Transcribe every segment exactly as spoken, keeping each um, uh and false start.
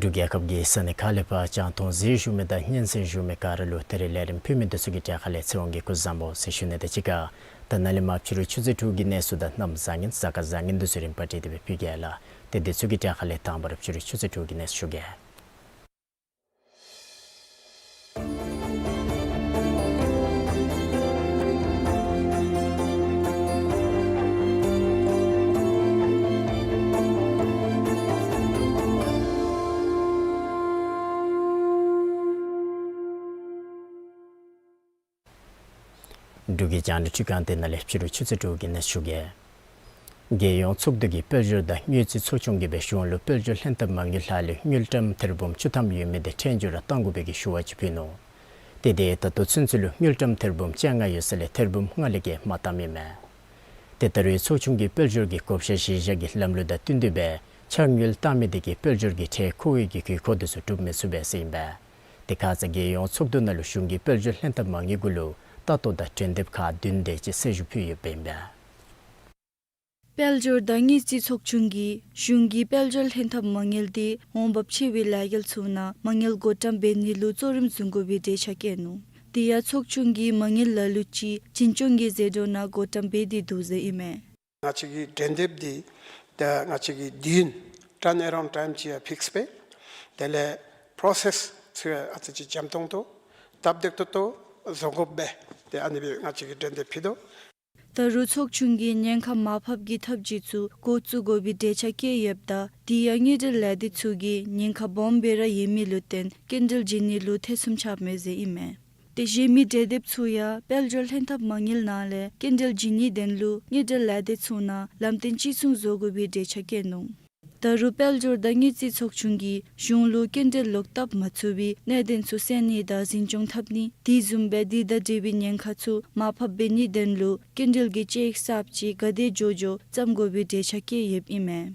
འབྲུག་རྒྱལ་ཁབ་ཀྱི་ས་གནས་ཁག་ལས་ཕར་རྒྱང་མཐོང་གཟིགས་བཞུགས་མི་དང་སྙན་གསན་བཞུགས་མི་ག་ར་ལུ་ད་རིས་ལས་རིམ་ཕུལ་མི་འདི་ཚུ་གི་གྲས་ཁ་ལས་ཚེ་དབང་གིས་སྐུ་གཟུགས་བཟང་པོ་ཟེར་ཞུ་ནི་དང་གཅིག་ཁར་ད་ནཱ་ལས་མར་ཕྱི་རུ་ཆུ་ཚོད་དྲུག་གི་གནས་ཚུལ་དང་གནམ་བཟང་ངན་གཟའ་སྐར་བཟང་ངན་འདི་ཚུ་རིམ་པ་བསྒྲིགས་ཏེ་སྦེ་ཕུལ་གེ་ལགས། ཏེ་འདི་ཚུ་གི་གྲས་ཁ་ལས་དང་པ་ར་ཕྱི་རུ་ཆུ་ཚོད་དྲུག་གི་གནས་ཚུལ་ཞུ་གེ། འབྲུག་གི་རྒྱང་བསྒྲགས་ཁྲི་ཁང་འདི་ནང་ལས་ཕྱི་རུ་ཆུ་ཚོད་དྲུག་གི་གནས་ཚུལ་ཞུ་གེ། རྒྱལ་ཡོངས་ཚོགས་འདུ་གིས་དཔལ་འབྱོར་དང་དངུལ་རྩིས་ཚོགས་ཆུང་གིས་སྦེ་གཞུང་ལུ་དཔལ་འབྱོར་ལྷན་ཐབས་མ་དངུལ་ལྷག་ལུས་དངུལ་ཀྲམ་ཐེར་འབུམ་བཅུ་ཐམ་ཡོད་མི་དེ་ཁྲལ་འབྱོར་ར་གཏང་དགོ་པའི་གི་ཞུ་བ་ཅིག་ཕུལ་ནུག། ཏེ་དེ་ད་ལྟོ་ཚུན་ཚོད་ལུ་དངུལ་ཀྲམ་ཐེར་འབུམ་བཅོ་ལྔ་ཡོད་ས་ལས་ཐེར་འབུམ་ལྔ་ལས་བརྒལ་མ་བཏངམ་ཨིན་མས། ཏེ་ད་རེས་ཚོགས་ཆུང་གིས་དཔལ་འབྱོར་གྱི་བགོ་བཤའ་གཞི་བཞག་གི་ལམ་ལུགས་དང་བསྟུན་ཏེ་སྦེ་ཕྱག་དངུལ་བཏང་མི་དེ་གིས་དཔལ་འབྱོར་གྱི་ཁྲལ་མཁོ་བའི་གི་དགོས་མཁོ་དེ་ཚུ་སྒྲུབ་མི་ཚུགས་པས་ཟེར་ཨིན་པས། དེ་ཁ་ཙ་རྒྱལ་ཡོངས་ཚོགས་འདུ་ནང་ལུ་གཞུང་གིས་དཔལ་འབྱོར་ལྷན་ཐབས་མ་དངུལ་གུ་ལུ་ལྟ་རྟོག་དང་གྲོས་འདེབས་ཁག་བདུན་དེ་ཅིག་གསལ་ཞུ་ཕུལ་ཡོདཔ་ཨིན་པས། དཔལ་འབྱོར་དང་དངུལ་རྩིས་ཚོགས་ཆུང་གིས་གཞུང་གིས་དཔལ་འབྱོར་ལྷན་ཐབས་མ་དངུལ་དེ་འོང་འབབ་ཆེ་བའི་ལས་འགུལ་ཚུ་ནང་མ་དངུལ་བགོ་བཀྲམ་འབད་ནི་ལུ་གཙོ་རིམ་བཟུང་དགོ་པའི་འགྲེལ་བཤད་བཀོད་ནུག། དེ་ཡང་ཚོགས་ཆུང་གིས་མ་དངུལ་ལ་ལུ་ཅིག་འཛིན་སྐྱོང་གི་ཟད་འགྲོ་ནང་བགོ་བཀྲམ་འབད་དེ་འདུག་ཟེར་ཨིན་མས། ང་བཅས་ཀྱི་གྲོས་འདེབས་འདི་ད་ང་བཅས་ཀྱི་དུས་ཡུན་turn around time ཅིག་ཡང་ཕིགསི་འབད། དེ་ལས་པྲོ་སེསི་ཚུ་ཡང་ཨ་ཙི་ཅིག་འཇམ་ཏོང་ཏོ་སྟབས་བདེ་ཏོག་ཏོ་བཟོ་དགོ་པས། ཏེ་ཨ་ནི་སྦེ་ང་བཅས་ཀྱིས་གྲོས་འདེབས་ཕུལ་དོ། ད་རུང་ཚོགས་ཆུང་གིས་ཉེན་ཁ་མར་ཕབ་ཀྱི་ཐབས་བྱུས་ཚུ་འགོ་བཙུགས་དགོ་པའི་འགྲེལ་བཤད་བཀོད་ཡོདཔ་ད་དེ་ཡང་དངུལ་འབྲེལ་ལས་སྡེ་ཚུ་གིས་ཉེན་ཁ་སྦོམ་སྦེ་ར་ཡོད་མི་ལུ་བརྟེན་སྐྱིན་འགྲུལ་བྱིན་ནི་ལུ་ཐེ་ཚོམ་རྐྱབ་མས་ཟེར་ཨིན་མས། དེ་བཞིན་མི་གྲོས་འདེབས་ཚུ་ཡང་དཔལ་འབྱོར་ལྷན་ཐབས་མ་དངུལ་ནང་ལས་སྐྱིན་འགྲུལ་བྱིན་ནིའི་དོན་ལུ་དངུལ་འབྲེལ་ལས་སྡེ་ཚུ་ནང་ལམ་སྟོན་གཅིག་མཚུངས་བཟོ་དགོ་པའི་འགྲེལ་བཤད་བཀོད་ནུག། ད་རུང་དཔལ་འབྱོར་དང་དངུལ་རྩིས་ཚོགས་ཆུང་གིས་གཞུང་ལུ་སྐྱིན་འགྲུལ་ལོག་བཏབ་མ་ཚུགས་པའི་གནད་དོན་ཚུ་སེལ་ནི་དང་འཛིན་སྐྱོང་འཐབ་ནི་དེ་བཟུམ་སྦེ་དེ་དང་འབྲེལ་བའི་ཉེན་ཁ་ཚུ་མར་ཕབ་འབད་ནིའི་དོན་ལུ་སྐྱིན་འགྲུལ་གྱི་དཔྱད་ཡིག་གསརཔ་ཅིག་ག་དེ་མགྱོགས་མགྱོགས་བརྩམ་དགོ་པའི་འགྲེལ་བཤད་བཀོད་ཡོདཔ་ཨིན་མས།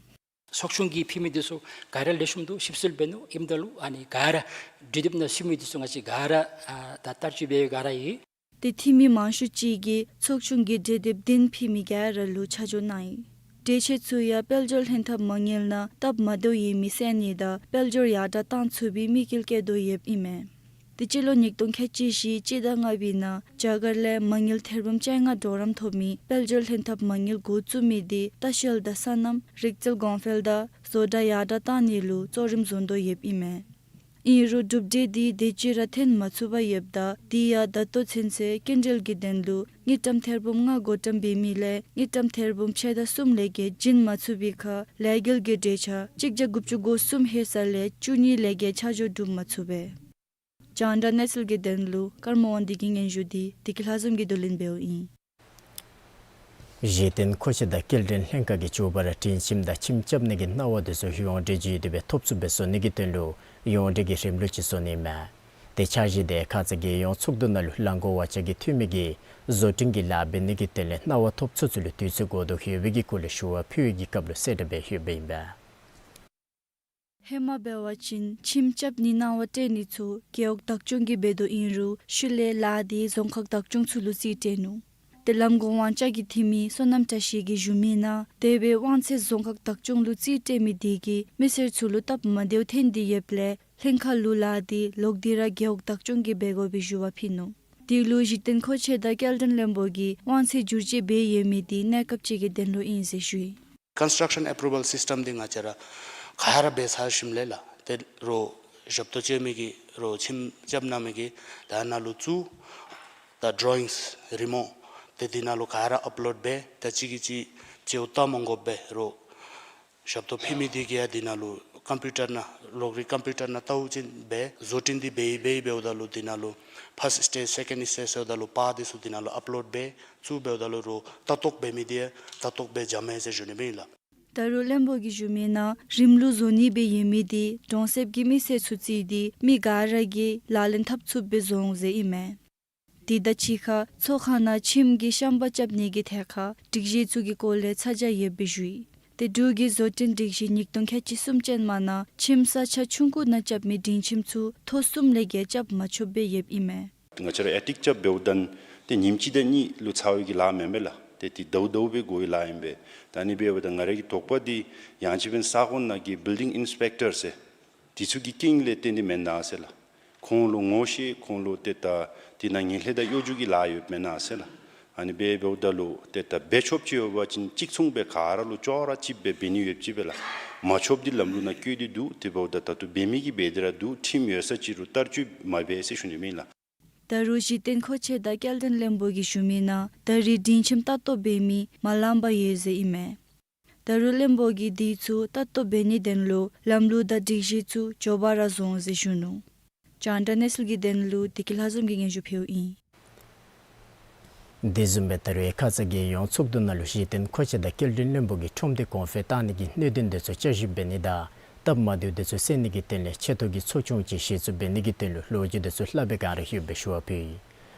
ཚོགས་ཆུང་གིས་ཕུལ་མི་དེ་ཚུ་ག་ར་ལེགས་ཤོམ་འདུག། ཞིབ་འཚོལ་འབད་ནུག། ཨིནམ་ད་ལུ་ཨ་ནི་ག་ར་གྲོས་འདེབས་ནང་ཚུད་མི་དེ་ཚུ་ང་བཅས་ག་ར་ཨ་ད་བསྟར་སྤྱོད་འབད་ག་ར་ཡོད། ཏེ་འཐུས་མི་མང་ཤོས་ཅིག་གིས་ཚོགས་ཆུང་གིས་གྲོས་འདེབས་བདུན་ཕུལ་མི་ག་ར་ལུ་ཆ་འཇོག་གནང་ཡི། འགྲེལ་བཤད་ཚུ་ཡང་དཔལ་འབྱོར་ལྷན་ཐབས་མ་དངུལ་ནང་སྟབས་མ་བདེཝ་ཡོད་མི་སེལ་ནི་དང་དཔལ་འབྱོར་ཡར་དྲག་གཏང་ཚུགས་པའི་དམིགས་ཡུལ་བསྐྱེད་དོ་ཡོདཔ་ཨིན་མས། ཏེ་སྤྱི་ལོ་ཉིས་སྟོང་ཁལ་གཅིག་བཞི་སྤྱི་ཟླ་ལྔ་པའི་ནང་རྒྱ་གར་ལས་མ་དངུལ་ཐེར་འབུམ་བཅོ་ལྔ་གྲོགས་རམ་ཐོབ་མི་དཔལ་འབྱོར་ལྷན་ཐབས་མ་དངུལ་འགོ་བཙུགས་མི་དེ་ལྟ་བཤལ་དང་སོ་ནམ་རིག་རྩལ་གོང་འཕེལ་དང་བཟོ་གྲྭ་ཡར་དྲག་གཏང་ནི་ལུ་གཙོ་རིམ་བཟུང་དོ་ཡོདཔ་ཨིན་མས། ཨིན་རུང་གྲུབ་འབྲས་དེ་དེ་ཅིག་ར་ཐོན་མ་ཚུགས་པར་ཡོདཔ་ད་དེ་ཡང་ད་ལྟོ་ཚུན་ཚོད་སྐྱིན་འགྲུལ་གྱི་དོན་ལུ་དངུལ་ཀྲམ་ཐེར་འབུམ་ལྔ་བགོ་བཀྲམ་འབད་མི་ལས་དངུལ་ཀྲམ་ཐེར་འབུམ་ཕྱེད་དང་གསུམ་ལས་བརྒལ་བྱིན་མ་ཚུགས་པའི་ཁར་ལས་འགུལ་གྱི་གྲོས་འཆར་གཅིག་བརྒྱ་དགུ་བཅུ་གོ་གསུམ་ལྷོད་ས་ལས་བཅུ་གཉིས་ལས་བརྒལ་ཆ་འཇོག་གྲུབ་མ་ཚུགས་པས། རྒྱང་བསྒྲགས་གནས་ཚུལ་གྱི་དོན་ལུ་ཀརྨ་དབང་འདུས་ཀྱི་སྙན་ཞུ་འདི་བདེ་སྐྱིད་ལྷ་འཛོམས་ཀྱིས་བསྡུ་ལེན་འབདཝ་ཨིན། གཞི་རྟེན་མཁོ་ཆས་དང་སྐྱེལ་འདྲེན་ལྷན་ཁག་གིས་མགྱོགས་པ་ར་དྲིན་ཆེན་དང་ཁྱིམ་རྐྱབ་ནི་གི་གནང་བ་དེ་ཚུ་ཡོངས་འབྲེལ་བརྒྱུད་དེ་སྦེ་ཐོབ་ཚུགསཔ་སྦེ་བཟོ་ནི་གི་དོན་ལུ་ཡོངས་འབྲེལ་གྱི་རིམ་ལུགས་ཅིག་བཟོ་ནི་ཨིན་མས། ཏེ་འཆར་གཞི་དེ་ཁ་ཙ་རྒྱལ་ཡོངས་ཚོགས་འདུ་ནང་ལུ་ལམ་གོང་དབང་ཆ་གི་འཐུས་མི་གིས་བཟོ་སྐྲུན་གྱི་ལཱ་འབད་ནི་གི་དོན་ལས་གནང་བ་ཐོབ་ཚུན་ཚོད་ལུ་དུས་ཚོད་འགོར་དོ་ཡོད་པའི་གི་སྐོར་ལས་ཞུ་བ་ཕུལ་བའི་གི་སྐབས་ལུ་གསལ་བསྒྲགས་འབད་ཡོདཔ་ཨིན་པས། ཧེ་མ་འབད་བ་ཅིན་ཁྱིམ་རྐྱབ་ནི་གནང་བ་སྤྲོད་ནི་ཚུ་རྒེད་འོག་བདག་སྐྱོང་གིས་འབད་དོ་ཨིན་རུང་ཤུལ་ལས་ལཱ་དེ་རྫོང་ཁག་བདག་སྐྱོང་ཚུ་ལུ་རྩིས་སྤྲོད་ནུག། ཏེ་ལམ་གོང་དབང་ཆ་གི་འཐུས་མི་བསོད་ནམས་བཀྲ་ཤིས་ཀྱིས་ཞུ་མི་ནང་དེ་སྦེ་དབང་ཚད་རྫོང་ཁག་བདག་སྐྱོང་ལུ་རྩིས་སྤྲོད་མི་དེ་གིས་མི་སེར་ཚུ་ལུ་སྟབས་མ་བདེཝ་ཐོན་ཏེ་ཡོདཔ་ལས་ལྷན་ཁག་ལུ་ལཱ་དེ་ལོག་སྟེ་ར་རྒེད་འོག་བདག་སྐྱོང་གིས་འབད་དགོ་པའི་ཞུ་བ་ཕུལ་ནུག། དེ་ལུ་གཞི་རྟེན་མཁོ་ཆས་དང་སྐྱེལ་འདྲེན་བློན་པོ་གིས་དབང་ཚད་བསྒྱུར་བཅོས་འབད་ཡོད་མི་དེ་གནས་སྐབས་ཅིག་གི་དོན་ལུ་ཨིན་ཟེར་ཞུ་ཡི། Construction approval system འདི་ང་བཅས་ར་ག་ར་འབད་ཚར་ཞིནམ་ལས་ལགས་ཏེ་རོགས་ཞབས་ཏོག་སྤྱོད་མི་གིས་རོགས་ཁྱིམ་རྐྱབ་གནང་མི་གིས་ད་ནཱ་ལུ་བཙུགས། ད་drawings རི་མོ་ཏེ་འདི་ནང་ལུ་ག་ར་ཨཔ་ལོཌ་འབད། ད་གཅིག་གིས་གཅིག་བཅོས་བཏང་མ་དགོ་པར་རོགས་ཞབས་ཏོག་ཕུལ་མི་དེ་གིས་ཡང་འདི་ནང་ལུ་ཀམ་པིའུ་ཊར་ནང་གློག་རིག་ཀམ་པིའུ་ཊར་ནང་བལྟ་བ་ཅིན་འབད། བཟོ་སྐྲུན་འདི་འབད་འབད་འབདཝ་ད་ལུ་འདི་ནང་ལུ་first stage second stage ཟེརཝ་ད་ལུ་པར་དེ་ཚུ་འདི་ནང་ལུ་ཨཔ་ལོཌ་འབད། ཚུར་འབདཝ་ད་ལུ་རོགས་ལྟ་རྟོག་འབད་མི་དེ་ལྟ་རྟོག་འབད་འཇམ་མས་ཟེར་ཞུ་ནི་ཨིན་ལགས། ད་རུང་བློན་པོ་གིས་ཞུ་མི་ནང་རིམ་ལུགས་བཟོ་ནི་སྦེ་ཡོད་མི་དེ་གྲོང་གསེབ་ཀྱི་མི་སེར་ཚུ་བརྩིས་ཏེ་མི་ག་ར་གིས་ལག་ལེན་འཐབ་ཚུགསཔ་སྦེ་བཟོ་འོང་ཟེར་ཨིན་མས། དེ་དང་གཅིག་ཁར་ཚོགས་ཁང་ནང་ཁྱིམ་གྱི་ཤམ་པ་རྐྱབ་ནི་གི་ཐད་ཁར་སྒྲིག་གཞི་ཚུ་གི་སྐོར་ལས་ཚ་གྱང་ཡོདཔ་སྦེ་ཞུ་ཡི། ཏེ་འབྲུག་གི་བཟོ་སྐྲུན་སྒྲིག་གཞི་ཉིས་སྟོང་ཁལ་གཅིག་གསུམ་ཅན་མ་ནང་ཁྱིམ་ས་ཆ་ཆུང་ཀུ་ནང་རྐྱབ་མི་སྒྲིང་ཁྱིམ་ཚུ་ཐོག་གསུམ་ལས་བརྒལ་རྐྱབ་མ་ཆོགཔ་སྦེ་ཡོདཔ་ཨིན་མས། ང་བཅས་ར་ཨེ་ཊིཀ་རྐྱབ་འབདཝ་ད་ཏེ་ཉིནམ་གཅིག་དང་གཉིས་ལུ་ཚར་བའི་གི་ལཱ་མེན་པས་ལགས། ཏེ་འདི་ཟླཝ་ཟླཝ་སྦེ་འགོར་བའི་ལཱ་ཨིན་པས། ད་ཨ་ནི་འབདཝ་ད་ང་རའི་གི་དོགས་པ་འདི་ཡང་ཅིན་ས་གོ་ནང་གི་བིལ་ཌིང་ཨིན་སི་པེག་ཊར་ཟེར་དེ་ཚུ་གི་རྐྱེན་ལས་བརྟེན་ཏེ་མེན་ན་ཟེར་ལགས། ཁོང་ལུ་ངོ་ཤེས་ཁོང་ལུ་ཏེ་ད་དེ་ནང་ངན་ལྷད་དང་གཡོ་སྒྱུ་གི་ལཱ་ཡོདཔ་མེན་ན་ཟེར་ལགས། ཨ་ནི་འབད་འབདཝ་ད་ལུ་ཏེ་ད་འབད་ཆོགཔ་ཅིག་ཡོད་པ་ཅིན་གཅིག་མཚུངས་སྦེ་ག་ར་ལུ་ཅོག་ར་གཅིགཔ་སྦེ་འབད་ནི་ཡོདཔ་ཅིག་སྦེ་ལགས། མ་ཆོགཔ་འདི་ལམ་ལུགས་ནང་བཀོད་དེ་འདུག། དེ་འབདཝ་ད་ད་ལྟོ་འབད་མི་གིས་འབད་དེ་ར་འདུག། ཁྲིམས་ཡོད་ས་ཅིག་རུང་བསྟར་སྤྱོད་མ་འབད་ཟེར་ཞུ་ནི་ཨིན་ལགས། ད་རུང་གཞི་རྟེན་མཁོ་ཆས་དང་སྐྱེལ་འདྲེན་བློན་པོ་གིས་ཞུ་མི་ནང་ད་རེས་སྒྲིང་ཁྱིམ་ལྟ་རྟོག་འབད་མི་མ་ལངམ་ཡོད་ཟེར་ཨིན་མས། ད་རུང་བློན་པོ་གིས་དེ་ཚུ་ལྟ་རྟོག་འབད་ནིའི་དོན་ལུ་ལམ་ལུགས་དང་སྒྲིག་གཞི་ཚུ་མགྱོགས་པ་ར་བཟོ་འོང་ཟེར་ཞུ་ནུག། རྒྱང་བསྒྲགས་གནས་ཚུལ་གྱི་དོན་ལུ་བདེ་སྐྱིད་ལྷ་འཛོམས་ཀྱིས་སྙན་ཞུ་ཕུལཝ་ཨིན། དེ་བཟུམ་སྦེ་ད་རེས་ཁ་ཙ་རྒྱལ་ཡོངས་ཚོགས་འདུ་ནང་ལུ་གཞི་རྟེན་མཁོ་ཆས་དང་སྐྱེལ་འདྲེན་བློན་པོ་གིས་ཁྲོམ་སྡེ་གོང་འཕེལ་གཏང་ནི་གི་གནད་དོན་དེ་ཚུ་བསྐྱར་ཞིབ་འབད་ནི་དང་སྟབས་མ་བདེཝ་དེ་ཚུ་སེལ་ནི་གི་དོན་ལས་ཆེ་མཐོ་གི་ཚོགས་ཆུང་ཅིག་གཞི་བཙུགས་འབད་ནི་གི་དོན་ལུ་ལོ་རྒྱུས་དེ་ཚུ་ལྷག་སྦེ་ག་ར་ཡོདཔ་སྦེ་ཞུ་བ་ཕུལ་ཡི།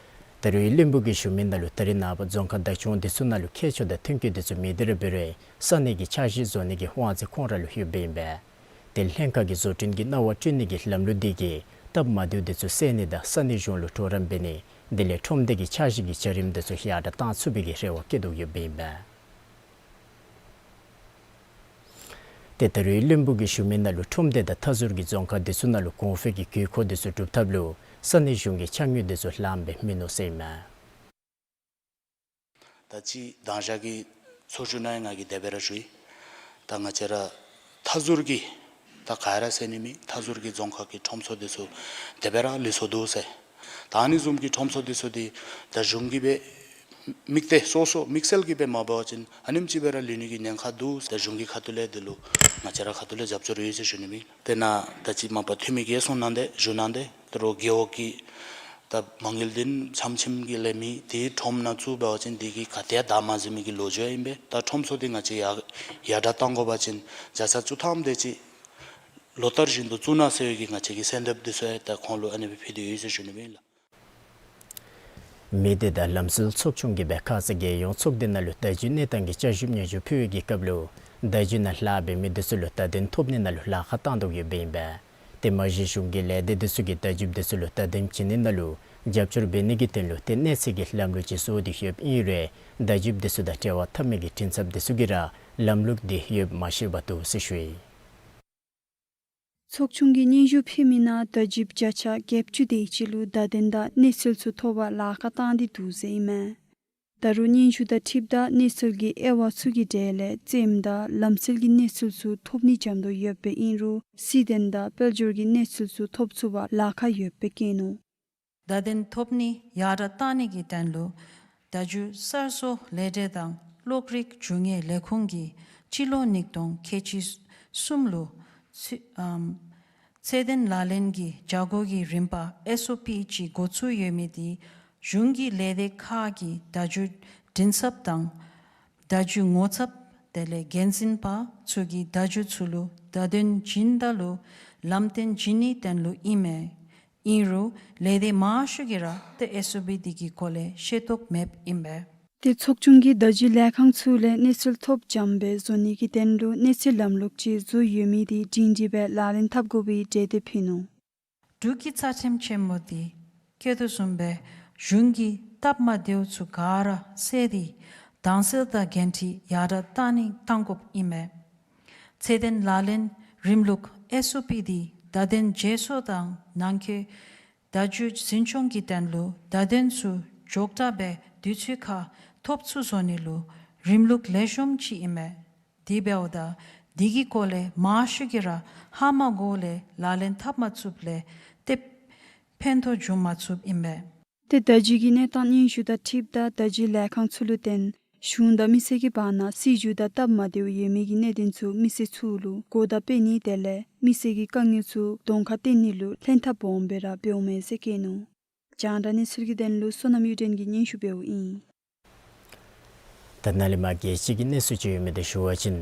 ད་རུང་བློན་པོ་གིས་ཞུ་མི་ནང་ལུ་ད་རེས་ནངས་པ་རྫོང་ཁག་བདག་སྐྱོང་དེ་ཚུ་ནང་ལུ་མཁས་མཆོག་དང་ཐོན་སྐྱེད་དེ་ཚུ་མེད་དེ་ར་འབད་རུང་ས་གནས་ཀྱི་འཆར་གཞི་བཟོ་ནི་གི་དབང་ཚད་ཁོང་ར་ལུ་ཡོདཔ་ཨིན་པས། ཏེ་ལྷན་ཁག་གིས་བཟོ་སྐྲུན་གྱི་གནང་བ་སྤྲོད་ནི་གི་ལམ་ལུགས་དེ་གིས་སྟབས་མ་བདེཝ་དེ་ཚུ་སེལ་ནི་དང་ས་གནས་གཞུང་ལུ་གྲོགས་རམ་འབད་ནི་དེ་ལས་ཁྲོམ་སྡེ་གི་འཆར་གཞི་གི་བྱ་རིམ་དེ་ཚུ་ཡར་དྲག་གཏང་ཚུགས་པའི་གི་རེ་བ་བསྐྱེད་དོ་ཡོདཔ་ཨིན་པས། ཏེ་ད་རུང་བློན་པོ་གིས་ཞུ་མི་ནང་ལུ་ཁྲོམ་སྡེ་དང་མཐའ་ཟུར་གྱི་རྫོང་ཁག་དེ་ཚུ་ནང་ལུ་གོང་འཕེལ་གྱི་དགོས་མཁོ་དེ་ཚུ་སྒྲུབ་ཐབས་ལུ་ས་གནས་གཞུང་གིས་ཕྱག་དངུལ་དེ་ཚུ་ལངམ་སྦེ་མིན་ནུག་ཟེར་ཨིན་མས། ད་ཅི་དང་ཞག་གི་ཚོགས་བཞུགས་ནང་ཡང་ང་གིས་དེ་སྦེ་ར་ཞུ་ཡི། ད་ང་བཅས་ར་མཐའ་ཟུར་གྱི་ད་ག་ར་ཟེར་ནི་མེད། མཐའ་ཟུར་གྱི་རྫོང་ཁག་གི་ཁྲོམ་ཚུ་དེ་ཚུ་དེ་སྦེ་ར་ལུས་སོ་འདུག་ཟེར། ད་ཨ་ནི་བཟུམ་གྱི་ཁྲོམ་ཚུ་དེ་ཚུ་འདི་ད་གཞུང་གིས་སྦེ་དམིགས་གཏད་སོ་སོ་དམིགས་བསལ་གྱིས་སྦེ་མ་འབད་བ་ཅིན་ཨ་ནེམ་ཅིག་སྦེ་ར་ལུས་ནི་གི་ཉེན་ཁ་འདུག། ད་གཞུང་གི་ཁ་ཐུག་ལས་འདི་ལུ་ང་བཅས་ར་ཁ་ཐུག་ལས་རྒྱབ་སྐྱོར་ཡོད་ཟེར་ཞུ་ནི་མེད། དེ་ནང་ད་ཅི་མ་པ་འཐུས་མི་གིས་གསུང་གནང་སྟེ་ཞུ་གནང་སྟེ་ད་རུང་རྒེད་འོག་གི་ད་མ་དངུལ་འདི་ཚམ་ཁྱིམ་གྱི་ལས་མི་དེ་ཁྲོམ་ནང་བཙུགས་འབད་བ་ཅིན་དེ་གིས་ག་ཏེ་ཡང་བདའ་མ་ཟུན་མི་གི་ལོ་རྒྱུས་ཨིན་པས། ད་ཁྲོམ་ཚུ་འདི་ང་བཅས་ཡར་ཡར་དྲག་གཏང་དགོ་པ་ཅིན་བརྒྱ་ཆ་བཅུ་ཐམ་དེ་ཅིག་ལོ་ལྟར་བཞིན་དུ་བཙུགས་གནང་ཟེར་བའི་གི་ང་བཅས་ཀྱི་གསོལ་འདེབས་འདི་ཚུ་ཡང་ད་ཁོང་ལུ་ཨ་ནི་སྦེ་ཕུལ་ཏེ་ཡོད་ཟེར་ཞུ་ནི་ཨིན་ལགས། མི་སྡེ་དང་ལམ་སྲོལ་ཚོགས་ཆུང་གིས་སྦེ་ཁ་ཙ་རྒྱལ་ཡོངས་ཚོགས་སྡེ་ནང་ལུ་བརྡ་བརྒྱུད་གནས་སྟངས་ཀྱི་བསྐྱར་ཞིབ་སྙན་ཞུ་ཕུལ་བའི་གི་སྐབས་ལུ་བརྡ་བརྒྱུད་ནང་ལཱ་འབད་མི་དེ་ཚུ་ལུ་བརྡ་དོན་ཐོབ་ནི་ནང་ལུ་ལཱ་ཁག་བཏང་དོ་ཡོདཔ་ཨིན་པས། ཏེ་མ་གཞི་གཞུང་གི་ལས་སྡེ་དེ་ཚུ་གིས་བརྡ་བརྒྱུདཔ་དེ་ཚུ་ལུ་བརྡ་དོན་བྱིན་ནི་ནང་ལུ་རྒྱབ་སྐྱོར་འབད་ནི་གི་དོན་ལུ་ཏེ་གནས་ཚད་ཀྱི་ལམ་ལུགས་ཅིག་བཟོ་སྟེ་ཡོདཔ་ཨིན་རུང་བརྡ་བརྒྱུདཔ་དེ་ཚུ་དང་འབྲེལ་བ་འཐབ་མི་གི་མགྲིན་ཚབ་དེ་ཚུ་གིས་ར་ལམ་ལུགས་དེ་ཡོདཔ་མ་ཤེས་པར་འདུག་ཟེར་ཞུ་ཡི། ཚོགས་ཆུང་གིས་སྙན་ཞུ་ཕུལ་མི་ནང་བརྡ་བརྒྱུདཔ་བརྒྱ་ཆ་བརྒྱད་ཅུ་དེ་ཅིག་ལུ་བརྡ་དོན་དང་གནས་ཚུལ་ཚུ་ཐོབ་པར་ལཱ་ཁག་བཏང་སྟེ་འདུག་ཟེར་ཨིན་མས། ད་རུང་སྙན་ཞུ་དང་འཁྲིལཝ་ད་གནས་ཚུལ་གྱི་དབྱེ་བ་ཚུ་གི་གྲས་ལས་རྩེདམོ་དང་ལམ་སྲོལ་གྱི་གནས་ཚུལ་ཚུ་ཐོབ་ནི་འཇམ་ཏོག་ཡོདཔ་ཨིན་རུང་སྲིད་དོན་དང་དཔལ་འབྱོར་གྱི་གནས་ཚུལ་ཚུ་ཐོབ་ཚུགས་པར་ལཱ་ཁག་ཡོདཔ་བཀོད་ནུག། བརྡ་དོན་ཐོབ་ནི་ཡར་དྲག་གཏང་ནི་གི་དོན་ལུ་བརྡ་བརྒྱུད་གསར་བཟོ་ལས་སྡེ་དང་གློག་རིག་འབྱུང་གནས་ལས་ཁུངས་ཀྱིས་སྤྱི་ལོ་ཉིས་སྟོང་ཁལ་གཅིག་གསུམ་ལུ་ཚུ་ཨམ་ཚད་ལྡན་ལག་ལེན་གྱི་བྱ་སྒོ་གི་རིམ་པ་ཨེསི་ཨོ་པི་ཅིག་འགོ་བཙུགས་ཡོད་མི་དེ་གཞུང་གི་ལས་སྡེ་ཁག་གི་བརྡ་བརྒྱུད་མགྲིན་ཚབ་དང་བརྡ་བརྒྱུད་ངོ་ཚབ་དེ་ལས་འགན་འཛིན་པ་ཚུ་གིས་བརྡ་བརྒྱུད་ཚུ་ལུ་བརྡ་དོན་བྱིན་ད་ལུ་ལམ་སྟོན་བྱིན་ནིའི་དོན་ལུ་ཨིན་མས། ཨིན་རུང་ལས་སྡེ་མང་ཤོས་ཀྱིས་ར་ཏེ་ཨེསི་ཨོ་པི་འདི་གི་སྐོར་ལས་ཤེས་རྟོགས་མེདཔ་ཨིན་པས། ཏེ་ཚོགས་ཆུང་གིས་བརྡ་བརྒྱུད་ལས་ཁང་ཚུ་ལས་གནས་ཚུལ་ཐོབ་འཇམ་སྦེ་བཟོ་ནི་གི་དོན་ལུ་གནས་ཚུལ་ལམ་ལུགས་ཅིག་བཟོ་ཡོད་མི་འདི་སྒྲིང་སྒྲི་སྦེ་ལག་ལེན་འཐབ་དགོ་པའི་གྲོས་འདེབས་ཕུལ་ནུག། འབྲུག་གི་རྩ་ཁྲིམས་ཆེན་མོ་འདི་བཀོད་དོ་བཟུམ་སྦེ་གཞུང་གིས་སྟབས་མ་བདེཝ་ཚུ་ག་ར་བསལ་ཏེ་དྭངས་གསལ་དང་འགན་འཁྲི་ཡར་དྲག་གཏང་ནི་གཏང་དགོཔ་ཨིན་མས། ཚད་ལྡན་ལག་ལེན་རིམ་ལུགས་ཨེསི་ཨོ་པི་འདི་བརྡ་དོན་བརྗེ་སོར་དང་ནང་འཁོད་བརྡ་བརྒྱུད་འཛིན་སྐྱོང་གི་དོན་ལུ་བརྡ་དོན་ཚུ་མགྱོགས་དྲགས་སྦེ་དུས་ཚོད་ཁར་ཐོབ་ཚུགས་བཟོ་ནི་ལུ་རིམ་ལུགས་ལེགས་ཤོམ་ཅིག་ཨིན་མས། དེ་འབདཝ་ད་འདི་གི་སྐོར་ལས་མང་ཤོས་ཀྱིས་ར་ཧ་མ་གོཝ་ལས་ལག་ལེན་འཐབ་མ་ཚུགསཔ་ལས་ཏེ་ཕན་ཐོགས་འབྱུང་མ་ཚུགསཔ་ཨིན་པས། ཏེ་བརྡ་བརྒྱུད་ཀྱི་གནས་སྟངས་སྙན་ཞུ་དང་འཁྲིལཝ་ད་བརྡ་བརྒྱུད་ལས་ཁང་ཚུ་ལུ་བརྟེན་གཞུང་དང་མི་སེར་གྱི་བར་ན་སྲིད་བྱུས་དང་སྟབས་མ་བདེཝ་ཡོད་མི་གི་གནད་དོན་ཚུ་མི་སེར་ཚུ་ལུ་གོ་བརྡ་སྤེལ་ནི་དེ་ལས་མི་སེར་གྱི་དཀའ་ངལ་ཚུ་གདོང་ཁར་སྟོན་ནི་ལུ་ལྷན་ཐབས་སྦོམ་སྦེ་ར་འབདཝ་མས་ཟེར་བཀོད་ནུག། རྒྱང་བསྒྲགས་གནས་ཚུལ་གྱི་དོན་ལུ་བསོད་ནམས་གཡུ་སྒྲོན་གྱིས་སྙན་ཞུ་འབདཝ་ཨིན། ད་ནཱ་ལས་མར་རྒྱལ་སྤྱི་གི་གནས་ཚུལ་ཅིག་ཡོད་མི་འདི་ཞུ་བ་ཅིན་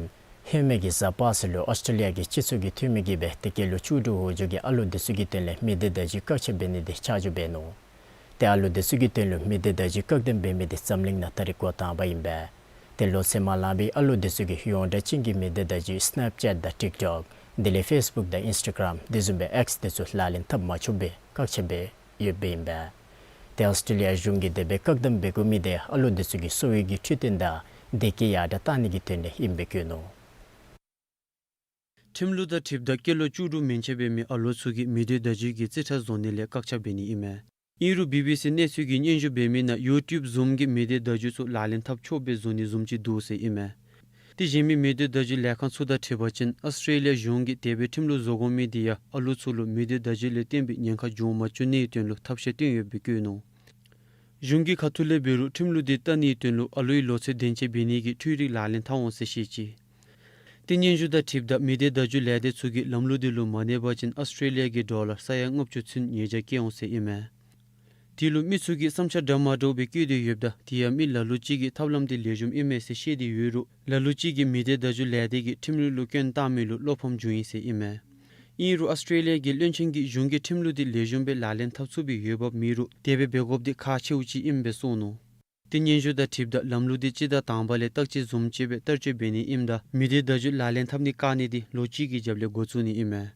ཧེ་མའི་གི་གཟའ་པ་སངས་ལུ་ཨོསི་ཊེ་ལི་ཡ་གི་སྤྱི་ཚོགས་ཀྱི་འཐུས་མི་གིས་སྦེ་ཏེ་སྐྱེས་ལོ་བཅུ་དྲུག་འོག་འཇུག་གི་ཨ་ལུ་འདི་ཚུ་གི་དོན་ལས་མི་སྡེ་བརྡ་བརྒྱུད་བཀག་ཆ་འབད་ནི་འདི་ཆ་འཇོག་འབད་ནུག། ཏེ་ཨ་ལུ་འདི་ཚུ་གི་དོན་ལུ་མི་སྡེ་བརྡ་བརྒྱུད་བཀག་སྡོམ་འབད་མི་འདི་འཛམ་གླིང་ནང་ད་རིས་འགོ་དང་པ་ཨིན་པས། ཏེ་ལོ་ཚད་མ་ལང་པའི་ཨ་ལུ་འདི་ཚུ་གིས་ཡོངས་གྲགས་ཅན་གྱི་མི་སྡེ་བརྡ་བརྒྱུད་སི་ནེཔ་ཅེཊ་དང་ཊིཀ་ཊོཀ་དེ་ལས་ཕེསི་བུཀ་དང་ཨིནསི་ཊ་གརམ་དེ་བཟུམ་སྦེ་ཨེགསི་འདི་ཚུ་ལག་ལེན་འཐབ་མ་ཆོགཔ་སྦེ་བཀག་ཆ་འབད་ཡོདཔ་ཨིན་པས། ཏེ་ཨོསི་ཊེ་ལི་ཡ་གཞུང་གིས་དེ་སྦེ་བཀག་སྡོམ་འབད་དགོ་མི་འདི་ཨ་ལུ་འདི་ཚུ་གི་གསོ་བའི་གི་འཕྲོད་བསྟེན་དང་བདེ་སྐྱིད་ཡར་དྲག་གཏང་ནི་གི་དོན་ལས་ཨིནམ་སྦེ་བཀོད་ནུག། ཁྲིམས་ལུགས་དང་འཁྲིལཝ་ད་སྐྱེས་ལོ་བཅུ་དྲུག་མན་ཆད་འབད་མི་ཨ་ལུ་ཚུ་གིས་མི་སྡེ་བརྡ་བརྒྱུད་ཀྱི་རྩིས་ཁྲ་བཟོ་ནི་ལས་བཀག་ཆ་འབད་ནི་ཨིན་མས། ཨིན་རུང་བི་བི་སི་གནས་ཚུལ་གྱིས་སྙན་ཞུ་འབད་མི་ནང་ཡུ་ཊུབ་ཛུམ་གྱིས་མི་སྡེ་བརྡ་བརྒྱུད་ཚུ་ལག་ལེན་འཐབ་ཆོགཔ་སྦེ་བཟོ་ནི་བཟུམ་ཅིག་འདུག་ཟེར་ཨིན་མས། དེ་བཞིན་མི་མི་སྡེ་བརྡ་བརྒྱུད་ལས་ཁང་ཚུ་དང་འཁྲིལ་བ་ཅིན་ཨོསི་ཊེ་ལི་ཡ་གཞུང་གིས་དེ་སྦེ་ཁྲིམས་ལུགས་བཟོ་དགོ་མི་འདི་ཡང་ཨ་ལུ་ཚུ་ལུ་མི་སྡེ་བརྡ་བརྒྱུད་ལས་བརྟེན་པའི་ཉེན་ཁ་འབྱུང་མ་བཅུག་ནིའི་དོན་ལུ་ཐབས་ཤེས་བཏོན་ཡོདཔ་སྦེ་བཀོད་ནུག། གཞུང་གི་ཁ་ཐུག་ལས་འབད་རུང་ཁྲིམས་ལུགས་འདི་བལྟ་ནིའི་དོན་ལུ་ཨ་ལུའི་ལོ་ཚད་དེ་ཅིག་འབད་ནི་གི་འཕྲུལ་རིག་ལག་ལེན་འཐབ་འོང་ཟེར་བཤད་ཅི། ཏེ་སྙན་ཞུ་དང་འཁྲིལཝ་ད་མི་སྡེ་བརྡ་བརྒྱུད་ལས་སྡེ་ཚུ་གིས་ལམ་ལུགས་འདི་ལུ་མ་གནས་པ་ཅིན་ཨོསི་ཊེ་ལི་ཡ་གི་ཌོ་ལར་ས་ཡ་ལྔ་བཅུ་ཚུན་ཉེས་བྱ་བཀལ་འོང་ཟེར་ཨིན་མས། དེ་ལུ་མི་ཚུ་གིས་བསམ་འཆར་འདྲ་མ་འདྲཝ་སྦེ་བཀོད་དེ་ཡོདཔ་ད་དེ་ཡང་མི་ལ་ལུ་ཅིག་གིས་ཐབས་ལམ་འདི་ལེགས་ཤོམ་ཨིན་མས་ཟེར་བཤད་དེ་ཡོད་རུང་ལ་ལུ་ཅིག་གིས་མི་སྡེ་བརྡ་བརྒྱུད་ལས་སྡེ་གིས་ཁྲིམས་ལུགས་ལུ་སྐྱོན་བཏགས་མི་ལུ་བློ་ཕམ་བྱུང་ཡི་ཟེར་ཨིན་མས། ཨིན་རུང་ཨོསི་ཊེ་ལི་ཡ་གི་བློན་ཆེན་གྱིས་གཞུང་གིས་ཁྲིམས་ལུགས་འདི་ལེགས་ཤོམ་སྦེ་ལག་ལེན་འཐབ་ཚུགས་པའི་འོས་འབབ་མེད་རུང་དེ་སྦེ་འབད་དགོཔ་འདི་ཁག་ཆེཝ་ཅིག་ཨིནམ་སྦེ་གསུངས་ནུག། ཏེ་སྙན་ཞུ་དང་འཁྲིལཝ་ད་ལམ་ལུགས་འདི་སྤྱི་ཟླ་དང་པ་ལས་བརྟག་དཔྱད་བཟུམ་ཅིག་སྦེ་བསྟར་སྤྱོད་འབད་ནི་ཨིནམ་ད་མི་སྡེ་བརྡ་བརྒྱུད་ལག་ལེན་འཐབ་ནི་བཀག་ནི་འདི་ལོ་གཅིག་གི་རྒྱབ་ལས་འགོ་བཙུགས་ནི་ཨིན་མས།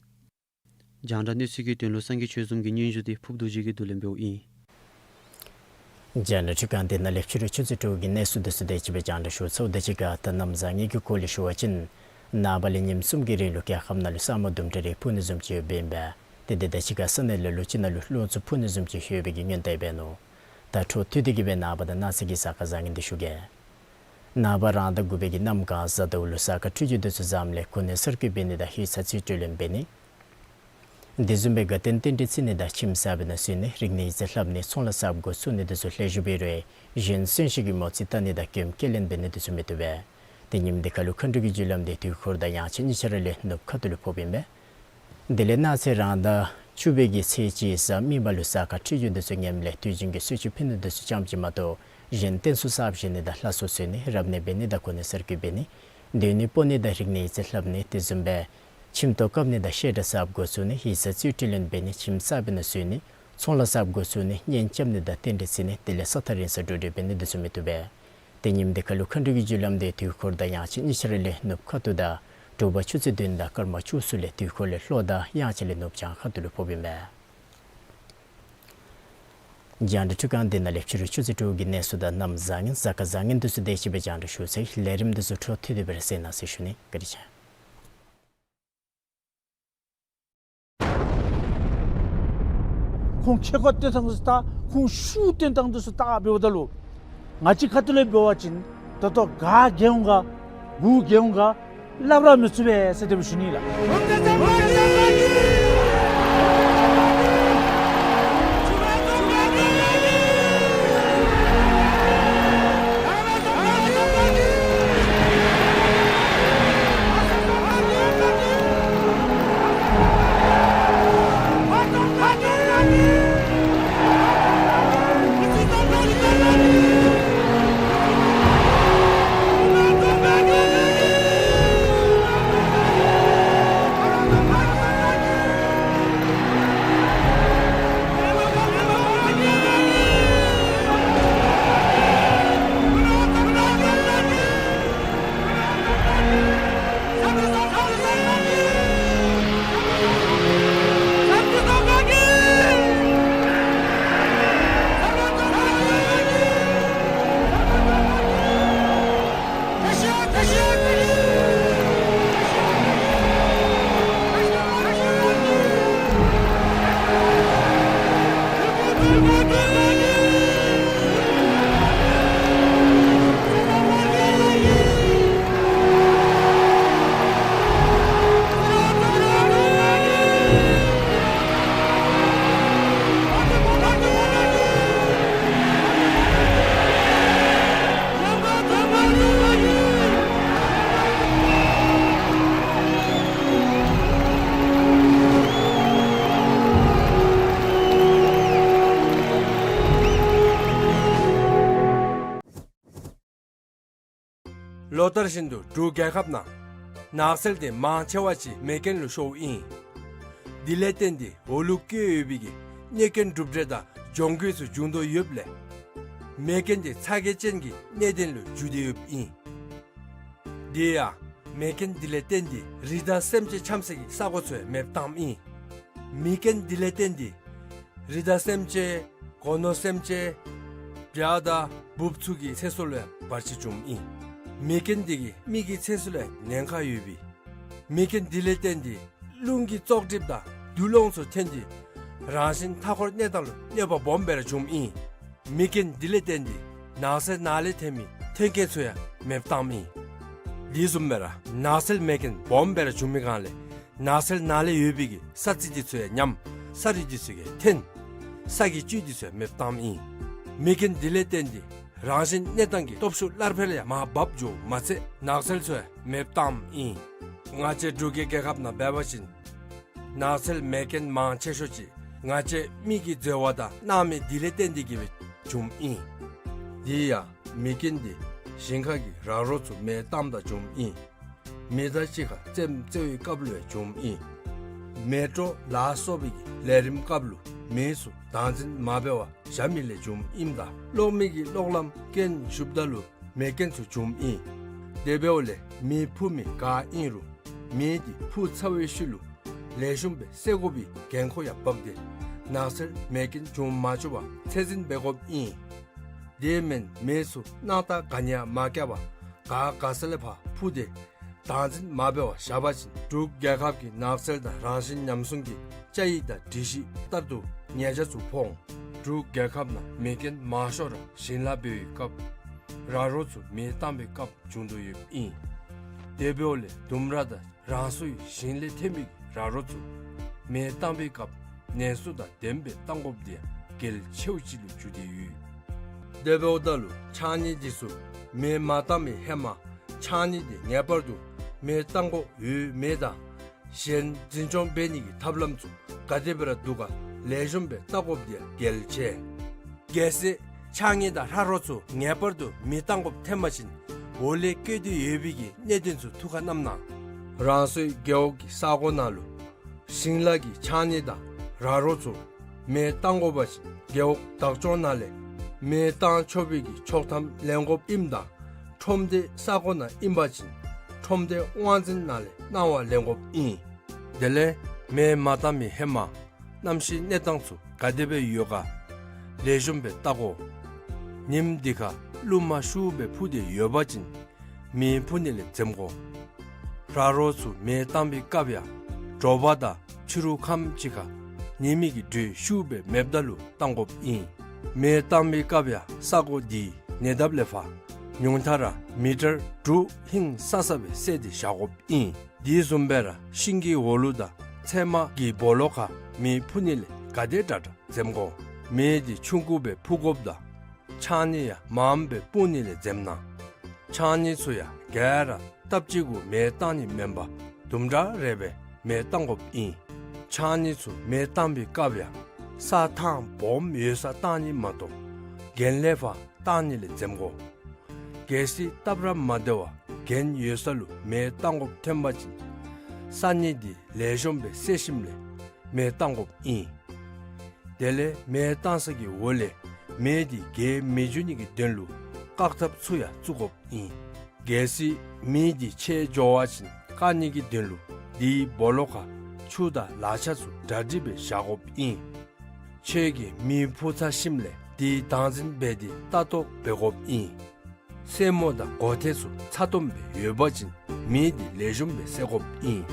རྒྱང་བསྒྲགས་གནས་ཚུལ་གྱི་དོན་ལུ་སངས་རྒྱས་ཆོས་འཛོམས་ཀྱི་སྙན་ཞུ་འདི་ཕུརབ་རྡོ་རྗེ་གིས་བསྡུ་ལེན་འབདཝ་ཨིན། རྒྱང་བསྒྲགས་འཕྲུལ་ཁང་འདི་ནང་ལས་ཕྱི་རུ་ཆུ་ཚོད་དྲུག་གི་གནས་ཚུལ་འདི་ཚུ་དེ་ཅིག་སྦེ་རྒྱང་བསྒྲགས་ཞུ་ཚརཝ་དང་གཅིག་ཁར་ད་གནམ་བཟང་ངན་གྱི་སྐོར་ལས་ཞུ་བ་ཅིན་ནངས་པ་ལས་ཉིནམ་གསུམ་གྱི་རིང་ལུ་རྒྱལ་ཁབ་ནང་ལུ་ས་སྨུག་དུམ་གྲ་རེ་ཕུབ་ནི་བཟུམ་ཅིག་ཡོདཔ་ཨིན་པས། ཏེ་དེ་དང་གཅིག་ཁར་ས་གནས་ལ་ལུ་ཅིག་ནང་ལུ་རླུང་འཚུབ་ཕུབ་ནི་བཟུམ་ཅིག་ཡོད་པའི་གི་སྔོན་བརྡ་འབད་ནུག། ད་འཕྲོ་མཐུད་དེ་གི་སྦེ་ནངས་པ་དང་གནངས་ཚེ་གི་གཟའ་སྐར་བཟང་ངན་འདི་ཞུ་གེ། ནངས་པ་རང་ཟླ་དགུ་པའི་གི་གནམ་གང་གཟའ་ཟླཝ་ལུ་གཟའ་སྐར་འཕྲོད་སྦྱོར་འདི་ཚུ་འཛམ་གླིང་ཁོ་ནའི་སར་སྐུད་འབད་ནི་དང་ཡིག་ཚང་རྩིས་སྤྲོད་ལེན་འབད་ནི། དེ་བཟུམ་སྦེ་དགའ་སྟོན་རྟེན་འབྲེལ་བརྩི་ནི་དང་ཁྱིམ་གསར་པའི་ནང་བཞུགས་ནི་རིག་གནས་ཡིག་རྩིས་ལྷབ་ནི་ཚོང་ལཱ་གསརཔ་འགོ་བཙུགས་ནི་འདི་ཚུ་ལེགས་ཤོམ་འབད་རུང་གཞན་གསོན་གཤིན་གྱི་མོ་རྩིས་བལྟ་ནི་དང་མགྱོནམ་སྐྱེལ་ལེན་འབད་ནི་འདི་ཚུ་མི་བཏུབ་པས། ཏེ་ཉིནམ་འདི་ཁར་ལུ་མཁའ་འགྲོ་གི་རྒྱུ་ལམ་འདི་དུས་འཁོར་དང་དབྱངས་ཅན་གཉིས་ཆ་ར་ལས་ནུབ་ཁ་ཐུག་ལུ་ཕོགཔ་ཨིན་པས། དེ་ལས་གནངས་ཚེ་རང་ཟླ་བཅུ་པའི་གི་ཚེས་གཅིག་གཟའ་མིག་དམར་ལུ་གཟའ་སྐར་འཕྲོད་སྦྱོར་འདི་ཚུ་ངནམ་ལས་དུས་རྒྱུན་གྱི་གསོལ་མཆོད་ཕུལ་ནི་འདི་ཚུ་ཙམ་ཅིག་མ་གཏོགས་གཞན་རྟེན་གསུམ་གསརཔ་བཞེངས་ནི་དང་ལྷ་གསོལ་གསོལ་ནི་རབ་གནས་འབད་ནི་དང་ཁོ་ནའི་སར་སྐུད་འབད་ནི་སྡོད་གནས་སྤོ་ནི་དང་རིག་གནས་ཡིག་རྩིས་ལྷབ་ནི་དེ་བཟུམ་སྦེ་ཁྱིམ་ཐོག་བཀབ་ནི་དང་བཤད་གྲྭ་གསརཔ་འགོ་བཙུགས་ནི་ཡིག་ཚང་རྩིས་སྤྲོད་ལེན་འབད་ནི་ཁྱིམ་གསར་པའི་ནང་བཞུགས་ནི་ཚོང་ལཱ་གསརཔ་འགོ་བཙུགས་ནི་གཉེན་རྐྱབ་ནི་དང་རྟེན་འབྲེལ་བརྩི་ནི་དེ་ལས་ས་ཐག་རིང་སར་འགྲོ་འགྲུལ་འབད་ནི་འདི་ཚུ་མི་བཏུབ་པས། ཏེ་ཉིནམ་འདི་ཁར་ལུ་མཁའ་འགྲོ་གི་རྒྱུ་ལམ་འདི་དུས་འཁོར་དང་དབྱངས་ཅན་གཉིས་ཆ་ར་ལས་ནུབ་ཁ་ཐུག་དང་དྲོ་པ་ཆུ་ཚོད་བདུན་དང་སྐར་མ་བཅུ་གསུམ་ལས་དུས་འཁོར་ལས་ལྷོ་དང་དབྱངས་ཅན་ལས་ནུབ་བྱང་ཁ་ཐུག་ལུ་ཕོགཔ་ཨིན་པས། རྒྱང་བསྒྲགས་འཕྲུལ་ཁང་འདི་ནང་ལས་ཕྱི་རུ་ཆུ་ཚོད་དྲུག་གི་གནས་ཚུལ་དང་གནམ་བཟང་ངན་གཟའ་སྐར་བཟང་ངན་འདི་ཚུ་དེ་ཅིག་སྦེ་རྒྱང་བསྒྲགས་ཞུ་ཚར་ཡི། ལས་རིམ་འདི་ཚུ་འཕྲོ་མཐུད་དེ་སྦེ་ར་གསན་གནང་ཟེར་ཞུ་ནི། བཀའ་དྲིན་ཆེ། ཁོང་ཁེ་ཀོ་སྟོན་ཐངས་འདི་ཚུ་བལྟ། ཁོང་ཤུགས་སྟོན་ཐངས་འདི་ཚུ་བལྟ་འབདཝ་ད་ལུ་ང་བཅས་ཁ་ཐུག་ལས་འབད་བ་ཅིན་ད་ལྟོ་ག་རྒྱལ་འོང་ག་གུ་རྒྱལ་འོང་ག་སླབ་ར་མི་ཚུགས་པས་ཟེར་དེ་སྦེ་ཞུ་ནི་ལགས། ལོ་ལྟར་བཞིན་དུ་འབྲུག་རྒྱལ་ཁབ་ནང་ནགས་ཚལ་དེ་མང་ཆེ་བ་ཅིག་མེ་རྐྱེན་ལུ་ཤོརཝ་ཨིན། དེ་ལས་བརྟེན་ཏེ་འོག་ལུ་བཀོད་ཡོད་པའི་གི་གནོད་སྐྱོན་གྲུབ་འབྲས་དང་གྱོང་གུད་ཚུ་འབྱུང་དོ་ཡོདཔ་ལས་མེ་རྐྱེན་དེ་ཚ་གྱང་ཅན་གྱི་གནད་དོན་ལུ་འགྱུར་ཏེ་ཡོདཔ་ཨིན། དེ་ཡང་མེ་རྐྱེན་དེ་ལས་བརྟེན་ཏེ་རི་དྭགས་སེམས་ཅན་འཁྱམས་སའི་གི་ས་གོ་ཚུ་ཡང་མེདཔ་བཏངམ་ཨིན། མེ་རྐྱེན་དེ་ལས་བརྟེན་ཏེ་རི་དྭགས་སེམས་ཅན་སྒོ་ནོར་སེམས་ཅན་བྱ་དང་འབུཔ་ཚུ་གི་ཚེ་སྲོག་ལུ་ཡང་བར་ཆད་བྱུངམ་ཨིན། མེ་རྐྱེན་དེ་གིས་མི་གི་ཚེ་སྲོག་ལུ་ཡང་ཉེན་ཁ་ཡོད་པས། མེ་རྐྱེན་དེ་ལས་བརྟེན་ཏེ་རླུང་གི་བཙོག་གྲིབ་དང་རྡུལ་སློང་ཚུ་ཐོན་ཏེ་རང་བཞིན་མཐའ་འཁོར་གནས་སྟངས་ལུ་གནོད་པ་སྦོམ་སྦེ་ར་བྱུངམ་ཨིན། མེ་རྐྱེན་དེ་ལས་བརྟེན་ཏེ་ནགས་ཚལ་ནང་ལས་ཐོན་མི་ཐོན་སྐྱེད་ཚུ་ཡང་མེདཔ་བཏངམ་ཨིན། དེ་བཟུམ་སྦེ་ར་ནགས་ཚལ་མེ་རྐྱེན་སྦོམ་སྦེ་ར་བྱུང་མི་སྒང་ལས་ནགས་ཚལ་ནང་ལས་ཡོད་པའི་གི་ས་རྩི་དེ་ཚུ་ཡང་ཉམས། ས་རུད་དེ་ཚུ་ཡང་ཐོན། ས་གི་བཅུད་དེ་ཚུ་ཡང་མེདཔ་བཏངམ་ཨིན། མེ་རྐྱེན་དེ་ལས་བརྟེན་ཏེ་རང་བཞིན་གནས་སྟངས་ཀྱི་སྟོབས་ཤུགས་སླར་འཕེལ་ཡང་མར་བབས་འགྱོཝ་མ་ཚད་ནགས་ཚལ་ཚུ་ཡང་མེདཔ་བཏངམ་ཨིན། ང་བཅས་འབྲུག་གི་རྒྱལ་ཁབ་ནང་འབད་བ་ཅིན་ནགས་ཚལ་མེ་རྐྱེན་མང་ཆེ་ཤོས་ཅིག་ང་བཅས་མི་གི་འཛོལ་བ་དང་སྣང་མེད་དེ་ལས་བརྟེན་ཏེ་གིས་སྦེ་བྱུངམ་ཨིན། དེ་ཡང་མེ་རྐྱེན་དེ་ཞིང་ཁ་གི་ར་རོ་ཚུ་མེ་བཏངམ་ད་བྱུངམ་ཨིན། མེ་མདའ་གཅིག་ཁར་རྩེདམོ་རྩེ་བའི་སྐབས་ལུ་ཡང་བྱུངམ་ཨིན། མེ་ཏྲོ་ལ་སོགས་པའི་གི་ལས་རིམ་སྐབས་ལུ་མེ་ཚུ་བདག་འཛིན་མ་འབད་བར་བཞག་མི་ལས་བྱུངམ་ཨིནམ་ད་གློག་མེ་གི་གློག་ལམ་རྐྱེན་ཞུགསཔ་ད་ལུ་མེ་རྐྱེན་ཚུ་བྱུངམ་ཨིན། དེ་འབདཝ་ལས་མེ་འཕུ་མི་ག་ཨིན་རུང་མེ་དེ་འཕུ་ཚར་བའི་ཤུལ་ལུ་ལེགས་ཤོམ་སྦེ་བསད་དགོ་པའི་འགན་ཁུར་ཡང་བབས་ཏེ་ནགས་ཚལ་མེ་རྐྱེན་བྱུང་མ་བཅུག་པར་ཚད་འཛིན་འབད་དགོཔ་ཨིན། དེ་མེན་མེ་ཚུ་སྣང་ཐག་ག་ནི་ཡང་མ་བཀལ་བར་ག་ག་ས་ལས་ཕར་འཕུ་སྟེ་བདག་འཛིན་མ་འབད་བར་བཞག་པ་ཅིན་འབྲུག་རྒྱལ་ཁབ་ཀྱི་ནགས་ཚལ་དང་རང་བཞིན་ཉམས་སྲུང་གི་བཅའ་ཡིག་དང་སྒྲིག་གཞི་ལྟར་དུ་ཉེས་ཆད་ཚུ་ཕོག་འོང་། འབྲུག་རྒྱལ་ཁབ་ནང་མེ་རྐྱེན་མང་ཤོས་ར་ཞིང་ལཱ་འབད་བའི་སྐབས་ར་རོ་ཚུ་མེ་བཏང་བའི་སྐབས་བྱུང་དོ་ཡོདཔ་ཨིན། དེ་འབདཝ་ལས་ལྡུམ་ར་དང་རང་སོའི་ཞིང་ལས་ཐོན་མི་ར་རོ་ཚུ་མེ་བཏང་བའི་སྐབས་ནན་སུ་དང་ལྡནམ་སྦེ་བཏང་དགོཔ་དེ་ཡང་གལ་ཆེཝ་ཅིག་ལུ་གྱུར་ཏེ་ཡོད། དེ་འབདཝ་ད་ལུ་ཕྱགས་སྙིགས་དེ་ཚུ་མེ་མ་བཏང་བའི་ཧེ་མ་ཕྱགས་སྙིགས་དེ་ངེས་པར་དུ་མེ་བཏང་དགོཔ་ཡོད་མེད་དང་གཞན་འཛིན་སྐྱོང་འབད་ནི་གི་ཐབས་ལམ་ཚུ་ག་དེ་སྦེ་ར་འདུག་ག་ལེགས་ཤོམ་སྦེ་བལྟ་དགོཔ་དེ་ཡང་གལ་ཆེ། གལ་སྲིད་ཕྱགས་སྙིགས་དང་ར་རོ་ཚུ་ངེས་པར་དུ་མེ་བཏང་དགོཔ་ཐོན་པ་ཅིན་འོག་ལས་བཀོད་དེ་ཡོད་པའི་གི་གནད་དོན་ཚུ་ཐུགས་ཁར་བསྣམ་གནང་། རང་སོའི་རྒེད་འོག་གི་ས་གོ་ནང་ལུ་ཞིང་ལཱ་གི་ཕྱགས་སྙིགས་དང་ར་རོ་ཚུ་མེ་བཏང་དགོ་པ་ཅིན་རྒེད་འོག་བདག་སྐྱོང་ནང་ལས་མེ་བཏང་ཆོག་པའི་གི་ཆོག་ཐམ་ལེན་དགོཔ་ཨིནམ་ད་ཁྲོམ་སྡེ་ས་གོ་ནང་ཨིན་པ་ཅིན་ཁྲོམ་སྡེ་དབང་འཛིན་ནང་ལས་གནང་བ་ལེན་དགོཔ་ཨིན། དེ་ལས་མེ་མ་བཏང་བའི་ཧེ་མ་གནམ་གཤིས་གནས་སྟངས་ཚུ་ག་དེ་སྦེ་ཡོད་ག་ལེགས་ཤོམ་སྦེ་བལྟ་དགོ། ཉིམ་དེ་ཁར་རླུང་མ་ཤུགས་སྦེ་འཕུ་སྟེ་ཡོད་པ་ཅིན་མེ་འཕུ་ནི་ལས་འཛེམ་དགོ། ར་རོ་ཚུ་མེ་བཏང་བའི་སྐབས་ཡང་དྲོ་པ་དང་ཕྱི་རུ་ཁམས་ཅིག་ཁར་ཉི་མའི་གི་དྲོད་ཤུགས་སྦེ་མེདཔ་ད་ལུ་བཏང་དགོཔ་ཨིན། མེ་བཏང་བའི་སྐབས་ཡང་ས་གོ་དེའི་ཉེ་འདབས་ལས་ཕར་ཉུང་མཐའ་ར་མི་ཊར་དྲུག་ཧིང་སང་ས་སྦེ་བསལ་ཏེ་བཞག་དགོཔ་ཨིན། དེ་བཟུམ་སྦེ་ར་ཤིང་གི་འོག་ལུ་དང་ཚལ་མ་གི་སྦོ་ལོགས་ཁར་མེ་འཕུ་ནི་ལས་ག་དེ་དྲག་དྲག་འཛེམ་དགོ། མེ་དེ་ཆུང་ཀུ་སྦེ་འཕུ་དགོཔ་དང་ཕྱགས་སྙིགས་ཡང་མངམ་སྦེ་སྤུངས་ནི་ལས་འཛེམ་གནང་། ཕྱགས་སྙིགས་ཚུ་ཡང་ག་ར་སྟབས་གཅིག་གུ་མེ་བཏང་ནི་མེན་པར་དུམ་གྲ་རེ་སྦེ་མེ་བཏང་དགོཔ་ཨིན། ཕྱགས་སྙིགས་ཚུ་མེ་བཏང་བའི་སྐབས་ཡང་ས་ཐང་སྦོམ་ཡོད་སར་བཏང་ནི་མ་གཏོགས་གྱེན་ལས་ཕར་བཏང་ནི་ལས་འཛེམ་དགོ། གལ་སྲིད་སྟབས་ར་མ་བདེ་བར་གྱེན་ཡོད་ས་ལུ་མེ་བཏང་དགོཔ་ཐོན་པ་ཅིན་ས་སྙིགས་དེ་ལེགས་ཤོམ་སྦེ་བསལ་ཞིནམ་ལས་མེ་བཏང་དགོཔ་ཨིན། དེ་ལས་མེ་བཏང་ས་གི་འོག་ལས་མེ་དེ་རྒྱས་མི་འགྱོ་ནི་གི་དོན་ལུ་བཀག་ཐབས་ཚུ་ཡང་བཙུགས་དགོཔ་ཨིན། གལ་སྲིད་མེ་དེ་ཆད་འགྱོ་བ་ཅིན་བཀག་ནི་གི་དོན་ལུ་དེའི་སྦོ་ལོགས་ཁར་ཆུ་དང་ལག་ཆ་ཚུ་གྲ་སྒྲིག་སྦེ་བཞག་དགོཔ་ཨིན། ཁྱོད་ཀྱིས་མེ་འཕུ་ཚར་ཞིནམ་ལས་དེའི་བདག་འཛིན་འབད་དེ་ལྟ་རྟོག་འབད་དགོཔ་ཨིན། སེན་མོ་དང་སྒོ་ཐེལ་ཚུ་ཚ་ཏོམ་སྦེ་ཡོད་པ་ཅིན་མེ་དེ་ལེགས་ཤོམ་སྦེ་བསད་དགོཔ་ཨིན།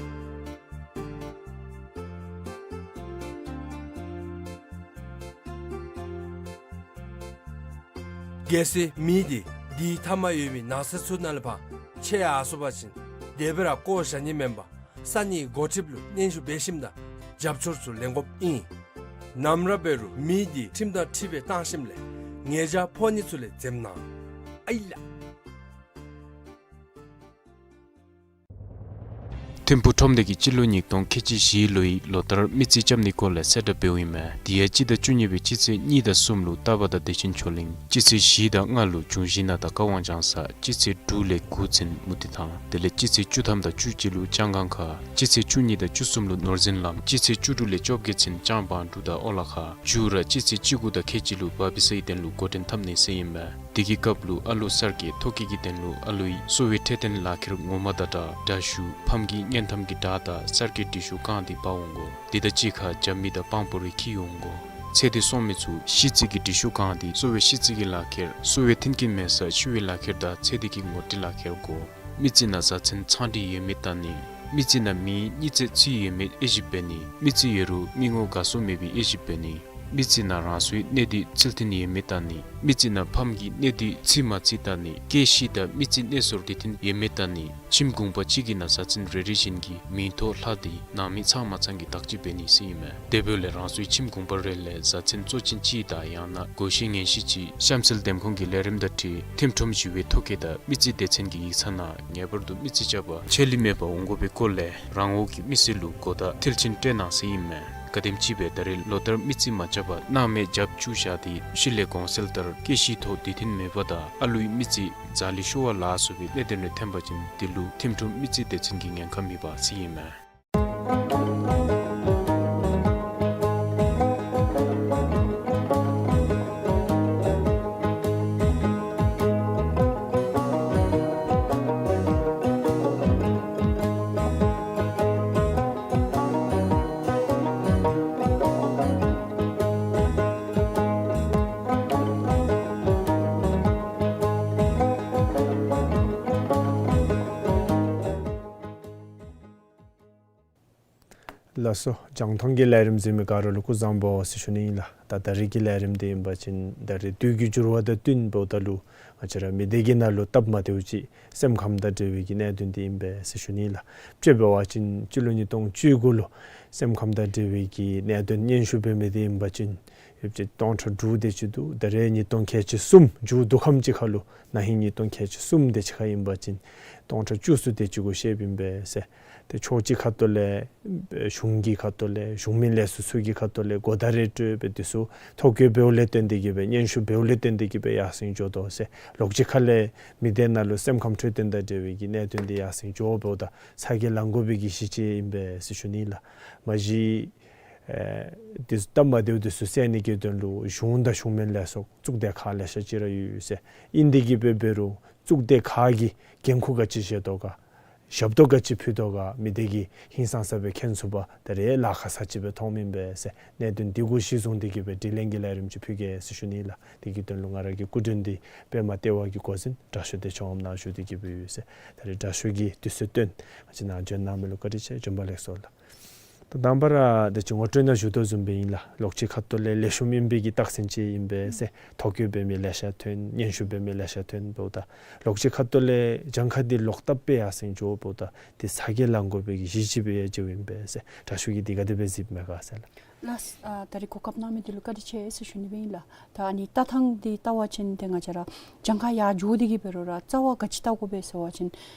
གལ་སྲིད་མེ་དེ་དེའི་མཐའ་མར་ཡོད་པའི་ནགས་ཚལ་ཚུ་ནང་ལས་ཕར་ཆད་ཡར་སོང་པ་ཅིན་དེ་སྦེ་ར་བཀོ་བཞག་ནི་མེན་པར་ས་གནས་འགོ་ཁྲིདཔ་ལུ་སྙན་ཞུ་འབད་ཞིནམ་ད་རྒྱབ་སྐྱོར་ཚུ་ལེན་དགོཔ་ཨིན། ནམ་ར་འབད་རུང་མེ་དེ་ཁྲིམས་དང་འཁྲིལ་སྦེ་བཏང་ཞིནམ་ལས་ཉེས་བྱ་ཕོག་ནི་ཚུ་ལས་འཛེམ་གནང་། ཨའི་ལགས། ཐིམ་ཕུག་ཁྲོམ་སྡེ་གིས་སྤྱི་ལོ་ཉིས་སྟོང་ཁལ་གཅིག་བཞི་ལོའི་ལོ་ལྟར་མི་རྩིས་རྐྱབ་ནིའི་སྐོར་ལས་གསལ་བསྒྲགས་འབདཝ་ཨིན་མས། དེ་ཡང་སྤྱི་ཟླ་བཅུ་གཉིས་པའི་སྤྱི་ཚེས་གཉིས་དང་གསུམ་ལུ་རྟ་པ་དང་བདེ་ཆེན་ཆོས་གླིང་། སྤྱི་ཚེས་བཞི་དང་ལྔ་ལུ་འབྱུང་བཞི་ན་དང་ཀ་ཝང་ལྗང་ས། སྤྱི་ཚེས་དྲུག་ལས་དགུ་ཚུན་མུ་ཏིག་ཐང་། དེ་ལས་སྤྱི་ཚེས་བཅུ་ཐམ་དང་བཅུ་གཅིག་ལུ་ལྕང་སྒང་ཁ། སྤྱི་ཚེས་བཅུ་གཉིས་དང་བཅུ་གསུམ་ལུ་ནོར་འཛིན་ལམ། སྤྱི་ཚེས་བཅུ་དྲུག་ལས་བཅོ་བརྒྱད་ཚུན་ལྕང་བང་འབྲུག་དང་ཨོ་ལ་ཁ། མཇུག་ར་སྤྱི་ཚེས་བཅུ་དགུ་དང་ཁལ་གཅིག་ལུ་བ་བི་ས་ཡི་དོན་ལུ་འགོ་འདྲེན་འཐབ་ནི་ཟེར་ཨིན་མས། དེ་གི་སྐབས་ལུ་ཨ་ལོ་གསར་སྐྱེས་ཐོ་བཀོད་ཀྱི་དོན་ལུ་ཨ་ལོའི་གསོ་བའི་འཕྲོད་བསྟེན་ལག་ཁྱེར་ངོ་མ་དང་སྦྲགས་འདྲ་ཞུ། ཕམ་གྱི་བརྙན་ཐམ་གྱི་སྒྲ་དང་གསར་སྐྱེས་འབྲི་ཤོག་བཀང་སྟེ་འབག་འོང་དགོ། དེ་དང་གཅིག་ཁར་རྒྱབ་མི་དང་པང་སྤོ་རིགས་འཁྱིད་འོང་དགོ། ཚེ་འདས་སོང་མི་ཚུ་ཤི་ཚད་ཀྱི་འབྲི་ཤོག་བཀང་སྟེ་གསོ་བའི་ཤི་ཚད་ཀྱི་ལག་ཁྱེར་གསོ་བའི་མཐུན་རྐྱེན་མེད་སར་ཤི་བའི་ལག་ཁྱེར་དང་ཚེ་འདས་ཀྱི་ངོ་སྤྲོད་ལག་ཁྱེར་དགོ། མི་རྩིས་ནང་བཟའ་ཚང་ཚང་སྒྲིག་ཡོད་མེད་བལྟ་ནི། མི་རྩིས་ནང་མིང་གཉིས་བརྩེགས་ཚུད་ཡོད་མེད་དབྱེ་ཞིབ་འབད་ནི། མི་རྩིས་ཡོད་རུང་མི་ངོ་དགའ་ཚོར་མེད་པའི་དབྱེ་ཞིབ་འབད་ནི། མི་རྩིས་ནང་རང་སོའི་གནས་སྡུད་རྩིས་མཐུན་ཡོད་མེད་བལྟ་ནི། མི་རྩིས་ནང་ཕམ་གྱི་གནས་སྡུད་རྩིས་མ་རྩིས་བལྟ་ནི། སྐྱེས་ཤི་དང་མི་རྩིས་གནས་སོར་འདི་མཐུན་ཡོད་མེད་བལྟ་ནི། ཁྱིམ་གུང་པ་གཅིག་གི་ནང་བཟའ་ཚང་རེ་རེ་བཞིན་གྱི་མིང་ཐོ་ལྷག་སྟེ་ནང་མི་ཚང་མ་ཚང་གི་བདག་གཅེས་འབད་ནི་ཟེར་ཨིན་མས། དེ་འབདཝ་ལས་རང་སོའི་ཁྱིམ་གུང་པ་རེ་ལས་བཟའ་ཚང་གཙོ་ཅན་གཅིག་དང་ཡང་ན་གོས་གཞི་ངན་གཞི་ཅིག་གཤམ་གསལ་འདེམས་ཁོངས་ཀྱི་ལས་རིམ་དང་འཁྲིལ་ཐིམ་ཁྲོམ་ཞི་བའི་ཐོ་བཀོད་དང་མི་རྩིས་སྡེ་ཚན་གྱི་ཡིག་ཚང་ནང་ངེས་པར་དུ་མི་རྩིས་རྐྱབ་པར་ཆད་ལུས་མེད་པར་འོང་དགོ་པའི་སྐོར་ལས་རང་འོག་གི་མི་སེར་ལུ་གོ་བརྡ་མཐིལ་ཕྱིན་སྤྲོད་གནང་ཟེར་ཨིན་མས། ག་དེམ་ཅིག་སྦེ་ད་རེས་ལོ་ལྟར་མི་རྩིས་མ་རྐྱབ་པར་སྣང་མེད་རྒྱབ་བཅུག་བཞག་སྟེ་ཤུལ་ལས་གོང་གསལ་ལྟར་སྐྱེས་ཤི་ཐོ་འདི་མཐུན་མེད་པ་དང་ཨ་ལུའི་མི་རྩིས་རྫ་ལས་ཤོར་བ་ལ་སོགས་པའི་གནད་དོན་རེ་ཐོན་པ་ཅིན་དེ་ལུ་ཐིམ་ཁྲོམ་མི་རྩིས་སྡེ་ཚན་གྱི་ཉེན་ཁ་མེད་པ་ཟེར་ཨིན་མས། ལགས་སོ། རྒྱང་མཐོང་གི་ལས་རིམ་གཟིགས་མི་ག་ར་ལུ་སྐུ་གཟུགས་བཟང་པོ་ཟེར་ཞུ་ནི་ཨིན་ལགས། ད་ད་རེས་ཀྱི་ལས་རིམ་འདི་ཨིན་པ་ཅིན་ད་རེས་དུས་ཀྱི་འགྱུར་བ་དང་བསྟུན་འབདཝ་ད་ལུ་ང་བཅས་ར་མི་སྡེ་གི་ནང་ལུ་སྟབས་མ་བདེཝ་ཅིག་སེམས་ཁམས་དང་འབྲེལ་བའི་གི་གནད་དོན་འདི་ཨིན་པས་ཟེར་ཞུ་ནི་ཨིན་ལགས། དཔྱེ་འབད་བ་ཅིན་སྤྱི་ལོ་ཉིས་སྟོང་བཅུ་དགུ་ལུ་སེམས་ཁམས་དང་འབྲེལ་བའི་གི་གནད་དོན་སྙན་ཞུ་འབད་མི་འདི་ཨིན་པ་ཅིན་ཡོདཔ་ཅིག་སྟོང་ཕྲག་དྲུག་དེ་ཅིག་འདུག། ད་རེས་ཉིས་སྟོང་ཁལ་གཅིག་གསུམ་མཇུག་བསྡུ་ཁམས་ཅིག་ཁར་ལུ་ན་ཧིང་ཉིས་སྟོང་ཁལ་གཅིག་གསུམ་དེ་ཅིག་ཁར་ཨིན་པ་ཅིན་སྟོང་ཕྲག་བཅུ་གསུམ་དེ་ཅིག་གུ་བཤདཔ་ཨིན་པས་ཟེར། ཏེ་ཕྱོགས་གཅིག་ཁ་ཐུག་ལས་གཞུང་གི་ཁ་ཐུག་ལས་གཞུང་མིན་ལས་ཚོགས་ཚུ་གི་ཁ་ཐུག་ལས་གོ་བརྡ་རེ་སྤྲོད་སྦེ་འདི་ཚུ་ཐོ་བཀོད་འབདཝ་ལས་བརྟེན་ཏེ་གིས་སྦེ་སྙན་ཞུ་འབདཝ་ལས་བརྟེན་ཏེ་གིས་སྦེ་ཡར་སེང་འགྱོ་དོ་ཟེར། ལོགས་གཅིག་ཁ་ལས་མི་སྡེ་ནང་ལུ་སེམས་ཁམས་འཕྲོད་བསྟེན་དང་འབྲེལ་བའི་གི་གནད་དོན་འདི་ཡར་སེང་འགྱོ་འབདཝ་ད་ཚ་གྱང་ལང་དགོ་པའི་གི་གཞི་ཅིག་ཨིན་པས་ཟེར་ཞུ་ནི་ལགས། མ་གཞི་ཨེ་འདི་ཚུ་སྟབས་མ་བདེཝ་འདི་ཚུ་སེལ་ནི་གི་དོན་ལུ་གཞུང་དང་གཞུང་མིན་ལས་ཚོགས་གཙུག་སྡེ་ཁག་ལེ་ཤ་ཅིག་ར་ཡོད་ཟེར། ཨིན་ཏེ་གིས་སྦེ་འབད་རུང་གཙུག་སྡེ་ཁག་གིས་འགན་ཁུར་ག་ཅི་བཞེས་དོ་ག། ཞབས་ཏོག་ག་ཅི་ཕུལ་དོ་ག། མི་སྡེ་གིས་ཧིང་སངས་ས་སྦེ་མཁྱེན་ཚུགས་པར་ད་རེས་ལཱ་ཁག་ས་ཅིག་སྦེ་མཐོངམ་ཨིན་པས་ཟེར། གནད་དོན་འདི་གུ་གཞི་བཟུང་སྟེ་གིས་སྦེ་དྲི་ལན་གྱི་ལས་རིམ་ཅིག་ཕུལ་གེ་ཟེར་ཞུ་ནི་ལགས། དེ་གི་དོན་ལུ་ང་ར་གི་སྐུ་མགྲོན་འདི་པདྨ་ལྟེ་བ་གི་འགོ་འཛིན་དྲག་ཤོས་བདེ་མཆོག་ངམ་ནཱ་བཞུགས་ཏེ་གིས་སྦེ་ཡོད་ཟེར། ད་རེས་དྲག་ཤོས་ཀྱིས་དུས་ཚོད་བཏོན་ང་བཅས་ནཱ་བྱོན་གནང་མི་ལུ་བཀའ་དྲིན་ཆེ། བྱོན་པ་ལེགས་སོ་ལགས། ད་དང་པ་ར་ད་ཅི་ངོ་སྤྲོད་ནང་ཞུ་དོ་བཟུམ་སྦེ་ཨིན་ལགས། ལོགས་གཅིག་ཁ་ཐུག་ལས་ལེགས་ཤོམ་ཨིན་པའི་གི་རྟགས་མཚན་ཅིག་ཨིན་པས་ཟེར། ཐོ་བཀོད་འབད་མི་ལེ་ཤ་ཐོན། སྙན་ཞུ་འབད་མི་ལེ་ཤ་ཐོན་འབདཝ་ད་ལོགས་གཅིག་ཁ་ཐུག་ལས་གྱངས་ཁ་འདི་ལོག་ལྟབ་སྦེ་ཡར་སེང་འགྱོ་འབདཝ་ད་འདི་ཚ་གྱང་ལང་དགོ་པའི་གི་གཞི་ཅིག་སྦེ་ཡང་མཇལཝ་ཨིན་པས་ཟེར། དྲག་ཤོས་ཀྱིས་འདི་ག་དེ་སྦེ་གཟིགསཔ་མས་ག་ཟེར་ལགས། ལགས། ཨ་ད་རེས་གོ་སྐབས་གནང་མི་འདི་ལུ་བཀའ་དྲིན་ཆེ་ཟེར་ཞུ་ནི་སྦེ་ཨིན་ལགས། ད་ཨ་ནི་ལྟ་ཐངས་འདི་བལྟ་བ་ཅིན་ཏེ་ང་བཅས་ར་གྱངས་ཁ་ཡར་འགྱོ་སྟེ་གིས་འབད་རུང་ར་རྩ་བ་ག་ཅི་བལྟ་དགོ་པས་ཟེར་བ་ཅིན་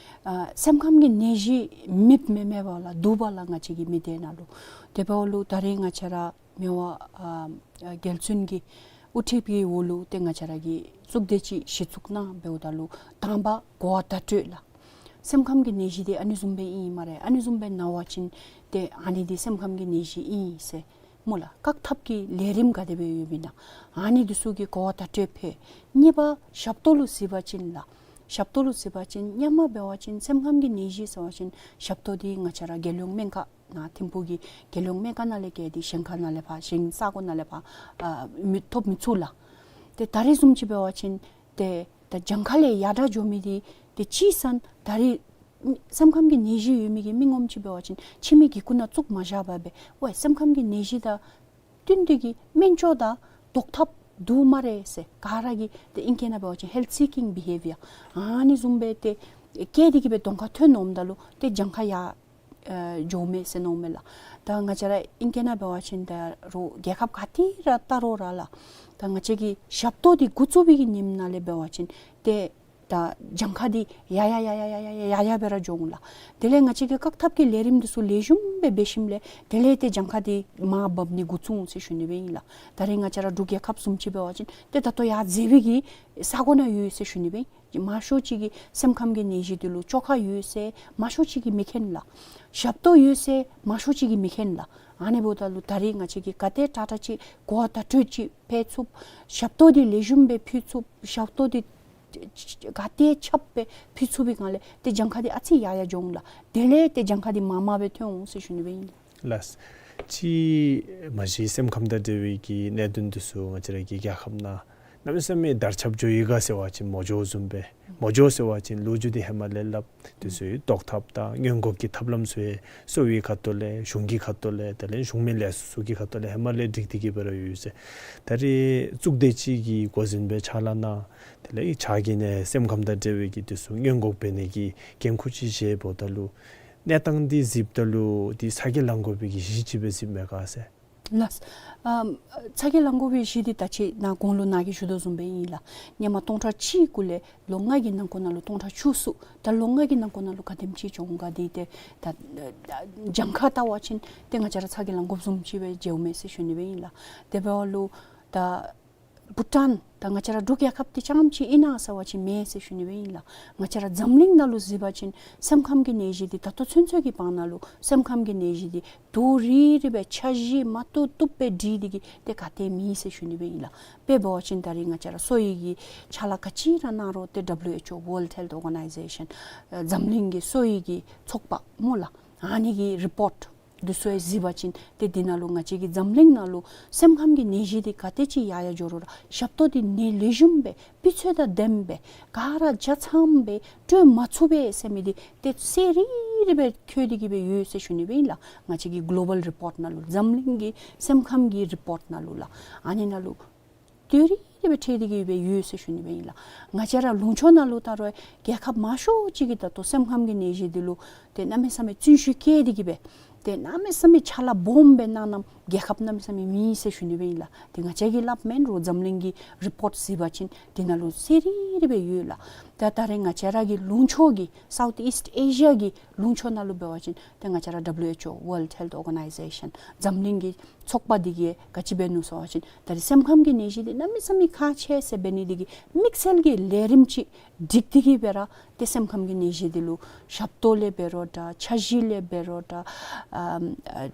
ཨ་སེམས་ཁམས་ཀྱི་ནད་གཞི་མེདཔ་མེན་མེན་པ་ལགས། འདུག་པ་ལགས་ང་བཅས་ཀྱི་མི་སྡེ་ནང་ལུ། དེ་འབདཝ་ལུ་ད་རེས་ང་བཅས་ར་མི་དབང་ཨ་རྒྱལ་བཙུན་གྱི་དབུ་ཁྲིད་ཀྱི་འོག་ལུ་ཏེ་ང་བཅས་ར་གིས་གཙུག་སྡེ་ཅིག་གཞི་བཙུགས་གནང་འབདཝ་ད་ལུ་དང་པ་གོ་བ་བརྡ་སྤྲོད་ལགས། སེམས་ཁམས་ཀྱི་ནད་གཞི་འདི་ཨ་ནི་བཟུམ་སྦེ་ཨིན་སྨ་རེ། ཨ་ནི་བཟུམ་སྦེ་ན་བ་ཅིན་ཏེ་ཨ་ནི་འདི་སེམས་ཁམས་ཀྱི་ནད་གཞི་ཨིན་ཟེར་སྨོ་ལགས། བཀག་ཐབས་ཀྱི་ལས་རིམ་ག་དེ་སྦེ་ཡོདཔ་ཨིན་ན་ཨ་ནི་འདི་ཚུ་གི་གོ་བ་བརྡ་སྤྲོད་ཕུལ། གཉིས་པ་ཞབས་ཏོག་ལུ་གཟིགས་པ་ཅིན་ལགས། ཞབས་ཏོག་ལུ་གཟིགས་པ་ཅིན་སྔོན་མ་འབད་བ་ཅིན་སེམས་ཁམས་ཀྱི་ནད་གཞི་ཟེར་བ་ཅིན་ཞབས་ཏོག་འདི་ང་བཅས་ར་རྒྱལ་ཡོངས་སྨན་ཁང་ནང་ཐིམ་ཕུག་གི་རྒྱལ་ཡོངས་སྨན་ཁང་ནང་ལས་བརྒལ་ཏེ་གཞན་ཁ་ནང་ལས་ཕར་གཞན་ས་གོ་ནང་ལས་ཕར་ཨ་མི་ཐོབ་མི་ཚུགས་ལགས། ཏེ་ད་རེས་བཟུམ་ཅིག་འབད་བ་ཅིན་ཏེ་ད་གྱངས་ཁ་ལས་ཡར་དྲགས་འགྱོ་མི་འདི་ཏེ་ཅིག་ཟེར་ན་ད་རེས་སེམས་ཁམས་ཀྱི་ནད་གཞི་ཡོད་མི་གི་མི་ངོམ་ཅིག་འབད་བ་ཅིན་ཁྱིམ་གྱི་གུ་ནང་བཙུགས་མ་བཞག་པར་སྦེ་ཝའི་སེམས་ཁམས་ཀྱི་ནད་གཞི་དང་བསྟུན་ཏེ་གིས་སྨན་བཅོས་དང་བཟློག་ཐབས་འདུག་སྨ་རེ་ཟེར། ག་ར་གིས་ཏེ་ཨིང་སྐད་ནང་འབད་བ་ཅིན་health seeking behavior ཨ་ནི་བཟུམ་སྦེ་ཏེ་བསྐྱེད་དེ་གིས་སྦེ་གདོང་ཁར་ཐོན་འོངམ་ད་ལུ་ཏེ་གྱངས་ཁ་ཡར་ཨེ་འགྱོཝ་མས་ཟེར་མནོཝ་མས་ལགས། ད་ང་བཅས་ར་ཨིང་སྐད་ནང་འབད་བ་ཅིན་ད་རུང་རྒྱལ་ཁབ་ག་ཏེ་ར་བལྟ་རུང་ར་ལགས། ད་ང་བཅས་ཀྱི་ཞབས་ཏོག་འདི་འགོ་བཙུགས་པའི་གི་ཉིནམ་ནང་ལས་འབད་བ་ཅིན་ཏེ་ ད་གྱངས་ཁ་འདི་ཡར་ཡར་ཡར་ཡར་སྦེ་ར་འགྱོ་འོང་ལགས། དེ་ལས་ང་བཅས་ཀྱིས་བཀག་ཐབས་ཀྱི་ལས་རིམ་འདི་ཚུ་ལེགས་ཤོམ་སྦེ་འབད་ཞིནམ་ལས་དེ་ལས་ཏེ་གྱངས་ཁ་འདི་མར་འབབ་ནི་འགོ་བཙུགས་འོང་ཟེར་ཞུ་ནི་སྦེ་ཨིན་ལགས། ད་རེས་ང་བཅས་ར་འབྲུག་རྒྱལ་ཁབ་བཟུམ་ཅིག་འབད་བ་ཅིན་ཏེ་ད་ལྟོ་ཡར་འཛེགས་པའི་གི་ས་གོ་ནང་ཡོད་ཟེར་ཞུ་ནི་སྦེ་ཨིན། མང་ཤོས་ཅིག་གིས་སེམས་ཁམས་ཀྱི་ནད་གཞི་འདི་ལུ་བཅོས་ཁ་ཡོད་ཟེར་མང་ཤོས་ཅིག་གིས་མི་མཁྱེན་ལགས། ཞབས་ཏོག་ཡོད་ཟེར་མང་ཤོས་ཅིག་གིས་མི་མཁྱེན་ལགས། ཨ་ནི་འབདཝ་ད་ལུ་ད་རེས་ང་བཅས་ཀྱིས་ག་དེ་དྲག་དྲག་ཅིག་གོ་བ་བརྡ་སྤྲོད་ཅིག་འབད་ཚུགས། ཞབས་ཏོག་འདི་ལེགས་ཤོམ་སྦེ་ཕུལ་ཚུགས། ཞབས་ཏོག་འདི་ག་དེ་ཁྱབ་སྦེ་ཕུལ་ཚུགས་པའི་སྒང་ལས་ཏེ་གྱངས་ཁ་འདི་ཨ་ཙི་ཡར་ཡར་འགྱོ་འོང་ལགས། དེ་ལས་ཏེ་གྱངས་ཁ་འདི་མར་མར་སྦེ་ཐོན་འོང་ཟེར་ཞུ་ནི་སྦེ་ཨིན་ལགས། ལགས། ཅིག་མ་གཞི་སེམས་ཁམས་དང་འབྲེལ་བའི་གི་གནད་དོན་འདི་ཚུ་ང་བཅས་ར་གི་རྒྱལ་ཁབ་ནང་གནམ་མེད་ས་མེད་དར་ཁྱབ་འགྱོ་ཡི་ག་ཟེར་བ་ཅིན་མ་འགྱོཝ་བཟུམ་སྦེ། མ་འགྱོ་ཟེར་བ་ཅིན་ལོ་རྒྱུས་འདི་ཧེ་མ་ལས་སླབ། འདི་ཚུ་ཟློག་ཐབས་དང་སྔོན་འགོག་གི་ཐབས་ལམ་ཚུ་ཡང་གསོ་བའི་ཁ་ཐུག་ལས་གཞུང་གི་ཁ་ཐུག་ལས་དེ་ལས་གཞུང་མིན་ལས་ཚོགས་ཚུ་གི་ཁ་ཐུག་ལས་ཧེ་མ་ལས་སྒྲིག་སྟེ་གི་སྦེ་ར་ཡོད་ཟེར། ད་རེས་གཙུག་སྡེ་ཅིག་གིས་འགོ་འཛིན་སྦེ་ཕྱག་ལཱ་གནང་། དེ་ལས་ཕྱག་གི་ནི་སེམས་ཁམས་དང་འབྲེལ་བའི་གི་འདི་ཚུ་སྔོན་འགོག་འབད་ནི་གི་འགན་ཁུར་ཅིག་བཞེསཔ་ད་ལུ་གནས་སྟངས་འདི་གཟིགསཔ་ད་ལུ་འདི་ཚ་གྱང་ལང་དགོ་པའི་གི་གཞི་ཅིག་སྦེ་གཟིགསཔ་མས་ག་ཟེར། ལགས། ཨམ་ཚ་གྱང་ལང་དགོ་པའི་གཞི་འདི་ད་ཅི་ནཱ་གོང་ལུ་ནཱ་གིས་ཞུ་དོ་བཟུམ་སྦེ་ཨིན་ལགས། ཧེ་མ་སྟོང་ཕྲག་གཅིག་གུ་ལས་ལོ་ལྔ་གི་ནང་འཁོད་ནང་ལུ་སྟོང་ཕྲག་བཅུ་གསུམ། ད་ལོ་ལྔ་གི་ནང་འཁོད་ནང་ལུ་ག་དེམ་ཅིག་བྱུང་ག་འདི་ཏེ་ད་གྱངས་ཁ་བལྟ་བ་ཅིན་ཏེ་ང་བཅས་ར་ཚ་གྱང་ལང་དགོཔ་བཟུམ་ཅིག་སྦེ་མཇལཝ་མས་ཟེར་ཞུ་ནི་སྦེ་ཨིན་ལགས། དེ་འབདཝ་ལུ་ད་བྷུ་ཊཱན་དང་ང་བཅས་ར་འབྲུག་རྒྱལ་ཁབ་འདི་རྐྱངམ་ཅིག་ཨིན་ན་ཟེར་བ་ཅིན་མེན་ཟེར་ཞུ་ནི་སྦེ་ཨིན་ལགས། ང་བཅས་ར་འཛམ་གླིང་ནང་ལུ་གཟིགས་པ་ཅིན་སེམས་ཁམས་ཀྱི་ནད་གཞི་འདི་ད་ལྟོ་ཚུན་ཚོད་ཀྱི་བར་ན་ལུ་སེམས་ཁམས་ཀྱི་ནད་གཞི་འདི་རྡོག་རིལ་རི་སྦེ་འཆར་གཞི་མ་བཏུབ་བཏུབ་སྦེ་སྒྲིག་སྟེ་གི་ཏེ་ག་ཏེ་མེད་ཟེར་ཞུ་ནི་སྦེ་ཨིན་ལགས། དཔེ་འབད་བ་ཅིན་ད་རེས་ང་བཅས་ར་གསོ་བའི་གི་ཕྱག་ལཱ་ག་ཅི་ར་གནང་རུང་ཏེ་ཌབ་ལུ་ཨེཆ་ཨོ་World Health Organization འཛམ་གླིང་གི་གསོ་བའི་གི་ཚོགས་པ་སྨོ་ལགས། ཨ་ནི་གི་རི་པོརཊ་འདི་ཚུ་ཡང་གཟིགས་པ་ཅིན་ཏེ་འདི་ནང་ལུ་ང་བཅས་ཀྱི་འཛམ་གླིང་ནང་ལུ་སེམས་ཁམས་ཀྱི་ནད་གཞི་འདི་ག་དེ་ཅིག་ཡར་ཡར་འགྱོ་རུང་ར་ཞབས་ཏོག་འདི་ནི་ལེགས་ཤོམ་སྦེ་སྤུས་ཚད་དང་ལྡནམ་སྦེ་ག་ར་ཆ་ཚང་སྦེ་སྤྲོད་མ་ཚུགས་པས་ཟེར་མི་འདི་ཏེ་གསལ་རི་རི་སྦེ་འཁོད་དེ་གི་སྦེ་ཡོད་ཟེར་ཞུ་ནི་སྦེ་ཨིན་ལགས། ང་བཅས་ཀྱི་གོ་ལོ་བཱལ་རི་པོརཊ་ནང་ལུ་འཛམ་གླིང་གི་སེམས་ཁམས་ཀྱི་རི་པོརཊ་ནང་ལུ་ལགས། ཨ་ནི་ནང་ལུ་ཏེ་རི་རི་སྦེ་འཁོད་དེ་གི་སྦེ་ཡོད་ཟེར་ཞུ་ནི་སྦེ་ཨིན་ལགས། ང་བཅས་ར་ལུང་ཕྱོགས་ནང་ལུ་ད་རུང་རྒྱལ་ཁབ་མང་ཤོས་ཅིག་གིས་ད་ལྟོ་སེམས་ཁམས་ཀྱི་ནད་གཞི་འདི་ལུ་ཏེ་གནམ་མེད་ས་མེད་བརྩོན་ཤུགས་བསྐྱེད་དེ་གི་སྦེ་ཏེ་གནམ་མེད་ས་མེད་ཕྱག་ལཱ་སྦོམ་སྦེ་གནང་གནངམ་རྒྱལ་ཁབ་གནམ་མེད་ས་མེད་མེད་ཟེར་ཞུ་ནི་སྦེ་ཨིན་ལགས། ཏེ་ང་བཅས་ཀྱིས་སླབ་མེན་རུང་འཛམ་གླིང་གི་རི་པོརཊ་གཟིགས་པ་ཅིན་འདི་ནང་ལུ་གསལ་རི་རི་སྦེ་ཡོད་ལགས། ད་ད་རེས་ང་བཅས་ར་གི་ལུང་ཕྱོགས་ཀྱི་South East Asia གི་ལུང་ཕྱོགས་ནང་ལུ་འབད་བ་ཅིན་ཏེ་ང་བཅས་ར་ཌབ་ལུ་ཨེཆ་ཨོ་World Health Organization འཛམ་གླིང་གི་ཚོགས་པ་འདི་གིས་ག་ཅི་འབད་ནུག་ཟེར་བ་ཅིན་ད་རེས་སེམས་ཁམས་ཀྱི་ནད་གཞི་འདི་གནམ་མེད་ས་མེད་ཁག་ཆེ་ཟེར་འབད་ནི་འདི་གིས་དམིགས་བསལ་གྱི་ལས་རིམ་ཅིག་སྒྲིག་སྟེ་གི་སྦེ་ར་ཏེ་སེམས་ཁམས་ཀྱི་ནད་གཞི་འདི་ལུ་ཞབས་ཏོག་ལས་འབད་རུང་འདྲ་འཆར་གཞི་ལས་འབད་རུང་འདྲ་ཨམ་ཨ་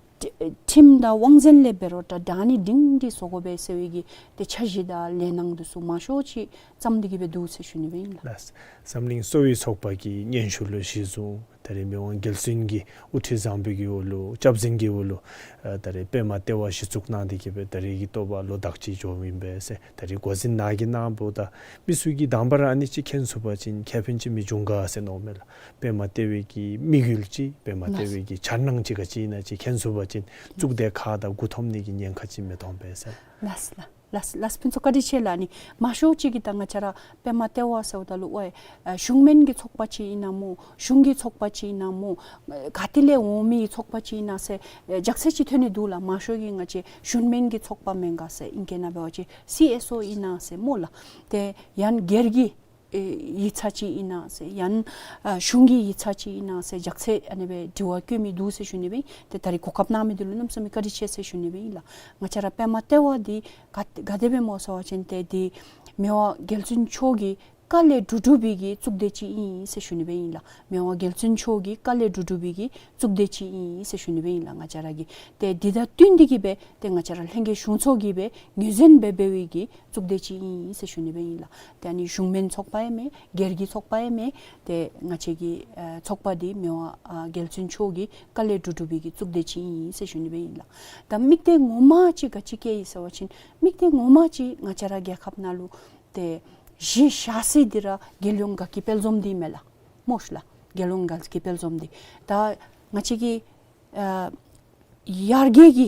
ཁྲིམས་དང་དབང་འཛིན་ལས་འབད་རུང་འདྲ་དྲང་ནི་སྒྲིང་སྒྲི་བཟོ་དགོ་པས་ཟེར་བའི་གི་ཏེ་འཆར་གཞི་དང་ལས་སྣང་འདི་ཚུ་མང་ཤོས་ཅིག་བརྩམས་ཏེ་གི་སྦེ་འདུག་ཟེར་ཞུ་ནི་སྦེ་ཨིན་ལགས། ལགས། འཛམ་གླིང་གསོ་བའི་ཚོགས་པ་གི་སྙན་ཞུ་ལུ་གཞི་བཟུང་ད་རེས་མི་དབང་རྒྱལ་བཙུན་གྱི་དབུ་ཁྲིད་བཟང་པོའི་གི་འོག་ལུ་སྐྱབས་འཛིན་གྱི་འོག་ལུ་ཨ་ད་རེས་པདྨ་ལྟེ་བ་གཞི་བཙུགས་གནང་སྟེ་གི་སྦེ་ད་རེས་ཀྱི་ཐོག་ལུ་ལོ་དག་ཅིག་འགྱོཝ་ཨིན་པས་ཟེར། ད་རེས་འགོ་འཛིན་ནཱ་གིས་གནངམ་ད་མི་ཚུ་གིས་དང་པ་ར་ཨ་ནི་ཅིག་མཁྱེན་ཚུགས་པ་ཅིན་ཁེ་ཕན་ཅིག་མི་འབྱུང་ག་ཟེར་མནོཝ་མས་ལགས། པདྨ་ལྟེ་བའི་གི་དམིགས་ཡུལ་ཅིག་པདྨ་ལྟེ་བའི་གི་འཆར་སྣང་ཅིག་ག་ཅི་ཨིན་ན་ཅིག་མཁྱེན་ཚུགས་པ་ཅིན་གཙུག་སྡེ་ཁག་དང་མགུ་འཐོམ་ནི་གི་ཉེན་ཁ་ཅིག་མི་ཐོན་པས་ཟེར། ལགས་ལགས། ལགས་ལགས། ཕུན་ཚོགས་བཀའ་དྲིན་ཆེ་ལགས། ཨ་ནི་མང་ཤོས་ཅིག་གིས་ད་ང་བཅས་ར་པདྨ་ལྟེ་བ་ཟེརཝ་ད་ལུ་ཨོའི་ཨ་གཞུང་མིན་གྱི་ཚོགས་པ་ཅིག་ཨིན་ན་སྨོ་གཞུང་གི་ཚོགས་པ་ཅིག་ཨིན་ན་སྨོ་ག་ཏེ་ལས་འོང་མི་ཚོགས་པ་ཅིག་ཨིན་ན་ཟེར་ཨེ་ལྗགས་ཚད་ཅིག་ཐོན་ནི་འདུག་ལགས། མང་ཤོས་ཀྱིས་ང་བཅས་གཞུང་མིན་གྱི་ཚོགས་པ་མེན་ག་ཟེར་ཨིང་སྐད་ནང་འབད་བ་ཅིན་སི་ཨེསི་ཨོ་ཨིན་ན་ཟེར་སྨོ་ལགས། ཏེ་ཡང་སྒེར་གྱི་ཨེ་ཡིག་ཚང་ཅིག་ཨིན་ན་ཟེར་ཡང་ཨ་གཞུང་གི་ཡིག་ཚང་ཅིག་ཨིན་ན་ཟེར་ལྗགས་ཚད་ཨ་ནི་སྦེ་དྲི་བ་བཀོད་མི་འདུག་ཟེར་ཞུ་ནི་སྦེ་ཨིན། ཏེ་ད་རེས་གོ་སྐབས་གནང་མི་འདི་ལུ་གནམ་མེད་ས་མེད་བཀའ་དྲིན་ཆེ་ཟེར་ཞུ་ནི་སྦེ་ཨིན་ལགས། ང་བཅས་ར་པདྨ་ལྟེ་བ་འདི་ག་ག་དེ་སྦེ་སྨོ་ཟེར་བ་ཅིན་ཏེ་འདི་མི་དབང་རྒྱལ་བཙུན་མཆོག་གི་བཀའ་ལས་འགྲུབ་འགྲུབ་པའི་གི་གཙུག་སྡེ་ཅིག་ཨིན་ཟེར་ཞུ་ནི་སྦེ་ཨིན་ལགས། མི་དབང་རྒྱལ་བཙུན་མཆོག་གི་བཀའ་ལས་འགྲུབ་འགྲུབ་པའི་གི་གཙུག་སྡེ་ཅིག་ཨིན་ཟེར་ཞུ་ནི་སྦེ་ཨིན་ལགས། ང་བཅས་ར་གི་ཏེ་འདི་དང་བསྟུན་ཏེ་གི་སྦེ་ཏེ་ང་བཅས་ར་ལྷན་རྒྱས་གཞུང་ཚོགས་ཀྱིས་སྦེ་ངོས་འཛིན་འབད་འབད་བའི་གི་གཙུག་སྡེ་ཅིག་ཨིན་ཟེར་ཞུ་ནི་སྦེ་ཨིན་ལགས། ཏེ་ཨ་ནི་གཞུང་མིན་ཚོགས་པ་ཡང་མེན་སྒེར་གྱི་ཚོགས་པ་ཡང་མེན། ཏེ་ང་བཅས་ཀྱི་ཨ་ཚོགས་པ་འདི་མི་དབང་ཨ་རྒྱལ་བཙུན་མཆོག་གི་བཀའ་ལས་འགྲུབ་འགྲུབ་པའི་གི་གཙུག་སྡེ་ཅིག་ཨིན་ཟེར་ཞུ་ནི་སྦེ་ཨིན་ལགས། ད་དམིགས་གཏད་ངོ་མ་ཅིག་ག་ཅི་བསྐྱེད་ཡི་ཟེར་བ་ཅིན་དམིགས་གཏད་ངོ་མ་ཅིག་ང་བཅས་ར་རྒྱལ་ཁབ་ནང་ལུ་ཏེ་གཞི་བཞག་ས་འདི་ར་རྒྱལ་ཡོངས་དགའ་སྐྱིད་དཔལ་འཛོམས་འདི་མས་ལགས། སྨོ་ཤ་ལགས། རྒྱལ་ཡོངས་དགའ་སྐྱིད་དཔལ་འཛོམས་འདི་ད་ང་བཅས་ཀྱི་ཨ་ཡར་རྒྱས་ཀྱི་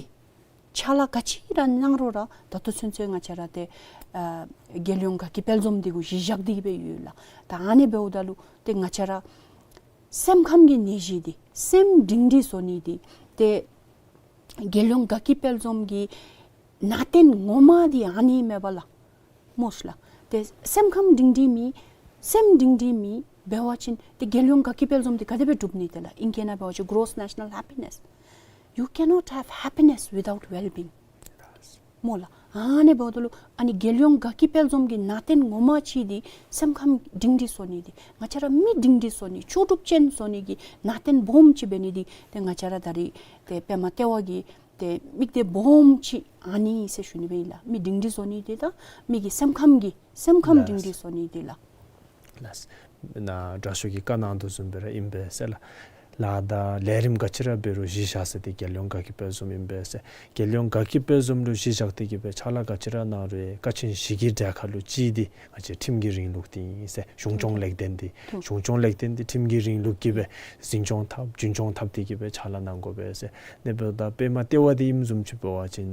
ཕྱག་ལཱ་ག་ཅི་ར་གནང་རུང་ར་ད་ལྟོ་ཚུན་ཚོད་ང་བཅས་ར་ཏེ་ཨ་རྒྱལ་ཡོངས་དགའ་སྐྱིད་དཔལ་འཛོམས་འདི་གུ་གཞི་བཞག་སྟེ་གི་སྦེ་ཡོད་ལགས། ད་ཨ་ནི་འབདཝ་ད་ལུ་ཏེ་ང་བཅས་ར་སེམས་ཁམས་ཀྱི་ནད་གཞི་འདི་སེམས་སྒྲིང་སྒྲི་བཟོ་ནི་འདི་ཏེ་རྒྱལ་ཡོངས་དགའ་སྐྱིད་དཔལ་འཛོམས་ཀྱི་ནང་རྟེན་ངོ་མ་འདི་ཨ་ནི་མས་པ་ལགས། སྨོ་ཤ་ལགས། ཏེ་སེམས་ཁམས་སྒྲིང་སྒྲི་མི་ སེམས་སྒྲིང་སྒྲིང་མེད་འབད་བ་ཅིན་ཏེ་རྒྱལ་ཡོངས་དགའ་སྐྱིད་དཔལ་འཛོམས་འདི་ག་དེ་སྦེ་འགྲུབ་ནི་དེ་ལགས། ཨིང་སྐད་ནང་འབད་བ་ཅིན་gross national happiness. You cannot have happiness without well-being. སྨོ་ལགས། ཨ་ནི་འབདཝ་ད་ལུ་ཨ་ནི་རྒྱལ་ཡོངས་དགའ་སྐྱིད་དཔལ་འཛོམས་ཀྱི་ནང་རྟེན་ངོ་མ་ཅིག་འདི་སེམས་ཁམས་སྒྲིང་སྒྲིང་བཟོ་ནི་འདི་ང་བཅས་ར་མི་སྒྲིང་སྒྲིང་བཟོ་ནི་ལྕོགས་གྲུབ་ཅན་བཟོ་ནི་གི་ནང་རྟེན་སྦོམ་ཅིག་འབད་ནི་འདི་ཏེ་ང་བཅས་ར་ད་རིས་ཏེ་པདྨ་ལྟེ་བ་གི་ཏེ་དམིགས་གཏད་སྦོམ་ཅིག་ཨ་ནི་ཟེར་ཞུ་ནི་སྦེ་ཨིན་ལགས། མི་སྒྲིང་སྒྲིང་བཟོ་ནི་འདི་དང་མི་གི་སེམས་ཁམས་ཀྱི་སེམས་ཁམས་སྒྲིང་སྒྲིང་བཟོ་ནི་འདི་ལགས། ལགས། ནཱ་དྲག་ཤོས་ཀྱིས་བཀའ་གནང་དོ་བཟུམ་སྦེ་ར་ཨིན་པས་ཟེར་ལགས། ལཱ་དང་ལས་རིམ་ག་ཅི་ར་འབད་རུང་གཞི་བཞག་ས་འདི་རྒྱལ་ཡོངས་དགའ་སྐྱིད་དཔལ་འཛོམས་ཨིན་པས་ཟེར། རྒྱལ་ཡོངས་དགའ་སྐྱིད་དཔལ་འཛོམས་ལུ་གཞི་བཞག་སྟེ་གི་སྦེ་ཕྱག་ལཱ་ག་ཅི་ར་གནང་རུང་ཀ་ཆེན་བཞི་གི་གྲལ་ཁར་ལུ་གཅིག་འདི་ང་བཅས་ཁྲིམས་ཀྱི་རིང་ལུགས་འདི་ཨིན་ཟེར། གཞུང་སྐྱོང་ལེགས་ལྡན་འདི་གཞུང་སྐྱོང་ལེགས་ལྡན་འདི་ཁྲིམས་ཀྱི་རིང་ལུགས་ཀྱིས་སྦེ་འཛིན་སྐྱོང་འཐབ་རྒྱུན་སྐྱོང་འཐབ་སྟེ་གི་སྦེ་ཕྱག་ལཱ་གནང་དགོ་པས་ཟེར། ཨ་ནི་འབདཝ་ད་པདྨ་ལྟེ་བ་འདི་ཨིནམ་བཟུམ་ཅིག་འབད་བ་ཅིན་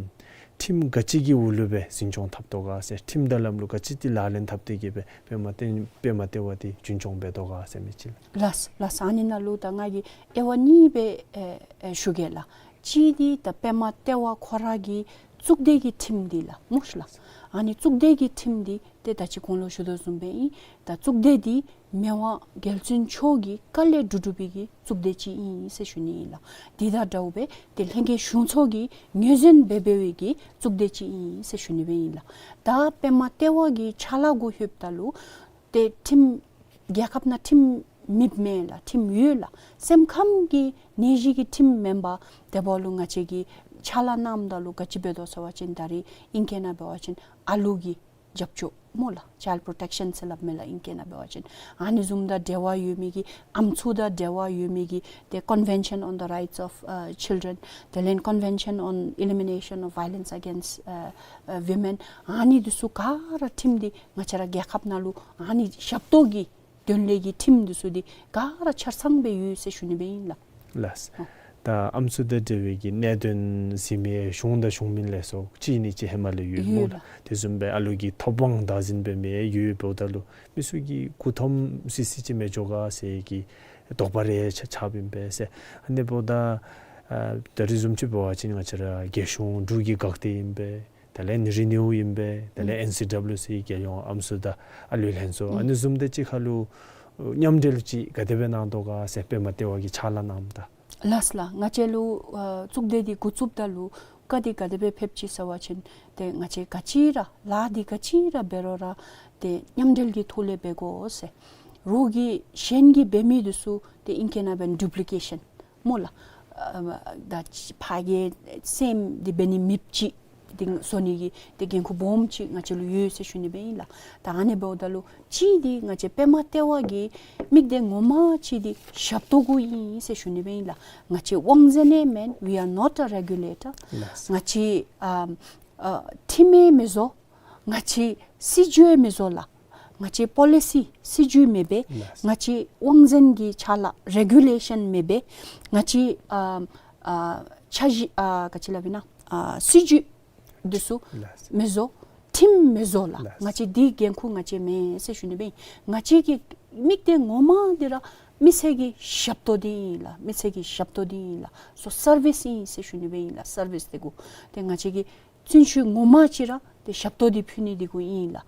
ཁྲིམས་ག་ཅི་གི་འོག་ལུ་སྦེ་འཛིན་སྐྱོང་འཐབ་དོ་ག་ཟེར། ཁྲིམས་དང་ལམ་ལུགས་ག་ཅི་འདི་ལག་ལེན་འཐབ་སྟེ་གི་སྦེ་པདྨ་ལྟེ་པདྨ་ལྟེ་བ་འདི་རྒྱུན་སྐྱོང་འབད་དོ་ག་ཟེར་མི་ཅིག་ལགས། ལགས་ལགས། ཨ་ནི་ནང་ལུ་ད་ང་གིས་དབྱེ་བ་གཉིས་སྦེ་ཨེ་ཨེ་ཞུ་གེ་ལགས། གཅིག་འདི་ད་པདྨ་ལྟེ་བ་ཁོ་ར་གི་གཙུག་སྡེ་གི་ཁྲིམས་འདི་ལགས་སྨོ་ལགས། ཨ་ནི་གཙུག་སྡེ་གི་ཁྲིམས་འདི་ཏེ་ད་ཅི་གོང་ལུ་ཞུ་དོ་བཟུམ་སྦེ་ཨིན། ད་གཙུག་སྡེ་འདི་མི་དབང་རྒྱལ་བཙུན་མཆོག་གི་བཀའ་ལས་གྲུབ་གྲུབ་པའི་གི་གཙུག་སྡེ་ཅིག་ཨིན་ཟེར་ཞུ་ནི་ཨིན་ལགས། འདི་དང་འདྲཝ་སྦེ་ཏེ་ལྷན་རྒྱས་གཞུང་ཚོགས་ཀྱིས་ངོས་འཛིན་འབད་འབད་བའི་གི་གཙུག་སྡེ་ཅིག་ཨིན་ཟེར་ཞུ་ནི་སྦེ་ཨིན་ལགས། ད་པདྨ་ལྟེ་བ་གི་ཕྱག་ལཱ་གུ་ལྷོདཔ་ད་ལུ་ཏེ་ཁྲིམས་རྒྱལ་ཁབ་ནང་ཁྲིམས་མེདཔ་མེན་ལགས། ཁྲིམས་ཡོད་ལགས། སེམས་ཁམས་ཀྱི་ནད་གཞི་གི་ཁྲིམས་མེན་པར་དེ་འབདཝ་ལུ་ང་བཅས་ཀྱིས་ཕྱག་ལཱ་གནངམ་ད་ལུ་ག་ཅི་འབད་དོ་ཟེར་བ་ཅིན་ད་རིས་ཨིང་སྐད་ནང་འབད་བ་ཅིན་ཨ་ལུ་གི་རྒྱབ་སྐྱོར་སྨོ་ལགས། Child protection ཟེར་སླབ་མས་ལགས་ཨིང་སྐད་ནང་འབད་བ་ཅིན། ཨ་ནི་བཟུམ་དང་འབྲེལ་བ་ཡོད་མི་གི་ཨམ་སྲུ་དང་འབྲེལ་བ་ཡོད་མི་གི་ཏེ་Convention on the Rights of uh, Children དེ་ལས་Convention on Elimination of Violence Against uh, uh, Women ཨ་ནི་འདི་ཚུ་ག་ར་ཁྲིམས་འདི་ང་བཅས་ར་རྒྱལ་ཁབ་ནང་ལུ་ཨ་ནི་ཞབས་ཏོག་གི་དོན་ལས་ཀྱི་ཁྲིམས་འདི་ཚུ་འདི་ག་ར་ཆ་ཚང་སྦེ་ཡོད་ཟེར་ཞུ་ནི་སྦེ་ཨིན་ལགས། ལགས། ཨོ། ད་ཨམ་སྲུ་དང་འབྲེལ་བའི་གི་གནད་དོན་གཟིགས་མི་གཞུང་དང་གཞུང་མིན་ལས་ཚོགས་གཅིག་གཉིས་ཅིག་ཧེ་མ་ལས་ཡོད་སྨོ་ལགས། ཡོད་ལགས། དེ་བཟུམ་སྦེ་ཨ་ལུ་གི་ཐོབ་དབང་བདག་འཛིན་འབད་མི་ཡོད་འབདཝ་ད་ལུ་མི་ཚུ་གིས་མགུ་འཐོམ་སི་སི་ཅིག་མི་འགྱོ་ག་ཟེར་གྱི་དོགས་པ་རེ་ཆགས་ཆགསཔ་ཨིན་པས་ཟེར། ཨ་ནི་འབདཝ་ད་ཨ་ད་རིས་བཟུམ་ཅིག་འབད་བ་ཅིན་ང་བཅས་ར་རྒྱལ་གཞུང་འབྲུག་གི་འགག་སྡེ་ཨིན་པས། དེ་ལས་ཨེན་རི་ནིའུ་ཨིན་པས། དེ་ལས་ཨེན་སི་ཌབ་ལུ་སི་རྒྱལ་ཡོངས་ཨམ་སྲུ་དང་ཨ་ལུའི་ལྷན་ཚོགས། ཨ་ནི་བཟུམ་དེ་ཅིག་ཁར་ལུ་མཉམ་འབྲེལ་ཅིག་ག་དེ་སྦེ་གནང་དོ་ག་ཟེར་པདྨ་ལྟེ་བ་གིས་ཕྱག་ལཱ་གནངམ་ད། ལགས་ལགས། ང་བཅས་ལུ་ཨ་གཙུག་སྡེ་འདི་འགོ་བཙུགསཔ་ད་ལུ་བཀའ་འདི་ག་དེ་སྦེ་ཕེབས་ཅི་ཟེར་བ་ཅིན་ཏེ་ང་བཅས་ག་ཅི་ར་ལཱ་འདི་ག་ཅི་ར་འབད་རུང་ར་ཏེ་མཉམ་འབྲེལ་གྱི་ཐོག་ལས་འབད་དགོ་ཟེར། རོགས་ཀྱིས་གཞན་གྱིས་འབད་མི་འདི་ཚུ་ཏེ་ཨིང་སྐད་ནང་འབད་བ་ཅིན་ཌུབ་ལི་ཀེ་ཤཱན་སྨོ་ལགས། ཨ་ད་ཕར་གྱི་སེམས་འདི་འབད་ནི་མེདཔ་ཅིག་འདི་བཟོ་ནི་གི་ཏེ་འགན་ཁུར་སྦོམ་ཅིག་ང་བཅས་ལུ་ཡོད་ཟེར་ཞུ་ནི་སྦེ་ཨིན་ལགས། ད་ཨ་ནི་འབདཝ་ད་ལུ་གཅིག་འདི་ང་བཅས་པདྨ་ལྟེ་བ་གི་དམིགས་གཏད་ངོ་མ་ཅིག་འདི་ཞབས་ཏོག་གུ་ཨིན་ཟེར་ཞུ་ནི་སྦེ་ཨིན་ལགས། ང་བཅས་དབང་འཛིན་ཡང་མེན། We are not a regulator. ལགས། ང་བཅས་ཨ་ཨ་ཁྲིམས་ཡང་མི་བཟོ། ང་བཅས་སྲིད་བྱུས་མི་བཟོ་ལགས། ང་བཅས་པོ་ལི་སི་སྲིད་བྱུས་མེད་པས། ལགས། ང་བཅས་དབང་འཛིན་གྱི་ཕྱག་ལཱ་རེ་གུ་ལེ་ཤཱན་མེད་པས། ང་བཅས་ཨ་ཨ་འཆར་གཞི་ཨ་ག་ཅི་སླབ་ཨིན་ན་ཨ་སྲིད་བྱུས་འདི་ཚུ་ལགས། མི་བཟོ། ཁྲིམས་མི་བཟོ་ལགས། ལགས། ང་བཅས་འདི་འགན་ཁུར་ང་བཅས་མེན་ཟེར་ཞུ་ནི་སྦེ་ཨིན། ང་བཅས་ཀྱི་དམིགས་གཏད་ངོ་མ་འདི་ར་མི་སེར་གྱི་ཞབས་ཏོག་འདི་ཨིན་ལགས། མི་སེར་གྱི་ཞབས་ཏོག་འདི་ཨིན་ལགས། སོ་སར་བིསི་ཨིན་ཟེར་ཞུ་ནི་སྦེ་ཨིན་ལགས། སར་བིསི་འདི་གུ་ཏེ་ང་བཅས་ཀྱི་བརྩོན་ཤུགས་ངོ་མ་ཅིག་ར་ཏེ་ཞབས་ཏོག་འདི་ཕུལ་ནི་འདི་གུ་ཨིན་ལགས།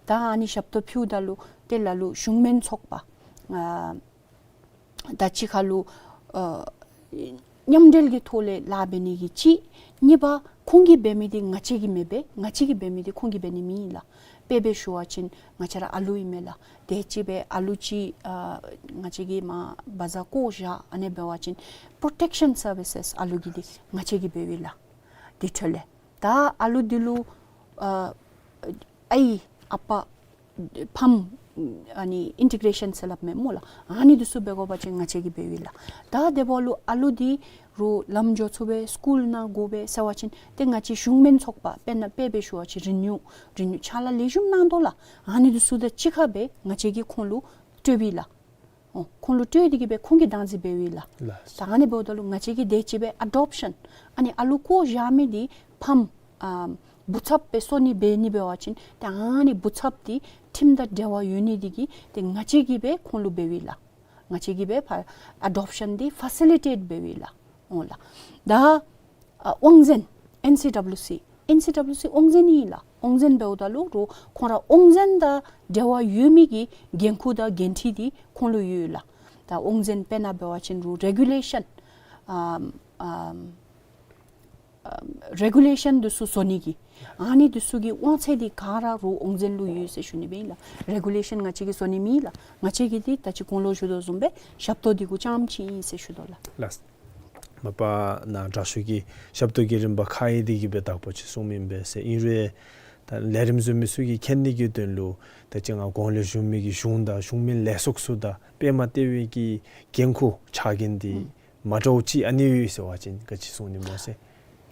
ད་ཨ་ནི་ཞབས་ཏོག་ཕུལཝ་ད་ལུ་ཏེ་ལ་ལུ་གཞུང་མིན་ཚོགས་པ་ཨ་ད་གཅིག་ཁར་ལུ་ཨ་མཉམ་འབྲེལ་གྱི་ཐོག་ལས་ལཱ་འབད་ནི་གི་གཅིག། གཉིས་པ་ཁོང་གིས་འབད་མི་འདི་ང་བཅས་ཀྱིས་མི་འབད། ང་བཅས་ཀྱིས་འབད་མི་འདི་ཁོང་གིས་འབད་ནི་མེན་ལགས། དཔེ་སྦེ་ཞུ་བ་ཅིན་ང་བཅས་ར་ཨ་ལུ་ཨིན་མས་ལགས། དེ་ཅིག་སྦེ་ཨ་ལུ་ཅིག་ཨ་ང་བཅས་ཀྱིས་མར་བ་ཛ་བཀོ་བཞག་ཨ་ནི་འབད་བ་ཅིན་པྲོ་ཊེཀ་ཤཱན་སར་བི་སེས་ཨ་ལུ་གི་འདི་ང་བཅས་ཀྱིས་འབད་བས་ལགས། དེ་འཕྲོ་ལས་ད་ཨ་ལུ་འདི་ལུ་ཨ་ཨའི་ཨ་པ་ཕམ་ཨ་ནི་ཨིན་ཊི་གྲེ་ཤཱན་ཟེར་སླབ་མས་སྨོ་ལགས། ཨ་ནི་འདི་ཚུ་འབད་དགོ་པ་ཅིན་ང་བཅས་ཀྱིས་འབད་བས་ལགས། ད་དེ་འབདཝ་ལུ་ཨ་ལུ་འདི་རུང་ལམ་འགྱོ་ཚུགས་པས། སི་ཀུལ་ནང་དགོ་པས་ཟེར་བ་ཅིན་ཏེ་ང་བཅས་གཞུང་མིན་ཚོགས་པ་དཔེར་ན་དཔེ་སྦེ་ཞུ་བ་ཅིན་རི་ནིའུ་རི་ནིའུ་ཕྱག་ལཱ་ལེགས་ཤོམ་གནང་དོ་ལགས། ཨ་ནི་འདི་ཚུ་དང་གཅིག་ཁར་སྦེ་ང་བཅས་ཀྱིས་ཁོང་ལུ་སྤྲོད་པས་ལགས། ཨོ་ཁོང་ལུ་སྤྲོད་དེ་གི་སྦེ་ཁོང་གིས་བདག་འཛིན་འབད་བས་ལགས། ལགས། ད་ཨ་ནི་འབདཝ་ད་ལུ་ང་བཅས་ཀྱིས་དེ་ཅིག་སྦེ་ཨ་ཌོབ་ཤཱན་ཨ་ནི་ཨ་ལུ་བཀོ་བཞག་མི་འདི་ཕམ་ཨ་བུ་ཚབ་སྦེ་བཟོ་ནི་འབད་ནི་འབད་བ་ཅིན་ཏེ་ཨ་ནི་བུ་ཚབ་འདི་ཁྲིམས་དང་འབྲེལ་བ་ཡོད་ནི་འདི་གིས་ཏེ་ང་བཅས་ཀྱིས་སྦེ་ཁོང་ལུ་འབད་བས་ལགས། ང་བཅས་ཀྱིས་སྦེ་ཕར་ཨ་ཌོབ་ཤཱན་འདི་ཕ་སི་ལི་ཊེཊ་འབད་བས་ལགས། ཨོ་ལགས། ད་ཨ་དབང་འཛིན་ཨེན་སི་ཌབ་ལུ་སི་ ཨེན་སི་ཌབ་ལིའུ་སི་དབང་འཛིན་ཨིན་ལགས། དབང་འཛིན་འབདཝ་ད་ལུ་རོགས་ཁོང་ར་དབང་འཛིན་དང་འབྲེལ་བ་ཡོད་མི་གི་འགན་ཁུར་དང་འགན་འཁྲི་འདི་ཁོང་ལུ་ཡོད་ལགས། ད་དབང་འཛིན་དཔེར་ན་འབད་བ་ཅིན་རོགས་རེ་གུ་ལེ་ཤཱན་ཨམ་ཨམ་ཨམ་རེ་གུ་ལེ་ཤཱན་འདི་ཚུ་བཟོ་ནི་གི་ཨ་ནི་འདི་ཚུ་གི་དབང་ཚད་འདི་ག་ར་རོགས་དབང་འཛིན་ལུ་ཡོད་ཟེར་ཞུ་ནི་སྦེ་ཨིན་ལགས། རེ་གུ་ལེ་ཤཱན་ང་བཅས་ཀྱིས་བཟོ་ནི་མེད་ལགས། ང་བཅས་ཀྱིས་འདི་ད་ཅི་གོང་ལུ་ཞུ་དོ་བཟུམ་སྦེ་ཞབས་ཏོག་འདི་གུ་རྐྱངམ་ཅིག་ཨིན་ཟེར་ཞུ་དོ་ལགས། ལགས། མ་པ་ནཱ་དྲག་ཤོས་ཀྱིས་ཞབས་ཏོག་གི་རིམ་པ་ཁ་གཡེང་འདི་གིས་སྦེ་དག་པ་ཅིག་གསུངམ་ཨིན་པས་ཟེར། ཨིན་རུང་ད་ལས་རིམ་བཟོ་མི་ཚུ་གིས་མཁྱེན་ནི་གི་དོན་ལུ་ད་ཅི་ང་གོང་ལས་ཞུ་མི་གི་གཞུང་དང་གཞུང་མིན་ལས་ཚོགས་ཚུ་དང་པདྨ་ལྟེ་བའི་གི་འགན་ཁུར་ཕྱག་འགན་འདི་ཨུམ་མ་འདྲཝ་ཅིག་ཨ་ནི་ཡོད་ཟེར་བ་ཅིན་ག་ཅི་གསུང་ནི་སྨོ་ཟེར།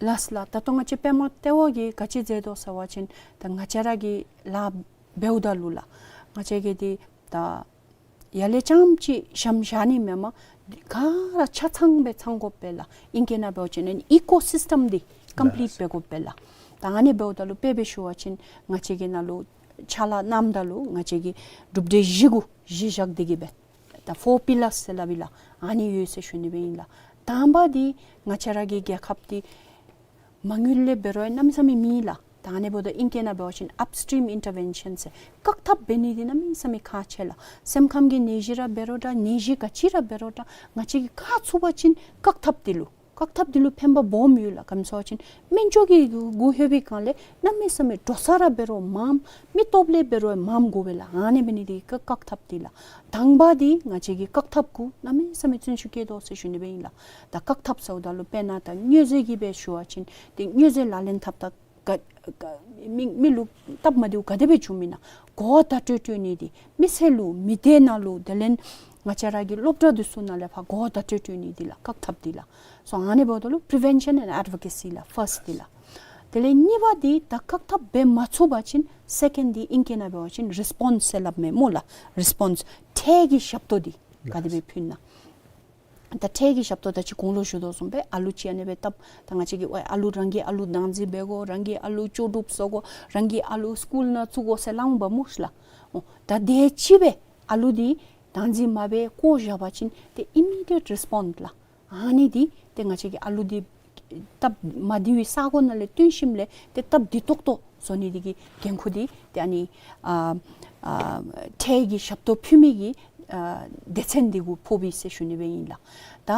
ལགས་ལགས། ད་ལྟོ་ང་བཅས་པདྨ་ལྟེ་བ་གིས་ག་ཅི་མཛད་དོ་ཟེར་བ་ཅིན་ད་ང་བཅས་ར་གི་ལཱ་འབདཝ་ད་ལུ་ལགས་ང་བཅས་ཀྱིས་འདི་ད་ཡར་ལས་རྐྱངམ་ཅིག་ཞྭམོ་བཞག་ནི་མེན་པར་ག་ར་ཆ་ཚང་སྦེ་ཚང་དགོ་པས་ལགས། ཨིང་སྐད་ནང་འབད་བ་ཅིན་ཨི་ཀོ་སིསི་ཊམ་འདི་ཀམ་པི་ལིཊ་ལགས་འབད་དགོ་པས་ལགས། ད་ཨ་ནི་འབདཝ་ད་ལུ་དཔེ་སྦེ་ཞུ་བ་ཅིན་ང་བཅས་ཀྱི་ནང་ལུ་ཕྱག་ལཱ་གནངམ་ད་ལུ་ང་བཅས་ཀྱིས་གྲུབ་འབྲས་བཞི་གུ་གཞི་བཞག་སྟེ་གིས་སྦེ་ད་ཕོར་པི་ལརསི་ཟེར་སླབ་ཨིན་ལགས། ཨ་ནི་ཡོད་ཟེར་ཞུ་ནི་སྦེ་ཨིན་ལགས། དང་པ་འདི་ང་བཅས་ར་གི་རྒྱལ་ཁབ་འདི་མ་དངུལ་ལས་འབད་རུང་གནམ་མེད་ས་མེད་མེད་ལགས། ད་ཨ་ནི་འབདཝ་ད་ཨིང་སྐད་ནང་འབད་བ་ཅིན་ཨཔ་སི་ཊིམ་ཨིན་ཊར་ཝེན་ཤཱན་ཟེར་བཀག་ཐབས་འབད་ནི་འདི་གནམ་མེད་ས་མེད་ཁག་ཆེ་ལགས། སེམས་ཁམས་ཀྱི་ནད་གཞི་ར་འབད་རུང་འདྲ་ནད་གཞི་ག་ཅི་ར་འབད་རུང་འདྲ་ང་བཅས་ཀྱིས་བཀག་ཚུགས་པ་ཅིན་བཀག་ཐབས་འདི་ལུ་བཀག་ཐབས་འདི་ལུ་ཕན་པ་སྦོམ་ཡོད་ལགས། ག་ཅི་སྨོ་ཟེར་བ་ཅིན་སྨན་བཅོས་ཀྱི་གུ་ལྷོད་པའི་སྒང་ལས་གནམ་མེད་ས་མེད་འགྲོ་ས་ར་འབད་རུང་མངམ་མི་སྟོབས་ལས་འབད་རུང་མངམ་དགོ་པས་ལགས། ཨ་ནི་འབད་ནི་འདི་བཀག་བཀག་ཐབས་འདི་ལགས། དང་པ་འདི་ང་བཅས་ཀྱིས་བཀག་ཐབས་གུ་གནམ་མེད་ས་མེད་བརྩོན་ཤུགས་བསྐྱེད་དོ་ཟེར་ཞུ་ནི་སྦེ་ཨིན་ལགས། ད་བཀག་ཐབས་ཟེརཝ་ད་ལུ་དཔེར་ན་ད་མྱོས་རྫས་ཀྱི་སྦེ་ཞུ་བ་ཅིན་ཏེ་མྱོས་རྫས་ལག་ལེན་འཐབ་ད་ག་ག་མི་མི་ལུ་སྟབས་མ་བདེཝ་ག་དེ་སྦེ་བྱུངམ་ཨིན་ན་གོ་བརྡ་སྤྲོད་སྤྲོད་ནི་འདི་མི་སེར་ལུ་མི་སྡེ་ནང་ལུ་དེ་ལས་ང་བཅས་ར་གི་སློབ་གྲྭ་འདི་ཚུ་ནང་ལས་ཕར་གོ་བརྡ་སྤྲོད་སྤྲོད་ནི་འདི་ལགས་བཀག་ཐབས་འདི་ལགས། སོ་ཨ་ནི་འབདཝ་ད་ལུ་པི་རི་ཝེན་ཤཱན་ཨེནཌ་ཨེཌ་བོ་ཀེ་སི་ལགས་ཕརསཊ་འདི་ལགས། དེ་ལས་གཉིས་པ་འདི་ད་བཀག་ཐབས་འབད་མ་ཚུགས་པ་ཅིན་སེ་ཀེནཌ་འདི་ཨིང་སྐད་ནང་འབད་བ་ཅིན་རི་སི་པོནསི་ཟེར་སླབ་མས་སྨོ་ལགས། རི་སི་པོནསི་འཕྲལ་གྱི་ཞབས་ཏོག་འདི་ག་དེ་སྦེ་ཕུལ་ན། ད་འཕྲལ་གྱི་ཞབས་ཏོག་ད་ཅི་གོང་ལུ་ཞུ་དོ་བཟུམ་སྦེ་ཨ་ལུ་ཅིག་ཨ་ནི་སྦེ་བཏབ། ད་ང་བཅས་ཀྱིས་ཨ་ལུ་རང་གི་ཨ་ལུ་བདག་འཛིན་འབད་དགོ། རང་གི་ཨ་ལུ་ལྕོགས་གྲུབ་བཟོ་དགོ། རང་གི་ཨ་ལུ་སི་ཀུལ་ནང་བཙུགས་དགོ་ཟེར་སླབ་འོང་པ་སྨོ་ལགས། འོ་ད་དེ་ཅིག་སྦེ་ཨ་ལུ་འདི་བདག་འཛིན་མ་འབད་བཀོ་བཞག་པ་ཅིན་ཏེ་ཨི་མི་ཌི་ཡེཊ་རི་སི་པོནསི་ལགས། ཨ་ནི་འདི་ཏེ་ང་བཅས་ཀྱིས་ཨ་ལུ་འདི་སྟབས་མ་བདེ་བའི་ས་གོ་ནང་ལས་བཏོན་ཞིནམ་ལས་ཏེ་སྟབས་བདེ་ཏོག་ཏོ་བཟོ་ནི་འདི་གི་འགན་ཁུར་འདི་ཏེ་ཨ་ནི་ཨ་ཨ་འཕྲལ་གྱི་ཞབས་ཏོག་ཕུལ་མི་གི་ཨ་སྡེ་ཚན་འདི་གུ་ཕོགཔ་ཨིན་ཟེར་ཞུ་ནི་སྦེ་ཨིན་ལགས། ད་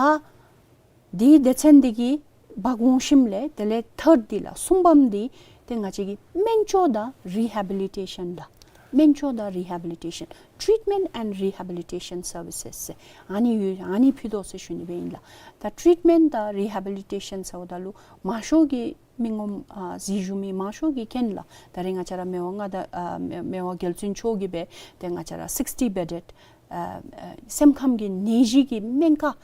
འདི་སྡེ་ཚན་འདི་གི་འབག་འོང་ཞིནམ་ལས་དེ་ལས་ཐརཌ་འདི་ལགས་གསུམ་པམ་འདི་ཏེ་ང་བཅས་ཀྱི་སྨན་བཅོས་དང་རི་ཧེ་བི་ལི་ཊེ་ཤཱན་ལགས། སྨན་བཅོས་དང་རི་ཧེ་བི་ལི་ཊེ་ཤཱན། Treatment and Rehabilitation Services ཟེར་ཨ་ནི་ཡོད། ཨ་ནི་ཕུལ་དོ་ཟེར་ཞུ་ནི་སྦེ་ཨིན་ལགས། ད་ཊི་རིཊ་མེནཊ་དང་རི་ཧེ་བི་ལི་ཊེ་ཤཱན་ཟེརཝ་ད་ལུ་མང་ཤོས་ཀྱི་མི་ངོམ་ཨ་གཟིགས་བཞུགས་མི་མང་ཤོས་ཀྱིས་མཁྱེན་ལགས། ད་རེས་ང་བཅས་ར་མི་དབང་མངའ་བདག་ཨ་མི་མི་དབང་རྒྱལ་བཙུན་མཆོག་གིས་སྦེ་ཏེ་ང་བཅས་ར་སིགསི་ཊི་བེ་ཌེཌ་ཨ་ཨ་སེམས་ཁམས་ཀྱི་ནད་གཞི་གི་སྨན་ཁང་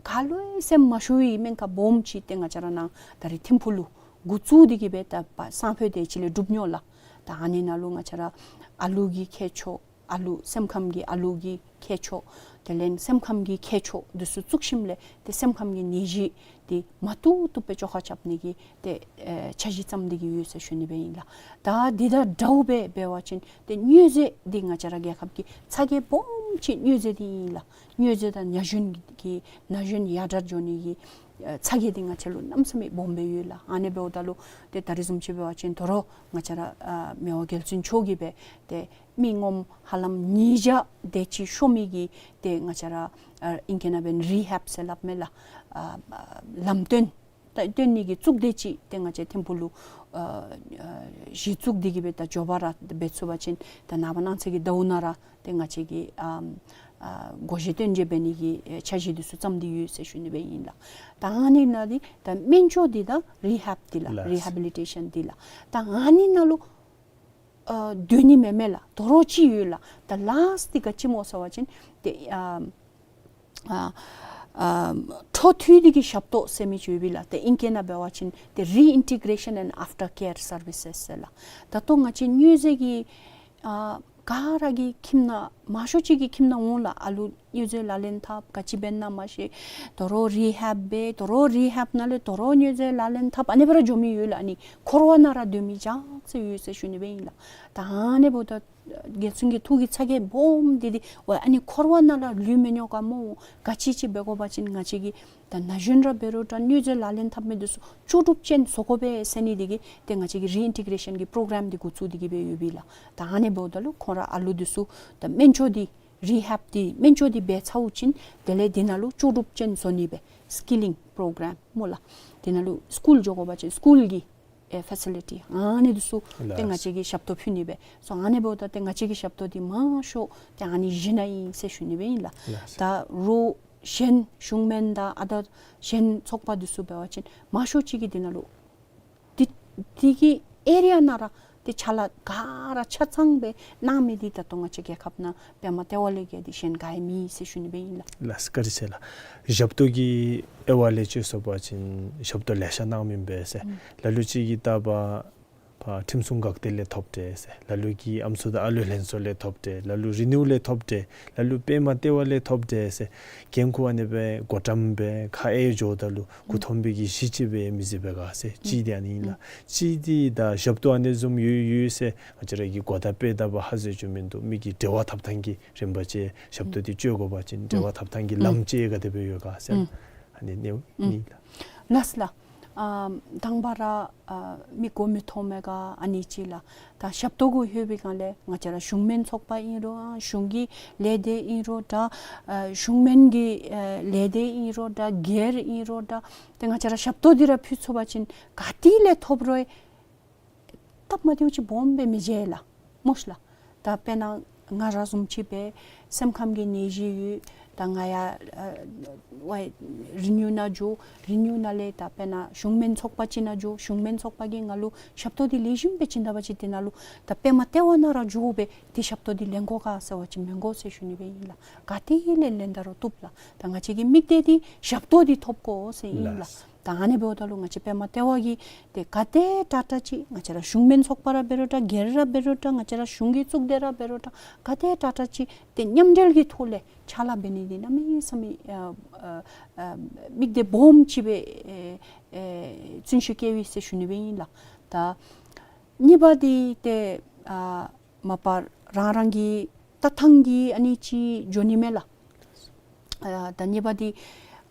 ག་ལུ་ཡང་སེམས་མ་ཤོར་བའི་སྨན་ཁང་སྦོམ་ཅིག་ཏེ་ང་བཅས་ར་ནཱ་ད་རེས་ཐིམ་ཕུག་ལུ་འགོ་བཙུགས་ཏེ་གིས་སྦེ་ད་པ་སང་ཕོད་དེ་ཅིག་ལས་གྲུབ་ནི་ལགས། ད་ཨ་ནི་ནང་ལུ་ང་བཅས་ར་ཨ་ལུ་གི་མཁས་མཆོག་ཨ་ལུ་སེམས་ཁམས་ཀྱི་ཨ་ལུ་གི་མཁས་མཆོག་དེ་ལས་སེམས་ཁམས་ཀྱི་མཁས་མཆོག་འདི་ཚུ་བཙུགས་ཞིནམ་ལས་ཏེ་སེམས་ཁམས་ཀྱི་ནད་གཞི་འདི་མ་བཏུབ་བཏུབ་སྦེ་བཅོ་ཁ་རྐྱབ་ནི་གི་ཏེ་ཨེ་འཆར་གཞི་བརྩམས་ཏེ་གིས་ཡོད་ཟེར་ཞུ་ནི་སྦེ་ཨིན་ལགས། ད་འདི་དང་འདྲཝ་སྦེ་འབད་བ་ཅིན་ཏེ་མྱོས་རྫས་འདི་ང་བཅས་ར་རྒྱལ་ཁབ་ཀྱི་ཚ་གྱང་སྦོམ་ཅིག་མྱོས་རྫས་འདི་ཨིན་ལགས། མྱོས་རྫས་དང་ན་གཞོན་གྱི་ན་གཞོན་ཡར་དྲག་འགྱོ་ནི་གི་ཨེ་ཚ་གྱང་འདི་ང་བཅས་ལུ་གནམ་མེད་ས་མེད་སྦོམ་སྦེ་ཡོད་ལགས། ཨ་ནི་འབདཝ་ད་ལུ་ཏེ་ད་རེས་བཟུམ་ཅིག་འབད་བ་ཅིན་དོ་རུང་ང་བཅས་ར་ཨ་མི་དབང་རྒྱལ་བཙུན་མཆོག་གིས་སྦེ་ཏེ་མི་ངོམ་ཧ་ལམ་ཉིས་བརྒྱ་དེ་ཅིག་ཤོར་མི་གི་ཏེ་ང་བཅས་ར་ཨ་ཨིང་སྐད་ནང་འབད་རི་ཧེབ་ཟེར་སླབ་མས་ལགས། ཨ་ཨ་ལམ་སྟོན་ད་སྟོན་ནི་གི་གཙུག་སྡེ་ཅིག་ཏེ་ང་བཅས་ཐིམ་ཕུག་ལུ་ཨ་ཨ་གཞི་བཙུགས་ཏེ་གིས་སྦེ་ད་མགྱོགས་པ་ར་འབད་ཚུགས་པ་ཅིན་ད་ནངས་པ་གནངས་ཚེ་གི་ཟླཝ་ནང་ར་ཏེ་ང་བཅས་ཀྱིས་ཨ་ཨ་སྒོ་བཞི་སྟོན་བྱེད་འབད་ནི་གི་ཨེ་འཆར་གཞི་འདི་ཚུ་བརྩམས་ཏེ་ཡོད་ཟེར་ཞུ་ནི་སྦེ་ཨིན་ལགས། ད་ཨ་ནི་ནང་འདི་ད་སྨན་བཅོས་འདི་དང་རི་ཧེབ་འདི་ལགས། ལགས། རི་ཧེ་བི་ལི་ཊེ་ཤཱན་འདི་ལགས། ད་ཨ་ནི་ནང་ལུ་ཨ་སྡོད་ནི་མེན་མས་ལགས། དོ་རུང་ཅིག་ཡོད་ལགས། ད་ལཱསཊ་འདི་ག་ཅི་སྨོ་ཟེར་བ་ཅིན་ཏེ་ཨ་ཨ་ཨ་འཕྲོ་མཐུད་དེ་གི་ཞབས་ཏོག་ཟེར་མི་ཅིག་ཡོད་པས་ལགས། ཏེ་ཨིང་སྐད་ནང་འབད་བ་ཅིན་ཏེ་རི་ཨིན་ཊི་གེ་རེ་ཤཱན་ཨེནཌ་ཨཕ་ཊར་ཀེར་སར་བི་སེས་ཟེར་ལགས། ད་ལྟོ་ང་བཅས་མྱོས་རྫས་ཀྱི་ཨ་ག་ར་གི་ཁྱིམ་ནང་མང་ཤོས་ཅིག་གི་ཁྱིམ་ནང་འོང་ལགས། ཨ་ལུ་མྱོས་རྫས་ལག་ལེན་འཐབ་ག་ཅི་འབད་ན་མ་ཤེས། དོ་རུང་རི་ཧེབ་འབད། དོ་རུང་རི་ཧེབ་ནང་ལས་དོ་རུང་མྱོས་རྫས་ལག་ལེན་འཐབ། ཨ་ནི་སྦེ་ར་འགྱོ་མི་ཡོད་ལགས། ཨ་ནི་འཁོར་བ་ནང་ར་སྡོད་མི་ཅིག་ཅིག་ཡོད་ཟེར་ཞུ་ནི་སྦེ་ཨིན་ལགས། ད་ཨ་ནི་འབདཝ་ད་ རྒྱལ་བཙུན་གྱི་ཐུགས་ཀྱི་ཚ་གྱང་སྦོམ་འདི་འདི་འབད་ཨ་ནི་འཁོར་བ་ནང་ལུ་ལུས་མི་ཉན་ག་སྨོ། ག་ཅི་ཅིག་འབད་དགོ་པ་ཅིན་ང་བཅས་ཀྱིས་ད་ན་གཞོན་ར་འབད་རུང་ད་མྱུར་མཛོད་ལག་ལེན་འཐབ་མི་འདི་ཚུ་ལྕོགས་གྲུབ་ཅན་བཟོ་དགོ་པས་ཟེར་ནི་འདི་གིས་ཏེ་ང་བཅས་ཀྱིས་རི་ཨིན་ཊི་གྲེ་ཤཱན་གྱི་པྲོ་གྲམ་འདི་འགོ་བཙུགས་ཏེ་གི་སྦེ་ཡོདཔ་ཨིན་ལགས། ད་ཨ་ནི་འབདཝ་ད་ལུ་ཁོང་ར་ཨ་ལུ་འདི་ཚུ་ད་སྨན་བཅོས་འདི་རི་ཧེབ་འདི་སྨན་བཅོས་འདི་འབད་ཚརཝ་ཅིག་དེ་ལས་འདི་ནང་ལུ་ལྕོགས་གྲུབ་ཅན་བཟོ་ནི་སྦེ་སི་ཀི་ལིང་པྲོ་གྲམ་སྨོ་ལགས། དེ་ནང་ལུ་སི་ཀུལ་འགྱོ་དགོ་པ་ཅིན་སི་ཀུལ་གྱི་ཨེ་ཕེ་སི་ལི་ཊི་ཨ་ནི་འདི་ཚུ་ཏེ་ལགས། ང་བཅས་ཀྱིས་ཞབས་ཏོག་ཕུལ་ནི་སྦེ་སོང་། ཨ་ནི་འབདཝ་ད་ཏེ་ང་བཅས་ཀྱི་ཞབས་ཏོག་འདི་མང་ཤོས་ཏེ་ཨ་ནི་བཞི་ནང་ཨིན་ཟེར་ཞུ་ནི་སྦེ་ཨིན་ལགས། ལགས། ད་རོགས་གཞན་གཞུང་སྨན་དང་ཨ་ད་གཞན་ཚོགས་པ་འདི་ཚུ་འབད་བ་ཅིན་མང་ཤོས་ཅིག་གིས་འདི་ནང་ལུ་འདི་འདི་གི་ཨེ་རི་ཡ་ནང་ར་ཏེ་ཅ་ལ་ག་ར་ཆ་ཚང་སྦེ་གནང་མི་འདི་ད་ལྟོ་ང་བཅས་རྒྱལ་ཁབ་ནང་པདྨ་ལྟེ་བ་ལས་བརྒལ་ཏེ་གཞན་ག་ཡང་མེད་ཟེར་ཞུ་ནི་སྦེ་ཨིན་ལགས། ལགས་བཀའ་དྲིན་ཆེ་ལགས། ཞབས་ཏོག་གི་དབྱེ་བ་ལས་ཅིག་སོང་པ་ཅིན་ཞབས་ཏོག་ལེ་ཤ་གནང་མི་ཨིན་པས་ཟེར། ཨུམ། ལ་ལུ་ཅིག་གིས་ད་ཕར་ཁྲིམས་སྲུང་འགག་སྡེ་ལས་ཐོབ་སྟེ་ཟེར། ལ་ལུ་གིས་ཨམ་སྲུ་དང་ཨ་ལུ་ལྷན་ཚོགས་ལས་ཐོབ་སྟེ། ལ་ལུ་རི་ནིའུ་ལས་ཐོབ་སྟེ། ལ་ལུ་པདྨ་ལྟེ་བ་ལས་ཐོབ་སྟེ་ཟེར། འགན་ཁུར་ཨ་ནི་སྦེ་བགོ་བཀྲམ་སྦེ་ཁ་ཨེ་འགྱོཝ་ད་ལུ་མགུ་འཐོམ་པའི་གི་གཞི་ཅིག་སྦེ་མི་བཟོ་བས་ག་ཟེར། གཅིག་འདི་ཨ་ནི་ཨིན་ལགས། གཅིག་འདི་ད་ཞབས་ཏོག་ཨ་ནི་བཟུམ་ཡོད་ཡོད་ཟེར་ང་བཅས་ར་གིས་གོ་བརྡ་སྤེལ་ད་པ་ཧ་ཟེར་བཅུག་མིན་འདུག། མི་གི་འབྲེལ་བ་འཐབ་ཐངས་ཀྱི་རིམ་པ་ཅིག་ཞབས་ཏོག་འདི་སྤྱོད་དགོ་པ་ཅིན་འབྲེལ་བ་འཐབ་ཐངས་ཀྱི་ལམ་ཅིག་ག་དེ་སྦེ་ཡོད་ག་ཟེར། ཨ་ནི་ཨ་ནི་ཨིན་ལགས། ལགས་ལགས། ཨ་དང་པ་ར་ཨ་མི་མགུ་མི་འཐོམ་མི་ག་ཨ་ནི་ཅིག་ལགས། ད་ཞབས་ཏོག་གུ་ལྷོད་པའི་སྒང་ལས་ང་བཅས་ར་གཞུང་སྨན་ཚོགས་པ་ཨིན་རུང་ཨ་གཞུང་གི་ལས་སྡེ་ཨིན་རུང་ད་ཨ་གཞུང་སྨན་གྱི་ཨ་ལས་སྡེ་ཨིན་རུང་ད་སྒེར་ཨིན་རུང་ད་ཏེ་ང་བཅས་ར་ཞབས་ཏོག་འདི་ར་ཕུལ་ཚུགས་པ་ཅིན་ག་ཏེ་ལས་ཐོབ་རུང་སྟབས་མ་བདེཝ་ཅིག་སྦོམ་སྦེ་མི་འབྱུང་ལགས། སྨོ་ཤ་ལགས། ད་དཔེར་ན་ང་ར་བཟུམ་ཅིག་སྦེ་སེམས་ཁམས་ཀྱི་ནད་གཞི་ཡོད། ད་ང་ཡང་ཨ་ཝའི་རི་ནིའུ་ནང་འགྱོ། རི་ནིའུ་ནང་ལས་ད་དཔེར་ན་གཞུང་སྨན་ཚོགས་པ་ཅིག་ནང་འགྱོ། གཞུང་སྨན་ཚོགས་པ་གིས་ང་ལུ་ཞབས་ཏོག་འདི་ལེགས་ཤོམ་སྦེ་བྱིན་ད་པ་ཅིན་དེ་ནང་ལུ་ད་པདྨ་ལྟེ་བ་ནང་ར་འགྱོ་སྦེ་ཏེ་ཞབས་ཏོག་འདི་ལེན་དགོ་ག་ཟེར་བ་ཅིན་མི་དགོ་ཟེར་ཞུ་ནི་སྦེ་ཨིན་ལགས། ག་ཏེ་ལས་ལེན་ད་རུང་བཏུབ་ལགས། ད་ང་བཅས་ཀྱི་དམིགས་གཏད་འདི་ཞབས་ཏོག་འདི་ཐོབ་དགོ་ཟེར་ཨིན་ལགས། ལགས། ད་ཨ་ནི་འབདཝ་ད་ལུ་ང་བཅས་པདྨ་ལྟེ་བ་གིས་ཏེ་ག་དེ་དྲག་དྲག་ཅིག་ང་བཅས་ར་གཞུང་སྨན་ཚོགས་པ་ར་འབད་རུང་ད་སྒེར་ར་འབད་རུང་ད་ང་བཅས་ར་གཞུང་གི་གཙུག་སྡེ་ར་འབད་རུང་ད་ག་དེ་དྲག་དྲག་ཅིག་ཏེ་མཉམ་འབྲེལ་གྱི་ཐོག་ལས་ཕྱག་ལཱ་འབད་ནི་འདི་གནམ་མེད་ས་མེད་ཨ་ཨ་ཨ་དམིགས་གཏད་སྦོམ་ཅིག་སྦེ་ཨེ་ཨེ་བརྩོན་ཤུགས་བསྐྱེདཔ་ཨིན་ཟེར་ཞུ་ནི་སྦེ་ཨིན་ལགས། ད་གཉིས་པ་འདི་ཏེ་ཨ་མ་པ་རང་རང་གི་ལྟ་ཐངས་ཀྱིས་ཨ་ནི་ཅིག་འགྱོ་ནི་མས་ལགས། ཨ་ད་གཉིས་པ་འདི་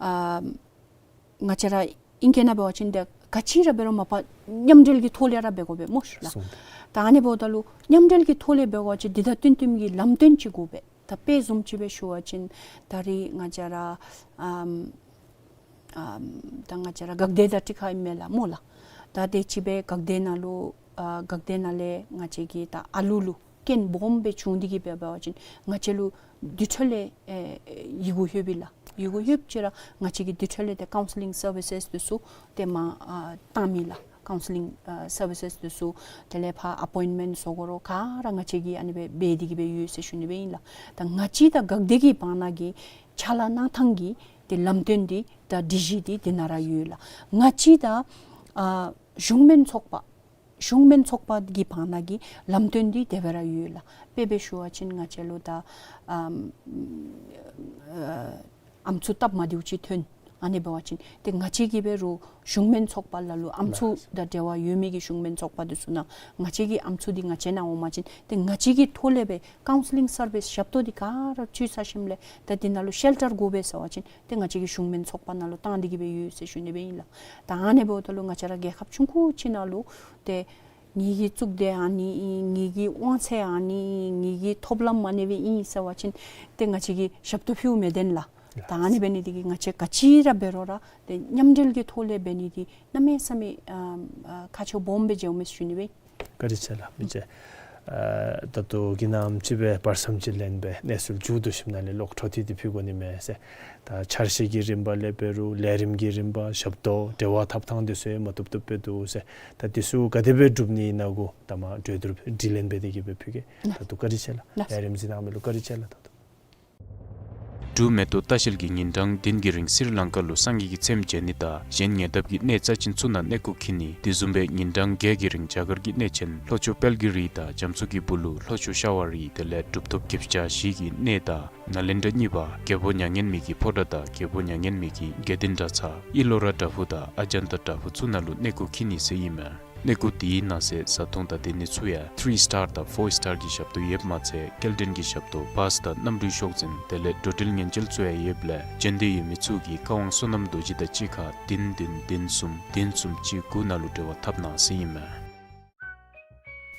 ཨ་ང་བཅས་ར་ཨིང་སྐད་ནང་འབད་བ་ཅིན་ཏེ་ག་ཅི་ར་འབད་རུང་མ་པ་མཉམ་འབྲེལ་གྱི་ཐོག་ལས་ར་འབད་དགོ་པས་སྨོ་ཤ་ལགས། སོང་། ད་ཨ་ནི་འབདཝ་ད་ལུ་མཉམ་འབྲེལ་གྱི་ཐོག་ལས་འབད་དགོ་པ་ཅིན་འདི་དང་བསྟུན་བསྟུནམ་གྱི་ལམ་སྟོན་ཅིག་དགོ་པས། ད་དཔེ་བཟུམ་ཅིག་སྦེ་ཞུ་བ་ཅིན་ད་རེས་ང་བཅས་ར་ཨམ་ཨམ་ད་ང་བཅས་ར་འགག་སྡེ་དང་ཅིག་ཁར་ཨིན་མས་ལགས་སྨོ་ལགས། ད་དེ་ཅིག་སྦེ་འགག་སྡེ་ནང་ལུ་ཨ་འགག་སྡེ་ནང་ལས་ང་བཅས་ཀྱིས་ད་ཨ་ལུ་ལུ་རྐྱེན་སྦོམ་སྦེ་བྱུང་སྟེ་གི་སྦེ་འབད་བ་ཅིན་ང་བཅས་ལུ་དེ་འཕྲོ་ལས་ཨེ་ཡི་གུ་ལྷོདཔ་ཨིན་ལགས། ཡི་གུ་ལྷོདཔ་ཅིག་ར་ང་བཅས་ཀྱིས་དེ་འཕྲོ་ལས་ཏེ་ཀའུན་སི་ལིང་སར་བི་སེས་འདི་ཚུ་ཏེ་མར་ཨ་བཏངམ་ཨིན་ལགས། ཀའུན་སི་ལིང་ཨ་སར་བི་སེས་འདི་ཚུ་དེ་ལས་ཕར་ཨ་པོའིནཊ་མེནཊ་བཟོ་དགོ་རུང་ག་ར་ང་བཅས་ཀྱིས་ཨ་ནི་སྦེ་འབད་དེ་གི་སྦེ་ཡོད་ཟེར་ཞུ་ནི་སྦེ་ཨིན་ལགས། ད་ང་བཅས་དང་འགག་སྡེ་གི་བར་ན་གི་ཕྱག་ལཱ་གནང་ཐངས་ཀྱི་ཏེ་ལམ་སྟོན་འདི་དང་སྒྲིག་གཞི་འདི་དེ་ནང་ར་ཡོད་ལགས། ང་བཅས་དང་ཨ་གཞུང་སྨན་ཚོགས་པ་གཞུང་སྨན་ཚོགས་པ་གི་བར་ན་གི་ལམ་སྟོན་འདི་དེ་སྦེ་ར་ཡོད་ལགས། དཔེ་སྦེ་ཞུ་བ་ཅིན་ང་བཅས་ལུ་ད་ཨམ་ཨ་ཨམ་སྲུ་སྟབས་མ་བདེཝ་ཅིག་ཐོན། ཨ་ནི་འབད་བ་ཅིན་ཏེ་ང་བཅས་ཀྱིས་འབད་རུང་གཞུང་སྨན་ཚོགས་པ་ལ་ལུ་ཨམ་སྲུ་ལགས། དང་འབྲེལ་བ་ཡོད་མི་གི་གཞུང་སྨན་ཚོགས་པ་འདི་ཚུ་ནང་ང་བཅས་ཀྱི་ཨམ་སྲུ་འདི་ང་བཅས་ནང་འོང་པ་ཅིན་ཏེ་ང་བཅས་ཀྱི་ཐོག་ལས་སྦེ་ཀའུན་སི་ལིང་སར་བི་སི་ཞབས་ཏོག་འདི་ག་ར་ཚུད་ཚར་ཞིནམ་ལས་ད་འདི་ནང་ལུ་ཤེལ་ཊར་དགོ་པས་ཟེར་བ་ཅིན་ཏེ་ང་བཅས་ཀྱིས་གཞུང་སྨན་ཚོགས་པ་ནང་ལུ་བཏང་སྟེ་གི་སྦེ་ཡོད་ཟེར་ཞུ་ནི་སྦེ་ཨིན་ལགས། ད་ཨ་ནི་འབདཝ་ད་ལུ་ང་བཅས་ར་རྒྱལ་ཁབ་ཆུང་ཀུ་ཅིག་ནང་ལུ་ཏེ་ངེ་གི་གཙུག་སྡེ་ཨ་ནི་ཨིན། ངེ་གི་དབང་ཚད་ཨ་ནི་ཨིན། ངེ་གི་ཐོབ་ལམ་ཨ་ནི་སྦེ་ཨིན་ཟེར་བ་ཅིན་ཏེ་ང་བཅས་ཀྱིས་ཞབས་ཏོག་ཕུལཝ་མི་བདེན་ལགས། ད་ཨ་ནི་འབད་ནི་འདི་གིས་ང་བཅས་ག་ཅི་ར་འབད་རུང་ར་ཏེ་མཉམ་འབྲེལ་གྱི་ཐོག་ལས་འབད་ནི་འདི་གནམ་མེད་ས་མེད་ཨ་ཨ་ཁག་ཆེཝ་སྦོམ་སྦེ་འགྱོཝ་མས་ཟེར་ཞུ་ནི་སྦེ། བཀའ་དྲིན་ཆེ་ལགས། མི་རྗེ་ཨ་ད་ལྟོ་གི་ནམ་ཅིག་སྦེ་བར་མཚམས་ཅིག་ལེན་སྦེ་གནས་ཚུལ་མཇུག་བསྡུ་ཞིནམ་ལས་ལོག་འཕྲོ་མཐུད་དེ་ཕུལ་དགོ་ནི་མས་ཟེར། ད་འཆར་གཞི་གི་རིམ་པ་ལས་འབད་རུང་ལས་རིམ་གྱི་རིམ་པ་ཞབས་ཏོག་འབྲེལ་བ་འཐབ་ཐངས་འདི་ཚུ་ཡང་མ་བཏུབ་བཏུབ་སྦེ་འདུག་ཟེར། ད་འདི་ཚུ་ག་དེ་སྦེ་སྒྲུབ་ནི་ཨིན་ན་གུ་ད་མ་གྲོས་བསྡུར་དྲི་ལན་འབད་དེ་གི་སྦེ་ཕུལ་གེ། ད་ལྟོ་བཀའ་དྲིན་ཆེ་ལགས། ལགས། ལས་རིམ་གཟིགས་གནང་མི་ལུ་བཀའ་དྲིན་ཆེ་ལགས། ད་ལྟོ་འབྲུག་མེ་ཏོག་ལྟ་བཤལ་གྱིས་ཉིན་གྲངས་བདུན་གྱི་རིང་སི་རི་ལང་ཀ་ལུ་སངས་རྒྱས་ཀྱི་ཚེམས་མཇལ་ནི་དང་གཞན་ཉེ་འདབས་ཀྱི་གནས་རྩ་ཅན་ཚུ་ནང་གནས་སྐོར་འཁྱིད་ནི། དེ་བཟུམ་སྦེ་ཉིན་གྲངས་བརྒྱད་ཀྱི་རིང་རྒྱ་གར་གྱི་གནས་ཆེན་ལྷོ་ཕྱོགས་དཔལ་གྱི་རི་དང་རྒྱ་མཚོ་གི་སྦུག་ལུ་ལྷོ་ཕྱོགས་ཤ་བ་རི་དེ་ལས་གྲུབ་ཐོབ་བརྒྱད་བརྒྱ་བཞི་གི་གནས་དང་ནཱ་ལེནྡྲ་གཉིས་པ་རྒྱལ་པོ་མྱ་ངན་མེད་ཀྱི་ཕོ་བྲང་དང་རྒྱལ་པོ་མྱ་ངན་མེད་ཀྱི་དགེ་ལྡན་གྲྭ་ཚང་ཨི་ལོ་ར་བྲག་ཕུག་དང་ཨ་ཇན་ཏ་བྲག་ཕུག་ཚུ་ནང་ལུ་གནས་སྐོར་འཁྱིད་ནི་ཟེར་ཨིན་མས། གནས་སྐོར་དེའི་ནང་གསེས་བཟའ་འཐུང་དང་སྡོད་གནས་ཚུ་ཡང་ཐི་རི་སི་ཊར་དང་ཕོར་སི་ཊར་གྱི་ཞབས་ཏོག་ཡོདཔ་མ་ཚད་སྐྱེལ་འདྲེན་གྱི་ཞབས་ཏོག་བཱསི་དང་གནམ་གྲུའི་ཤོག་འཛིན་དེ་ལས་འགྲོ་འགྲུལ་ཉེན་བཅོལ་ཚུ་ཡང་ཡོདཔ་ལས་བྱོན་འདོད་ཡོད་མི་ཚུ་གིས་བཀའ་དབང་བསོད་ནམས་རྡོ་རྗེ་དང་གཅིག་ཁར་བདུན་བདུན་བདུན་གསུམ་བདུན་གསུམ་གཅིག་དགུ་ནང་ལུ་འབྲེལ་བ་འཐབ་གནང་ཟེར་ཨིན་མས།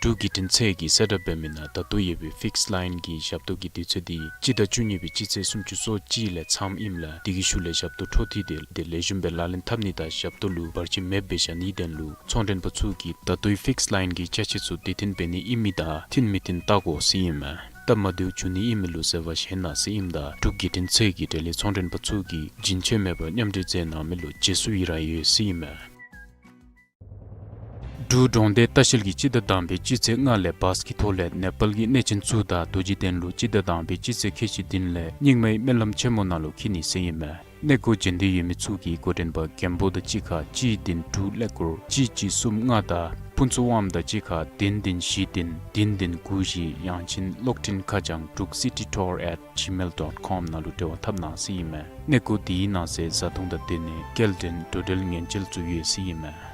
འབྲུག་བརྒྱུད་འཕྲིན་ཚད་ཀྱིས་གསལ་བསྒྲགས་འབད་མི་ནང་ད་ལྟོ་ཡོད་པའི་ཕིགསི་ལའིན་གྱི་ཞབས་ཏོག་གི་དུས་ཚོད་འདི་སྤྱི་ཟླ་བཅུ་གཉིས་པའི་སྤྱི་ཚེས་སུམ་ཅུ་སོ་གཅིག་ལས་མཚམས་ཨིནམ་ལས་དེ་གི་ཤུལ་ལས་ཞབས་ཏོག་འཕྲོ་མཐུད་དེ་ལེགས་ཤོམ་སྦེ་ལག་ལེན་འཐབ་ནི་དང་ཞབས་ཏོག་ལུ་བར་ཆད་མེདཔ་སྦེ་བཞག་ནིའི་དོན་ལུ་ཚོང་མགྲོན་པ་ཚུ་གིས་ད་ལྟོའི་ཕིགསི་ལའིན་གྱི་ཅ་ཆས་ཚུ་དུས་མཐུན་འབད་ནི་ཨིན་མི་དང་མཐུན་མི་མཐུན་བལྟ་དགོ་ཟེར་ཨིན་མས། སྟབས་མ་བདེཝ་འབྱུང་ནི་ཨིན་མི་ལུ་འཛོལ་བ་བཞེས་གནང་ཟེར་ཨིནམ་ད་འབྲུག་བརྒྱུད་འཕྲིན་ཚད་ཀྱིས་འབྲེལ་ཡོད་ཚོང་མགྲོན་པ་ཚུ་གིས་རྒྱུན་ཆད་མེད་པར་མཉམ་འབྲེལ་མཛད་གནང་མི་ལུ་རྗེས་སུ་ཡི་རང་ཡོད་ཟེར་ཨིན་མས། འབྲུག་གྲོང་སྡེ་ལྟ་བཤལ་གྱིས་སྤྱི་ཟླ་དང་པའི་སྤྱི་ཚེས་ལྔ་ལས་བཱསི་གི་ཐོག་ལས་ནེ་པཱལ་གྱི་གནས་ཆེན་ཚུ་དང་རྡོ་རྗེ་གདན་ལུ་སྤྱི་ཟླ་དང་པའི་སྤྱི་ཚེས་ཁལ་གཅིག་བདུན་ལས་རྙིང་མའི་སྨོན་ལམ་ཆེན་མོ་ནང་ལུ་འཁྱིད་ནི་ཟེར་ཨིན་མས། གནས་སྐོར་བྱོན་འདོད་ཡོད་མི་ཚུ་གིས་འགོ་འདྲེན་པ་རྒན་པོ་དང་གཅིག་ཁར་གཅིག་བདུན་དྲུག་ཀླད་ཀོར་གཅིག་གཅིག་གསུམ་ལྔ་དང་ཕུན་ཚོགས་དབང་མོ་དང་གཅིག་ཁར་བདུན་བདུན་བཞི་བདུན་བདུན་བདུན་དགུ་བཞི། ཡང་ཅིན་གློག་འཕྲིན་ཁ་བྱང་འབྲུག་སི་ཊི་ཊུར་ཨེཊ་ཇི་མེལ་ཌོཊ་ཀོམ་ནང་ལུ་འབྲེལ་བ་འཐབ་གནང་ཟེར་ཨིན་མས། གནས་སྐོར་དེའི་ནང་གསེས་བཟའ་འཐུང་དང་སྡོད་གནས་སྐྱེལ་འདྲེན་འགྲོ་འགྲུལ་ཉེན་བཅོལ་ཚུ་ཡོད་ཟེར་ཨིན་མས།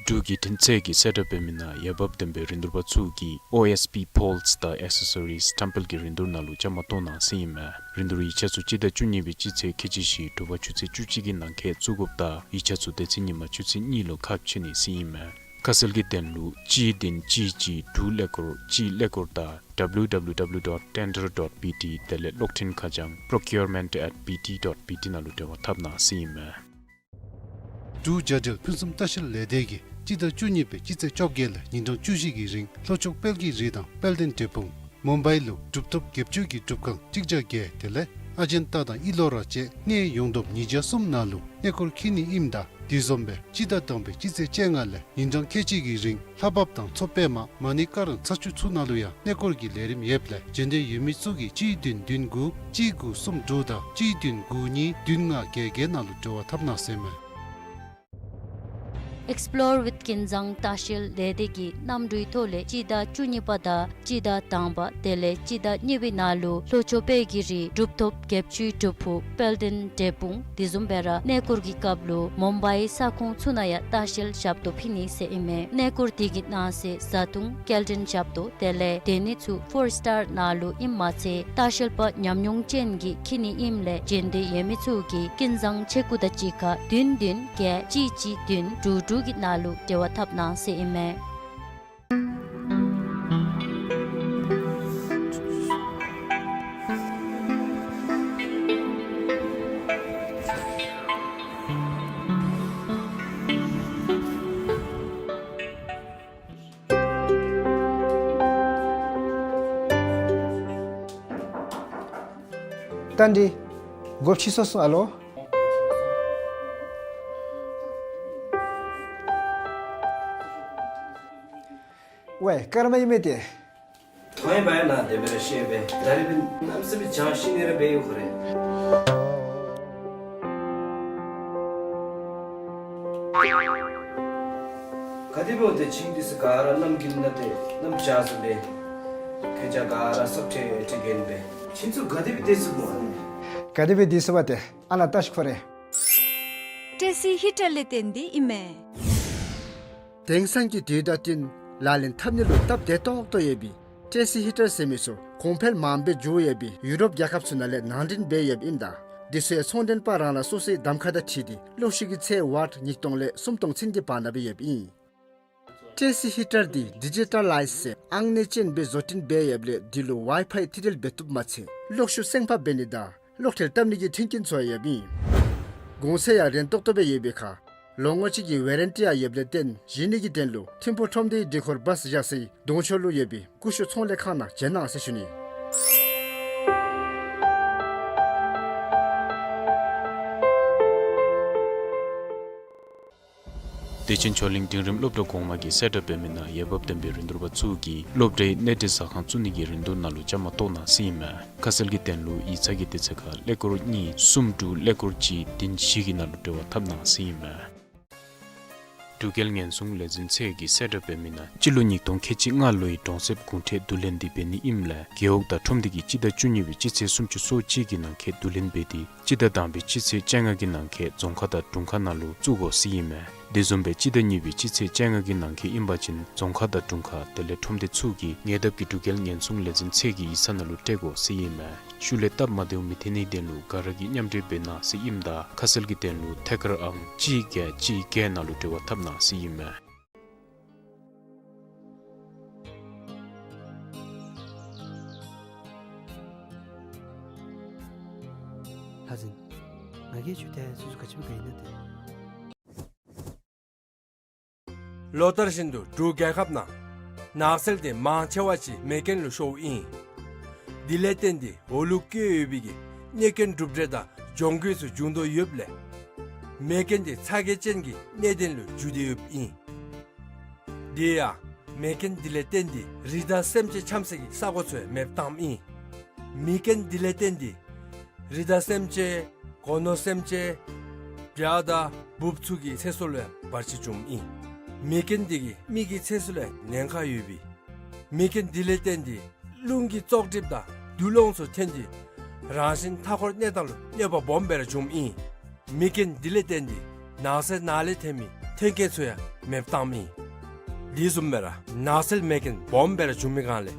འབྲུག་བརྒྱུད་འཕྲིན་ཚད་ཀྱིས་གསལ་བསྒྲགས་འབད་མི་ནང་འོས་འབབ་ལྡན་པའི་རིན་བསྡུར་པ་ཚུ་གིས་ཨོ་ཨེསི་པི་ཕོལསི་དང་ཨེག་སེ་སོ་རིསི་བཀྲམ་སྤེལ་གྱི་རིན་བསྡུར་ནང་ལུ་བཅའ་མར་གཏོགས་གནང་ཟེར་ཨིན་མས། རིན་བསྡུར་ཡིག་ཆ་ཚུ་སྤྱི་ཟླ་བཅུ་གཉིས་པའི་སྤྱི་ཚེས་ཁལ་གཅིག་བཞི་དྲོ་པ་ཆུ་ཚོད་བཅུ་གཅིག་གི་ནང་འཁོད་བཙུགས་དགོཔ་དང་ཡིག་ཆ་ཚུ་དེ་ཚེ་ཉིན་མ་ཆུ་ཚོད་གཉིས་ལུ་ཁ་ཕྱེ་ནི་ཟེར་ཨིན་མས། ཁ་གསལ་གྱི་དོན་ལུ་གཅིག་བདུན་གཅིག་གཅིག་དྲུག་ཀླད་ཀོར་གཅིག་ཀླད་ཀོར་དང་W W W dot tender dot B T དེ་ལས་གློག་འཕྲིན་ཁ་བྱང་procurement at B T dot B T ནང་ལུ་འབྲེལ་བ་འཐབ་གནང་ཟེར་ཨིན་མས། འབྲུག་རྒྱལ་འབྲེལ་ཕུན་སུམ་ལྟ་བཤལ་ལས་སྡེ་གིས་སྤྱི་ཟླ་བཅུ་གཉིས་པའི་སྤྱི་ཚེས་བཅོ་བརྒྱད་ལས་ཉིན་གྲངས་བཅུ་བཞི་གི་རིང་ལྷོ་ཕྱོགས་དཔལ་གྱི་རི་དང་དཔལ་ལྡན་འབྲས་སྤུངས་མུམ་བའི་ལུ་གྲུབ་ཐོབ་བརྒྱད་ཅུ་གི་སྒྲུབ་ཁང་གཅིག་བརྒྱ་བརྒྱད་དེ་ལས་ཨ་ཇན་ཏ་དང་ཨི་ལོ་ར་བཅས་གནས་ཡོངས་བསྡོམས་ཉིས་བརྒྱ་གསུམ་ནང་ལུ་གནས་སྐོར་འཁྱིད་ནི་ཨིནམ་ད་དེ་བཟུམ་སྦེ་སྤྱི་ཟླ་དང་པའི་སྤྱི་ཚེས་བཅོ་ལྔ་ལས་ཉིན་གྲངས་ཁལ་གཅིག་གི་རིང་ལྷ་བབས་དང་མཚོ་པདྨ་མ་ཎི་ཀ་རམ་ཚ་ཆུ་ཚུ་ནང་ལུ་ཡང་གནས་སྐོར་གྱི་ལས་རིམ་ཡོདཔ་ལས་བྱོན་འདོད་ཡོད་མི་ཚུ་གིས་གཅིག་བདུན་བདུན་དགུ་གཅིག་དགུ་གསུམ་དྲུག་དང་གཅིག་བདུན་དགུ་གཉིས་བདུན་ལྔ་བརྒྱད་བརྒྱད་ནང་ལུ་འབྲེལ་བ་འཐབ་གནང་ཟེར་ཨིན་མས། Explore with ཀུན་བཟང་ལྟ་བཤལ་ལས་སྡེ་གི་གནམ་གྲུའི་ཐོག་ལས་སྤྱི་ཟླ་བཅུ་གཉིས་པ་དང་སྤྱི་ཟླ་དང་པ་དེ་ལས་སྤྱི་ཟླ་གཉིས་པའི་ནང་ལུ་ལྷོ་ཕྱོགས་དཔལ་གྱི་རི་གྲུབ་ཐོབ་བརྒྱད་ཅུའི་སྒྲུབ་ཕུག་དཔལ་ལྡན་འབྲས་སྤུངས་དེ་བཟུམ་སྦེ་ར་གནས་སྐོར་གྱི་སྐབས་ལུ་མུམ་བའི་ས་ཁོངས་ཚུ་ནང་ཡང་ལྟ་བཤལ་ཞབས་ཏོག་ཕུལ་ནི་ཟེར་ཨིན་མས། གནས་སྐོར་དེ་གི་ནང་གསེས་བཟའ་འཐུང་སྐྱེལ་འདྲེན་ཞབས་ཏོག་དེ་ལས་སྡོད་གནས་ཚུ་ཕོར་སི་ཊར་ནང་ལུ་ཨིནམ་མ་ཚད་ལྟ་བཤལ་པ་ཉམས་མྱོང་ཅན་གྱིས་འཁྱིད་ནི་ཨིནམ་ལས་བྱོན་འདོད་ཡོད་མི་ཚུ་གིས་ཀུན་བཟང་ཆེ་ཀུ་དང་གཅིག་ཁར་བདུན་བདུན་བརྒྱད་གཅིག་གཅིག་བདུན་དྲུག་དྲུག་གི་ནང་ལུ་འབྲེལ་བ་འཐབ་གནང་ཟེར་ཨིན་མས། བསྟན་འདི་སྒོ་ཕྱེ་སོང་སོང་ཨ་ལོ། ཝའི་སྐར་མ་ཨིན་མས་ཏེ། ཐོ་ཡི་བ་ཡ་ན་དེ་སྦེ་ར་ཤེས་པས། ད་རེས་པའི་གནམ་སེམས་པའི་བྱང་ཤིང་ནི་ར་སྦེ་ཡོད་ཁོ་རེ། ག་དེ་སྦེ་འོང་དེ་ཁྱིམ་འདི་ཚུ་ག་ར་གནམ་དགུན་ན་དེ་གནམ་བྱཱར་སོང་སྦེ། ཁྱེད་ཅག་ག་ར་སོབ་ཁྲེ་ཁྲེ་གེན་པས། ཁྱིམ་ཚུ་ག་དེ་སྦེ་དེ་ཚུ་མོ་རེ། ག་དེ་སྦེ་དེ་ཚུ་བ་དེ་ཨ་ན་ལྟ་ཤིག་ཁོ་རེ། ཊེ་སི་ཧི་ཊར་ལས་བརྟེན་ཏེ་ཨིན་མས། དེང་སང་གི་དུས་དང་བསྟུན་ལག་ལེན་འཐབ་ནི་ལུ་སྟབས་བདེ་ཏོག་ཏོ་ཡོད་པའི་ཊེ་སི་ཧི་ཊར་ཟེར་མི་ཚུ་གོང་འཕེལ་མངམ་སྦེ་འགྱོ་ཡོད་པའི་ཡུ་རོབ་རྒྱལ་ཁབ་ཚུ་ནང་ལས་ནང་འདྲེན་འབད་ཡོདཔ་ཨིནམ་ད་དེ་ཚུ་ཡང་ཚོང་མགྲོན་པ་རང་རང་སོ་སོའི་གདམ་ཁ་དང་འཁྲིལ་ཏེ་གློག་ཤུགས་ཀྱི་ཚད་ཝཊ་ཉིས་སྟོང་ལས་སུམ་སྟོང་ཚུན་གྱི་བར་ན་སྦེ་ཡོདཔ་ཨིན། ཊེ་སི་ཧི་ཊར་འདི་ཌི་ཇི་ཊ་ལའིཛ་ཟེར་ཨང་གནས་ཅན་སྦེ་བཟོ་སྐྲུན་འབད་ཡོདཔ་ལས་འདི་ལུ་ཝའི་ཕའི་ཐི་རིལ་འབད་བཏུབ་མ་ཚད་གློག་ཤུགས་སེང་ཕག་འབད་ནི་དང་གློག་ཐལ་བཏབ་ནི་གི་མཐུན་རྐྱེན་ཚུ་ཡང་ཡོདཔ་ཨིན། གོང་ཚད་ཡང་རན་ཏོག་ཏོ་སྦེ་ཡོད་པའི་ཁར་ལོ་ངོ་གཅིག་གི་ཝེ་རན་ཊི་ཡང་ཡོདཔ་ལས་བརྟེན་བཞེས་ནི་གི་དོན་ལུ་ཐིམ་ཕུག་ཁྲོམ་སྡེའི་སྒྲིག་ཁོར་བཱས་བཞག་སའི་གདོང་ཕྱོགས་ལུ་ཡོད་པའི་ཀུ་ཤུ་ཚོང་ལས་ཁང་ནང་བྱོན་གནང་ཟེར་ཞུ་ནི། བདེ་ཆེན་ཆོས་གླིང་འབྲིང་རིམ་སློབ་གྲྭ་གོང་མ་གིས་གསལ་བསྒྲགས་འབད་མི་ནང་འོས་འབབ་ལྡན་པའི་རིན་བསྡུར་པ་ཚུ་གིས་སློབ་གྲྭའི་གནས་སྡོད་ཟ་ཁང་བཙུགས་ནི་གི་རིན་བསྡུར་ནང་ལུ་བཅའ་མར་གཏོགས་གནང་ཟེར་ཨིན་མས། ཁ་གསལ་གྱི་དོན་ལུ་ཡིག་ཚང་གི་དུས་ཚོད་ཁར་ཀླད་ཀོར་གཉིས་གསུམ་དྲུག་ཀླད་ཀོར་གཅིག་བདུན་བཞི་གི་ནང་ལུ་འབྲེལ་བ་འཐབ་གནང་ཟེར་ཨིན་མས། འབྲུག་རྒྱལ་ཉེན་སྲུང་ལས་འཛིན་ཚད་ཀྱིས་གསལ་བསྒྲགས་འབད་མི་ནང་སྤྱི་ལོ་ཉིས་སྟོང་ཁལ་གཅིག་ལྔ་ལོའི་གྲོང་གསེབ་གུང་ཁྲན་བསྡུ་ལེན་འདི་འབད་ནི་ཨིནམ་ལས་རྒེད་འོག་དང་ཁྲོམ་སྡེ་གིས་སྤྱི་ཟླ་བཅུ་གཉིས་པའི་སྤྱི་ཚེས་སུམ་ཅུ་སོ་གཅིག་གི་ནང་འཁོད་བསྡུ་ལེན་འབད་དེ་སྤྱི་ཟླ་དང་པའི་སྤྱི་ཚེས་བཅོ་ལྔ་གི་ནང་འཁོད་རྫོང་ཁག་དང་དྲུང་ཁག་ནང་ལུ་བཙུགས་དགོ་ཟེར་ཨིན་མས། དེ་བཟུམ་སྦེ་སྤྱི་ཟླ་གཉིས་པའི་སྤྱི་ཚེས་བཅོ་ལྔ་གི་ནང་འཁོད་ཨིན་པ་ཅིན་རྫོང་ཁག་དང་དྲུང་ཁག་དེ་ལས་ཁྲོམ་སྡེ་ཚུ་གིས་ཉེ་འདབས་ཀྱི་འབྲུག་རྒྱལ་ཉེན་སྲུང་ལས་འཛིན་ཚད་ཀྱི་ཡིག་ཚང་ནང་ལུ་སྤྲོད་དགོ་ཟེར་ཨིན་མས། ཤུལ་ལས་སྟབས་མ་བདེཝ་མི་ཐོན་ནིའི་དོན་ལུ་ག་ར་གིས་མཉམ་འབྲེལ་འབད་གནང་ཟེར་ཨིནམ་ད་ཁ་གསལ་གྱི་དོན་ལུ་ཐད་ཀར་ཨང་གཅིག་བརྒྱད་གཅིག་བརྒྱད་ནང་ལུ་འབྲེལ་བ་འཐབ་གནང་ཟེར་ཨིན་མས། ལྷ་འཛིན། ང་གིས་ཁྱོད་ཏེ་སོ་སོ་ག་ཅི་སྦེ་ག་ཨིན་ན་ཏེ། ལོ་ལྟར་བཞིན་དུ་འབྲུག་རྒྱལ་ཁབ་ནང་ནགས་ཚལ་དེ་མང་ཆེ་བ་ཅིག་མེ་རྐྱེན་ལུ་ཤོརཝ་ཨིན། དེ་ལས་བརྟེན་ཏེ་འོག་ལུ་བཀོད་ཡོད་པའི་གི་གནོད་སྐྱོན་གྲུབ་འབྲས་དང་གྱོང་གུད་ཚུ་བྱུང་དོ་ཡོདཔ་ལས་མེ་རྐྱེན་དེ་ཚ་གྱང་ཅན་གྱི་གནད་དོན་ལུ་འགྱུར་ཏེ་ཡོདཔ་ཨིན། དེ་ཡང་མེ་རྐྱེན་དེ་ལས་བརྟེན་ཏེ་རི་དྭགས་སེམས་ཅན་འཁྱམས་སའི་གི་ས་གོ་ཚུ་ཡང་མེདཔ་བཏངམ་ཨིན། མེ་རྐྱེན་དེ་ལས་བརྟེན་ཏེ་རི་དྭགས་སེམས་ཅན་སྒོ་ནོར་སེམས་ཅན་བྱ་དང་འབུཔ་ཚུ་གི་ཚེ་སྲོག་ལུ་ཡང་བར་ཆད་བྱུངམ་ཨིན། མེ་རྐྱེན་དེ་གིས་མི་གི་ཚེ་སྲོག་ལུ་ཡང་ཉེན་ཁ་ཡོདཔ་ཨིན། མེ་རྐྱེན་དེ་ལས་བརྟེན་ཏེ་རླུང་གི་བཙོག་གྲིབ་དང་རྡུལ་སློང་ཚུ་ཐོན་ཏེ་རང་བཞིན་མཐའ་འཁོར་གནས་སྟངས་ལུ་གནོད་པ་སྦོམ་སྦེ་ར་བྱུངམ་ཨིན། མེ་རྐྱེན་དེ་ལས་བརྟེན་ཏེ་ནགས་ཚལ་ནང་ལས་ཐོན་མི་ཐོན་སྐྱེད་ཚུ་ཡང་མེདཔ་བཏངམ་ཨིན། དེ་བཟུམ་སྦེ་ར་ནགས་ཚལ་མེ་རྐྱེན་སྦོམ་སྦེ་ར་བྱུང་མི་སྒང་ལས་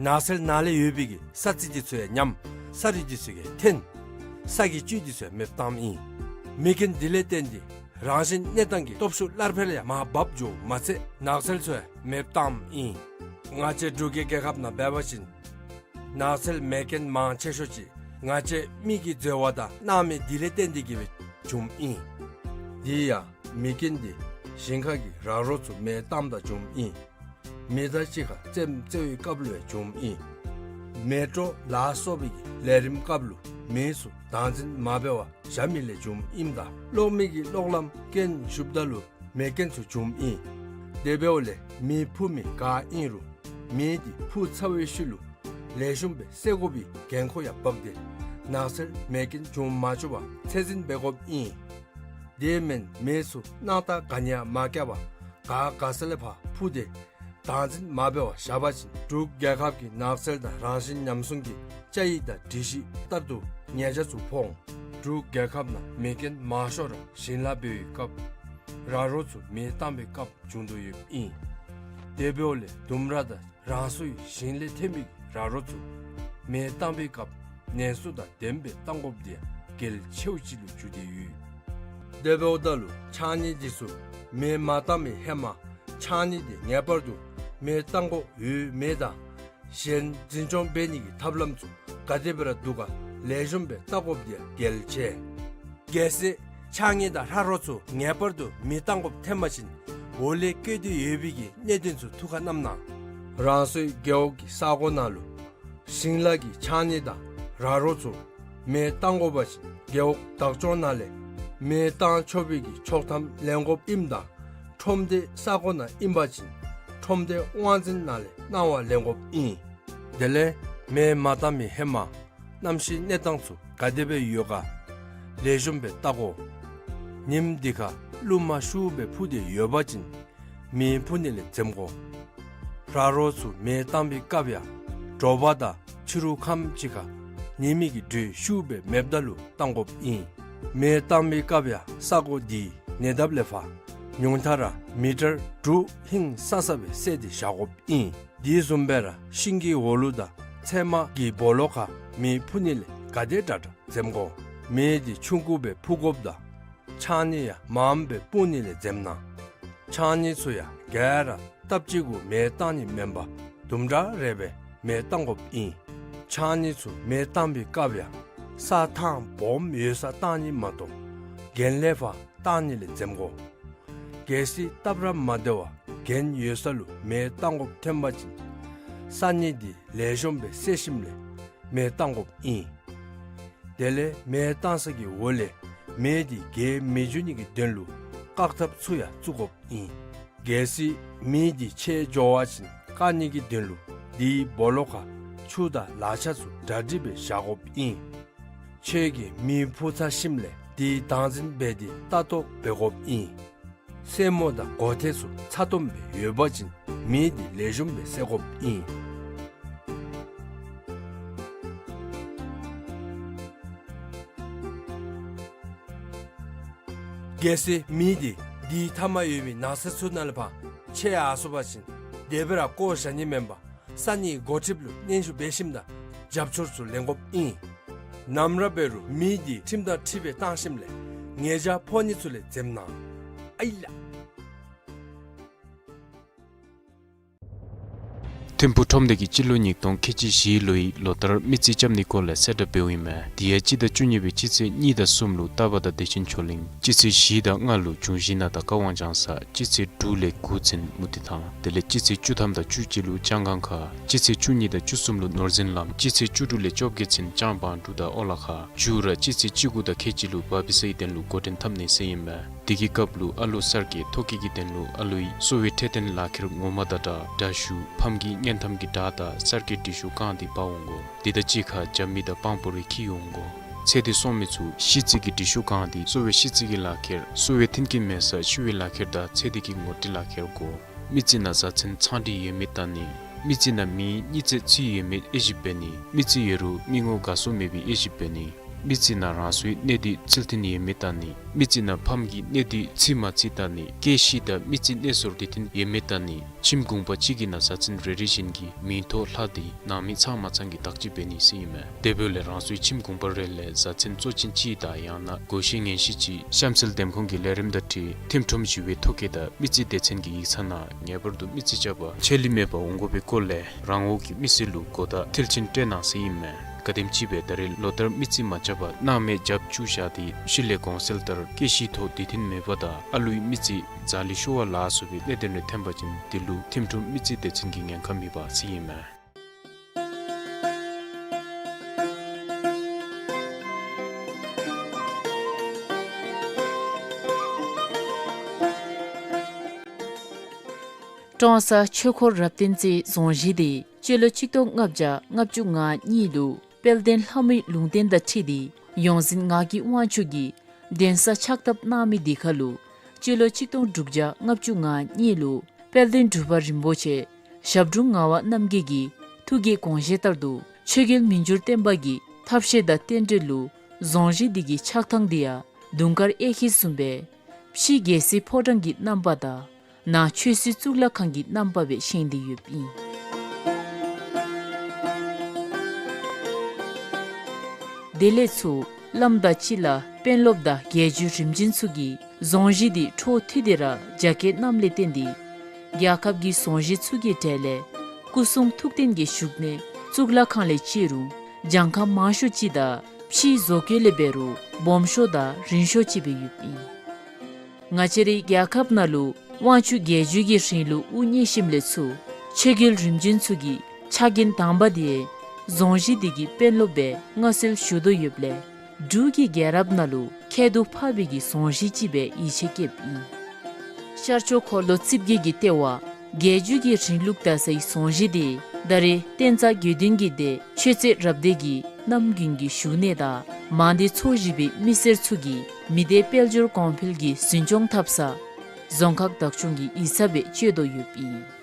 ནགས་ཚལ་ནང་ལས་ཡོད་པའི་གི་ས་རྩི་དེ་ཚུ་ཡང་ཉམས། ས་རུད་དེ་ཚུ་ཡང་ཐོན། ས་གི་བཅུད་དེ་ཚུ་ཡང་མེདཔ་བཏངམ་ཨིན། མེ་རྐྱེན་དེ་ལས་བརྟེན་ཏེ་རང་བཞིན་གནས་སྟངས་ཀྱི་སྟོབས་ཤུགས་སླར་འཕེལ་ཡང་མར་འབག་འགྱོཝ་མ་ཚད་ནགས་ཚལ་ཚུ་ཡང་མེདཔ་བཏངམ་ཨིན། ང་བཅས་འབྲུག་གི་རྒྱལ་ཁབ་ནང་འབད་བ་ཅིན་ནགས་ཚལ་མེ་རྐྱེན་མང་ཆེ་ཤོས་ཅིག་ང་བཅས་མི་གི་འཛོལ་བ་དང་སྣང་མེད་དེ་ལས་བརྟེན་ཏེ་གིས་སྦེ་བྱུངམ་ཨིན། དེ་ཡང་མེ་རྐྱེན་དེ་ཞིང་ཁ་གི་ར་རོ་ཚུ་མེ་བཏངམ་ད་བྱུངམ་ཨིན། མི་དང་གཅིག་ཁར་རྩེདམོ་རྩེ་བའི་སྐབས་ལུ་ཡང་བྱུངམ་ཨིན། མེ་སྤྲོ་ལ་སོགས་པའི་གི་ལས་རིམ་སྐབས་ལུ་མེ་ཚུ་བདག་འཛིན་མ་འབད་བར་བཞག་མི་ལས་བྱུངམ་ཨིནམ་ད་གློག་མེ་གི་གློག་ལམ་རྐྱེན་ཞུགསཔ་ད་ལུ་མེ་རྐྱེན་ཚུ་བྱུངམ་ཨིན། དེ་འབདཝ་ལས་མེ་འཕུ་མི་ག་ཨིན་རུང་མེ་དེ་འཕུ་ཚར་བའི་ཤུལ་ལུ་ལེགས་ཤོམ་སྦེ་བསད་དགོ་པའི་འགན་ཁུར་ཡང་འབག་སྟེ་ནགས་ཚལ་མེ་རྐྱེན་འབྱུང་མ་བཅུག་པར་ཚད་འཛིན་འབད་དགོཔ་ཨིན། དེ་མེན་མེ་ཚུ་སྣང་ཐག་ག་ནི་ཡང་མ་བཀལ་བར་ག་ག་ས་ལས་ཕར་འཕུ་སྟེ་བདག་འཛིན་མ་འབད་བར་བཞག་པ་ཅིན་འབྲུག་རྒྱལ་ཁབ་ཀྱི་ནགས་ཚལ་དང་རང་བཞིན་ཉམས་སྲུང་གི་བཅའ་ཡིག་དང་སྒྲིག་གཞི་ལྟར་དུ་ཉེས་ཆད་ཚུ་ཕོག་འོང་། འབྲུག་རྒྱལ་ཁབ་ནང་མེ་རྐྱེན་མང་ཤོས་ར་ཞིང་ལཱ་འབད་བའི་སྐབས་ར་རོ་ཚུ་མེ་བཏང་བའི་སྐབས་བྱུང་དོ་ཡོདཔ་ཨིན། དེ་འབདཝ་ལས་ལྡུམ་ར་དང་རང་སོའི་ཞིང་ལས་ཐོན་པའི་ར་རོ་ཚུ་མེ་བཏང་བའི་སྐབས་ཉེན་སྲུང་དང་ལྡནམ་སྦེ་བཏང་དགོཔ་དེ་ཡང་གལ་ཆེཝ་ཅིག་ལུ་གྱུར་ཏེ་ཡོད། དེ་འབདཝ་ད་ལུ་ཕྱགས་སྙིགས་དེ་ཚུ་མེ་མ་བཏང་བའི་ཧེ་མ་ཕྱགས་སྙིགས་དེ་ངེས་པར་དུ་མེ་བཏང་དགོཔ་ཡོད་མེད་དང་གཞན་འཛིན་སྐྱོང་འབད་ནི་གི་ཐབས་ལམ་ཚུ་ག་དེ་སྦེ་ར་འདུག་ག་ལེགས་ཤོམ་སྦེ་བལྟ་དགོཔ་དེ་ཡང་གལ་ཆེ། གལ་སྲིད་ཕྱགས་སྙིགས་དང་ར་རོ་ཚུ་ངེས་པར་དུ་མེ་བཏང་དགོཔ་ཐོན་པ་ཅིན་འོག་ལས་བཀོད་དེ་ཡོད་པའི་གི་གནད་དོན་ཚུ་ཐུགས་ཁར་བསྣམ་གནང་། རང་སོའི་རྒེད་འོག་གི་ས་གོ་ནང་ལུ་ཞིང་ལཱ་གི་ཕྱགས་སྙིགས་དང་ར་རོ་ཚུ་མེ་བཏང་དགོ་པ་ཅིན་རྒེད་འོག་བདག་སྐྱོང་ནང་ལས་མེ་བཏང་ཆོག་པའི་གི་ཆོག་ཐམ་ལེན་དགོཔ་ཨིནམ་ད་ཁྲོམ་སྡེ་ས་གོ་ནང་ཨིན་པ་ཅིན་ཁྲོམ་སྡེ་དབང་འཛིན་ནང་ལས་གནང་བ་ལེན་དགོཔ་ཨིན། དེ་ལས་མེ་མ་བཏང་མི་ཧེ་མ་གནམ་གཤིས་གནས་སྟངས་ཚུ་ག་དེ་སྦེ་ཡོད་ག་ལེགས་ཤོམ་སྦེ་བལྟ་དགོ། ཉིམ་དེ་ཁར་རླུང་མ་ཤུགས་སྦེ་འཕུ་སྟེ་ཡོད་པ་ཅིན་མེ་འཕུ་ནི་ལས་འཛེམ་དགོ། ར་རོ་ཚུ་མེ་བཏང་བའི་སྐབས་ཡང་དྲོ་པ་དང་ཕྱི་རུ་ཁམས་ཅིག་ཁར་ཉི་མའི་གི་དྲོད་ཤུགས་སྦེ་མེདཔ་ད་ལུ་བཏང་དགོཔ་ཨིན། མེ་བཏང་བའི་སྐབས་ཡང་ས་གོ་དེའི་ཉེ་འདབས་ལས་ཕར་ཉུང་མཐའ་ར་མི་ཊར་དྲུག་ཧིང་སང་ས་སྦེ་བསལ་ཏེ་བཞག་དགོཔ་ཨིན། དེ་བཟུམ་སྦེ་ར་ཤིང་གི་འོག་ལུ་དང་ཚལ་མ་གི་སྦོ་ལོགས་ཁར་མེ་འཕུ་ནི་ལས་ག་དེ་དྲག་དྲག་འཛེམ་དགོ། མེ་དེ་ཆུང་ཀུ་སྦེ་འཕུ་དགོཔ་དང་ཕྱགས་སྙིགས་ཡང་མངམ་སྦེ་སྤུང་ནི་ལས་འཛེམ་གནང་། ཕྱགས་སྙིགས་ཚུ་ཡང་ག་ར་སྟབས་གཅིག་གུ་མེ་བཏང་ནི་མེན་པར་དུམ་གྲ་རེ་སྦེ་མེ་བཏང་དགོཔ་ཨིན། ཕྱགས་སྙིགས་ཚུ་མེ་བཏང་བའི་སྐབས་ཡང་ས་ཐང་སྦོམ་ཡོད་སར་བཏང་ནི་མ་གཏོགས་གྱེན་ལས་ཕར་བཏང་ནི་ལས་འཛེམ་དགོ། གལ་སྲིད་སྟབས་ར་མ་བདེ་བར་གྱེན་ཡོད་ས་ལུ་མེ་བཏང་དགོཔ་ཐོན་པ་ཅིན་ས་སྙིགས་དེ་ལེགས་ཤོམ་སྦེ་བསལ་ཞིནམ་ལས་མེ་བཏང་དགོཔ་ཨིན། དེ་ལས་མེ་བཏང་ས་གི་འོག་ལས་མེ་དེ་རྒྱས་མི་འགྱོ་ནི་གི་དོན་ལུ་བཀག་ཐབས་ཚུ་ཡང་བཙུགས་དགོཔ་ཨིན། གལ་སྲིད་མེ་དེ་ཆད་འགྱོ་བ་ཅིན་བཀག་ནི་གི་དོན་ལུ་དེའི་སྦོ་ལོགས་ཁར་ཆུ་དང་ལག་ཆ་ཚུ་གྲ་སྒྲིག་སྦེ་བཞག་དགོཔ་ཨིན། ཁྱོད་ཀྱིས་མེ་འཕུ་ཚར་ཞིནམ་ལས་དེ་བདག་འཛིན་འབད་དེ་ལྟ་རྟོག་འབད་དགོཔ་ཨིན། སེན་མོ་དང་མགོ་ཐད་ཚུ་ཚ་ཏོམ་སྦེ་ཡོད་པ་ཅིན་མེ་དེ་ལེགས་ཤོམ་སྦེ་བསད་དགོཔ་ཨིན། གལ་སྲིད་མེ་དེ་ དེའི་མཐའ་མ་ཡོད་མི་ན་ཚོད་ཚུ་ནང་ལས་ཕར་ཆད་ཡར་སོང་པ་ཅིན་དེ་སྦེ་ར་བཀོ་བཞག་ནི་མེན་པར་ས་གནས་འགོ་ཁྲིདཔ་ལུ་སྙན་ཞུ་འབད་ཞིནམ་ད་རྒྱབ་སྐྱོར་ཚུ་ལེན་དགོཔ་ཨིན། ནམ་ར་འབད་རུང་མི་འདི་ཁྲིམས་དང་འཁྲིལ་བའི་བཏང་ཞིནམ་ལས་ཉེས་བྱ་ཕོག་ནི་ཚུ་ལས་འཛེམ་གནང་། ཨའི་ལགས། ཐིམ་ཕུག་ཁྲོམ་སྡེ་གིས་སྤྱི་ལོ་ཉིས་སྟོང་ཁལ་གཅིག་བཞི་ལོའི་ལོ་ལྟར་མི་རྩིས་རྐྱབ་ནིའི་སྐོར་ལས་གསལ་བསྒྲགས་འབདཝ་ཨིན་མས། དེ་ཡང་སྤྱི་ཟླ་བཅུ་གཉིས་པའི་སྤྱི་ཚེས་གཉིས་དང་གསུམ་ལུ་རྟ་པ་དང་བདེ་ཆེན་ཆོས་གླིང་། སྤྱི་ཚེས་བཞི་དང་ལྔ་ལུ་འབྱུང་བཞི་ན་དང་ཀ་ཝང་ལྗང་ས། སྤྱི་ཚེས་དྲུག་ལས་དགུ་ཚུན་མུ་ཏིག་ཐང་། དེ་ལས་སྤྱི་ཚེས་བཅུ་ཐམ་དང་བཅུ་གཅིག་ལུ་ལྕང་སྒང་ཁ། སྤྱི་ཚེས་བཅུ་གཉིས་དང་བཅུ་གསུམ་ལུ་ནོར་འཛིན་ལམ། སྤྱི་ཚེས་བཅུ་དྲུག་ལས་བཅོ་བརྒྱད་ཚུན་ལྕང་བང་འབྲུག་དང་ཨོ་ལ་ཁ། མཇུག་ར་སྤྱི་ཚེས་བཅུ་དགུ་དང་ཁལ་གཅིག་ལུ་བ་བི་སའི་དོན་ལུ་འགོ་འདྲེན་འཐབ་ནི་ཟེར་ཨིན་མས། དེ་གི་སྐབས་ལུ་ཨ་ལོ་གསར་སྐྱེས་ཐོ་བཀོད་ཀྱི་དོན་ལུ་ཨ་ལོའི་གསོ་བའི་འཕྲོད་བསྟེན་ལག་ཁྱེར་ངོ་མ་དང་སྦྲགས་འདྲ་ཞུ། ཕམ་གྱི་སྙན་ཐམ་གྱི་སྒྲ་དང་གསར་སྐྱེས་འབྲི་ཤོག་བཀང་སྟེ་འབག་འོང་དགོ། དེ་དང་གཅིག་ཁར་རྒྱབ་མི་དང་པང་པོ་རེ་འཁྱིད་འོང་དགོ། ཚེ་འདས་སོང་མི་ཚུ་ཤི་རྩིས་ཀྱི་འབྲི་ཤོག་བཀང་སྟེ་གསོ་བའི་ཤི་རྩིས་ཀྱི་ལག་ཁྱེར་གསོ་བའི་མཐུན་རྐྱེན་མེད་སར་ཤི་བའི་ལག་ཁྱེར་དང་ཚེ་འདས་ཀྱི་ངོ་སྤྲོད་ལག་ཁྱེར་དགོ། མི་རྩིས་ནང་བཟའ་ཚང་ཚང་སྒྲིག་ཡོད་མེད་བལྟ་ནི། མི་རྩིས་ནང་མིང་གཉིས་བརྩེགས་ཚུད་ཡོད་མེད་དབྱེ་ཞིབ་འབད་ནི། མི་རྩིས་ཡོད་རུང་མི་ངོ་དགའ་ཚོར་མེད་པའི་དབྱེ་ཞིབ་འབད་ནི། མི་རྩིས་ནང་རང་སོའི་གནས་སྡུད་རྩིས་མཐུན་ཡོད་མེད་བལྟ་ནི། མི་རྩིས་ནང་ཕམ་གྱི་གནས་སྡུད་ཚུད་མ་ཚུད་བལྟ་ནི། སྐྱེས་ཤི་དང་མི་རྩིས་གནས་སོར་འདི་མཐུན་ཡོད་མེད་བལྟ་ནི། ཁྱིམ་གུང་པ་གཅིག་གི་ནང་བཟའ་ཚང་རེ་རེ་བཞིན་གྱི་མིང་ཐོ་ལྷག་སྟེ་ནང་མི་ཚང་མ་ཚང་གི་བདག་གཅེས་འབད་ནི་ཟེར་ཨིན་མས། དེ་འབདཝ་ལས་རང་སོའི་ཁྱིམ་གུང་པ་རེ་ལས་བཟའ་ཚང་གཙོ་ཅན་གཅིག་དང་ཡང་ན་སྒོ་ཤེས་ངན་ཤེས་ཅིག་གཤམ་གསལ་འདེམས་ཁོངས་ཀྱི་ལས་རིམ་དང་འཁྲིལ་ཐིམ་ཁྲོམ་ཞི་བའི་ཐོ་བཀོད་དང་མི་རྩིས་སྡེ་ཚན་གྱི་ཡིག་ཚང་ནང་ངེས་པར་དུ་མི་རྩིས་རྐྱབ་པར་ཆད་ལུས་མེད་པར་འོང་དགོ་པའི་སྐོར་ལས་རང་འོག་གི་མི་སེར་ལུ་གོ་བརྡ་མཐིལ་ཕྱིན་སྤྲོད་གནང་ཟེར་ཨིན་མས། ག་དེམ་ཅིག་སྦེ་ད་རེས་ལོ་ལྟར་མི་རྩིས་མ་རྐྱབ་པར་སྣང་མེད་རྒྱབ་བཅུག་བཞག་སྟེ་ཤུལ་ལས་གོང་གསལ་ལྟར་སྐྱེས་ཤི་ཐོ་འདི་མཐུན་མེད་པ་དང་ཨ་ལུའི་མི་རྩིས་རྫ་ལས་ཤོར་བ་ལ་སོགས་པའི་གནད་དོན་རེ་ཐོན་པ་ཅིན་དེ་ལུ་ཐིམ་ཁྲོམ་མི་རྩིས་སྡེ་ཚན་གྱི་ཉེན་ཁ་མེད་པ་ཟེར་ཨིན་མས། ཀྲོང་གསར་ཆོས་འཁོར་རབ་བརྟན་རྩེའི་རྫོང་གཞིས་དེ་སྤྱི་ལོ་ཆིག་སྟོང་ལྔ་བརྒྱ་ལྔ་བཅུ་ང་གཉིས་ལུ་དཔལ་ལྡན་ལྷ་མོའི་ལུང་བསྟན་དང་འཁྲིལ་ཏེ་ཡོངས་འཛིན་ངག་གི་དབང་ཕྱུག་གིས་གདན་ས་ཕྱག་བཏབ་གནང་མི་དེ་ཁར་ལུ་སྤྱི་ལོ་ཆིག་སྟོང་དྲུག་བརྒྱ་ལྔ་བཅུ་ང་གཉིས་ལུ་དཔལ་ལྡན་འབྲུག་པ་རིན་པོ་ཆེ་ཞབས་དྲུང་ངག་དབང་རྣམ་རྒྱལ་གྱི་ཐུགས་ཀྱི་དགོངས་བཞེད་ལྟར་དུ་ཆོས་རྒྱལ་མི་འགྱུར་བརྟན་པ་གི་ཐབས་ཤེས་དང་རྟེན་འབྲེལ་ལུ་རྫོང་གཞིས་འདི་གི་ཆགས་ཐངས་འདི་ཡང་དུང་དཀར་གཡས་འཁྱིལ་བཟུམ་སྦེ་ཕྱི་རྒྱལ་སྲིད་ཕོ་བྲང་གི་རྣམ་པ་དང་ནང་ཆོས་སྲིད་གཙུག་ལག་ཁང་གི་རྣམ་པ་སྦེ་བཞེངས་ཏེ་ཡོདཔ་ཨིན། དེ་ལས་ཚུར་བླམ་དང་སྤྱི་བླ་དཔོན་སློབ་དང་རྒྱལ་བརྒྱུད་རིམ་བྱོན་ཚུ་གིས་རྫོང་གཞིས་འདི་འཕྲོ་མཐུད་དེ་ར་རྒྱ་བསྐྱེད་གནངམ་ལས་བརྟེན་ཏེ་རྒྱལ་ཁབ་ཀྱི་རྫོང་གཞིས་ཚུ་གི་གྲས་ལས་སྐུ་གསུང་ཐུགས་རྟེན་གྱི་བཞུགས་གནས་གཙུག་ལག་ཁང་ལས་བརྩི་རུང་གྱངས་ཁ་མང་ཤོས་ཅིག་དང་ཕྱིའི་བཟོ་བཀོད་ལས་འབད་རུང་སྦོམ་ཤོས་དང་རིང་ཤོས་ཅིག་སྦེ་ཡོདཔ་ཨིན། ང་བཅས་རའི་རྒྱལ་ཁབ་ནང་ལུ་དབང་ཕྱུག་རྒྱལ་བརྒྱུད་ཀྱི་རིང་ལུགས་དབུ་བརྙེས་ཞིནམ་ལས་ཚུར་ཆོས་རྒྱལ་རིམ་བྱོན་ཚུ་གི་ཕྱག་འགན་དང་པ་དེ་རྫོང་གཞིས་འདི་གི་དཔོན་སློབ་སྦེ་མངའ་གསོལ་ཞུ་དོ་ཡོདཔ་ལས་འབྲུག་གི་རྒྱལ་རབས་ནང་ལུ་ཁྱད་དུ་འཕགས་པའི་གི་རྫོང་གཞིས་ཅིག་སྦེ་ཡིད་ཆེས་བསྐྱེདཔ་ཨིན། ཤར་ཕྱོགས་འཁོར་ལོ་རྩིབས་བརྒྱད་ཀྱི་ལྟེ་བ་རྒྱལ་བརྒྱུད་ཀྱི་རིང་ལུགས་དར་སའི་རྫོང་གཞིས་དེ་ད་རེས་བསྟན་རྩ་དགེ་འདུན་གྱི་སྡེ་ཆོས་རྩེ་རབ་སྡེ་གི་རྣམ་རྒྱུན་གྱི་བཞུགས་གནས་དང་མང་སྡེ་ཚོ་བཞི་པའི་མི་སེར་ཚུ་གིས་མི་སྡེ་དཔལ་འབྱོར་གོང་འཕེལ་གྱི་འཛིན་སྐྱོང་འཐབ་ས་རྫོང་ཁག་བདག་སྐྱོང་གི་ཡིག་ཚང་སྦེ་སྤྱོད་དོ་ཡོདཔ་ཨིན།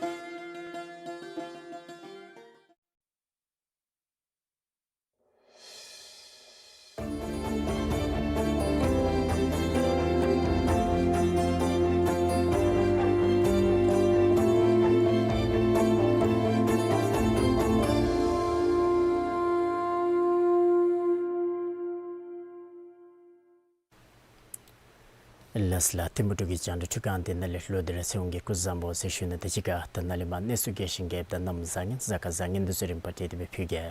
ལགས་ལགས། ཐིམ་ཕུག་འབྲུག་གི་རྒྱང་བསྒྲགས་ཁྲི་ཁང་འདི་ནང་ལས་ལྷོ་དེ་ར་ཚེ་དབང་གིས་སྐུ་གཟུགས་བཟང་པོ་ཟེར་ཞུ་ནི་དང་གཅིག་ཁར་ད་ནཱ་ལས་མར་གནས་ཚུལ་རྒྱས་ཤིང་རྒྱསཔ་དང་གནམ་བཟང་ངན་གཟའ་སྐར་བཟང་ངན་འདི་ཚུ་རིམ་པ་བསྒྲིགས་ཏེ་སྦེ་ཕུལ་གེ།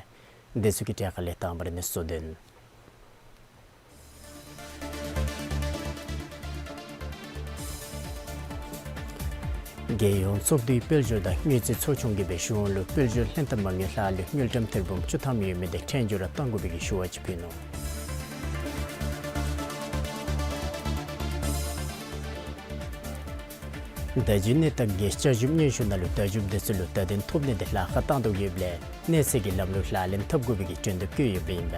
དེ་ཚུ་གི་གྲས་ཁ་ལས་དང་པ་ར་གནས་ཚུལ་གཙོ་དོན། རྒྱལ་ཡོངས་ཚོགས་འདུའི་དཔལ་འབྱོར་དང་དངུལ་རྩིས་ཚོགས་ཆུང་གིས་སྦེ་གཞུང་ལུ་དཔལ་འབྱོར་ལྷན་ཐབས་མ་དངུལ་ལྷག་ལུས་དངུལ་ཀྲམ་ཐེར་འབུམ་བཅུ་ཐམ་ཡོད་མི་དེ་ཁྲལ་འཇུག་ར་གཏང་དགོ་པའི་གི་ཞུ་བ་ཅིག་ཕུལ་ནུག། བརྡ་བརྒྱུད་གནས་སྟངས་ཀྱི་བསྐྱར་ཞིབ་སྙན་ཞུ་ནང་ལུ་བརྡ་བརྒྱུདཔ་དེ་ཚུ་ལུ་བརྡ་དོན་ཐོབ་ནི་དེ་ལྷག་ཁར་བཏང་དོ་ཡོདཔ་ལས་གནས་ཚད་ཀྱི་ལམ་ལུགས་ལག་ལེན་འཐབ་དགོ་པའི་གི་སྐྱོན་དུ་བཀོད་ཡོདཔ་ཨིན་པས།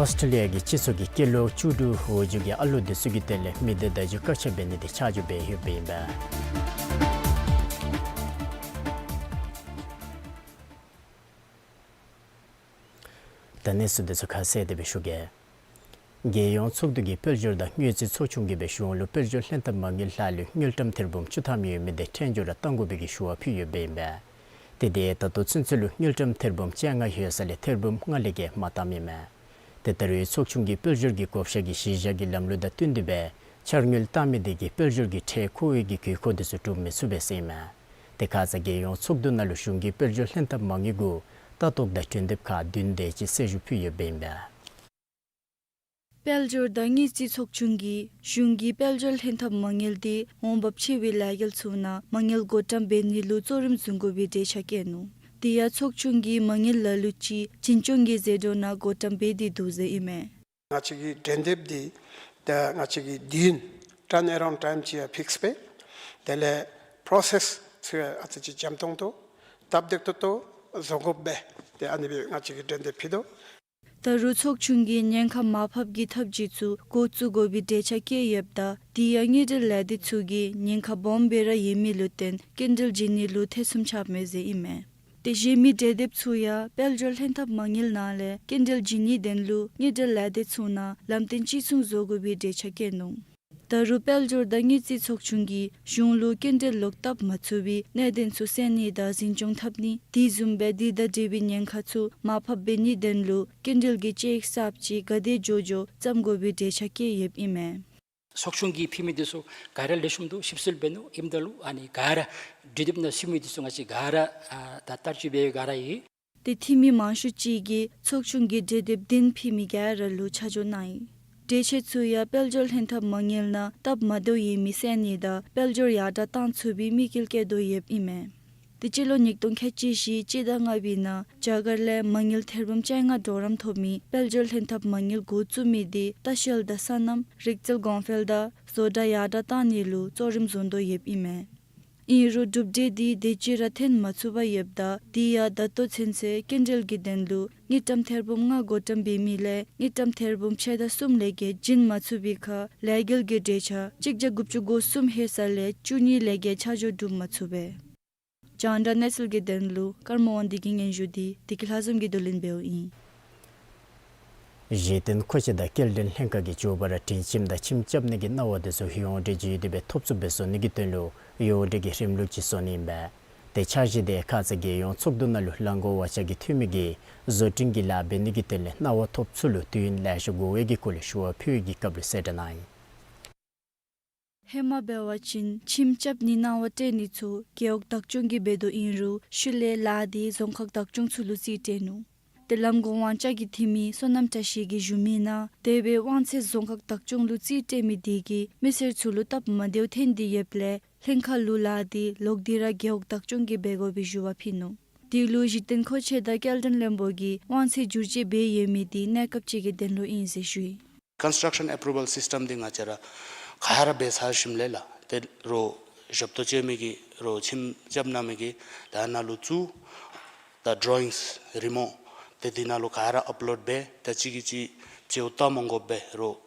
ཨོསི་ཊྲེ་ལི་ཡ་གི་སྤྱི་ཚོགས་ཀྱིས་སྐྱེས་ལོ་བཅུ་དྲུག་འོག་འཇུག་གི་ཨ་ལོ་དེ་ཚུ་གི་དོན་ལས་མི་སྡེ་བརྡ་བརྒྱུད་བཀག་ཆ་འབད་ནི་དེ་ཆ་འཇོག་འབད་ཡོདཔ་ཨིན་པས། ད་གནས་ཚུལ་དེ་ཚུ་ཁ་གསལ་ཏེ་སྦེ་ཞུ་གེ། རྒྱལ་ཡོངས་ཚོགས་འདུ་གིས་དཔལ་འབྱོར་དང་དངུལ་རྩིས་ཚོགས་ཆུང་གིས་སྦེ་གཞུང་ལུ་དཔལ་འབྱོར་ལྷན་ཐབས་མ་དངུལ་ལྷག་ལུས་དངུལ་ཀྲམ་ཐེར་འབུམ་བཅུ་ཐམ་ཡོད་མི་དེ་ཕྲན་སྦྱོར་ར་བཏང་དགོ་པའི་གི་ཞུ་བ་ཕུལ་ཡོདཔ་ཨིན་པས། ཏེ་དེ་ད་ལྟོ་ཚུན་ཚོད་ལུ་དངུལ་ཀྲམ་ཐེར་འབུམ་བཅོ་ལྔ་ཡོད་ས་ལས་ཐེར་འབུམ་ལྔ་ལས་བརྒལ་མ་བཏངམ་ཨིན་མས། ཏེ་ད་རེས་ཚོགས་ཆུང་གིས་དཔལ་འབྱོར་གྱི་བགོ་བཤའ་གི་གཞི་བཞག་གི་ལམ་ལུགས་དང་བསྟུན་ཏེ་སྦེ་འཆར་དངུལ་བཏང་མི་དེ་གིས་དཔལ་འབྱོར་གྱི་ཁྲལ་འཁོར་བའི་གི་དགོས་མཁོ་དེ་ཚུ་གྲུབ་མི་ཚུགས་པས་ཟེར་ཨིན་མས། ཏེ་ཁ་ཙ་རྒྱལ་ཡོངས་ཚོགས་འདུ་ནང་ལུ་གཞུང་གིས་དཔལ་འབྱོར་ལྷན་ཐབས་མ་དངུལ་གུ་ལྟ་རྟོག་དང་གྲོས་འདེབས་ཁག་བདུན་དེ་ཅིག་གསལ་ཞུ་ཕུལ་ཡོདཔ་ཨིན་པས། དཔལ་འབྱོར་དང་དངུལ་རྩིས་ཚོགས་ཆུང་གིས་གཞུང་གི་དཔལ་འབྱོར་ལྷན་ཐབས་མ་དངུལ་དེ་འོང་འབབ་ཆེ་བའི་ལས་འགུལ་ཚུ་ནང་མ་དངུལ་བགོ་བཀྲམ་འབད་ནི་ལུ་གཙོ་རིམ་བཟུང་དགོ་པའི་འགྲེལ་བཤད་བཀོད་ནུག། དེ་ཡང་ཚོགས་ཆུང་གིས་མ་དངུལ་ལ་ལུ་ཅིག་འཛིན་སྐྱོང་གི་ཟད་འགྲོ་ནང་བགོ་བཀྲམ་འབད་དེ་འདུག་ཟེར་ཨིན་མས། ང་བཅས་ཀྱི་གྲོས་འདེབས་འདི་ད་ང་བཅས་ཀྱི་དུས་ཡུན་turnaround time ཅིག་ཡང་ཕིགསི་འབད། དེ་ལས་པྲོ་སེསི་ཚུ་ཡང་ཨ་ཙི་ཅིག་འཇམ་ཏོང་ཏོ་སྟབས་བདེ་ཏོག་ཏོ་བཟོ་དགོ་པས། ཏེ་ཨ་ནི་སྦེ་ང་བཅས་ཀྱིས་གྲོས་འདེབས་ཕུལ་དོ། ད་རུང་ཚོགས་ཆུང་གིས་ཉེན་ཁ་མར་ཕབ་ཀྱི་ཐབས་བྱུས་ཚུ་འགོ་བཙུགས་དགོ་པའི་འགྲེལ་བཤད་བཀོད་ཡོདཔ་ད་དེ་ཡང་དངུལ་འབྲེལ་ལས་སྡེ་ཚུ་གིས་ཉེན་ཁ་སྦོམ་སྦེ་ར་ཡོད་མི་ལུ་བརྟེན་སྐྱིན་འགྲུལ་བྱིན་ནི་ལུ་ཐེ་ཚོམ་ཆགས་མས་ཟེར་ཨིན་མས། ཏེ་གཞན་མི་གྲོས་འདེབས་ཚུ་ཡང་དཔལ་འབྱོར་ལྷན་ཐབས་མ་དངུལ་ནང་ལས་སྐྱིན་འགྲུལ་བྱིན་ནི་དོན་ལུ་དངུལ་འབྲེལ་ལས་སྡེ་ཚུ་ནང་ལམ་སྟོན་གཅིག་མཚུངས་བཟོ་དགོ་པའི་འགྲེལ་བཤད་བཀོད་ནུག། ད་རུང་དཔལ་འབྱོར་དང་དངུལ་རྩིས་ཚོགས་ཆུང་གིས་གཞུང་ལུ་སྐྱིན་འགྲུལ་ལོག་བཏབ་མ་ཚུགས་པའི་གནད་དོན་ཚུ་སེལ་ནི་དང་འཛིན་སྐྱོང་འཐབ་ནི་དེ་བཟུམ་སྦེ་དེ་དང་འབྲེལ་བའི་ཉེན་ཁ་ཚུ་མར་ཕབ་འབད་ནི་དོན་ལུ་སྐྱིན་འགྲུལ་གྱི་དཔྱད་ཡིག་གསརཔ་ཅིག་ག་དེ་མགྱོགས་མགྱོགས་བརྩམ་དགོ་པའི་འགྲེལ་བཤད་བཀོད་ཡོདཔ་ཨིན་མས། ཚོགས་ཆུང་གིས་ཕུལ་མི་དེ་ཚུ་ག་ར་ལེགས་ཤོམ་འདུག། ཞིབ་འཚོལ་འབད་ནུག། ཨིནམ་ད་ལུ་ཨ་ནི་ག་ར་གྲོས་འདེབས་ནང་ཚུད་མི་དེ་ཚུ་ང་བཅས་ག་ར་ཨ་ད་བསྟར་སྤྱོད་འབད་ག་ར་ཡོད། ཏེ་འཐུས་མི་མང་ཤོས་ཅིག་གིས་ཚོགས་ཆུང་གིས་གྲོས་འདེབས་བདུན་ཕུལ་མི་ག་ར་ལུ་ཆ་འཇོག་གནང་ཡི། གྲོས་ཆོད་ཚུ་ཡང་དཔལ་འབྱོར་ལྷན་ཐབས་མ་དངུལ་ནང་སྟབས་མ་བདེཝ་ཡོད་མི་སེལ་ནི་དང་དཔལ་འབྱོར་ཡར་དྲག་བཏང་ཚུགས་པའི་དམིགས་ཡུལ་བསྐྱེད་དོ་ཡོདཔ་ཨིན་མས། ཏེ་སྤྱི་ལོ་ཉིས་སྟོང་ཁལ་གཅིག་བཞི་སྤྱི་ཟླ་ལྔ་པའི་ནང་རྒྱ་གར་ལས་མ་དངུལ་ཐེར་འབུམ་བཅོ་ལྔ་གྲོགས་རམ་ཐོབ་མི་དཔལ་འབྱོར་ལྷན་ཐབས་མ་དངུལ་འགོ་བཙུགས་མི་དེ་ལྟ་བཤལ་དང་སོ་ནམ་རིག་རྩལ་གོང་འཕེལ་དང་བཟོ་གྲྭ་ཡར་དྲག་བཏང་ནི་ལུ་གཙོ་རིམ་བཟུང་དོ་ཡོདཔ་ཨིན་མས། ཨིན་རུང་གྲུབ་འབྲས་དེ་དེ་ཅིག་ར་ཐོན་མ་ཚུགས་པར་ཡོདཔ་ད་དེ་ཡང་ད་ལྟོ་ཚུན་ཚོད་སྐྱིན་འགྲུལ་གྱི་དོན་ལུ་དངུལ་ཀྲམ་ཐེར་འབུམ་ལྔ་བགོ་བཀྲམ་འབད་མི་ལས་དངུལ་ཀྲམ་ཐེར་འབུམ་ཕྱེད་དང་གསུམ་ལས་བརྒལ་བྱིན་མ་ཚུགས་པའི་ཁར་ལས་འགུལ་གྱི་གྲོས་འཆར་གཅིག་བརྒྱ་དགུ་བཅུ་གོ་གསུམ་ཡོད་ས་ལས་བཅུ་གཉིས་ལས་བརྒལ་ཆ་འཇོག་གྲུབ་མ་ཚུགས་པས། རྒྱང་བསྒྲགས་གནས་ཚུལ་གྱི་དོན་ལུ་ཀརྨ་དབང་འདུས་ཀྱི་སྙན་ཞུ་དེ་བདེ་སྐྱིད་ལྷ་འཛོམས་ཀྱིས་བསྡུ་ལེན་འབདཝ་ཨིན། གཞི་རྟེན་མཁོ་ཆས་དང་སྐྱེལ་འདྲེན་ལྷན་ཁག་གིས་མགྱོགས་པ་ར་སྒྲིང་ཁྱིམ་དང་ཁྱིམ་རྐྱབ་ནི་གི་གནང་བ་དེ་ཚུ་ཡོངས་འབྲེལ་བརྒྱུད་དེ་སྦེ་ཐོབ་ཚུགསཔ་སྦེ་བཟོ་ནི་གི་དོན་ལུ་ཡོངས་འབྲེལ་གྱི་རིམ་ལུགས་ཅིག་བཟོ་ནི་ཨིན་པས། ཏེ་འཆར་གཞི་དེ་ཁ་ཙ་རྒྱལ་ཡོངས་ཚོགས་འདུ་ནང་ལུ་ལས་འགུལ་བ་ཅག་གི་འཐུས་མི་གིས་བཟོ་སྐྲུན་གྱི་ལཱ་འབད་ནི་གི་དོན་ལས་གནང་བ་ཐོབ་ཚུགས་ལུ་དུས་ཡུན་ལེ་ཤ་འགོར་བའི་གི་སྐོར་ལས་ཞུ་བ་ཕུལ་བའི་གི་སྐབས་ལུ་གསལ་བསྒྲགས་གནང་ཡི། ཧེ་མ་འབད་བ་ཅིན་ཁྱིམ་རྐྱབ་ནི་གནང་བ་སྤྲོད་ནི་ཚུ་རྒེད་འོག་བདག་སྐྱོང་གིས་འབད་དོ་ཨིན་རུང་ཤུལ་ལས་ལཱ་དེ་རྫོང་ཁག་བདག་སྐྱོང་ཚུ་ལུ་རྩིས་སྤྲོད་ནུག། ཏེ་ལམ་གོང་དབང་ཆ་གི་འཐུས་མི་བསོད་ནམས་བཀྲ་ཤིས་ཀྱིས་ཞུ་མི་ནང་དེ་སྦེ་དབང་ཚད་རྫོང་ཁག་བདག་སྐྱོང་ལུ་རྩིས་སྤྲོད་མི་དེ་གིས་མི་སེར་ཚུ་ལུ་སྟབས་མ་བདེཝ་ཐོན་ཏེ་ཡོདཔ་ལས་ལྷན་ཁག་ལུ་ལཱ་དེ་ལོག་སྟེ་ར་རྒེད་འོག་བདག་སྐྱོང་གིས་འབད་དགོ་པའི་ཞུ་བ་ཕུལ་ནུག། དེ་ལུ་གཞི་རྟེན་མཁོ་ཆས་དང་སྐྱེལ་འདྲེན་བློན་པོ་གིས་དབང་ཚད་བསྒྱུར་བཅོས་འབད་ཡོད་མི་དེ་གནས་སྐབས་ཅིག་གི་དོན་ལུ་ཨིན་ཟེར་ཞུ་ཡི། Construction approval system འདི་ང་བཅས་ར་ག་ར་འབད་ཚར་ཞིནམ་ལས་ལགས། ཏེ་རོགས་ཞབས་ཏོག་བྱེད་མི་གིས་རོགས་ཁྱིམ་རྐྱབ་གནང་མི་གིས་ད་ནཱ་ལུ་བཙུགས། ད་ཌོ་རོ་ཨིངསི་རི་མོ་ཏེ་འདི་ནང་ལུ་ག་ར་ཨཔ་ལོཌ་འབད། ད་གཅིག་གིས་གཅིག་བྱེལཝ་བལྟ་མ་དགོ་པར་རོགས་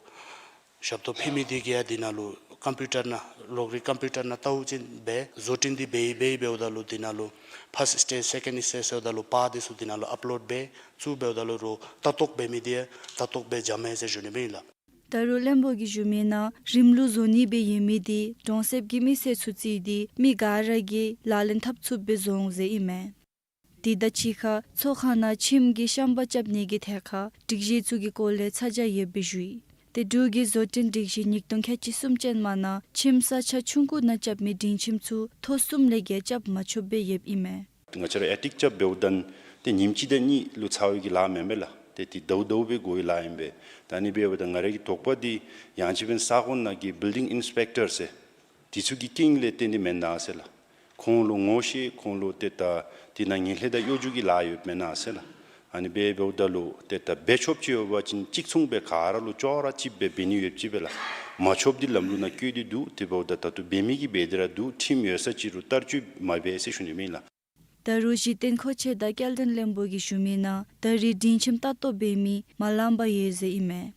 ཞབས་ཏོག་ཕུལ་མི་དེ་གིས་ཡང་འདི་ནང་ལུ་ཀམ་པིའུ་ཊར་ནང་ལོགས་རིས་ཀམ་པིའུ་ཊར་ནང་བལྟཝ་ཅིག་འབད། བཟོ་སྐྲུན་འདི་འབད་འབད་འབདཝ་ད་ལུ་འདི་ནང་ལུ་ཕཱསཊ་སི་ཊེཇ་སེ་ཀེནཌ་སི་ཊེཇ་ཟེརཝ་ད་ལུ་པར་དེ་ཚུ་འདི་ནང་ལུ་ཨཔ་ལོཌ་འབད། ཚུ་འབདཝ་ད་ལུ་རོགས་ལྟ་རྟོག་འབད་མི་དེ་ཡང་ལྟ་རྟོག་འབད་འཇམ་མས་ཟེར་ཞུ་ནི་ཨིན་ལགས། ད་རུང་བློན་པོ་གིས་ཞུ་མི་ནང་རིམ་ལུགས་བཟོ་ནི་སྦེ་ཡོད་མི་དེ་གྲོང་གསེབ་ཀྱི་མི་སེར་ཚུ་རྩིས་ཏེ་མི་ག་ར་གིས་ལག་ལེན་འཐབ་ཚུགསཔ་སྦེ་བཟོ་འོང་ཟེར་ཨིན་མས། དེ་དང་གཅིག་ཁར་ཚོགས་ཁང་ནང་ཁྱིམ་གྱི་ཤམ་པ་རྐྱབ་ནི་གི་ཐད་ཁར་སྒྲིག་གཞི་ཚུ་གི་སྐོར་ལས་ཚ་གྱང་ཡོདཔ་སྦེ་ཞུ་ཡི། ཏེ་འབྲུག་གི་བཟོ་སྐྲུན་སྒྲིག་གཞི་ཉིས་སྟོང་ཁལ་གཅིག་གསུམ་ཅན་མ་ནང་ཁྱིམ་ས་ཆ་ཆུང་ཀུ་ནང་རྐྱབ་མི་སྒྲིང་ཁྱིམ་ཚུ་ཐོག་གསུམ་ལས་བརྒལ་རྐྱབ་མ་ཆོགཔ་སྦེ་ཡོདཔ་ཨིན་མས། ང་བཅས་ར་ཨེ་ཊིཀ་རྐྱབ་འབདཝ་ད་ཏེ་ཉིནམ་གཅིག་དང་གཉིས་ལུ་ཚར་བའི་གི་ལཱ་མེན་པས་ལགས། ཏེ་འདི་ཟླཝ་ཟླཝ་སྦེ་དགོ་པའི་ལཱ་ཨིན་པས། ད་ཨ་ནི་འབདཝ་ད་ང་རའི་གི་དོགས་པ་འདི་ཡང་ཅིན་འབདན་ས་གོ་ནང་གི་བིལ་ཌིང་ཨིན་སི་པེཀ་ཊར་ཟེར་དེ་ཚུ་གི་རྐྱེན་ལས་བརྟེན་ཏེ་མེན་ན་ཟེར་ལགས། ཁོང་ལུ་ངོ་ཤེས་ཁོང་ལུ་ཏེ་ད་འདི་ནང་ངན་ལྷད་དང་གཡོ་སྒྱུ་གི་ལཱ་ཡོདཔ་མེན་ན་ཟེར་ལགས། ཨ་ནི་འབད་འབདཝ་ད་ལུ་ཏེ་ད་འབད་ཆོགཔ་ཅིག་ཡོད་པ་ཅིན་གཅིག་མཚུངས་སྦེ་ག་ར་ལུ་ཅོག་ར་གཅིགཔ་སྦེ་འབད་ནི་ཡོདཔ་ཅིག་སྦེ་ལགས། མ་ཆོགཔ་འདི་ལམ་ལུགས་ནང་བཀོད་དེ་འདུག། དེ་འབདཝ་ད་ད་ལྟོ་འབད་མི་གིས་འབད་དེ་ར་འདུག། ཁྲིམས་ཡོད་ས་ཅིག་རུང་བསྟར་སྤྱོད་མ་འབད་ཟེར་ཞུ་ནི་ཨིན་ལགས། ད་རུང་གཞི་རྟེན་མཁོ་ཆས་དང་སྐྱེལ་འདྲེན་བློན་པོ་གིས་ཞུ་མི་ནང་ད་རེས་སྒྲིང་ཁྱིམ་ལྟ་རྟོག་འབད་མི་མ་ལངམ་པར་ཡོད་ཟེར་ཨིན་མས།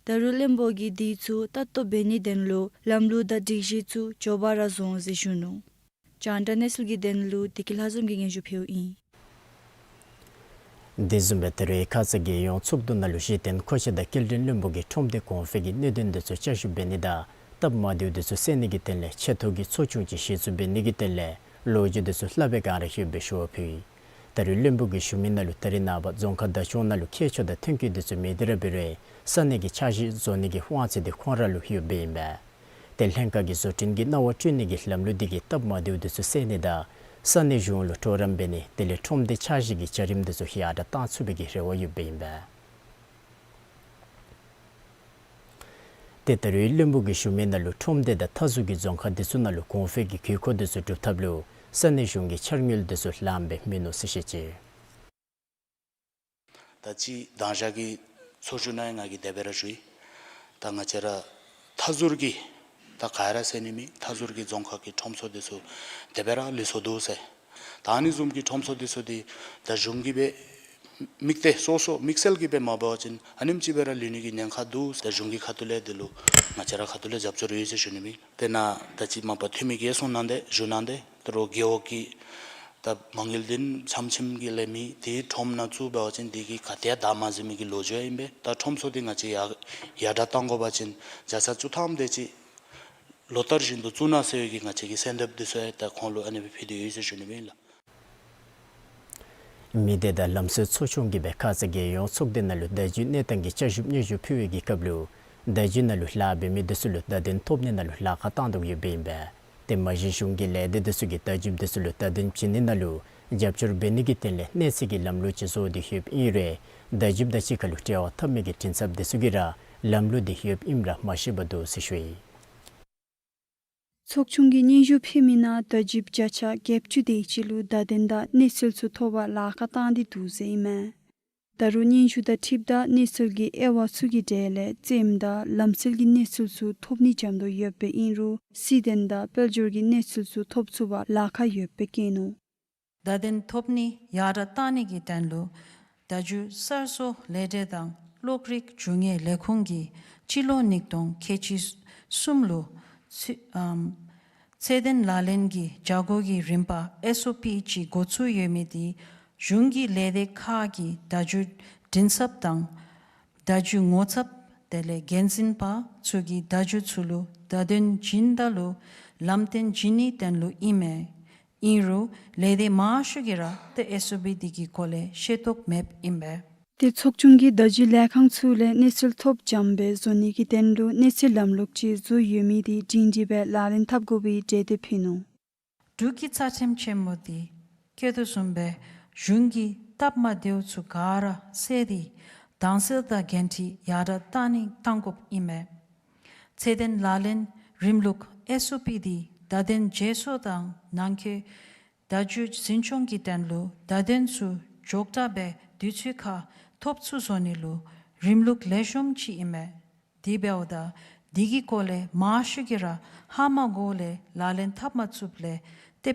ད་རུང་བློན་པོ་གིས་དེ་ཚུ་ལྟ་རྟོག་འབད་ནིའི་དོན་ལུ་ལམ་ལུགས་དང་སྒྲིག་གཞི་ཚུ་མགྱོགས་པ་ར་བཟོ་འོང་ཟེར་ཞུ་ནུག། རྒྱང་བསྒྲགས་གནས་ཚུལ་གྱི་དོན་ལུ་བདེ་སྐྱིད་ལྷ་འཛོམས་ཀྱིས་སྙན་ཞུ་ཕུལཝ་ཨིན། དེ་བཟུམ་སྦེ་ད་རེས་ཁ་ཙ་རྒྱལ་ཡོངས་ཚོགས་འདུ་ནང་ལུ་གཞི་རྟེན་མཁོ་ཆས་དང་སྐྱེལ་འདྲེན་བློན་པོ་གིས་ཁྲོམ་སྡེ་གོང་འཕེལ་གྱི་གནད་དོན་འདི་ཚུ་བསྐྱར་ཞིབ་འབད་ནི་དང་སྟབས་མ་བདེཝ་འདི་ཚུ་སེལ་ནི་གི་དོན་ལས་ཆེ་མཐོ་གི་ཚོགས་ཆུང་ཅིག་གཞི་བཙུགས་འབད་ནི་གི་དོན་ལས་ལོ་རྒྱུས་འདི་ཚུ་ལྷག་པའི་སྒང་ར་ཡོདཔ་སྦེ་ཞུ་བ་ཕུལ་ཡི། ད་རེས་བློན་པོ་གིས་ཞུ་མི་ནང་ལུ་ད་རེས་ནངས་པ་རྫོང་ཁག་བདག་སྐྱོང་ནང་ལུ་ཁྱད་ཆོས་དང་ཐོན་སྐྱེད་འདི་ཚུ་མེད་དེ་ར་འབད་རུང་ས་གནས་ཀྱི་འཆར་གཞི་བཟོ་ནི་གི་དབང་ཚད་འདི་ཁོང་ར་ལུ་ཡོདཔ་ཨིན་པས། ཏེ་ལྷན་ཁག་གིས་བཟོ་སྐྲུན་གྱི་གནང་བ་སྤྲོད་ནི་གི་ལམ་ལུགས་འདི་གིས་སྟབས་མ་བདེཝ་འདི་ཚུ་སེལ་ནི་དང་ས་གནས་གཞུང་ལུ་གྲོགས་རམ་འབད་ནི་དེ་ལས་ཁྲོམ་སྡེ་འཆར་གཞི་གི་བྱ་རིམ་འདི་ཚུ་ཡར་དྲག་གཏང་ཚུགས་པའི་གི་རེ་བ་ཡོདཔ་ཨིན་པས། ཏེ་ད་རེས་བློན་པོ་གིས་ཞུ་མི་ནང་ལུ་ཁྲོམ་སྡེ་དང་མཐའ་ཟུར་གྱི་རྫོང་ཁག་འདི་ཚུ་ནང་ལུ་གོང་འཕེལ་གྱི་དགོས་མཁོ་འདི་ཚུ་སྒྲུབ་ཐབས་ལུ་ས་གནས་གཞུང་གི་འཆར་དངུལ་འདི་ཚུ་ལངམ་སྦེ་མིན་ནུག་ཟེར་བཤད་ཅི། ད་ཅི་དང་ཞག་གི་ཚོགས་བཅར་ནང་ཡང་ང་གིས་དེ་སྦེ་ར་ཞུ་ཡི། ད་ང་བཅས་ར་མཐའ་ཟུར་གྱི་ད་ག་ར་ཟེར་ནི་མེད། མཐའ་ཟུར་གྱི་རྫོང་ཁག་གི་ཁྲོམ་ཚོགས་འདི་ཚུ་དེ་སྦེ་ར་ལུས་སོ་འདུག་ཟེར། ད་ཨ་ནི་བཟུམ་གྱི་ཁྲོམ་ཚོགས་འདི་ཚུ་འདི་ད་གཞུང་གིས་སྦེ་དམིགས་ཏེ་སོ་སོ་དམིགས་བསལ་གྱིས་སྦེ་མ་འབད་བ་ཅིན་ཨ་ནེམ་ཅིག་སྦེ་ར་ལུས་ནི་གི་ཉེན་ཁ་འདུག། ད་གཞུང་གི་ཁ་ཐུག་ལས་འདི་ལུ་ང་བཅས་ར་ཁ་ཐུག་ལས་རྒྱབ་སྐྱོར་ཡོད་ཟེར་ཞུ་ནི་མེད། དེ་ནང་ད་ཅི་མ་པ་འཐུས་མི་གིས་གསུང་གནང་སྟེ་ཞུ་གནང་སྟེ་ད་རུང་རྒེད་འོག་གི་ད་མ་དངུལ་འདི་ཚམ་ཚིམ་གྱི་ལས་མི་འདི་ཁྲོམ་ནང་བཙུགས་འབད་བ་ཅིན་འདི་གིས་ག་དེ་ཡང་བདའ་མ་ཟུན་མི་གི་ལོ་རྒྱུས་ཨིན་པས། ད་ཁྲོམ་ཚོགས་འདི་ང་བཅས་ཡར་ཡར་དྲག་གཏང་དགོ་པ་ཅིན་བརྒྱ་ཆ་བཅུ་ཐམ་དེ་ཅིག་ལོ་ལྟར་བཞིན་དུ་བཙུགས་གནང་ཟེར་བའི་གི་ང་བཅས་ཀྱི་གསོལ་འདེབས་འདི་ཚུ་ཡང་ད་ཁོང་ལུ་ཨ་ནི་སྦེ་ཕུལ་ཏེ་ཡོད་ཟེར་ཞུ་ནི་ཨིན་ལགས། མི་སྡེ་དང་ལམ་སྲོལ་ཚོགས་ཆུང་གིས་སྦེ་ཁ་ཙ་རྒྱལ་ཡོངས་ཚོགས་སྡེ་ནང་ལུ་བརྡ་བརྒྱུད་གནས་སྟངས་ཀྱི་བསྐྱར་ཞིབ་སྙན་ཞུ་ཕུལ་བའི་གི་སྐབས་ལུ་བརྡ་བརྒྱུད་ནང་ལུ་ལཱ་འབད་མི་འདི་ཚུ་ལུ་བརྡ་དོན་ཐོབ་ནི་ནང་ལུ་ལཱ་ཁག་བཏང་དོ་ཡོདཔ་ཨིན་པས། ཏེ་མ་གཞི་གཞུང་གི་ལས་སྡེ་འདི་ཚུ་གིས་བརྡ་བརྒྱུད་འདི་ཚུ་ལུ་བརྡ་དོན་བྱིན་ནི་ནང་ལུ་རྒྱབ་སྐྱོར་འབད་ནི་གི་དོན་ལས་གནས་ཚད་ཀྱི་ལམ་ལུགས་ཅིག་བཟོ་སྟེ་ཡོདཔ་ཨིན་རུང་བརྡ་བརྒྱུད་དང་གཅིག་ཁར་ལུ་འབྲེལ་བ་འཐབ་མི་གི་མགྲིན་ཚབ་འདི་ཚུ་གིས་ར་ལམ་ལུགས་འདི་ཡོདཔ་ཨིནམ་ར་མ་ཤེས་པར་འདུག་ཟེར་ཞུ་ཡི། ཚོགས་ཆུང་གིས་སྙན་ཞུ་ཕུལ་མི་ནང་བརྡ་བརྒྱུད་བརྒྱ་ཆ་བརྒྱད་ཅུ་དེ་ཅིག་ལུ་བརྡ་དོན་དང་གནས་ཚུལ་ཚུ་ཐོབ་པར་ལཱ་ཁག་བཏང་སྟེ་འདུག་ཟེར་ཨིན་མས། ད་རུང་སྙན་ཞུ་དང་འཁྲིལཝ་ད་གནས་ཚུལ་གྱི་དབྱེ་བ་ཚུ་གི་གྲས་ལས་རྩེདམོ་དང་ལམ་སྲོལ་གྱི་གནས་ཚུལ་ཚུ་ཐོབ་ནི་འཇམ་ཏོང་ཡོདཔ་ཨིན་རུང་སྲིད་དོན་དང་དཔལ་འབྱོར་གྱི་གནས་ཚུལ་ཚུ་ཐོབ་ཚུགས་པར་ལཱ་ཁག་ཡོདཔ་བཀོད་ནུག། བརྡ་དོན་ཐོབ་ནི་ཡར་དྲག་གཏང་ནི་གི་དོན་ལུ་བརྡ་བརྒྱུད་གསར་བཟོ་ལས་སྡེ་དང་གློག་རིག་རྒྱུ་དངོས་ལས་ཁུངས་ཀྱིས་སྤྱི་ལོ་ཉིས་སྟོང་ཁལ་གཅིག་གསུམ་ལུ་ཚུ་ཨམ་ཚད་ལྡན་ལག་ལེན་གྱི་བྱ་སྒོ་གི་རིམ་པ་ཨེསི་ཨོ་པི་ཅིག་འགོ་བཙུགས་ཡོད་མི་འདི་གཞུང་གི་ལས་སྡེ་ཁག་གི་བརྡ་བརྒྱུད་མགྲིན་ཚབ་དང་བརྡ་བརྒྱུད་ངོ་ཚབ་དེ་ལས་འགན་འཛིན་པ་ཚུ་གིས་བརྡ་བརྒྱུད་ཚུ་ལུ་བརྡ་དོན་བྱིན་ད་ལུ་ལམ་སྟོན་བྱིན་ནིའི་དོན་ལུ་ཨིན་མས། ཨིན་རུང་ལས་སྡེ་མང་ཤོས་ཀྱིས་ར་ཏེ་ཨེསི་ཨོ་པི་འདི་གི་སྐོར་ལས་ཤེས་རྟོགས་མེདཔ་ཨིན་པས། ཏེ་ཚོགས་ཆུང་གིས་བརྡ་བརྒྱུད་ལས་ཁང་ཚུ་ལས་གནས་ཚུལ་ཐོབ་འཇམ་སྦེ་བཟོ་ནི་གི་དོན་ལུ་གནས་ཚུལ་ལམ་ལུགས་ཅིག་བཟོ་ཡོད་མི་འདི་སྒྲིང་སྒྲི་སྦེ་ལག་ལེན་འཐབ་དགོ་པའི་གྲོས་འདེབས་ཕུལ་ནུག། འབྲུག་གི་རྩ་ཁྲིམས་ཆེན་མོ་འདི་བཀོད་དོ་བཟུམ་སྦེ་གཞུང་གིས་སྟབས་མ་བདེཝ་ཚུ་ག་ར་བསལ་ཏེ་དྭངས་གསལ་དང་འགན་འཁྲི་ཡར་དྲག་གཏང་ནི་གཏང་དགོཔ་ཨིན་མས། ཚད་ལྡན་ལག་ལེན་རིམ་ལུགས་ཨེསི་ཨོ་པི་འདི་བརྡ་དོན་བརྗེ་སོར་དང་ནང་འཁོད་བརྡ་བརྒྱུད་འཛིན་སྐྱོང་གི་དོན་ལུ་བརྡ་དོན་ཚུ་མགྱོགས་དྲགས་སྦེ་དུས་ཚོད་ཁར་ཐོབ་ཚུགས་བཟོ་ནི་ལུ་རིམ་ལུགས་ལེགས་ཤོམ་ཅིག་ཨིན་མས། དེ་འབདཝ་ད་འདི་གི་སྐོར་ལས་མང་ཤོས་ཀྱིས་ར་ཧ་མ་གོཝ་ལས་ལག་ལེན་འཐབ་མ་ཚུགསཔ་ལས་ཏེ་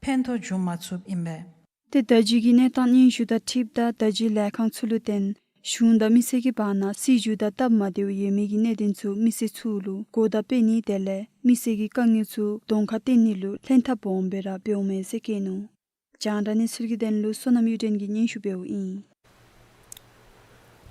ཕན་ཐོགས་འབྱུང་མ་ཚུགསཔ་ཨིན་པས། ཏེ་བརྡ་བརྒྱུད་ཀྱི་གནས་སྟངས་སྙན་ཞུ་དང་འཁྲིལཝ་ད་བརྡ་བརྒྱུད་ལས་ཁང་ཚུ་ལུ་བརྟེན་གཞུང་དང་མི་སེར་གྱི་བར་ན་སྲིད་བྱུས་དང་སྟབས་མ་བདེཝ་ཡོད་མི་གི་གནད་དོན་ཚུ་མི་སེར་ཚུ་ལུ་གོ་བརྡ་སྤེལ་ནི་དེ་ལས་མི་སེར་གྱི་དཀའ་ངལ་ཚུ་གདོང་ཁར་སྟོན་ནི་ལུ་ལྷན་ཐབས་སྦོམ་སྦེ་ར་འབདཝ་མས་ཟེར་བཀོད་ནུག། རྒྱང་བསྒྲགས་གནས་ཚུལ་གྱི་དོན་ལུ་བསོད་ནམས་གཡུ་སྒྲོན་གྱིས་སྙན་ཞུ་འབདཝ་ཨིན།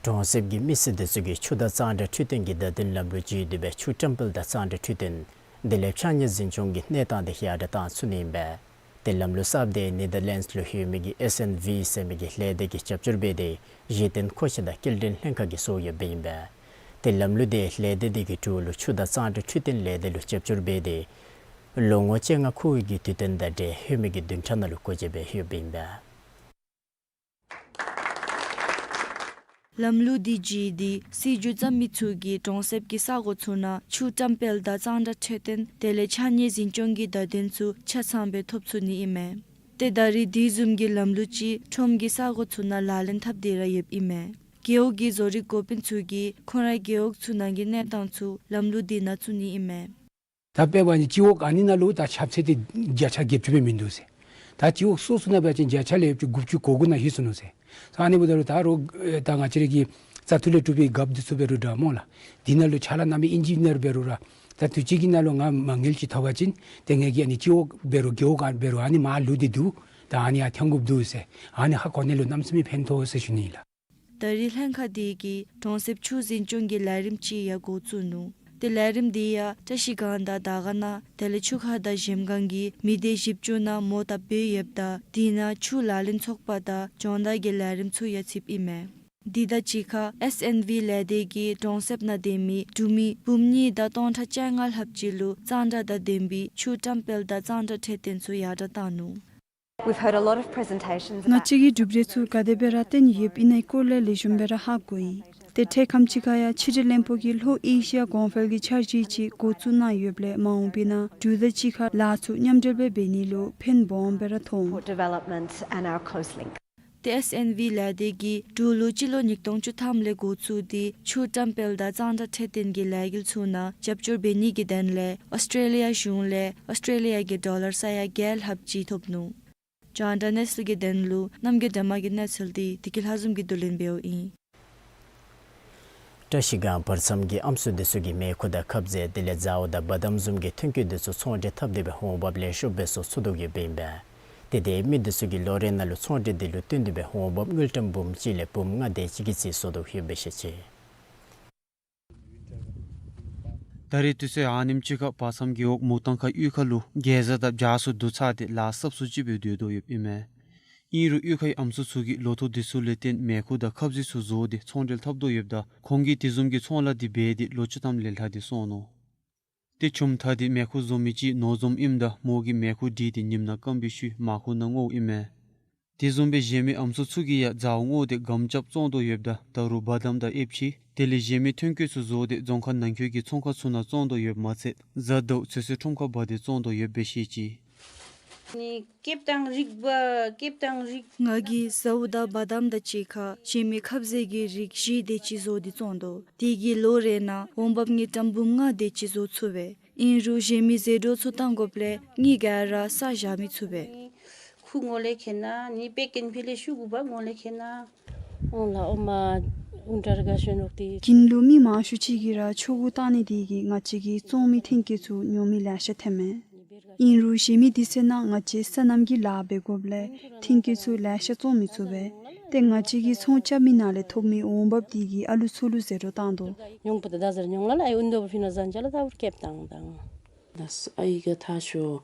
གྲོང་གསེབ་ཀྱི་མི་སེར་དེ་ཚུ་གིས་ཆུ་དང་གཙང་སྦྲ་འཕྲོད་བསྟེན་གྱི་བརྡ་དོན་ལམ་ལུགས་བརྒྱུད་དེ་སྦེ་ཆུ་བཀྲམ་སྤེལ་དང་གཙང་སྦྲ་འཕྲོད་བསྟེན་དེ་ལས་ཕྱགས་སྙིགས་འཛིན་སྐྱོང་གི་གནས་སྟངས་དེ་ཡར་དྲག་བཏང་ཚུགས་ནི་ཨིན་པས། ཏེ་ལམ་ལུགས་གསརཔ་དེ་ནེ་དར་ལེནཌསི་ལུ་ཡོད་མི་གི་ཨེསི་ཨེན་ཝི་ཟེར་མི་གི་ལས་སྡེ་གིས་རྒྱབ་སྐྱོར་འབད་དེ་གཞི་རྟེན་མཁོ་ཆས་དང་སྐྱེལ་འདྲེན་ལྷན་ཁག་གིས་བཟོ་ཡོདཔ་ཨིན་པས། ཏེ་ལམ་ལུགས་དེ་ལས་སྡེ་དེ་གི་དྲུང་ལུ་ཆུ་དང་གཙང་སྦྲ་འཕྲོད་བསྟེན་ལས་སྡེ་ལུ་རྒྱབ་སྐྱོར་འབད་དེ་ལོ་ངོ་བཅོ་ལྔ་འཁོར་བའི་གི་དུས་སྟོན་དང་འབྲེལ་ཧེ་མའི་གི་བདུན་ཕྲག་ནང་ལུ་སྒོ་འབྱེད་འབད་ཡོདཔ་ཨིན་པས། ལམ་ལུགས་འདི་བརྒྱུད་དེ་སྲིད་བྱུས་བརྩམ་མི་ཚུ་གིས་གྲོང་གསེབ་ཀྱི་ས་གོ་ཚུ་ནང་ཆུ་བཀྲམ་སྤེལ་དང་གཙང་སྦྲ་འཕྲོད་བསྟེན་དེ་ལས་ཕྱགས་སྙིགས་འཛིན་སྐྱོང་གི་བརྡ་དོན་ཚུ་ཆ་ཚང་སྦེ་ཐོབ་ཚུགས་ནི་ཨིན་མས། ཏེ་ད་རེས་དེ་བཟུམ་གྱི་ལམ་ལུགས་ཅིག་ཁྲོམ་གྱི་ས་གོ་ཚུ་ནང་ལག་ལེན་འཐབ་སྟེ་ར་ཡོདཔ་ཨིན་མས། རྒེད་འོག་གི་བཟོ་རིག་འགོ་དཔོན་ཚུ་གིས་ཁོང་རའི་རྒེད་འོག་ཚུ་ནང་གི་གནས་སྟངས་ཚུ་ལམ་ལུགས་འདི་ནང་བཙུགས་ནི་ཨིན་མས། ད་དཔེ་འབད་བ་ཅིན་སྤྱི་འོག་ཨ་ནི་ནང་ལུ་ད་ཁྱབ་ཚད་དེ་བརྒྱ་ཆ་བརྒྱད་ཅུ་སྦེ་མིན་འདུག་ཟེར། ད་སྤྱི་འོག་སོ་སོ་ནང་འབད་བ་ཅིན་བརྒྱ་ཆ་ལས་ཡོད་ཅིག་དགུ་བཅུ་གོ་དགུ་ནང་ལྷོད་སོ་ནུག་ཟེར། ཨ་ནི་འབདཝ་ད་ལུ་ད་རུང་ད་ང་བཅས་ར་གི་བཙག་འཐུ་ལས་གྲུབ་པའི་རྒཔོ་འདི་ཚུ་འབད་རུང་འདྲ་སྨོ་ལགས། འདི་ནང་ལུ་ཕྱག་ལཱ་གནང་མི་ཨིན་ཇི་ནི་ཡར་འབད་རུང་ར་ད་དུས་ཅི་གི་ནང་ལུ་ང་མ་དངུལ་ཅིག་ཐོབ་པ་ཅིན་ཏེ་ངེ་གི་ཨ་ནི་སྤྱི་འོག་འབད་རུང་རྒེད་འོག་འབད་རུང་ཨ་ནི་མར་ལུས་ཏེ་འདུག། ད་ཨ་ནི་ཡང་ཐོན་དགོཔ་འདུག་ཟེར། ཨ་ནི་ཧ་གོ་ནི་ལུ་གནམ་མེད་ས་མེད་ཕན་ཐོགས་ཟེར་ཞུ་ནི་ལགས། ད་རེས་ལྷན་ཁག་འདི་གིས་གྲོང་གསེབ་ཆུ་འཛིན་སྐྱོང་གི་ལས་རིམ་ཅིག་ཡང་འགོ་བཙུགས་ནུག། ཏེ་ལས་རིམ་འདི་ཡང་བཀྲ་ཤིས་སྒང་དང་དར་དཀར་ན་དེ་ལས་ཆུ་ཁ་དང་གཞལམ་སྒང་གི་མི་སྡེ་བཞི་བཅུ་ནང་མོ་བཏབ་སྦེ་ཡོདཔ་ད་དེ་ནང་ཆུ་ལག་ལེན་ཚོགས་པ་དང་སྦྱོང་བརྡར་གྱི་ལས་རིམ་ཚུ་ཡང་ཚུདཔ་ཨིན་མས། འདི་དང་གཅིག་ཁར་ཨེསི་ཨེན་ཝི་ལས་སྡེ་གིས་གྲོང་གསེབ་ནང་སྡོད་མི་འབྲུག་མི་འབུམ་གཉིས་དང་སྟོང་ཕྲག་བཅོ་ལྔ་ལྷགཔ་ཅིག་ལུ་གཙང་སྦྲ་དང་ལྡན་པའི་ཆུ་བཀྲམ་སྤེལ་དང་གཙང་སྦྲ་འཕྲོད་བསྟེན་ཚུ་ཡར་དྲག་བཏང་ནུག། We've heard a lot of presentations about ང་བཅས་ཀྱིས་གྲུབ་འབྲས་ཚུ་ག་དེ་སྦེ་ར་བཏོན་ཡོདཔ་ཨིན་ནའི་སྐོར་ལས་ལེགས་ཤོམ་སྦེ་ར་ཧ་གོ་ཡི། ཏེ་འཕྲལ་ཁམས་ཅིག་ཁར་ཡང་ཕྱི་འབྲེལ་བློན་པོ་གིས་ལྷོ་ཨེ་ཤི་ཡ་གོང་འཕེལ་གྱི་འཆར་གཞི་ཅིག་འགོ་བཙུགས་གནང་ཡོདཔ་ལས་མ་འོངས་པའི་ནང་འབྲུག་དང་གཅིག་ཁར་ལཱ་ཚུ་མཉམ་འབྲེལ་སྦེ་འབད་ནི་ལུ་ཕན་སྦོམ་སྦེ་ར་མཐོང་། Development and our coast link. ཏེ་ཨེསི་ཨེན་ཝི་ལས་སྡེ་གིས་འབྲུག་ལུ་སྤྱི་ལོ་ཉིས་སྟོང་བཅུ་ཐམ་ལས་འགོ་བཙུགས་ཏེ་ཆུ་བཀྲམ་སྤེལ་དང་གཙང་སྦྲ་འཕྲོད་བསྟེན་གྱི་ལས་འགུལ་ཚུ་ནང་རྒྱབ་སྐྱོར་འབད་ནི་གི་དོན་ལས་ཨོསི་ཊྲེ་ལི་ཡ་གཞུང་ལས་ཨོསི་ཊྲེ་ལི་ཡ་གི་ཌོ་ལར་ས་ཡ་བརྒྱད་ལྷགཔ་ཅིག་ཐོབ་ནུག། རྒྱང་བསྒྲགས་གནས་ཚུལ་གྱི་དོན་ལུ་རྣམ་རྒྱལ་སྒྲོལ་མ་གི་གནས་ཚུལ་འདི་བདེ་སྐྱིད་ལྷ་འཛོམས་ཀྱིས་བསྡུ་ལེན་འབདཝ་ཨིན། བཀྲ་ཤིས་སྒང་བར་མཚམས་ཀྱི་ཨམ་སྲུ་འདི་ཚུ་གིས་མེ་ཁུ་དང་ཁབ་ཟས་དེ་ལས་ཛའུ་དང་བ་དམ་བཟུམ་གྱི་ཐོན་སྐྱེད་འདི་ཚུ་ཚོང་འབྲེལ་འཐབ་སྟེ་སྦེ་འོང་འབབ་ལེགས་ཤོམ་སྦེ་བཟོ་ཚུགས་དོ་ཡོདཔ་ཨིན་པས། ཏེ་དེ་མི་འདི་ཚུ་གིས་ལོ་རེ་ནང་ལུ་ཚོང་འབྲེལ་འདི་ལུ་བརྟེན་ཏེ་སྦེ་འོང་འབབ་དངུལ་ཀྲམ་འབུམ་གཅིག་ལས་འབུམ་ལྔ་དེ་ཅིག་གི་རྩིས་བཟོ་དོ་ཡོདཔ་སྦེ་ཤེས་ཅི། ད་རེས་དུས་ཚོད་ཨ་ནེམ་ཅིག་ཁར་བར་མཚམས་ཀྱི་འོག་མུ་ཏང་ཁ་གཡུས་ཁ་ལུ་གེ་ཟ་དང་བྱཱ་ཚུ་བསྡུ་ཚར་ཏེ་ལཱ་སབ་སུ་ཅིག་སྦེ་སྡོད་དོ་ཡོདཔ་ཨིན་མས། ཨིན་རུང་གཡུས་ཁའི་ཨམ་སྲུ་ཚུ་གིས་ལོ་ཐོག་འདི་ཚུ་ལས་བརྟེན་མེ་ཁུ་དང་ཁབ་ཟས་ཚུ་བཟོ་སྟེ་ཚོང་འབྲེལ་འཐབ་དོ་ཡོདཔ་ད་ཁོང་གིས་དེ་བཟུམ་གྱི་ཚོང་ལཱ་འདི་འབད་དེ་ལོ་བཅུ་ཐམ་ལས་ལྷག་སྟེ་སོང་ནུག། ཏེ་ཆུམ་ཐ་དེ་མེ་ཁུ་བཟོ་མི་ཅིག་ནོར་འཛོམས་ཨིནམ་ད་མོ་གིས་མེ་ཁུ་བསྒྲིལ་ཏེ་ཉིམ་ནང་སྐམ་པའི་ཤུལ་མར་ཁུ་ནང་བརྔོཝ་ཨིན་མས། དེ་བཟུམ་སྦེ་གཞན་མི་ཨམ་སྲུ་ཚུ་གིས་ཡང་ཛའུ་བརྔོ་སྟེ་སྒམ་རྐྱབ་བཙོང་དོ་ཡོདཔ་ད་ད་རུང་བ་དམ་དང་ཨེབ་ཆི་དེ་ལས་གཞན་མི་ཐོན་སྐྱེད་ཚུ་བཟོ་སྟེ་རྫོང་ཁག་ནང་འཁོད་ཀྱི་ཚོང་ཁང་ཚུ་ནང་བཙོང་དོ་ཡོདཔ་མ་ཚད་གཟའ་ཟླཝ་ཚོད་བསྲེ་ཁྲོམ་ཁར་འབག་སྟེ་བཙོང་དོ་ཡོདཔ་སྦེ་ཤེས་ཅི། ནི་སྐེདཔ་བཏང་རིགས་པ་སྐེདཔ་བཏང་རིགས། ང་གིས་ཛའུ་དང་བ་དམ་དང་གཅིག་ཁར་གཞན་མི་ཁབ་ཟས་ཀྱི་རིགས་བཞི་དེ་ཅིག་བཟོ་སྟེ་བཙོང་དོ། དེ་གིས་ལོ་རེ་ནང་འོང་འབབ་དངུལ་ཀྲམ་འབུམ་ལྔ་དེ་ཅིག་བཟོ་ཚུགས་པས། ཨིན་རུང་གཞན་མི་ཟད་འགྲོ་ཚུ་བཏང་དགོཔ་ལས་དངུལ་ག་ར་བསགས་བཞག་མི་ཚུགས་པས། ཁུ་ངོ་ལས་ཁེ་ན་ནི་པེ་ཀེན་ཕི་ལས་ཤུ་གུ་བ་ངོ་ལས་ཁེ་ན། ཨོང་ལ་ཨོ་མ་ཨུན་ཏྲར་ག་ཤོ་ནོག་ཏི། དགུན་ལུ་མི་མང་ཤོས་ཅིག་གིས་ར་ཆོ་གུ་བཏང་ནི་དེ་གིས་ང་བཅས་ཀྱི་བཙོང་མི་ཐོན་སྐྱེད་ཚུ་ཉོ་མི་ལེ་ཤ་ཐོན་མས། ཨིན་རུང་གཞན་མི་དུས་ཚོད་ནང་ང་བཅས་སོ་ནམ་གྱི་ལཱ་འབད་དགོཔ་ལས་ཐོན་སྐྱེད་ཚུ་ལེ་ཤ་བཙོང་མི་ཚུགས་པས། ཏེ་ང་བཅས་ཀྱིས་ཚོང་རྐྱབ་མི་ནང་ལས་ཐོབ་མི་འོང་འབབ་དེ་གིས་ཨ་ལུ་ཚུ་ལུ་ཟད་འགྲོ་བཏང་དོ། ཉོང་པོ་ད་ད་ཟེར་ཉོང་ལ་ལ་ཨའི་ཨུན་དོ་བ་ཕི་ན་ཟན་ཅ་ལ་ད་བུར་སྐེདཔ་བཏང་དང་། ད་ཨའི་ག་ཐ་ཤོ་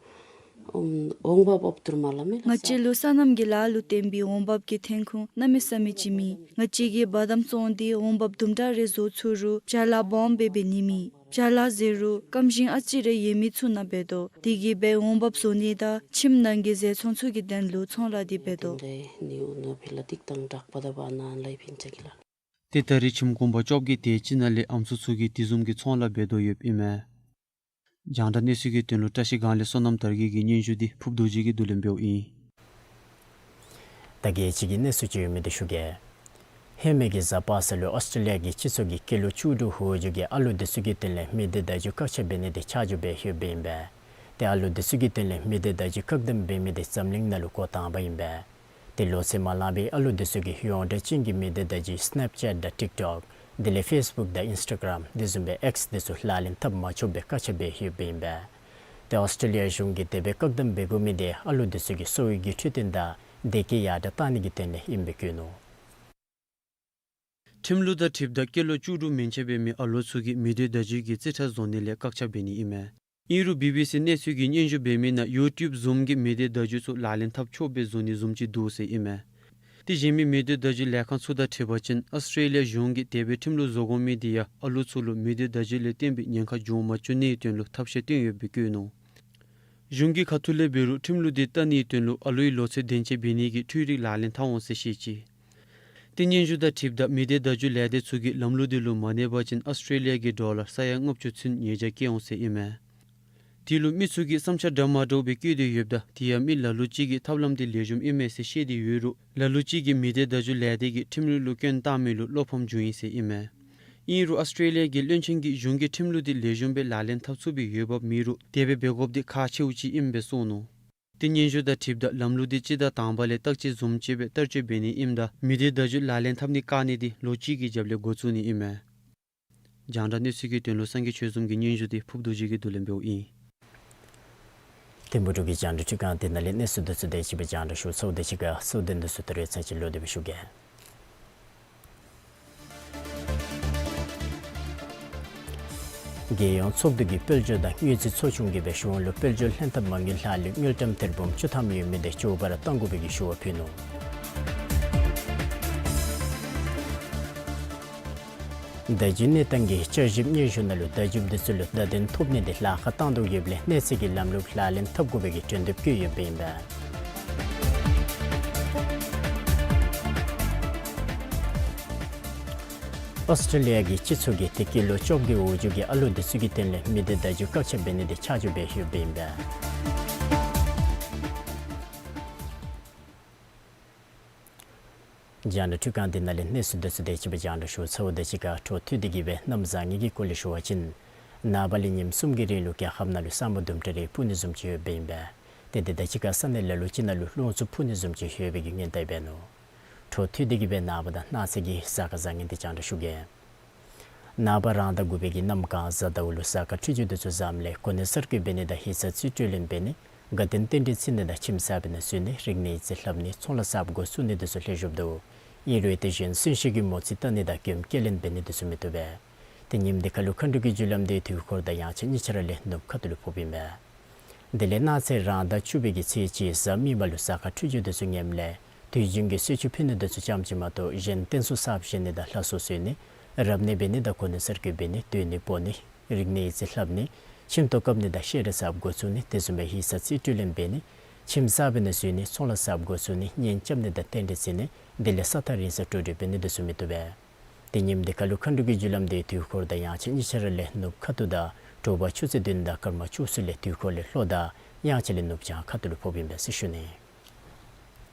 འོང་འབབ་ཨོབ་ཏུར་མ་ལ་མེ་ལ། ང་བཅས་ལུ་སོ་ནམ་གྱི་ལཱ་ལུ་བརྟེན་པའི་འོང་འབབ་ཀྱི་ཐོན་ཁུངས་གནམ་མེད་ས་མེད་ཅིག་མེད། ང་བཅས་ཀྱིས་བ་དམ་བཙོང་སྟེ་འོང་འབབ་དུམ་གྲ་རེ་བཟོ་ཚུགས་རུང་བྱཱ་ལཱ་སྦོམ་སྦེ་འབད་ནི་མེད། བྱཱ་ལཱ་ཟེར་རུང་སྐམ་ཞིང་ཨ་ཙི་རེ་ཡོད་མི་ཚུ་ནང་འབད་དོ། དེ་གིས་འབད་འོང་འབབ་བཟོ་ནི་དང་ཁྱིམ་ནང་གི་ཟད་ཚོང་ཚུ་གི་དོན་ལུ་ཚོང་ལཱ་འདི་འབད་དོ། ཏེ་ནི་འུ་ནོ་ཕི་ལ་ཏིག་ཏང་དྲག་པ་ད་བ་ན་ལའི་ཕིན་ཅ་གི་ལ། ཏེ་ད་རེས་ཁྱིམ་གུང་པ་བཅོ་བརྒྱད་དེ་ཅིག་ནང་ལས་ཨམ་སྲུ་ཚུ་གིས་དེ་བཟུམ་གྱི་ཚོང་ལཱ་འབད་དོ་ཡོདཔ་ཨིན་མས། རྒྱང་བསྒྲགས་གནས་ཚུལ་གྱི་དོན་ལུ་བཀྲ་ཤིས་སྒང་ལས་བསོད་ནམས་དར་རྒྱས་ཀྱི་སྙན་ཞུ་འདི་ཕུབ་རྡོ་རྗེ་གིས་བསྡུ་ལེན་འབདཝ་ཨིན། ད་གལ་ཅིག་གི་གནས་ཚུལ་ཅིག་ཡོད་མི་འདི་ཞུ་གེ། ཧེ་མའི་གི་གཟའ་པ་སངས་ལུ་ཨོསི་ཊྲེ་ལི་ཡ་གི་སྤྱི་ཚོགས་ཀྱིས་སྐྱེས་ལོ་བཅུ་དྲུག་འོག་འཇུག་གི་ཨ་ལུ་འདི་ཚུ་གི་དོན་ལས་མི་སྡེ་བརྡ་བརྒྱུད་བཀག་ཆ་འབད་ནི་འདི་ཆ་འཇོག་འབད་ཡོདཔ་ཨིན་པས། ཏེ་ཨ་ལུ་འདི་ཚུ་གི་དོན་ལས་མི་སྡེ་བརྡ་བརྒྱུད་བཀག་སྡོམ་འབད་མི་འདི་འཛམ་གླིང་ནང་ལུ་འགོ་དང་པ་ཨིན་པས། ཏེ་ལོ་ཚད་མ་ལང་པའི་ཨ་ལུ་འདི་ཚུ་གིས་ཡོངས་གྲགས་ཅན་གྱི་མི་སྡེ་བརྡ་བརྒྱུད་སི་ནེབ་ཅེཊ་དང་ཊིཀ་ཊོཀ་དེ་ལས་ཕེསི་བུཀ་དང་ཨིནསི་ཊ་གརམ་དེ་བཟུམ་སྦེ་ཨེགསི་འདི་ཚུ་ལག་ལེན་འཐབ་མ་ཆོགཔ་སྦེ་བཀག་ཆ་འབད་ཡོདཔ་ཨིན་པས། ཏེ་ཨོསི་ཊྲེ་ལི་ཡ་གཞུང་གིས་དེ་སྦེ་བཀག་སྡོམ་འབད་དགོ་མི་འདི་ཨ་ལུ་འདི་ཚུ་གི་གསོ་བའི་གི་འཕྲོད་བསྟེན་དང་བདེ་སྐྱིད་ཡར་དྲག་བཏང་ནི་གི་དོན་ལས་ཨིནམ་སྦེ་བཀོད་ནུག། ཁྲིམས་ལུགས་དང་འཁྲིལཝ་ད་སྐྱེས་ལོ་བཅུ་དྲུག་མན་ཆད་འབད་མི་ཨ་ལོ་ཚུ་གིས་མི་སྡེ་བརྡ་བརྒྱུད་ཀྱི་རྩིས་ཁྲ་བཟོ་ནི་ལས་བཀག་ཆ་འབད་ནི་ཨིན་མས། ཨིན་རུང་བི་བི་སི་གནས་ཚུལ་གྱིས་སྙན་ཞུ་འབད་མི་ནང་ཡུ་ཊིའུབ་བཟུམ་གྱི་མི་སྡེ་བརྡ་བརྒྱུད་ཚུ་ལག་ལེན་འཐབ་ཆོགཔ་སྦེ་བཟོ་ནི་བཟུམ་ཅིག་འདུག་ཟེར་ཨིན་མས། ཏེ་གཞན་མི་མི་སྡེ་བརྡ་བརྒྱུད་ལས་ཁང་ཚུ་དང་འཁྲིལ་བ་ཅིན་ཨོསི་ཊྲེ་ལི་ཡ་གཞུང་གིས་དེ་སྦེ་ཁྲིམས་ལུགས་བཟོ་དགོ་མི་འདི་ཡང་ཨ་ལོ་ཚུ་ལུ་མི་སྡེ་བརྡ་བརྒྱུད་ལས་བརྟེན་པའི་ཉེན་ཁ་འབྱུང་མ་བཅུག་ནིའི་དོན་ལུ་ཐབས་ཤེས་བཏོན་ཡོདཔ་སྦེ་བཀོད་ནུག། གཞུང་གིས་ཁ་ཐུག་ལས་འབད་རུང་ཁྲིམས་ལུགས་འདི་བལྟ་ནིའི་དོན་ལུ་ཨ་ལོའི་ལོ་ཚད་དན་ཅན་འབད་ནི་གི་འཕྲུལ་རིག་ལག་ལེན་འཐབ་འོང་ཟེར་བཤད་ཅི། ཏེ་སྙན་ཞུ་དང་འཁྲིལཝ་ད་མི་སྡེ་བརྡ་བརྒྱུད་ལས་སྡེ་ཚུ་གིས་ལམ་ལུགས་འདི་ལུ་མ་གནས་པ་ཅིན་ཨོསི་ཊྲེ་ལི་ཡ་གི་ཌོ་ལར་ས་ཡ་ལྔ་བཅུ་ཚུན་ཉེས་བྱ་བཀལ་འོང་ཟེར་ཨིན་མས། དེ་ལུ་མི་ཚུ་གིས་བསམ་འཆར་འདྲ་མ་འདྲཝ་སྦེ་བཀོད་དེ་ཡོདཔ་ད་དེ་ཡང་མི་ལ་ལུ་ཅིག་གིས་ཐབས་ལམ་འདི་ལེགས་ཤོམ་ཨིན་མས་ཟེར་བཤད་དེ་ཡོད་རུང་ལ་ལུ་ཅིག་གིས་མི་སྡེ་བརྡ་བརྒྱུད་ལས་སྡེ་གིས་ཁྲིམས་ལུགས་ལུ་སྐྱོན་བཏགས་མི་ལུ་བློ་ཕམ་བྱུང་ཡི་ཟེར་ཨིན་མས། ཨིན་རུང་ཨོསི་ཊྲེ་ལི་ཡ་གི་བློན་ཆེན་གྱིས་གཞུང་གིས་ཁྲིམས་ལུགས་འདི་ལེགས་ཤོམ་སྦེ་ལག་ལེན་འཐབ་ཚུགས་པའི་འོས་འབབ་མེད་རུང་དེ་སྦེ་འབད་དགོཔ་འདི་ཁག་ཆེཝ་ཅིག་ཨིནམ་སྦེ་གསུངས་ནུག། ཏེ་སྙན་ཞུ་དང་འཁྲིལཝ་ད་ལམ་ལུགས་འདི་སྤྱི་ཟླ་དང་པ་ལས་བརྟག་དཔྱད་བཟུམ་ཅིག་སྦེ་བསྟར་སྤྱོད་འབད་ནི་ཨིནམ་ད་མི་སྡེ་བརྡ་བརྒྱུད་ལག་ལེན་འཐབ་ནི་བཀག་ནི་འདི་ལོ་གཅིག་གི་རྒྱབ་ལས་འགོ་བཙུགས་ནི་ཨིན་མས། རྒྱང་བསྒྲགས་གནས་ཚུལ་གྱི་དོན་ལུ་སངས་རྒྱས་ཆོས་འཛོམས་ཀྱི་སྙན་ཞུ་འདི་ཕུབ་རྡོ་རྗེ་གིས་བསྡུ་ལེན་འབདཝ་ཨིན། ཐིམ་ཕུག་འབྲུག་གི་རྒྱང་བསྒྲགས་ཁྲི་ཁང་འདི་ནང་ལས་གནས་ཚུལ་འདི་ཚུ་དེ་ཅིག་སྦེ་རྒྱང་བསྒྲགས་ཞུ་ཚརཝ་དེ་ཅིག་ཁར་གཙོ་དོན་འདི་ཚུ་ད་རེས་ཚར་གཅིག་ལོག་སྟེ་སྦེ་ཞུ་གེ། རྒྱལ་ཡོངས་ཚོགས་འདུ་གི་དཔལ་འབྱོར་དང་དངུལ་རྩིས་ཚོགས་ཆུང་གིས་སྦེ་གཞུང་ལུ་དཔལ་འབྱོར་ལྷན་ཐབས་མ་དངུལ་ལྷག་ལུས་དངུལ་ཀྲམ་ཐེར་འབུམ་བཅུ་ཐམ་ཡོད་མི་དེ་མགྱོགས་པ་ར་གཏང་དགོ་པའི་གི་ཞུ་བ་ཕུལ་ནུག། བརྡ་བརྒྱུད་གནས་སྟངས་ཀྱི་བསྐྱར་ཞིབ་སྙན་ཞུ་ནང་ལུ་བརྡ་བརྒྱུདཔ་འདི་ཚུ་ལུ་བརྡ་དོན་ཐོབ་ནི་དེ་ལཱ་ཁག་བཏང་དོ་ཡོདཔ་ལས་གནས་ཚད་ཀྱི་ལམ་ལུགས་ལག་ལེན་འཐབ་དགོ་པའི་གི་དོན་དེ་བཀོད་ཡོདཔ་ཨིན་པས། ཨོསི་ཊྲེ་ལི་ཡ་གི་སྤྱི་ཚོགས་ཀྱིས་ཏེ་ཀི་ལོ་བཅོ་བརྒྱད་འོག་འཇུག་གི་ཨ་ལུ་དེ་ཚུ་གི་དོན་ལས་མི་སྡེ་བརྡ་བརྒྱུད་བཀག་ཆ་འབད་ནི་དེ་ཆ་འཇོག་འབད་ཡོདཔ་ཨིན་པས། རྒྱང་བསྒྲགས་ཁྲི་ཁང་འདི་ནང་ལས་གནས་ཚུལ་འདི་ཚུ་དེ་ཅིག་སྦེ་རྒྱང་བསྒྲགས་ཞུ་ཚརཝ་དེ་ཅིག་ཁར་འཕྲོ་མཐུད་དེ་གིས་སྦེ་གནམ་བཟང་ངན་གྱི་སྐོར་ལས་ཞུ་བ་ཅིན་ནངས་པ་ལས་ཉིནམ་གསུམ་གྱི་རིང་ལུ་རྒྱལ་ཁབ་ནང་ལུ་ས་སྨུག་དུམ་གྲ་རེ་སྤུབ་ནི་བཟུམ་ཅིག་ཡོདཔ་ཨིན་པས། ཏེ་དེ་དང་གཅིག་ཁར་ས་གནས་ལ་ལུ་ཅིག་ནང་ལུ་རླུང་འཚུབ་འཕུ་ནི་བཟུམ་ཅིག་ཡོད་པའི་གི་སྔོན་བརྡ་འབད་ནུག། འཕྲོ་མཐུད་དེ་གིས་སྦེ་ནངས་པ་དང་གནངས་ཚེ་གི་གཟའ་སྐར་བཟང་ངན་དེ་རྒྱང་བསྒྲགས་ཞུ་གེ། ནངས་པ་རང་ཟླ་དགུ་པའི་གི་གནམ་གང་གཟའ་ཟླཝ་ལུ་གཟའ་སྐར་འཕྲོད་སྦྱོར་འདི་ཚུ་བཟངམ་ལས་གོ་གནས་གསར་བསྐོ་འབད་ནི་དང་ཡིག་ཚང་རྩིས་སྤྲོད་ལེན་འབད་ནི། དགའ་སྟོན་རྟེན་འབྲེལ་བརྩི་ནི་དང་ཁྱིམ་གསར་པའི་ནང་འཛུལ་ནི། རིག་གནས་ཡིག་རྩིས་ལྷབ་ནི། ཚོང་ལཱ་གསརཔ་འགོ་བཙུགས་ནི་དེ་ཚུ་ལེགས་ཤོམ་འདུག། ཨིན་རུང་ཏེ་གཞན་གསོན་གཤིན་གྱི་མོ་རྩིས་བལྟ་ནི་དང་མགྱོནམ་སྐྱེལ་ལེན་འབད་ནི་དེ་ཚུ་མི་བཏུབ་པས། ཏེ་ཉིནམ་འདི་ཁར་ལུ་མཁའ་འགྲོ་གི་རྒྱུ་ལམ་དེ་དུས་འཁོར་དང་ཡང་ཆེ་གཉིས་ཆ་ར་ལས་ནུབ་ཁ་ཐུག་ལུ་ཕོགཔ་ཨིན་པས། དེ་ལས་གནངས་ཚེ་རང་ཟླ་བཅུ་པའི་གི་ཚེས་གཅིག་གཟའ་མིག་དམར་ལུ་གཟའ་སྐར་འཕྲོད་སྦྱོར་འདི་ཚུ་ངནམ་ལས་དུས་རྒྱུན་གྱི་གསོལ་མཆོད་ཕུལ་ནི་དེ་ཚུ་ཙམ་ཅིག་མ་གཏོགས་གཞན་རྟེན་གསུམ་གསརཔ་བཞེངས་ནི་དང་ལྷ་གསོལ་གསོལ་ནི། རབ་གནས་འབད་ནི་དང་གོ་གནས་གསར་བསྐོ་འབད་ནི། སྡོད་གནས་སྤོ་ནི། རིག་གནས་ཡིག་རྩིས་ལྷབ་ནི། ཁྱིམ་ཐོག་བཀབ་ནི་དང་བཤད་གྲྭ་གསརཔ་འགོ་བཙུགས་ནི། དེ་བཟུམ་སྦེ་ཡིག་ཚང་རྩིས་སྤྲོད་ལེན་འབད་ནི། ཁྱིམ་གསར་པའི་ནང་འཛུལ་ནི། ཚོང་ལཱ་གསརཔ་འགོ་བཙུགས་ནི། གཉེན་རྐྱབ་ནི་དང་རྟེན་འབྲེལ་བརྩི་ནི། དེ་ལས་ས་ཐག་རིང་སར་འགྲོ་འགྲུལ་འབད་ནི་དེ་ཚུ་མི་བཏུབ་པས། ཏེ་ཉིནམ་འདི་ཁར་ལུ་མཁའ་འགྲོ་གི་རྒྱུ་ལམ་དེ་དུས་འཁོར་དང་ཡང་ཆེ་གཉིས་ཆ་ར་ལས་ནུབ་ཁ་ཐུག་དང་དྲོ་པ་ཆུ་ཚོད་བདུན་དང་སྐར་མ་བཅུ་གསུམ་ལས་དུས་འཁོར་ལས་ལྷོ་དང་ཡང་ཆེ་ལས་ནུབ་བྱང་ཁ་ཐུག་ལུ་ཕོགཔ་ཨིན་པས་ཟེར་ཞུ་ནི།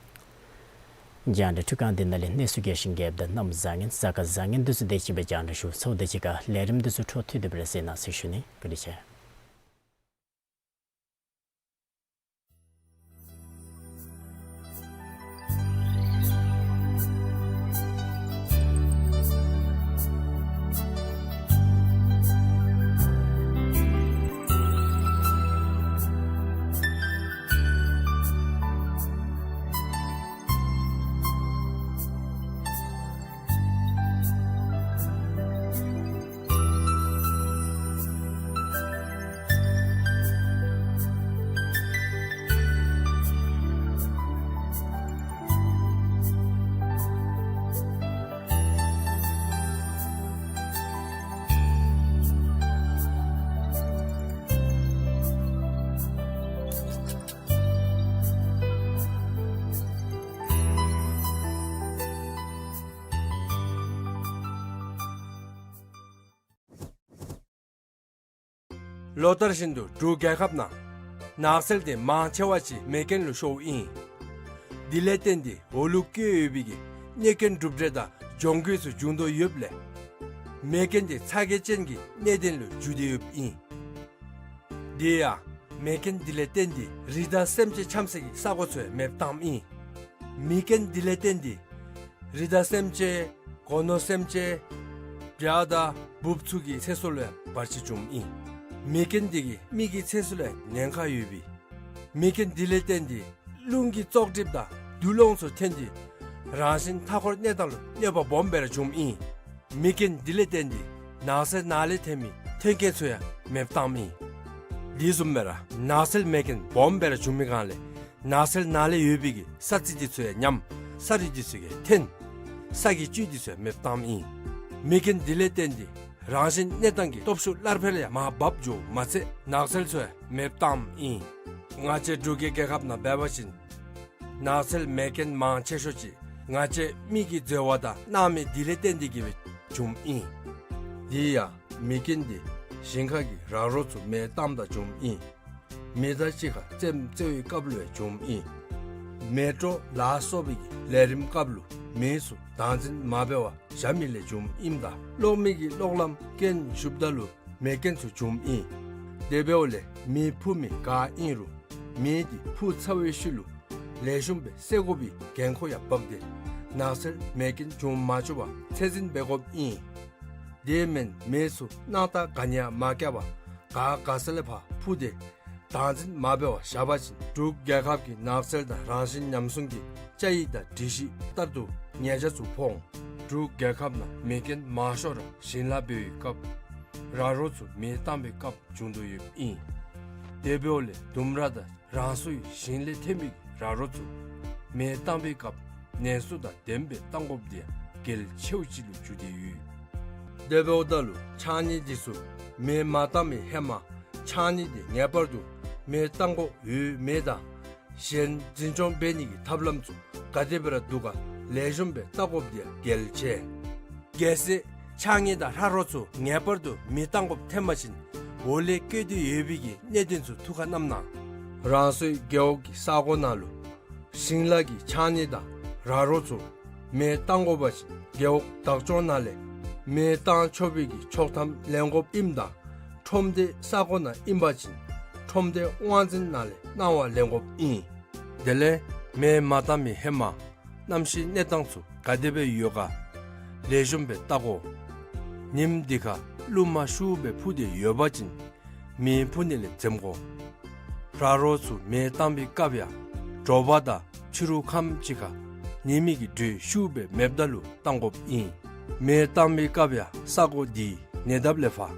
རྒྱང་བསྒྲགས་ཁྲི་ཁང་འདི་ནང་ལས་གནས་ཚུལ་རྒྱས་ཤིང་རྒྱསཔ་དང་གནམ་བཟང་ངན་གཟའ་སྐར་བཟང་ངན་འདི་ཚུ་དེ་ཅིག་སྦེ་རྒྱང་བསྒྲགས་ཞུ་ཚརཝ་དེ་ཅིག་ཁར་ལས་རིམ་འདི་ཚུ་འཕྲོ་མཐུད་དེ་སྦེ་ར་གསན་གནང་ཟེར་ཞུ་ནི། བཀའ་དྲིན་ཆེ། ལོ་ལྟར་བཞིན་དུ་འབྲུག་རྒྱལ་ཁབ་ནང་ནགས་ཚལ་དེ་མང་ཆེ་བ་ཅིག་མེ་རྐྱེན་ལུ་ཤོརཝ་ཨིན། དེ་ལས་བརྟེན་ཏེ་འོག་ལུ་བཀོད་ཡོད་པའི་གི་གནོད་སྐྱོན་གྲུབ་འབྲས་དང་གྱོང་གུད་ཚུ་འབྱུང་དོ་ཡོདཔ་ལས་མེ་རྐྱེན་དེ་ཚ་གྱང་ཅན་གྱི་གནད་དོན་ལུ་འགྱུར་ཏེ་ཡོདཔ་ཨིན། དེ་ཡང་མེ་རྐྱེན་དེ་ལས་བརྟེན་ཏེ་རི་དྭགས་སེམས་ཅན་འཁྱམ་སའི་གི་ས་གོ་ཚུ་ཡང་མེདཔ་བཏངམ་ཨིན། མེ་རྐྱེན་དེ་ལས་བརྟེན་ཏེ་རི་དྭགས་སེམས་ཅན་སྒོ་ནོར་སེམས་ཅན་བྱ་དང་འབུཔ་ཚུ་གི་ཚེ་སྲོག་ལུ་ཡང་བར་ཆད་བྱུངམ་ཨིན། མེ་རྐྱེན་དེ་གིས་མི་གི་ཚེ་སྲོག་ལུ་ཡང་ཉེན་ཁ་ཡོད་པས། མེ་རྐྱེན་དེ་ལས་བརྟེན་ཏེ་རླུང་གི་བཙོག་གྲིབ་དང་རྡུལ་སློང་ཚུ་ཐོན་ཏེ་རང་བཞིན་མཐའ་འཁོར་གནས་སྟངས་ལུ་གནོད་པ་སྦོམ་སྦེ་ར་བྱུངམ་ཨིན། མེ་རྐྱེན་དེ་ལས་བརྟེན་ཏེ་ནགས་ཚལ་ནང་ལས་ཐོན་མི་མཐུན་རྐྱེན་ཚུ་ཡང་མེདཔ་བཏངམ་ཨིན། དེ་བཟུམ་སྦེ་ར་ནགས་ཚལ་མེ་རྐྱེན་སྦོམ་སྦེ་ར་བྱུང་མི་སྒང་ལས་ནགས་ཚལ་ནང་ལས་ཡོད་པའི་གི་ས་རྩི་དེ་ཚུ་ཡང་ཉམས། ས་རུད་དེ་ཚུ་ཡང་ཐོན། ས་གི་བཅུད་དེ་ཚུ་ཡང་མེདཔ་བཏངམ་ཨིན། མེ་རྐྱེན་དེ་ལས་བརྟེན་ཏེ་རང་བཞིན་གནས་སྟངས་ཀྱི་སྟོབས་ཤུགས་སླར་འཕེལ་ཡང་མར་བབས་འགྱོཝ་མ་ཚད་ནགས་ཚལ་ཚུ་ཡང་མེདཔ་བཏངམ་ཨིན། ང་བཅས་འབྲུག་གི་རྒྱལ་ཁབ་ནང་འབད་བ་ཅིན་ནགས་ཚལ་མེ་རྐྱེན་མང་ཆེ་ཤོས་ཅིག་ང་བཅས་མི་གི་འཛོལ་བ་དང་སྣང་མེད་དེ་ལས་བརྟེན་ཏེ་གིས་སྦེ་བྱུངམ་ཨིན། དེ་ཡང་མེ་རྐྱེན་དེ་ཞིང་ཁ་གི་ར་རོ་ཚུ་མེ་བཏངམ་ད་བྱུངམ་ཨིན། མི་དང་གཅིག་ཁར་རྩེདམོ་རྩེ་བའི་སྐབས་ལུ་ཡང་བྱུངམ་ཨིན། མེ་དྲོ་ལ་སོགས་པའི་གི་ལས་རིམ་སྐབས་ལུ་མེ་ཚུ་བདག་འཛིན་མ་འབད་བར་བཞག་མི་ལས་བྱུངམ་ཨིནམ་ད་གློག་མེ་གི་གློག་ལམ་རྐྱེན་ཞུགསཔ་ད་ལུ་མེ་རྐྱེན་ཚུ་བྱུངམ་ཨིན། དེ་འབདཝ་ལས་མེ་འཕུ་མི་ག་ཨིན་རུང་མེ་དེ་འཕུ་ཚར་བའི་ཤུལ་ལུ་ལེགས་ཤོམ་སྦེ་བསད་དགོ་པའི་འགན་ཁུར་ཡང་འབག་སྟེ་ནགས་ཚལ་མེ་རྐྱེན་འབྱུང་མ་བཅུག་པར་ཚད་འཛིན་འབད་དགོཔ་ཨིན། དེ་མེན་མེ་ཚུ་སྣང་ཐག་ག་ནི་ཡང་མ་བཀལ་བར་ག་ག་ས་ལས་ཕར་འཕུ་སྟེ་ བདག་འཛིན་མ་འབད་བར་བཞག་པ་ཅིན་འབྲུག་རྒྱལ་ཁབ་ཀྱི་ནགས་ཚལ་དང་རང་བཞིན་ཉམས་སྲུང་གི་བཅའ་ཡིག་དང་སྒྲིག་གཞི་ལྟར་དུ་ཉེས་ཆད་ཚུ་ཕོག་འོང་། འབྲུག་རྒྱལ་ཁབ་ནང་མེ་རྐྱེན་མང་ཤོས་ར་ཞིང་ལཱ་འབད་བའི་སྐབས་ར་རོ་ཚུ་མེ་བཏང་པའི་སྐབས་བྱུང་དོ་ཡོདཔ་ཨིན། དེ་འབདཝ་ལས་ལྡུམ་ར་དང་རང་སོའི་ཞིང་ལས་ཐོན་མི་གི་ར་རོ་ཚུ་མེ་བཏང་པའི་སྐབས་ནན་སོ་དང་ལྡནམ་སྦེ་བཏང་དགོཔ་དེ་ཡང་གལ་ཆེཝ་ཅིག་ལུ་གྱུར་ཏེ་ཡོད། དེ་འབདཝ་ད་ལུ་ཕྱགས་སྙིགས་འདི་ཚུ་མེ་མ་བཏང་པའི་ཧེ་མ་ཕྱགས་སྙིགས་འདི་ངེས་པར་དུ་མེ་བཏང་དགོཔ་ཡོད་མེད་དང་གཞན་འཛིན་སྐྱོང་འབད་ནི་གི་ཐབས་ལམ་ཚུ་ག་དེ་སྦེ་ར་འདུག་ག་ལེགས་ཤོམ་སྦེ་བལྟ་དགོཔ་དེ་ཡང་གལ་ཆེ། གལ་སྲིད་ཕྱགས་སྙིགས་དང་ར་རོ་ཚུ་ངེས་པར་དུ་མེ་བཏང་དགོཔ་ཐོན་པ་ཅིན་འོག་ལས་བཀོད་དེ་ཡོད་པའི་གི་གནད་དོན་ཚུ་ཐུགས་ཁར་བསྣམས་གནང་། རང་སོའི་རྒེད་འོག་གི་ས་གོ་ནང་ལུ་ཞིང་ལཱ་གི་ཕྱགས་སྙིགས་དང་ར་རོ་ཚུ་མེ་བཏང་དགོ་པ་ཅིན་རྒེད་འོག་བདག་སྐྱོང་ནང་ལས་མེ་བཏང་ཆོག་པའི་གི་ཆོག་ཐམ་ལེན་དགོཔ་ཨིནམ་ད་ཁྲོམ་སྡེ་ས་གོ་ནང་ཨིན་པ་ཅིན་ཁྲོམ་སྡེ་དབང་འཛིན་ནང་ལས་གནང་བ་ལེན་དགོཔ་ཨིན། དེ་ལས་མེ་མ་བཏང་པའི་ཧེ་མ་གནམ་གཤིས་གནས་སྟངས་ཚུ་ག་དེ་སྦེ་ཡོད་ག་ལེགས་ཤོམ་སྦེ་བལྟ་དགོ། ཉིམ་འདི་ཁར་རླུང་མ་ཤུགས་སྦེ་འཕུ་སྟེ་ཡོད་པ་ཅིན་མེ་འཕུ་ནི་ལས་འཛེམ་དགོ། ར་རོ་ཚུ་མེ་བཏང་པའི་སྐབས་ཡང་དྲོ་པ་དང་ཕྱི་རུ་ཁམས་ཅིག་ཁར་ཉི་མའི་གི་དྲོད་ཤུགས་སྦེ་མེདཔ་ད་ལུ་བཏང་དགོཔ་ཨིན། མེ་བཏང་པའི་སྐབས་ཡང་ས་གོ་འདི་ཉེ་འདབས་ལས་ཕར་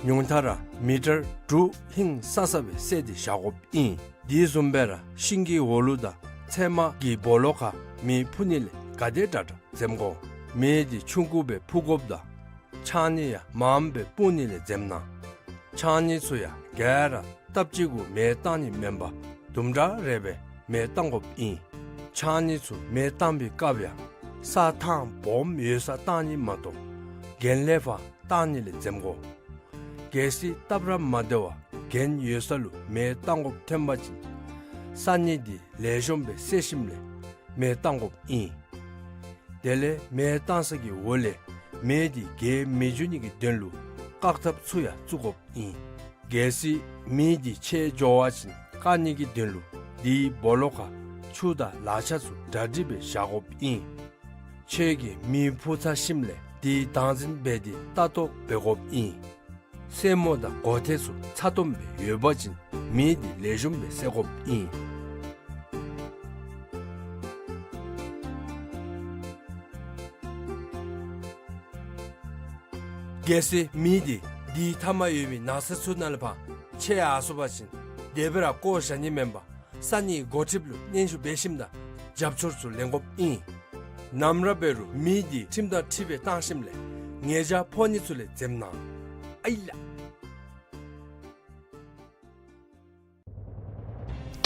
ཉུང་མཐའ་ར་མི་ཊར་དྲུག་ཧིང་སང་ས་སྦེ་བསལ་ཏེ་བཞག་དགོཔ་ཨིན། དེ་བཟུམ་སྦེ་ར་ཤིང་གི་འོག་ལུ་དང་ཚལ་མ་གི་སྦོ་ལོགས་ཁར་མེ་འཕུ་ནི་ལས་ག་དེ་དྲག་དྲག་འཛེམ་དགོ། མེ་འདི་ཆུང་ཀུ་སྦེ་འཕུ་དགོཔ་དང་ཕྱགས་སྙིགས་ཡང་མངམ་སྦེ་སྤུངས་ནི་ལས་འཛེམ་གནང་། ཕྱགས་སྙིགས་ཚུ་ཡང་ག་ར་སྟབས་གཅིག་གུ་མེ་བཏང་ནི་མེན་པར་དུམ་གྲ་རེ་སྦེ་མེ་བཏང་དགོཔ་ཨིན། ཕྱགས་སྙིགས་ཚུ་མེ་བཏང་པའི་སྐབས་ཡང་ས་ཐང་སྦོམ་ཡོད་སར་བཏང་ནི་མ་གཏོགས་གྱེན་ལས་ཕར་བཏང་ནི་ལས་འཛེམ་དགོ། གལ་སྲིད་སྟབས་ར་མ་བདེ་བར་གྱེན་ཡོད་ས་ལུ་མེ་བཏང་དགོཔ་ཐོན་པ་ཅིན་ས་སྙིགས་འདི་ལེགས་ཤོམ་སྦེ་བསལ་ཞིནམ་ལས་མེ་བཏང་དགོཔ་ཨིན། དེ་ལས་མེ་བཏང་ས་གི་འོག་ལས་མེ་འདི་རྒྱས་མི་འགྱོ་ནི་གི་དོན་ལུ་བཀག་ཐབས་ཚུ་ཡང་བཙུགས་དགོཔ་ཨིན། གལ་སྲིད་མེ་འདི་ཆད་འགྱོ་བ་ཅིན་བཀག་ནི་གི་དོན་ལུ་དེའི་སྦོ་ལོགས་ཁར་ཆུ་དང་ལག་ཆ་ཚུ་གྲ་སྒྲིག་སྦེ་བཞག་དགོཔ་ཨིན། ཁྱོད་ཀྱིས་མེ་འཕུ་ཚར་ཞིནམ་ལས་དེ་བདག་འཛིན་འབད་དེ་ལྟ་རྟོག་འབད་དགོཔ་ཨིན། སེན་མོ་དང་སྒོ་ཐེལ་ཚུ་ཚ་ཏོམ་སྦེ་ཡོད་པ་ཅིན་མེ་འདི་ལེགས་ཤོམ་སྦེ་བསལ་དགོཔ་ཨིན། གལ་སྲིད་མེ་འདི་དེའི་མཐའ་མར་ཡོད་མི་ནགས་ཚལ་ཚུ་ནང་ལས་ཕར་ཆད་ཡར་སོང་པ་ཅིན་དེ་སྦེ་ར་བཀོ་བཞག་ནི་མེན་པར་ས་གནས་འགོ་ཁྲིདཔ་ལུ་སྙན་ཞུ་འབད་ཞིནམ་ད་རྒྱབ་སྐྱོར་ཚུ་ལེན་དགོཔ་ཨིན། ནམ་ར་འབད་རུང་མེ་འདི་ཁྲིམས་དང་འཁྲིལ་སྦེ་བཏང་ཞིནམ་ལས་ཉེས་ཆད་ཕོག་ནི་ཚུ་ལས་འཛེམ་གནང་། ཨའི་ལགས།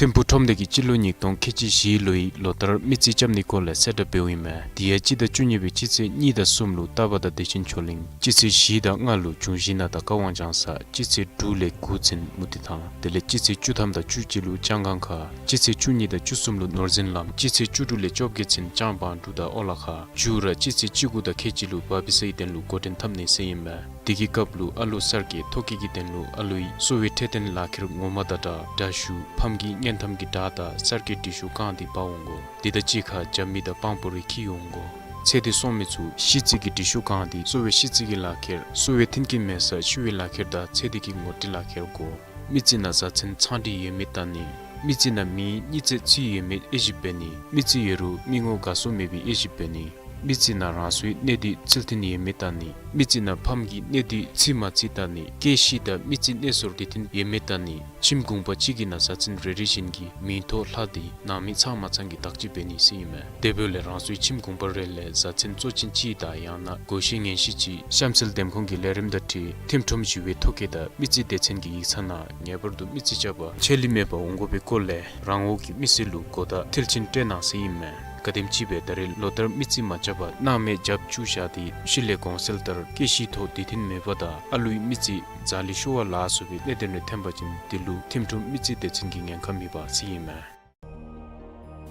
ཐིམ་ཕུག་ཁྲོམ་སྡེ་གིས་སྤྱི་ལོ་ཉིས་སྟོང་ཁལ་གཅིག་བཞི་ལོའི་ལོ་ལྟར་མི་རྩིས་རྐྱབ་ནིའི་སྐོར་ལས་གསལ་བསྒྲགས་འབདཝ་ཨིན་མས། དེ་ཡང་སྤྱི་ཟླ་བཅུ་གཉིས་པའི་སྤྱི་ཚེས་གཉིས་དང་གསུམ་ལུ་རྟ་པ་དང་བདེ་ཆེན་ཆོས་གླིང་། སྤྱི་ཚེས་བཞི་དང་ལྔ་ལུ་འབྱུང་བཞི་ན་དང་ཀ་ཝང་ལྗང་ས། སྤྱི་ཚེས་དྲུག་ལས་དགུ་ཚུན་མུ་ཏིག་ཐང་། དེ་ལས་སྤྱི་ཚེས་བཅུ་ཐམ་དང་བཅུ་གཅིག་ལུ་ལྕང་སྒང་ཁ། སྤྱི་ཚེས་བཅུ་གཉིས་དང་བཅུ་གསུམ་ལུ་ནོར་འཛིན་ལམ། སྤྱི་ཚེས་བཅུ་དྲུག་ལས་བཅོ་བརྒྱད་ཚུན་ལྕང་སྦང་འབྲུག་དང་ཨོ་ལ་ཁ། མཇུག་ར་སྤྱི་ཚེས་བཅུ་དགུ་དང་ཁལ་གཅིག་ལུ་བ་བི་སའི་གདན་ལུ་འགོ་འདྲེན་འཐབ་ནི་ཟེར་ཨིན་མས། དེ་གི་སྐབས་ལུ་ཨ་ལོ་གསར་སྐྱེས་ཐོ་བཀོད་ཀྱི་དོན་ལུ་ཨ་ལོའི་གསོ་བའི་འཕྲོད་བསྟེན་ལག་ཁྱེར་ངོ་མ་དང་སྦྲགས་འདྲ་བཤུས་ཕམ་གྱི་བརྙན་ཐམ་གྱི་སྒྲ་དང་གསར་སྐྱེས་འབྲི་ཤོག་བཀང་སྟེ་འབག་འོང་དགོ། དེ་དང་གཅིག་ཁར་རྒྱབ་མི་དང་པང་པོ་རེ་འཁྱིད་འོང་དགོ། ཚེ་འདས་སོང་མི་ཚུ་ཤི་ཚད་ཀྱི་འབྲི་ཤོག་བཀང་སྟེ་གསོ་བའི་ཤི་ཚད་ཀྱི་ལག་ཁྱེར་གསོ་བའི་མཐུན་རྐྱེན་མེད་སར་ཤི་བའི་ལག་ཁྱེར་དང་ཚེ་འདས་ཀྱི་ངོ་སྤྲོད་ལག་ཁྱེར་དགོ། མི་རྩིས་ནང་བཟའ་ཚང་ཚང་སྒྲིག་ཡོད་མེད་བལྟ་ནི། མི་རྩིས་ནང་མིང་གཉིས་བརྩེགས་ཚུད་ཡོད་མེད་དབྱེ་ཞིབ་འབད་ནི། མི་རྩིས་ཡོད་རུང་མི་ངོ་དགའ་ཚོར་མེད་པའི་དབྱེ་ཞིབ་འབད་ནི། མི་རྩིས་ནང་རང་སོའི་གནས་སྡུད་རྩིས་མཐུན་ཡོད་མེད་བལྟ་ནི། མི་རྩིས་ནང་ཕམ་གྱི་གནས་སྡུད་ཚུད་མ་ཚུད་བལྟ་ནི། སྐྱེས་ཤི་དང་མི་རྩིས་གནས་སོར་འདི་མཐུན་ཡོད་མེད་བལྟ་ནི། ཁྱིམ་གུང་པ་གཅིག་གི་ནང་བཟའ་ཚང་རེ་རེ་བཞིན་གྱི་མིང་ཐོ་ལྷག་སྟེ་ནང་མི་ཚང་མ་ཚང་གི་བདག་གཅིག་འབད་ནི་ཟེར་ཨིན་མས། དེ་འབདཝ་ལས་རང་སོའི་ཁྱིམ་གུང་པ་རེ་ལས་བཟའ་ཚང་གཙོ་ཅན་གཅིག་དང་ཡང་ན་བགོ་བཤའ་ངན་ཤོས་ཅིག་གཤམ་གསལ་འདེམས་ཁོངས་ཀྱི་ལས་རིམ་དང་འཁྲིལ་ཐིམ་ཁྲོམ་ཞི་བའི་ཐོ་བཀོད་དང་མི་རྩིས་སྡེ་ཚན་གྱི་ཡིག་ཚང་ནང་ངེས་པར་དུ་མི་རྩིས་རྐྱབ་པར་ཆད་ལུས་མེད་པར་འོང་དགོ་པའི་སྐོར་ལས་རང་འོག་གི་མི་སེར་ལུ་གོ་བརྡ་མཐིལ་ཕྱིན་སྤྲོད་གནང་ཟེར་ཨིན་མས། ག་དེམ་ཅིག་སྦེ་ད་རེས་ལོ་ལྟར་མི་རྩིས་མ་རྐྱབ་པར་སྣང་མེད་རྒྱབ་བཅུག་བཞག་སྟེ་ཤུལ་ལས་གོང་གསལ་ལྟར་སྐྱེས་ཤི་ཐོ་འདི་མཐུན་མེད་པ་དང་ཨ་ལུའི་མི་རྩིས་ཛ་ལི་ཤོར་བ་ལ་སོགས་པའི་གནད་དོན་རེ་ཐོན་པ་ཅིན་དེ་ལུ་ཐིམ་ཁྲོམ་མི་རྩིས་སྡེ་ཚན་གྱིས་ཉེན་ཁ་མེད་པ་ཟེར་ཨིན་མས།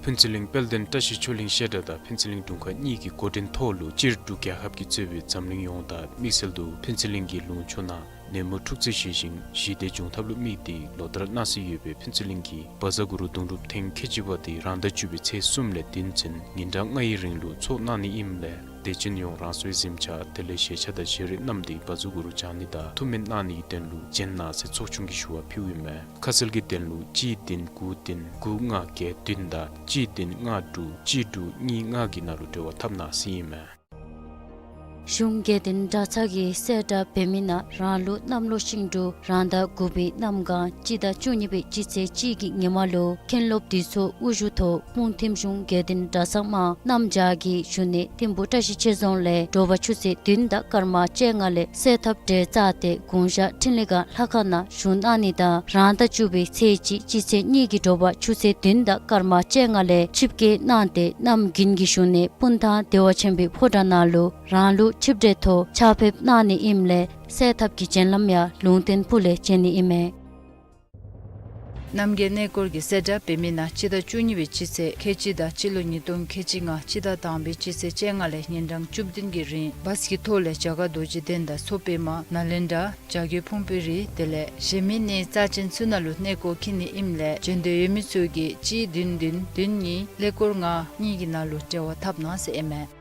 ཕུན་ཚོགས་གླིང་དཔལ་ལྡན་བཀྲ་ཤིས་ཆོས་གླིང་བཤད་གྲྭ་དང་ཕུན་ཚོགས་གླིང་དྲུང་ཁག་གཉིས་ཀྱི་འགོ་འདྲེན་ཐོག་ལུ་སྤྱིར་འབྲུག་རྒྱལ་ཁབ་ཀྱིས་གཙོས་པའི་འཛམ་གླིང་ཡོངས་དང་དམིགས་བསལ་དུ་ཕུན་ཚོགས་གླིང་གི་ལུང་ཕྱོགས་ནང་ནད་མུག་འཁྲུག་རྩོད་ཤེས་ཤིང་ཞི་བདེ་འབྱུང་ཐབས་ལུ་དམིགས་ཏེ་ལོ་ལྟར་གནང་སྲོལ་ཡོད་པའི་ཕུན་ཚོགས་གླིང་གི་བཛྲ་གུ་རུ་གདུང་སྒྲུབ་ཐེངས་ཁལ་གཅིག་པ་དེ་རང་ཟླ་བཅུ་པའི་ཚེས་གསུམ་ལས་བདུན་ཚུན་ཉིན་གྲངས་ལྔའི་རིང་ལུ་ཚོགས་གནང་ནི་ཨིནམ་ལས་ དད་ཅན་ཡོངས་རང་སོའི་གཟིམ་ཆ་དེ་ལས་ཞལ་ཆས་དང་བཞེས་རིགས་བསྣམས་ཏེ་བ་ཟུ་གུ་རུ་བྱང་ནི་དང་ཐུགས་སྨོན་གནང་ནིའི་དོན་ལུ་བྱོན་གནང་ཟེར་ཚོགས་ཆུང་གིས་ཞུ་བ་ཕུལཝ་ཨིན་མས། ཁ་གསལ་གྱི་དོན་ལུ་གཅིག་བདུན་དགུ་བདུན་དགུ་ལྔ་བརྒྱད་བདུན་དང་གཅིག་བདུན་ལྔ་དྲུག་གཅིག་དྲུག་གཉིས་ལྔ་གི་ནང་ལུ་འབྲེལ་བ་འཐབ་གནང་ཟེར་ཨིན་མས། གཞུང་དགེ་འདུན་གྲྭ་ཚང་གིས་གསལ་བསྒྲགས་འབད་མི་ནང་རང་ལུགས་གནམ་ལོ་ཤིང་འབྲུག་རང་ཟླ་དགུ་པའི་གནམ་གང་སྤྱི་ཟླ་བཅུ་གཉིས་པའི་སྤྱི་ཚེས་གཅིག་གི་ཉི་མ་ལུ་མཁན་སློབ་འདུས་ཚོགས་དབུ་བཞུགས་ཐོག་སྤུངས་ཐིམ་གཞུང་དགེ་འདུན་གྲྭ་ཚང་དམངས་གནམ་བྱཱར་གྱི་བཞུགས་གནས་ཐིམ་ཕུ་བཀྲ་ཤིས་ཆོས་རྫོང་ལས་དྲོ་པ་ཆུ་ཚོད་བདུན་དང་སྐར་མ་བཅོ་ལྔ་ལས་གསོལ་ཐབ་གྲལ་བཅག་སྟེ་དགུང་ཞག་འཕྲིན་ལས་སྒང་ལྷ་ཁང་ནང་བཞུགས་གནང་ནི་དང་རང་ཟླ་བཅུ་པའི་ཚེས་གཅིག་སྤྱི་ཚེས་གཉིས་ཀྱི་དྲོ་པ་ཆུ་ཚོད་བདུན་དང་སྐར་མ་བཅོ་ལྔ་ལས་ཆིབས་བསྐྱོད་གནང་སྟེ་གནམ་དགུན་གྱི་བཞུགས་གནས་སྤུངས་ཐང་བདེ་བ་ཆེན་པོའི་ཕོ་བྲང་ནང་ལུ་རང་ལུགས་ཆིབས་གྲལ་ཐོག་ཕྱག་ཕེབས་གནང་ནི་ཨིནམ་ལས་གསོལ་ཐབ་ཀྱི་བྱོན་ལམ་ཡང་ལུང་བསྟན་ཕུ་ལས་བྱོན་ནི་ཨིན་མས། རྣམ་རྒྱལ་གནས་སྐོར་གྱི་གསལ་བསྒྲགས་འབད་མི་ནང་སྤྱི་ཟླ་བཅུ་གཉིས་པའི་སྤྱི་ཚེས་ཁལ་གཅིག་དང་སྤྱི་ལོ་ཉིས་སྟོང་ཁལ་གཅིག་ལྔ་སྤྱི་ཟླ་དང་པའི་སྤྱི་ཚེས་བཅོ་ལྔ་ལས་ཉིན་གྲངས་བཅུ་བདུན་གྱི་རིང་བཱས་ཀྱི་ཐོག་ལས་རྒྱ་གར་རྡོ་རྗེ་གདན་དང་མཚོ་པདྨ་ནཱ་ལེནྡྲ་བྱ་རྒོད་ཕུང་པོའི་རི་དེ་ལས་གཞན་མི་གནས་རྩ་ཆེན་ཚུ་ནང་ལུ་གནས་སྐོར་འཁྱིད་ནི་ཨིནམ་ལས་བྱོན་འདོད་ཡོད་མི་ཚུ་གིས་གཅིག་བདུན་བདུན་བདུན་གཉིས་ཀླད་ཀོར་ལྔ་གཉིས་ཀྱི་ནང་ལུ་འབྲེལ་བ་འཐབ་གནང་ཟེར་ཨིན་མས།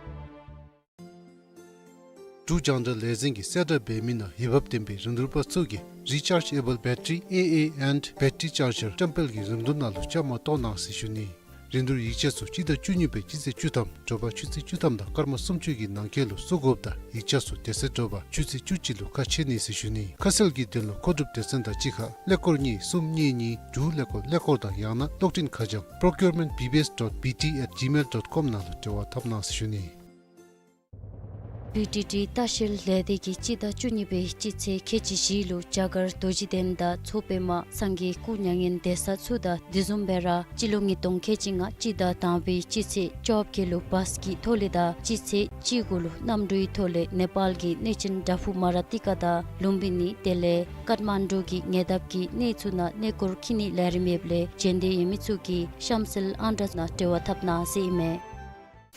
འབྲུག་རྒྱང་བསྒྲགས་ལས་འཛིན་གྱིས་གསལ་བསྒྲགས་འབད་མི་ནང་འོས་འབབ་ལྡན་པའི་རིན་བསྡུར་པ་ཚུ་གིས་Rechargeable Battery A A and Battery Charger བཀྲམ་སྤེལ་གྱི་རིན་བསྡུར་ནང་ལུ་བཅའ་མར་གཏོགས་གནང་ཟེར་ཞུ་ནི། རིན་བསྡུར་ཡིག་ཆ་ཚུ་སྤྱི་ཟླ་བཅུ་གཉིས་པའི་སྤྱི་ཚེས་བཅུ་ཐམ་དྲོ་པ་ཆུ་ཚོད་བཅུ་ཐམ་དང་སྐར་མ་སུམ་ཅུ་གི་ནང་འཁོད་ལུ་བཙུགས་དགོཔ་དང་ཡིག་ཆ་ཚུ་དེ་ཚེ་དྲོ་པ་ཆུ་ཚོད་བཅུ་གཅིག་ལུ་ཁ་ཕྱེ་ནི་ཟེར་ཞུ་ནི། ཁ་གསལ་གྱི་དོན་ལུ་མཁོ་སྒྲུབ་སྡེ་ཚན་དང་གཅིག་ཁར་ཀླད་ཀོར་གཉིས་གསུམ་གཉིས་གཉིས་དྲུག་ཀླད་ཀོར་ཀླད་ཀོར་དང་ཡང་ན་གློག་འཕྲིན་ཁ་བྱང་procurement B B S dot B T at gmail dot com ནང་ལུ་འབྲེལ་བ་འཐབ་གནང་ཟེར་ཞུ་ནི། བི་ཊི་ཊི་ལྟ་བཤལ་ལས་སྡེ་གིས་སྤྱི་ཟླ་བཅུ་གཉིས་པའི་སྤྱི་ཚེས་ཁལ་གཅིག་བཞི་ལུ་རྒྱ་གར་རྡོ་རྗེ་གདན་དང་མཚོ་པདྨ་སངས་རྒྱས་སྐུ་མྱ་ངན་འདས་ས་ཚུ་དང་དེ་བཟུམ་སྦེ་ར་སྤྱི་ལོ་ཉིས་སྟོང་ཁལ་གཅིག་ལྔ་སྤྱི་ཟླ་དང་པའི་སྤྱི་ཚེས་བཅོ་བརྒྱད་ལུ་བཱས་ཀྱི་ཐོག་ལས་དང་སྤྱི་ཚེས་བཅུ་དགུ་ལུ་གནམ་གྲུའི་ཐོག་ལས་ནེ་པཱལ་གྱི་གནས་ཆེན་བྲག་ཕུག་མ་ར་ཏི་ཀ་དང་ལུམ་བི་ནི་དེ་ལས་ཀཏ་མན་ཌུ་གི་ཉེ་འདབས་ཀྱི་གནས་ཚུ་ནང་གནས་སྐོར་འཁྱིད་ནིའི་ལས་རིམ་ཡོདཔ་ལས་བྱོན་འདོད་ཡོད་མི་ཚུ་གིས་གཤམ་གསལ་ཨང་གྲངས་ནང་འབྲེལ་བ་འཐབ་གནང་ཟེར་ཨིན་མས།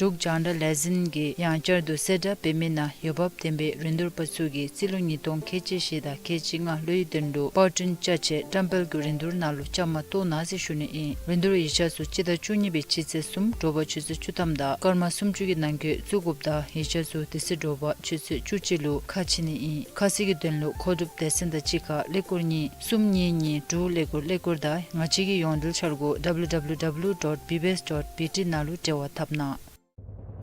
འབྲུག་རྒྱང་བསྒྲགས་ལས་འཛིན་གྱིས་ཡང་བསྐྱར་དུ་གསལ་བསྒྲགས་འབད་མི་ནང་འོས་འབབ་ལྡན་པའི་རིན་བསྡུར་པ་ཚུ་གིས་རྩིས་ལོ་ཉིས་སྟོང་ཁལ་གཅིག་བཞི་དང་ཁལ་གཅིག་ལྔ་ལོའི་དོན་ལུ་པར་སྐྲུན་ཅ་ཆས་བཀྲམ་སྤེལ་གྱི་རིན་བསྡུར་ནང་ལུ་བཅའ་མར་གཏོགས་གནང་ཟེར་ཞུ་ནི་ཨིན། རིན་བསྡུར་ཡིག་ཆ་ཚུ་སྤྱི་ཟླ་བཅུ་གཉིས་པའི་སྤྱི་ཚེས་གསུམ་དྲོ་པ་ཆུ་ཚོད་བཅུ་ཐམ་དང་སྐར་མ་སུམ་ཅུ་གི་ནང་འཁོད་བཙུགས་དགོཔ་དང་ཡིག་ཆ་ཚུ་དེ་ཚེ་དྲོ་པ་ཆུ་ཚོད་བཅུ་གཅིག་ལུ་ཁ་ཕྱེ་ནི་ཨིན། ཁ་གསལ་གྱི་དོན་ལུ་མཁོ་སྒྲུབ་སྡེ་ཚན་དང་གཅིག་ཁར་ཀླད་ཀོར་གཉིས་གསུམ་གཉིས་གཉིས་དྲུག་ཀླད་ཀོར་ཀླད་ཀོར་དང་ང་བཅས་ཀྱི་ཡོངས་འབྲེལ་འཆར་སྒོ་W W W dot B B S dot B T ནང་ལུ་འབྲེལ་བ་འཐབ་གནང་།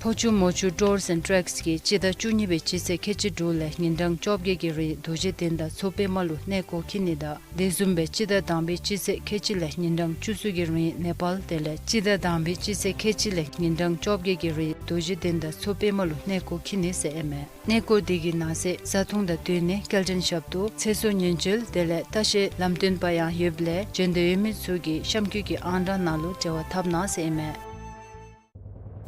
ཕོ་ཆུ་མོ་ཆུ་Tours and Treks གིས་སྤྱི་ཟླ་བཅུ་གཉིས་པའི་སྤྱི་ཚེས་ཁལ་གཅིག་དྲུག་ལས་ཉིན་གྲངས་བཅོ་བརྒྱད་ཀྱི་རིང་རྡོ་རྗེ་གདན་དང་མཚོ་པདྨ་ལུ་གནས་སྐོར་འཁྱིད་ནི་དང་དེ་བཟུམ་སྦེ་སྤྱི་ཟླ་དང་པའི་སྤྱི་ཚེས་ཁལ་གཅིག་ལས་ཉིན་གྲངས་བཅུ་གསུམ་གྱི་རིང་ནེ་པཱལ་དེ་ལས་སྤྱི་ཟླ་དང་པའི་སྤྱི་ཚེས་ཁལ་གཅིག་ལས་ཉིན་གྲངས་བཅོ་བརྒྱད་ཀྱི་རིང་རྡོ་རྗེ་གདན་དང་མཚོ་པདྨ་ལུ་གནས་སྐོར་འཁྱིད་ནི་ཟེར་ཨིན་མས། གནས་སྐོར་དེ་གི་ནང་གསེས་བཟའ་འཐུང་དང་སྡོད་གནས་སྐྱེལ་འདྲེན་ཞབས་ཏོག་ཚེ་སྲོག་ཉེན་བཅོལ་དེ་ལས་ལྟ་བཤལ་ལམ་སྟོན་པ་ཡང་ཡོདཔ་ལས་བྱོན་འདོད་ཡོད་མི་ཚུ་གིས་གཤམ་འཁོད་ཀྱི་ཨང་གྲངས་ནང་ལུ་འབྲེལ་བ་འཐབ་གནང་ཟེར་ཨིན་མས།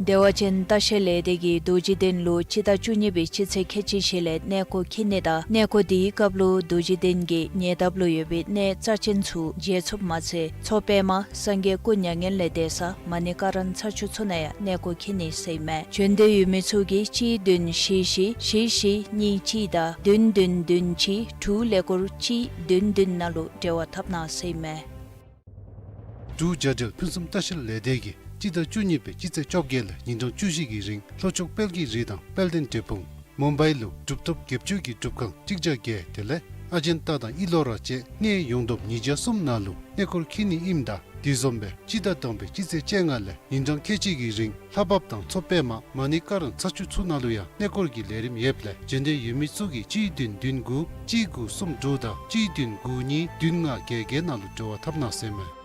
བདེ་བ་ཅན་ལྟ་བཤལ་ལས་སྡེ་གིས་རྡོ་རྗེ་གདན་ལུ་སྤྱི་ཟླ་བཅུ་གཉིས་པའི་སྤྱི་ཚེས་ཁལ་གཅིག་བཞི་ལས་གནས་སྐོར་འཁྱིད་ནི་དང་གནས་སྐོར་དེའི་སྐབས་ལུ་རྡོ་རྗེ་གདན་གྱི་ཉེ་འདབས་ལུ་ཡོད་པའི་གནས་རྩ་ཆེན་ཚུ་མཇལ་ཚུགསཔ་མ་ཚད་མཚོ་པདྨ་སངས་རྒྱས་སྐུ་མྱ་ངན་ལས་འདས་ས་མ་ཎི་ཀ་རན་ཚར་ཅུ་ཚུ་ནང་ཡང་གནས་སྐོར་འཁྱིད་ནི་ཟེར་ཨིན་མས། བྱོན་འདོད་ཡོད་མི་ཚུ་གིས་གཅིག་བདུན་བཞི་བཞི་བཞི་བཞི་གཉིས་གཅིག་དང་བདུན་བདུན་བདུན་གཅིག་དྲུག་ཀླད་ཀོར་གཅིག་བདུན་བདུན་ནང་ལུ་འབྲེལ་བ་འཐབ་གནང་ཟེར་ཨིན་མས། འབྲུག་རྒྱལ་འབྲེལ་ཕུན་སུམ་ལྟ་བཤལ་ལས་སྡེ་གིས་སྤྱི་ཟླ་བཅུ་གཉིས་པའི་སྤྱི་ཚེས་བཅོ་བརྒྱད་ལས་ཉིན་གྲངས་བཅུ་བཞི་གི་རིང་ལྷོ་ཕྱོགས་དཔལ་གྱི་རི་དང་དཔལ་ལྡན་འབྲས་སྤུངས་མུམ་བའི་ལུ་གྲུབ་ཐོབ་བརྒྱད་ཅུ་གི་སྒྲུབ་ཁང་གཅིག་བརྒྱ་བརྒྱད་དེ་ལས་ཨ་ཇཱན་ཏ་དང་ཨི་ལོ་ར་བཅས་གནས་ཡོངས་བསྡོམས་ཉིས་བརྒྱ་གསུམ་ནང་ལུ་གནས་སྐོར་འཁྱིད་ནི་ཨིནམ་ད་དེ་བཟུམ་སྦེ་སྤྱི་ཟླ་དང་པའི་སྤྱི་ཚེས་བཅོ་ལྔ་ལས་ཉིན་གྲངས་ཁལ་གཅིག་གི་རིང་ལྷ་བབས་དང་མཚོ་པདྨ་མ་ཎི་ཀ་རན་ཚར་ཅུ་ཚུ་ནང་ལུ་ཡང་གནས་སྐོར་གྱི་ལས་རིམ་ཡོདཔ་ལས་བྱོན་འདོད་ཡོད་མི་ཚུ་གིས་གཅིག་བདུན་བདུན་དགུ་གཅིག་དགུ་གསུམ་དྲུག་དང་གཅིག་བདུན་དགུ་གཉིས་བདུན་ལྔ་བརྒྱད་བརྒྱད་ནང་ལུ་འབྲེལ་བ་འཐབ་གནང་ཟེར་ཨིན་མས།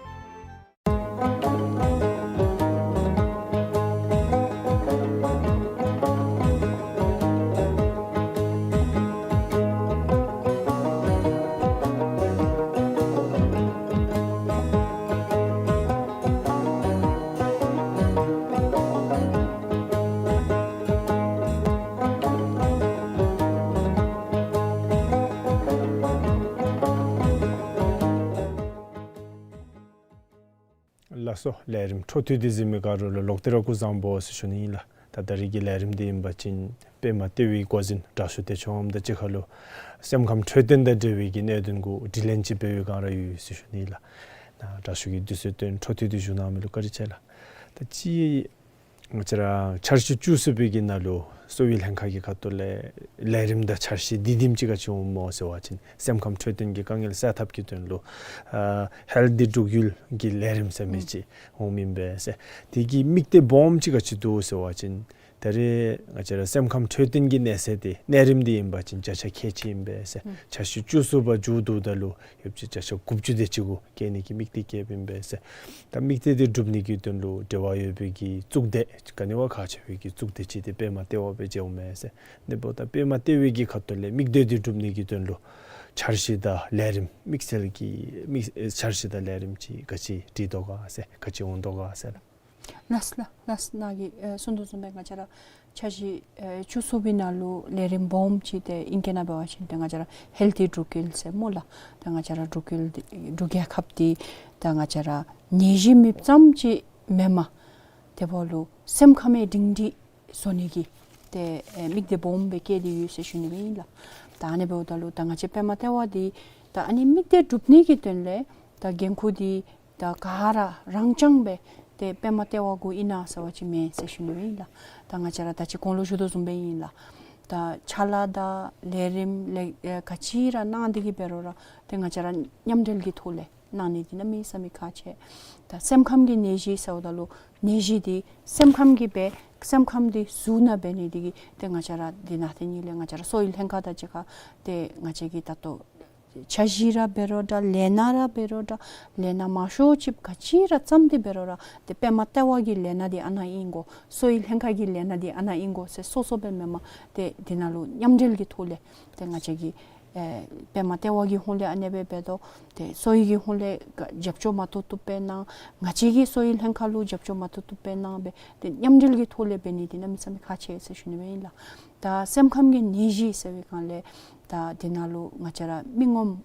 ལགས་སོ། ལས་རིམ་འཕྲོ་མཐུད་དེ་གཟིགས་མི་ག་ར་ལུ་ལོག་སྟེ་ར་སྐུ་གཟུགས་བཟང་པོ་ཟེར་ཞུ་ནི་ཨིན་ལགས། ད་ད་རིས་ཀྱི་ལས་རིམ་འདི་ཨིན་པ་ཅིན་པདྨ་ལྟེ་བའི་འགོ་འཛིན་དྲག་ཤོས་བདེ་མཆོག་དབང་མོ་དང་གཅིག་ཁར་ལུ་སེམས་ཁམས་འཕྲོད་བསྟེན་དང་འབྲེལ་བའི་གི་གནད་དོན་གུ་དྲི་ལན་ཅིག་འབད་བའི་སྒང་ར་ཡོད་ཟེར་ཞུ་ནི་ཨིན་ལགས། ད་དྲག་ཤོས་ཀྱིས་དུས་ཚོད་བཏོན་འཕྲོ་མཐུད་དེ་བཞུགས་གནང་མི་ལུ་བཀའ་དྲིན་ཆེ་ལགས། ད་ཅི་ ང་བཅས་ར་འཆར་གཞི་བཅུ་གསུམ་པའི་གི་ནང་ལུ་གསོ་བའི་ལྷན་ཁག་གི་ཁ་ཐུག་ལས་ལས་རིམ་དང་འཆར་གཞི་འདི་དེམ་ཅིག་ག་ཅི་འོང་སྨོ་ཟེར་བ་ཅིན་སེམས་ཁམས་འཕྲོད་བསྟེན་གྱི་དཀའ་ངལ་སེལ་ཐབས་ཀྱི་དོན་ལུ་ཨ་ཧེལ་ཐི་འབྲུག་ཡུལ་གྱི་ལས་རིམ་ཟེར་མི་ཅིག་འོང་མི་ཨིན་པས་ཟེར། དེ་གི་དམིགས་གཏད་སྦོམ་ཅིག་ག་ཅི་འདུག་ཟེར་བ་ཅིན་ད་རེས་ང་བཅས་ར་སེམས་ཁམས་འཕྲོད་བསྟེན་གྱི་གནས་ཚད་དེ་གནས་རིམ་འདི་ཨིན་པ་ཅིན་བརྒྱ་ཆ་ཁལ་གཅིག་ཨིན་པས་ཟེར། འཆར་གཞི་བཅུ་གསུམ་པ་མཇུག་བསྡུཝ་ད་ལུ་ཡོད་ཚད་བརྒྱ་ཆ་དགུ་བཅུ་དེ་ཅིག་གུ་བསྐྱལ་ནི་གི་དམིགས་གཏད་བསྐྱེདཔ་ཨིན་པས་ཟེར། ད་དམིགས་གཏད་དེ་སྒྲུབ་ནི་གི་དོན་ལུ་འབྲེལ་བ་ཡོད་པའི་གི་གཙུག་སྡེ་ག་ནི་བ་ཁག་ཆེ་བའི་གི་གཙུག་སྡེ་ཅིག་དེ་པདྨ་ལྟེ་བ་སྦེ་མཇལཝ་མས་ཟེར། དེ་འབདཝ་ད་པདྨ་ལྟེ་བའི་གི་ཁ་ཐུག་ལས་དམིགས་གཏད་དེ་སྒྲུབ་ནི་གི་དོན་ལུ་འཆར་གཞི་དང་ལས་རིམ་དམིགས་བསལ་གྱི་དམིགས་འཆར་གཞི་དང་ལས་རིམ་ཅིག་ག་ཅི་སྒྲིག་དོ་ག་ཟེར་ག་ཅི་འོང་དོ་ག་ཟེར་ལགས། ལགས་ལགས་ལགས། ནཱ་གིས་ཨེ་གསུངས་དོ་བཟུམ་སྦེ་ང་བཅས་ར་འཆར་གཞི་ཨེ་བཅུ་གསུམ་པའི་ནང་ལུ་ལས་རིམ་སྦོམ་ཅིག་དེ་ཨིང་སྐད་ནང་འབད་བ་ཅིན་ཏེ་ང་བཅས་ར་ཧེལ་ཐི་འབྲུག་ཡུལ་ཟེར་སྨོ་ལགས། ཏེ་ང་བཅས་ར་འབྲུག་ཡུལ་འདི་འབྲུག་རྒྱལ་ཁབ་འདི་ད་ང་བཅས་ར་ནད་གཞི་མེདཔ་ཙམ་ཅིག་མེན་པར་དེ་འབདཝ་ལུ་སེམས་ཁམས་སྒྲིང་སྒྲི་བཟོ་ནི་གི་ཏེ་ཨེ་དམིགས་གཏད་སྦོམ་སྦེ་བསྐྱེད་དེ་ཡོད་ཟེར་ཞུ་ནི་སྦེ་ཨིན་ལགས། ད་ཨ་ནི་འབདཝ་ད་ལུ་ད་ང་བཅས་པདྨ་ལྟེ་བ་འདི་ད་ཨ་ནི་དམིགས་གཏད་སྒྲུབ་ནི་གི་དོན་ལས་ད་འགན་ཁུར་འདི་ད་ག་ར་རང་རྐྱང་སྦེ་ཏེ་པདྨ་ལྟེ་བ་གུ་ཨིན་ན་ཟེར་བ་ཅིན་མེན་ཟེར་ཞུ་ནི་སྦེ་ཨིན་ལགས། ད་ང་བཅས་ར་ད་ཅི་གོང་ལུ་ཞུ་དོ་བཟུམ་སྦེ་ཨིན་ལགས། ད་ཕྱག་ལཱ་དང་ལས་རིམ་ལས་ཨེ་ག་ཅི་ར་གནང་སྟེ་གི་འབད་རུང་ར་ཏེ་ང་བཅས་ར་མཉམ་འབྲེལ་གྱི་ཐོག་ལས་གནང་ནི་འདི་གནམ་མེད་ས་མེད་ཁག་ཆེ། ད་སེམས་ཁམས་ཀྱི་ནད་གཞི་ཟེརཝ་ད་ལུ་ནད་གཞི་འདི་སེམས་ཁམས་ཀྱིས་འབད་སེམས་ཁམས་འདི་ཟུར་ནང་འབད་ནི་འདི་གིས་ཏེ་ང་བཅས་ར་འདི་ནང་ཏེ་ནི་ལས་ང་བཅས་ར་གསོ་བའི་ལྷན་ཁག་དང་གཅིག་ཁར་ཏེ་ང་བཅས་ཀྱིས་ད་ལྟོ་འཆར་གཞི་ར་འབད་རུང་འདྲ་ལས་སྣ་ར་འབད་རུང་འདྲ་ལས་སྣ་མང་ཤོས་ཅིག་ག་ཅི་ར་བརྩམས་ཏེ་འབད་རུང་ར་ཏེ་པདྨ་ལྟེ་བ་གི་ལས་སྣ་འདི་ཨ་ནཱ་ཨིན་དགོ། གསོ་བའི་ལྷན་ཁག་གི་ལས་སྣ་འདི་ཨ་ནཱ་ཨིན་དགོ་ཟེར་སོ་སོ་སྦེ་མེན་པར་ཏེ་འདི་ནང་ལུ་མཉམ་འབྲེལ་གྱི་ཐོག་ལས་ཏེ་ང་བཅས་ཀྱིས་ཨེ་པདྨ་ལྟེ་བ་གི་ཧོངས་ལས་ཨ་ནེ་སྦེ་འབད་དོ། ཏེ་གསོ་བའི་གི་ཧོངས་ལས་ག་རྒྱབ་སྐྱོར་མ་ཐུབ་ཐུབ་སྦེ་གནང་། ང་བཅས་ཀྱིས་གསོ་བའི་ལྷན་ཁག་ལུ་རྒྱབ་སྐྱོར་མ་ཐུབ་ཐུབ་སྦེ་གནང་སྦེ་ཏེ་མཉམ་འབྲེལ་གྱི་ཐོག་ལས་འབད་ནི་འདི་གནམ་མེད་ས་མེད་ཁག་ཆེ་ཟེར་ཞུ་ནི་སྦེ་ཨིན་ལགས། ད་སེམས་ཁམས་ཀྱི་ནད་གཞི་ཟེར་བའི་སྒང་ལས་ད་འདི་ནང་ལུ་ང་བཅས་ར་མི་ངོམ་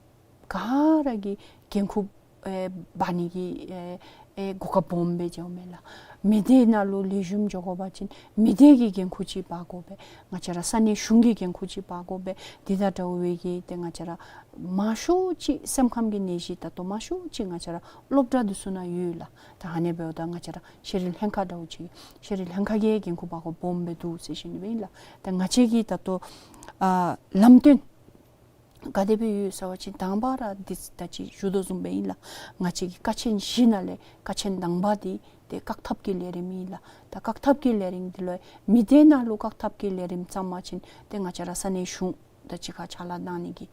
ག་ར་གིས་འགན་ཁུར་ཨེ་འབག་ནི་གི་ཨེ་ཨེ་གོ་སྐབས་སྦོམ་སྦེ་མཇལཝ་མས་ལགས། མི་སྡེ་ནང་ལུ་ལེགས་ཤོམ་འགྱོ་དགོ་པ་ཅིན་མི་སྡེ་གི་འགན་ཁུར་ཅིག་འབག་དགོ་པས། ང་བཅས་ར་ས་གནས་གཞུང་གི་འགན་ཁུར་ཅིག་འབག་དགོ་པས། འདི་དང་འདྲ་བའི་གི་ཏེ་ང་བཅས་ར་མང་ཤོས་ཅིག་སེམས་ཁམས་ཀྱི་ནད་གཞི་ད་ལྟོ་མང་ཤོས་ཅིག་ང་བཅས་ར་སློབ་གྲྭ་འདི་ཚུ་ནང་ཡོད་ལགས། ད་ཨ་ནི་འབདཝ་ད་ང་བཅས་ར་ཤེས་རིག་ལྷན་ཁག་འདྲཝ་ཅིག་ཤེས་རིག་ལྷན་ཁག་གི་འགན་ཁུར་འབག་དགོཔ་སྦོམ་སྦེ་འདུག་ཟེར་ཞུ་ནི་སྦེ་ཨིན་ལགས། ད་ང་བཅས་ཀྱིས་ད་ལྟོ་ཨ་ལམ་སྟོན་ག་དེ་སྦེ་ཡོད་ཟེར་བ་ཅིན་དང་པ་ར་འདི་ད་ཅི་ཞུ་དོ་བཟུམ་སྦེ་ཨིན་ལགས། ང་བཅས་ཀྱི་ཀ་ཆེན་བཞི་ནང་ལས་ཀ་ཆེན་དང་པ་འདི་ཏེ་བཀག་ཐབས་ཀྱི་ལས་རིམ་ཨིན་ལགས། ད་བཀག་ཐབས་ཀྱི་ལས་རིམ་འདི་ལུ་མི་སྡེ་ནང་ལུ་བཀག་ཐབས་ཀྱི་ལས་རིམ་བརྩམ་པ་ཅིན་ཏེ་ང་བཅས་ར་ས་གནས་གཞུང་དང་གཅིག་ཁར་ཕྱག་ལཱ་གནང་ནི་གི།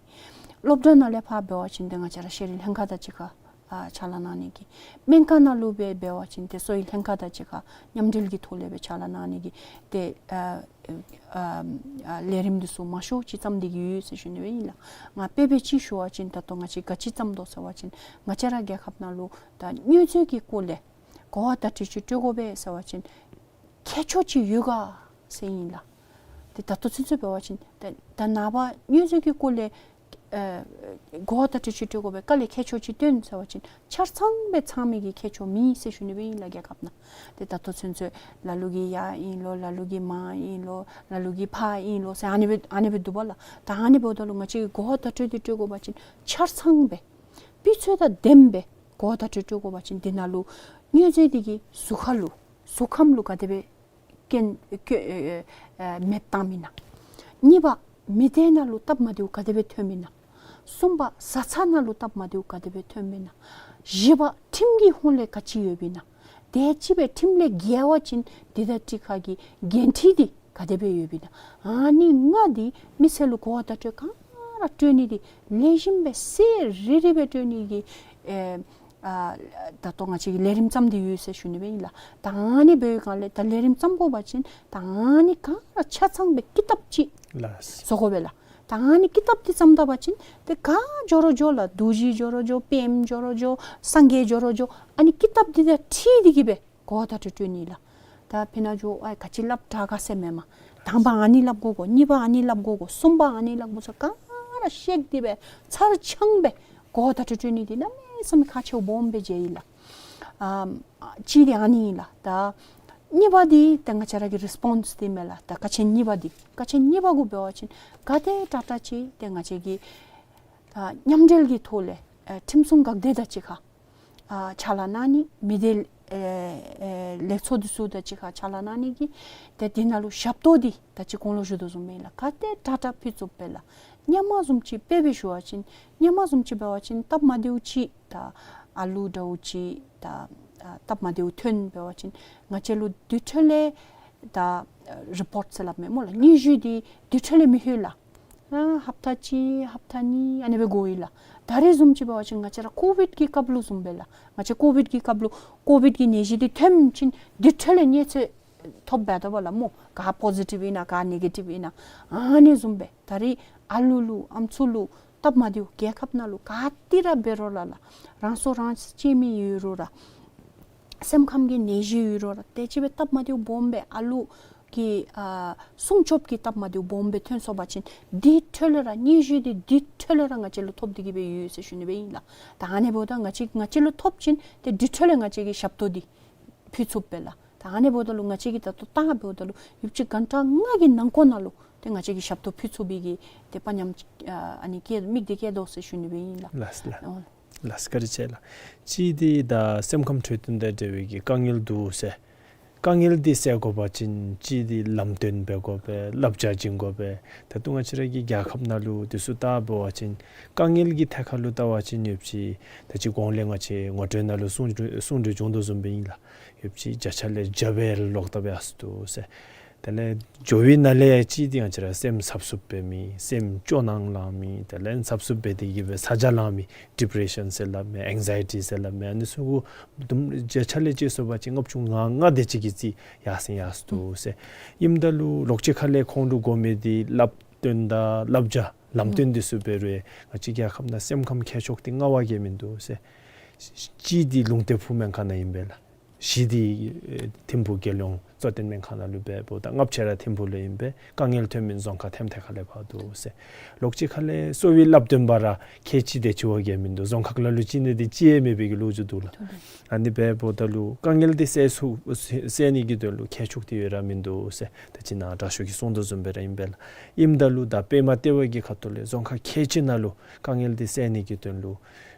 སློབ་གྲྭ་ནང་ལས་ཕར་འབད་བ་ཅིན་ཏེ་ང་བཅས་ར་ཤེས་རིག་ལྷན་ཁག་དང་གཅིག་ཁར་ཨ་ཕྱག་ལཱ་གནང་ནི་གི། སྨན་ཁང་ནང་ལུ་སྦེ་འབད་བ་ཅིན་ཏེ་གསོ་བའི་ལྷན་ཁག་དང་གཅིག་ཁར་མཉམ་འབྲེལ་གྱི་ཐོག་ལས་སྦེ་ཕྱག་ལཱ་གནང་ནི་གི་ཏེ་ཨ་ཨ་ཨ་ལས་རིམ་འདི་ཚུ་མང་ཤོས་ཅིག་བརྩམས་ཏེ་གི་ཡོད་ཟེར་ཞུ་ནི་སྦེ་ཨིན་ལགས། ང་དཔེ་འབད་ཅིག་ཞུ་བ་ཅིན་ད་ལྟོ་ང་བཅས་ག་ཅི་བརྩམས་དོ་ཟེར་བ་ཅིན་ང་བཅས་ར་རྒྱལ་ཁབ་ནང་ལུ་ད་མྱོས་རྫས་ཀྱི་སྐོར་ལས་གོ་བ་བརྡ་སྤྲོད་ཅིག་སྤྲོད་དགོ་པས་ཟེར་བ་ཅིན་ཁྱད་ཆོས་ཅིག་ཡོད་ག་ཟེར་ཨིན་ལགས། ཏེ་ད་ལྟོ་ཚུན་ཚོད་འབད་བ་ཅིན་ད་ད་ནངས་པ་མྱོས་རྫས་ཀྱི་སྐོར་ལས་ཨེ་གོ་བ་བརྡ་སྤྲོད་ཅིག་སྤྲོད་དགོ་པས། ག་ལས་ཁྱད་ཆོས་ཅིག་སྟོན་ཟེར་བ་ཅིན་ཆ་ཚང་སྦེ་ཚང་མི་གི་ཁྱད་ཆོས་མེད་ཟེར་ཞུ་ནི་སྦེ་ཨིན་ལགས་རྒྱལ་ཁབ་ནང་། ཏེ་ད་ལྟོ་ཚུན་ཚོད་ལ་ལུ་གིས་ཡར་ཨིན་ལོ་ལ་ལུ་གིས་མར་ཨིན་ལོ་ལ་ལུ་གིས་ཕར་ཨིན་ལོ་ཟེར་ཨ་ནི་སྦེ་ཨ་ནི་སྦེ་འདུག་པ་ལགས། ད་ཨ་ནི་འབདཝ་ད་ལུ་ང་བཅས་ཀྱིས་གོ་བ་བརྡ་སྤྲོད་འདི་སྤྲོད་དགོ་པ་ཅིན་ཆ་ཚང་སྦེ་སྤུས་ཚད་དང་ལྡནམ་སྦེ་གོ་བ་བརྡ་སྤྲོད་སྤྲོད་དགོ་པ་ཅིན་འདི་ནང་ལུ་མྱོས་རྫས་འདི་གིས་གཟུགས་ཁ་ལུ་གཟུགས་ཁམས་ལུ་ག་དེ་སྦེ་སྐྱོན་སྐྱོན་ཨེ་ཨེ་མེདཔ་བཏངམ་ཨིན་ན། གཉིས་པ་མི་སྡེ་ནང་ལུ་སྟབས་མ་བདེཝ་ག་དེ་སྦེ་ཐོནམ་ཨིན་ན། གསུམ་པ་བཟའ་ཚང་ནང་ལུ་སྟབས་མ་བདེཝ་ག་དེ་སྦེ་ཐོནམ་ཨིན་ན། བཞི་པ་ཁྲིམས་ཀྱི་ཧོངས་ལས་ག་ཅི་ཡོདཔ་ཨིན་ན། དེ་ཅིག་སྦེ་ཁྲིམས་ལས་འགལ་བ་ཅིན་འདི་དང་གཅིག་ཁར་གྱི་འགན་འཁྲི་འདི་ག་དེ་སྦེ་ཡོདཔ་ཨིན་ན། ཨ་ནི་ལྔ་འདི་མི་སེར་ལུ་གོ་བ་བརྡ་སྤྲོད་ག་ར་སྤྲོད་ནི་འདི་ལེགས་ཤོམ་སྦེ་གསལ་རི་རི་སྦེ་སྤྲོད་ནི་གི་ཨེ་ཨ་ད་ལྟོ་ང་བཅས་ཀྱིས་ལས་རིམ་བརྩམས་ཏེ་ཡོད་ཟེར་ཞུ་ནི་སྦེ་ཨིན་ལགས། ད་ཨ་ནི་འབད་བའི་སྒང་ལས་ད་ལས་རིམ་བརྩམ་དགོ་པ་ཅིན་ད་ཨ་ནི་ག་ར་ཆ་ཚང་སྦེ་ཀི་དེབ་ཅིག་ལགས། བཟོ་དགོ་པས་ལགས། ད་ཨ་ནི་ཀི་དེབ་འདི་བརྩམས་ད་པ་ཅིན་ཏེ་ག་འགྱོ་རུང་འགྱོ་ལགས། རྡོ་རྗེ་འགྱོ་རུང་འགྱོ་པདྨ་འགྱོ་རུང་འགྱོ་སངས་རྒྱས་འགྱོ་རུང་འགྱོ་ཨ་ནི་ཀི་དེབ་འདི་དང་འཁྲིལ་ཏེ་གི་སྦེ་གོ་བ་བརྡ་སྤྲོད་སྤྲོད་ནི་ལགས། ད་ཕི་ནཱ་འགྱོ་ཨ་ག་ཅི་སླབ་དྲག་ག་ཟེར་མེན་མས། དང་པ་ཨ་ནི་སླབ་དགོ་གོ། གཉིས་པ་ཨ་ནི་སླབ་དགོ་གོ། གསུམ་པ་ཨ་ནི་སླབ་དགོ་ཟེར་ག་ར་བཤད་དེ་སྦེ་ཚར་ཚང་སྦེ་གོ་བ་བརྡ་སྤྲོད་སྤྲོད་ནི་འདི་གནམ་མེད་ས་མེད་ཁག་ཆེཝ་སྦོམ་སྦེ་མཇལ་ཡི་ལགས། ཨམ་གཅིག་འདི་ཨ་ནི་ཨིན་ལགས། ད་གཉིས་པ་འདི་ད་ང་བཅས་ར་གི་རི་སི་པོན་སི་འདི་མས་ལགས། ད་ཀ་ཆེན་གཉིས་པ་འདི་ཀ་ཆེན་གཉིས་པ་གུ་འབད་བ་ཅིན་ག་དེ་དྲག་དྲག་ཅིག་ཏེ་ང་བཅས་ཀྱིས་ད་མཉམ་འབྲེལ་གྱི་ཐོག་ལས་ཨ་ཁྲིམས་སྲུང་འགག་སྡེ་དང་གཅིག་ཁར་ཨ་ཕྱག་ལཱ་གནང་ནི། མི་སྡེ་ ཨེ་ཨེ་ལེགས་ཚོགས་འདི་ཚུ་དང་གཅིག་ཁར་ཕྱག་ལཱ་གནང་ནི་གི་ཏེ་འདི་ནང་ལུ་ཞབས་ཏོག་འདི་ད་ཅི་གོང་ལུ་ཞུ་དོ་བཟུམ་སྦེ་ལགས། ག་ཏེ་དྲག་དྲག་ཕུལ་ཚུགསཔ་སྦེ་ལགས། སྔོན་མ་བཟུམ་ཅིག་དཔེ་སྦེ་ཞུ་བ་ཅིན་སྔོན་མ་བཟུམ་ཅིག་འབད་བ་ཅིན་སྟབས་མ་བདེཝ་ཅིག་ད་ཨ་ལུ་འདྲཝ་ཅིག་ད་ཨ་སྟབས་མ་བདེཝ་ཐོན་འབད་བ་ཅིན་ང་བཅས་ལུ་དེ་འཕྲོ་ལས་ད་རི་པོཊ་ཟེར་སླབ་མས་སྨོ་ལགས། སྙན་ཞུ་འདི་དེ་འཕྲོ་ལས་མི་ལྷོད་ལགས། ཨ་ཧབ་ཏ་གཅིག་ཧབ་ཏ་གཉིས་ཨ་ནི་སྦེ་འགོར་ཡི་ལགས། ད་རེས་བཟུམ་ཅིག་འབད་བ་ཅིན་ང་བཅས་ར་ཀོ་བིཌ་ཀྱི་སྐབས་ལུ་བཟུམ་སྦེ་ལགས། ང་བཅས་ཀོ་བིཌ་ཀྱི་སྐབས་ལུ་ཀོ་བིཌ་ཀྱི་ནད་གཞི་འདི་ཐོནམ་ཅིག་དེ་འཕྲོ་ལས་གནས་ཚུལ་ཐོབ་འབད་དོ་བ་ལགས་སྨོ། ག་པོ་ཟི་ཊིབ་ཨིན་ན་ག་ནེ་གེ་ཊིབ་ཨིན་ན་ཨ་ནི་བཟུམ་སྦེ། ད་རེས་ཨ་ལུ་ལུ་ཨམ་སྲུ་ལུ་སྟབས་མ་བདེཝ་རྒྱལ་ཁབ་ནང་ལུ་ག་ཏེ་ར་འབད་རུང་ལགས་ལགས། རང་སྲོག་རང་གཅེས་མི་ཡོད་རུང་ར་སེམས་ཁམས་ཀྱི་ནད་གཞི་ཡོད་རུང་ར་དེ་ཅིག་སྦེ་སྟབས་མ་བདེཝ་སྦོམ་སྦེ་ཨ་ལུ་གི་ཨ་སྲུང་སྐྱོབ་ཀྱི་སྟབས་མ་བདེཝ་སྦོམ་སྦེ་ཐོན་སོང་པ་ཅིན་དེ་འཕྲོ་ལས་ར་སྙན་ཞུ་འདི་དེ་འཕྲོ་ལས་ར་ང་བཅས་ལུ་ཐོབ་སྟེ་གི་སྦེ་ཡོད་ཟེར་ཞུ་ནི་སྦེ་ཨིན་ལགས། ད་ཨ་ནི་འབདཝ་ད་ང་བཅས་ང་བཅས་ལུ་ཐོབ་ཅིན་ཏེ་དེ་འཕྲོ་ལས་ང་བཅས་ཀྱིས་ཞབས་ཏོག་འདི་ཕུལ་ཚུགསཔ་སྦེ་ལགས། ད་ཨ་ནི་འབདཝ་ད་ལུ་ང་བཅས་ཀྱིས་ད་ལྟོ་བལྟ་འབདཝ་ད་ལུ་ཡུདཔ་ཅིག་གྷན་ཊ་ལྔ་གི་ནང་འཁོད་ནང་ལུ་ཏེ་ང་བཅས་ཀྱིས་ཞབས་ཏོག་ཕུལ་ཚུགས་པའི་གི་ཏེ་དཔའ་ཉམས་ཨ་ཨ་ནི་བསྐྱེད་དམིགས་འདི་བསྐྱེད་དོ་ཟེར་ཞུ་ནི་སྦེ་ཨིན་ལགས། ལགས་ལགས། ཨོ་ལགས་བཀའ་དྲིན་ཆེ་ལགས། གཅིག་འདི་ད་སེམས་ཁམས་འཕྲོད་བསྟེན་དང་འབྲེལ་བའི་གི་དཀའ་ངལ་འདུག་ཟེར། དཀའ་ངལ་འདི་བསལ་དགོ་པ་ཅིན་གཅིག་འདི་ལམ་སྟོན་འབད་དགོ་པས། བསླབ་བྱ་བྱིན་དགོ་པས། ད་ལྟོ་ང་བཅས་ར་གི་རྒྱལ་ཁབ་ནང་ལུ་དེ་ཚུ་བལྟ་འབད་བ་ཅིན་དཀའ་ངལ་གྱི་ཐད་ཁར་ལུ་བལྟ་བ་ཅིན་ཡོདཔ་ཅིག་ད་ཅི་གོང་ལས་ང་བཅས་ངོ་སྤྲོད་ནང་ལུ་གསུང་གསུང་གྲོས་བྱུང་དོ་བཟུམ་སྦེ་ཨིན་ལགས། ཡོདཔ་ཅིག་བརྒྱ་ཆ་ལས་བརྒྱ་སྦེ་ལོག་ལྟབ་ཡར་སོ་འདུག་ཟེར། དེ་ལས་འགྱོ་བའི་ནང་ལས་གཅིག་འདི་ང་བཅས་ར་སེམས་འཚབ་འཚུབ་འབད་མི་སེམས་སྐྱོ་སྣང་ལང་མི་དེ་ལས་འཚབ་འཚུབ་འབད་དེ་གི་སྦེ་ཚ་གྱང་ལང་མི་ཌི་པི་རེ་ཤཱན་ཟེར་སླབ་མི་ཨེང་ཛའི་ཊི་ཟེར་སླབ་མི་ཨ་ནི་ཚུ་གུ་བརྒྱ་ཆ་ལས་ཅིག་སོང་པ་ཅིན་ལྔ་བཅུ་ང་ལྔ་དེ་ཅིག་གི་རྩིས་ཡར་སེང་ཡར་སོ་འདུག་ཟེར། ཨིནམ་ད་ལུ་ལོགས་ཅིག་ཁ་ལས་ཁོང་ལུ་དགོ་མི་འདི་བསླབ་སྟོན་དང་བསླབ་བྱ་ལམ་སྟོན་འདི་ཚུ་འབད་རུང་ང་བཅས་རྒྱལ་ཁབ་ནང་སེམས་ཁམས་ཁྱད་ཆོས་འདི་རྔ་བ་གིས་མིན་འདུག་ཟེར། གཅིག་འདི་ལུང་བསྟན་ཕུག་སྨན་ཁང་ནང་ཨིན་པས་ལགས། བཞི་འདི་ཨེ་ཐིམ་ཕུག་རྒྱལ་ཡོངས་གཙོ་བསྟེན་སྨན་ཁང་ནང་ལུ་འབད་འབདཝ་ད་ལྔ་བཅུ་ར་ཐིམ་ཕུག་ལུ་ཨིན་པས། དཀའ་ངལ་ཐོན་མི་རྫོང་ཁག་ཐེམ་ཐེ་ཁ་ལས་ཕར་འདུག་ཟེར། ལོགས་ཅིག་ཁ་ལས་གསོ་བའི་བསླབ་སྟོན་པ་ར་ཁལ་གཅིག་དེ་ཅིག་བ་གིས་མིན་འདུག། རྫོང་ཁག་ལ་ལུ་གཅིག་ནི་འདི་གཅིག་ཡང་མེད་པའི་གི་ལོ་རྒྱུས་འདུག་ལགས། ཨ་ནི་འབད་འབདཝ་ད་ལུ་དཀའ་ངལ་འདི་བསལ་ཚུགས་བསལ་ནི་གི་དོན་ལུ་ཁྱད་ཆོས་འདི་ཡོད་ར་མིན་འདུག་ཟེར་ད་ཅི་ནཱ་དྲག་ཤོས་ཀྱིས་གསུངས་དོ་བཟུམ་སྦེ་ར་ཨིན་པས་ལགས། ཨིནམ་ད་ལུ་ད་པདྨ་ལྟེ་བ་གི་ཁ་ཐུག་ལས་རྫོང་ཁག་ཁལ་གཅིག་ནང་ལུ་དཀའ་ངལ་འདི་བསལ་ནི་གི་དོན་ལུ་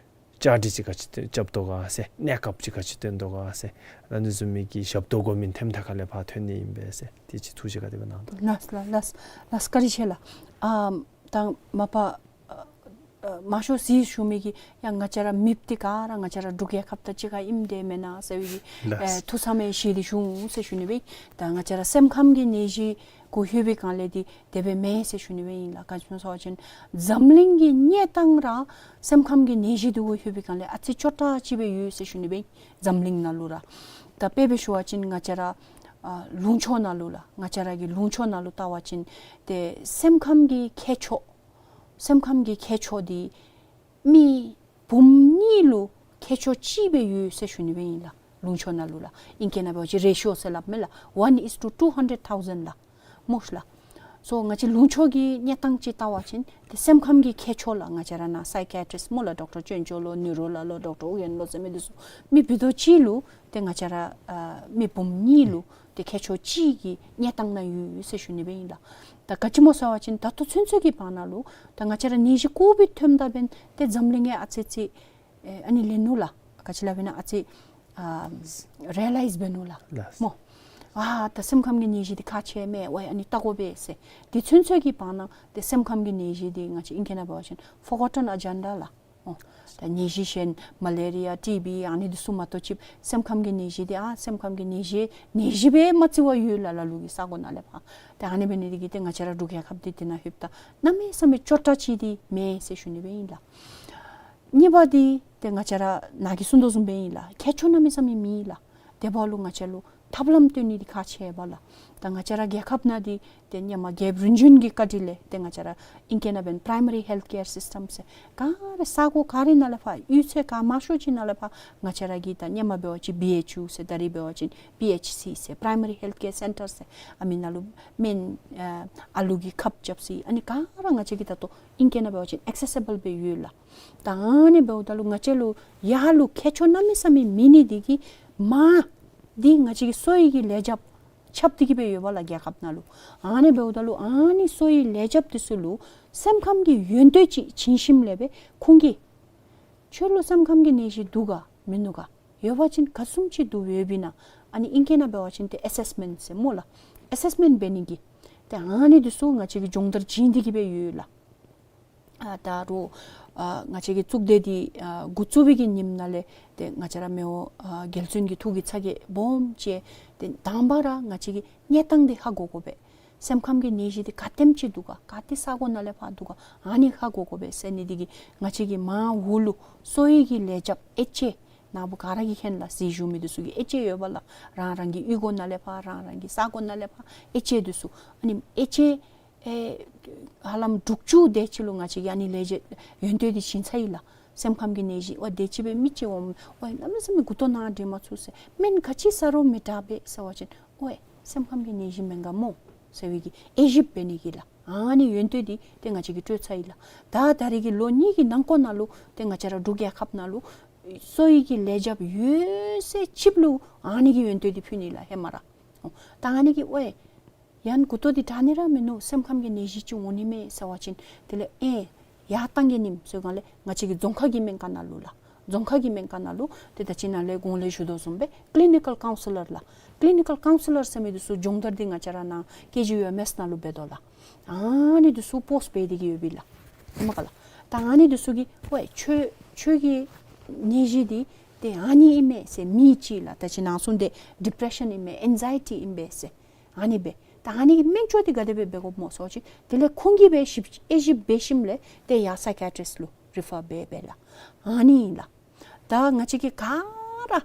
བཅའ་སྒྲིག་ཅིག་ག་ཅི་རྐྱབ་དོ་ག་ཟེར་གནས་སྐབས་ཅིག་ག་ཅི་སྟོན་དོ་ག་ཟེར་ཨ་ནི་བཟུམ་མའི་གི་ཞབས་ཏོག་དགོ་མི་ཐེམ་ཐེ་ཁ་ལས་ཕར་ཐོན་ནི་ཨིན་པས་ཟེར་དེ་ཅིག་ཐུགས་བཞེད་ག་དེ་སྦེ་གནང་དོ། ལགས་ལགས་ལགས་ལགས་བཀའ་དྲིན་ཆེ་ལགས། ཨ་ད་མ་པ་ཨ་ཨ་མང་ཤོས་ཅིག་ཞུ་མི་གི་ཡང་ང་བཅས་ར་མེདཔ་འདི་ག་ར་ང་བཅས་ར་འབྲུག་རྒྱལ་ཁབ་དང་གཅིག་ཁར་ཨིནམ་འདི་མེན་ན་ཟེར་བའི་གི་ལགས། ཨེ་ཐུགས་བསམ་ཡང་བཞེས་ཏེ་བཞུགས་ཟེར་ཞུ་ནི་སྦེ། ད་ང་བཅས་ར་སེམས་ཁམས་ཀྱི་ནད་གཞི་གུ་ལྷོད་པའི་སྒང་ལས་འདི་དེ་སྦེ་མེན་ཟེར་ཞུ་ནི་སྦེ་ཨིན་ལགས། ག་ཅི་སྨོ་ཟེར་བ་ཅིན་འཛམ་གླིང་གི་གནས་སྟངས་ར་སེམས་ཁམས་ཀྱི་ནད་གཞི་འདི་གུ་ལྷོད་པའི་སྒང་ལས་ཨ་ཙི་སྐྱོ་དྲགས་ཅིག་སྦེ་ཡོད་ཟེར་ཞུ་ནི་སྦེ་ཨིན། འཛམ་གླིང་ནང་ལུ་ར། ད་དཔེ་སྦེ་ཞུ་བ་ཅིན་ང་བཅས་ར་ཨ་ལུང་ཕྱོགས་ནང་ལུ་ལགས། ང་བཅས་ར་གི་ལུང་ཕྱོགས་ནང་ལུ་བལྟ་བ་ཅིན་ཏེ་སེམས་ཁམས་ཀྱི་ཁྱད་ཆོས་སེམས་ཁམས་ཀྱི་ཁྱད་ཆོས་འདི་མི་འབུམ་གཉིས་ལུ་ཁྱད་ཆོས་གཅིག་སྦེ་ཡོད་ཟེར་ཞུ་ནི་སྦེ་ཨིན་ལགས། ལུང་ཕྱོགས་ནང་ལུ་ལགས། ཨིང་སྐད་ནང་འབད་བ་ཅིན་རེ་ཤི་ཡོ་ཟེར་སླབ་མས་ལགས། One is to two hundred thousand ལགས། སྨོ་ལགས། སོ་ང་བཅས་ལུང་ཕྱོགས་ཀྱི་གནས་སྟངས་ཅིག་བལྟ་བ་ཅིན་ཏེ་སེམས་ཁམས་ཀྱི་ཁྱད་ཆོས་ལགས། ང་བཅས་ར་ནཱ་སའི་ཀི་ཡ་ཊི་རིསཊ་སྨོ་ལགས། ཌོག་ཊར་ཅོན་ཅོ་ལོ་ནིའུ་རོ་ལགས་ལོ་ཌོག་ཊར་ཨུ་ཡོན་ལོ་ཟེར་མི་འདི་ཚུ་མི་བུ་དོ་ཅིག་ལུ་ཏེ་ང་བཅས་ར་ཨ་མི་འབུམ་གཉིས་ལུ་ཏེ་ཁྱད་ཆོས་གཅིག་གི་གནས་སྟངས་ནང་ཡོད་ཟེར་ཞུ་ནི་སྦེ་ཨིན་ལགས། ད་ག་ཅི་སྨོ་ཟེར་བ་ཅིན་ད་ལྟོ་ཚུན་ཚོད་ཀྱི་བར་ན་ལུ་ད་ང་བཅས་ར་ནད་གཞི་ཀོ་བིཌ་ཐོནམ་ད་འབདན་ཏེ་འཛམ་གླིང་ཡང་ཨ་ཙི་ཙི་ཨེ་ཨ་ནི་ལེན་ནུག་ལགས། ག་ཅི་སླབ་ཨིན་ན་ཨ་ཙི་ཨ་རི་ཡེ་ལའིཛ་འབད་ནུག་ལགས། ལགས། སྨོ། ཨ་ད་སེམས་ཁམས་ཀྱི་ནད་གཞི་འདི་ཁག་ཆེ་མས། ཝའི་ཨ་ནི་བལྟ་དགོ་པས་ཟེར། དེ་ཚུན་ཚོད་ཀྱི་བར་ན་ཏེ་སེམས་ཁམས་ཀྱི་ནད་གཞི་འདི་ང་བཅས་ཨིང་སྐད་ནང་འབད་བ་ཅིན་ཕོར་གོ་ཊོན་ཨེ་ཇེན་ཌ་ལགས། ཨོ། ད་ནད་གཞི་གཞན་མ་ལེ་རི་ཡ་ཊི་བི་ཨ་ནི་འདི་ཚུ་མ་གཏོགས་ཅིག་སེམས་ཁམས་ཀྱི་ནད་གཞི་འདི་ཨ་སེམས་ཁམས་ཀྱི་ནད་གཞི་ནད་གཞི་སྦེ་མ་བརྩི་བར་ཡོད་ལགས། ལ་ལུ་གི་ས་གོ་ནང་ལས་ཕར། ཏེ་ཨ་ནི་འབད་ནི་འདི་གིས་ཏེ་ང་བཅས་ར་འབྲུག་རྒྱལ་ཁབ་འདི་འདི་ནང་ལྷོདཔ་ད་གནམ་མེད་ས་མེད་སྐྱོ་དྲགས་ཅིག་འདི་མེན་ཟེར་ཞུ་ནི་སྦེ་ཨིན་ལགས། གཉིས་པ་འདི་ཏེ་ང་བཅས་ར་ནཱ་གིས་གསུངས་དོ་བཟུམ་སྦེ་ཨིན་ལགས། ཁྱད་ཆོས་གནམ་མེད་ས་མེད་མེད་ལགས། དེ་འབདཝ་ལུ་ང་བཅས་ལུ་ཐབས་ལམ་སྟོན་ནི་འདི་ཁག་ཆེ་བས་ལགས། ད་ང་བཅས་ར་རྒྱལ་ཁབ་ནང་འདི་ཏེ་སྔོན་མ་རྒྱལཔོ་རིམ་བྱོན་གྱི་བཀའ་དྲིན་ལས་ཏེ་ང་བཅས་ར་ཨིང་སྐད་ནང་འབདན་པ་རའི་མ་རི་ཧེལཐ་ཀེར་སིསི་ཊམ་ཟེར་ག་ར་ས་གོ་ག་ར་ནང་ལས་ཕར་གཡུས་ཚན་ག་མང་ཤོས་ཅིག་ནང་ལས་ཕར་ང་བཅས་ར་གི་ད་སྔོན་མ་འབད་བ་ཅིན་བི་ཨེཆ་ཡུ་ཟེར་ད་རིས་འབད་བ་ཅིན་པི་ཨེཆ་སི་ཟེར་པ་རའི་མ་རི་ཧེལཐ་ཀེར་སེན་ཊར་ཟེར་ཨ་མི་ནང་ལུ་སྨན་ཨ་ཨ་ལུ་གི་ཁབ་རྐྱབ་ས་ཨ་ནི་ག་ར་ང་བཅས་ཀྱི་ད་ལྟོ་ཨིང་སྐད་ནང་འབད་བ་ཅིན་ཨེག་སེ་སི་བཱལ་སྦེ་ཡོད་ལགས། ད་ཨ་ནི་འབདཝ་ད་ལུ་ང་བཅས་ལུ་ཡར་ལུ་ཁྱད་ཆོས་གནམ་མེད་ས་མེད་མེད་ནི་འདི་གིས་མར་འདི་ང་བཅས་ཀྱི་གསོ་བའི་གི་ལས་རྒྱབ་རྐྱབ་སྟེ་གི་སྦེ་ཡོད་པས་ལགས་རྒྱལ་ཁབ་ནང་ལུ། ཨ་ནི་འབདཝ་ད་ལུ་ཨ་ནི་གསོ་བའི་ལས་རྒྱབ་འདི་ཚུ་ལུ་སེམས་ཁམས་ཀྱི་ཡོན་ཏན་ཅིག་བྱིན་ཞིནམ་ལས་སྦེ་ཁོང་གིས་ཁྱོད་ལུ་སེམས་ཁམས་ཀྱི་ནད་གཞི་འདུག་ག་མིན་ནུག་ག། ཡོད་པ་ཅིན་ག་བཟུམ་ཅིག་འདུག་ཡོདཔ་ཨིན་ན། ཨ་ནི་ཨིང་སྐད་ནང་འབད་བ་ཅིན་ཏེ་ཨེ་སེསི་མེནཊ་ཟེར་སྨོ་ལགས། ཨེ་སེསི་མེནཊ་འབད་ནི་གི་ཏེ་ཨ་ནི་འདི་ཚུ་ང་བཅས་ཀྱིས་སྦྱོང་བརྡར་བྱིན་ཏེ་གི་སྦེ་ཡོད་ལགས། ཨ་ད་རུང་ཨ་ང་བཅས་ཀྱི་གཙུག་སྡེ་འདི་ཨ་འགོ་བཙུགས་པའི་གི་ཉིནམ་ནང་ལས་ཏེ་ང་བཅས་ར་མི་དབང་ཨ་རྒྱལ་བཙུན་གྱི་ཐུགས་ཀྱི་ཚ་གྱང་སྦོམ་བཅས་ཏེ་དང་པ་ར་ང་བཅས་ཀྱི་གནས་སྟངས་འདི་ཧ་གོ་དགོ་པས། སེམས་ཁམས་ཀྱི་ནད་གཞི་འདི་ག་དེམ་ཅིག་འདུག་ག། ག་ཏེ་ས་གོ་ནང་ལས་ཕར་འདུག་ག། ཨ་ནི་ཧ་གོ་དགོ་པས་ཟེར་ནི་འདི་གིས་ང་བཅས་ཀྱིས་མར་འོག་ལུ་གསོ་བའི་གི་ལས་བྱེདཔ་ཨེཆ་ཨེ་ནཱ་བུ་ག་ར་གིས་མཁྱེན་ལགས། གཟིགས་བཞུགས་མི་འདི་ཚུ་གི་ཨེཆ་ཨེ་ཡོད་པ་ལགས། རང་རང་གི་གཡུས་སྒོ་ནང་ལས་ཕར་རང་རང་གི་ས་གོ་ནང་ལས་ཕར་ཨེཆ་ཨེ་འདི་ཚུ། ཨ་ནི་ཨེཆ་ཨེ་ཨེ་ཧ་ལམ་དྲུག་ཅུ་དེ་ཅིག་ལུ་ང་བཅས་ཀྱིས་ཨ་ནི་ལས་བྱེད་ཡོན་ཏན་འདི་བྱིན་ཚར་ཡི་ལགས། སེམས་ཁམས་ཀྱི་ནད་གཞི་ཨོ་དེ་ཅིག་སྦེ་མི་ཅིག་འོང་ཨོ་གནམ་མེད་ས་མེད་མགུ་ཏོ་ནཱ་འདྲེན་མ་ཚུགས་ཟེར། སྨན་ག་ཅི་ཟ་རུང་མི་དྲག་པས་ཟེར་བ་ཅིན་ཨོ་སེམས་ཁམས་ཀྱི་ནད་གཞི་མེན་ག་མོ་ཟེར་བའི་གི་དབྱེ་ཞིབ་འབད་ནི་གི་ལགས། ཨ་ནི་ཡོན་ཏན་འདི་ཏེ་ང་བཅས་ཀྱིས་སྤྲོད་ཚར་ཡི་ལགས། ད་ད་རེས་ཀྱི་ལོ་གཉིས་ཀྱི་ནང་འཁོད་ནང་ལུ་ཏེ་ང་བཅས་ར་འབྲུག་རྒྱལ་ཁབ་ནང་ལུ་གསོ་བའི་གི་ལས་བྱེདཔ་ཡོད་ཚད་ཅིག་ལུ་ཨ་ནི་གི་ཡོན་ཏན་འདི་ཕུལ་ནི་ལགས་ཧེ་མ་ར། ཨོ་ད་ཨ་ནི་གིས་ཨོ་ཡང་མགུ་ཏོ་འདི་དྲག་ནི་ར་མིན་ནུག། སེམས་ཁམས་ཀྱི་ནད་གཞི་ཅིག་འོང་ནི་མས་ཟེར་བ་ཅིན་དེ་ལས་ཨེ་ཡར་བཏང་གེ་ནིམ་ཟེར་སྒང་ལས་ང་བཅས་ཀྱི་རྫོང་ཁ་གི་སྨན་ཁང་ནང་ལུ་ལགས། རྫོང་ཁ་གི་སྨན་ཁང་ནང་ལུ་ཏེ་ད་ཅི་ནཱ་ལས་གོང་ལས་ཞུ་དོ་བཟུམ་སྦེ་ཀི་ལི་ནི་ཀཱལ་ཀའུན་སི་ལར་ལགས། ཀི་ལི་ནི་ཀཱལ་ཀའུན་སི་ལར་ཟེར་མི་འདི་ཚུ་སྦྱོང་བརྡར་འདི་ང་བཅས་ར་ནཱ་ཀེ་ཇི་ཡུ་ཨེམ་ཨེསི་ནང་ལུ་འབད་དོ་ལགས། ཨ་ནི་འདི་ཚུ་པོསཊ་འབད་དེ་གི་ཡོད་པས་ལགས། ཧེ་མ་ག་ལགས། ད་ཨ་ནི་འདི་ཚུ་གིས་ཨོ་ཁྱོད་ཁྱོད་ཀྱི་ནད་གཞི་འདི་ཏེ་ཨ་ནི་ཨིན་མས་ཟེར་མི་ཅིག་ལགས། ད་ཅི་ནཱ་གསུངས་ཏེ་ཌི་པི་རེ་ཤཱན་ཨིན་མས་ཨེང་ཛའི་ཊི་ཨིན་པས་ཟེར། ཨ་ནི་སྦེ། ད་ཨ་ནི་གི་སྨན་བཅོས་འདི་ག་དེ་སྦེ་འབད་དགོཔ་སྨོ་ཟེར་བ་ཅིན་དེ་ལས་ཁོང་གིས་སྦེ་ཞིབ་དབྱེ་ཞིབ་འབད་ཞིནམ་ལས་ཏེ་ཡར་སའི་ཀི་ཡ་ཊི་རིསཊ་ལུ་རི་ཕར་འབད་འབད་ལགས། ཨ་ནི་ཨིན་ལགས། ད་ང་བཅས་ཀྱིས་ག་ར་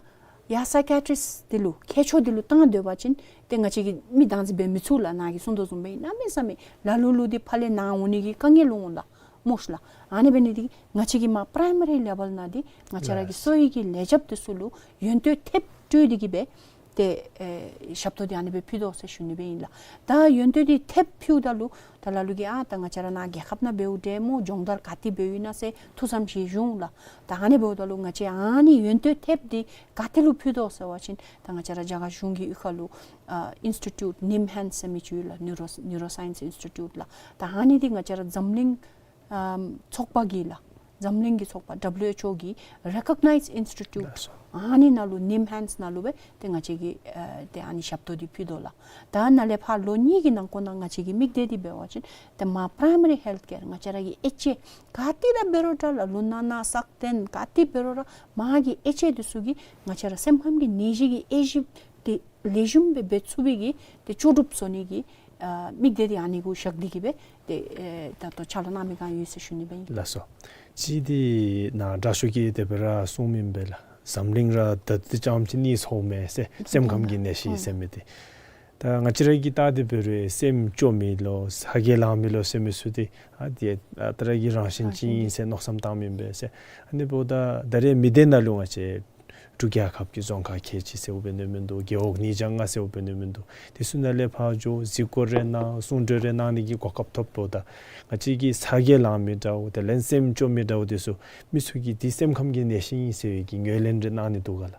ཡར་སའི་ཀི་ཡ་ཊི་རིསཊ་འདི་ལུ་མཁས་མཆོག་འདི་ལུ་བཏང་སྡོད་པ་ཅིན་ཏེ་ང་བཅས་ཀྱིས་མི་བདག་འཛིན་འབད་མི་ཚུགས་ལགས། ནཱ་གིས་གསུངས་དོ་བཟུམ་སྦེ་གནམ་མེད་ས་མེད་ལ་ལུ་ལུ་འདི་ཕར་ལས་ནཱ་འོང་ནི་གི་དཀའ་ངལ་འོང་ལགས། སྨོ་ཤ་ལགས། ཨ་ནི་འབད་ནི་འདི་གིས་ང་བཅས་ཀྱིས་མར་པི་རའི་མ་རི་ལེ་བཱལ་ནང་འདི་ང་བཅས་ར་གི་ལགས། གསོ་བའི་གི་ལས་བྱེདཔ་འདི་ཚུ་ལུ་ཡོན་ཏན་ཐེབས་སྤྲོད་དེ་གི་སྦེ་ཏེ་ཨེ་ཞབས་ཏོག་འདི་ཨ་ནི་སྦེ་ཕུལ་དོ་ཟེར་ཞུ་ནི་སྦེ་ཨིན་ལགས། ད་ཡོན་ཏན་འདི་ཐེབས་ཕུལཝ་ད་ལུ་ད་ལ་ལུ་གིས་ཨ་ད་ང་བཅས་ར་ནཱ་རྒྱལ་ཁབ་ནང་འབདཝ་འདྲས་སྨོ། སྦྱོང་བརྡར་ག་ཏེ་འབདཝ་ཨིན་ན་ཟེར་ཐུགས་བསམ་བཞེས་བྱུང་ལགས། ད་ཨ་ནི་འབདཝ་ད་ལུ་ང་བཅས་ཨ་ནི་ཡོན་ཏན་ཐེབས་འདི་ག་ཏེ་ལུ་ཕུལ་དོ་ཟེར་བ་ཅིན་ད་ང་བཅས་ར་རྒྱ་གར་གཞུང་གི་གཡུས་ཁ་ལུ་ཨ་ཨིནསི་ཊི་ཊིའུཊ་ནིམ་ཧེནསི་ཟེར་མི་ཅིག་ཡོད་ལགས། ནིའུ་རོ་ནིའུ་རོ་སའིནསི་ཨིནསི་ཊི་ཊིའུཊ་ལགས། ད་ཨ་ནི་འདི་ང་བཅས་ར་འཛམ་གླིང་ཨམ་ཚོགས་པ་གིས་ལགས། འཛམ་གླིང་གི་ཚོགས་པ་ཌབ་ལུ་ཨེཆ་ཨོ་གིས་རེ་ཀོག་ནའིཛ་ཨིནསི་ཊི་ཊིའུཊ་ལགས་སོ། ཨ་ནི་ནང་ལུ་ནིམ་ཧེནསི་ནང་ལུ་སྦེ་ཏེ་ང་བཅས་ཀྱིས་ཨ་ཏེ་ཨ་ནི་ཞབས་ཏོག་འདི་ཕུལ་དོ་ལགས། ད་ནཱ་ལས་ཕར་ལོ་གཉིས་ཀྱི་ནང་འཁོད་ནང་ང་བཅས་ཀྱི་དམིགས་གཏད་འདི་འབད་བ་ཅིན་ཏེ་མར་པི་རའི་མ་རི་ཧེལཐ་ཀེར་ང་བཅས་ར་གི་ཨེཆ་ཨེ་ག་ཏེ་ར་འབད་རུང་འདྲ་ལགས། ལུ་ན་ན་སག་སྟེང་ག་ཏེ་འབད་རུང་ར་མར་གྱི་ཨེཆ་ཨེ་འདི་ཚུ་གིས་ང་བཅས་ར་སེམས་ཁམས་ཀྱི་ནད་གཞི་གི་དབྱེ་ཞིབ་འདི་ལེགས་ཤོམ་སྦེ་འབད་ཚུགས་པའི་གི་ཏེ་ལྕོགས་གྲུབ་བཟོ་ནི་གི་ཨ་དམིགས་གཏད་འདི་ཨ་ནི་གུ་བཞག་སྟེ་གི་སྦེ་ཏེ་ཨེ་ད་ལྟོ་ཕྱག་ལཱ་གནང་མི་གང་ཡོད་ཟེར་ཞུ་ནི་སྦེ་ཨིན། ལགས་སོ། གཅིག་འདི་ནཱ་དྲག་ཤོས་ཀྱིས་དེ་སྦེ་ར་གསུངམ་ཨིན་པས་ལགས། འཛམ་གླིང་ར་ད་ལྟོ་རྐྱངམ་ཅིག་གནས་སོང་མས་ཟེར། སེམས་ཁམས་ཀྱི་ནད་གཞི་ཟེར་མི་འདི། ད་ང་བཅས་ར་གིས་བལྟ་སྟེ་འབད་རུང་སེམས་སྐྱོ་མི་ལོ་ཚ་གྱང་ལང་མི་ལོ་ཟེར་མི་ཚུ་འདི་ཨ་འདི་ཨ་ད་ར་གི་རང་བཞིན་ཅིག་ཨིན་ཟེར་མནོ་བསམ་བཏངམ་ཨིན་པས་ཟེར། ཨ་ནི་འབདཝ་ད་ད་རེས་མི་སྡེ་ནང་ལུ་ང་བཅས་འབྲུག་རྒྱལ་ཁབ་ཀྱི་རྫོང་ཁག་ཁལ་གཅིག་ཟེརཝ་འབད་ནི་མིན་འདུག། རྒེད་འོག་ཉིས་བརྒྱ་ལྔ་ཟེརཝ་འབད་ནི་མིན་འདུག། དེ་ཚུ་ནང་ལས་ཕར་འགྱོ་གཟིགས་སྐོར་རེ་གནང་གསུང་གྲོས་རེ་གནང་ནི་གི་གོ་སྐབས་ཐོབ་འབདཝ་ད་ང་བཅས་ཀྱི་ཚ་གྱང་ལང་མི་འདྲཝ་དེ་ལས་སེམས་སྐྱོ་མི་འདྲཝ་དེ་ཚུ་མི་ཚུ་གིས་འདི་སེམས་ཁམས་ཀྱི་ནད་གཞི་ཨིན་ཟེར་བའི་གི་ངོས་ལེན་རེ་གནང་ནི་འདུག་ག་ལགས།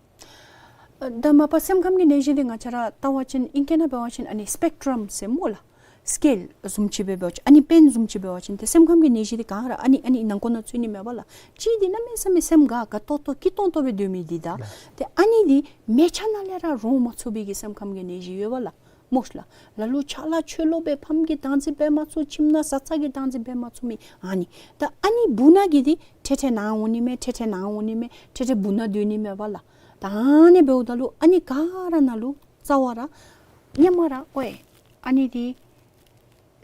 ཨ་ད་མ་པ་སེམས་ཁམས་ཀྱི་ནད་གཞི་འདི་ང་བཅས་ར་བལྟ་བ་ཅིན་ཨིང་སྐད་ནང་འབད་བ་ཅིན་ཨ་ནི་སི་པེག་ཊྲམ་ཟེར་སྨོ་ལགས། སི་ཀེལ་བཟུམ་ཅིག་སྦེ་འབད་བ་ཅིན་ཨ་ནི་པེན་བཟུམ་ཅིག་འབད་བ་ཅིན་ཏེ་སེམས་ཁམས་ཀྱི་ནད་གཞི་འདི་ག་ར་ཨ་ནི་ཨ་ནི་ནང་འཁོད་ནང་ཚུད་ནི་མས་པ་ལགས། གཅིག་འདི་གནམ་མེད་ས་མེད་སེམས་དགའ་དགའ་ཏོག་ཏོ་སྐྱིད་ཏོང་ཏོ་སྦེ་སྡོད་མི་འདི་དང་ཏེ་ཨ་ནི་འདི་མལ་ཆ་ནང་ལས་ར་རོ་མ་ཚུགས་པའི་གི་སེམས་ཁམས་ཀྱི་ནད་གཞི་ཡོད་པ་ལགས། སྨོ་ཤ་ལགས། ལ་ལུ་ཕྱག་ལཱ་ཆོས་ལུ་སྦེ་ཕམ་གྱིས་བདག་འཛིན་འབད་མ་ཚུགས། ཁྱིམ་ནང་བཟའ་ཚང་གིས་བདག་འཛིན་འབད་མ་ཚུགས་མི་ཨ་ནི། ད་ཨ་ནི་སྦུག་ན་གི་འདི་ཐེ་ཐེ་ནཱ་འོང་ནི་མས། ཐེ་ཐེ་ནཱ་འོང་ནི་མས། ཐེ་ཐེ་སྦུག་ན་སྡོད་ནི་མས་པ་ལགས། ད་ཨ་ནི་འབདཝ་ད་ལུ་ཨ་ནི་ག་ར་ནང་ལུ་རྩ་བ་ར་སྔོན་མ་ར་ཨོ་ཨེ་ཨ་ནི་འདི་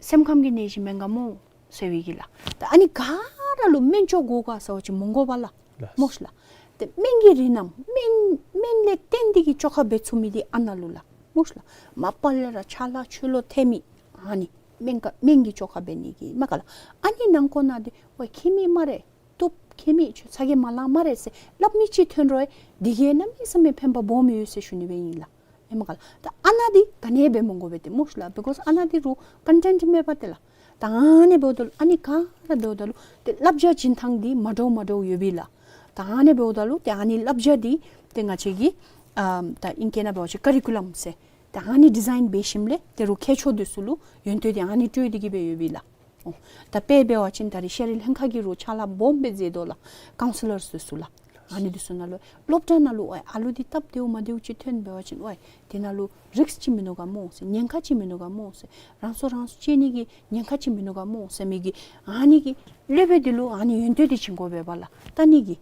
སེམས་ཁམས་ཀྱི་ནད་གཞི་མེན་ག་མོ་ཟེར་བའི་གི་ལགས། ད་ཨ་ནི་ག་ར་ལུ་སྨན་བཅོས་དགོ་ག་ཟེར་བ་ཅིན་མི་དགོ་པ་ལགས། ལགས། སྨོ་ཤ་ལགས། ཏེ་སྨན་གྱི་རིགས་རྣམས་སྨན་སྨན་ལས་བརྟེན་ཏེ་གི་བཅོས་ཁ་འབད་ཚུགས་མི་འདི་ཨ་ནཱ་ལུ་ལགས། སྨོ་ཤ་ལགས། མ་པ་ལས་ར་ཕྱག་ལཱ་ཆོས་ལུ་ཐེ་མི་ཨ་ནི་སྨན་ག་སྨན་གྱི་བཅོས་ཁ་འབད་ནི་གི་མས་ག་ལགས། ཨ་ནི་ནང་འཁོད་ནང་འདི་ཨོ་ཁྱད་མེད་སྨ་རེ། བཏུབ་ཁྱད་མེད། ཁྱོད་ཚ་གྱང་མ་ལང་སྨ་རེ་ཟེར་སླབ་མི་ཅིག་ཐོན་རུང་འདི་གིས་གནམ་མེད་ས་མེད་ཕན་པ་སྦོམ་ཡོད་ཟེར་ཞུ་ནི་སྦེ་ཨིན་ལགས། ཨེ་མས་ག་ལགས། ད་ཨ་ནཱ་འདི་ག་ནི་འབད་མི་དགོ་པས་ཏེ་སྨོ་ཤ་ལགས། བི་ཀོསི་ཨ་ནཱ་འདི་རུང་ཀོན་ཊེནཊ་མེད་པ་ཏེ་ལགས། ད་ཨ་ནི་འབདཝ་ད་ལུ་ཨ་ནི་ག་ར་འབདཝ་ད་ལུ་ཏེ་བསླབ་བྱ་བྱིན་ཐངས་འདི་མ་འདྲཝ་མ་འདྲཝ་ཡོད་པས་ལགས། ད་ཨ་ནི་འབདཝ་ད་ལུ་ཏེ་ཨ་ནི་བསླབ་བྱ་འདི་ཏེ་ང་བཅས་ཀྱིས་ཨ་ད་ཨིང་སྐད་ནང་འབད་བ་ཅིན་ཀ་རི་ཀུ་ལམ་ཟེར་ད་ཨ་ནི་ཌི་ཛའིན་འབད་ཞིནམ་ལས་ཏེ་རུང་མཁས་མཆོག་འདི་ཚུ་ལུ་ཡོན་ཏན་འདི་ཨ་ནི་སྤྲོད་དེ་གི་སྦེ་ཡོད་པས་ལགས། ཨོ། ད་དཔེ་འབད་བ་ཅིན་ད་རེས་ཤེས་རིག་ལྷན་ཁག་གིས་རུང་ཕྱག་ལཱ་སྦོམ་སྦེ་མཛད་དོ་ལགས། ཀའུན་སི་ལར་འདི་ཚུ་ལགས། ཨ་ནི་འདི་ཚུ་ནང་ལུ་སློབ་གྲྭ་ནང་ལུ་ཨོའི་ཨ་ལུ་འདི་སྟབས་བདེཝ་མ་བདེཝ་ཅིག་ཐོན་འབད་བ་ཅིན་ཨོའི་དེ་ནང་ལུ་རིསཀ་ཅིག་མིན་ནུག་ག་སྨོ་ཟེར། ཉེན་ཁ་ཅིག་མིན་ནུག་ག་སྨོ་ཟེར། རང་སྲོག་རང་སྲོག་གཅོད་ནི་གི་ཉེན་ཁ་ཅིག་མིན་ནུག་ག་སྨོ་ཟེར་མི་གི་ཨ་ནི་གི་སློབ་དཔོན་འདི་ལུ་ཨ་ནི་ཡོན་ཏན་འདི་བྱིན་དགོ་པས་པ་ལགས། ལྟ་ནི་གི་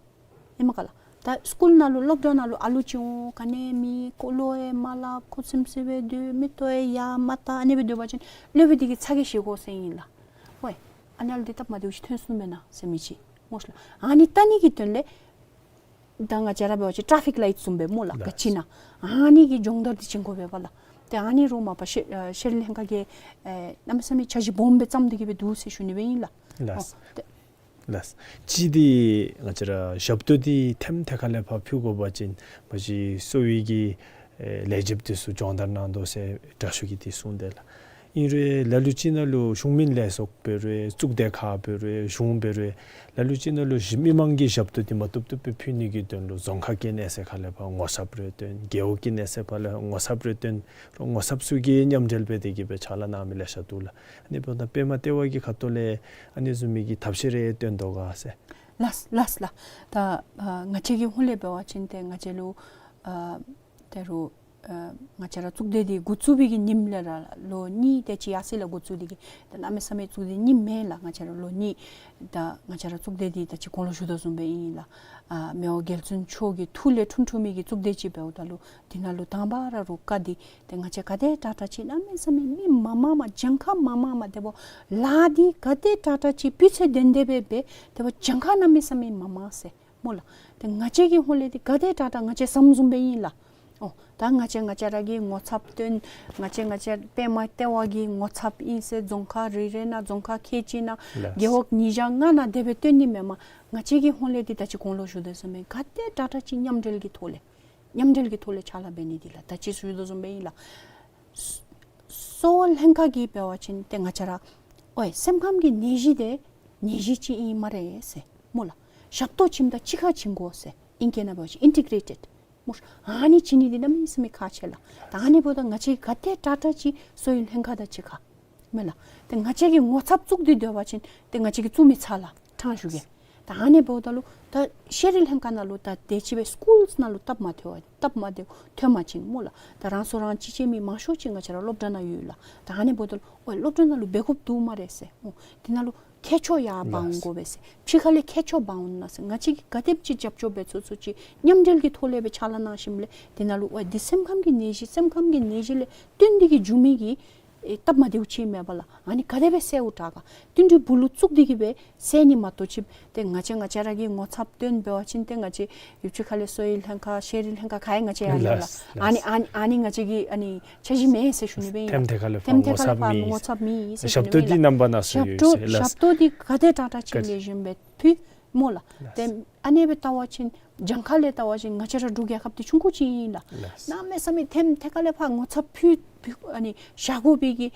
ཨིན་མས་ག་ལགས། ད་སི་ཀུལ་ནང་ལུ་སློབ་གྲྭ་ནང་ལུ་ཨ་ལུ་ཅིག་འོང་ག་ནི་མེད། ཁོ་ལུ་ཨེ་མ་སླབ། ཁོ་ཚིམ་ཚིམ་སྦེ་སྡོད། མིག་ཏོ་ཡར་མར་བལྟ། ཨ་ནི་སྦེ་སྡོད་པ་ཅིན་སློབ་དཔོན་འདི་གིས་ཚ་གྱང་བཞེས་དགོ་ཟེར་ཨིན་ལགས། ཨོའི་ཨ་ནི་ཨ་ལུ་འདི་སྟབས་མ་བདེཝ་ཅིག་ཐོན་སོ་ནུག་མེན་ན་ཟེར་མི་ཅིག་སྨོ་ལགས། ཨ་ནི་ལྟ་ནི་གི་དོན་ལས་ད་ང་བཅས་ར་འབད་བ་ཅིན་ཊ་ཕིག་ལའིཊ་བཟུམ་སྦེ་སྨོ་ལགས། ག་ཅི་ཨིན་ན་ཨ་ནི་གི་སྦྱོང་བརྡར་འདི་བྱིན་དགོ་པས་པ་ལགས། ཏེ་ཨ་ནི་རུང་མ་པ་ཤེ་ཨ་ཤེས་རིག་ལྷན་ཁག་གིས་ཨེ་གནམ་མེད་ས་མེད་འཆར་གཞི་སྦོམ་སྦེ་བརྩམས་ཏེ་གི་སྦེ་འདུག་ཟེར་ཞུ་ནི་སྦེ་ཨིན་ལགས། ལགས། ཨོ་ཏེ་ལགས། གཅིག་འདི་ང་བཅས་ར་ཞབས་ཏོག་འདི་ཐེམ་ཐེ་ཁ་ལས་ཕར་ཕུལ་དགོ་པ་ཅིན་མ་གཞི་གསོ་བའི་གི་ཨེ་ལས་བྱེདཔ་འདི་ཚུ་སྦྱོང་བརྡར་གནང་དོ་ཟེར་དྲག་ཤོས་ཀྱིས་འདི་གསུངས་དེས་ལགས། ཨིན་རུང་ལ་ལུ་ཅིག་ནང་ལུ་གཞུང་མིན་ལས་ཚོགས་འབད་རུང་གཙུག་སྡེ་ཁག་འབད་རུང་གཞུང་འབད་རུང་ལ་ལུ་ཅིག་ནང་ལུ་གཞི་མི་མང་གི་ཞབས་ཏོག་འདི་མ་བཏུབ་བཏུབ་སྦེ་ཕུལ་ནི་གི་དོན་ལུ་རྫོང་ཁག་གི་གནས་ཚད་ཁ་ལས་ཕར་ངོ་ཚབ་རེ་བཏོན། རྒེད་འོག་གི་གནས་ཚད་ཕར་ལས་ངོ་ཚབ་རེ་བཏོན། རོགས་ངོ་ཚབ་ཚུ་གིས་མཉམ་འབྲེལ་འབད་དེ་གི་སྦེ་ཕྱག་ལཱ་གནང་མི་ལེ་ཤ་འདུག་ལགས། ཨ་ནི་འབདཝ་ད་པདྨ་ལྟེ་བ་གི་ཁ་ཐུག་ལས་ཨ་ནི་བཟུམ་མའི་གི་ཐབས་ཤེས་རེ་བཏོན་དོ་ག་ཟེར། ལགས་ལགས་ལགས། ད་ཨ་ང་བཅས་ཀྱི་ཧོངས་ལས་འབད་བ་ཅིན་ཏེ་ང་བཅས་ལུ་ཨ་ད་རུང་ཨ་ང་བཅས་ར་གཙུག་སྡེ་འདི་འགོ་བཙུགས་པའི་གི་ཉིནམ་ལས་ར་ལོ་གཉིས་དེ་ཅིག་ཡར་སོང་ཡི་ལགས། འགོ་བཙུགས་ཏེ་གི་ད་གནམ་མེད་ས་མེད་གཙུག་སྡེ་རྙིངམ་མེན་ལགས། ང་བཅས་ར་ལོ་གཉིས་ད་ང་བཅས་ར་གཙུག་སྡེ་འདི་ད་ཅི་གོང་ལུ་ཞུ་དོ་བཟུམ་སྦེ་ཨིན་ལགས། ཨ་མི་དབང་རྒྱལ་བཙུན་མཆོག་གི་ཐུགས་ལས་འཁྲུངས་འཁྲུངས་མི་གི་གཙུག་སྡེ་ཅིག་འབདཝ་ད་ལུ་འདི་ནང་ལུ་དང་པ་ར་རུང་བཀའ་འདི་ཏེ་ང་བཅས་ག་དེ་དྲག་དྲག་ཅིག་གནམ་མེད་ས་མེད་མི་མང་མང་མ་གྱངས་ཁ་མང་མང་མ་དེ་འབདཝ་ལས་འདི་ག་དེ་དྲག་དྲག་ཅིག་སྤུས་ཚད་ལྡན་ཏེ་སྦེ་འབད་དེ་འབདཝ་གྱངས་ཁ་གནམ་མེད་ས་མེད་མང་མང་ཟེར་སྨོ་ལགས། ཏེ་ང་བཅས་ཀྱི་ཧོངས་ལས་འདི་ག་དེ་དྲག་དྲག་ང་བཅས་བཟུམ་བཟུམ་སྦེ་ཨིན་ལགས། ཨོ་ད་ང་བཅས་ང་བཅས་ར་གིས་ངོ་ཚབ་བཏོན། ང་བཅས་ང་བཅས་པདྨ་ལྟེ་བ་གི་ངོ་ཚབ་ཨིན་ཟེར་རྫོང་ཁག་རེ་རེ་ནང་རྫོང་ཁག་ཁལ་གཅིག་ནང་ལགས། རྒེད་འོག་ཉིས་བརྒྱ་ལྔ་ནང་དེ་སྦེ་བཏོན་ནི་མེན་མས། ང་བཅས་ཀྱི་ཧོངས་ལས་འདི་ད་ཅི་གོང་ལུ་ཞུ་དོ་བཟུམ་སྦེ་ག་དེ་དྲག་དྲག་ཅིག་མཉམ་འབྲེལ་གྱི་ཐོག་ལས་མཉམ་འབྲེལ་གྱི་ཐོག་ལས་ཕྱག་ལཱ་འབད་ནི་འདི་ལགས། ད་ཅི་ཞུ་དོ་བཟུམ་སྦེ་ཨིན་ལགས། གསོ་བ་ལྷན་ཁག་གིས་འབད་བ་ཅིན་ཏེ་ང་བཅས་ར་ཨོའི་སེམས་ཁམས་ཀྱི་ནད་གཞི་འདི་ནད་གཞི་ཅིག་ཨིན་སྨ་རེ་ཟེར་སྨོ་ལགས། ཞབས་ཏོག་བྱིནམ་ད་གཅིག་ཁར་བྱིན་དགོ་ཟེར་ཨིང་སྐད་ནང་འབད་བ་ཅིན་ཨིན་ཊི་གྲེ་ཊེཌ་སྨོ། ཨ་ནི་བྱིན་ནི་འདི་གནམ་མེད་ས་མེད་ཁག་ཆེ་ལགས། ད་ཨ་ནི་འབདཝ་ད་ང་བཅས་ག་དེ་དྲག་དྲག་ཅིག་གསོ་བའི་ལྷན་ཁག་དང་གཅིག་ཁར་མེན་ལགས། ཏེ་ང་བཅས་ཀྱིས་ངོ་ཚབ་བཙུགས་ཏེ་སྡོད་པ་ཅིན་ཏེ་ང་བཅས་ཀྱིས་བཙུགས་མི་ཚར་ལགས། ཕྲང་ཞུ་གེ། ད་ཨ་ནི་འབདཝ་ད་ལུ་ད་ཤེས་རིག་ལྷན་ཁག་ནང་ལུ་ད་དེ་ཅིག་སྦེ་སི་ཀུལ་ནང་ལུ་སྟབས་མ་བདེཝ་སྟབས་མ་བདེཝ་ཐོན་པ་ཅིན་སྨོ་ལགས། ད་རང་སྲོག་རང་གཅེས་མི་མང་ཤོས་ཅིག་ང་བཅས་ར་སློབ་གྲྭ་ནང་ཡོད་ལགས། ད་ཨ་ནི་འབདཝ་ད་ལུ་ཨོའི་སློབ་གྲྭ་ནང་ལུ་འབད་དགོཔ་འདུག་སྨ་རེ་ཟེར། ཨོ་དེ་ནང་ལུ་མཁས་མཆོག་ཡར་འབག་འོང་དགོ་པས་ཟེར། ཕྱི་ཁ་ལས་མཁས་མཆོག་འབག་འོང་ན་ཟེར། ང་བཅས་ཀྱིས་ག་དེམ་ཅིག་རྒྱབ་སྐྱོར་འབད་ཚུགས་ཚུགས་ཅིག་མཉམ་འབྲེལ་གྱི་ཐོག་ལས་སྦེ་ཕྱག་ལཱ་གནང་ཞིནམ་ལས་དེ་ནང་ལུ་ཨོའི་འདི་སེམས་ཁམས་ཀྱི་ནད་གཞི་སེམས་ཁམས་ཀྱི་ནད་གཞི་ལས་བརྟེན་ཏེ་གི་འབྱུང་མི་གི་ཨེ་སྟབས་མ་བདེཝ་ཅིག་མེན་པ་ལགས། ཨ་ནི་ག་དེ་སྦེ་སེལཝ་དྲག་ག་བསྟུན་གྲོས་སྦུག་ལུ་བཙུགས་ཏེ་གི་སྦེ་སེལ་ནི་མ་གཏོགས་ཅིག་ཏེ་ང་བཅས་ང་བཅས་ར་གིས་ངོ་ཚབ་བཏོན་འབད་བ་ཅིན་ཏེ་ང་བཅས་ཡུལ་གྱི་ཁ་ལས་གསོ་བའི་ལྷན་ཁག་ཤེས་རིག་ལྷན་ཁག་ག་ཡང་ང་བཅས་ཡང་ལགས་ལགས། ཨ་ནི་ཨ་ནི་ཨ་ནི་ང་བཅས་ཀྱི་ཨ་ནི་འཆར་གཞི་མེད་ཟེར་ཞུ་ནི་སྦེ་ཨིན་ལགས། ཐེམ་ཐེ་ཁ་ལས་ཕར་ཐེམ་ཐེ་ཁ་ལས་ཕར་ངོ་ཚབ་མེད་ཟེར་ཞུ་ནི་སྦེ་ཨིན་ལགས། ཞབས་ཏོག་འདི་རྣམ་པ་སྣ་ཚོགས་ཡོད་ཟེར་ལགས། ཞབས་ཏོག་འདི་ག་དེ་དྲག་དྲག་ཅིག་ལེགས་ཤོམ་སྦེ་ཕུལ་སྨོ་ལགས། ལགས། ཏེ་ཨ་ནི་སྦེ་བལྟ་བ་ཅིན་གྱངས་ཁ་ལས་བལྟ་བ་ཅིན་ང་བཅས་ར་འབྲུག་རྒྱལ་ཁབ་འདི་ཆུང་ཀུ་ཅིག་ཨིན་ལགས། ལགས། གནམ་མེད་ས་མེད་ཐེམ་ཐེ་ཁ་ལས་ཕར་ངོ་ཚབ་ཕུལ་ཕུལ་ཨ་ནི་བཞག་དགོ་པའི་གི་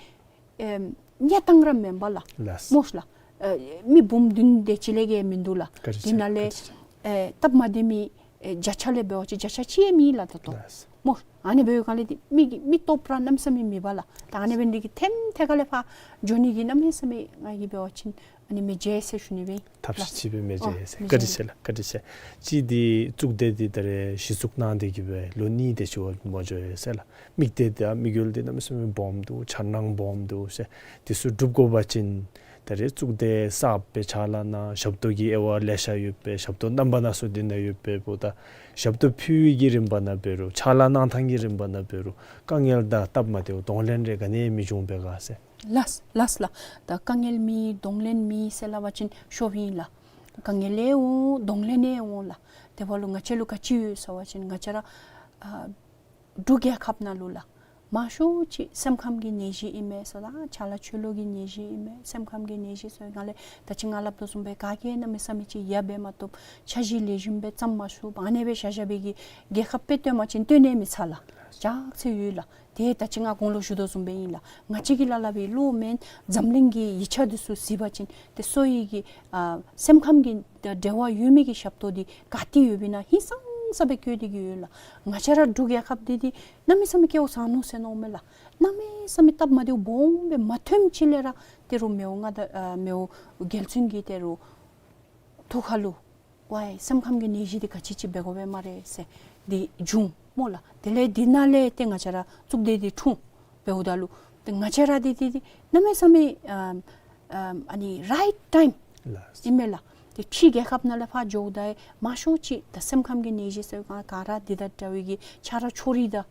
ཨེམ་གནས་སྟངས་ར་མེན་པ་ལགས། ལགས། སྨོ་ལགས། ཨེ་མི་འབུམ་བདུན་དེ་ཅིག་ལས་བརྒལ་མིན་འདུག་ལགས། བཀའ་དྲིན་ཆེ། དེ་ནང་ལས་བཀའ་དྲིན་ཆེ། ཨེ་སྟབས་མ་བདེ་མི་ཨེ་བརྒྱ་ཆ་ལས་འབད་བ་ཅིན་བརྒྱ་ཆ་གཅིག་ཡང་མེད་ལགས་ད་ལྟོ། ལགས། སྨོ། ཨ་ནི་འབདཝ་ལས་འདི་མི་གི་མི་སྟོབས་ར་གནམ་མེད་ས་མེད་མེད་པ་ལགས། ད་ཨ་ནི་འབད་ནི་འདི་གིས་ཐེམ་ཐེ་ཁ་ལས་ཕར་འགྱོ་ནི་གི་གནམ་མེད་ས་མེད་ང་གིས་འབད་བ་ཅིན་ཨ་ནི་མི་བརྗེད་ཟེར་ཞུ་ནི་སྦེ་ཨིན། ཐབས་ཤེས་ཅིག་སྦེ་མི་བརྗེད་ཟེར། ཨོ་བཀའ་དྲིན་ཆེ་ལགས། བཀའ་དྲིན་ཆེ། གཅིག་འདི་གཙུག་སྡེ་འདི་ད་རེས་གཞི་བཙུགས་གནང་སྟེ་གི་སྦེ་ལོ་གཉིས་དེ་ཅིག་འོང་མ་འགྱོ་ཡོད་ཟེར་ལགས། དམིགས་གཏད་དང་དམིགས་ཡུལ་འདི་གནམ་མེད་ས་མེད་སྦོམ་འདུག། འཆར་སྣང་སྦོམ་འདུག་ཟེར། འདི་ཚུ་འགྲུབ་དགོ་པ་ཅིན་ད་རེས་གཙུག་སྡེ་གསརཔ་སྦེ་ཕྱག་ལཱ་གནང་། ཞབས་ཏོག་གི་དབྱེ་བ་ལེ་ཤ་ཡོད་པས། ཞབས་ཏོག་རྣམ་པ་སྣ་ཚོགས་འདི་ནང་ཡོད་པས། འབདཝ་ད་ཞབས་ཏོག་ཕུལ་བའི་གི་རིམ་པ་ནང་འབད་རུང་ཕྱག་ལཱ་གནང་ཐངས་ཀྱི་རིམ་པ་ནང་འབད་རུང་དཀའ་ངལ་དང་སྟབས་མ་བདེཝ་གདོང་ལེན་རེ་ག་ནི་མི་འབྱུང་པས་ག་ཟེར། ལགས་ལགས་ལགས། ད་དཀའ་ངལ་མེད་གདོང་ལེན་མེད་ཟེར་སླབ་པ་ཅིན་ཤོབ་ཨིན་ལགས། དཀའ་ངལ་ཡང་འོང་གདོང་ལེན་ཡང་འོང་ལགས། དེ་འབདཝ་ལས་ང་བཅས་ལུ་ག་ཅི་ཡོད་ཟེར་བ་ཅིན་ང་བཅས་ར་ཨ་འབྲུག་རྒྱལ་ཁབ་ནང་ལུ་ལགས་མང་ཤོས་ཅིག་སེམས་ཁམས་ཀྱི་ནད་གཞི་ཨིན་མས་ཟེར་དང་ཆ་ལ་ཆོས་ལུགས་ཀྱི་ནད་གཞི་ཨིན་མས། སེམས་ཁམས་ཀྱི་ནད་གཞི་ཟེར་ང་ལས་ད་ཅི་ང་སླབ་དོ་བཟུམ་སྦེ་ག་གིས་གནམ་མེད་ས་མེད་ཅིག་ཡང་འབད་མ་བཏུབ། འཆར་གཞི་ལེགས་ཤོམ་སྦེ་བརྩམ་མ་ཚུགས། ཨ་ནི་སྦེ་བཞག་བཞག་པའི་གི་རྒྱལ་ཁབ་དཔེ་སྟོན་པ་ཅིན་སྟོན་ནི་མི་ཚར་ལགས། ཅག་ཚེ་ཡོད་ལགས། ཏེ་ད་ཅི་ང་གོང་ལུ་ཞུ་དོ་བཟུམ་སྦེ་ཨིན་ལགས། ང་བཅས་ཀྱི་ལཱ་སླབ་པའི་བློ་མེན། འཛམ་གླིང་གི་ཡིག་ཆ་འདི་ཚུ་གཟིགས་པ་ཅིན་ཏེ་གསོ་བའི་གི་ཨ་སེམས་ཁམས་ཀྱི་འབྲེལ་བ་ཡོད་མི་གི་ཞབས་ཏོག་འདི་ག་ཏེ་ཡོདཔ་ཨིན་ན་ཧིང་སངས་ས་སྦེ་བཀོད་དེ་གི་ཡོད་ལགས། ང་བཅས་ར་འབྲུག་རྒྱལ་ཁབ་འདི་འདི་གནམ་མེད་ས་མེད་སྐལཝ་བཟང་ནུག་ཟེར་མནོཝ་མས་ལགས། གནམ་མེད་ས་མེད་སྟབས་མ་བདེཝ་སྦོམ་སྦེ་མ་ཐོནམ་ཅིག་ལས་ར་ཏེ་རུང་མི་དབང་མངའ་བདག་ཨ་མི་དབང་རྒྱལ་བཙུན་གྱི་ཏེ་རུང་ཐུགས་ཁ་ལུ་ ཝའི་སེམས་ཁམས་ཀྱི་ནད་གཞི་འདི་ག་ཅི་ཅིག་འབད་དགོ་པས་སྨ་རེ་ཟེར་འདི་བྱུང་སྨོ་ལགས། དེ་ལས་འདི་ནང་ལས་ཏེ་ང་བཅས་ར་གཙུག་སྡེ་འདི་འཁྲུངས། འབདཝ་ད་ལུ་ཏེ་ང་བཅས་ར་འདི་འདི་འདི་གནམ་མེད་ས་མེད་ཨམ་ཨམ་ཨ་ནི་རའིཊ་ཊའིམ་ལགས། ཨིན་མས་ལགས། ཏེ་ཕྱི་རྒྱལ་ཁབ་ནང་ལས་ཕར་འགྱོཝ་ད་མང་ཤོས་ཅིག་ད་སེམས་ཁམས་ཀྱི་ནད་གཞི་ཟེར་ག་ག་ར་འདི་དང་འདྲ་བའི་གི་ཆ་རོགས་ཆོ་རིགས་དང་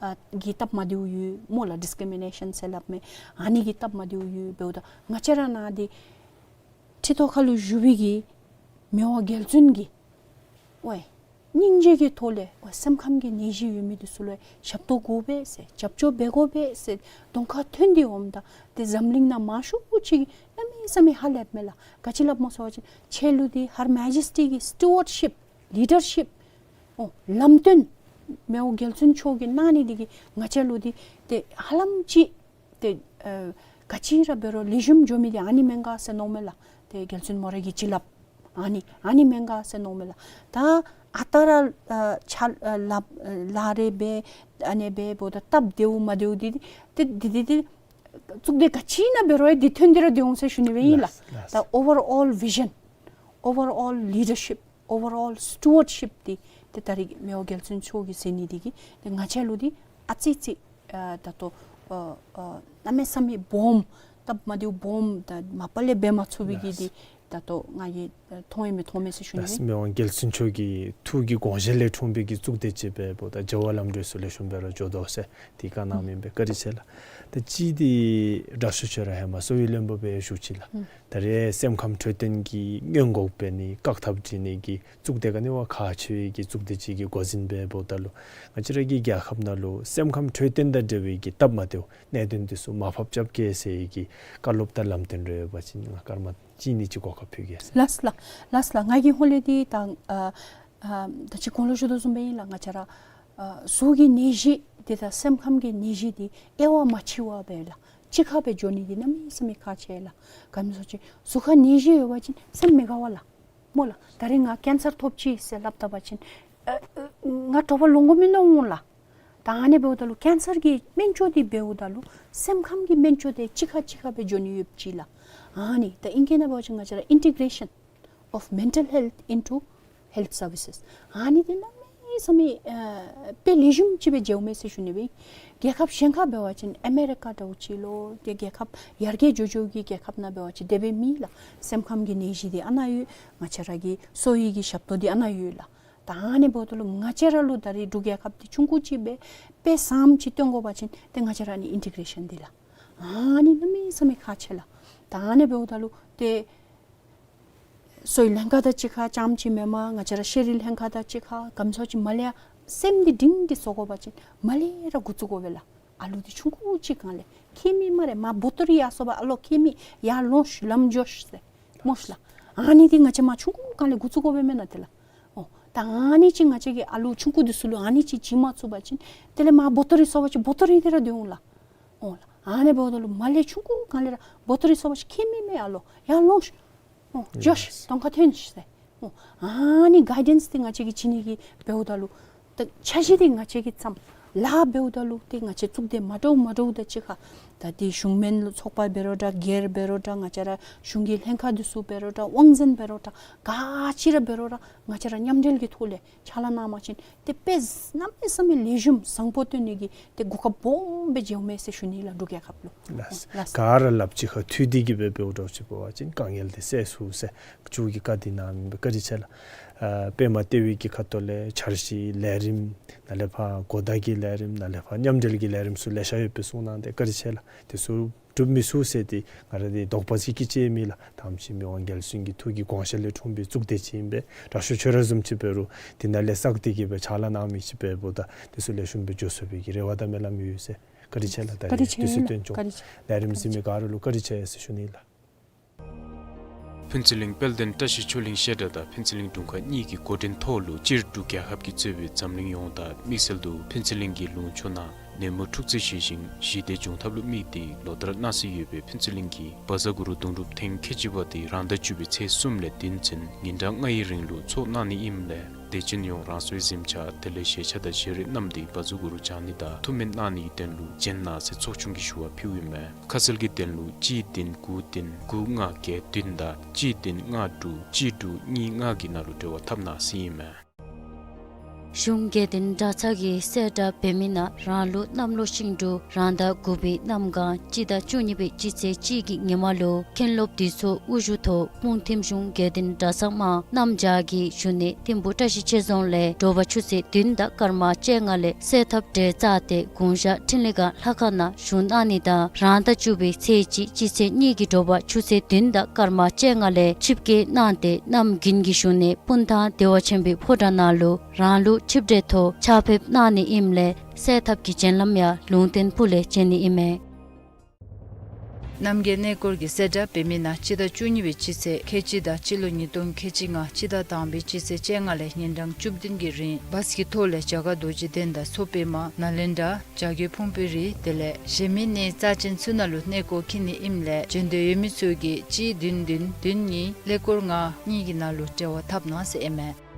ཨ་གི་སྟབས་མ་བདེཝ་ཡོད་སྨོ་ལགས། ཌིསི་ཀི་རི་མི་ནེ་ཤཱན་ཟེར་སླབ་མི་ཨ་ནི་གི་སྟབས་མ་བདེཝ་ཡོད། འབདཝ་ད་ང་བཅས་ར་ནང་འདི་ཁྲི་ཐོག་ཁ་ལུ་བཞུགས་པའི་གི་མི་དབང་རྒྱལ་བཙུན་གྱིས་ཝའི་སྙིང་རྗེ་གི་ཐོག་ལས་ཝའི་སེམས་ཁམས་ཀྱི་ནད་གཞི་ཡོད་མི་འདི་ཚུ་ལུ་ཞབས་ཏོག་དགོ་པས་ཟེར་རྒྱབ་སྐྱོར་འབད་དགོ་པས་ཟེར་གདོང་ཁར་ཐོན་ཏེ་འོངམ་ད་ཏེ་འཛམ་གླིང་ནང་མང་ཤོས་ཅིག་གནམ་མེད་ས་མེད་ཧ་ལས་མས་ལགས། ག་ཅི་སླབ་སྨོ་ཟེར་བ་ཅིན་ཁྱེད་ལུ་འདི་Her Majesty གི་སི་ཊུ་ཝརཌ་ཤིཔ་ལི་ཌར་ཤིཔ་ཨོ་ལམ་སྟོན་མི་དབང་རྒྱལ་བཙུན་མཆོག་གིས་གནང་ནི་འདི་གིས་ང་བཅས་ལུ་འདི་ཏེ་ཧ་ལམ་ཅིག་ཏེ་ཨ་ག་ཅི་ར་འབད་རུང་ལེགས་ཤོམ་འགྱོ་མི་འདི་ཨ་ནི་མེན་ག་ཟེར་མནོཝ་མས་ལགས། ཏེ་རྒྱལ་བཙུན་མོ་རའི་གི་བྱིན་རླབས་ཨ་ནི་ཨ་ནི་མེན་ག་ཟེར་མནོཝ་མས་ལགས། ད་ཨ་རྟག་ར་ཨ་ཆ་ཨ་ལག་ཨ་ལག་རེ་འབད་ཨ་ནི་འབདཝ་ད་སྟབས་བདེཝ་མ་བདེཝ་འདི་ཏེ་འདི་འདི་ཏེ་གཙུག་སྡེ་ག་ཅི་ནང་འབད་རུང་འདི་ཐོན་ཏེ་ར་སྡོད་འོང་ཟེར་ཞུ་ནི་སྦེ་ཨིན་ལགས། ལགས་ལགས། ད་ཨོ་ཝར་ཨོལ་བི་ཞཱན་ཨོ་ཝར་ཨོལ་ལི་ཌར་ཤིཔ་ཨོ་ཝར་ཨོལ་སི་ཊུ་ཝརཌ་ཤིཔ་འདི་ཏེ་ད་རིས་མི་དབང་རྒྱལ་བཙུན་མཆོག་གིས་མཛད་ནི་འདི་གིས་ཏེ་ང་བཅས་ལུ་འདི་ཨ་ཙི་ཅིག་ཨ་ད་ལྟོ་ཨ་ཨ་གནམ་མེད་ས་མེད་སྦོམ་སྟབས་མ་བདེཝ་སྦོམ་ད་མ་པ་ལས་འབད་མ་ཚུགས་པའི་གི་ལགས། འདི་ད་ལྟོ་ང་གིས་ཨ་མཐོང་ཡི་མི་མཐོང་མས་ཟེར་ཞུ་ནི། ལགས། མི་དབང་རྒྱལ་བཙུན་མཆོག་གི་ཐུགས་ཀྱི་དགོངས་བཞེད་ལས་འཁྲུངས་པའི་གི་གཙུག་སྡེ་ཅིག་འབདཝ་ད་བྱ་བ་ལམ་འགྲོ་ཚུ་ལེགས་ཤོམ་སྦེ་ར་འགྱོ་དོ་ཟེར་འདི་བཀའ་གནང་མི་ཨིན་པས། བཀའ་དྲིན་ཆེ་ལགས། ད་ཅི་འདི་དྲག་ཤོས་ཁྱོད་ར་ཧེ་མ་གསོ་བའི་བློན་པོ་སྦེ་བཞུགས་ཅི་ལགས། ཨུམ། ད་རེས་སེམས་ཁམས་འཕྲོད་བསྟེན་གྱི་སྔོན་འགོག་འབད་ནི་བཀག་ཐབས་སྒྲིག་ནི་གི་གཙུག་སྡེ་ག་ནི་བ་ཁག་ཆེ་བའི་གི་གཙུག་སྡེ་ཅིག་གི་འགོ་འཛིན་སྦེ་འབདཝ་ད་ལུ་ང་བཅས་ར་གི་རྒྱལ་ཁབ་ནང་ལུ་སེམས་ཁམས་འཕྲོད་བསྟེན་དང་འབྲེལ་བའི་གི་སྟབས་མ་བདེཝ་གནད་དོན་འདི་ཚུ་མར་ཕབ་རྐྱབ་གེ་ཟེར་བའི་གི་བཀའ་སློབ་དང་ལམ་སྟོན་རེ་ཡོད་པ་ཅིན་ང་སྐར་མ་གཅིག་གཉིས་ཅིག་གོ་སྐབས་ཕུལ་གེ་ཟེར། ལགས་ལགས་ལགས་ལགས། ང་གིས་ཧོ་ལས་འདི་ད་ཨ་ཨ་ད་ཅི་གོང་ལུ་ཞུ་དོ་བཟུམ་སྦེ་ཨིན་ལགས། ང་བཅས་ར་ཨ་གཟུགས་ཀྱི་ནད་གཞི་འདི་དང་སེམས་ཁམས་ཀྱི་ནད་གཞི་འདི་དབྱེ་བ་མ་ཕྱེ་བར་སྦེ་ལགས་གཅིག་ཁར་སྦེ་འགྱོ་ནི་འདི་གནམ་མེད་ས་མེད་ཁག་ཆེ་ལགས། ག་མི་སོ་ཅིག་གཟུགས་ཁར་ནད་གཞི་ཡོད་པ་ཅིན་སེམས་མི་དགའ་བ་ལགས། སྨོ་ལགས། ད་རིས་ང་ཀེན་སར་ཐོབ་ཅི་ཟེར་སླབ་ད་པ་ཅིན་ཨ་ཨ་ང་དྲོ་པ་ལོང་དགོ་མི་མནོ་འོང་ལགས། ད་ཨ་ནི་འབདཝ་ད་ལུ་ཀེན་སར་གྱི་སྨན་བཅོས་འདི་འབདཝ་ད་ལུ་སེམས་ཁམས་ཀྱི་སྨན་བཅོས་འདི་གཅིག་ཁར་གཅིག་ཁར་སྦེ་འགྱོ་ནི་ཡོདཔ་ཅིག་ལགས། ཨ་ནི་ད་ཨིང་སྐད་ནང་འབད་བ་ཅིན་ང་བཅས་ར་integration of mental health into health services ཨ་ནི་འདི་གནམ་མེད་ས་མེད་ཨ་དཔེ་ལེགས་ཤོམ་ཅིག་སྦེ་མཇལཝ་མས་ཟེར་ཞུ་ནི་སྦེ། རྒྱལ་ཁབ་གཞན་ཁར་འབད་བ་ཅིན་ཨ་མེ་རི་ཀ་འདྲཝ་ཅིག་ལོ་ཏེ་རྒྱལ་ཁབ་ཡར་རྒྱས་འགྱོ་འགྱོ་གི་རྒྱལ་ཁབ་ནང་འབད་བ་ཅིན་དེ་སྦེ་མེད་ལགས། སེམས་ཁམས་ཀྱི་ནད་གཞི་འདི་ཨ་ནཱ་ཡོད། ང་བཅས་ར་གི་གསོ་བའི་གི་ཞབས་ཏོག་འདི་ཨ་ནཱ་ཡོད་ལགས། ད་ཨ་ནི་འབདཝ་ད་ལུ་ང་བཅས་ར་ལུ་ད་རིས་འབྲུག་རྒྱལ་ཁབ་འདི་ཆུང་ཀུ་ཅིག་སྦེ་དཔེ་བཟངམ་ཅིག་སྟོན་དགོ་པ་ཅིན་ཏེ་ང་བཅས་ར་ཨ་ནི་ཨིན་ཊི་གེ་རེ་ཤཱན་འདི་ལགས། ཨ་ནི་གནམ་མེད་ས་མེད་ཁག་ཆེ་ལགས། ད་ཨ་ནི་འབདཝ་ད་ལུ་ཏེ་གསོ་བའི་ལྷན་ཁག་དང་གཅིག་ཁར་རྐྱངམ་ཅིག་མེན་པར་ང་བཅས་ར་ཤེས་རིག་ལྷན་ཁག་དང་གཅིག་ཁར་ག་མི་སོ་ཅིག་མར་ལས་ཡར་སེམས་འདི་སྒྲིང་སྒྲི་བཟོ་དགོ་པ་ཅིན་མར་ལས་ར་འགོ་བཙུགས་དགོ་པས་ལགས། ཨ་ལུ་འདི་ཆུང་ཀུ་ཅིག་སྒང་ལས་ཁྱད་མེད་སྨ་རེ་མར་བོ་ཏོ་རི་ཡར་སོང་པ་ཨ་ལོ་ཁྱད་མེད་ཡར་ལོངས་ཤིག་ལམ་འགྱོ་ཤིག་ཟེར་སྨོ་ཤིག་ལགས། ཨ་ནི་འདི་ང་བཅས་མར་ཆུང་ཀུ་སྒང་ལས་འགོ་བཙུགས་དགོ་པས་མེན་ན་ཏེ་ལགས། ཨོ་ད་ཨ་ནི་ཅིག་ང་བཅས་ཀྱིས་ཨ་ལུ་ཆུང་ཀུ་འདི་ཚུ་ལུ་ཨ་ནི་ཅིག་བྱིན་མ་ཚུགས་པ་ཅིན་དེ་ལས་མར་བོ་ཏོ་རི་སོང་པ་ཅིན་བོ་ཏོ་རི་འདི་ར་སྡོད་འོང་ལགས། ཨོ་ལགས། ཨ་ནི་འབདཝ་ད་ལུ་མར་ལས་ཆུང་ཀུ་སྒང་ལས་ར་བོ་ཏོ་རི་སོང་པ་ཅིན་ཁྱད་མེད་མེད་ཨ་ལོ་ཡར་ལོངས་ཤིག། ཨོ་འགྱོ་ཤིག། གདོང་ཁར་ཐོན་ཤིག་ཟེར། ཨོ་ཨ་ནི་གའི་ཌེནསི་འདི་ང་བཅས་ཀྱིས་བྱིན་ནི་གི་འབདཝ་ད་ལུ་ད་འཆར་གཞི་འདི་ང་བཅས་ཀྱིས་བརྩམས། ལཱ་འབདཝ་ད་ལུ་ཏེ་ང་བཅས་གཙུག་སྡེ་མ་འདྲཝ་མ་འདྲཝ་དང་གཅིག་ཁར་ད་འདི་གཞུང་མིན་ལུ་ཚོགས་པ་འབད་རུང་འདྲ་སྒེར་འབད་རུང་འདྲ་ང་བཅས་ར་གཞུང་གི་ལྷན་ཁག་འདི་ཚུ་འབད་རུང་འདྲ་དབང་འཛིན་འབད་རུང་འདྲ་ག་ཅི་ར་འབད་རུང་ར་ང་བཅས་ར་མཉམ་འབྲེལ་གྱི་ཐོག་ལས་ཕྱག་ལཱ་གནང་པ་ཅིན་ཏེ་དཔེ་གནམ་མེད་ས་མེད་ལེགས་ཤོམ་བཟང་པོ་སྟོན་ནི་གི་ཏེ་གོ་སྐབས་སྦོམ་སྦེ་མཇལཝ་མས་ཟེར་ཞུ་ནི་ལགས་འབྲུག་རྒྱལ་ཁབ་ལུ། ལགས། ལགས། ག་ར་སླབ་གཅིག་ཁར་མཐུད་དེ་གི་སྦེ་འབདཝ་འདྲཝ་ཅིག་འབད་བ་ཅིན་དཀའ་ངལ་འདི་སེལ་ཚུགས་ཟེར་མཆོག་གིས་བཀའ་འདི་གནང་མི་བཀའ་དྲིན་ཆེ་ལགས། ཨ་པདྨ་ལྟེ་བའི་གི་ཁ་ཐུག་ལས་འཆར་གཞི་ལས་རིམ་ནཱ་ལས་ཕར་གོ་བརྡ་གི་ལས་རིམ་ནཱ་ལས་ཕར་མཉམ་འབྲེལ་གྱི་ལས་རིམ་ཚུ་ལེ་ཤ་ཡོད་པའི་གསུང་གནང་སྟེ་བཀའ་དྲིན་ཆེ་ལགས། དེ་ཚུ་འགྲུབ་མི་ཚུགས་ཟེར་ཏེ་ང་ར་འདི་དོགས་པ་ཅིག་གི་ཅིག་མེད་ལགས། ད་ཨ་ནེམ་ཅིག་མི་དབང་རྒྱལ་བཙུན་གྱི་ཐུགས་ཀྱི་དགོངས་བཞེད་ལས་འཁྲུངས་པའི་གཙུག་སྡེ་ཅིག་ཨིན་པས། དྲག་ཤོས་ཁྱོད་ར་བཟུམ་ཅིག་འབད་རུང་འདི་ནང་ལས་བསགས་ཏེ་གི་སྦེ་ཕྱག་ལཱ་གནང་མི་ཅིག་འབདཝ་ད་དེ་ཚུ་ལེགས་ཤོམ་སྦེ་འགྱོ་ཚུགས་པའི་གི་རེ་བ་དང་སྨོན་ལམ་ཡོད་ཟེར། བཀའ་དྲིན་ཆེ་ལགས། ད་བཀའ་དྲིན་རིས་ཆེ་དུས་ཚོད་ལགས། བཏོན་བཀའ་དྲིན་ཆེ། ལས་རིམ་གཟིགས་མི་ག་ར་ལུ་བཀའ་དྲིན་ཆེ་ཟེར་ཞུ་ནི་ལགས། ཕུན་ཚོགས་གླིང་དཔལ་ལྡན་བཀྲ་ཤིས་ཆོས་གླིང་བཤད་གྲྭ་དང་ཕུན་ཚོགས་གླིང་དྲུང་ཁག་གཉིས་ཀྱི་འགོ་འདྲེན་ཐོག་ལུ་སྤྱིར་འབྲུག་རྒྱལ་ཁབ་ཀྱིས་གཙོས་པའི་འཛམ་གླིང་ཡོངས་དང་དམིགས་བསལ་དུ་ཕུན་ཚོགས་གླིང་གི་ལུང་ཕྱོགས་ནང་ནད་མུག་འཁྲུག་རྩོད་ཞི་ཞིང་ཞི་བདེ་འབྱུང་ཐབས་ལུ་དམིགས་ཏེ་ལོ་ལྟར་གནང་སྲོལ་ཡོད་པའི་ཕུན་ཚོགས་གླིང་གི་བཛྲ་གུ་རུ་གདུང་སྒྲུབ་ཐེངས་ཁལ་གཅིག་པ་དེ་རང་ཟླ་བཅུ་པའི་ཚེས་གསུམ་ལས་བདུན་ཚུན་ཉིན་གྲངས་ལྔའི་རིང་ལུ་ཚོགས་གནང་ནི་ཨིནམ་ལས་ དད་ཅན་ཡོངས་རང་སོའི་གཟིམ་ཆ་དེ་ལས་ཞལ་ཆ་དང་ཞལ་རས་བསྣམས་ཏེ་བ་ཟུར་གུ་རུ་བྱང་ནི་དང་ཐུགས་སྨོན་གནང་ནི་གི་དོན་ལུ་སྦྱིན་གནང་ཟེར་ཚོགས་ཆུང་གིས་ཞུ་བ་ཕུལཝ་ཨིན་མས། ཁ་གསལ་གྱི་དོན་ལུ་གཅིག་བདུན་དགུ་བདུན་དགུ་ལྔ་བརྒྱད་བདུན་དང་གཅིག་བདུན་ལྔ་དྲུག་གཅིག་དྲུག་གཉིས་ལྔ་གི་ནང་ལུ་འབྲེལ་བ་འཐབ་གནང་ཟེར་ཨིན་མས། གཞུང་དགེ་ལྡན་གྲྭ་ཚང་གིས་གསལ་བསྒྲགས་འབད་མི་ནང་རང་ལུགས་གནམ་ལོ་ཤིང་འབྲུག་རང་ཟླ་དགུ་པའི་གནམ་གང་སྤྱི་ཟླ་བཅུ་གཉིས་པའི་སྤྱི་ཚེས་གཅིག་གི་ཉི་མ་ལུ་མཁན་སློབ་འདུས་ཚོགས་དབུ་བཞུགས་ཐོག་སྤུངས་ཐིམ་གཞུང་དགེ་ལྡན་གྲྭ་ཚང་དམངས་གནམ་བྱཱར་གྱི་བཞུགས་གནས་ཐིམ་ཕུ་བཀྲ་ཤིས་ཆོས་རྫོང་ལས་དྲོ་པ་ཆུ་ཚོད་བདུན་དང་སྐར་མ་བཅོ་ལྔ་ལས་གསོལ་ཐབ་གྲལ་བཅག་སྟེ་དགུང་ཞག་འཕྲིན་ལས་སྒང་ལྷ་ཁང་ནང་བཞུགས་གནང་ནི་དང་རང་ཟླ་བཅུ་པའི་ཚེས་གཅིག་སྤྱི་ཚེས་གཉིས་ཀྱི་དྲོ་པ་ཆུ་ཚོད་བདུན་དང་སྐར་མ་བཅོ་ལྔ་ལས་ཆིབས་བསྐྱོད་གནང་སྟེ་གནམ་དགུན་གྱི་བཞུགས་གནས་སྤུངས་ཐང་བདེ་བ་ཆེན་པོའི་ཕོ་བྲང་ནང་ལུ་རང་ལུགས་ཆིབས་གྲལ་ཐོག་ཕྱག་ཕེབས་གནང་ནི་ཨིནམ་ལས་གསོལ་ཐབ་ཀྱི་སྦྱིན་ལམ་ཡང་ལུང་བསྟན་ཕུག་ལས་བྱོན་ནི་ཨིན་མས། རྣམ་རྒྱལ་གནས་སྐོར་གྱི་གསལ་བསྒྲགས་འབད་མི་ནང་སྤྱི་ཟླ་བཅུ་གཉིས་པའི་སྤྱི་ཚེས་ཁལ་གཅིག་དང་སྤྱི་ལོ་ཉིས་སྟོང་ཁལ་གཅིག་ལྔ་སྤྱི་ཟླ་དང་པའི་སྤྱི་ཚེས་བཅོ་ལྔ་ལས་ཉིན་གྲངས་བཅུ་བདུན་གྱི་རིང་བཱས་ཀྱི་ཐོག་ལས་རྒྱ་གར་རྡོ་རྗེ་གདན་དང་མཚོ་པདྨ་ནཱ་ལེནྡྲ་བྱ་རྒོད་ཕུང་པོའི་རི་དེ་ལས་གཞན་མི་གནས་རྩ་ཅན་ཚུ་ནང་ལུ་གནས་སྐོར་འཁྱིད་ནི་ཨིནམ་ལས་བྱོན་འདོད་ཡོད་མི་ཚུ་གིས་གཅིག་བདུན་བདུན་བདུན་གཉིས་ཀླད་ཀོར་ལྔ་གཉིས་ཀྱི་ནང་ལུ་འབྲེལ་བ་འཐབ་གནང་ཟེར་ཨིན་མས།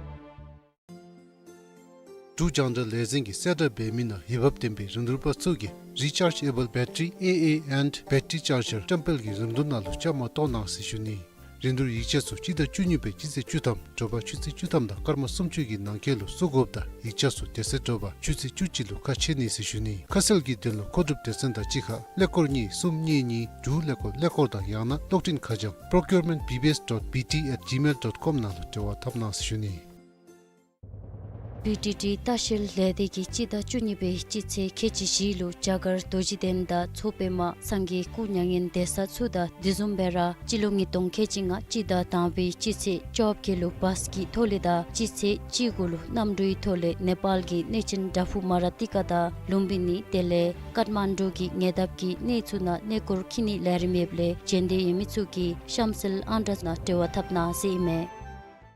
འབྲུག་རྒྱང་བསྒྲགས་ལས་འཛིན་གྱིས་གསལ་བསྒྲགས་འབད་མི་ནང་འོས་འབབ་ལྡན་པའི་རིན་བསྡུར་པ་ཚུ་གིས་Rechargeable Battery A A and Battery Charger བཀྲམ་སྤེལ་གྱི་རིན་བསྡུར་ནང་ལུ་བཅའ་མར་གཏོགས་གནང་ཟེར་ཞུ་ནི། རིན་བསྡུར་ཡིག་ཆ་ཚུ་སྤྱི་ཟླ་བཅུ་གཉིས་པའི་སྤྱི་ཚེས་བཅུ་ཐམ་དྲོ་པ་ཆུ་ཚོད་བཅུ་ཐམ་དང་སྐར་མ་སུམ་ཅུ་གི་ནང་འཁོད་ལུ་བཙུགས་དགོཔ་དང་ཡིག་ཆ་ཚུ་དེ་ཚེ་དྲོ་པ་ཆུ་ཚོད་བཅུ་གཅིག་ལུ་ཁ་ཕྱེ་ནི་ཟེར་ཞུ་ནི། ཁ་གསལ་གྱི་དོན་ལུ་མཁོ་སྒྲུབ་སྡེ་ཚན་དང་གཅིག་ཁར་ཀླད་ཀོར་གཉིས་གསུམ་གཉིས་གཉིས་དྲུག་ཀླད་ཀོར་ཀླད་ཀོར་དང་ཡང་ན་གློག་འཕྲིན་ཁ་བྱང་procurement B B S dot B T at gmail dot com ནང་ལུ་འབྲེལ་བ་འཐབ་གནང་ཟེར་ཞུ་ནི། བི་ཊི་ཊི་ལྟ་བཤལ་ལས་སྡེ་གིས་སྤྱི་ཟླ་བཅུ་གཉིས་པའི་སྤྱི་ཚེས་ཁལ་གཅིག་བཞི་ལུ་རྒྱ་གར་རྡོ་རྗེ་གདན་དང་མཚོ་པདྨ་སངས་རྒྱས་སྐུ་མྱ་ངན་འདས་ས་ཚུ་དང་དེ་བཟུམ་སྦེ་ར་སྤྱི་ལོ་ཉིས་སྟོང་ཁལ་གཅིག་ལྔ་སྤྱི་ཟླ་དང་པའི་སྤྱི་ཚེས་བཅོ་བརྒྱད་ལུ་བཱས་ཀྱི་ཐོག་ལས་དང་སྤྱི་ཚེས་བཅུ་དགུ་ལུ་གནམ་གྲུའི་ཐོག་ལས་ནེ་པཱལ་གྱི་གནས་ཆེན་བྲག་ཕུག་མ་ར་ཏི་ཀ་དང་ལུམ་བི་ནི་དེ་ལས་ཀཏ་མན་ཌུ་གི་ཉེ་འདབས་ཀྱི་གནས་ཚུ་ནང་གནས་སྐོར་འཁྱིད་ནིའི་ལས་རིམ་ཡོདཔ་ལས་བྱོན་འདོད་ཡོད་མི་ཚུ་གིས་གཤམ་གསལ་ཨང་གྲངས་ནང་འབྲེལ་བ་འཐབ་གནང་ཟེར་ཨིན་མས།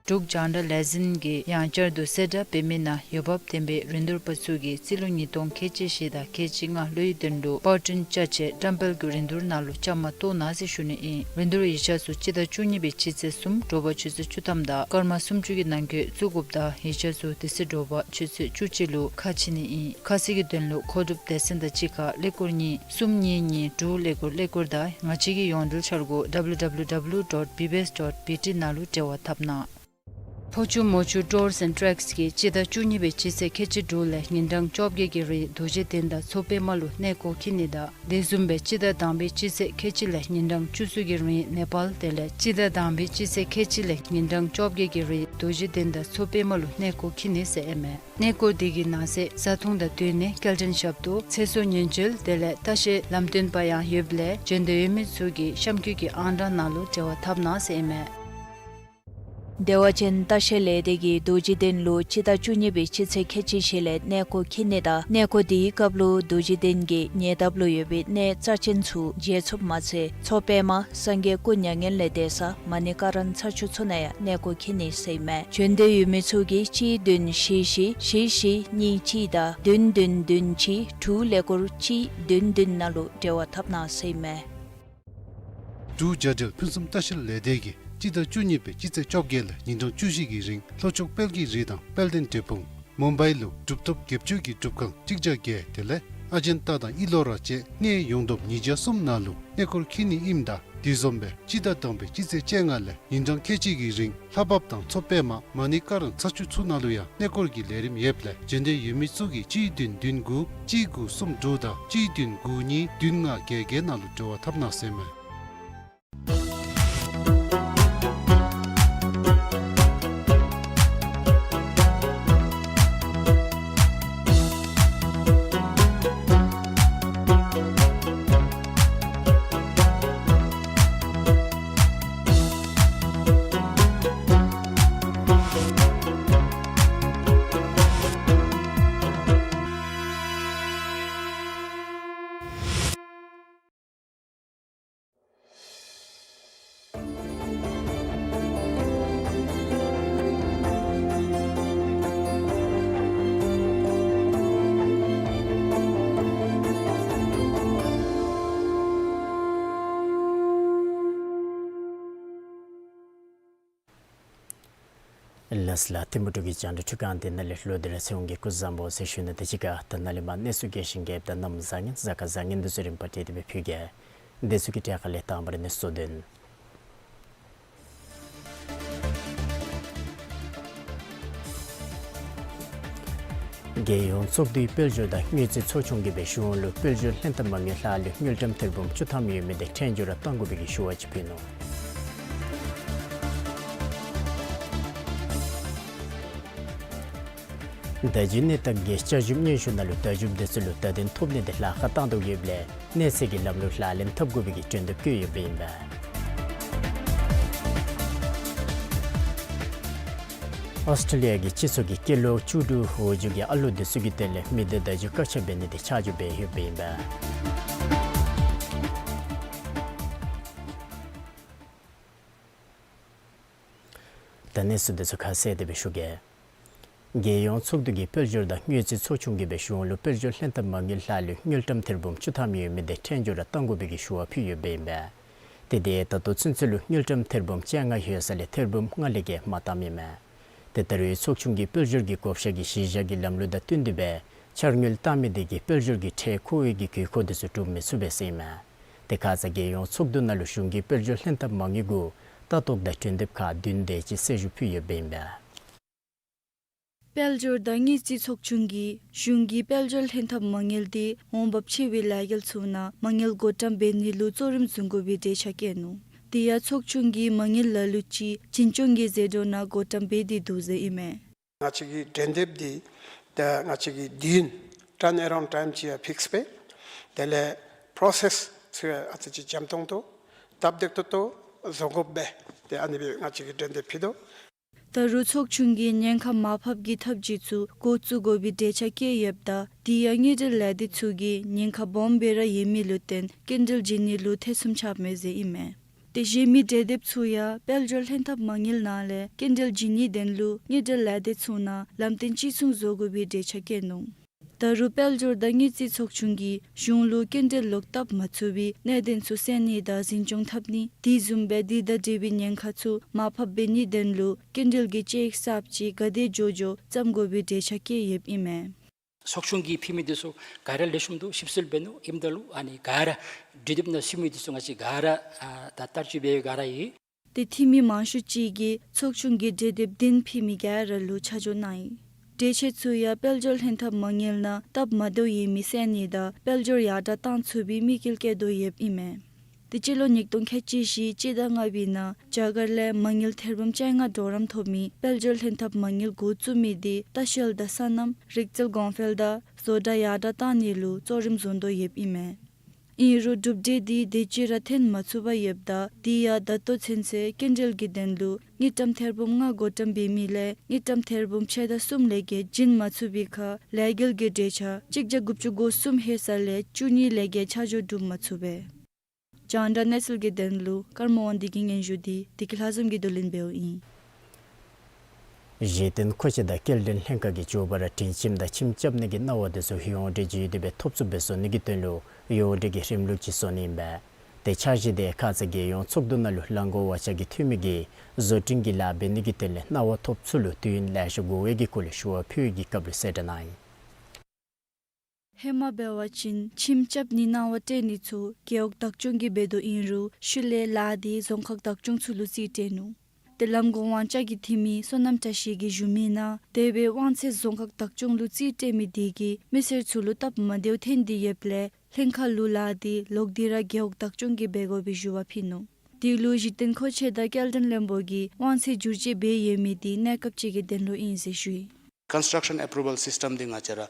འབྲུག་རྒྱང་བསྒྲགས་ལས་འཛིན་གྱིས་ཡང་བསྐྱར་དུ་གསལ་བསྒྲགས་འབད་མི་ནང་འོས་འབབ་ལྡན་པའི་རིན་བསྡུར་པ་ཚུ་གིས་རྩིས་ལོ་ཉིས་སྟོང་ཁལ་གཅིག་བཞི་དང་ཁལ་གཅིག་ལྔ་ལོའི་དོན་ལུ་པར་སྐྲུན་ཅ་ཆས་བཀྲམ་སྤེལ་གྱི་རིན་བསྡུར་ནང་ལུ་བཅའ་མར་གཏོགས་གནང་ཟེར་ཞུ་ནི་ཨིན། རིན་བསྡུར་ཡིག་ཆ་ཚུ་སྤྱི་ཟླ་བཅུ་གཉིས་པའི་སྤྱི་ཚེས་གསུམ་དྲོ་པ་ཆུ་ཚོད་བཅུ་ཐམ་དང་སྐར་མ་སུམ་ཅུ་གི་ནང་འཁོད་བཙུགས་དགོཔ་དང་ཡིག་ཆ་ཚུ་དེ་ཚེ་དྲོ་པ་ཆུ་ཚོད་བཅུ་གཅིག་ལུ་ཁ་ཕྱེ་ནི་ཨིན། ཁ་གསལ་གྱི་དོན་ལུ་མཁོ་སྒྲུབ་སྡེ་ཚན་དང་གཅིག་ཁར་ཀླད་ཀོར་གཉིས་གསུམ་གཉིས་གཉིས་དྲུག་ཀླད་ཀོར་ཀླད་ཀོར་དང་ང་བཅས་ཀྱི་ཡོངས་འབྲེལ་འཆར་སྒོ་W W W dot B B S dot B T ནང་ལུ་འབྲེལ་བ་འཐབ་གནང་། ཕོ་ཆུ་མོ་ཆུ་ཊུརསི་ཨེནཌ་ཊེགསི་གིས་སྤྱི་ཟླ་བཅུ་གཉིས་པའི་སྤྱི་ཚེས་ཁལ་གཅིག་དྲུག་ལས་ཉིན་གྲངས་བཅོ་བརྒྱད་ཀྱི་རིང་རྡོ་རྗེ་གདན་དང་མཚོ་པདྨ་ལུ་གནས་སྐོར་འཁྱིད་ནི་དང་དེ་བཟུམ་སྦེ་སྤྱི་ཟླ་དང་པའི་སྤྱི་ཚེས་ཁལ་གཅིག་ལས་ཉིན་གྲངས་བཅུ་གསུམ་གྱི་རིང་ནེ་པཱལ་དེ་ལས་སྤྱི་ཟླ་དང་པའི་སྤྱི་ཚེས་ཁལ་གཅིག་ལས་ཉིན་གྲངས་བཅོ་བརྒྱད་ཀྱི་རིང་རྡོ་རྗེ་གདན་དང་མཚོ་པདྨ་ལུ་གནས་སྐོར་འཁྱིད་ནི་ཟེར་ཨིན་མས། གནས་སྐོར་དེ་གི་ནང་གསེས་བཟའ་འཐུང་དང་སྡོད་གནས་སྐྱེལ་འདྲེན་ཞབས་ཏོག་ཚེ་སྲོག་ཉེན་བཅོལ་དེ་ལས་ལྟ་བཤལ་ལམ་སྟོན་པ་ཡང་ཡོདཔ་ལས་བྱོན་འདོད་ཡོད་མི་ཚུ་གིས་གཤམ་འཁོད་ཀྱི་ཨང་གྲངས་ནང་ལུ་འབྲེལ་བ་འཐབ་གནང་ཟེར་ཨིན་མས། བདེ་བ་ཅན་ལྟ་བཤལ་ལས་སྡེ་གིས་རྡོ་རྗེ་གདན་ལུ་སྤྱི་ཟླ་བཅུ་གཉིས་པའི་སྤྱི་ཚེས་ཁལ་གཅིག་བཞི་ལས་གནས་སྐོར་འཁྱིད་ནི་དང་གནས་སྐོར་དེའི་སྐབས་ལུ་རྡོ་རྗེ་གདན་གྱི་ཉེ་འདབས་ལུ་ཡོད་པའི་གནས་རྩ་ཅན་ཚུ་མཇལ་ཚུགསཔ་མ་ཚད་མཚོ་པདྨ་སངས་རྒྱས་སྐུ་མྱ་ངན་ལས་འདས་ས་མ་ཎི་ཀ་རན་ཚར་གཅིག་ཚུ་ནང་ཡང་གནས་སྐོར་འཁྱིད་ནི་ཟེར་ཨིན་མས། བྱོན་འདོད་ཡོད་མི་ཚུ་གིས་གཅིག་བདུན་བཞི་བཞི་བཞི་བཞི་གཉིས་གཅིག་དང་བདུན་བདུན་བདུན་གཅིག་དྲུག་ཀླད་ཀོར་གཅིག་བདུན་བདུན་ནང་ལུ་འབྲེལ་བ་འཐབ་གནང་ཟེར་ཨིན་མས། འབྲུག་རྒྱལ་འབྲེལ་ཕུན་སུམ་ལྟ་བཤལ་ལས་སྡེ་གིས་སྤྱི་ཟླ་བཅུ་གཉིས་པའི་སྤྱི་ཚེས་བཅོ་བརྒྱད་ལས་ཉིན་གྲངས་བཅུ་བཞི་གི་རིང་ལྷོ་ཕྱོགས་དཔལ་གྱི་རི་དང་དཔལ་ལྡན་འབྲས་སྤུངས་མུམ་བའི་ལུ་གྲུབ་ཐོབ་བརྒྱད་ཅུ་གི་སྒྲུབ་ཁང་གཅིག་བརྒྱ་བརྒྱད་དེ་ལས་ཨ་ཇན་ཏ་དང་ཨི་ལོ་ར་བཅས་གནས་ཡོངས་བསྡོམས་ཉིས་བརྒྱ་གསུམ་ནང་ལུ་གནས་སྐོར་འཁྱིད་ནི་ཨིནམ་ད་དེ་བཟུམ་སྦེ་སྤྱི་ཟླ་དང་པའི་སྤྱི་ཚེས་བཅོ་ལྔ་ལས་ཉིན་གྲངས་ཁལ་གཅིག་གི་རིང་ལྷ་བབས་དང་མཚོ་པདྨ་མ་ཎི་ཀ་རན་ཚར་གཅིག་ཚུ་ནང་ལུ་ཡང་གནས་སྐོར་གྱི་ལས་རིམ་ཡོདཔ་ལས་བྱོན་འདོད་ཡོད་མི་ཚུ་གིས་གཅིག་བདུན་བདུན་དགུ་གཅིག་དགུ་གསུམ་དྲུག་དང་གཅིག་བདུན་དགུ་གཉིས་བདུན་ལྔ་བརྒྱད་བརྒྱད་ནང་ལུ་འབྲེལ་བ་འཐབ་གནང་ཟེར་ཨིན་མས། ལགས་ལགས། ཐིམ་ཕུ་འབྲུག་གི་རྒྱང་བསྒྲགས་ཁྲི་ཁང་འདི་ནང་ལས་ལོག་སྟེ་ར་ཚེ་དབང་གིས་སྐུ་གཟུགས་བཟང་པོ་ཟེར་ཞུ་ནི་དང་གཅིག་ཁར་ད་ནཱ་ལས་མར་གནས་ཚུལ་རྒྱས་ཤིང་རྒྱསཔ་དང་གནམ་བཟང་ངན་གཟའ་སྐར་བཟང་ངན་འདི་ཚུ་རིམ་པ་བསྒྲིགས་ཏེ་སྦེ་ཕུལ་གེ། འདི་ཚུ་གི་གྲས་ཁ་ལས་དང་པ་ར་གནས་ཚུལ་དོན། རྒྱལ་ཡོངས་ཚོགས་འདུའི་དཔལ་འབྱོར་དང་དངུལ་རྩིས་ཚོགས་ཆུང་གིས་སྦེ་གཞུང་ལུ་དཔལ་འབྱོར་ལྷན་ཐབས་མ་དངུལ་ལྷག་ལུས་དངུལ་ཀྲམ་ཐེར་འབུམ་བཅུ་ཐམ་ཡོད་མི་དེ་ཁྲལ་འབྱོར་ར་གཏང་དགོ་པའི་གི་ཞུ་བ་ཅིག་ཕུལ་ནུག། བརྡ་བརྒྱུད་གནས་སྟངས་ཀྱི་བསྐྱར་ཞིབ་སྙན་ཞུ་ནང་ལུ་བརྡ་བརྒྱུདཔ་དེ་ཚུ་ལུ་བརྡ་དོན་ཐོབ་ནི་དེ་ལཱ་ཁག་བཏང་དོ་ཡོདཔ་ལས་གནས་ཚད་ཀྱི་ལམ་ལུགས་ལག་ལེན་འཐབ་དགོ་པའི་གི་གྲོས་འདེབས་བཀོད་ཡོདཔ་ཨིན་པས། ཨོསི་ཊྲེ་ལི་ཡ་གི་སྤྱི་ཚོགས་ཀྱིས་སྐྱེས་ལོ་བཅུ་དྲུག་འོག་འཇུག་གི་ཨ་ལོ་དེ་ཚུ་གི་དོན་ལས་མི་སྡེ་བརྡ་བརྒྱུད་བཀག་ཆ་འབད་ནི་དེ་ཆ་འཇོག་འབད་ཡོདཔ་ཨིན་པས། ད་གནས་ཚུལ་དེ་ཚུ་ཁ་གསལ་ཏེ་སྦེ་ཞུ་གེ། རྒྱལ་ཡོངས་ཚོགས་འདུ་གི་དཔལ་འབྱོར་དང་དངུལ་རྩིས་ཚོགས་ཆུང་གིས་སྦེ་གཞུང་ལུ་དཔལ་འབྱོར་ལྷན་ཐབས་མ་དངུལ་ལྷག་ལུས་དངུལ་ཀྲམ་ཐེར་འབུམ་བཅུ་ཐམ་ཡོད་མི་དེ་ཁྲལ་འབྱོར་ར་གཏང་དགོ་པའི་གི་ཞུ་བ་ཕུལ་ཡོདཔ་ཨིན་པས། དེ་དེ་ད་ལྟོ་ཚུན་ཚོད་ལུ་དངུལ་ཀྲམ་ཐེར་འབུམ་བཅོ་ལྔ་ཡོད་ས་ལས་ཐེར་འབུམ་ལྔ་ལས་བརྒལ་མ་བཏངམ་ཨིན་མས། དེ་ད་རུང་ཚོགས་ཆུང་གིས་དཔལ་འབྱོར་གྱི་བགོ་བཤའ་གི་གཞི་བཞག་གི་ལམ་ལུགས་དང་བསྟུན་ཏེ་སྦེ་འཆར་དངུལ་བཏང་མི་དེ་གིས་དཔལ་འབྱོར་གྱི་ཁྲལ་མཁོ་བའི་གི་དགོས་མཁོ་དེ་ཚུ་སྒྲུབ་མི་ཚུགས་པས་ཟེར་ཨིན་མས། དེ་ཁ་ཙ་རྒྱལ་ཡོངས་ཚོགས་འདུ་ནང་ལུ་གཞུང་གིས་དཔལ་འབྱོར་ལྷན་ཐབས་མ་དངུལ་གུ་ལྟ་རྟོག་དང་གྲོས་འདེབས་ཁག་བདུན་དེ་ཅིག་གསལ་ཞུ་ཕུལ་ཡོདཔ་ཨིན་པས། དཔལ་འབྱོར་དང་དངུལ་རྩིས་ཚོགས་ཆུང་གིས་གཞུང་གིས་དཔལ་འབྱོར་ལྷན་ཐབས་མ་དངུལ་དེ་འོང་འབབ་ཆེ་བའི་ལས་འགུལ་ཚུ་ནང་མ་དངུལ་བགོ་བཀྲམ་འབད་ནི་ལུ་གཙོ་རིམ་བཟུང་དགོ་པའི་འགྲེལ་བཤད་བཀོད་ནུག། དེ་ཡང་ཚོགས་ཆུང་གིས་མ་དངུལ་ལ་ལུ་ཅིག་འཛིན་སྐྱོང་གི་ཟད་འགྲོ་ནང་བགོ་བཀྲམ་འབད་དེ་འདུག་ཟེར་ཨིན་མས། ང་བཅས་ཀྱི་གྲོས་འདེབས་འདི་ད་ང་བཅས་ཀྱི་དུས་ཡུན་ཊརན་ཨེ་རའུནཌ་ཊའིམ་ཅིག་ཡང་ཕིགསི་འབད། དེ་ལས་པྲོ་སེསི་ཚུ་ཡང་ཨ་ཙི་ཅིག་འཇམ་ཏོང་ཏོ་སྟབས་བདེ་ཏོག་ཏོ་བཟོ་དགོཔ་སྦེ་ཏེ་ཨ་ནི་སྦེ་ང་བཅས་ཀྱིས་གྲོས་འདེབས་ཕུལ་དོ། ད་རུང་ཚོགས་ཆུང་གིས་ཉེན་ཁ་མར་ཕབ་ཀྱི་ཐབས་ཇུས་ཚུ་འགོ་བཙུགས་དགོ་པའི་འགྲེལ་བཤད་བཀོད་ཡོདཔ་ད་དེ་ཡང་དངུལ་འབྲེལ་ལས་སྡེ་ཚུ་གིས་ཉེན་ཁ་སྦོམ་སྦེ་ར་ཡོད་མི་ལུ་བརྟེན་སྐྱིན་འགྲུལ་བྱིན་ནི་ལུ་ཐེ་ཚོམ་ཆགསཔ་མས་ཟེར་ཨིན་མས། དེ་བཞིན་མི་གྲོས་འདེབས་ཚུ་ཡང་དཔལ་འབྱོར་ལྷན་ཐབས་མ་དངུལ་ནང་ལས་སྐྱིན་འགྲུལ་བྱིན་ནིའི་དོན་ལུ་དངུལ་འབྲེལ་ལས་སྡེ་ཚུ་ནང་ལམ་སྟོན་ཅི་གསུང་བཟོ་དགོ་པའི་འགྲེལ་བཤད་བཀོད་ནུག། ད་རུང་དཔལ་འབྱོར་དང་དངུལ་རྩིས་ཚོགས་ཆུང་གིས་གཞུང་ལུ་སྐྱིན་འགྲུལ་ལོག་བཏབ་མ་ཚུགས་པའི་གནད་དོན་ཚུ་སེལ་ནི་དང་འཛིན་སྐྱོང་འཐབ་ནི་དེ་བཟུམ་སྦེ་དེ་དང་འབྲེལ་བའི་ཉེན་ཁ་ཚུ་མར་ཕབ་འབད་ནིའི་དོན་ལུ་སྐྱིན་འགྲུལ་གྱི་དཔྱད་ཡིག་གསརཔ་ཅིག་ག་དེ་མགྱོགས་མགྱོགས་བརྩམ་དགོ་པའི་འགྲེལ་བཤད་བཀོད་ཡོདཔ་ཨིན་མས། ཚོགས་ཆུང་གིས་ཕུལ་མི་དེ་ཚུ་ག་ར་ལེགས་ཤོམ་འདུག། ཞིབ་འཚོལ་འབད་ནུག། ཨིནམ་ད་ལུ་ཨ་ནི་ག་ར་གྲོས་འདེབས་ནང་ཚུད་མི་དེ་ཚུ་ང་བཅས་ག་ར་ཨ་ད་བསྟར་སྤྱོད་འབད་ག་ར་ཡོད། དེ་འཐུས་མི་མང་ཤོས་ཅིག་གིས་ཚོགས་ཆུང་གིས་གྲོས་འདེབས་བདུན་ཕུལ་མི་ག་ར་ལུ་ཆ་འཇོག་གནང་ཡི། གྲོས་ཆོད་ཚུ་ཡང་དཔལ་འབྱོར་ལྷན་ཐབས་མ་དངུལ་ནང་སྟབས་མ་བདེཝ་ཡོད་མི་སེལ་ནི་དང་དཔལ་འབྱོར་ཡར་དྲག་གཏང་ཚུགས་པའི་དམིགས་ཡུལ་བསྐྱེད་དོ་ཡོདཔ་ཨིན་མས། དེ་སྤྱི་ལོ་ཉིས་སྟོང་ཁལ་གཅིག་བཞི་སྤྱི་ཟླ་ལྔ་པའི་ནང་རྒྱ་གར་ལས་མ་དངུལ་ཐེར་འབུམ་བཅོ་ལྔ་གྲོགས་རམ་ཐོབ་མི་དཔལ་འབྱོར་ལྷན་ཐབས་མ་དངུལ་འགོ་བཙུགས་མི་དེ་ལྟ་བཤལ་དང་སོ་ནམ་རིག་རྩལ་གོང་འཕེལ་དང་བཟོ་གྲྭ་ཡར་དྲག་གཏང་ནི་ལུ་གཙོ་རིམ་བཟུང་དོ་ཡོདཔ་ཨིན་མས། ཨིན་རུང་གྲུབ་འབྲས་དེ་དེ་ཅིག་ར་ཐོན་མ་ཚུགས་པར་ཡོདཔ་ད་དེ་ཡང་ད་ལྟོ་ཚུན་ཚོད་སྐྱིན་འགྲུལ་གྱི་དོན་ལུ་དངུལ་ཀྲམ་ཐེར་འབུམ་ལྔ་བགོ་བཀྲམ་འབད་མི་ལས་དངུལ་ཀྲམ་ཐེར་འབུམ་ཕྱེད་དང་གསུམ་ལས་བརྒལ་བྱིན་མ་ཚུགས་པའི་ཁར་ལས་འགུལ་གྱི་གྲོས་འཆར་གཅིག་བརྒྱ་དགུ་བཅུ་གོ་གསུམ་ཡོད་ས་ལས་བཅུ་གཉིས་ལས་བརྒལ་ཆ་འཇོག་གྲུབ་མ་ཚུགས་པས། རྒྱང་བསྒྲགས་གནས་ཚུལ་གྱི་དོན་ལུ་ཀརྨ་དབང་འདུས་ཀྱི་སྙན་ཞུ་དེ་བདེ་སྐྱིད་ལྷ་འཛོམས་ཀྱིས་བསྡུ་ལེན་འབདཝ་ཨིན། གཞི་རྟེན་མཁོ་ཆས་དང་སྐྱེལ་འདྲེན་ལྷན་ཁག་གིས་མགྱོགས་པ་ར་དྲི་ཞིམ་དང་ཁྱིམ་རྐྱབ་ནི་གི་གནང་བ་དེ་ཚུ་ཡོངས་འབྲེལ་གྱི་ཡུལ་དུ་སྦེ་ཐོབ་ཚུགསཔ་སྦེ་བཟོ་ནི་གི་དོན་ལུ་ཡོངས་འབྲེལ་གྱི་རིམ་ལུགས་ཅིག་བཟོ་ནི་ཨིན་པས། དེ་འཆར་གཞི་དེ་ཁ་ཙ་རྒྱལ་ཡོངས་ཚོགས་འདུ་ནང་ལུ་རླངས་འཁོར་བ་ཅག་གི་འཐུས་མི་གིས་བཟོ་སྐྲུན་གྱི་ལཱ་འབད་ནི་གི་དོན་ལས་གནང་བ་ཐོབ་ཚུལ་ལུ་དུས་ཡུན་ལེ་ཤ་འགོར་བའི་གི་སྐོར་ལས་ཞུ་བ་ཕུལ་བའི་གི་སྐབས་ལུ་གསལ་བསྒྲགས་གནང་ཡི། ཧེ་མ་འབད་བ་ཅིན་ཁྱིམ་རྐྱབ་ནིའི་གནང་བ་སྤྲོད་ནི་ཚུ་རྒེད་འོག་བདག་སྐྱོང་གིས་འབད་དོ་ཨིན་རུང་ཤུལ་ལས་ལཱ་དེ་རྫོང་ཁག་བདག་སྐྱོང་ཚུ་ལུ་རྩིས་སྤྲོད་ནུག། ཏེ་ལམ་གོང་དབང་ཆ་གི་འཐུས་མི་བསོད་ནམས་བཀྲ་ཤིས་ཀྱིས་ཞུ་མི་ནང་དེ་སྦེ་དབང་ཚད་རྫོང་ཁག་བདག་སྐྱོང་ལུ་རྩིས་སྤྲོད་མི་དེ་གིས་མི་སེར་ཚུ་ལུ་སྟབས་མ་བདེཝ་ཐོན་ཏེ་ཡོདཔ་ལས་ལྷན་ཁག་ལུ་ལཱ་དེ་ལོག་སྟེ་ར་རྒེད་འོག་བདག་སྐྱོང་གིས་འབད་དགོ་པའི་ཞུ་བ་ཕུལ་ནུག། དེ་ལུ་གཞི་རྟེན་མཁོ་ཆས་དང་སྐྱེལ་འདྲེན་བློན་པོ་གིས་དབང་ཚད་བསྒྱུར་བཅོས་འབད་ཡོད་མི་དེ་གནས་སྐབས་ཅིག་གི་དོན་ལུ་ཨིན་ཟེར་ཞུ་ཡི། Construction approval system འདི་ང་བཅས་ར་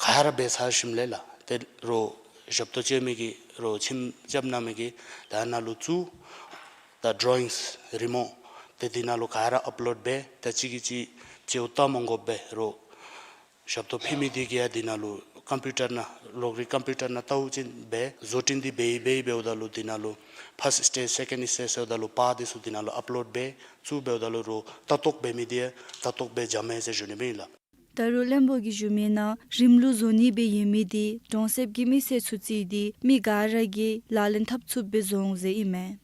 ག་ར་འབད་ཚར་ཞིནམ་ལས་ལགས། ཏེ་རོགས་ཞབས་ཏོག་སྤྱོད་མི་གིས་རོགས་ཁྱིམ་རྐྱབ་གནང་མི་གིས་ད་ནཱ་ལུ་བཙུགས། ད་ཌོ་རོ་ཡིངསི་རི་མོ་ཏེ་འདི་ནང་ལུ་ག་ར་ཨཔ་ལོཌ་འབད། ད་གཅིག་གིས་གཅིག་བཅོ་ལྟ་མ་དགོཔ་སྦེ་རོགས་ཞབས་ཏོག་ཕུལ་མི་དེ་གིས་ཡང་འདི་ནང་ལུ་ཀམ་པིའུ་ཊར་ནང་གློག་རིག་ཀམ་པིའུ་ཊར་ནང་བལྟ་བ་ཅིན་འབད། བཟོ་སྐྲུན་འདི་འབད་ཡི་འབད་ཡི་འབདཝ་ད་ལུ་འདི་ནང་ལུ་ཕཱསཊ་སི་ཊེཇ་སེ་ཀེནཌ་སི་ཊེཇ་ཟེརཝ་ད་ལུ་པར་དེ་ཚུ་འདི་ནང་ལུ་ཨཔ་ལོཌ་འབད། ཚུ་འབདཝ་ད་ལུ་རོགས་ལྟ་རྟོག་འབད་མི་དེ་ལྟ་རྟོག་འབད་འཇམ་མས་ཟེར་ཞུ་ནི་ཨིན་ལགས། ད་རུང་བློན་པོ་གིས་ཞུ་མི་ནང་རིམ་ལུགས་བཟོ་ནི་སྦེ་ཡོད་མི་དེ་གྲོང་གསེབ་ཀྱི་མི་སེར་ཚུ་བརྩིས་ཏེ་མི་ག་ར་གིས་ལག་ལེན་འཐབ་ཚུགསཔ་སྦེ་བཟོ་འོང་ཟེར་ཨིན་མས།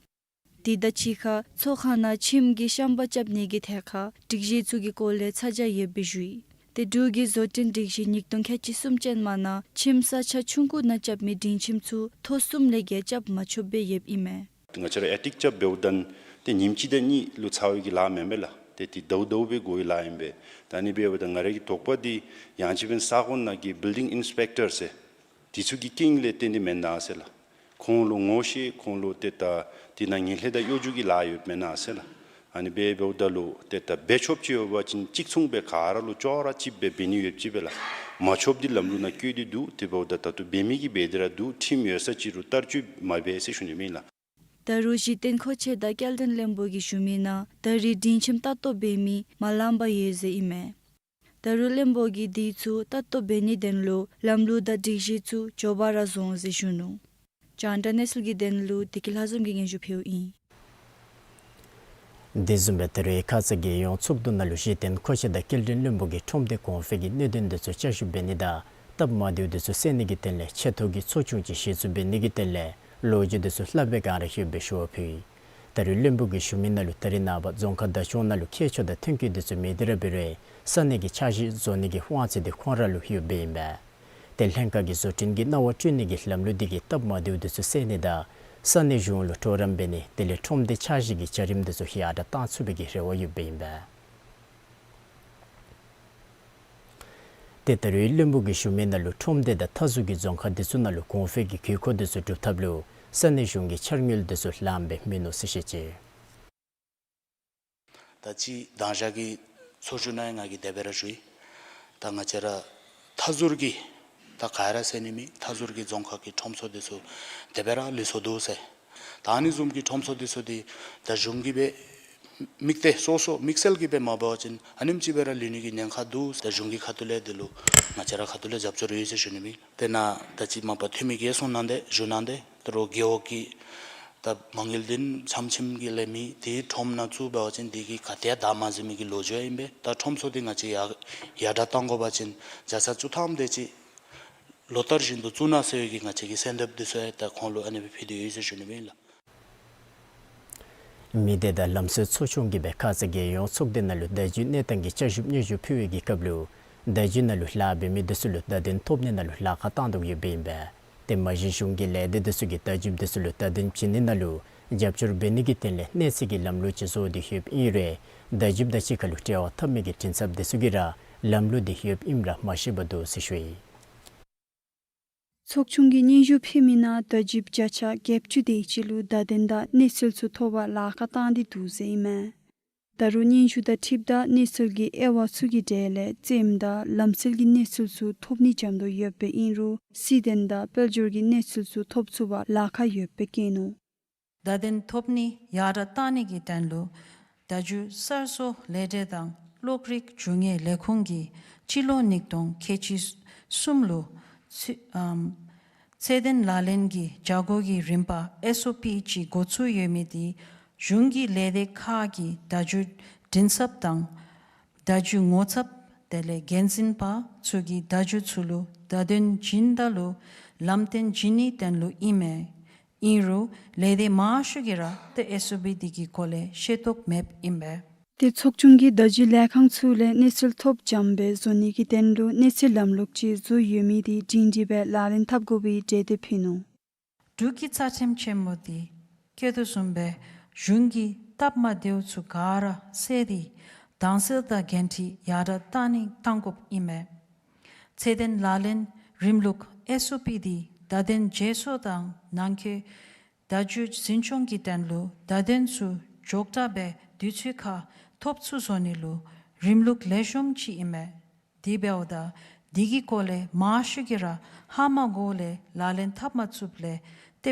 དེ་དང་གཅིག་ཁར་ཚོགས་ཁང་ནང་ཁྱིམ་གྱི་ཤམ་པ་རྐྱབ་ནི་གི་ཐད་ཁར་སྒྲིག་གཞི་ཚུ་གི་སྐོར་ལས་ཚ་གྱང་ཡོདཔ་སྦེ་ཞུ་ཡི། ཏེ་འབྲུག་གི་བཟོ་སྐྲུན་སྒྲིག་གཞི་ཉིས་སྟོང་ཁལ་གཅིག་གསུམ་ཅན་མ་ནང་ཁྱིམ་ས་ཆ་ཆུང་ཀུ་ནང་རྐྱབ་མི་སྒྲིང་ཁྱིམ་ཚུ་ཐོག་གསུམ་ལས་བརྒལ་རྐྱབ་མ་ཆོགཔ་སྦེ་ཡོདཔ་ཨིན་མས། ང་བཅས་ར་ཨེ་ཊིག་རྐྱབ་འབདཝ་ད་ཏེ་ཉིནམ་གཅིག་དང་གཉིས་ལུ་ཚར་བའི་གི་ལཱ་མེན་པས་ལགས། ཏེ་དེ་ཟླཝ་ཟླཝ་སྦེ་འགོར་བའི་ལཱ་ཨིན་པས། ད་ཨ་ནི་འབདཝ་ད་ང་རའི་གི་དོགས་པ་འདི་ཡང་ཅིན་འབདན་ས་གོ་ནང་གི་བིལ་ཌིང་ཨིན་སི་པེག་ཊར་ཟེར་དེ་ཚུ་གི་རྐྱེན་ལས་བརྟེན་ཏེ་མེན་ན་ཟེར་ལགས། ཁོང་ལུ་ངོ་ཤེས་ཁོང་ལུ་ཏེ་ད་དེ་ནང་ངན་ལྷད་དང་གཡོ་སྒྱུ་གི་ལཱ་ཡོདཔ་མེན་ན་ཟེར་ལགས། ཨ་ནི་འབད་འབདཝ་ད་ལུ་ཏེ་ད་འབད་ཆོགཔ་ཅིག་ཡོད་པ་ཅིན་གཅིག་མཚུངས་སྦེ་ག་ར་ལུ་ཅོག་ར་གཅིགཔ་སྦེ་འབད་ནི་ཡོདཔ་ཅིག་སྦེ་ལགས། མ་ཆོགཔ་འདི་ལམ་ལུགས་ནང་བཀོད་དེ་འདུག། དེ་འབདཝ་ད་ད་ལྟོ་འབད་མི་གིས་འབད་དེ་ར་འདུག། ཁྲིམས་ཡོད་ས་ཅིག་རུང་བསྟར་སྤྱོད་མ་འབད་ཟེར་ཞུ་ནི་ཨིན་ལགས། ད་རུང་གཞི་རྟེན་མཁོ་ཆས་དང་སྐྱེལ་འདྲེན་བློན་པོ་གིས་ཞུ་མི་ནང་ད་རེས་སྒྲིང་ཁྱིམ་ལྟ་རྟོག་འབད་མི་མ་ལངམ་ཡོད་ཟེར་ཨིན་མས། ད་རུང་བློན་པོ་གིས་དེ་ཚུ་ལྟ་རྟོག་འབད་ནིའི་དོན་ལུ་ལམ་ལུགས་དང་སྒྲིག་གཞི་ཚུ་མགྱོགས་པ་ར་བཟོ་འོང་ཟེར་ཞུ་ནུག། རྒྱང་བསྒྲགས་གནས་ཚུལ་གྱི་དོན་ལུ་བདེ་སྐྱིད་ལྷ་འཛོམས་ཀྱིས་སྙན་ཞུ་ཕུལཝ་ཨིན། དེ་བཟུམ་སྦེ་ད་རུང་ཁ་ཙ་རྒྱལ་ཡོངས་ཚོགས་འདུ་ནང་ལུ་གཞི་རྟེན་མཁོ་ཆས་དང་སྐྱེལ་འདྲེན་བློན་པོ་གིས་ཁྲོམ་སྡེ་གོང་འཕེལ་གྱི་གནད་དོན་འདི་ཚུ་བསྐྱར་ཞིབ་འབད་ནི་དང་སྟབས་མ་བདེཝ་འདི་ཚུ་སེལ་ནི་གི་དོན་ལས་ཆེ་མཐོ་གི་ཚོགས་ཆུང་ཅིག་གཞི་བཙུགས་འབད་ནི་གི་དོན་ལས་ལོ་རྒྱུས་འདི་ཚུ་ལྷག་པའི་སྒང་ར་ཡོདཔ་སྦེ་ཞུ་བ་ཕུལ་ཡི། ད་རུང་བློན་པོ་གིས་ཞུ་མི་ནང་ལུ་ད་རེས་ནངས་པ་རྫོང་ཁག་བདག་སྐྱོང་ནང་ལུ་ཁྱད་ཆོས་དང་ཐོན་སྐྱེད་འདི་ཚུ་མེད་དེ་ར་འབད་རུང་ས་གནས་ཀྱི་འཆར་གཞི་བཟོ་ནི་གི་དབང་ཚད་འདི་ཁོང་ར་ལུ་ཡོདཔ་ཨིན་པས། ཏེ་ལྷན་ཁག་གིས་བཟོ་སྐྲུན་གྱི་གནང་བ་སྤྲོད་ནི་གི་ལམ་ལུགས་འདི་གིས་སྟབས་མ་བདེཝ་འདི་ཚུ་སེལ་ནི་དང་ས་གནས་གཞུང་ལུ་གྲོགས་རམ་འབད་ནི་དེ་ལས་ཁྲོམ་སྡེ་འཆར་གཞི་གི་བྱ་རིམ་འདི་ཚུ་ཡར་དྲགས་གཏང་ཚུགས་པའི་གི་རེ་བ་ཡོདཔ་ཨིན་པས། ཏེ་ད་རུང་བློན་པོ་གིས་ཞུ་མི་ནང་ལུ་ཁྲོམ་སྡེ་དང་མཐའ་ཟུར་གྱི་རྫོང་ཁག་འདི་ཚུ་ནང་ལུ་གོང་འཕེལ་གྱི་དགོས་མཁོ་འདི་ཚུ་སྒྲུབ་ཐབས་ལུ་ས་གནས་གཞུང་གི་འཆར་དངུལ་འདི་ཚུ་ལངམ་སྦེ་མིན་ནུག་ཟེར་བཤད་ཅི། ད་ཅི་དང་ཞག་གི་ཚོགས་བཞུགས་ནང་ཡང་ང་གིས་དེ་སྦེ་ར་ཞུ་ཡི། ད་ང་བཅས་ར་མཐའ་ཟུར་གྱི་ད་ག་ར་ཟེར་ནི་མེད། མཐའ་ཟུར་གྱི་རྫོང་ཁག་གི་ཁྲོམ་ཚོགས་འདི་ཚུ་དེ་སྦེ་ར་ལུས་སོ་འདུག་ཟེར། ད་ཨ་ནི་བཟུམ་གྱི་ཁྲོམ་ཚོགས་འདི་ཚུ་འདི་ད་གཞུང་གིས་སྦེ་དམིགས་ཏེ་སོ་སོ་དམིགས་བསལ་གྱིས་སྦེ་མ་འབད་བ་ཅིན་ཨ་ནེམ་ཅིག་སྦེ་ར་ལུས་ནི་གི་ཉེན་ཁ་འདུག། ད་གཞུང་གི་ཁ་ཐུག་ལས་འདི་ལུ་ང་བཅས་ར་ཁ་ཐུག་ལས་རྒྱབ་སྐྱོར་ཡོད་ཟེར་ཞུ་ནི་མེད། དེ་ནང་ད་ཅི་མ་པ་འཐུས་མི་གིས་གསུང་གནང་སྟེ་ཞུ་གནང་སྟེ་ད་རུང་རྒེད་འོག་གི་ད་མ་དངུལ་འདི་ཚམ་ཚིམ་གྱི་ལས་མི་དེ་ཁྲོམ་ནང་བཙུགས་འབད་བ་ཅིན་དེ་གིས་ག་ཏེ་ཡང་བདའ་མ་ཟུན་མི་གི་ལོ་རྒྱུས་ཨིན་པས། ད་ཁྲོམ་ཚོགས་འདི་ང་བཅས་ཡར་ཡར་དྲགས་གཏང་དགོ་པ་ཅིན་བརྒྱ་ཆ་བཅུ་ཐམ་དེ་ཅིག་ལོ་ལྟར་བཞིན་དུ་བཙུགས་གནང་ཟེར་བའི་གི་ང་བཅས་ཀྱི་གསོལ་འདེབས་འདི་ཚུ་ཡང་ད་ཁོང་ལུ་ཨ་ནི་སྦེ་ཕུལ་ཏེ་ཡོད་ཟེར་ཞུ་ནི་ཨིན་ལགས། མི་སྡེ་དང་ལམ་སྲོལ་ཚོགས་ཆུང་གིས་སྦེ་ཁ་ཙ་རྒྱལ་ཡོངས་ཚོགས་སྡེ་ནང་ལུ་བརྡ་བརྒྱུད་གནས་སྟངས་ཀྱི་བསྐྱར་ཞིབ་སྙན་ཞུ་ཕུལ་བའི་གི་སྐབས་ལུ་བརྡ་བརྒྱུད་ནང་ལུ་ལཱ་འབད་མི་འདི་ཚུ་ལུ་བརྡ་དོན་ཐོབ་ནི་ནང་ལུ་ལཱ་ཁག་བཏང་དོ་ཡོདཔ་ཨིན་པས། ཏེ་མ་གཞི་གཞུང་གི་ལས་སྡེ་འདི་ཚུ་གིས་བརྡ་བརྒྱུད་འདི་ཚུ་ལུ་བརྡ་དོན་བྱིན་ནི་ནང་ལུ་རྒྱབ་སྐྱོར་འབད་ནི་གི་དོན་ལས་གནས་ཚད་ཀྱི་ལམ་ལུགས་ཅིག་བཟོ་སྟེ་ཡོདཔ་ཨིན་རུང་བརྡ་བརྒྱུད་དང་གཅིག་ཁར་ལུ་འབྲེལ་བ་འཐབ་མི་གི་མགྲིན་ཚབ་འདི་ཚུ་གིས་ར་ལམ་ལུགས་འདི་ཡོདཔ་ཨིནམ་ར་མ་ཤེས་པར་འདུག་ཟེར་ཞུ་ཡི། ཚོགས་ཆུང་གིས་སྙན་ཞུ་ཕུལ་མི་ནང་བརྡ་བརྒྱུད་བརྒྱ་ཆ་བརྒྱད་ཅུ་དེ་ཅིག་ལུ་བརྡ་དོན་དང་གནས་ཚུལ་ཚུ་ཐོབ་པར་ལཱ་ཁག་བཏང་སྟེ་འདུག་ཟེར་ཨིན་མས། ད་རུང་སྙན་ཞུ་དང་འཁྲིལཝ་ད་གནས་ཚུལ་གྱི་དབྱེ་བ་ཚུ་གི་གྲས་ལས་རྩེདམོ་དང་ལམ་སྲོལ་གྱི་གནས་ཚུལ་ཚུ་ཐོབ་ནི་འཇམ་ཏོག་ཡོདཔ་ཨིན་རུང་སྲིད་དོན་དང་དཔལ་འབྱོར་གྱི་གནས་ཚུལ་ཚུ་ཐོབ་ཚུགས་པར་ལཱ་ཁག་ཡོདཔ་སྦེ་བཀོད་ནུག། བརྡ་དོན་ཐོབ་ནི་ཡར་དྲགས་གཏང་ནི་གི་དོན་ལུ་བརྡ་བརྒྱུད་གསར་བཟོ་ལས་སྡེ་དང་གློག་རིག་འབྱུང་བའི་ལས་ཁུངས་ཀྱིས་སྤྱི་ལོ་ཉིས་སྟོང་ཁལ་གཅིག་གསུམ་ལུ་ཚུ་ཨམ་ཚད་ལྡན་ལག་ལེན་གྱི་བྱ་སྒོ་གི་རིམ་པ་ཨེསི་ཨོ་པི་ཅིག་འགོ་བཙུགས་ཡོད་མི་དེ་གཞུང་གི་ལས་སྡེ་ཁག་གི་བརྡ་བརྒྱུད་མགྲིན་ཚབ་དང་བརྡ་བརྒྱུད་ངོ་ཚབ་དེ་ལས་འགན་འཛིན་པ་ཚུ་གིས་བརྡ་བརྒྱུད་ཚུ་ལུ་བརྡ་དོན་བྱིན་ད་ལུ་ལམ་སྟོན་བྱིན་ནིའི་དོན་ལུ་ཨིན་མས། ཨིན་རུང་ལས་སྡེ་མང་ཤོས་ཀྱིས་ར་ཏེ་ཨེསི་ཨོ་པི་འདི་གི་སྐོར་ལས་ཤེས་རྟོགས་མེདཔ་ཨིན་པས། ཏེ་ཚོགས་ཆུང་གིས་བརྡ་བརྒྱུད་ལས་ཁང་ཚུ་ལས་གནས་ཚུལ་ཐོབ་འཇམ་སྦེ་བཟོ་ནི་གི་དོན་ལུ་གནས་ཚུལ་ལམ་ལུགས་ཅིག་བཟོ་ཡོད་མི་དེ་སྒྲིང་སྒྲི་སྦེ་ལག་ལེན་འཐབ་དགོ་པའི་གྲོས་འདེབས་ཕུལ་ནུག། འབྲུག་གི་རྩ་ཁྲིམས་ཆེན་མོ་དེ་བཀོད་དོ་བཟུམ་སྦེ་གཞུང་གི་སྟབས་མ་བདེཝ་ཚུ་ག་ར་བསལ་ཏེ་དྭངས་གསལ་དང་འགན་འཁྲི་ཡར་དྲགས་གཏང་ནི་གཏང་དགོཔ་ཨིན་མས། ཚད་ལྡན་ལག་ལེན་རིམ་ལུགས་ཨེསི་ཨོ་པི་དེ་བརྡ་དོན་བརྗེ་སོར་དང་ནང་འཁོད་བརྡ་བརྒྱུད་འཛིན་སྐྱོང་གི་དོན་ལུ་བརྡ་དོན་ཚུ་མགྱོགས་དྲགས་སྦེ་དུས་ཚོད་ཁར་ཐོབ་ཚུགས་བཟོ་ནི་ལུ་རིམ་ལུགས་ལེགས་ཤོམ་ཅིག་ཨིན་མས། དེ་འབདཝ་ད་དེ་གི་སྐོར་ལས་མང་ཤོས་ཀྱིས་ར་ཧ་མ་གོཝ་ལས་ལག་ལེན་འཐབ་མ་ཚུགསཔ་ལས་ཏེ་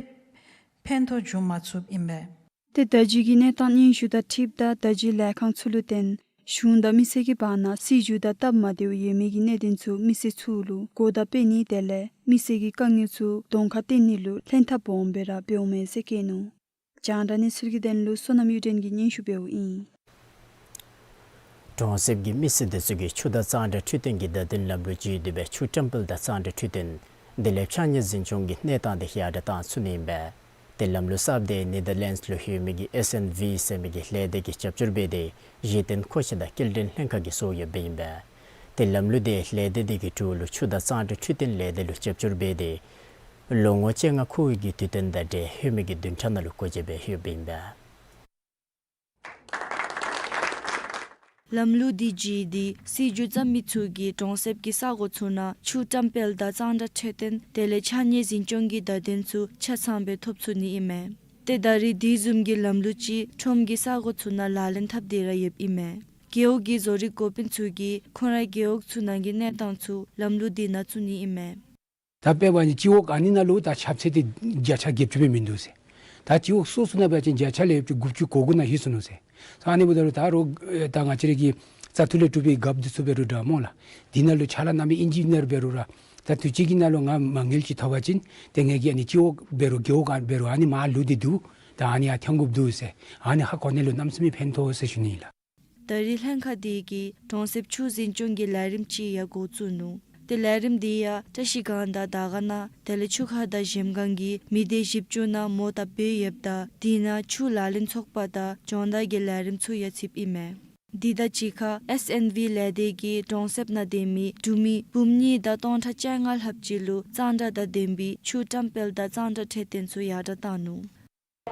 ཕན་ཐོགས་བྱུང་མ་ཚུགསཔ་ཨིན་པས། ཏེ་བརྡ་བརྒྱུད་ཀྱི་གནས་སྟངས་སྙན་ཞུ་དང་འཁྲིལཝ་ད་བརྡ་བརྒྱུད་ལས་ཁང་ཚུ་ལུ་བརྟེན་གཞུང་དང་མི་སེར་གྱི་བར་ན་སྲིད་བྱུས་དང་སྟབས་མ་བདེཝ་ཡོད་མི་གི་གནད་དོན་ཚུ་མི་སེར་ཚུ་ལུ་གོ་བརྡ་སྤེལ་ནི་དེ་ལས་མི་སེར་གྱི་དཀའ་ངལ་ཚུ་གདོང་ཁར་བསྟན་ནི་ལུ་ལྷན་ཐབས་སྦོམ་སྦེ་ར་འབདཝ་མས་ཟེར་བཀོད་ནུག། རྒྱང་བསྒྲགས་གནས་ཚུལ་གྱི་དོན་ལུ་བསོད་ནམས་གཡུ་སྒྲོན་གྱིས་སྙན་ཞུ་འབདཝ་ཨིན། གྲོང་གསེབ་ཀྱི་མི་སེར་འདི་ཚུ་གིས་ཆུ་དང་གཙང་སྦྲ་འཕྲོད་བསྟེན་གྱི་བརྡ་དོན་ལམ་ལུགས་བརྒྱུད་དེ་སྦེ་ཆུ་བཀྲམ་སྤེལ་དང་གཙང་སྦྲ་འཕྲོད་བསྟེན་དེ་ལས་ཕྱགས་སྙིགས་འཛིན་སྐྱོང་གི་གནས་སྟངས་དེ་ཡར་དྲགས་གཏང་ཚུགས་ནི་ཨིན་པས། ཏེ་ལམ་ལུགས་གསརཔ་དེ་ནེ་དར་ལེནཌསི་ལུ་ཡོད་མི་གི་ཨེསི་ཨེན་ཝི་ཟེར་མི་གི་ལས་སྡེ་གིས་རྒྱབ་སྐྱོར་འབད་དེ་གཞི་རྟེན་མཁོ་ཆས་དང་སྐྱེལ་འདྲེན་ལྷན་ཁག་གིས་བཟོ་ཡོདཔ་ཨིན་པས། ཏེ་ལམ་ལུགས་དེ་ལས་སྡེ་དེ་གི་འབྲུག་ལུ་ཆུ་དང་གཙང་སྦྲ་འཕྲོད་བསྟེན་ལས་སྡེ་ལུ་རྒྱབ་སྐྱོར་འབད་དེ་ལོ་ངོ་བཅོ་ལྔ་འཁོར་བའི་གི་དུས་སྟོན་དང་འབྲེལ་ལྷོད་མི་གི་བདུན་ཕྲག་ནང་ལུ་འགོ་འབྱེད་འབད་ཡོདཔ་ཨིན་པས། ལམ་ལུགས་འདི་བརྒྱུད་དེ་སྲིད་བྱུས་བརྩམ་མི་ཚུ་གིས་གྲོང་གསེབ་ཀྱི་ས་གོ་ཚུ་ནང་ཆུ་བཀྲམ་སྤེལ་དང་གཙང་སྦྲ་འཕྲོད་བསྟེན་དེ་ལས་ཕྱགས་སྙིགས་འཛིན་སྐྱོང་གི་བརྡ་དོན་ཚུ་ཆ་ཚང་སྦེ་ཐོབ་ཚུགས་ནི་ཨིན་མས། ཏེ་ད་རེས་དེ་བཟུམ་གྱི་ལམ་ལུགས་ཅིག་ཁྲོམ་གྱི་ས་གོ་ཚུ་ནང་ལག་ལེན་འཐབ་སྟེ་ར་ཡོདཔ་ཨིན་མས། རྒེད་འོག་གི་བཟོ་རིག་འགོ་དཔོན་ཚུ་གིས་ཁོང་རའི་རྒེད་འོག་ཚུ་ནང་གི་གནས་སྟངས་ཚུ་ལམ་ལུགས་འདི་ནང་བཙུགས་ནི་ཨིན་མས། ད་དཔེ་འབད་བ་ཅིན་སྤྱི་འོག་ཨ་ནི་ནང་ལུ་ད་ཁྱབ་ཚད་དེ་བརྒྱ་ཆ་བརྒྱད་ཅུ་སྦེ་མིན་འདུག་ཟེར། ད་སྤྱི་འོག་སོ་སོ་ནང་འབད་བ་ཅིན་བརྒྱ་ཆ་ལས་ཡོད་ཅིག་དགུ་བཅུ་གོ་དགུ་ནང་ལྷོད་སོ་ནུག་ཟེར། ད་ཨ་ནི་འབདཝ་ད་ལུ་ད་རུང་ད་ང་བཅས་ར་གི་བཙག་འཐུ་ལས་གྲུབ་པའི་རྒཔོ་འདི་ཚུ་འབད་རུང་འདྲ་སྨོ་ལགས། འདི་ནང་ལུ་ཕྱག་ལཱ་གནང་མི་ཨིན་ཇི་ནི་ཡར་འབད་རུང་ར་ད་དུས་ཅི་གི་ནང་ལུ་ང་མ་དངུལ་ཅིག་ཐོབ་པ་ཅིན་ཏེ་ངེ་གི་ཨ་ནི་སྤྱི་འོག་འབད་རུང་རྒེད་འོག་འབད་རུང་ཨ་ནི་མར་ལུ་སྟེ་འདུག། ད་ཨ་ནི་ཡར་འཐོན་དགོཔ་འདུག་ཟེར། ཨ་ནི་ཧ་གོ་ནི་ལུ་གནམ་མེད་ས་མེད་ཕན་ཐོགས་ཟེར་ཞུ་ནི་ཨིན་ལགས། ད་རེས་ལྷན་ཁག་དེ་གིས་གྲོང་གསེབ་ཆུ་འཛིན་སྐྱོང་གི་ལས་རིམ་ཅིག་ཡང་འགོ་བཙུགས་ནུག། ཏེ་ལས་རིམ་དེ་ཡང་བཀྲ་ཤིས་སྒང་དང་དར་དཀར་ན་དེ་ལས་ཆུ་ཁ་དང་གཞལམ་སྒང་གི་མི་སྡེ་བཞི་བཅུ་ནང་མོ་དང་བུ་ཡོདཔ་ད་དེ་ནང་ཆུ་ལག་ལེན་ཚོགས་པ་དང་སྦྱོང་བརྡར་གྱི་ལས་རིམ་ཚུ་ཡང་ཚུདཔ་ཨིན་མས། དེ་དང་གཅིག་ཁར་ཨེསི་ཨེན་ཝི་ལས་སྡེ་གིས་གྲོང་གསེབ་ནང་སྡོད་མི་འབྲུག་མི་འབུམ་གཉིས་དང་སྟོང་ཕྲག་བཅོ་ལྔ་ལྷགཔ་ཅིག་ལུ་གཙང་སྦྲ་དང་ལྡན་པའི་ཆུ་བཀྲམ་སྤེལ་དང་གཙང་སྦྲ་འཕྲོད་བསྟེན་ཚུ་ཡར་དྲགས་བཏང་ནུག།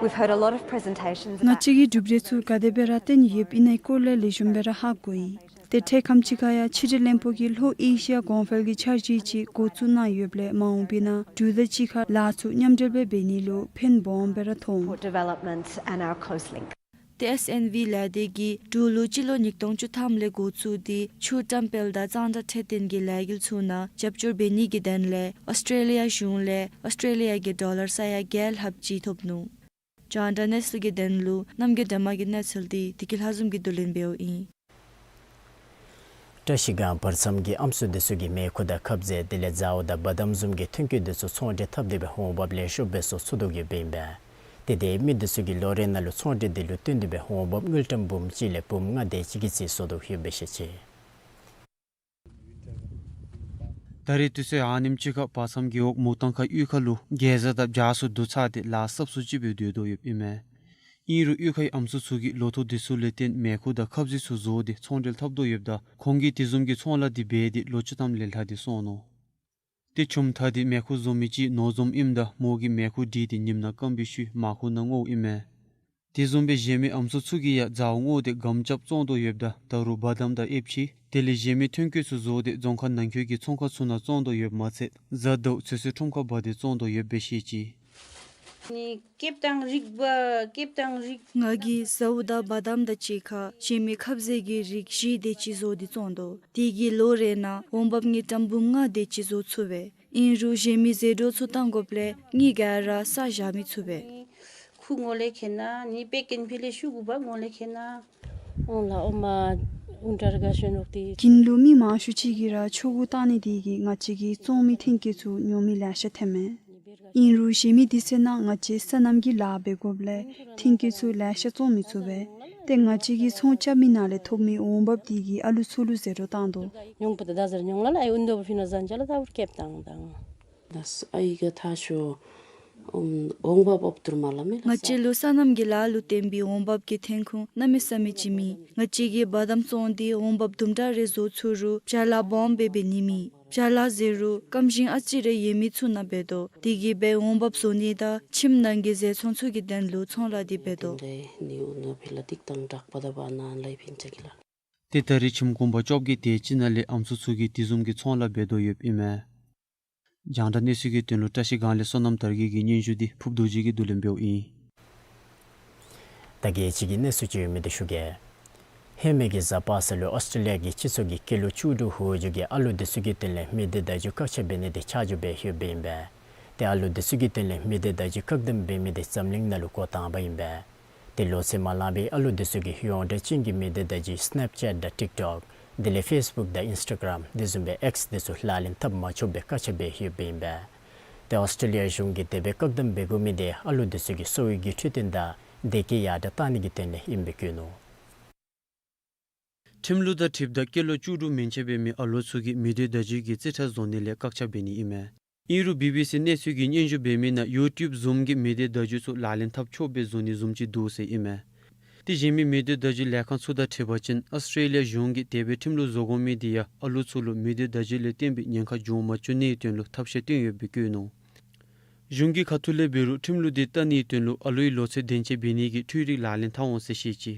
We've heard a lot of presentations about ང་བཅས་ཀྱིས་གྲུབ་འབྲས་ཚུ་ག་དེ་སྦེ་ར་བཏོན་ཡོདཔ་ཨིན་ནའི་སྐོར་ལས་ལེགས་ཤོམ་སྦེ་ར་ཧ་གོ་ཡི། ཏེ་འཕྲལ་ཁམས་ཅིག་ཁར་ཡང་ཕྱི་འབྲེལ་བློན་པོ་གིས་ལྷོ་ཨེ་ཤི་ཡ་གོང་འཕེལ་གྱི་འཆར་གཞི་ཅིག་འགོ་བཙུགས་གནང་ཡོདཔ་ལས་མ་འོངས་པའི་ནང་འབྲུག་དང་གཅིག་ཁར་ལཱ་ཚུ་མཉམ་འབྲེལ་སྦེ་འབད་ནི་ལུ་ཕན་སྦོམ་སྦེ་ར་མཐོང་། Development and our coast link. ཏེ་ཨེསི་ཨེན་ཝི་ལས་སྡེ་གིས་འབྲུག་ལུ་སྤྱི་ལོ་ཉིས་སྟོང་བཅུ་ཐམ་ལས་འགོ་བཙུགས་ཏེ་ཆུ་བཀྲམ་སྤེལ་དང་གཙང་སྦྲ་འཕྲོད་བསྟེན་གྱི་ལས་འགུལ་ཚུ་ནང་རྒྱབ་སྐྱོར་འབད་ནི་གི་དོན་ལས་ཨོསི་ཊེ་ལི་ཡ་གཞུང་ལས་ཨོསི་ཊེ་ལི་ཡ་གི་ཌོ་ལར་ས་ཡ་བརྒྱད་ལྷགཔ་ཅིག་ཐོབ་ནུག། རྒྱང་བསྒྲགས་གནས་ཚུལ་གྱི་དོན་ལུ་རྣམ་རྒྱལ་སྒྲོལ་མ་གི་གནས་ཚུལ་འདི་བདེ་སྐྱིད་ལྷ་འཛོམས་ཀྱིས་བསྡུ་ལེན་འབདཝ་ཨིན། བཀྲ་ཤིས་སྒང་བར་མཚམས་ཀྱི་ཨམ་སྲུ་འདི་ཚུ་གིས་མེ་ཁུ་དང་ཁབ་ཟས་དེ་ལས་མཛའ་བོ་དང་བ་དམ་བཟུམ་གྱི་ཐོན་སྐྱེད་འདི་ཚུ་ཚོང་འབྲེལ་འཐབ་སྟེ་སྦེ་འོང་འབབ་ལེགས་ཤོམ་སྦེ་བཟོ་ཚུགས་དོ་ཡོདཔ་ཨིན་པས། ཏེ་དེ་མི་འདི་ཚུ་གིས་ལོ་རེ་ནང་ལུ་ཚོང་འབྲེལ་འདི་ལུ་བརྟེན་ཏེ་སྦེ་འོང་འབབ་དངུལ་ཀྲམ་འབུམ་གཅིག་ལས་འབུམ་ལྔ་དེ་ཅིག་གི་རྩིས་བཟོ་དོ་ཡོདཔ་སྦེ་བཤད་ཅི། ད་རེས་དུས་ཚོད་ཨ་ནེམ་ཅིག་ཁར་བར་མཚམས་རྒེད་འོག་མུ་ཏང་ཁ་གཡུས་ཁ་ལུ་གེ་ཟ་དང་བྱཱ་ཚུ་བསྡུ་ཚར་ཏེ་ལཱ་སབ་སུ་ཅིག་སྦེ་སྡོད་དོ་ཡོདཔ་ཨིན་མས། ཨིན་རུང་གཡུས་ཁའི་ཨམ་སྲུ་ཚུ་གིས་ལོ་ཐོག་འདི་ཚུ་ལས་བརྟེན་མེ་ཁུ་དང་ཁབ་ཟས་ཚུ་བཟོ་སྟེ་ཚོང་འབྲེལ་འཐབ་དོ་ཡོདཔ་ད་ཁོང་གིས་དེ་བཟུམ་གྱི་ཚོང་ལཱ་འདི་འབད་དེ་ལོ་བཅུ་ཐམ་ལས་ལྷག་སྟེ་སོང་ནུག། ཏེ་ཆུམ་ཐ་དེ་མེ་ཁུ་བཟོ་མི་ཅིག་ནོར་འཛོམས་ཨིནམ་ད་མོ་གིས་མེ་ཁུ་བསྒྲིལ་ཏེ་ཉིམ་ནག་སྐམ་པའི་ཤུལ་མར་ཁུ་ནང་བརྔོཝ་ཨིན་མས། དེ་བཟུམ་སྦེ་གཞན་མི་ཨམ་སྲུ་ཚུ་གིས་ཡང་མཛའ་བོ་བརྔོ་སྟེ་སྒམ་རྐྱབ་བཙོང་དོ་ཡོདཔ་ད་ད་རུང་བ་དམ་དང་ཨེབ་ཆི་དེ་ལས་གཞན་མི་ཐོན་སྐྱེད་ཚུ་བཟོ་སྟེ་རྫོང་ཁག་ནང་འཁོད་ཀྱི་ཚོང་ཁང་ཚུ་ནང་བཙོང་དོ་ཡོདཔ་མ་ཚད་གཟའ་ཟླཝ་ཚོད་བསྲེ་ཁྲོམ་ཁར་འབག་སྟེ་བཙོང་དོ་ཡོདཔ་སྦེ་བཤད་ཅི། ནི་སྐེདཔ་དང་རིག་པ་སྐེདཔ་དང་རིག་ང་གིས་ཟའུ་དང་བ་དམ་དང་གཅིག་ཁར་གཞན་མི་ཁབ་ཟས་ཀྱི་རིགས་བཞི་དེ་ཅིག་བཟོ་སྟེ་བཙོང་དོ། དེ་གིས་ལོ་རེ་ནང་འོང་འབབ་དངུལ་ཀྲམ་འབུམ་ལྔ་དེ་ཅིག་བཟོ་ཚུགས་པས། ཨིན་རུང་གཞན་མི་ཟད་འགྲོ་ཚུ་བཏང་དགོཔ་ལས་དངུལ་ག་ར་བསགས་བཞག་མི་ཚུགས་པས། ཁུ་ངོ་ལས་ཁེ་ན་ནི་པེ་ཀེན་ཕི་ལས་ཤུ་གུ་བ་ངོ་ལས་ཁེ་ན། ཨོང་ལ་ཨོ་མ་ཨུན་ཏར་ག་ཤོ་ནོག་ཏི། དགུན་ལུ་མི་མང་ཤོས་ཅིག་གིས་ར་ཆོ་གུ་བཏང་ནི་དེ་གིས་ང་བཅས་ཀྱི་བཙོང་མི་ཐོན་སྐྱེད་ཚུ་ཉོ་མི་ལེ་ཤ་ཐོནམ་མས། ཨིན་རུང་གཞན་མི་དུས་ཚོད་ནང་ང་བཅས་སོ་ནམ་གྱི་ལཱ་འབད་དགོཔ་ལས་ཐོན་སྐྱེད་ཚུ་ལེ་ཤ་བཙོང་མི་ཚུགས་པས། ཏེ་ང་བཅས་ཀྱིས་ཚོང་རྐྱབ་མི་ནང་ལས་ཐོབ་མི་འོང་འབབ་དེ་གིས་ཨ་ལུ་ཚུ་ལུ་ཟད་འགྲོ་བཏང་དོ། ཉུང་པོ་དང་ད་ཟེར་ཉུང་ལ་ལ་ཨའི་ཨུན་དོ་བ་ཕི་ན་ཟན་ཅ་ལ་ད་བུར་སྐེདཔ་བཏང་དང་། ད་ཨའི་ག་ཐ་ཤོ་ཨོམ་འོང་འབབ་ཨོབ་ཏུར་མ་ལ་མེ་ལ་ང་བཅས་ལུ་སོ་ནམ་གྱི་ལཱ་ལུ་བརྟེན་པའི་འོང་འབབ་ཀྱི་ཐོན་ཁུངས་གནམ་མེད་ས་མེད་ཅིག་མེད། ང་བཅས་ཀྱིས་བ་དམ་བཙོང་སྟེ་འོང་འབབ་དུམ་གྲ་རེ་བཟོ་ཚུགས་རུང་བྱཱ་ལཱ་སྦོམ་སྦེ་འབད་ནི་མེད། བྱཱ་ལཱ་ཟེར་རུང་སྐམ་ཞིང་ཨ་ཙི་རེ་ཡོད་མི་ཚུ་ནང་འབད་དོ། དེ་གིས་འབད་འོང་འབབ་བཟོ་ནི་དང་ཁྱིམ་ནང་གི་ཟས་ཚོང་ཚུ་གི་དོན་ལུ་ཚོང་ལཱ་འདི་འབད་དོ། ཏེ་ནི་ཨུ་ནུ་ཕི་ལ་ཏིག་ཏང་དྲག་པ་དང་བ་ན་ལའི་ཕིན་ཅ་གི་ལ། ཏེ་ད་རེས་ཁྱིམ་གུང་པ་བཅོ་བརྒྱད་དེ་ཅིག་ནང་ལས་ཨམ་སྲུ་ཚུ་གིས་དེ་བཟུམ་གྱི་ཚོང་ལཱ་འབད་དོ་ཡོདཔ་ཨིན་མས། རྒྱང་བསྒྲགས་གནས་ཚུལ་གྱི་དོན་ལུ་བཀྲ་ཤིས་སྒང་ལས་བསོད་ནམས་དར་རྒྱས་ཀྱི་སྙན་ཞུ་འདི་ཕུབ་རྡོ་རྗེ་གིས་བསྡུ་ལེན་འབདཝ་ཨིན། ད་རྒྱལ་སྤྱི་གི་གནས་ཚུལ་ཅིག་ཡོད་མི་འདི་ཞུ་གེ། ཧེ་མའི་གི་གཟའ་པ་སངས་ལུ་ཨོསི་ཊེ་ལི་ཡ་གི་སྤྱི་ཚོགས་ཀྱིས་ཀི་ལོ་བཅུ་དྲུག་འོག་འཇུག་གི་ཨ་ལུ་འདི་ཚུ་གི་དོན་ལས་མི་སྡེ་བརྡ་བརྒྱུད་བཀག་ཆ་འབད་ནི་འདི་ཆ་འཇོག་འབད་ཡོདཔ་ཨིན་པས། ཏེ་ཨ་ལུ་འདི་ཚུ་གི་དོན་ལས་མི་སྡེ་བརྡ་བརྒྱུད་བཀག་སྡོམ་འབད་མི་འདི་འཛམ་གླིང་ནང་ལུ་འགོ་དང་པ་ཨིན་པས། ཏེ་ལོ་ཚད་མ་ལང་པའི་ཨ་ལུ་འདི་ཚུ་གིས་ཡོངས་གྲགས་ཅན་གྱི་མི་སྡེ་བརྡ་བརྒྱུད་སི་ནེབ་ཅེཊ་དང་ཊིཀ་ཊོཀ་དེ་ལས་ཕེསི་བུཀ་དང་ཨིནསི་ཊ་གརམ་དེ་བཟུམ་སྦེ་ཨེགསི་འདི་ཚུ་ལག་ལེན་འཐབ་མ་ཆོགཔ་སྦེ་བཀག་ཆ་འབད་ཡོདཔ་ཨིན་པས། ཏེ་ཨོསི་ཊེ་ལི་ཡ་གཞུང་གིས་དེ་སྦེ་བཀག་སྡོམ་འབད་དགོ་མི་འདི་ཨ་ལུ་འདི་ཚུ་གི་གསོ་བའི་གི་འཕྲོད་བསྟེན་དང་བདེ་སྐྱིད་ཡར་དྲག་གཏང་ནི་གི་དོན་ལས་ཨིནམ་སྦེ་བཀོད་ནུག། ཁྲིམས་ལུགས་དང་འཁྲིལཝ་ད་སྐྱེས་ལོ་བཅུ་དྲུག་མན་ཆད་འབད་མི་ཨ་ལོ་ཚུ་གིས་མི་སྡེ་བརྡ་བརྒྱུད་ཀྱི་རྩིས་ཁྲ་བཟོ་ནི་ལས་བཀག་ཆ་འབད་ནི་ཨིན་མས། ཨིན་རུང་བི་བི་སི་གནས་ཚུལ་གྱིས་སྙན་ཞུ་འབད་མི་ནང་ཡུ་ཊུབ་བཟུམ་གྱིས་མི་སྡེ་བརྡ་བརྒྱུད་ཚུ་ལག་ལེན་འཐབ་ཆོག་པའི་བཟོ་ནི་བཟུམ་ཅིག་འདུག་ཟེར་ཨིན་མས། དེ་བཞིན་མི་མི་སྡེ་བརྡ་བརྒྱུད་ལས་ཁང་ཚུ་དང་འཁྲིལ་བ་ཅིན་ཨོསི་ཊྲེ་ལི་ཡ་གཞུང་གིས་དེ་སྦེ་ཁྲིམས་ལུགས་བཟོ་དགོ་མི་དེ་ཡང་ཨ་ལུ་ཚུ་ལུ་མི་སྡེ་བརྡ་བརྒྱུད་ལས་བརྟེན་པའི་ཉེན་ཁ་འབྱུང་མ་བཅུག་ནིའི་དོན་ལུ་ཐབས་ཤེས་བཏོན་ཡོདཔ་སྦེ་བཀོད་ནུག། གཞུང་གི་ཁ་ཐུག་ལས་འབད་རུང་ཁྲིམས་ལུགས་དེ་བལྟ་ནིའི་དོན་ལུ་ཨ་ལུའི་ལོ་ཚོད་བདེན་དཔྱད་འབད་ནི་གི་འཕྲུལ་རིག་ལག་ལེན་འཐབ་འོང་ཟེར་བཤད་ཅི།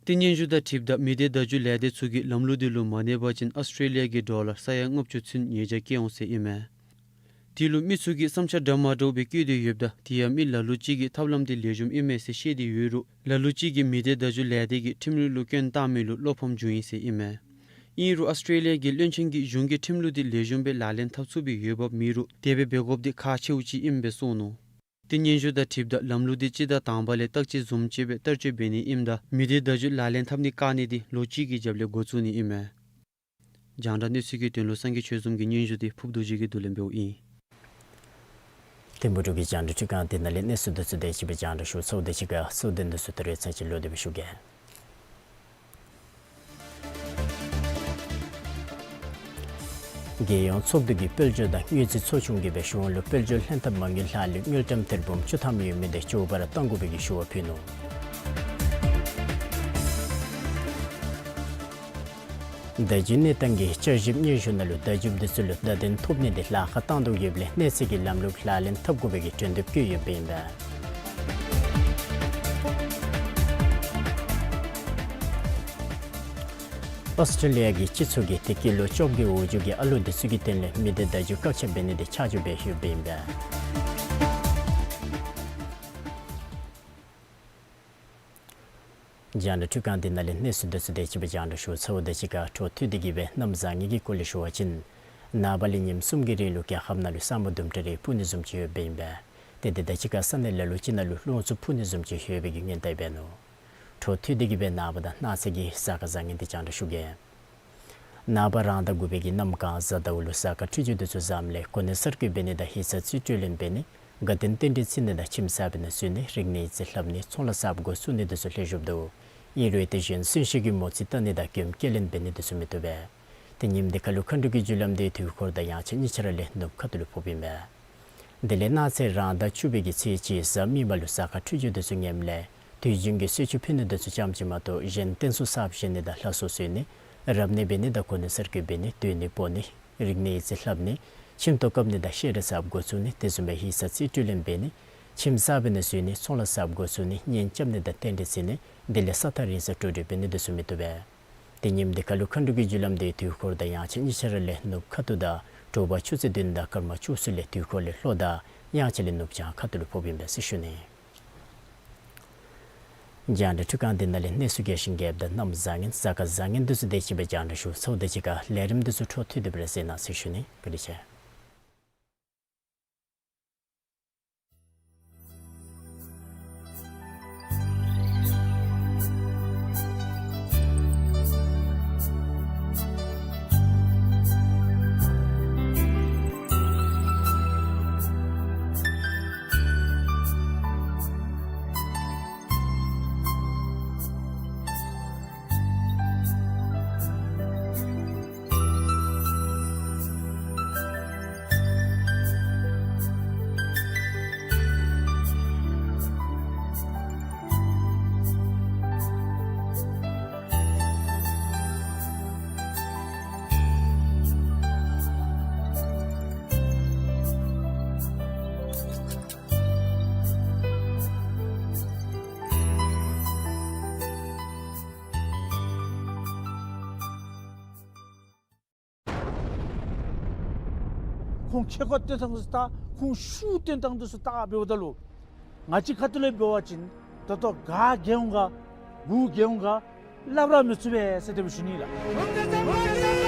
ཏེ་སྙན་ཞུ་དང་འཁྲིལཝ་ད་མི་སྡེ་བརྡ་བརྒྱུད་ལས་སྡེ་ཚུ་གིས་ལམ་ལུགས་དེ་ལུ་མ་གནས་པ་ཅིན་ཨོསི་ཊྲེ་ལི་ཡ་གི་ཌོ་ལར་ས་ཡ་ལྔ་བཅུ་ཚུན་ཉེས་བྱ་བཀལ་འོང་ཟེར་ཨིན་མས། དེ་ལུ་མི་ཚུ་གིས་བསམ་འཆར་འདྲ་མ་འདྲཝ་སྦེ་བཀོད་དེ་ཡོདཔ་ད་དེ་ཡང་མི་ལ་ལུ་ཅིག་གིས་ཐབས་ལམ་དེ་ལེགས་ཤོམ་ཨིན་མས་ཟེར་བཤད་དེ་ཡོད་རུང་ལ་ལུ་ཅིག་གིས་མི་སྡེ་བརྡ་བརྒྱུད་ལས་སྡེ་གིས་ཁྲིམས་ལུགས་ལུ་སྐྱོན་བཏགས་མི་ལུ་བློ་ཕམ་བྱུང་ཡི་ཟེར་ཨིན་མས། ཨིན་རུང་ཨོསི་ཊྲེ་ལི་ཡ་གི་བློན་ཆེན་གྱིས་གཞུང་གིས་ཁྲིམས་ལུགས་དེ་ལེགས་ཤོམ་སྦེ་ལག་ལེན་འཐབ་ཚུགས་པའི་འོས་འབབ་མེད་རུང་དེ་སྦེ་འབད་དགོཔ་དེ་ཁག་ཆེཝ་ཅིག་ཨིནམ་སྦེ་གསུངས་ནུག། ཏེ་སྙན་ཞུ་དང་འཁྲིལཝ་ད་ལམ་ལུགས་དེ་སྤྱི་ཟླ་དང་པ་ལས་བརྟག་དཔྱད་བཟུམ་ཅིག་སྦེ་བསྟར་སྤྱོད་འབད་ནི་ཨིནམ་ད་མི་སྡེ་བརྡ་བརྒྱུད་ལག་ལེན་འཐབ་ནི་བཀག་ནི་དེ་ལོ་གཅིག་གི་རྒྱབ་ལས་འགོ་བཙུགས་ནི་ཨིན་མས། རྒྱང་བསྒྲགས་གནས་ཚུལ་གྱི་དོན་ལུ་སངས་རྒྱས་ཆོས་འཛོམས་ཀྱི་སྙན་ཞུ་དེ་ཕུརབ་རྡོ་རྗེ་གིས་བསྡུ་ལེན་འབདཝ་ཨིན། ཐིམ་ཕུག་འབྲུག་གི་རྒྱང་བསྒྲགས་ཁྲི་ཁང་འདི་ནང་ལས་གནས་ཚུལ་འདི་ཚུ་དེ་ཅིག་སྦེ་རྒྱང་བསྒྲགས་ཞུ་ཚརཝ་དེ་ཅིག་ཁར་གཙོ་དོན་འདི་ཚུ་ད་རེས་ཚར་གཅིག་ལོག་སྟེ་སྦེ་ཞུ་གེ། རྒྱལ་ཡོངས་ཚོགས་འདུ་གི་དཔལ་འབྱོར་དང་དངུལ་རྩིས་ཚོགས་ཆུང་གིས་སྦེ་གཞུང་ལུ་དཔལ་འབྱོར་ལྷན་ཐབས་མ་དངུལ་ལྷག་ལུས་དངུལ་ཀྲམ་ཐེར་འབུམ་བཅུ་ཐམ་ཡོད་མི་དེ་མགྱོགས་པ་ར་གཏང་དགོ་པའི་གི་ཞུ་བ་ཕུལ་ནུག། བརྡ་བརྒྱུད་གནས་སྟངས་ཀྱི་བསྐྱར་ཞིབ་སྙན་ཞུ་ནང་ལུ་བརྡ་བརྒྱུདཔ་འདི་ཚུ་ལུ་བརྡ་དོན་ཐོབ་ནི་དེ་ལཱ་ཁག་བཏང་དོ་ཡོདཔ་ལས་གནས་ཚད་ཀྱི་ལམ་ལུགས་ལག་ལེན་འཐབ་དགོ་པའི་གི་དོན་དེ་བཀོད་ཡོདཔ་ཨིན་པས། ཨོསི་ཊྲེ་ལི་ཡ་གི་སྤྱི་ཚོགས་ཀྱིས་ཏེ་ཀི་ལོ་བཅོ་བརྒྱད་འོག་འཇུག་གི་ཨ་ལུ་དེ་ཚུ་གི་དོན་ལས་མི་སྡེ་བརྡ་བརྒྱུད་བཀག་ཆ་འབད་ནི་དེ་ཆ་འཇོག་འབད་ཡོདཔ་ཨིན་པས། རྒྱང་བསྒྲགས་ཁྲི་ཁང་འདི་ནང་ལས་གནས་ཚུལ་འདི་ཚུ་དེ་ཅིག་སྦེ་རྒྱང་བསྒྲགས་ཞུ་ཚརཝ་དེ་ཅིག་ཁར་འཕྲོ་མཐུད་དེ་གི་སྦེ་གནམ་བཟང་ངན་གྱི་སྐོར་ལས་ཞུ་བ་ཅིན་ནངས་པ་ལས་ཉིནམ་གསུམ་གྱི་རིང་ལུ་རྒྱལ་ཁབ་ནང་ལུ་ས་སྨུག་དུམ་གྲ་རེ་སྤུབ་ནི་བཟུམ་ཅིག་ཡོདཔ་ཨིན་པས། ཏེ་དེ་དང་གཅིག་ཁར་ས་གནས་ལ་ལུ་ཅིག་ནང་ལུ་རླུང་འཚུབ་འཕུ་ནི་བཟུམ་ཅིག་ཡོད་པའི་གི་སྔོན་བརྡ་འབད་ནུག། འཕྲོ་མཐུད་དེ་གི་སྦེ་ནངས་པ་དང་གནངས་ཚེ་གི་གཟའ་སྐར་བཟང་ངན་དེ་རྒྱང་བསྒྲགས་ཞུ་གེ། ནངས་པ་རང་ཟླ་དགུ་པའི་གི་གནམ་གང་གཟའ་ཟླཝ་ལུ་གཟའ་སྐར་འཕྲོད་སྦྱོར་དེ་ཚུ་བཟངམ་ལས་གོ་གནས་གསར་བསྐོ་འབད་ནི་དང་ཡིག་ཚང་རྩིས་སྤྲོད་ལེན་འབད་ནི་དགའ་སྟོན་རྟེན་འབྲེལ་བརྩི་ནི་དང་ཁྱིམ་གསར་པའི་ནང་འཛུལ་ནི་རིག་གནས་ཡིག་རྩིས་ལྷབ་ནི་ཚོང་ལཱ་གསརཔ་འགོ་བཙུགས་ནི་དེ་ཚུ་ལེགས་ཤོམ་འདུག། ཨིན་རུང་ཏེ་གཞོན་གསོན་གཤིན་གྱི་མོ་རྩིས་བལྟ་ནི་དང་མགྱོནམ་སྐྱེལ་ལེན་འབད་ནི་དེ་ཚུ་མི་བཏུབ་པས། ཏེ་ཉིནམ་དེ་ཁར་ལུ་མཁའ་འགྲོ་གི་རྒྱུ་ལམ་དེ་དུས་འཁོར་དང་ཡང་ཆ་གཉིས་ཆ་ར་ལས་ནུབ་ཁ་ཐུག་ལུ་ཕོགཔ་ཨིན་པས། དེ་ལས་གནངས་ཚེ་རང་ཟླ་བཅུ་པའི་གི་ཚེས་གཅིག་གཟའ་མིག་དམར་ལུ་གཟའ་སྐར་འཕྲོད་སྦྱོར་དེ་ཚུ་ངནམ་ལས་དུས་རྒྱུན་གྱི་གསོལ་མཆོད་ཕུལ་ནི་དེ་ཚུ་ཙམ་ཅིག་མ་གཏོགས་གཞན་རྟེན་གསུམ་གསརཔ་བཞེངས་ནི་དང་ལྷ་གསོལ་གསོལ་ནི་རབ་གནས་འབད་ནི་དང་གོ་གནས་གསར་བསྐོ་འབད་ནི་སྡོད་གནས་སྤོ་ནི་རིག་གནས་ཡིག་རྩིས་ལྷབ་ནི་ཁྱིམ་ཐོག་བཀབ་ནི་དང་བཤད་གྲྭ་གསརཔ་འགོ་བཙུགས་ནི་དེ་བཟུམ་སྦེ་ཡིག་ཚང་རྩིས་སྤྲོད་ལེན་འབད་ནི་ཁྱིམ་གསར་པའི་ནང་འཛུལ་ནི་ཚོང་ལཱ་གསརཔ་འགོ་བཙུགས་ནི་གཉེན་རྐྱབ་ནི་དང་རྟེན་འབྲེལ་བརྩི་ནི་དེ་ལས་ས་ཐག་རིང་སར་འགྲོ་འགྲུལ་འབད་ནི་དེ་ཚུ་མི་བཏུབ་པས། ཏེ་ཉིནམ་དེ་ཁར་ལུ་མཁའ་འགྲོ་གི་རྒྱུ་ལམ་དེ་དུས་འཁོར་དང་ཡང་ཆ་གཉིས་ཆ་ར་ལས་ནུབ་ཁ་ཐུག་དང་དྲོ་པ་ཆུ་ཚོད་བདུན་དང་སྐར་མ་བཅུ་གསུམ་ལས་དུས་འཁོར་ལས་ལྷོ་དང་ཡང་ཆ་ལས་ནུབ་བྱང་ཁ་ཐུག་ལུ་ཕོགཔ་ཨིན་པས་ཟེར་ཞུ་ནི། རྒྱང་བསྒྲགས་ཁྲི་ཁང་འདི་ནང་ལས་གནས་ཚུལ་རྒྱས་ཤིང་རྒྱསཔ་དང་གནམ་བཟང་ངན་གཟའ་སྐར་བཟང་ངན་དེ་ཚུ་དེ་ཅིག་སྦེ་རྒྱང་བསྒྲགས་ཞུ་ཚརཝ་དེ་ཅིག་ཁར་ལས་རིམ་དེ་ཚུ་འཕྲོ་མཐུད་དེ་སྦེ་ར་གཟིགས་གནང་ཟེར་ཞུ་ནི། བཀའ་དྲིན་ཆེ། ཁོང་ཁེ་ཀོ་སྟོན་ཐངས་དེ་ཚུ་བལྟ། ཁོང་ཤུགས་སྟོན་ཐངས་དེ་ཚུ་བལྟ་འབདཝ་ད་ལུ་ང་བཅས་ཁ་ཐུག་ལས་འབད་བ་ཅིན་ད་ལྟོ་ག་རྒྱལ་འོང་ག་གུ་རྒྱལ་འོང་ག་སླབ་ར་མི་ཚུགས་པས་ཟེར་དེ་སྦེ་ཞུ་ནི་ལགས།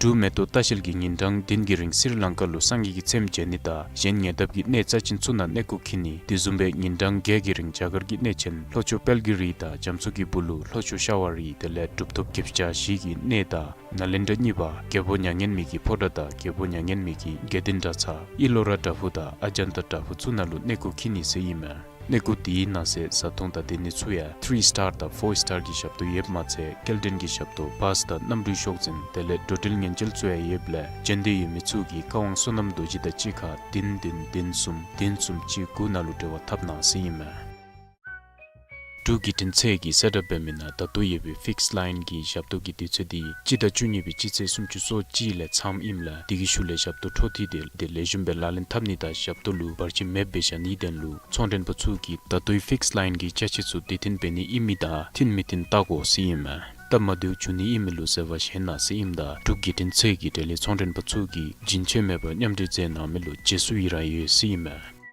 འབྲུག་མེ་ཏོག་ལྟ་བཤལ་གྱིས་ཉིན་གྲངས་བདུན་གྱི་རིང་སི་རི་ལང་ཀ་ལུ་སངས་རྒྱས་ཀྱི་ཚེམས་མཇལ་ནི་དང་གཞན་ཉེ་འདབས་ཀྱི་གནས་རྩ་ཆེན་ཚུ་ནང་གནས་སྐོར་འཁྱིད་ནི། དེ་བཟུམ་སྦེ་ཉིན་གྲངས་བརྒྱད་ཀྱི་རིང་རྒྱ་གར་གྱི་གནས་ཆེན་ལྷོ་ཕྱོགས་དཔལ་གྱི་རི་དང་རྒྱ་མཚོ་གི་སྦུག་ལུ་ལྷོ་ཕྱོགས་ཤ་བ་རི་དེ་ལས་གྲུབ་ཐོབ་བརྒྱད་ཅུ་གྱ་བཞི་གི་གནས་དང་ནཱ་ལེནྡྲ་གཉིས་པ་རྒྱལ་པོ་མྱ་ངན་མེད་ཀྱི་ཕོ་བྲང་དང་རྒྱལ་པོ་མྱ་ངན་མེད་ཀྱི་དགེ་ལྡན་གྲྭ་ཚང་ཨི་ལོ་ར་བྲག་ཕུག་དང་ཨ་ཇན་ཏ་བྲག་ཕུག་ཚུ་ནང་ལུ་གནས་སྐོར་འཁྱིད་ནི་ཟེར་ཨིན་མས། གནས་སྐོར་དེའི་ནང་གསེས་བཟའ་འཐུང་དང་སྡོད་ནི་ཚུ་ཡང་ཐི་རི་སི་ཊར་དང་ཕོར་སི་ཊར་གྱི་ཞབས་ཏོག་ཡོདཔ་མ་ཚད་སྐྱེལ་འདྲེན་གྱི་ཞབས་ཏོག་བཱས་དང་གནམ་གྲུའི་ཤོག་འཛིན་དེ་ལས་འགྲོ་འགྲུལ་ཉེན་བཅོལ་ཚུ་ཡང་ཡོདཔ་ལས་འབྱོན་འདོད་ཡོད་མི་ཚུ་གིས་བཀའ་དབང་བསོད་ནམས་རྡོ་རྗེ་དང་གཅིག་ཁར་བདུན་བདུན་བདུན་གསུམ་བདུན་གསུམ་གཅིག་དགུ་ནང་ལུ་འབྲེལ་བ་འཐབ་གནང་ཟེར་ཨིན་མས། འབྲུག་བརྒྱུད་འཕྲིན་ཚད་ཀྱིས་གསལ་བསྒྲགས་འབད་མི་ནང་ད་ལྟོ་ཡོད་པའི་ཕིགསི་ལའིན་གྱི་ཞབས་ཏོག་གི་དུས་ཚོད་འདི་སྤྱི་ཟླ་བཅུ་གཉིས་པའི་སྤྱི་ཚེས་སུམ་ཅུ་སོ་གཅིག་ལས་མཚམས་ཨིནམ་ལས་དེ་གི་ཤུལ་ལས་ཞབས་ཏོག་འཕྲོ་མཐུད་དེ་དེ་ལེགས་ཤོམ་སྦེ་ལག་ལེན་འཐབ་ནི་དང་ཞབས་ཏོག་ལུ་བར་ཆད་མེདཔ་སྦེ་བཞག་ནིའི་དོན་ལུ་ཚོང་མགྲོན་པ་ཚུ་གིས་ད་ལྟོའི་ཕིགསི་ལའིན་གྱི་ཅ་ཆས་ཚུ་དུས་མཐུན་འབད་ནི་ཨིན་མི་དང་མཐུན་མི་མཐུན་བལྟ་དགོ་ཟེར་ཨིན་མས། སྟབས་མ་བདེཝ་བྱུང་ནི་ཨིན་མི་ལུ་བཟོད་པ་བཞེས་གནང་ཟེར་ཨིནམ་ད་འབྲུག་བརྒྱུད་འཕྲིན་ཚད་ཀྱི་འབྲེལ་ཡོད་ཚོང་མགྲོན་པ་ཚུ་གིས་རྒྱུན་ཆད་མེད་པར་མཉམ་འབྲེལ་མཛད་གནང་མི་ལུ་རྗེས་སུ་ཡི་རང་ཡོད་ཟེར་ཨིན་མས།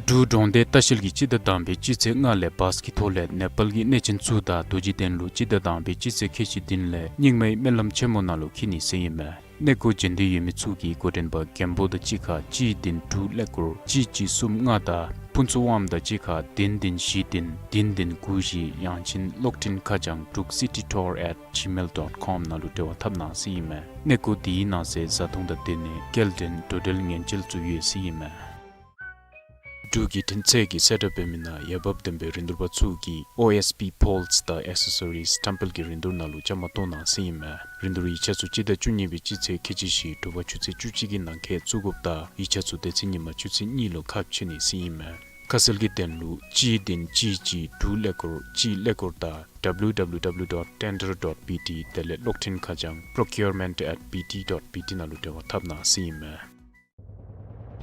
འབྲུག་འབྲོང་སྡེ་ལྟ་བཤལ་གྱིས་སྤྱི་ཟླ་དང་པའི་སྤྱི་ཚེས་ལྔ་ལས་བཱས་ཀྱི་ཐོག་ལས་ནེ་པཱལ་གྱི་གནས་ཆེན་ཚུ་དང་རྡོ་རྗེ་གདན་ལུ་སྤྱི་ཟླ་དང་པའི་སྤྱི་ཚེས་ཁལ་གཅིག་བདུན་ལས་རྙིང་མའི་སྨོན་ལམ་ཆེན་མོ་ནང་ལུ་འཁྱིད་ནི་ཟེར་ཨིན་མས། གནས་སྐོར་འབྱོན་འདོད་ཡོད་མི་ཚུ་གིས་འགོ་འདྲེན་པ་མགོན་པོ་དང་གཅིག་ཁར་གཅིག་བདུན་དྲུག་ཀླད་ཀོར་གཅིག་གཅིག་གསུམ་ལྔ་དང་ཕུན་ཚོགས་དབངམོ་དང་གཅིག་ཁར་བདུན་བདུན་བཞི་བདུན་བདུན་བདུན་དགུ་བཞི་ཡང་ཅིན་གློག་འཕྲིན་ཁ་བྱང་འབྲུག་སི་ཊི་ཊུར་ཨེཊ་ཇི་མེལ་ཌོཊ་ཀོམ་ནང་ལུ་འབྲེལ་བ་འཐབ་གནང་ཟེར་ཨིན་མས། གནས་སྐོར་དེའི་ནང་གསེས་བཟའ་འཐུང་དང་སྡོད་གནས་སྐྱེལ་འདྲེན་འགྲོ་འགྲུལ་ཉེན་བཅོལ་ཚུ་ཡོད་ཟེར་ཨིན་མས། འབྲུག་བརྒྱུད་འཕྲིན་ཚད་ཀྱིས་གསལ་བསྒྲགས་འབད་མི་ནང་འོས་འབབ་ལྡན་པའི་རིན་བསྡུར་པ་ཚུ་གིས་ཨོ་ཨེསི་པི་པོལསི་དང་ཨེག་སེ་སོ་རིསི་བཀྲམ་སྤེལ་གྱི་རིན་བསྡུར་ནང་ལུ་བཅའ་མར་གཏོགས་གནང་ཟེར་ཨིན་མས། རིན་བསྡུར་ཡིག་ཆ་ཚུ་སྤྱི་ཟླ་བཅུ་གཉིས་པའི་སྤྱི་ཚེས་ཁལ་གཅིག་བཞི་དྲོ་པ་ཆུ་ཚོད་བཅུ་གཅིག་གི་ནང་འཁོད་བཙུགས་དགོཔ་དང་ཡིག་ཆ་ཚུ་དེ་ཚེ་ཉིན་མ་ཆུ་ཚོད་གཉིས་ལུ་ཁ་ཕྱེ་ནི་ཟེར་ཨིན་མས། ཁ་གསལ་གྱི་དོན་ལུ་གཅིག་བདུན་གཅིག་གཅིག་དྲུག་ཀླད་ཀོར་གཅིག་ཀླད་ཀོར་དང་ཌབ་ལིའུ་ཌབ་ལིའུ་ཌབ་ལིའུ་ཌོཊ་ཊེན་ཌར་ཌོཊ་པི་ཊི་དེ་ལས་གློག་འཕྲིན་ཁ་བྱང་པྲོ་ཀིའུར་མེནཊ་ཨེཊ་པི་ཊི་ཌོཊ་པི་ཊི་ནང་ལུ་འབྲེལ་བ་འཐབ་གནང་ཟེར་ཨིན་མས།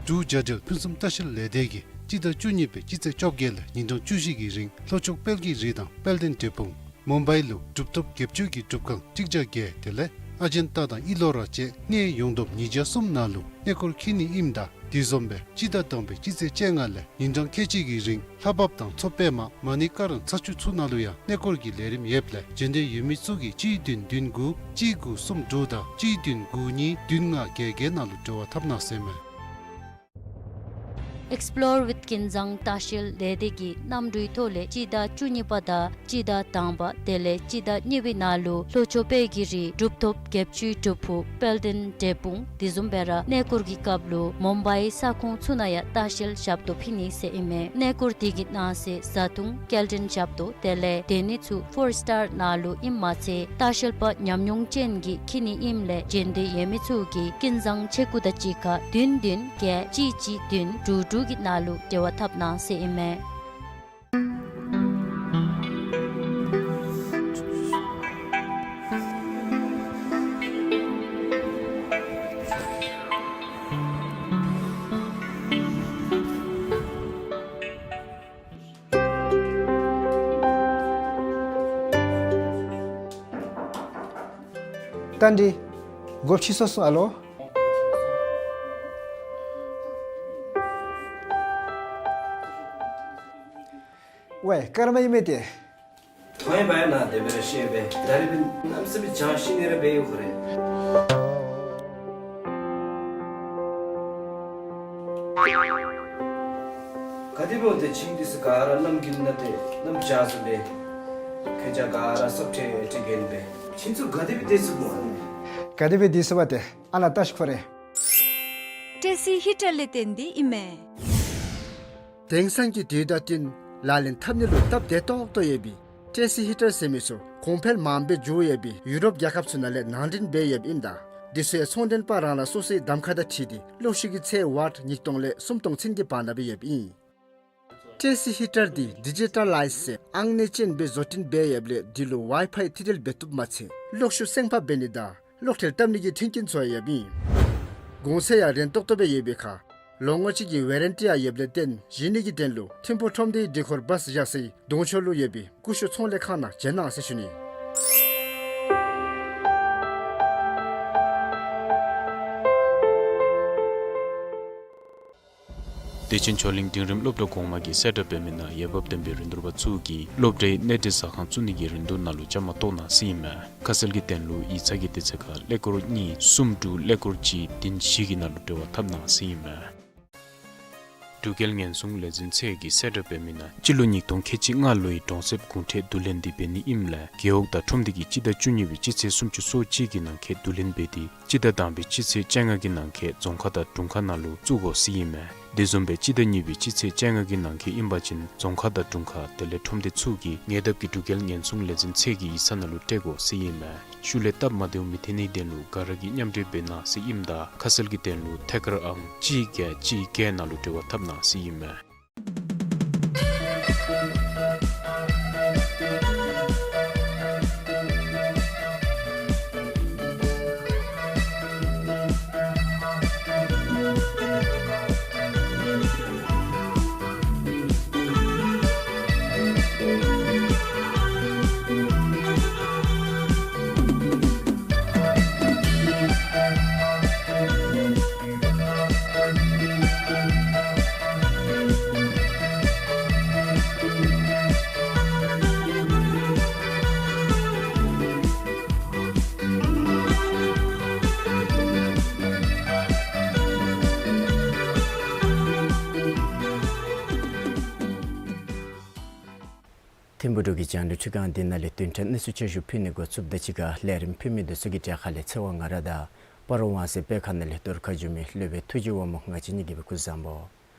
འབྲུག་རྒྱ་འབྲེལ་ཕུན་སུམ་ལྟ་བཤལ་ལས་སྡེ་གིས་སྤྱི་ཟླ་བཅུ་གཉིས་པའི་སྤྱི་ཚེས་བཅོ་བརྒྱད་ལས་ཉིན་གྲངས་བཅུ་བཞི་གི་རིང་ལྷོ་ཕྱོགས་དཔལ་གྱི་རི་དང་དཔལ་ལྡན་འབྲས་སྤུངས་མུམ་བྷའི་ལུ་གྲུབ་ཐོབ་བརྒྱད་ཅུ་གི་སྒྲུབ་ཁང་ཁྲི་བརྒྱ་བརྒྱད་དེ་ལས་ཨ་ཇན་ཏ་དང་ཨི་ལོ་ར་བཅས་གནས་ཡོངས་བསྡོམས་ཉིས་བརྒྱ་གསུམ་ནང་ལུ་གནས་སྐོར་འཁྱིད་ནི་ཨིནམ་ད་དེ་བཟུམ་སྦེ་སྤྱི་ཟླ་དང་པའི་སྤྱི་ཚེས་བཅོ་ལྔ་ལས་ཉིན་གྲངས་ཁལ་གཅིག་གི་རིང་ལྷ་བབས་དང་མཚོ་པདྨ་མ་ཎི་ཀ་རམ་ཚ་ཆུ་ཚུ་ནང་ལུ་ཡང་གནས་སྐོར་གྱི་ལས་རིམ་ཡོདཔ་ལས་འབྱོན་འདོད་ཡོད་མི་ཚུ་གིས་གཅིག་བདུན་བདུན་དགུ་གཅིག་དགུ་གསུམ་དྲུག་དང་གཅིག་བདུན་དགུ་གཉིས་བདུན་ལྔ་བརྒྱད་བརྒྱད་ནང་ལུ་འབྲེལ་བ་འཐབ་གནང་ཟེར་མས། ཨེགསི་པོ་ལོར་ཝིཐ་ཀུན་བཟང་ལྟ་བཤལ་ལས་སྡེ་གིས་གནམ་གྲུའི་ཐོག་ལས་སྤྱི་ཟླ་བཅུ་གཉིས་པ་དང་སྤྱི་ཟླ་དང་པ་དེ་ལས་སྤྱི་ཟླ་གཉིས་པའི་ནང་ལུ་ལྷོ་ཕྱོགས་དཔལ་གྱི་རི་གྲུབ་ཐོབ་བརྒྱད་ཅུའི་སྒྲུབ་ཕུག་དཔལ་ལྡན་འབྲས་སྤུངས་དེ་བཟུམ་སྦེ་ར་གནས་སྐོར་གྱི་སྐབས་ལུ་མུམ་བྷའི་ས་ཁོངས་ཚུ་ནང་ཡང་ལྟ་བཤལ་ཞབས་ཏོག་ཕུལ་ནི་ཟེར་ཨིན་མས། གནས་སྐོར་དེ་གི་ནང་གསེས་བཟའ་འཐུང་སྐྱེལ་འདྲེན་ཞབས་ཏོག་དེ་ལས་སྡོད་ནི་ཚུ་ཕོར་སི་ཊར་ནང་ལུ་ཨིནམ་མ་ཚད་ལྟ་བཤལ་པ་ཉམས་མྱོང་ཅན་གྱིས་འཁྱིད་ནི་ཨིནམ་ལས་འབྱོན་འདོད་ཡོད་མི་ཚུ་གིས་ཀུན་བཟང་ཆེ་སྐུ་དང་གཅིག་ཁར་བདུན་བདུན་བརྒྱད་གཅིག་གཅིག་བདུན་དྲུག་དྲུག་གི་ནང་ལུ་འབྲེལ་བ་འཐབ་གནང་ཟེར་ཨིན་མས། ཏན་ཏན་སྒོ་ཕྱེ་སོང་སོང་། ཨ་ལོ། ཝའེ་ཀརྨ་ཨིན་མས་ཏེ། ཐོན་པ་ཡང་ན་དེ་སྦེ་ར་ཤེས་པས། ད་རེས་པའི་གནམ་ས་མེད་བྱང་ཤི་ནི་ར་འབད་ཡོད་ཁོ་རེ། ག་དེ་འབདཝ་ཏེ་ཁྱིམ་འདི་ཚུ་ག་ར་གནམ་དགུན་ན་ཏེ་གནམ་བྱང་སོང་པས། ཁྱེད་ཅག་ག་ར་སྲོག་ཁྲལ་ཁྲལ་གྱོན་པས། ཁྱིམ་ཚུ་ག་དེ་སྦེ་བདེ་སོང་སྨོ། ག་དེ་སྦེ་བདེ་སོང་པ་ཏེ་ཨ་ལ་བལྟ་ཤིག་ཁོ་རེ། ཊེ་སི་ཧི་ཊར་ལས་བརྟེན་ཏེ་ཨིན་མས། དེང་སང་གི་དུས་དང་བསྟུན་ལག་ལེན་འཐབ་ནི་ལུ་སྟབས་བདེ་ཏོག་ཏོ་ཡོད་པའི་ཊེ་སི་ཧི་ཊར་ཟེར་མི་ཚུ་གོང་འཕེལ་མངམ་སྦེ་འགྱོ་ཡོད་པའི་ཡུ་རོབ་རྒྱལ་ཁབ་ཚུ་ནང་ལས་ནང་འདྲེན་འབད་ཡོདཔ་ཨིན། ད་འདི་ཚུ་ཡང་ཚོང་མགྲོན་པ་རང་རང་སོ་སོའི་གདམ་ཁ་དང་འཁྲིལ་ཏེ་གློག་ཤུགས་ཀྱི་ཚད་ཝཊ་ཉིས་སྟོང་ལས་སུམ་སྟོང་ཚུན་གྱི་བར་ན་སྦེ་ཡོདཔ་ཨིན། ཊེ་སི་ཧི་ཊར་འདི་ཌི་ཇི་ཊ་ལའིཛ་ཟེར་ཨང་གནས་ཅན་སྦེ་བཟོ་སྐྲུན་འབད་ཡོདཔ་ལས་འདི་ལུ་ཝའི་ཕའི་ཐིག་འབྲེལ་འབད་བཏུབ་མ་ཚད་གློག་ཤུགས་སེང་ཕག་འབད་ནི་དང་གློག་ཁྲལ་བཏབ་ནི་གི་མཐུན་རྐྱེན་ཚུ་ཡང་ཡོདཔ་ཨིན། གོང་ཚད་ཡང་རན་ཏོག་ཏོ་སྦེ་ཡོད་པའི་ཁར་ལོ་ངོ་གཅིག་གི་ཝེ་རན་ཊི་ཡང་ཡོདཔ་ལས་བརྟེན་གཞི་ནི་གི་དོན་ལུ་ཐིམ་ཕུག་ཁྲོམ་སྡེའི་སྒྲིག་འཁོར་བཱས་རྒྱགས་སའི་གདོང་ཕྱོགས་ལུ་ཡོད་པའི་ཀུ་ཤུ་ཚོང་ལས་ཁང་ནང་བྱོན་གནང་ཟེར་ཞུ་ནི། བདེ་ཆེན་ཆོས་གླིང་འབྲིང་རིམ་སློབ་གྲྭ་གོང་མ་གིས་གསལ་བསྒྲགས་འབད་མི་ནང་འོས་འབབ་ལྡན་པའི་རིན་བསྡུར་པ་ཚུ་གིས་སློབ་གྲྭའི་གནས་སྡོད་ཟ་ཁང་བཙུགས་ནི་གི་རིན་བསྡུར་ནང་ལུ་བཅའ་མར་གཏོགས་གནང་ཟེར་ཨིན་མས། ཁ་གསལ་གྱི་དོན་ལུ་ཡིག་ཚང་གི་དུས་ཚོད་ཁར་ཀླད་ཀོར་གཉིས་གསུམ་དྲུག་ཀླད་ཀོར་གཅིག་བདུན་བཞི་གི་ནང་ལུ་འབྲེལ་བ་འཐབ་གནང་ཟེར་ཨིན་མས། འབྲུག་རྒྱལ་ཉེན་སྲུང་ལས་འཛིན་ཚད་ཀྱིས་གསལ་བསྒྲགས་འབད་མི་ནང་སྤྱི་ལོ་ཉིས་སྟོང་ཁལ་གཅིག་ལྔ་ལོའི་གྲོང་གསེབ་གུང་ཁྲན་བསྡུ་ལེན་འདི་འབད་ནི་ཨིནམ་ལས་རྒེད་འོག་དང་ཁྲོམ་སྡེ་གིས་སྤྱི་ཟླ་བཅུ་གཉིས་པའི་སྤྱི་ཚེས་སུམ་ཅུ་སོ་གཅིག་གི་ནང་འཁོད་བསྡུ་ལེན་འབད་དེ་སྤྱི་ཟླ་དང་པའི་སྤྱི་ཚེས་བཅོ་ལྔ་གི་ནང་འཁོད་རྫོང་ཁག་དང་དྲུང་ཁག་ནང་ལུ་བཙུགས་དགོ་ཟེར་ཨིན་མས། དེ་བཟུམ་སྦེ་སྤྱི་ཟླ་གཉིས་པའི་སྤྱི་ཚེས་བཅོ་ལྔ་གི་ནང་འཁོད་ཨིན་པ་ཅིན་རྫོང་ཁག་དང་དྲུང་ཁག་དེ་ལས་ཁྲོམ་སྡེ་ཚུ་གིས་ཉེ་འདབས་ཀྱི་འབྲུག་རྒྱལ་ཉེན་སྲུང་ལས་འཛིན་ཚད་ཀྱི་ཡིག་ཚང་ནང་ལུ་སྤྲོད་དགོ་ཟེར་ཨིན་མས། ཤུལ་ལས་སྟབས་མ་བདེཝ་མི་ཐོན་ནིའི་དོན་ལུ་ག་ར་གིས་མཉམ་འབྲེལ་འབད་གནང་ཟེར་ཨིནམ་ད་ཁ་གསལ་གྱི་དོན་ལུ་ཐད་ཀར་ཨང་གཅིག་བརྒྱད་གཅིག་བརྒྱད་ནང་ལུ་འབྲེལ་བ་འཐབ་གནང་ཟེར་ཨིན་མས། ཐིམ་ཕུག་འབྲུག་གི་རྒྱང་བསྒྲགས་ཁྲི་ཁང་འདི་ནང་ལས་བདུན་ཕྲག་གནས་ཚུལ་བསྐྱར་ཞུ་ཕུལ་ནི་འགོ་བཙུགསཔ་དང་གཅིག་ཁར་ལས་རིམ་ཕུལ་མི་འདི་ཚུ་གི་གྲས་ཁ་ལས་ཚེ་དབང་ང་ར་དང་སྤ་རོ་ཝང་སེ་དཔེ་ཁང་ནང་ལས་གཏོར་ཁ་བསྒྱུར་མི་སློབ་དཔོན་ཐུགས་རྗེ་དབང་མོ་ང་བཅས་གཉིས་ཀྱིས་སྦེ་སྐུ་གཟུགས་བཟང་པོ།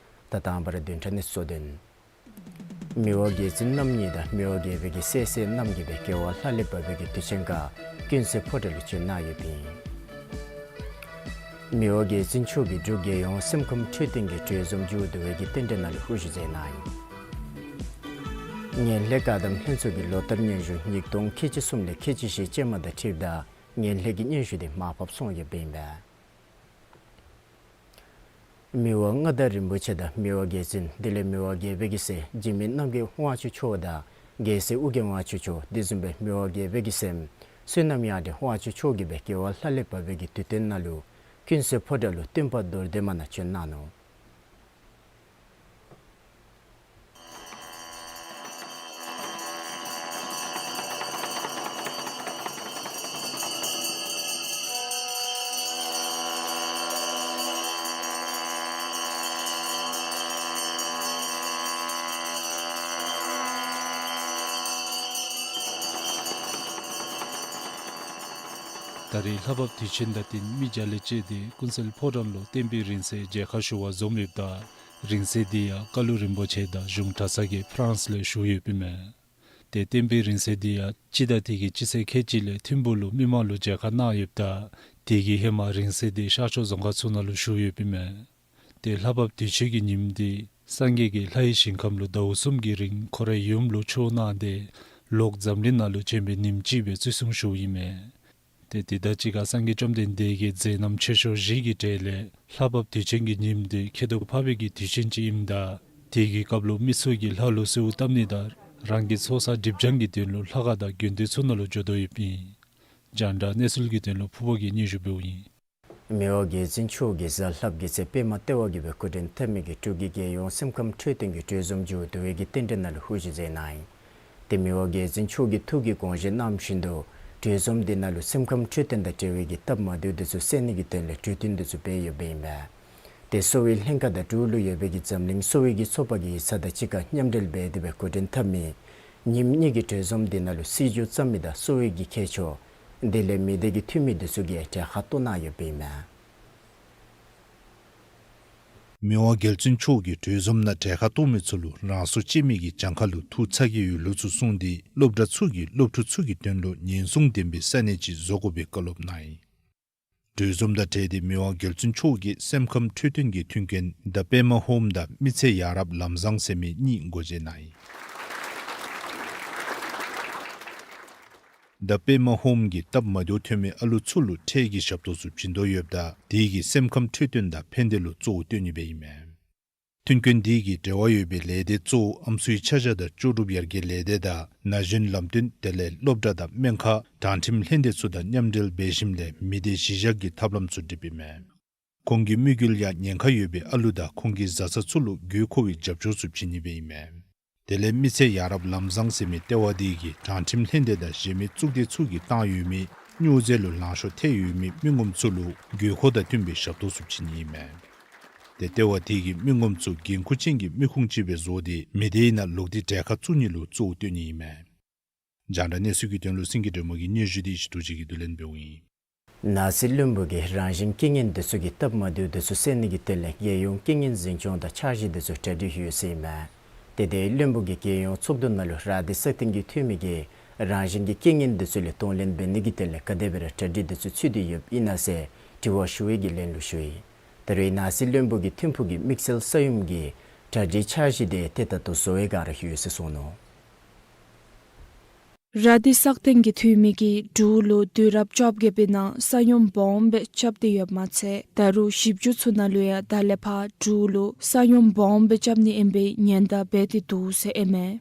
ད་དང་པ་ར་བདུན་ཕྲག་གནས་ཚུལ་གཙོ་དོན། མི་དབང་རྒྱལ་བཙུན་རྣམ་གཉིས་དང་མི་དབང་རྒྱལ་པོ་གི་སྲས་སྲས་རྣམས་ཀྱིས་སྦེ་རྒྱལ་བ་ལྷ་ལས་བབས་པའི་གི་དུས་ཆེན་ཁར་ཀུན་གསལ་ཕོ་བྲང་ལུ་བྱོན་གནང་ཡོདཔ་ཨིན། མི་དབང་རྒྱལ་བཙུན་མཆོག་གིས་འབྲུག་རྒྱལ་ཡོངས་སེམས་ཁམས་འཕྲོད་བསྟེན་གྱི་གྲོས་འཛོམས་མཇུག་བསྡུ་བའི་གི་རྟེན་འབྲེལ་ནང་ལུ་དབུ་བཞུགས་མཛད་གནང་ཡི། ངན་ལྷད་བཀག་སྡོམ་ལྷན་ཚོགས་ཀྱི་ལོ་བསྟར་སྙན་ཞུ་ཉིས་སྟོང་ཁལ་གཅིག་གསུམ་ལས་ཁལ་གཅིག་བཞི་ཅན་མ་དང་འཁྲིལཝ་ད་ངན་ལྷད་ཀྱི་སྙན་ཞུ་འདི་མར་ཕབ་སོང་ཡོདཔ་ཨིན་པས། མི་དབང་མངའ་བདག་རིན་པོ་ཆེ་དང་མི་དབང་རྒྱལ་བཙུན་དེ་ལས་མི་དབང་རྒྱལ་པོའི་གི་སྲས་འཇིགས་མེད་རྣམ་རྒྱལ་དབང་ཕྱུག་མཆོག་དང་རྒྱལ་སྲས་ཨོ་རྒྱན་དབང་ཕྱུག་མཆོག་དེ་བཟུམ་སྦེ་མི་དབང་རྒྱལ་པོའི་གི་སྲསམོ་བསོད་ནམས་དབྱངས་ལྡན་དབང་ཕྱུག་མཆོག་གིས་སྦེ་རྒྱལ་བ་ལྷ་ལས་བབས་པའི་གི་དུས་སྟོན་ནང་ལུ་ཀུན་གསལ་ཕོ་བྲང་ལུ་སྟོན་པ་རྡོར་གདན་མ་ནང་བྱོན་གནང་ནུག། ད་རེས་ལྷ་བབས་དུས་ཆེན་དང་བསྟུན་མི་བརྒྱ་ལས་བཅད་དེ་ཀུན་གསལ་ཕོ་བྲང་ལུ་བསྟན་པའི་རིང་བསྲེལ་མཇལ་ཁ་ཞུ་བར་འཛོམས་ཡོདཔ་ད་རིང་བསྲེལ་འདི་ཡང་བཀའ་བློན་རིན་པོ་ཆེ་དང་གཞུང་གྲྭ་ཚང་གིས་ཕ་རན་སི་ལས་ཞུ་ཡོདཔ་ཨིན་མས། ཏེ་བསྟན་པའི་རིང་བསྲེལ་འདི་ཡང་སྤྱི་ཟླ་འདི་གི་སྤྱི་ཚེས་ཁལ་གཅིག་ལས་ཐིམ་ཕུག་ལུ་མི་མང་ལུ་མཇལ་ཁ་གནང་ཡོདཔ་ད་དེ་གི་ཧེ་མ་རིང་བསྲེལ་འདི་ཤར་ཕྱོགས་རྫོང་ཁག་ཚུ་ནང་ལུ་ཞུ་ཡོདཔ་ཨིན་མས། ཏེ་ལྷ་བབས་དུས་ཆེན་གྱི་ཉིནམ་འདི་སངས་རྒྱས་ཀྱིས་ལྷའི་ཞིང་ཁམས་ལུ་ཟླཝ་གསུམ་གྱི་རིང་ཁོ་རའི་ཡུམ་ལུ་ཆོས་གནང་སྟེ་ལོག་འཛམ་གླིང་ནང་ལུ་བྱོན་པའི་ཉིནམ་ཅིག་སྦེ་བརྩི་སྲུང་ཞུཝ་ཨིན་མས། ཏེ་དེ་དང་གཅིག་ཁར་སངས་རྒྱས་བཅོམ་ལྡན་འདས་ཀྱི་མཛད་རྣམ་ཆེ་ཤོས་བཞི་གི་གྲས་ལས་ལྷ་བབས་དུས་ཆེན་གྱི་ཉིནམ་འདི་ཁྱད་དུ་འཕགས་པའི་གི་དུས་ཆེན་ཅིག་ཨིནམ་ད་དེ་གི་སྐབས་ལུ་མི་ཚུ་གིས་ལྷ་ལུ་གསོལཝ་བཏབ་ནི་དང་རང་གི་ཚོགས་བསགས་སྒྲིབ་སྦྱང་གི་དོན་ལུ་ལྷ་ཁང་དང་དགོན་སྡེ་ཚུ་ནང་ལུ་འགྱོ་དོ་ཡོདཔ་ཨིན། རྒྱང་བསྒྲགས་གནས་ཚུལ་གྱི་དོན་ལུ་ཕུར་པ་གིས་སྙན་ཞུ་འབདཝ་ཨིན། མི་དབང་རྒྱལ་བཙུན་མཆོག་གིས་གཟའ་ལྷག་གི་ཚེ་པདྨ་ལྟེ་བ་གིས་སྦེ་སྐུ་ཕྲེང་ཐ་མའི་གི་འབྲུག་གི་རྒྱལ་ཡོངས་སེམས་ཁམས་འཕྲོད་བསྟེན་གྱི་གྲོས་འཛོམས་མཇུག་བསྡུ་བའི་གི་རྟེན་འབྲེལ་ནང་ལུ་དབུ་བཞུགས་མཛད་གནང་ཡི། ཏེ་མི་དབང་རྒྱལ་བཙུན་མཆོག་གིས་ཐུགས་ཀྱི་དགོངས་བཞེད་གནང་བཞིན་དུ་གྲོས་འཛོམས་འདི་ནང་ལུ་སེམས་ཁམས་འཕྲོད་བསྟེན་དང་འབྲེལ་བའི་གི་སྟབས་མ་བདེཝ་འདི་ཚུ་སེལ་ནི་གི་དོན་ལས་གྲོས་བསྟུན་འདི་ཚུ་འབད་ཡོདཔ་ཨིན་པས། ཏེ་གསོ་བའི་ལྷན་ཁག་དང་འབྲུག་ལུ་ཡོད་པའི་གི་འཛམ་གླིང་གསོ་བའི་གི་ཚོགས་པ་གི་ཡིག་ཚང་དང་གཅིག་ཁར་མཉམ་འབྲེལ་འབད་དེ་སྦེ་སྐུ་ཕྲེང་ཐ་མའི་ཉིནམ་གཉིས་ཀྱི་གྲོས་འཛོམས་འདི་ནང་ལུ་སྲིད་བྱུས་བརྩམ་མི་དང་གསོ་བའི་གི་མཁས་མཆོག་དེ་ལས་མི་སྡེ་གི་འཐུས་མི་འདི་ཚུ་གིས་གྲལ་ཁར་གཏོགས་གནང་ཡོདཔ་ཨིན་མས། མི་དབང་རྒྱལ་བཙུན་མཆོག་གིས་གྲོས་འཛོམས་ནང་གྲལ་ཁར་གཏོགས་མི་ཚུ་ལུ་རང་སོ་སྤྱོད་མི་གི་གྱངས་ཁ་ལུ་ཐུགས་ཚ་གྱང་ཡོད་ལུགས་ཚུ་གསུངས་ཏེ་སློབ་གྲྭ་ཚུ་གིས་སློབ་ཕྲུག་ཚུ་གི་དོན་ལུ་ཉེན་སྲུང་ལྡན་པའི་ས་གནས་ཅིག་བཟོ་དགོ་པའི་བཀའ་སློབ་གནང་ཡི། གྲོས་འཛོམས་དང་འབྲེལ་ཏེ་མི་དབང་རྒྱལ་བཙུན་མཆོག་གིས་སེམས་ཁམས་འཕྲོད་བསྟེན་གྱི་མཐུན་རྐྱེན་The Pema Home དང་མི་ཚེ་ཡ་རབས་ལམ་བཟང་ཟེར་མི་གཉིས་སྒོ་འབྱེད་གནང་ཡི། The Pema Home གིས་སྟབས་མ་བདེཝ་ཐོན་མི་ཨ་ལུ་ཚུ་ལུ་འཕྲལ་གྱི་ཞབས་ཏོག་ཚུ་བྱིན་དོ་ཡོདཔ་ད་དེ་གིས་སེམས་ཁམས་འཕྲོད་བསྟེན་དང་ཕན་བདེ་ལུ་གཙོ་བོ་བཏོན་ནི་སྦེ་ཨིན་མས། མཐུན་རྐྱེན་དེ་གིས་འབྲེལ་བ་ཡོད་པའི་ལས་སྡེ་གཙོ་བོ་ཨམ་སྲུའི་ཆ་བཞག་དང་ལྕོགས་གྲུབ་ཡར་རྒྱས་ལས་སྡེ་དང་ན་གཞོན་ལམ་སྟོན་དེ་ལས་སློབ་གྲྭ་དང་སྨན་ཁང་དྲང་ཁྲིམས་ལྷན་སྡེ་ཚུ་དང་མཉམ་འབྲེལ་འབད་ཞིནམ་ལས་མི་སྡེ་གཞི་བཞག་གི་ཐབས་ལམ་ཚུ་བསྒྲིགསཔ་ཨིན་མས། ཁོང་གི་དམིགས་ཡུལ་ཡང་ཉེན་ཁ་ཡོད་པའི་ཨ་ལུ་དང་ཁོང་གི་བཟའ་ཚང་ཚུ་ལུ་དགོས་མཁོ་བའི་རྒྱབ་སྐྱོར་ཚུ་བྱིན་ནི་སྦེ་ཨིན་མས། དེ་ལས་མི་ཚེ་ཡ་རབས་ལམ་བཟང་ཟེར་མི་ལྟེ་བ་དེ་གིས་དྲང་ཁྲིམས་ལྷན་སྡེ་དང་གཞན་མི་གཙུག་སྡེ་ཚུ་གིས་བཏང་ཡོད་མི་སྨྱོ་རྫས་ལུ་ལང་ཤོར་ཐལ་ཡོད་མི་མི་ངོམ་ཚུ་ལུ་དགོས་མཁོ་དང་བསྟུན་པའི་ཞབས་ཏོག་ཚུ་བྱིན་ནི་ཨིན་མས། ཏེ་ལྟེ་བ་དེ་གིས་མི་ངོམ་ཚུ་འགན་ཁུར་ཅན་གྱི་མི་ཁུངས་ཅིག་སྦེ་བཟོ་སྟེ་མི་སྡེའི་ནང་ལོག་སྟེ་གྲལ་ཁར་བཙུགས་ནི་ལུ་གཙོ་བོ་བཏོན་ནི་ཨིན་མས། རྒྱང་བསྒྲགས་གནས་ཚུལ་གྱི་དོན་ལུ་སེང་གེ་སྒྲོལ་མ་གི་སྙན་ཞུ་དེ་ཞུ་དོ་ཅིག་གིས་བསྡུ་ལེན་འབདཝ་ཨིན། ནང་སྲིད་བློན་པོ་གིས་རང་བཞིན་རྐྱེན་ངན་འདི་ཚུ་གིས་སྟབས་མ་བདེཝ་འདི་ཚུ་སེལ་ནི་གི་དོན་ལས་རྒྱལ་ཡོངས་རྐྱེན་ངན་འཛིན་སྐྱོང་དང་འཆར་གཞི་འདི་ཚུ་གྲ་སྒྲིག་ཡོད་ཟེར་ཨིན་མས། ཏེ་དེ་བློན་པོ་གིས་རྒྱལ་ཡོངས་ཚོགས་འདུ་ནང་ལུ་ར་དྷི་སག་སྟེང་གི་འཐུས་མི་གིས་རང་བཞིན་གྱི་རྐྱེན་ངན་འདི་ཚུ་ལས་གདོང་ལེན་འབད་ནི་གི་དོན་ལས་ག་དེ་སྦེ་ར་གྲ་སྒྲིག་འདི་ཚུ་ཚུད་དེ་ཡོདཔ་ཨིན་ན་ཟེར་དྲི་བ་ཞུ་བའི་གི་ལན་ལུ་ཞུ་ཡི། ད་རུང་ནང་སྲིད་བློན་པོ་གིས་ཐིམ་ཕུག་གི་དམིགས་བསལ་ས་ཡོམ་གྱི་གྲ་སྒྲིག་འཆར་གཞི་དེ་ཏེ་ད་ལྟོ་བཟོ་བའི་བསྒང་ར་ཡོད་ཟེར་གསུངས་ནུག། ར་དྷི་སག་སྟེང་གི་འཐུས་མི་གིས་འབྲུག་ལུ་དུས་རབས་བཅོ་བརྒྱད་པའི་ནང་ས་ཡོམ་སྦོམ་སྦེ་རྐྱབ་སྟེ་ཡོདཔ་མ་ཚད་ད་རུང་བཞི་བཅུ་ཚུན་ནང་ལུ་ཡང་ད་ལས་ཕར་འབྲུག་ལུ་ས་ཡོམ་སྦོམ་སྦེ་རྐྱབ་ནི་ཨིན་པའི་ཉེན་བརྡ་འབད་དེ་འདུག་ཟེར་ཨིན་མས།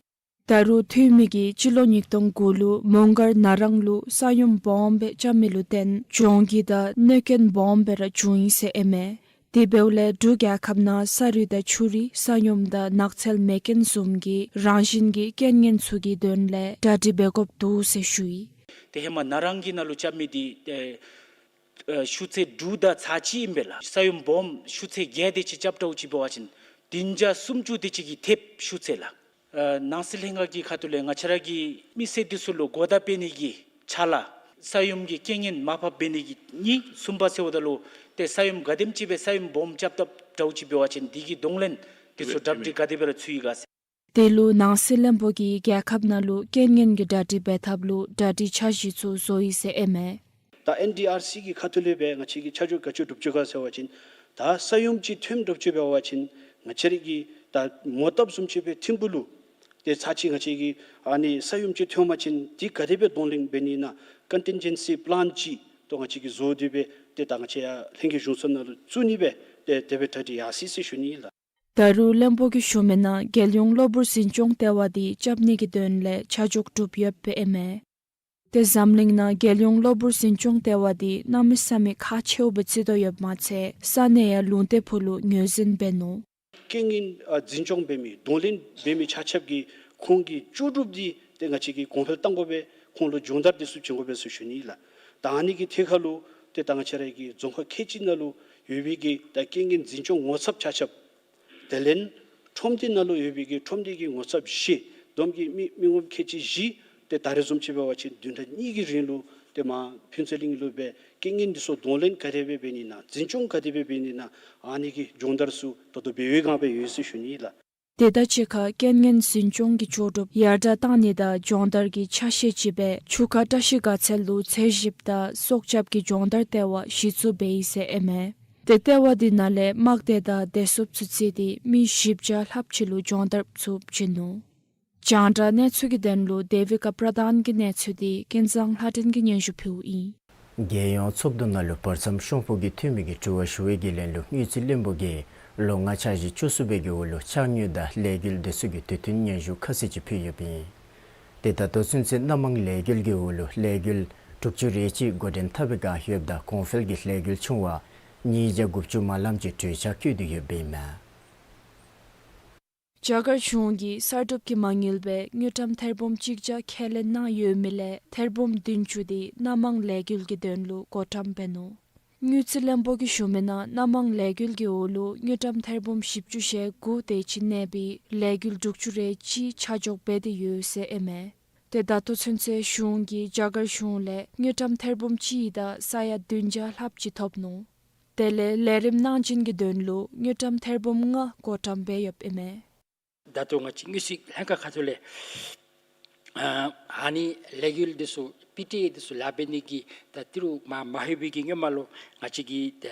ད་རུང་འཐུས་མི་གིས་སྤྱི་ལོ་ཉིས་སྟོང་དགུ་ལུ་མོང་སྒར་ན་རང་ལུ་ས་ཡོམ་སྦོམ་སྦེ་རྐྱབ་མི་ལུ་བརྟེན་གྱོང་གུད་དང་གནོད་རྐྱེན་སྦོམ་སྦེ་ར་བྱུང་ཡི་ཟེར་ཨིན་མས། དེ་འབདཝ་ལས་འབྲུག་རྒྱལ་ཁབ་ནང་ས་རུད་དང་ཆུ་རུད་ས་ཡོམ་དང་ནགས་ཚལ་མེ་རྐྱེན་བཟུམ་གྱི་རང་བཞིན་གྱི་རྐྱེན་ངན་ཚུ་གི་དོན་ལས་གྲ་སྒྲིག་འབད་དགོཔ་འདུག་ཟེར་ཞུ་ཡི། ཏེ་ཧེ་མ་ན་རང་གི་ནང་ལུ་རྐྱབ་མི་འདི་ཨེ་ཨེ་ཆུ་ཚོད་དྲུག་དང་ཚག་གཅིག་ཨིན་པས་ལགས། ས་ཡོམ་སྦོམ་ཆུ་ཚོད་བརྒྱད་དེ་ཅིག་རྐྱབ་འདྲཝ་ཅིག་འབད་བ་ཅིན་བདུན་བརྒྱ་སུམ་ཅུ་དེ་ཅིག་གིས་ཐེབས་ཆུ་ཚོད་ལགས། ཨ་ནང་སྲིད་ལྷན་ཁག་གི་ཁ་ཐུག་ལས་ང་བཅས་ར་གི་མི་སེར་འདི་ཚུ་ལུ་གོ་བརྡ་སྤེལ་ནི་གི་ཕྱག་ལཱ་ས་ཡོམ་གྱི་རྐྱེན་ངན་མར་ཕབ་འབད་ནི་གི་གཉིས། གསུམ་པ་ཟེརཝ་ད་ལུ་ཏེ་ས་ཡོམ་ག་དེམ་ཅིག་སྦེ་ས་ཡོམ་སྦོམ་རྐྱབ་ད་འདྲཝ་ཅིག་འབད་བ་ཅིན་འདི་གི་གདོང་ལེན་འདི་ཚུ་གྲ་སྒྲིག་ག་དེ་སྦེ་ར་ཚུད་ཡི་ག་ཟེར། དེ་ལུ་ནང་སྲིད་བློན་པོ་གིས་རྒྱལ་ཁབ་ནང་ལུ་རྐྱེན་ངན་གྱི་གྲ་སྒྲིག་འབད་ཐབས་ལུ་གྲ་སྒྲིག་འཆར་གཞི་ཚུ་བཟོ་ཡི་ཟེར་ཨིན་མས། ད་ཨེན་ཌི་ཨར་སི་གི་ཁ་ཐུག་ལས་སྦེ་ང་བཅས་ཀྱིས་ཆ་འཇོག་ག་ཅི་སྒྲུབ་ཅི་ག་ཟེར་བ་ཅིན་ད་ས་ཡོམ་ཅིག་ཐོནམ་འདྲཝ་ཅིག་འབད་བ་ཅིན་ང་བཅས་ར་གི་ད་མོ་བཏབ་བཟུམ་ཅིག་སྦེ་ཐིམ་ཕུག་ལུ་ཏེ་ཚར་གཅིག་ང་བཅས་ཀྱིས་ཨ་ནི་ས་ཡོམ་ཅིག་ཐོན་པ་ཅིན་འདི་ག་དེ་སྦེ་གདོང་ལེན་འབད་ནི་ཨིན་ན་ཀོན་ཊིན་ཇེན་སི་པི་ལཱན་ཅིག་ཏེ་ང་བཅས་ཀྱིས་བཟོ་སྟེ་སྦེ་ཏེ་ད་ང་བཅས་ཡར་ལྷན་རྒྱས་གཞུང་ཚབ་ནང་ལུ་བཙུགས་ནི་སྦེ་ཏེ་དེ་སྦེ་གྲ་སྒྲིག་ཡར་སོ་ཡི་ཟེར་ཞུ་ནི་ཨིན་ལགས། ད་རུང་བློན་པོ་གིས་ཞུ་མི་ནང་རྒྱལ་ཡོངས་གློ་བུར་འཛིན་སྐྱོང་ལྟེ་བ་འདི་རྐྱབ་ནི་གི་དོན་ལས་ཆ་འཇོག་གྲུབ་ཡོདཔ་ཨིན་མས། ཏེ་འཛམ་གླིང་ནང་རྒྱལ་ཡོངས་གློ་བུར་འཛིན་སྐྱོང་ལྟེ་བ་འདི་གནམ་མེད་ས་མེད་ཁག་ཆེཝ་སྦེ་བརྩི་དོ་ཡོདཔ་མ་ཚད་ས་གནས་ཡང་ལུང་སྟེང་ཕུ་ལུ་ངོས་འཛིན་འབད་ནུག། རྐྱེན་ངན་ཨ་འཛིན་སྐྱོང་འབད་མི་གདོང་ལེན་འབད་མི་ཆ་ཁྱབ་ཀྱིས་ཁོང་གི་ལྕོགས་གྲུབ་འདི་ཏེ་ང་བཅས་ཀྱིས་གོང་འཕེལ་གཏང་དགོ་པས། ཁོང་ལུ་སྦྱོང་བརྡར་འདི་ཚུ་བྱིན་དགོ་པས་ཟེར་ཞུ་ནི་ཨིན་ལགས། ད་ཨ་ནི་གི་ཐད་ཁར་ལུ་ཏེ་ད་ང་བཅས་ར་གི་རྫོང་ཁག་ཁལ་གཅིག་ནང་ལུ་ཡོད་པའི་གི་ད་རྐྱེན་ངན་འཛིན་སྐྱོང་ངོ་ཚབ་ཆ་ཁྱབ། དེ་ལས་ཁྲོམ་སྡེ་ནང་ལུ་ཡོད་པའི་གི་ཁྲོམ་སྡེ་གི་ངོ་ཚབ་བཞི་བསྡོམས་ཀྱིས་མི་མི་ངོམ་ཁལ་གཅིག་བཞི། ཏེ་ད་རེས་བཟུམ་ཅིག་འབད་བ་ཅིན་བདུན་ཕྲག་གཉིས་ཀྱི་རིང་ལུ་ཏེ་མར་ཕུན་ཚོགས་གླིང་ལུ་སྦེ་རྐྱེན་ངན་འདི་ཚུ་གདོང་ལེན་ག་དེ་སྦེ་འབད་ནི་ཨིན་ན་འཛིན་སྐྱོང་ག་དེ་སྦེ་འབད་ནི་ཨིན་ན་ཨ་ནི་གི་སྦྱོང་བརྡར་ཚུ་ད་ལྟོ་འབད་བའི་སྒང་སྦེ་ཡོད་ཟེར་ཞུ་ནི་ཨིན་ལགས། དེ་དང་གཅིག་ཁར་རྐྱེན་ངན་འཛིན་སྐྱོང་གི་ལྕོགས་གྲུབ་ཡར་དྲག་གཏང་ནི་དང་སྦྱོང་བརྡར་གྱི་ཆ་ཤས་ཅིག་སྦེ་ཆུ་ཁ་བཀྲ་ཤིས་དགའ་ཚལ་ལུ་ཚེ་ཞིབ་དང་སྲོག་སྐྱབས་ཀྱི་སྦྱོང་བརྡར་ལྟེ་བ་གཞི་བཙུགས་འབད་ཡི་ཟེར་ཨིན་མས། ཏེ་ལྟེ་བ་འདི་ནང་ལས་དམག་སྡེ་དང་བདེ་སྲུངཔ་ཚུ་བརྩིས་ཏེ་མི་བཞི་བརྒྱ་ལྷགཔ་ཅིག་ལུ་སྦྱོང་བརྡར་ཚུ་བྱིན་ནུག། རྒྱང་བསྒྲགས་གནས་ཚུལ་གྱི་དོན་ལུ་དེ་བི་ཀ་པྲ་དཱན་གྱི་གནས་ཚུལ་འདི་ཀུན་བཟང་ལྷ་སྒྲོན་གྱིས་སྙན་ཞུ་ཕུལཝ་ཨིན། རྒྱལ་ཡོངས་ཚོགས་འདུ་ནང་ལུ་བར་མཚམས་ཤོང་ཕུག་གི་འཐུས་མི་གིས་དྲི་བ་ཞུ་བའི་གི་ལན་ལུ་དངུལ་རྩིས་བློན་པོ་གིས་ལོ་ལྔ་འཆར་གཞི་བཅུ་གསུམ་པའི་གི་འོག་ལུ་ཕྱགས་སྙིགས་དང་ལས་འགུལ་འདི་ཚུ་གི་དུས་མཐུན་སྙན་ཞུ་ཁ་གསལ་ཅིག་ཕུལ་ཡོདཔ་ཨིན། ཏེ་ད་ལྟོ་ཚུན་ཚོད་སྣ་མང་ལས་འགུལ་གྱི་འོག་ལུ་ལས་འགུལ་དྲུག་ཅུ་རེ་གཅིག་འགོ་འདྲེན་འཐབ་པའི་བསྒང་ཡོདཔ་ད་གོང་འཕེལ་གྱི་ལས་འགུལ་ཆུང་བ་ཉིས་བརྒྱ་དགུ་བཅུ་མ་ལངམ་ཅིག་གྲོས་འཆར་བཀོད་དེ་ཡོདཔ་ཨིན་མས། རྒྱ་གར་གཞུང་གིས་གསར་སྒྲུབ་ཀྱི་མ་དངུལ་སྦེ་དངུལ་ཀྲམ་ཐེར་འབུམ་གཅིག་བརྒྱ་ཁས་ལེན་གནང་ཡོད་མི་ལས་ཐེར་འབུམ་བདུན་ཅུ་འདི་སྣ་མང་ལས་འགུལ་གྱི་དོན་ལུ་བགོ་བཀྲམ་འབད་ནུག། དངུལ་རྩིས་བློན་པོ་གིས་ཞུ་མི་ནང་སྣ་མང་ལས་འགུལ་གྱི་འོག་ལུ་དངུལ་ཀྲམ་ཐེར་འབུམ་བཞི་བཅུ་ཞེ་དགུ་དེ་ཅིག་གནས་པའི་ལས་འགུལ་དྲུག་ཅུ་རེ་གཅིག་ཆ་འཇོག་འབད་དེ་ཡོད་ཟེར་ཨིན་མས། ཏེ་ད་ལྟོ་ཚུན་ཚོད་གཞུང་གིས་རྒྱ་གར་གཞུང་ལས་དངུལ་ཀྲམ་ཐེར་འབུམ་གཅིག་དང་ས་ཡ་བདུན་བརྒྱ་ལྷགཔ་ཅིག་ཐོབ་ནུག། དེ་ལས་ལས་རིམ་གནང་སྦྱིན་གྱི་དོན་ལུ་དངུལ་ཀྲམ་ཐེར་འབུམ་ལྔ་བགོ་བཀྲམ་འབད་ཡོདཔ་ཨིན་མས། ད་ལྟོ་ང་བཅས་དངུལ་རྩིས་ལྷན་ཁག་ཁ་ཐུག་ལས་ཨ་ཨ་ནི་ལས་འགུལ་འདི་ཚུ་པི་ཊི་ཨེ་འདི་ཚུ་ལཱ་འབད་ནི་གི་ད་ཏི་རུ་མ་མ་ལྷོད་པའི་གི་སྔོན་མ་ལུ་ང་བཅས་ཀྱིས་ད་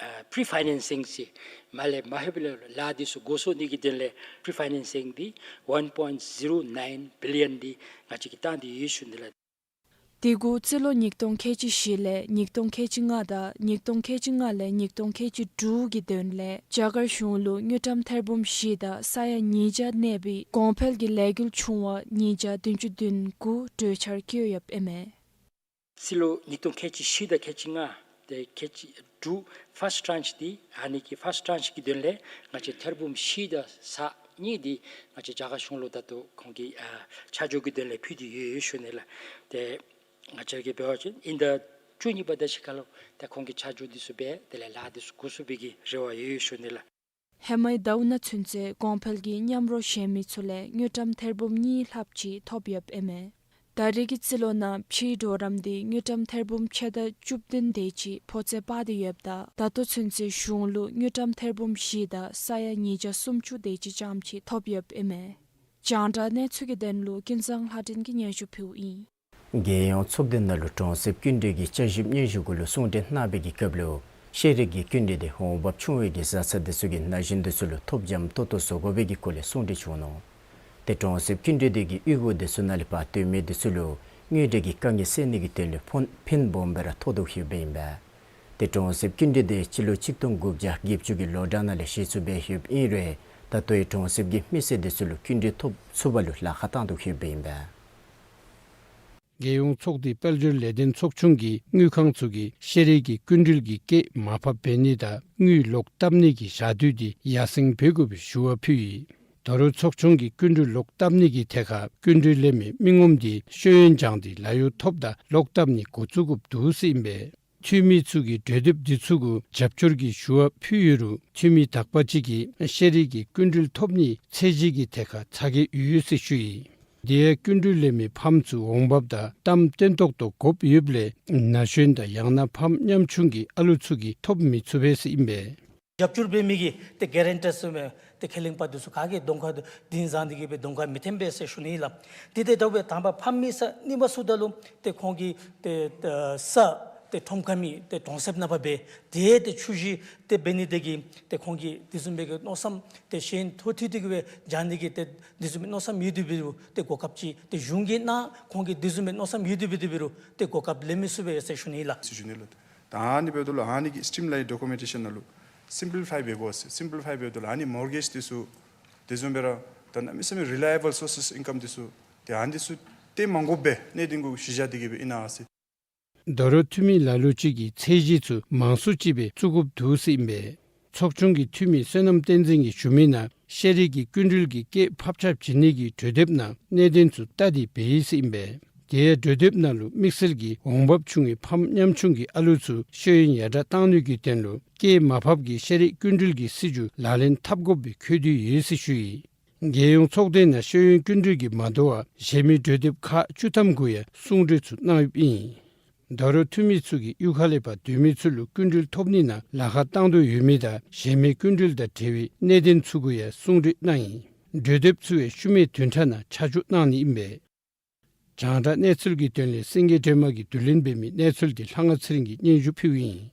ཨ་པི་རི་ཕའི་ནེན་སིང་ཟེར་མ་ལས་མ་ལྷོད་པའི་ལུ་ལཱ་འདི་ཚུ་འགོ་བཙུགས་ནི་གི་དོན་ལས་པི་རི་ཕའི་ནེན་སིང་འདི་ཝན་པོའིནཊ་ཛི་རོ་ནའིན་བི་ལི་ཡོན་འདི་ང་བཅས་ཀྱིས་བཏང་སྟེ་ཡོད་ཟེར་ཞུ་ནི་ལགས། དེ་གུ་རྩིས་ལོ་ཉིས་སྟོང་ཁལ་གཅིག་བཞི་ལས་ཉིས་སྟོང་ཁལ་གཅིག་ལྔ་དང་ཉིས་སྟོང་ཁལ་གཅིག་ལྔ་ལས་ཉིས་སྟོང་ཁལ་གཅིག་དྲུག་གི་དོན་ལས་རྒྱ་གར་གཞུང་ལུ་དངུལ་ཀྲམ་ཐེར་འབུམ་བཞི་དང་ས་ཡ་ཉིས་བརྒྱ་གནས་པའི་གོང་འཕེལ་གྱི་ལས་འགུལ་ཆུང་བ་ཉིས་བརྒྱ་བདུན་ཅུ་དོན་དགུ་གྲོས་འཆར་བཀོད་ཡོདཔ་ཨིན་མས། རྩིས་ལོ་ཉིས་སྟོང་ཁལ་གཅིག་བཞི་དང་ཁལ་གཅིག་ལྔ་ཏེ་ཁལ་གཅིག་ དྲུག་first tranche འདི་ཨ་ནི་གི་first tranche གི་དོན་ལས་ང་བཅས་ཐེར་འབུམ་བཞི་དང་ས་གཉིས་འདི་ང་བཅས་རྒྱ་གར་གཞུང་ལུ་ད་ལྟོ་ཁོང་གི་ཨ་ཆ་འཇོག་གི་དོན་ལས་ཕུལ་ཏེ་ཡོད་ཞུ་ནི་ལགས། ཏེ་ང་བཅས་ཀྱིས་འབད་བ་ཅིན་ཨིན་ཟླ་བཅུ་གཉིས་པ་དེ་ཅིག་ཁར་ལུ་ཏེ་ཁོང་གི་ཆ་འཇོག་འདི་ཚུ་འབད་དེ་ལས་ལཱ་འདི་ཚུ་འགོ་བཙུགས་པའི་གི་རེ་བ་ཡོད་ཞུ་ནི་ལགས། ཧེ་མའི་ཟླཝ་ནང་ཚུན་ཚོད་གོང་འཕེལ་གྱི་མཉམ་རོགས་གཞན་མི་ཚུ་ལས་དངུལ་ཀྲམ་ཐེར་འབུམ་གཉིས་ལྷགཔ་ཅིག་ཐོབ་ཡོདཔ་ཨིན་མས། ད་རེས་ཀྱི་རྩིས་ལོ་ནང་ཕྱིའི་གྲོགས་རམ་འདི་དངུལ་ཀྲམ་ཐེར་འབུམ་ཕྱེད་དང་བཅུ་བདུན་དེ་ཅིག་ཕོག་ཚད་སྤར་ཏེ་ཡོདཔ་ད་ད་ལྟོ་ཚུན་ཚོད་གཞུང་ལུ་དངུལ་ཀྲམ་ཐེར་འབུམ་བཞི་དང་ས་ཡ་ཉིས་བརྒྱ་སུམ་ཅུ་དེ་ཅིག་ཙམ་ཅིག་ཐོབ་ཡོདཔ་ཨིན་མས། རྒྱང་བསྒྲགས་གནས་ཚུལ་གྱི་དོན་ལུ་ཀུན་བཟང་ལྷ་སྒྲོན་གྱིས་སྙན་ཞུ་ཕུལཝ་ཨིན། རྒྱལ་ཡོངས་ཚོགས་སྡེ་ནང་ལུ་གྲོང་གསེབ་སྐྱིན་འགྲུལ་གྱི་བསྐྱར་ཞིབ་སྙན་ཞུ་གུ་ལུ་གསུང་གྲོས་གནང་བའི་གི་སྐབས་ལུ་ཤེས་རིག་གི་སྐྱིན་འགྲུལ་འདི་འོང་འབབ་ཆུང་བའི་གི་བཟའ་ཚང་འདི་ཚུ་གིས་ན་གཞོན་འདི་ཚུ་ལུ་ཐོབ་འཇམ་ཏོག་ཏོ་བཟོ་དགོ་པའི་གི་སྐོར་ལས་གསུང་གྲོས་བྱུང་ནུག། ཏེ་གྲོང་གསེབ་སྐྱིན་འགྲུལ་འདི་གིས་གཡུས་སྒོ་འདི་ཚུ་ནང་ལས་ཕར་སྡོད་མི་འདི་ཚུ་ལུ་དངུལ་འབྲེལ་གྱི་དཀའ་ངལ་སེལ་ནི་གི་དོན་ལས་ཕོན་ཕན་སྦོམ་སྦེ་ར་ཐོགས་དོ་ཡོདཔ་ཨིན་པས། ཏེ་གྲོང་གསེབ་སྐྱིན་འགྲུལ་འདི་སྤྱི་ལོ་གཅིག་སྟོང་དགུ་བརྒྱ་བརྒྱད་ཅུ་གི་ལོ་གྲངས་ནང་ལས་གཞི་བཙུགས་འབད་ཡོདཔ་ཨིན་རུང་ད་ལྟོའི་གྲོང་གསེབ་ཀྱི་མི་སེར་འདི་ཚུ་ལུ་སྐྱིན་འགྲུལ་ཐོབ་ཚུགས་པ་ལུ་ལཱ་ཁག་བཏང་དོ་ཡོདཔ་ཨིན་པས། རྒྱལ་ཡོངས་ཚོགས་སྡེ་དཔལ་འབྱོར་ལས་དོན་ཚོགས་ཆུང་གིས་དངུལ་ཁང་ཚུ་གིས་ཤེས་རིག་གི་སྐྱིན་འགྲུལ་གྱི་སྐྱེད་མར་ཕབ་འབད་ནི་དང་དངུལ་ལོག་བཏབ་ནི་གི་ཞག་དུས་འདི་ཡར་སེང་འབད་དགོ་པའི་ཞུ་བ་ཕུལ་ཡི། ད་རུང་ཚོགས་ཆུང་གིས་སྐྱིན་འགྲུལ་ལོག་བཏབ་ནི་གི་ཐད་ཁར་སྐྱིན་འགྲུལ་ལེན་མི་མི་ངོམ་འདི་ཤེས་ཡོན་སྦྱང་སྟེ་ལཱ་གཡོག་ཐོབ་ད་ལོག་བཏབ་ནི་འགོ་བཙུགས་དགོཔ་འདུག་ཟེར་ཨིན་པས། འཐུས་མི་ཚུ་གིས་གྲོས་འདེབས་འདི་ཚུ་གུ་རྒྱབ་སྐྱོར་གྱི་ཞུ་བ་ཕུལ་ཡོད་རུང་འཐུས་མི་དག་པ་ཅིག་གིས་ཤེས་རིག་གི་སྐྱིན་འགྲུལ་ཐོབ་ནིའི་ཚད་གཞི་གི་ཐད་ཁར་ཚ་གྱང་ཡོད་ཟེར་ཞུ་ཡི། དེ་ཡང་སྐྱིན་འགྲུལ་ལེན་མི་ཕམ་ཚུ་འོང་འབབ་དང་གཏམ་བརྟན་ཏོག་ཏོ་དགོཔ་ཡོདཔ་ལས་ན་གཞོན་དང་ཡང་ན་ཕམ་ཉམ་ཆུང་གི་ཨ་ལུ་ཚུ་གིས་ཐོབ་མི་ཚུགས་པས་ཟེར་ཨིན་པས། རྒྱབ་སྐྱོར་འབད་མི་གི་ཏེ་གྷ་རན་ཊར་ཟེར་མི་ཏེ་ཁས་ལེན་པ་འདི་ཚུ་ག་གིས་གདོང་ཁར་འདི་བཟུང་སྟེ་གི་སྦེ་གདོང་ཁར་མི་འཐོན་པས་ཟེར་ཞུ་ནི་ཨིན་ལགས། དེ་དེ་ལྟ་བུའི་དང་པ་ཕམ་མི་ས་གནས་མ་ཚུགས་ད་ལུ་ཏེ་ཁོང་གིས་ཏེ་ས་ཏེ་ཁྲོམ་ཁ་མི་ཏེ་གྲོང་གསེབ་ནང་ཕར་འབད་དེ་ཏེ་ཆུ་བཞི་ཏེ་འབད་ནི་དེ་གིས་ཏེ་ཁོང་གིས་དེ་བཟུམ་སྦེ་གི་མནོ་བསམ་ཏེ་ཤེས་ཡོན་ཐོབ་ཐོབ་སྟེ་གི་སྦེ་སྦྱང་ནི་གི་ཏེ་དེ་བཟུམ་སྦེ་མནོ་བསམ་ཡོད་དེ་འབད་རུང་ཏེ་གོ་སྐབས་ཅིག་ཏེ་གཞུང་གིས་གནང་ཁོང་གིས་དེ་བཟུམ་སྦེ་མནོ་བསམ་ཡོད་དེ་འབད་དེ་འབད་རུང་ཏེ་གོ་སྐབས་ལེན་མི་ཚུགས་པས་ཟེར་ཞུ་ནི་ཨིན་ལགས། ཟེར་ཞུ་ནི་ལགས། ད་ཨ་ནི་འབདཝ་ད་ལུ་ཨ་ནི་གི་སི་ཊིམ་ལའིན་ཌོ་ཀུ་མེན་ཊེ་ཤཱན་ནང་ལུ་སིམ་པི་ལི་ཕའི་འབད་དགོ་ཟེར། སིམ་པི་ལི་ཕའི་འབདཝ་ད་ལུ་ཨ་ནི་མོར་གེཇ་འདི་ཚུ་དེ་བཟུམ་སྦེ་ར་ད་གནམ་མེད་ས་མེད་རི་ལའི་ཨེ་བཱལ་སོར་སེས་ཨིན་ཀམ་འདི་ཚུ་ཏེ་ཨ་ནི་འདི་ཚུ་ཏེ་མ་དགོཔ་སྦེ་གནད་དོན་གུ་གཞི་བཞག་སྟེ་གི་སྦེ་ཨིན་ན་ཟེར། ད་རུང་འཐུས་མི་ལ་ལུ་ཅིག་གིས་ཚད་གཞི་ཚུ་མང་སུ་ཅིག་སྦེ་བཙུགས་དགོཔ་འདུག་ཟེར་ཨིན་པས། ཚོགས་ཆུང་གི་འཐུས་མི་བསོད་ནམས་བསྟན་འཛིན་གྱིས་ཞུ་མི་ནང་ཤེས་རིག་གི་སྐྱིན་འགྲུལ་གྱི་སྐྱེད་ཕབ་ཆག་བྱིན་ནི་གི་གྲོས་འདེབས་ནང་གནད་དོན་ཚུ་བལྟ་སྟེ་འབད་ཡི་ཟེར་ཨིན་པས། དེ་ཡང་གྲོས་འདེབས་ནང་ལུ་དམིགས་བསལ་གྱིས་འོང་འབབ་ཆུང་བའི་ཕམ་ཉམ་ཆུང་གི་ཨ་ལུ་ཚུ་ཤེས་ཡོན་ཡར་དྲག་གཏང་ནི་གི་དོན་ལུ་སྐྱེད་མར་ཕབ་ཀྱི་ཤེས་རིག་སྐྱིན་འགྲུལ་གྱི་སྲིད་བྱུས་ལག་ལེན་འཐབ་དགོཔ་སྦེ་འཁོད་དེ་ཡོད་ཟེར་ཞུ་ཡི། རྒྱལ་ཡོངས་ཚོགས་སྡེ་ནང་ཤེས་ཡོན་སྐྱིན་འགྲུལ་གྱིས་མ་དོ་བར་གཞན་མི་གྲོས་འདེབས་ཁག་བཅུ་ཐམ་གུ་ཡང་གསུང་གྲོས་ཚུ་གནང་ཡོདཔ་ཨིན། ད་རུང་འཐུས་མི་ཚུ་གིས་གཡུས་ཁ་ལས་ཕར་སྡོད་མི་ཚུ་ལུ་སྐྱིན་འགྲུལ་ཐོབ་ནི་ནང་ལཱ་ཁག་བཏང་དོ་ཡོད་མི་དང་གཞན་མི་སྐྱིན་འགྲུལ་དང་འབྲེལ་བའི་གནད་དོན་ཚུ་གུ་ཡང་གསུང་གྲོས་གནང་ཡི། གྲོས་འདེབས་ཚུ་ཡང་ཤུལ་མའི་བདུན་ཕྲག་ནང་ཆ་འཇོག་གནང་ནི་ཨིན་པས། རྒྱང་བསྒྲགས་གནས་ཚུལ་གྱི་དོན་ལས་སེང་གེ་སྒྲོལ་མ་གིས་བསྡུ་ལེན་འབད་མི་གནས་ཚུལ་འདི་ལྷ་དབང་ཚེ་རིང་གིས་སྙན་ཞུ་ཕུལཝ་ཨིན།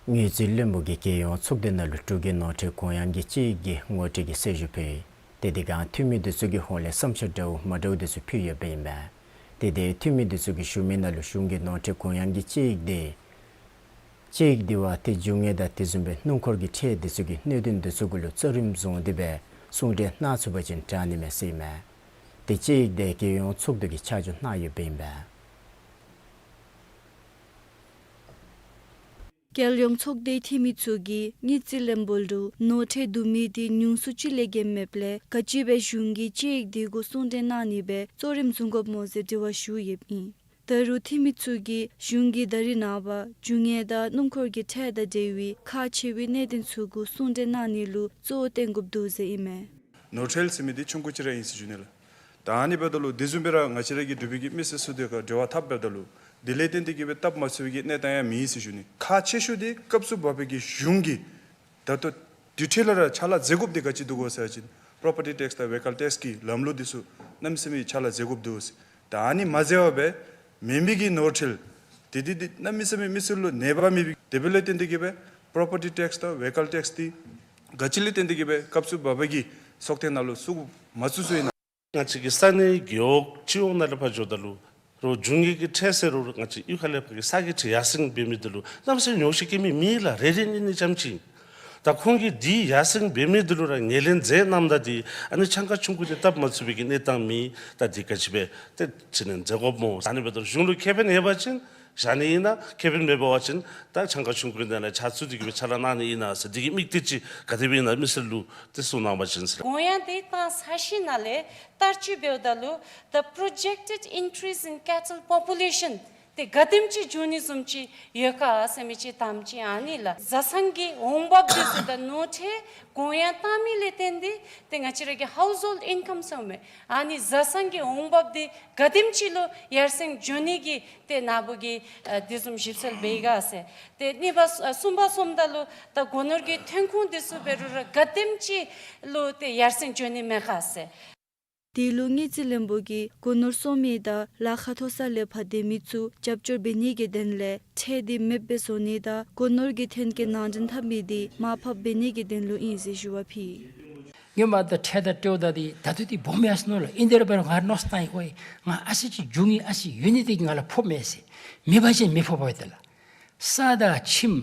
དངུལ་རྩིས་བློན་པོ་གིས་རྒྱལ་ཡོངས་ཚོགས་སྡེ་ནང་ལུ་འབྲུག་གི་ནོར་འཁྲུལ་གུ་ཡངས་ཀྱི་དཔྱད་ཡིག་གི་ངོ་སྤྲོད་ཀྱི་གསལ་ཞུ་ཕུལ་ཡི། ཏེ་དེ་སྒང་འཐུས་མི་འདི་ཚུ་གི་ཧོངས་ལས་བསམ་འཆར་འདྲཝ་མ་འདྲཝ་འདི་ཚུ་ཕུལ་ཡོདཔ་ཨིན་པས། ཏེ་དེ་འཐུས་མི་འདི་ཚུ་གིས་ཞུ་མི་ནང་ལུ་གཞུང་གི་ནོར་འཁྲུལ་གུ་ཡངས་ཀྱི་དཔྱད་ཡིག་འདི་དཔྱད་ཡིག་འདི་བ་ཏེ་རྒྱུ་དངོས་དང་དེ་བཟུམ་སྦེ་སྣུམ་འཁོར་གྱི་ཁྲལ་འདི་ཚུ་གི་གནད་དོན་འདི་ཚུ་གུ་ལུ་གཙོ་རིམ་བཟུང་སྟེ་སྦེ་གསུང་གྲོས་གནང་ཚུགས་པ་ཅིན་དྲག་ནི་མས་ཟེར་ཨིན་མས། ཏེ་དཔྱད་ཡིག་འདི་རྒྱལ་ཡོངས་ཚོགས་འདུ་གིས་ཆ་འཇོག་གནང་ཡོདཔ་ཨིན་པས། རྒྱལ་ཡོངས་ཚོགས་སྡེའི་འཐུས་མི་ཚུ་གིས་དངུལ་རྩིས་བློན་པོ་ལུ་ནོར་འཁྲུལ་བསྡུ་མི་འདི་ཉུང་སུ་ཅིག་ལས་བརྒལ་མེདཔ་ལས་ག་ཅི་སྦེ་གཞུང་གིས་དཔྱད་ཡིག་འདི་གུ་གསུང་གྲོས་གནང་ནི་སྦེ་གཙོ་རིམ་བཟུང་དགོཔ་སྨོ་ཟེར་དྲི་བ་ཞུ་ཡོདཔ་ཨིན། ད་རུང་འཐུས་མི་ཚུ་གིས་གཞུང་གིས་ད་རེས་ནངས་པ་རྒྱུ་དངོས་དང་སྣུམ་འཁོར་གྱི་ཁྲལ་དང་འབྲེལ་བའི་ཁག་ཆེ་བའི་གནད་དོན་ཚུ་གུ་གསུང་གྲོས་གནང་ནི་ལུ་གཙོ་བོ་བཏོན་དགོཔ་འདུག་ཟེར་ཨིན་མས། ནོར་འཁྲུལ་ཟེར་མི་འདི་ཆུང་ཀུ་ཅིག་ར་ཨིན་ཟེར་ཞུ་ནི་ལགས། ད་ཨ་ནི་འབདཝ་ད་ལུ་དེ་བཟུམ་སྦེ་ར་ང་བཅས་ར་གི་འབྲུག་པའི་གི་མི་སེར་ཚུ་དེ་ཁར་འབྲེལ་བ་འཐབ་འབདཝ་ད་ལུ་དེ་ལས་བརྟེན་ཏེ་གི་སྦེ་སྟབས་མ་ཚུགས་པའི་གི་གནས་སྟངས་ཡང་མེད་ཟེར་ཞུ་ནི། ཁག་ཆེ་ཤོས་འདི་སྐབས་སུ་བབས་པའི་གི་གཞུང་གིས་ད་ལྟོ་དུས་ཐོག་ལས་ར་ཕྱག་ལཱ་མཛད་དགོཔ་འདི་ག་ཅི་འདུག་གོ་ཟེར་བ་ཅིན་པོ་རོ་པར་ཊི་ཊེགསི་དང་ཝེ་ཀལ་ཊེགསི་གི་ལམ་ལུགས་འདི་ཚུ་གནམ་མེད་ས་མེད་ཕྱག་ལཱ་མཛད་དགོཔ་འདུག་ཟེར། ད་ཨ་ནི་མ་མཛད་པར་སྦེ་མེད་མི་གི་ནོར་འཁྲུལ་འདི་འདི་འདི་གནམ་མེད་ས་མེད་མི་སེར་ལུ་ནད་པ་མེད་པའི་དེ་འབདཝ་ལས་བརྟེན་ཏེ་གི་སྦེ་པོ་རོ་པར་ཊི་ཊེགསི་དང་ཝེ་ཀལ་ཊེགསི་འདི་ག་ཅི་ལས་བརྟེན་ཏེ་གི་སྦེ་སྐབས་སུ་བབས་པའི་གི་ཚོགས་ཐེངས་ནང་ལུ་བཙུགས་མ་བཙུགས་ཚུགས་ཨིན་ན། ང་བཅས་ཀྱི་ས་གནས་རྒེད་འོག་སྤྱི་འོག་ནང་ལས་ཕར་འགྱོཝ་ད་ལུ་རོགས་རྒྱུ་དངོས་ཀྱི་ཁྲལ་ཟེར་རུང་ང་བཅས་གཡུས་ཁ་ལས་ཕར་གྱི་ས་གི་ཁྲལ་ཡར་སེང་འབད་མི་འདི་ལུ་གནམ་མེད་ས་མེད་ཉོགས་བཤད་བཀོད་མི་མེད་ལགས། རེ་རེ་གཉིས་གཉིས་ཙམ་ཅིག། ད་ཁོང་གིས་འདི་ཡར་སེང་འབད་མི་འདི་ལུ་ར་ངོས་ལེན་མཛད་གནངམ་ད་འདི་ཨ་ནི་ཆང་ཁང་ཆུང་ཀུ་འདི་སྟབས་མ་ཚུགས་པའི་གི་གནས་སྟངས་མེད། ད་འདི་ག་ཅི་སྦེ་ཏེ་དྲི་ལན་མཛད་དགོཔ་སྨོ། ཨ་ནི་འབདཝ་ད་གཞུང་ལུ་ཁེ་ཕན་ཡོད་པ་ཅིན་ བཞག་ནི་ཨིན་ན་ཁེ་ཕན་མེད་པ་འབད་བ་ཅིན་ད་གྱངས་ཁ་ཆུང་ཀུའི་ནང་ལས་ཕྱག་ཚུད་དེ་གི་སྦེ་ཕྱག་ལཱ་གནང་ནི་ཨིན་ན་ཟེར་དེ་གི་དམིགས་གཏད་ཅིག་ག་དེ་སྦེ་ཨིན་ན་མི་སེར་ལུ་དེ་གསུང་གནང་བ་ཅིན་ཟེར། དགོངས་ཡངས་དེ་བཏང་ཚར་ཞིནམ་ལས་བསྟར་སྤྱོད་འབདཝ་ད་ལུ་the projected increase in cattle population དེ་ག་དེམ་ཅིག་འགྱོ་ནི་བཟུམ་ཅིག་ཡོད་ག་ཟེར་མི་ཅིག་དང་པ་ཅིག་ཨ་ནི་ལགས། བཟའ་ཚང་གི་འོང་འབབ་དེ་ཚུ་དང་ནོར་ཁྲལ་དགོངས་ཡངས་བཏང་མི་ལས་བརྟེན་ཏེ་དེ་ང་བཅས་ར་གི་household income ཟེར་མི་ཨ་ནི་བཟའ་ཚང་གི་འོང་འབབ་དེ་ག་དེམ་ཅིག་ལུ་ཡར་སེང་འགྱོ་ནི་གི་དེ་ནཱ་བུ་གིས་ཨ་དེ་བཟུམ་ཞིབ་འཚོལ་འབད་ཡི་ག་ཟེར། དེ་གཉིས་པ་གསུམ་པ་སོངམ་ད་ལུ་ད་སྒོ་ནོར་གྱི་ཐོན་ཁུངས་དེ་ཚུ་འབད་རུང་ར་ག་དེམ་ཅིག་ལུ་དེ་ཡར་སེང་འགྱོ་ནི་མེད་ག་ཟེར། དེ་ལུ་དངུལ་རྩིས་བློན་པོ་གིས་སྒོ་ནོར་གསོ་མི་དང་ལཱ་ཁག་མཐོ་ས་ལས་ཕར་སྡོད་མི་ཚུ་རྒྱབ་སྐྱོར་འབད་ནི་གི་དོན་ལས་ཁྲལ་དེ་མེདཔ་སྦེ་བཟོ་ནི་དང་སྒོ་ནོར་གྱི་ཐོན་སྐྱེད་ནང་འདྲེན་འཐབ་མི་དེ་མར་ཕབ་འབད་ནི་གི་དོན་ལུ་ཨིན་ཟེར་ཞུ་བ་ཕུལ། ངོ་མ་ད་ཁྲལ་དང་སྤྲོད་ད་དེ་ད་དུས་དེ་སྦོམ་ཡར་སོང་ནུག་ལགས། ཨིན་དེ་ར་འབད་རུང་ང་མནོ་བསམ་བཏང་ཡི། ཨོ་ང་ཨ་ཙི་ཅིག་འགྱོ་ནི་ཨ་ཙི་ཡོད་ནི་དེ་གིས་ང་ལུ་ཕོགཔ་མས་ཟེར། མེད་པ་ཅིན་མི་ཕོགཔ་ཨིན་ཏེ་ལགས། ས་དང་ཁྱིམ་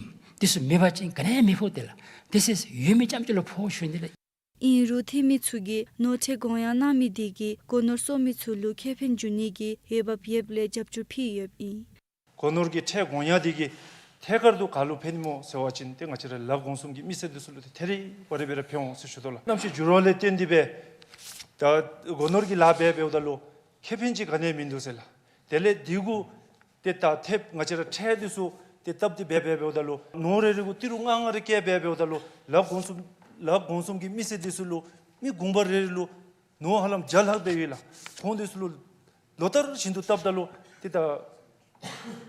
དེ་ཚུ་མེད་པ་ཅིན་ག་ནི་ཡང་མི་ཕོག་སྟེ་ལགས། དེ་ཚུ་ཡོད་མི་རྐྱངམ་ཅིག་ལུ་ཕོག་ཞུ་ནི་ལགས། ཨིན་རུང་འཐུས་མི་ཚུ་གིས་ནོར་ཁྲལ་དགོངས་ཡངས་གནང་མི་དེ་གིས་སྒོ་ནོར་གསོ་མི་ཚུ་ལུ་ཁེ་ཕན་འབྱུང་ནི་གི་འོས་འབབ་ཡོདཔ་ལས་རྒྱབ་སྐྱོར་ཕུལ་ཡོདཔ་ཨིན། སྒོ་ནོར་གྱི་ཁྲལ་དགོངས་ཡངས་དེ་གིས་ཐད་ཀར་དུ་ག་ལུ་ཕན་ནི་སྨོ་ཟེར་བ་ཅིན་ཏེ་ང་བཅས་ར་ལག་གོང་གསུམ་གྱི་མི་སེར་འདི་ཚུ་ལུ་ཏེ་ཐད་རི་བ་རི་སྦེ་ར་ཕན་འོང་ཟེར་ཞུ་དོ་ལགས། གནམ་གཤིས་འགྱུར་བ་ལས་བརྟེན་ཏེ་སྦེ་ད་སྒོ་ནོར་གྱི་ལཱ་འབད་འབདཝ་ད་ལུ་ཁེ་ཕན་ཅིག་ག་ནི་ཡང་མིན་འདུག་ཟེར་ལགས། དེ་ལས་དེ་གུ་ཏེ་ད་ཐེབས་ང་བཅས་ར་ཁྲལ་འདི་ཚུ་ཏེ་བཏབ་སྟེ་འབད་འབད་འབདཝ་ད་ལུ་ནོར་རེ་རེ་གུ་ཏི་རུ་ལྔ་ལྔ་རེ་བཀལ་འབད་འབདཝ་ད་ལུ་ལག་གོང་གསུམ་ལག་གོང་གསུམ་གྱི་མི་སེར་འདི་ཚུ་ལུ་མི་གུང་པ་རེ་རེ་ལུ་ནོར་ཧ་ལམ་བརྒྱ་ལྷག་སྦེ་ཡོད་ལགས། ཁོང་འདི་ཚུ་ལུ་ལོ་ལྟར་བཞིན་དུ་བཏབ་ད་ལུ་ཏེ་ད་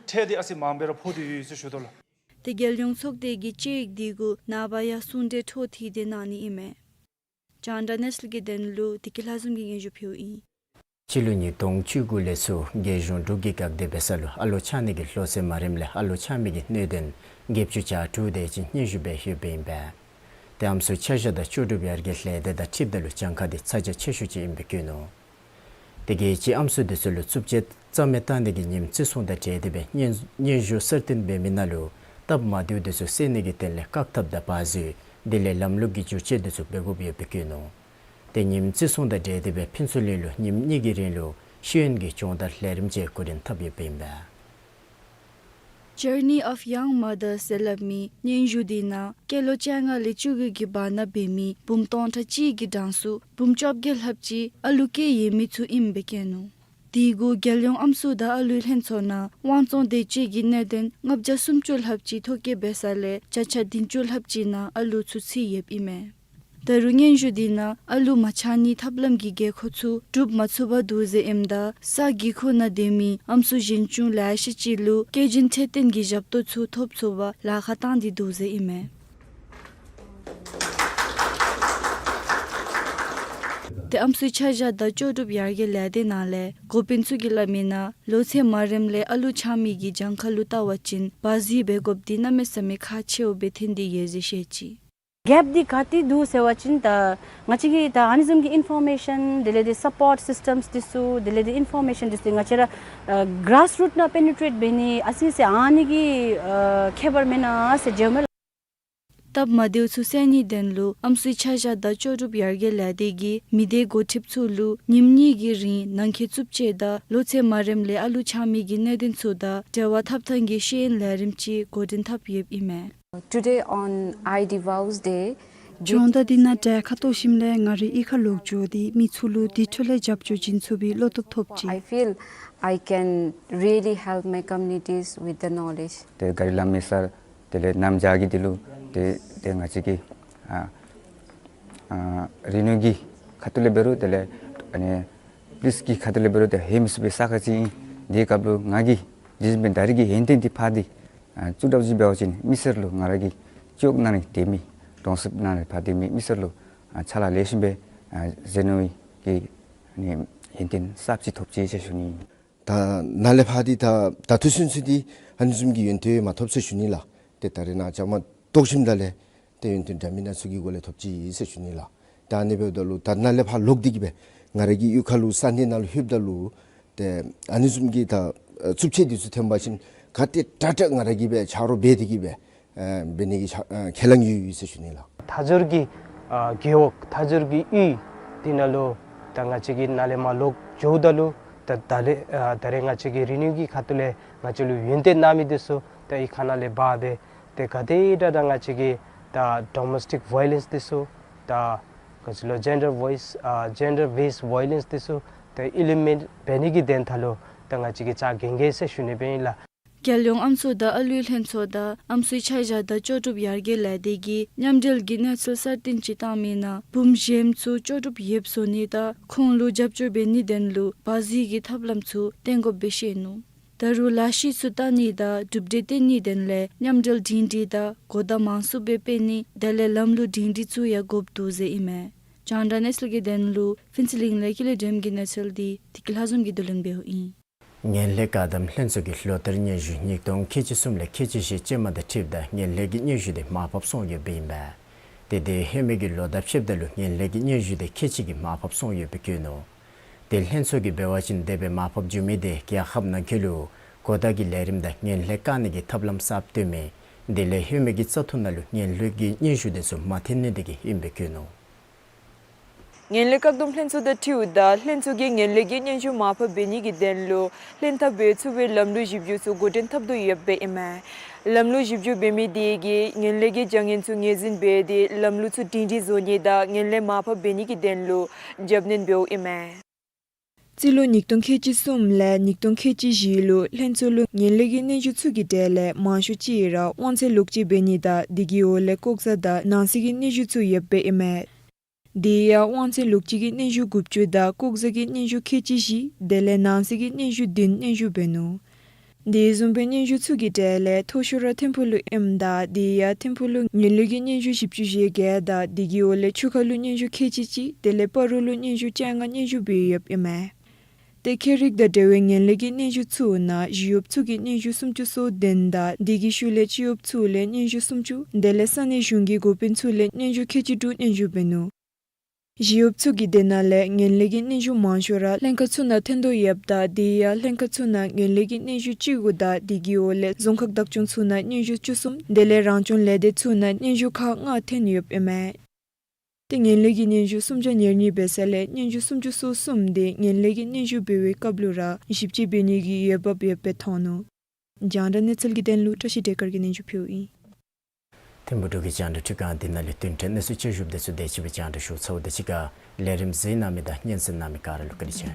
ཁྲལ་འདི་ཨ་ཙི་མངམ་སྦེ་ར་ཕོག་སྟེ་ཡོད་ཟེར་ཞུ་དོ་ལགས། ཏེ་རྒྱལ་ཡོངས་ཚོགས་སྡེ་གི་དཔྱད་ཡིག་དེ་གུ་ནངས་པ་ཡང་གསུང་གྲོས་འཕྲོ་མཐུད་དེ་གནང་ནི་ཨིན་མས། རྒྱང་བསྒྲགས་གནས་ཚུལ་གྱི་དོན་ལུ་བདེ་སྐྱིད་ལྷ་འཛོམས་ཀྱིས་སྙན་ཞུ་ཕུལཝ་ཨིན། སྤྱི་ལོ་ཉིས་སྟོང་བཅུ་དགུ་ལས་ཚུར་རྒྱལ་གཞུང་འབྲུག་གི་འགག་སྡེ་བེ་ས་ལུ་ཨ་ལོ་ཆགས་ནི་གི་ལོ་ཚད་མ་རནམ་ལས་ཨ་ལོ་ཆགས་མི་གི་གནད་དོན་བརྒྱད་ཅུ་གྱ་དྲུག་དེ་ཅིག་སྙན་ཞུ་འབད་ཡོདཔ་ཨིན་པས། ཏེ་ཨམ་སྲུའི་ཆ་བཞག་དང་ལྕོགས་གྲུབ་ཡར་རྒྱས་ལས་སྡེ་དང་འཁྲིལཝ་ད་ལུ་གྱངས་ཁ་དེ་ཚ་གྱང་ཆེ་ཤོས་ཅིག་ཨིནམ་སྦེ་བཀོད་ནུག། དེ་གིས་ཅིག་ཨམ་སྲུ་དེ་ཚུ་ལུ་རྩུབ་སྤྱོད་རྩ་མེད་བཏང་ནི་གི་ཉིནམ་བརྩི་སྲུང་དང་འབྲེལ་ཏེ་སྦེ་སྙན་སྙན་ཞུ་གསར་བཏོན་འབད་མི་ནང་ལུ་སྟབས་མ་བདེཝ་དེ་ཚུ་སེལ་ནི་གི་དོན་ལས་བཀག་ཐབས་དང་བར་བཟོ་དེ་ལས་ལམ་ལུགས་ཀྱི་བསྒྱུར་བཅོས་དེ་ཚུ་འབད་དགོཔ་ཡོདཔ་སྦེ་བཀོད་ནུག། ཏེ་ཉིནམ་བརྩི་སྲུང་དང་འབྲེལ་ཏེ་སྦེ་ཕུན་ཚོགས་གླིང་ལུ་ཉིནམ་གཉིས་ཀྱི་རིང་ལུ་ཤེས་ཡོན་གྱི་སྦྱོང་བརྡར་ལས་རིམ་ཅིག་འགོ་འདྲེན་འཐབ་ཡོདཔ་ཨིན་པས། Journey of Young Mothers ཟེར་སླབ་མི་སྙན་ཞུ་དེ་ནང་སྐྱེས་ལོ་བཅོ་ལྔ་ལས་བཅུ་དགུ་གི་བར་ན་འབད་མི་བུམོ་སྟོང་ཕྲག་གཅིག་གི་གྲངས་སུ་བུམོ་བཅོ་བརྒྱད་ལྷགཔ་ཅིག་ཨ་ལུ་སྐྱེས་ཡོད་མི་ཚུ་ཨིནམ་སྦེ་བཀོད་ནུག། དེ་གུ་རྒྱལ་ཡོངས་ཨམ་སྲུ་དང་ཨ་ལུའི་ལྷན་ཚོགས་ནང་དབང་བཙོང་འདོད་སྤྱོད་ཀྱི་གནད་དོན་ལྔ་བརྒྱ་སུམ་ཅུ་ལྷགཔ་ཅིག་ཐོ་བཀོད་འབད་ས་ལས་བརྒྱ་ཆ་བདུན་ཅུ་ལྷགཔ་ཅིག་ནང་ཨ་ལུ་ཚུ་ཚུད་ཡོདཔ་ཨིན་མས། ད་རུང་སྙན་ཞུ་དེ་ནང་ཨ་ལུ་མ་ཆགས་ནིའི་ཐབས་ལམ་གྱི་དགོས་མཁོ་ཚུ་སྒྲུབ་མ་ཚུགས་པར་འདུག་ཟེར་ཨིནམ་ད་ས་གི་ཁུག་ནང་སྡོད་མི་ཨམ་སྲུ་གཞོན་ཆུང་ལེ་ཤ་ཅིག་ལུ་སྐྱེས་ཆེན་འཕྲོད་བསྟེན་གྱི་ཞབས་ཏོག་ཚུ་ཐོབ་ཚུགས་པར་ལཱ་ཁག་བཏང་སྟེ་འདུག་ཟེར་ཨིན་མས། ཏེ་ཨམ་སྲུའི་ཆ་བཞག་དང་ལྕོགས་གྲུབ་ཡར་རྒྱས་ལས་སྡེ་ནང་ལས་འགོ་དཔོན་ཚུ་གིས་སླབ་མི་ནང་ལོ་ཚད་མ་རནམ་ལས་ཨ་ལུ་ཆགས་མི་གི་གྱངས་ཁ་ལུ་བལྟ་བ་ཅིན་བར་བཟོ་འབད་དགོཔ་དེ་གནམ་མེད་ས་མེད་ཁག་ཆེཝ་སྦེ་ཐོན་ཏེ་ཡོད་ཟེར་བཤད་ཅི། གེཔ་འདི་ག་ཏེ་འདུག་ཟེར་བ་ཅིན་ད་ང་བཅས་ཀྱི་ད་ཨ་ནི་བཟུམ་གྱི་ཨིན་ཕོར་མེ་ཤཱན་དེ་ལས་ཏེ་སཔོརཊ་སིསི་ཊམསི་འདི་ཚུ་དེ་ལས་ཏེ་ཨིན་ཕོར་མེ་ཤཱན་འདི་ཚུ་ང་བཅས་ར་གྲཱསི་རུཊ་ནང་པེ་ནི་ཊྲེཊ་འབད་ནི་ཨ་ཙི་ཙི་ཨ་ནི་གི་ཨ་ཁྱད་པར་མེན་ན་ཟེར་མཇལཝ་མས་ལགས། སྟབས་མ་བདེཝ་ཚུ་སེལ་ནིའི་དོན་ལུ་ཨམ་སྲུའི་ཆ་བཞག་དང་ལྕོགས་གྲུབ་ཡར་རྒྱས་ལས་སྡེ་གིས་མི་སྡེ་འགོ་ཁྲིདཔ་ཚུ་ལུ་ཉིནམ་གཉིས་ཀྱི་རིང་ནང་འཁོད་རྩུབ་སྤྱོད་དང་ལོ་ཚད་མ་རནམ་ལས་ཨ་ལུ་ཆགས་མི་གི་གནད་དོན་ཚུ་དང་འབྲེལ་བ་འཐབ་ཐངས་ཀྱི་ཤེས་ཡོན་ལས་རིམ་ཅིག་འགོ་འདྲེན་འཐབ་ཡོདཔ་ཨིན་མས། Today on I D Vows Day, སྦྱོང་བརྡར་འདི་ནང་གྲལ་ཁར་གཏོགས་ཞིནམ་ལས་ང་རའི་གཡུས་ཁར་ལོག་འགྱོ་སྟེ་མི་ཚུ་ལུ་དེ་འཕྲོ་ལས་རྒྱབ་སྐྱོར་བྱིན་ཚུགས་པའི་བློ་སྟོབས་ཐོབ་ཅི། I feel I can really help my communities with the knowledge. ཏེ་ག་རི་ལམ་མེ་སར་དེ་ལས་གནམ་བྱཱར་གྱི་འདི་ལུ་ཏེ་ཏེ་ང་བཅས་ཀྱི་ཨ་ཨ་རི་ནང་གི་ཁ་ཐུག་ལས་འབད་རུང་དེ་ལས་ཨ་ནི་པུ་ལིསི་གི་ཁ་ཐུག་ལས་འབད་རུང་ཏེ་ཧེ་མ་སུ་སྦེ་ས་ཁ་ཅིག་ཨིན། དེའི་སྐབས་ལུ་ང་གིས་དེ་བཟུམ་སྦེ་ད་རིས་ཀྱི་ཡོན་ཏན་འདི་ཕར་འདི་ཨ་བཙུགས་དྲགས་ཅིག་འབད་བ་ཅིན་མི་སེར་ལུ་ང་ར་གིས་ཅོག་གནང་ནི་དེ་མི་གྲོང་གསེབ་ནང་ལས་ཕར་འདི་མི་མི་སེར་ལུ་ཨ་ཕྱག་ལཱ་ལེགས་ཤོམ་སྦེ་ཨ་མཛད་ནི་གི་ཨ་ནི་ཡོན་ཏན་གསརཔ་ཅིག་ཐོབ་ཅི་ཟེར་ཞུ་ནི། ད་ནཱ་ལས་ཕར་འདི་ད་ད་ལྟོ་ཚུན་ཚོད་འདི་ཨ་ནི་བཟུམ་གྱི་ཡོན་ཏན་མ་ཐོབ་ཟེར་ཞུ་ནི་ལགས། ཏེ་ད་རེས་ནངས་བཅའ་མར་གཏོགས་ཞིནམ་ད་ལས་ཏེ་ཡོན་ཏན་འདྲ་མིན་སྣ་ཚོགས་ཀྱི་སྒོ་ལས་ཐོབ་ཅི་ཟེར་ཞུ་ནི་ལགས། ད་ཨ་ནི་འབདཝ་ད་ལུ་ད་ནཱ་ལས་ཕར་ལོག་སྟེ་གི་སྦེ་ང་ར་གི་གཡུས་ཁ་ལུ་ས་གནས་ནང་ལུ་ལྷོདཔ་ད་ལུ་ཏེ་ཨ་ནི་བཟུམ་གྱི་ད་ཨ་རྩུབ་སྤྱོད་འདི་ཚུ་ཐོན་པ་ཅིན་ག་ཏེ་དྲག་དྲག་ང་ར་གིས་སྦེ་ཆ་རོགས་འབད་དེ་གི་སྦེ་ཨ་འབད་ནི་གི་ཆ་ཨ་ཁས་བླངས་ཡོད་ཡོད་ཟེར་ཞུ་ནི་ལགས། མཐའ་འཁོར་གྱི་ཨ་རྒེད་འོག་མཐའ་འཁོར་གྱི་གཡུས་འདི་ནང་ལུ་ད་ང་བཅས་ཀྱིས་ནཱ་ལས་མར་ལོག་འགྱོཝ་ད་ལུ་ ད་ད་ལས་ཨ་ད་རེས་ང་བཅས་ཀྱི་རི་ནིའུ་གི་ཁ་ཐུག་ལས་ང་བཅས་ལུ་ཡོན་ཏན་གནང་མི་འདི་ཚུ་ད་ཨི་ཁ་ནང་ལས་འབག་སྦེ་ཏེ་ག་དེ་དྲག་དྲག་ང་བཅས་ཀྱི་ད་ཌོ་མེས་ཊིག་ཝའི་ལེནསི་འདི་ཚུ་ད་ག་ཅི་ལོ་ཇེན་ཌར་ཝའིསི་ཨ་ཇེན་ཌར་བེསི་ཝའི་ལེནསི་འདི་ཚུ་ད་ཨི་ལི་མེནཊ་འབད་ནི་གི་དོན་དག་ལུ་ད་ང་བཅས་ཀྱིས་རྩ་འགེངས་གེ་ཟེར་ཞུ་ནི་སྦེ་ཨིན་ལགས། རྒྱལ་ཡོངས་ཨམ་སྲུ་དང་ཨ་ལུའི་ལྷན་ཚོགས་དང་ཨམ་སྲུའི་ཆ་བཞག་དང་ལྕོགས་གྲུབ་ཡར་རྒྱས་ལས་སྡེ་གིས་མཉམ་འབྲེལ་གྱི་གནས་ཚུལ་གསར་བཏོན་ཅིག་བཏང་མི་ནང་བུམོ་གཞོནམ་ཚུ་ལྕོགས་གྲུབ་ཡོདཔ་བཟོ་ནི་དང་ཁོང་ལུ་རྒྱབ་སྐྱོར་འབད་ནིའི་དོན་ལུ་བར་འཛུལ་གྱི་ཐབས་ལམ་ཚུ་བཏོན་དགོཔ་སྦེ་བཤད་ནུག། ད་རུང་ལས་གཞི་ཚུ་བལྟ་ནི་དང་གྲུབ་འབྲས་སྟོན་ནིའི་དོན་ལས་མཉམ་འབྲེལ་སྒྲིང་སྒྲིང་དང་གོ་བརྡ་མང་སུ་སྦེ་སྤེལ་ནི་དེ་ལས་ལམ་ལུགས་སྒྲིང་སྒྲིང་ཚུ་ཡང་དགོཔ་འདུག་ཟེར་ཨིན་མས། རྒྱང་བསྒྲགས་གནས་ཚུལ་གྱི་དོན་ལུ་ཕུན་ཚོགས་གླིང་ལས་ཀུན་ལེགས་སྒྲོལམ་གྱི་གནས་ཚུལ་འདི་བདེ་སྐྱིད་ལྷ་འཛོམས་ཀྱིས་བསྡུ་ལེན་འབདཝ་ཨིན། ངན་ལྷད་བཀག་སྡོམ་ལྷན་ཚོགས་ཀྱིས་ལོ་ལྟར་སྙན་ཞུ་ཉིས་སྟོང་ཁལ་གཅིག་གསུམ་ལས་ཁལ་གཅིག་བཞི་ཅན་མ་དང་འཁྲིལཝ་ད་ངན་ལྷད་ཀྱི་སྙན་ཞུ་དེ་མར་ཕབ་སོང་ཡོདཔ་ཨིན་པས། ཏེ་དེ་ཧེ་མའི་གི་ལོ་དང་ཕྱདཔ་ད་ལུ་ངན་ལྷད་ཀྱི་སྙན་ཞུ་དེ་ཁལ་གཅིག་གིས་མར་ཕབ་སོང་ཡོདཔ་སྦེ་བཀོད་ནུག། ཏེ་ལྷན་ཚོགས་ཀྱིས་འབད་བ་ཅིན་དེ་སྦེ་མར་ཕབ་འགྱོ་མི་དེ་རྒྱལ་ཁབ་ནང་འཁོད་ལུ་གོ་བརྡ་གི་ལས་རིམ་དང་ངན་ལྷད་བཀག་ནི་གི་ཐབས་ལམ་གསརཔ་བཏོན་མི་དེ་ལས་ཧེ་མའི་གི་བཙག་འཐུ་ནང་ལུ་ངན་ལྷད་ཀྱི་སྙན་ཞུ་དེ་ཚུ་མ་ཐོན་ནི་དེ་གིས་ཨིནམ་སྦེ་བཀོད་ནུག། ངན་ལྷད་བཀག་སྡོམ་ལྷན་ཚོགས་དང་འཁྲིལཝ་ད་ལྷན་ཚོགས་ཀྱིས་ངན་ལྷད་ཀྱི་སྙན་ཞུ་མར་ཕབ་འབད་ནི་གི་དོན་ལུ་ལྷན་ཐབས་འབད་ཚུགས་པའི་ལམ་ལུགས་བཞི་བཅུ་ཚུ་འགོ་འདྲེན་འཐབ་དོ་ཡོདཔ་ཨིན་མས། ལམ་ལུགས་བཞི་བཅུ་འབད་མི་དེ་གིས་ངན་ལྷད་ཀྱི་བྱ་ངན་ཚུ་ངོས་འཛིན་འབད་དེ་ལམ་ལུགས་ཚུ་སྒྲིང་སྒྲིང་བཟོ་ནི་དང་ངན་ལྷད་མར་ཕབ་འབད་ནི་གི་དོན་ལུ་རྒྱབ་སྣོན་འབདཝ་ཨིན་མས། རྩིས་ལོ་ཉིས་སྟོང་ཁལ་གཅིག་གསུམ་ལས་ཉིས་སྟོང་ཁལ་གཅིག་བཞི་ལུ་ལྷན་ཚོགས་ལུ་ངན་ལྷད་ཀྱི་སྙན་ཞུ་ཚུ་གི་གྲས་ལས་མང་ཤོས་ཅིག་ར་དབང་ཚད་ལོག་སྤྱོད་འབད་ནི་དང་དེ་གི་འོག་ལས་ལྐོག་ཟ་དང་ནང་གསེས་ཀྱི་སྙན་ཞུ་ཚུ་ཡོདཔ་ཨིན་མས། དེ་ཡང་དབང་ཚད་ལོག་སྤྱོད་ཀྱི་སྙན་ཞུ་དགུ་བཅུ་དང་ལྐོག་ཟ་གི་སྙན་ཞུ་ཁལ་གཅིག་བཞི་དེ་ལས་ནང་གསེས་ཀྱི་སྙན་ཞུ་བདུན་སྙན་ཞུ་འབད་ནུག། དེ་བཟུམ་སྦེ་སྙན་ཞུ་ཚུ་གི་གྲས་ལས་མཐོ་ཤོས་ར་ཐིམ་ཕུག་ལུ་ཨིནམ་ད་དེ་ཡང་ཐིམ་ཕུག་ལུ་ངན་ལྷད་ཀྱི་སྙན་ཞུ་བཞི་བཅུ་ཞེ་བརྒྱད་དང་དེ་གི་འོག་ལས་ཆུ་ཁ་ལུ་སྙན་ཞུ་ཁལ་གཅིག་གཅིག་དེ་ལས་སྤ་རོ་ལུ་སྙན་ཞུ་བཅོ་ལྔ་སྙན་ཞུ་འབད་ཡོདཔ་ཨིན་མས། ཏེ་ཁྱད་རིག་དང་འབྲེལ་བའི་ངན་ལྷད་ཀྱི་སྙན་ཞུ་ཚུ་ནང་ཞི་གཡོགཔ་ཚུ་གིས་སྙན་ཞུ་སུམ་ཅུ་སོ་བདུན་དང་དེ་གི་ཤུལ་ལས་སྤྱི་གཡོགཔ་ཚུ་ལས་སྙན་ཞུ་སུམ་ཅུ་དེ་ལས་ས་གནས་གཞུང་གི་འགོ་དཔོན་ཚུ་ལས་སྙན་ཞུ་ཁལ་གཅིག་དྲུག་སྙན་ཞུ་འབད་ནུག། ཞི་གཡོགཔ་ཚུ་གི་དེ་ནང་ལས་ངན་ལྷད་ཀྱི་སྙན་ཞུ་མང་ཤོས་ར་ལྷན་ཁག་ཚུ་ནང་ཐོན་དོ་ཡོདཔ་ད་དེ་ཡང་ལྷན་ཁག་ཚུ་ནང་ངན་ལྷད་ཀྱི་སྙན་ཞུ་བཅུ་དགུ་དང་དེ་གི་འོག་ལས་རྫོང་ཁག་བདག་སྐྱོང་ཚུ་ནང་སྙན་ཞུ་བཅུ་གསུམ་དེ་ལས་རང་སྐྱོང་ལས་སྡེ་ཚུ་ནང་སྙན་ཞུ་ཁག་ལྔ་ཐོན་ཡོདཔ་ཨིན་མས། ཏེ་ངན་ལྷད་ཀྱི་སྙན་ཞུ་སུམ་བརྒྱ་ཉེར་གཉིས་འབད་ས་ལས་སྙན་ཞུ་སུམ་ཅུ་སོ་གསུམ་དེ་ངན་ལྷད་ཀྱི་སྙན་ཞུ་འབད་བའི་སྐབས་ལུ་ར་ཞིབ་དཔྱད་འབད་ནི་གི་འོས་འབབ་ཡོདཔ་སྦེ་མཐོང་ནུག། རྒྱང་བསྒྲགས་གནས་ཚུལ་གྱི་དོན་ལུ་བཀྲ་ཤིས་བདེ་དཀར་གྱིས་སྙན་ཞུ་ཕུལཝ་ཨིན། ཐིམ་ཕུག་འབྲུག་གི་རྒྱང་བསྒྲགས་འཕྲུལ་ཁང་འདི་ནང་ལས་བསྟུན་གྲོས་གནས་ཚུལ་བཅུད་ཞུཝ་དེ་ཚུ་དེ་ཅིག་སྦེ་རྒྱང་བསྒྲགས་ཞུ་ཚརཝ་དང་གཅིག་ཁར་ལས་རིམ་གཟིགས་གནང་མི་དང་སྙན་གསན་གནང་མི་ག་ར་ལུ་བཀའ་དྲིན་ཆེ།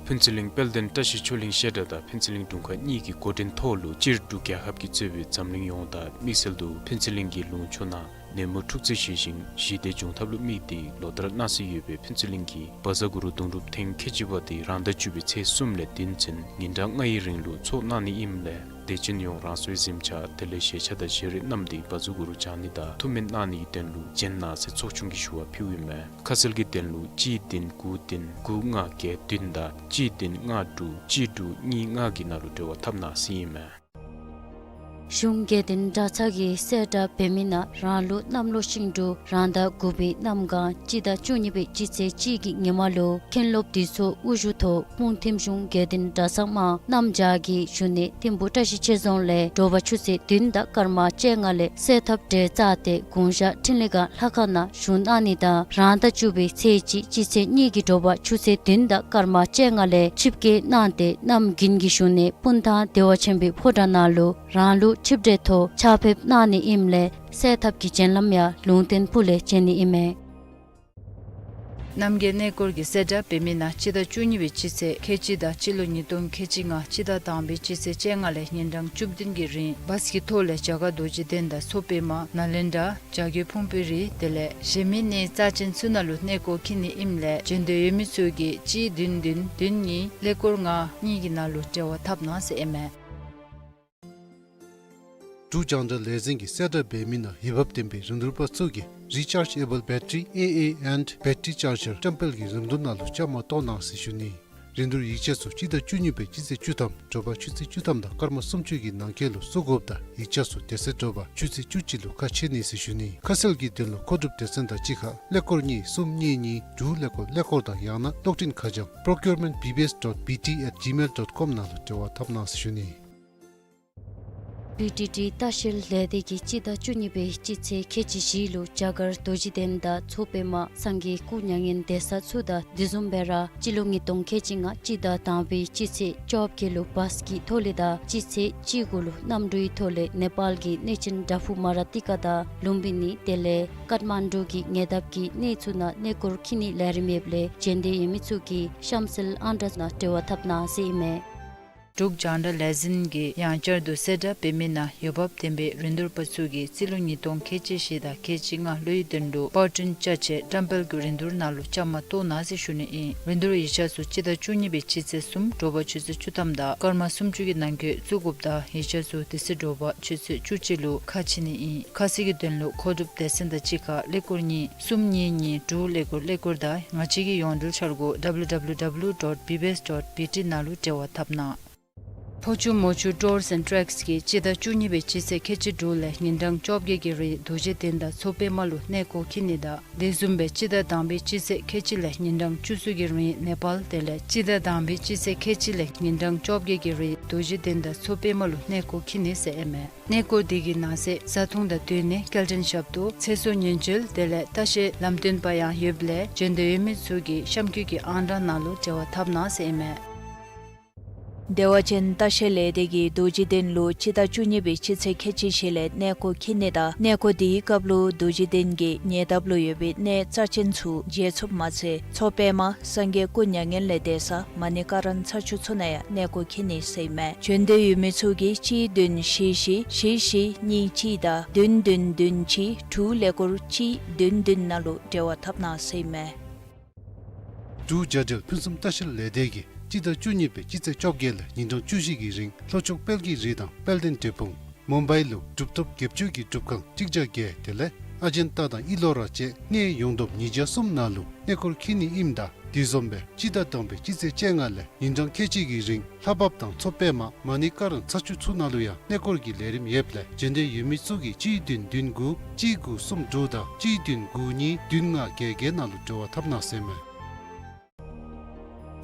ཕུན་ཚོགས་གླིང་དཔལ་ལྡན་བཀྲ་ཤིས་ཆོས་གླིང་བཤད་གྲྭ་དང་ཕུན་ཚོགས་གླིང་དྲུང་ཁག་གཉིས་ཀྱི་འགོ་འདྲེན་ཐོག་ལུ་སྤྱིར་འབྲུག་རྒྱལ་ཁབ་ཀྱིས་གཙོས་པའི་འཛམ་གླིང་ཡོངས་དང་དམིགས་བསལ་དུ་ཕུན་ཚོགས་གླིང་གི་ལུང་ཕྱོགས་ནང་ནད་མུག་འཁྲུག་རྩོད་ཞི་ཞིང་ཞི་བདེ་འབྱུང་ཐབས་ལུ་དམིགས་ཏེ་ལོ་ལྟར་གནང་སྲོལ་ཡོད་པའི་ཕུན་ཚོགས་གླིང་གི་བཛྲ་གུ་རུ་གདུང་སྒྲུབ་ཐེངས་ཁལ་གཅིག་པ་དེ་རང་ཟླ་བཅུ་པའི་ཚེས་གསུམ་ལས་བདུན་ཚུན་ཉིན་གྲངས་ལྔའི་རིང་ལུ་ཚོགས་གནང་ནི་ཨིནམ་ལས་དད་ཅན་ཡོངས་རང་སོའི་གཟིམ་ཆ་དེ་ལས་བཞེས་ཆ་དང་བཞེས་རིགས་བསྣམས་ཏེ་བཛྲ་གུ་རུ་བགྱང་ནི་དང་ཐུགས་སྨོན་གནང་ནི་གི་དོན་ལུ་བྱོན་གནང་ཟེར་ཚོགས་ཆུང་གིས་ཞུ་བ་ཕུལཝ་ཨིན་མས། ཁ་གསལ་གྱི་དོན་ལུ་གཅིག་བདུན་དགུ་བདུན་དགུ་ལྔ་བརྒྱད་བདུན་དང་གཅིག་བདུན་ལྔ་དྲུག་གཅིག་དྲུག་གཉིས་ལྔ་གི་ནང་ལུ་འབྲེལ་བ་འཐབ་གནང་ཟེར་ཨིན་མས། གཞུང་དགེ་འདུན་གྲྭ་ཚང་གི་གསལ་བསྒྲགས་འབད་མི་ནང་རང་ལུགས་གནམ་ལོ་ཤིང་འབྲུག་རང་ཟླ་དགུ་པའི་གནམ་གང་སྤྱི་ཟླ་བཅུ་གཉིས་པའི་སྤྱི་ཚེས་གཅིག་གི་ཉིན་མ་ལུ་མཁན་སློབ་འདུས་ཚོགས་དབུ་བཞུགས་ཐོག་སྤུངས་ཐིམ་གཞུང་དགེ་འདུན་གྲྭ་ཚང་མ་གནམ་བྱཱར་གྱི་བཞུགས་གནས་ཐིམ་ཕུག་བཀྲ་ཤིས་ཆོས་རྫོང་ལས་དྲོ་པ་ཆུ་ཚོད་བདུན་དང་སྐར་མ་བཅོ་ལྔ་ལས་གསོལ་ཐབ་གྲལ་བཅག་སྟེ་དགུང་ཞག་འཕྲིན་ལས་སྒང་ལྷ་ཁང་ནང་བཞུགས་གནང་ནི་དང་རང་ཟླ་བཅུ་པའི་ཚེས་གཅིག་སྤྱི་ཚེས་གཉིས་ཀྱི་དྲོ་པ་ཆུ་ཚོད་བདུན་དང་སྐར་མ་བཅོ་ལྔ་ལས་ཆིབས་བསྐྱོད་གནང་སྟེ་གནམ་དགུན་གྱི་བཞུགས་གནས་སྤུངས་ཐང་བདེ་བ་ཆེན་པོའི་ཕོ་བྲང་ནང་ལུ་རང་ལུགས་ཆིབས་གྲལ་ཐོག་ཕྱག་ཕེབས་གནང་ནི་ཨིནམ་ལས་གསོལ་ཐབ་ཀྱི་བྱོན་ལམ་ཡང་ལུང་བསྟན་ཕུག་ལས་བྱོན་ནི་ཨིན་མས། རྣམ་རྒྱལ་གནས་སྐོར་གྱིས་གསལ་བསྒྲགས་འབད་མི་ནང་སྤྱི་ཟླ་བཅུ་གཉིས་པའི་སྤྱི་ཚེས་ཁལ་གཅིག་དང་སྤྱི་ལོ་ཉིས་སྟོང་ཁལ་གཅིག་ལྔ་སྤྱི་ཟླ་དང་པའི་སྤྱི་ཚེས་བཅོ་ལྔ་ལས་ཉིན་གྲངས་བཅུ་བདུན་གྱི་རིང་བཱས་ཀྱི་ཐོག་ལས་རྒྱ་གར་རྡོ་རྗེ་གདན་དང་མཚོ་པདྨ་ནཱ་ལེནྡྲ་བྱ་རྒོད་ཕུང་པོའི་རི་དེ་ལས་གཞན་མི་གནས་རྩ་ཅན་ཚུ་ནང་ལུ་གནས་སྐོར་འཁྱིད་ནི་ཨིནམ་ལས་བྱོན་འདོད་ཡོད་མི་ཚུ་གིས་གཅིག་བདུན་བདུན་བདུན་གཉིས་ཀླད་ཀོར་ལྔ་གཉིས་ཀྱི་ནང་ལུ་འབྲེལ་བ་འཐབ་གནང་ཟེར་ཨིན་མས། འབྲུག་རྒྱང་བསྒྲགས་ལས་འཛིན་གྱིས་གསལ་བསྒྲགས་འབད་མི་ནང་འོས་འབབ་ལྡན་པའི་རིན་བསྡུར་པ་ཚུ་གིས་Rechargeable Battery A A and Battery Charger བཀྲམ་སྤེལ་གྱི་རིན་བསྡུར་ནང་ལུ་བཅའ་མར་གཏོགས་གནང་ཟེར་ཞུ་ནི། རིན་བསྡུར་ཡིག་ཆ་ཚུ་སྤྱི་ཟླ་བཅུ་གཉིས་པའི་སྤྱི་ཚེས་བཅུ་ཐམ་དྲོ་པ་ཆུ་ཚོད་བཅུ་ཐམ་དང་སྐར་མ་སུམ་ཅུ་གི་ནང་འཁོད་ལུ་བཙུགས་དགོཔ་ད་ཡིག་ཆ་ཚུ་དེ་ཚེ་དྲོ་པ་ཆུ་ཚོད་བཅུ་གཅིག་ལུ་ཁ་ཕྱེ་ནི་ཟེར་ཞུ་ནི། ཁ་གསལ་གྱི་དོན་ལུ་མཁོ་སྒྲུབ་སྡེ་ཚན་དང་གཅིག་ཁར་ཀླད་ཀོར་གཉིས་གསུམ་གཉིས་གཉིས་དྲུག་ཀླད་ཀོར་ཀླད་ཀོར་དང་ཡང་ན་གློག་འཕྲིན་ཁ་བྱང་procurement B B S dot B T at gmail dot com ནང་ལུ་འབྲེལ་བ་འཐབ་གནང་ཟེར་ཞུ་ནི། པི་ཊི་ཊི་ལྟ་བཤལ་ལས་སྡེ་གིས་སྤྱི་ཟླ་བཅུ་གཉིས་པའི་སྤྱི་ཚེས་ཁལ་གཅིག་བཞི་ལུ་རྒྱ་གར་རྡོ་རྗེ་གདན་དང་མཚོ་པདྨ་སངས་རྒྱས་སྐུ་མྱ་ངན་འདས་ས་ཚུ་དང་དེ་བཟུམ་སྦེ་ར་སྤྱི་ལོ་ཉིས་སྟོང་ཁལ་གཅིག་ལྔ་སྤྱི་ཟླ་དང་པའི་སྤྱི་ཚེས་བཅོ་བརྒྱད་ལུ་བཱས་ཀྱི་ཐོག་ལས་དང་སྤྱི་ཚེས་བཅུ་དགུ་ལུ་གནམ་གྲུའི་ཐོག་ལས་ནེ་པཱལ་གྱི་གནས་ཆེན་དྲག་ཕུག་མ་ར་ཏི་ཀ་དང་ལུམ་བི་ནི་དེ་ལས་ཀཏ་མན་ཌུ་གི་ཉེ་འདབས་ཀྱི་གནས་ཚུ་ནང་གནས་སྐོར་འཁྱིད་ནིའི་ལས་རིམ་ཡོདཔ་ལས་བྱོན་འདོད་ཡོད་མི་ཚུ་གིས་གཤམ་གསལ་ཨང་གྲངས་ནང་འབྲེལ་བ་འཐབ་གནང་ཟེར་ཨིན་མས། འབྲུག་རྒྱང་བསྒྲགས་ལས་འཛིན་གྱིས་ཡང་བསྐྱར་དུ་གསལ་བསྒྲགས་འབད་མི་ནང་འོས་འབབ་ལྡན་པའི་རིན་བསྡུར་པ་ཚུ་གིས་རྩིས་ལོ་ཉིས་སྟོང་ཁལ་གཅིག་བཞི་དང་ཁལ་གཅིག་ལྔ་ལོའི་དོན་ལུ་པར་སྐྲུན་ཅ་ཆས་བཀྲམ་སྤེལ་གྱི་རིན་བསྡུར་ནང་ལུ་བཅའ་མར་གཏོགས་གནང་ཟེར་ཞུ་ནི་ཨིན། རིན་བསྡུར་ཡིག་ཆ་ཚུ་སྤྱི་ཟླ་བཅུ་གཉིས་པའི་སྤྱི་ཚེས་གསུམ་དྲོ་པ་ཆུ་ཚོད་བཅུ་ཐམ་དང་སྐར་མ་སུམ་ཅུ་གི་ནང་འཁོད་བཙུགས་དགོཔ་ད་ཡིག་ཆ་ཚུ་དེ་ཚེ་དྲོ་པ་ཆུ་ཚོད་བཅུ་གཅིག་ལུ་ཁ་ཕྱེ་ནི་ཨིན། ཁ་གསལ་གྱི་དོན་ལུ་མཁོ་སྒྲུབ་སྡེ་ཚན་དང་གཅིག་ཁར་ཀླད་ཀོར་གཉིས་གསུམ་གཉིས་གཉིས་དྲུག་ཀླད་ཀོར་ཀླད་ཀོར་དང་ང་བཅས་ཀྱི་ཡོངས་འབྲེལ་འཆར་སྒོ་W W W dot B B S dot B T ནང་ལུ་འབྲེལ་བ་འཐབ་གནང་། ཕོ་ཆུ་མོ་ཆུ་Tours and Treks གིས་སྤྱི་ཟླ་བཅུ་གཉིས་པའི་སྤྱི་ཚེས་ཁལ་གཅིག་དྲུག་ལས་ཉིན་གྲངས་བཅོ་བརྒྱད་ཀྱི་རིང་རྡོ་རྗེ་གདན་དང་མཚོ་པདྨ་ལུ་གནས་སྐོར་འཁྱིད་ནི་དང་དེ་བཟུམ་སྦེ་སྤྱི་ཟླ་དང་པའི་སྤྱི་ཚེས་ཁལ་གཅིག་ལས་ཉིན་གྲངས་བཅུ་གསུམ་གྱི་རིང་ནེ་པཱལ་དེ་ལས་སྤྱི་ཟླ་དང་པའི་སྤྱི་ཚེས་ཁལ་གཅིག་ལས་ཉིན་གྲངས་བཅོ་བརྒྱད་ཀྱི་རིང་རྡོ་རྗེ་གདན་དང་མཚོ་པདྨ་ལུ་གནས་སྐོར་འཁྱིད་ནི་ཟེར་ཨིན་མས། གནས་སྐོར་དེ་གི་ནང་གསེས་བཟའ་འཐུང་དང་སྡོད་གནས་སྐྱེལ་འདྲེན་ཞབས་ཏོག་ཚེ་སྲོག་ཉེན་བཅོལ་དེ་ལས་ལྟ་བཤལ་ལམ་སྟོན་པ་ཡང་ཡོདཔ་ལས་བྱོན་འདོད་ཡོད་མི་ཚུ་གིས་གཤམ་འཁོད་ཀྱི་ཨང་གྲངས་ནང་ལུ་འབྲེལ་བ་འཐབ་གནང་ཟེར་ཨིན་མས། བདེ་བ་ཅན་ལྟ་བཤལ་ལས་སྡེ་གིས་རྡོ་རྗེ་གདན་ལུ་སྤྱི་ཟླ་བཅུ་གཉིས་པའི་སྤྱི་ཚེས་ཁལ་གཅིག་བཞི་ལས་གནས་སྐོར་འཁྱིད་ནི་དང་གནས་སྐོར་དེའི་སྐབས་ལུ་རྡོ་རྗེ་གདན་གྱི་ཉེ་འདབས་ལུ་ཡོད་པའི་གནས་རྩ་ཅན་ཚུ་མཇལ་ཚུགསཔ་མ་ཚད་མཚོ་པདྨ་སངས་རྒྱས་སྐུ་མྱ་ངན་ལས་འདས་ས་མ་ཎི་ཀ་རན་ཚ་ཆུ་ཚུ་ནང་ཡང་གནས་སྐོར་འཁྱིད་ནི་ཟེར་ཨིན་མས། བྱོན་འདོད་ཡོད་མི་ཚུ་གིས་གཅིག་བདུན་བཞི་བཞི་བཞི་བཞི་གཉིས་གཅིག་དང་བདུན་བདུན་བདུན་གཅིག་དྲུག་ཀླད་ཀོར་གཅིག་བདུན་བདུན་ནང་ལུ་འབྲེལ་བ་འཐབ་གནང་ཟེར་ཨིན་མས། འབྲུག་རྒྱ་འབྲེལ་ཕུན་སུམ་ལྟ་བཤལ་ལས་སྡེ་གིས་སྤྱི་ཟླ་བཅུ་གཉིས་པའི་སྤྱི་ཚེས་བཅོ་བརྒྱད་ལས་ཉིན་གྲངས་བཅུ་བཞི་གི་རིང་ལྷོ་ཕྱོགས་དཔལ་གྱི་རི་དང་དཔལ་ལྡན་འབྲས་སྤུངས་མུམ་བའི་ལུ་གྲུབ་ཐོབ་དགེ་བཅུ་གི་སྒྲུབ་ཁང་གཅིག་བརྒྱ་བརྒྱད་དེ་ལས་ཨ་ཇན་ཏ་དང་ཨི་ལོ་ར་བཅས་གནས་ཡོངས་བསྡོམས་ཉིས་བརྒྱ་གསུམ་ནང་ལུ་གནས་སྐོར་འཁྱིད་ནི་ཨིནམ་ད་དེ་བཟུམ་སྦེ་སྤྱི་ཟླ་དང་པའི་སྤྱི་ཚེས་བཅོ་ལྔ་ལས་ཉིན་གྲངས་ཁལ་གཅིག་གི་རིང་ལྷ་བབས་དང་མཚོ་པདྨ་མ་ཎི་ཀ་རན་ཚ་ཆུ་ཚུ་ནང་ལུ་ཡང་གནས་སྐོར་གྱི་ལས་རིམ་ཡོདཔ་ལས་བྱོན་འདོད་ཡོད་མི་ཚུ་གིས་གཅིག་བདུན་བདུན་དགུ་གཅིག་དགུ་གསུམ་དྲུག་དང་གཅིག་བདུན་དགུ་གཉིས་བདུན་ལྔ་བརྒྱད་བརྒྱད་ནང་ལུ་འབྲེལ་བ་འཐབ་གནང་ཟེར་ཨིན་མས།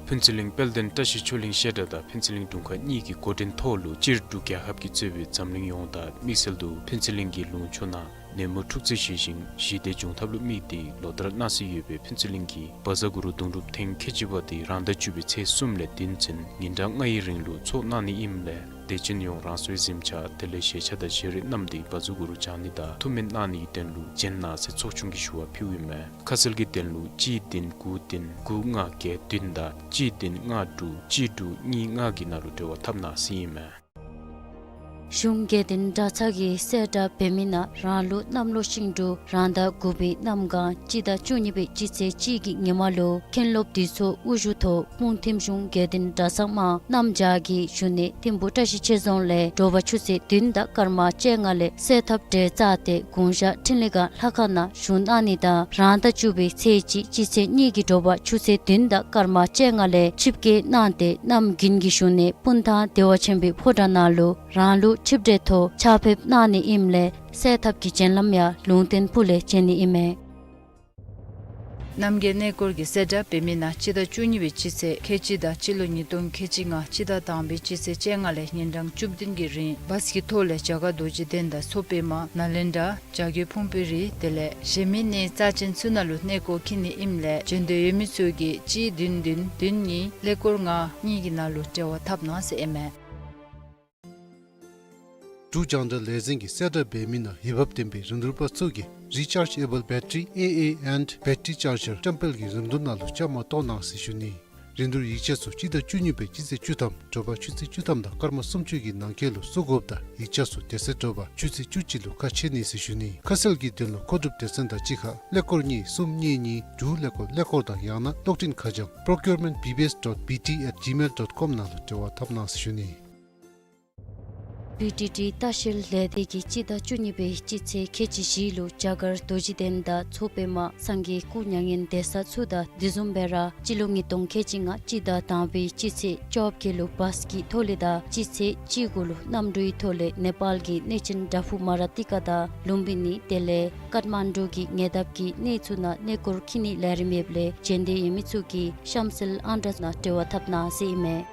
ཕུན་ཚོགས་གླིང་དཔལ་ལྡན་བཀྲ་ཤིས་ཆོས་གླིང་བཤད་གྲྭ་དང་ཕུན་ཚོགས་གླིང་དྲུང་ཁག་གཉིས་ཀྱི་འགོ་འདྲེན་ཐོག་ལུ་སྤྱིར་འབྲུག་རྒྱལ་ཁབ་ཀྱིས་གཙོས་པའི་འཛམ་གླིང་ཡོངས་དང་དམིགས་བསལ་དུ་ཕུན་ཚོགས་གླིང་གི་ལུང་ཕྱོགས་ནང་ནད་མུག་འཁྲུག་རྩོད་ཆེ་ཞིང་ཞི་བདེ་འབྱུང་ཐབས་ལུ་དམིགས་ཏེ་ལོ་ལྟར་གནང་སྲོལ་ཡོད་པའི་ཕུན་ཚོགས་གླིང་གི་བཛྲ་གུ་རུ་གདུང་སྒྲུབ་ཐེངས་ཁལ་གཅིག་པ་དེ་རང་ཟླ་བཅུ་པའི་ཚེས་གསུམ་ལས་བདུན་ཚུན་ཉིན་གྲངས་ལྔའི་རིང་ལུ་ཚོགས་གནང་ནི་ཨིནམ་ལས་དད་ཅན་ཡོངས་རང་སོའི་གཟིམ་ཆས་དེ་ལས་ཞལ་ཆས་དང་བཞེས་རིགས་བསྣམས་ཏེ་བཛྲ་གུ་རུ་བགྱང་ནི་དང་ཐུགས་སྨོན་གནང་ནིའི་དོན་ལུ་བྱོན་གནང་ཟེར་ཚོགས་ཆུང་གིས་ཞུ་བ་ཕུལཝ་ཨིན་མས། ཁ་གསལ་གྱི་དོན་ལུ་གཅིག་བདུན་དགུ་བདུན་དགུ་ལྔ་བརྒྱད་བདུན་དང་གཅིག་བདུན་ལྔ་དྲུག་གཅིག་དྲུག་གཉིས་ལྔ་གི་ནང་ལུ་འབྲེལ་བ་འཐབ་གནང་ཟེར་ཨིན་མས། གཞུང་དགེ་འདུན་གྲྭ་ཚང་གིས་གསལ་བསྒྲགས་འབད་མི་ནང་རང་ལུགས་གནམ་ལོ་ཤིང་འབྲུག་རང་ཟླ་དགུ་པའི་གནམ་གང་སྤྱི་ཟླ་བཅུ་གཉིས་པའི་སྤྱི་ཚེས་གཅིག་གི་ཉིན་མ་ལུ་མཁན་སློབ་འདུས་ཚོགས་དབུ་བཞུགས་ཐོག་སྤུངས་ཐིམ་གཞུང་དགེ་འདུན་གྲྭ་ཚང་དམངས་གནམ་བྱཱར་གྱི་བཞུགས་གནས་ཐིམ་ཕུ་བཀྲ་ཤིས་ཆོས་རྫོང་ལས་དྲོ་པ་ཆུ་ཚོད་བདུན་དང་སྐར་མ་བཅོ་ལྔ་ལས་གསོལ་ཐབ་གྲལ་བཅག་སྟེ་དགུང་ཞག་འཕྲིན་ལས་སྒང་ལྷ་ཁང་ནང་བཞུགས་གནང་ནི་དང་རང་ཟླ་བཅུ་པའི་ཚེས་གཅིག་སྤྱི་ཚེས་གཉིས་ཀྱི་དྲོ་པ་ཆུ་ཚོད་བདུན་དང་སྐར་མ་བཅོ་ལྔ་ལས་ཆིབས་བསྐྱོད་གནང་སྟེ་གནམ་དགུན་གྱི་བཞུགས་གནས་སྤུངས་ཐང་བདེ་བ་ཆེན་པོའི་ཕོ་བྲང་ནང་ལུ་རང་ལུགས་ཆིབས་གྲལ་ཐོག་ཕྱག་ཕེབས་གནང་ནི་ཨིནམ་ལས་གསོལ་ཐབ་ཀྱི་བྱོན་ལམ་ཡང་ལུང་བསྟན་ཕུག་ལས་བྱོན་ནི་ཨིན་མས། རྣམ་རྒྱལ་གནས་སྐོར་གྱིས་གསལ་བསྒྲགས་འབད་མི་ནང་སྤྱི་ཟླ་བཅུ་གཉིས་པའི་སྤྱི་ཚེས་ཁལ་གཅིག་དང་སྤྱི་ལོ་ཉིས་སྟོང་ཁལ་གཅིག་ལྔ་སྤྱི་ཟླ་དང་པའི་སྤྱི་ཚེས་བཅོ་ལྔ་ལས་ཉིན་གྲངས་བཅུ་བདུན་གྱི་རིང་བཱས་ཀྱི་ཐོག་ལས་རྒྱ་གར་རྡོ་རྗེ་གདན་དང་མཚོ་པདྨ་ནཱ་ལེནྡྲ་བྱ་རྒོད་ཕུང་པོའི་རི་དེ་ལས་གཞན་མི་གནས་རྩ་ཅན་ཚུ་ནང་ལུ་གནས་སྐོར་འཁྱིད་ནི་ཨིནམ་ལས་བྱོན་འདོད་ཡོད་མི་ཚུ་གིས་གཅིག་བདུན་བདུན་བདུན་གཉིས་ཀླད་ཀོར་ལྔ་གཉིས་ཀྱི་ནང་ལུ་འབྲེལ་བ་འཐབ་གནང་ཟེར་ཨིན་མས། འབྲུག་རྒྱང་བསྒྲགས་ལས་འཛིན་གྱིས་གསལ་བསྒྲགས་འབད་མི་ནང་འོས་འབབ་ལྡན་པའི་རིན་བསྡུར་པ་ཚུ་གིས་Rechargeable Battery, A A, and Battery Charger བཀྲམ་སྤེལ་གྱི་རིན་བསྡུར་ནང་ལུ་བཅའ་མར་གཏོགས་གནང་ཟེར་ཞུ་ནི། རིན་བསྡུར་ཡིག་ཆ་ཚུ་སྤྱི་ཟླ་བཅུ་གཉིས་པའི་སྤྱི་ཚེས་བཅུ་ཐམ་དྲོ་པ་ཆུ་ཚོད་བཅུ་ཐམ་དང་སྐར་མ་སུམ་ཅུ་གི་ནང་འཁོད་ལུ་བཙུགས་དགོཔ་དང་ཡིག་ཆ་ཚུ་དེ་ཚེ་དྲོ་པ་ཆུ་ཚོད་བཅུ་གཅིག་ལུ་ཁ་ཕྱེ་ནི་ཟེར་ཞུ་ནི། ཁ་གསལ་གྱི་དོན་ལུ་མཁོ་སྒྲུབ་སྡེ་ཚན་དང་གཅིག་ཁར་ཀླད་ཀོར་གཉིས་གསུམ་གཉིས་གཉིས་དྲུག་ཀླད་ཀོར་ཀླད་ཀོར་དང་ཡང་ན་གློག་འཕྲིན་ཁ་བྱང་procurement B B S dot B T at gmail dot com ནང་ལུ་འབྲེལ་བ་འཐབ་གནང་ཟེར་ཞུ་ནི། བི་ཊི་ཊི་ལྟ་བཤལ་ལས་སྡེ་གིས་སྤྱི་ཟླ་བཅུ་གཉིས་པའི་སྤྱི་ཚེས་ཁལ་གཅིག་བཞི་ལུ་རྒྱ་གར་རྡོ་རྗེ་གདན་དང་མཚོ་པདྨ་སངས་རྒྱས་སྐུ་མྱ་ངན་འདས་ས་ཚུ་དང་དེ་བཟུམ་སྦེ་ར་སྤྱི་ལོ་ཉིས་སྟོང་ཁལ་གཅིག་ལྔ་སྤྱི་ཟླ་དང་པའི་སྤྱི་ཚེས་བཅོ་བརྒྱད་ལུ་བཱས་ཀྱི་ཐོག་ལས་དང་སྤྱི་ཚེས་བཅུ་དགུ་ལུ་གནམ་གྲུའི་ཐོག་ལས་ནེ་པཱལ་གྱི་གནས་ཆེན་དྲག་ཕུག་མ་ར་ཏི་ཀ་དང་ལུམ་བི་ནི་དེ་ལས་ཀཏ་མན་ཌུ་གི་ཉེ་འདབས་ཀྱི་གནས་ཚུ་ནང་གནས་སྐོར་འཁྱིད་ནིའི་ལས་རིམ་ཡོདཔ་ལས་བྱོན་འདོད་ཡོད་མི་ཚུ་གིས་གཤམ་གསལ་ཨང་གྲངས་ནང་འབྲེལ་བ་འཐབ་གནང་ཟེར་ཨིན་མས།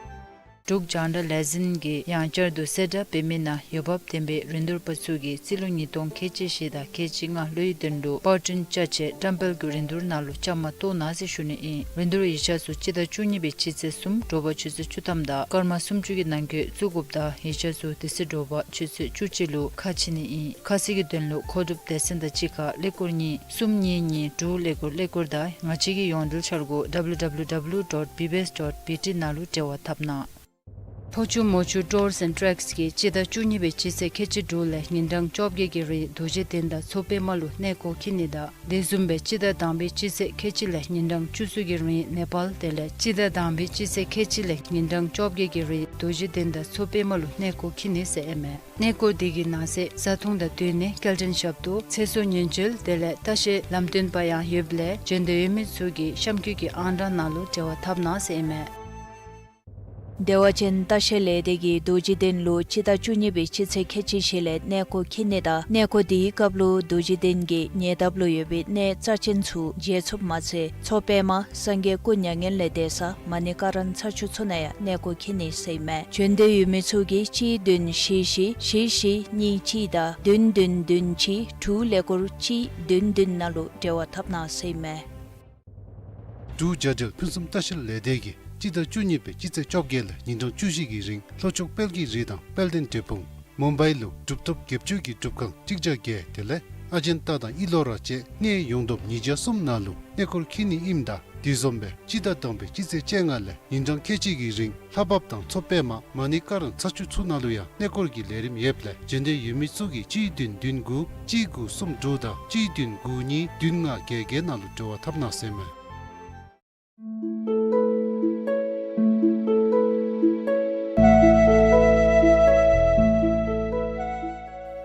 འབྲུག་རྒྱང་བསྒྲགས་ལས་འཛིན་གྱིས་ཡང་བསྐྱར་དུ་གསལ་བསྒྲགས་འབད་མི་ནང་འོས་འབབ་ལྡན་པའི་རིན་བསྡུར་པ་ཚུ་གིས་རྩིས་ལོ་ཉིས་སྟོང་ཁལ་གཅིག་བཞི་དང་ཁལ་གཅིག་ལྔ་ལོའི་དོན་ལུ་པར་སྐྲུན་ཅ་ཆས་བཀྲམ་སྤེལ་གྱི་རིན་བསྡུར་ནང་ལུ་བཅའ་མར་གཏོགས་གནང་ཟེར་ཞུ་ནི་ཨིན། རིན་བསྡུར་ཡིག་ཆ་ཚུ་སྤྱི་ཟླ་བཅུ་གཉིས་པའི་སྤྱི་ཚེས་གསུམ་དྲོ་པ་ཆུ་ཚོད་བཅུ་ཐམ་དང་སྐར་མ་སུམ་ཅུ་གི་ནང་འཁོད་བཙུགས་དགོཔ་དང་ཡིག་ཆ་ཚུ་དེ་ཚེ་དྲོ་པ་ཆུ་ཚོད་བཅུ་གཅིག་ལུ་ཁ་ཕྱེ་ནི་ཨིན། ཁ་གསལ་གྱི་དོན་ལུ་མཁོ་སྒྲུབ་སྡེ་ཚན་དང་གཅིག་ཁར་ཀླད་ཀོར་གཉིས་གསུམ་གཉིས་གཉིས་དྲུག་ཀླད་ཀོར་ཀླད་ཀོར་དང་ང་བཅས་ཀྱི་ཡོངས་འབྲེལ་འཆར་སྒོ་W W W dot B B S dot B T ནང་ལུ་འབྲེལ་བ་འཐབ་གནང་། ལྷོ་ཕྱོགས་མོ་ཆུ་Tours and Treks གིས་སྤྱི་ཟླ་བཅུ་གཉིས་པའི་སྤྱི་ཚེས་ཁལ་གཅིག་དྲུག་ལས་ཉིན་གྲངས་བཅོ་བརྒྱད་ཀྱི་རིང་རྡོ་རྗེ་གདན་དང་མཚོ་པདྨ་ལུ་གནས་སྐོར་འཁྱིད་ནི་དང་དེ་བཟུམ་སྦེ་སྤྱི་ཟླ་དང་པའི་སྤྱི་ཚེས་ཁལ་གཅིག་ལས་ཉིན་གྲངས་བཅུ་གསུམ་གྱི་རིང་ནེ་པཱལ་དེ་ལས་སྤྱི་ཟླ་དང་པའི་སྤྱི་ཚེས་ཁལ་གཅིག་ལས་ཉིན་གྲངས་བཅོ་བརྒྱད་ཀྱི་རིང་རྡོ་རྗེ་གདན་དང་མཚོ་པདྨ་ལུ་གནས་སྐོར་འཁྱིད་ནི་ཟེར་ཨིན་མས། གནས་སྐོར་དེ་གི་ནང་གསེས་བཟའ་འཐུང་དང་སྡོད་གནས་སྐྱེལ་འདྲེན་ཞབས་ཏོག་ཚེ་སྲོག་ཉེན་བཅོལ་དེ་ལས་ལྟ་བཤལ་ལམ་སྟོན་པ་ཡང་ཡོདཔ་ལས་བྱོན་འདོད་ཡོད་མི་ཚུ་གིས་གཤམ་འཁོད་ཀྱི་ཨང་གྲངས་ནང་ལུ་འབྲེལ་བ་འཐབ་གནང་ཟེར་ཨིན་མས། བདེ་བ་ཅན་ལྟ་བཤལ་ལས་སྡེ་གིས་རྡོ་རྗེ་གདན་ལུ་སྤྱི་ཟླ་བཅུ་གཉིས་པའི་སྤྱི་ཚེས་ཁལ་གཅིག་བཞི་ལས་གནས་སྐོར་འཁྱིད་ནི་དང་གནས་སྐོར་དེའི་སྐབས་ལུ་རྡོ་རྗེ་གདན་གྱི་ཉེ་འདབས་ལུ་ཡོད་པའི་གནས་རྩ་ཆེན་ཚུ་མཇལ་ཚུགསཔ་མ་ཚད་མཚོ་པདྨ་སངས་རྒྱས་སྐུ་མྱ་ངན་ལས་འདས་ས་མ་ཎི་ཀ་རན་ཚ་ཆུ་ཚུ་ནང་ཡང་གནས་སྐོར་འཁྱིད་ནི་ཟེར་ཨིན་མས། བྱོན་འདོད་ཡོད་མི་ཚུ་གིས་གཅིག་བདུན་བཞི་བཞི་བཞི་བཞི་གཉིས་གཅིག་དང་བདུན་བདུན་བདུན་གཅིག་དྲུག་ཀླད་ཀོར་གཅིག་བདུན་བདུན་ནང་ལུ་འབྲེལ་བ་འཐབ་གནང་ཟེར་ཨིན་མས། འབྲུག་རྒྱལ་འབྲེལ་ཕུན་སུམ་ལྟ་བཤལ་ལས་སྡེ་གིས་སྤྱི་ཟླ་བཅུ་གཉིས་པའི་སྤྱི་ཚེས་བཅོ་བརྒྱད་ལས་ཉིན་གྲངས་བཅུ་བཞི་གི་རིང་ལྷོ་ཕྱོགས་དཔལ་གྱི་རི་དང་དཔལ་ལྡན་འབྲས་སྤུངས་མུམ་བའི་ལུ་གྲུབ་ཐོབ་དགེ་བཅུ་གི་སྒྲུབ་ཁང་གཅིག་བརྒྱ་བརྒྱད་དེ་ལས་ཨ་ཇན་ཏ་དང་ཨི་ལོ་ར་བཅས་གནས་ཡོངས་བསྡོམས་ཉིས་བརྒྱ་གསུམ་ནང་ལུ་གནས་སྐོར་འཁྱིད་ནི་ཨིནམ་ད་དེ་བཟུམ་སྦེ་སྤྱི་ཟླ་དང་པའི་སྤྱི་ཚེས་བཅོ་ལྔ་ལས་ཉིན་གྲངས་ཁལ་གཅིག་གི་རིང་ལྷ་བབས་དང་མཚོ་པདྨ་མ་ཎི་ཀ་རན་ཚ་ཆུ་ཚུ་ནང་ལུ་ཡང་གནས་སྐོར་གྱི་ལས་རིམ་ཡོདཔ་ལས་བྱོན་འདོད་ཡོད་མི་ཚུ་གིས་གཅིག་བདུན་བདུན་དགུ་གཅིག་དགུ་གསུམ་དྲུག་དང་གཅིག་བདུན་དགུ་གཉིས་བདུན་ལྔ་བརྒྱད་བརྒྱད་ནང་ལུ་འབྲེལ་བ་འཐབ་གནང་ཟེར་ཨིན་མས།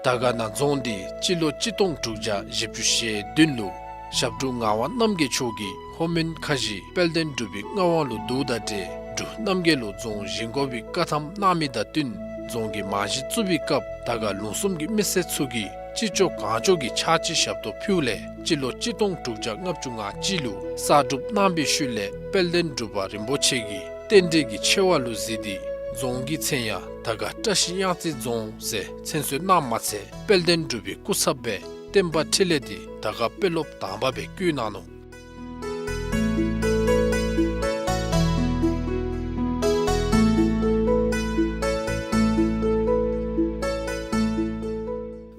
དར་དཀར་ན་རྫོང་འདི་སྤྱི་ལོ་གཅིག་སྟོང་དྲུག་བརྒྱ་བཞི་བཅུ་ཞེ་བདུན་ལུ་ཞབས་དྲུང་ངག་དབང་རྣམ་རྒྱལ་མཆོག་གིས་ལྷོ་མོན་ཁ་བཞི་དཔལ་ལྡན་འབྲུག་པའི་མངའ་དབང་ལུ་བསྡུཝ་དང་འབྲེལ་འབྲུག་རྣམ་རྒྱལ་ལུ་རྫོང་བཞེངས་དགོ་པའི་བཀའ་ཐམ་གནང་མི་དང་བསྟུན་རྫོང་གི་རྨང་གཞི་བཙུགས་པའི་སྐབས་དར་དཀར་ལུང་གསུམ་གྱི་མི་སེར་ཚུ་གིས་ཅི་ལྕོགས་གང་ལྕོགས་ཀྱི་ཕྱག་ཕྱི་ཞབས་ཏོག་ཕུལཝ་ལས་སྤྱི་ལོ་གཅིག་སྟོང་དྲུག་བརྒྱ་ལྔ་བཅུ་ང་གཅིག་ལུ་གསར་སྒྲུབ་གནང་པའི་ཤུལ་ལས་དཔལ་ལྡན་འབྲུག་པ་རིན་པོ་ཆེ་གིས་རྟེན་འབྲེལ་གྱི་ཆེ་བ་ལུ་གཟིགས་ཏེ་རྫོང་གི་མཚན་ཡང་དར་དཀར་བཀྲ་ཤིས་གཡང་རྩེ་རྫོང་ཟེར་མཚན་གསོལ་གནངམ་མ་ཚད་དཔལ་ལྡན་འབྲུག་པའི་སྐུ་ཚབ་སྦེ་བསྟན་པ་འཕྲིན་ལས་འདི་དར་དཀར་དཔོན་སློབ་དང་པ་སྦེ་བསྐོས་གནང་ནུག།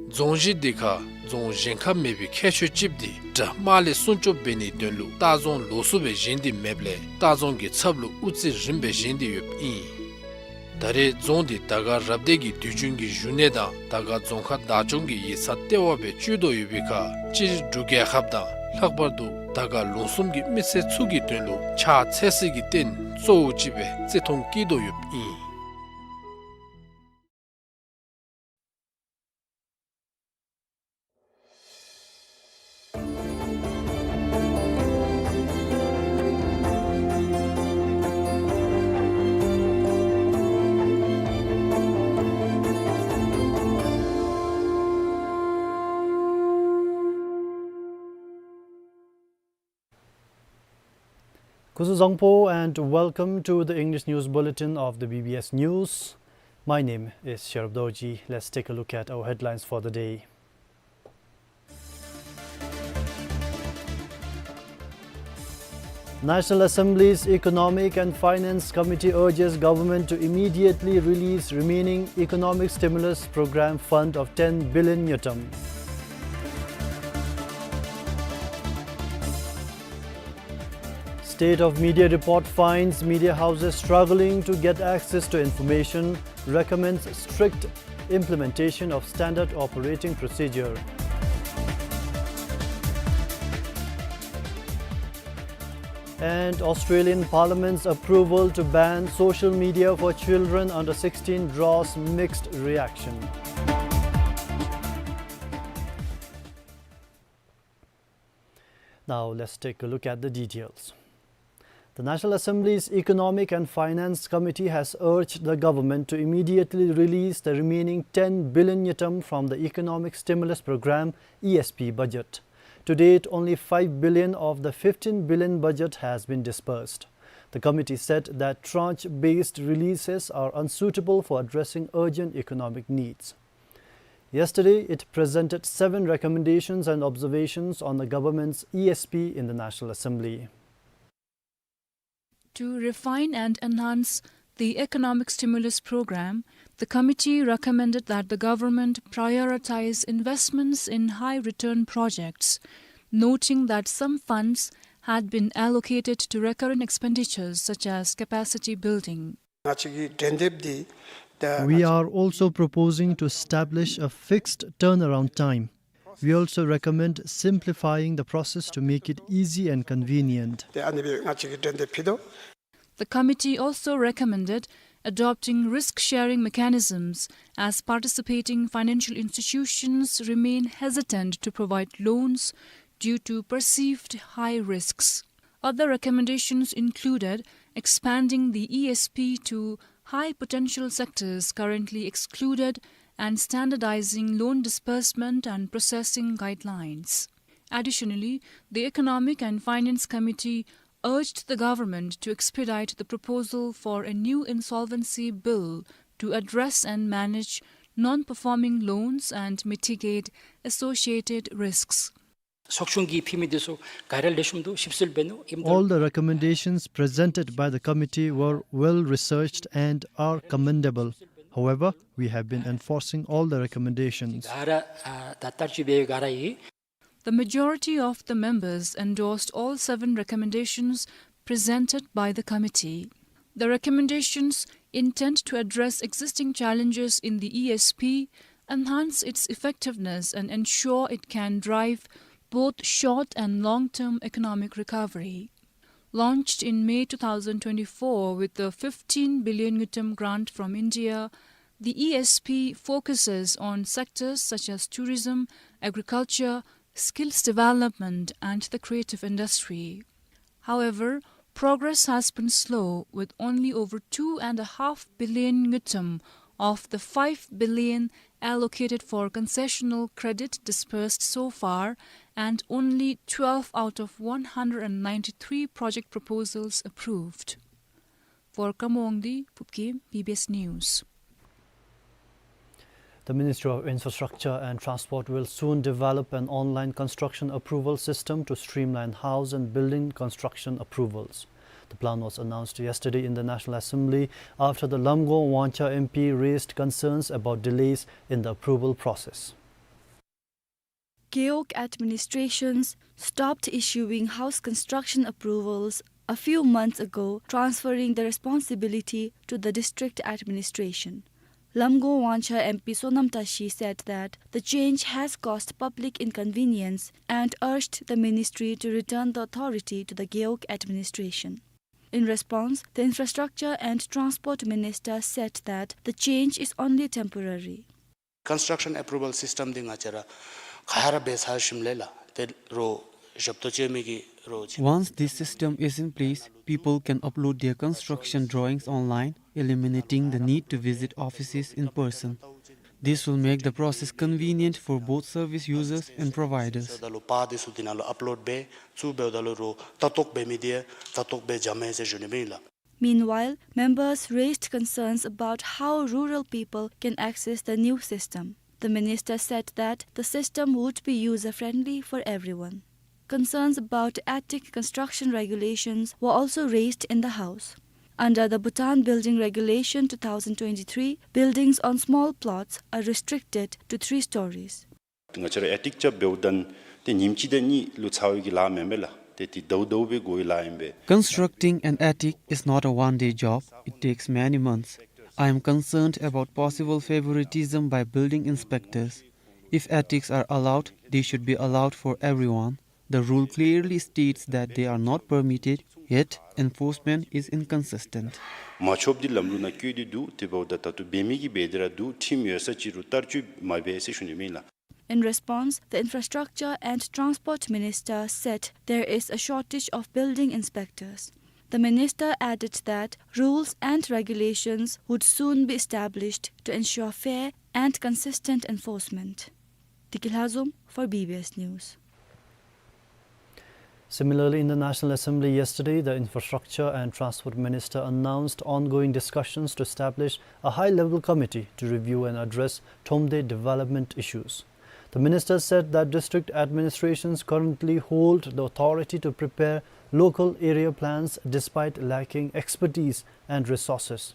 རྫོང་གཞི་འདི་ཁར་རྫོང་གཞན་ཁར་མེད་པའི་ཁྱད་ཆོས་ཅིག་འདི་དགྲ་དམག་ལས་སྲུང་སྐྱོབ་འབད་ནིའི་དོན་ལུ་ལྟ་རྫོང་ལོགས་སུ་སྦེ་བཞེངས་ཏེ་མེདཔ་ལས་ལྟ་རྫོང་གི་ཚབ་ལུ་དབུ་རྩེ་རིམ་པས་བཞེངས་ཏེ་ཡོདཔ་ཨིན། ད་རེས་རྫོང་འདི་དར་དཀར་རབ་སྡེ་གི་དུས་རྒྱུན་གྱི་བཞུགས་གནས་དང་དར་དཀར་རྫོང་ཁག་བདག་སྐྱོང་གི་ཡིག་ཚང་ལྟེ་བ་སྦེ་སྤྱོད་དོ་ཡོད་པའི་ཁར་སྤྱིར་འབྲུག་རྒྱལ་ཁབ་དང་ལྷག་པར་དུ་དར་དཀར་ལུང་གསུམ་གྱི་མི་སེར་ཚུ་གི་དོན་ལུ་ཕྱག་འཚལ་སའི་རྟེན་གཙོ་བོ་ཅིག་སྦེ་བརྩི་མཐོང་བསྐྱེད་དོ་ཡོདཔ་ཨིན། Kuzuzangpo and welcome to the English News Bulletin of the B B S News. My name is Sherub Dorji. Let's take a look at our headlines for the day. National Assembly's Economic and Finance Committee urges government to immediately release remaining economic stimulus program fund of ten billion ngultrum. State of Media report finds media houses struggling to get access to information, recommends strict implementation of standard operating procedure. And Australian Parliament's approval to ban social media for children under sixteen draws mixed reaction. Now let's take a look at the details. The National Assembly's Economic and Finance Committee has urged the government to immediately release the remaining ten billion ngultrum from the Economic Stimulus Program, E S P, budget. To date, only five billion of the fifteen billion budget has been disbursed. The committee said that tranche-based releases are unsuitable for addressing urgent economic needs. Yesterday, it presented seven recommendations and observations on the government's E S P in the National Assembly. To refine and enhance the economic stimulus program, the committee recommended that the government prioritize investments in high-return projects, noting that some funds had been allocated to recurrent expenditures such as capacity building. ང་བཅས་ཀྱི་འགྲན་འདེབས་འདི་ད་We are also proposing to establish a fixed turnaround time. We also recommend simplifying the process to make it easy and convenient. ཏེ་ཨ་ནི་སྦེ་ང་བཅས་ཀྱིས་འགྲན་འདེབས་ཕུལ་དོ། The committee also recommended adopting risk-sharing mechanisms as participating financial institutions remain hesitant to provide loans due to perceived high risks. Other recommendations included expanding the E S P to high potential sectors currently excluded and standardizing loan disbursement and processing guidelines. Additionally, the Economic and Finance Committee urged the government to expedite the proposal for a new insolvency bill to address and manage non-performing loans and mitigate associated risks. ཚོགས་ཆུང་གིས་ཕུལ་མི་འདི་ཚུ་ག་ར་ལེགས་ཤོམ་འདུག། ཞིབ་འཚོལ་འབད་ནུག། ཨིནམ་ད་All the recommendations presented by the committee were well researched and are commendable. However, we have been enforcing all the recommendations. ག་ར་ཨ་ད་བསྟར་སྤྱོད་འབད་ག་ར་ཡོད། The majority of the members endorsed all seven recommendations presented by the committee. The recommendations intend to address existing challenges in the E S P, enhance its effectiveness, and ensure it can drive both short and long-term economic recovery. Launched in May two thousand twenty-four with the fifteen billion ngultrum grant from India, the E S P focuses on sectors such as tourism, agriculture, skills development, and the creative industry. However, progress has been slow, with only over two and a half billion ngultrum of the five billion allocated for concessional credit disbursed so far, and only twelve out of one hundred and ninety-three project proposals approved. For Khamawangdi, Phupkim, B B S News. The Ministry of Infrastructure and Transport will soon develop an online construction approval system to streamline house and building construction approvals. The plan was announced yesterday in the National Assembly after the Lamgong Wangcha M P raised concerns about delays in the approval process. Gewog administrations stopped issuing house construction approvals a few months ago, transferring the responsibility to the district administration. Lamgong Wangcha M P Sonam Tashi said that the change has caused public inconvenience and urged the ministry to return the authority to the Gewog administration. In response, the Infrastructure and Transport Minister said that the change is only temporary. Construction approval system འདི་ང་བཅས་ར་ག་ར་འབད་ཚར་ཞིནམ་ལས་ལགས་ཏེ་རོགས་ཞབས་ཏོག་སྤྱོད་མི་གིས་རོགས་ཅིག། Once this system is in place, people can upload their construction drawings online, eliminating the need to visit offices in person. This will make the process convenient for both service users and providers. ད་ལུ་པར་འདི་ཚུ་འདི་ནང་ལུ་ཨཔ་ལོཌ་འབད་ཚུ་འབདཝ་ད་ལུ་རོགས་ལྟ་རྟོག་འབད་མི་འདི་ཡང་ལྟ་རྟོག་འབད་འཇམ་མས་ཟེར་ཞུ་ནི་ཨིན་ལགས། Meanwhile, members raised concerns about how rural people can access the new system. The minister said that the system would be user-friendly for everyone. Concerns about attic construction regulations were also raised in the House. Under the Bhutan Building Regulation two thousand twenty-three, buildings on small plots are restricted to three stories. ང་བཅས་ར་ཨེ་ཊིག་རྐྱབ་འབདཝ་ད་ཏེ་ཉིནམ་གཅིག་དང་གཉིས་ལུ་ཚར་བའི་གི་ལཱ་མེན་པས་ལགས། ཏེ་དེ་ཟླཝ་ཟླཝ་སྦེ་དགོ་པའི་ལཱ་ཨིན་པས། Constructing an attic is not a one-day job. It takes many months. I am concerned about possible favoritism by building inspectors. If attics are allowed, they should be allowed for everyone. The rule clearly states that they are not permitted, yet enforcement is inconsistent. མ་ཆོགཔ་འདི་ལམ་ལུགས་ནང་བཀོད་དེ་འདུག། དེ་འབདཝ་ད་ད་ལྟོ་འབད་མི་གིས་འབད་དེ་ར་འདུག། ཁྲིམས་ཡོད་ས་ཅིག་རུང་བསྟར་སྤྱོད་མ་འབད་ཟེར་ཞུ་ནི་ཨིན་ལགས། In response, the Infrastructure and Transport Minister said there is a shortage of building inspectors. The minister added that rules and regulations would soon be established to ensure fair and consistent enforcement. Diki Lhazom for B B S News. Similarly, in the National Assembly yesterday, the Infrastructure and Transport Minister announced ongoing discussions to establish a high-level committee to review and address Thromde development issues. The minister said that district administrations currently hold the authority to prepare local area plans despite lacking expertise and resources.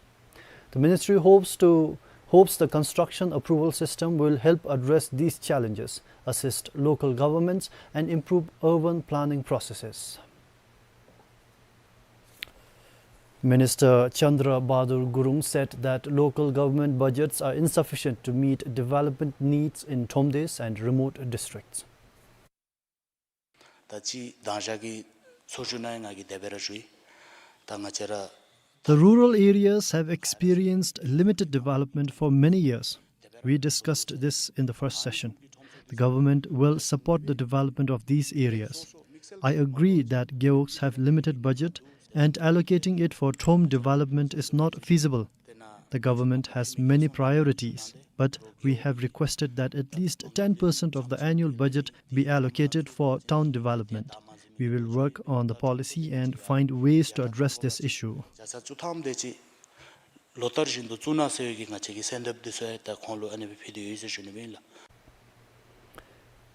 The ministry hopes to, hopes the construction approval system will help address these challenges, assist local governments, and improve urban planning processes. Minister Chandra Bahadur Gurung said that local government budgets are insufficient to meet development needs in Thromdes and remote districts. ད་ཅི་དང་ཞག་གི་ཚོགས་བཞུགས་ནང་ང་གིས་དེ་སྦེ་ར་ཞུ་ཡི། ད་ང་བཅས་ར། The rural areas have experienced limited development for many years. We discussed this in the first session. The government will support the development of these areas. I agree that Gewogs have limited budget and allocating it for Throm development is not feasible. The government has many priorities, but we have requested that at least ten percent of the annual budget be allocated for town development. We will work on the policy and find ways to address this issue. བརྒྱ་ཆ་བཅུ་ཐམ་དེ་ཅིག་ལོ་ལྟར་བཞིན་དུ་བཙུགས་གནང་ཟེར་བའི་གི་ང་བཅས་ཀྱི་གསོལ་འདེབས་འདི་ཚུ་ཡང་ད་ཁོང་ལུ་ཨ་ནི་སྦེ་ཕུལ་ཏེ་ཡོད་ཟེར་ཞུ་ནི་ཨིན་ལགས།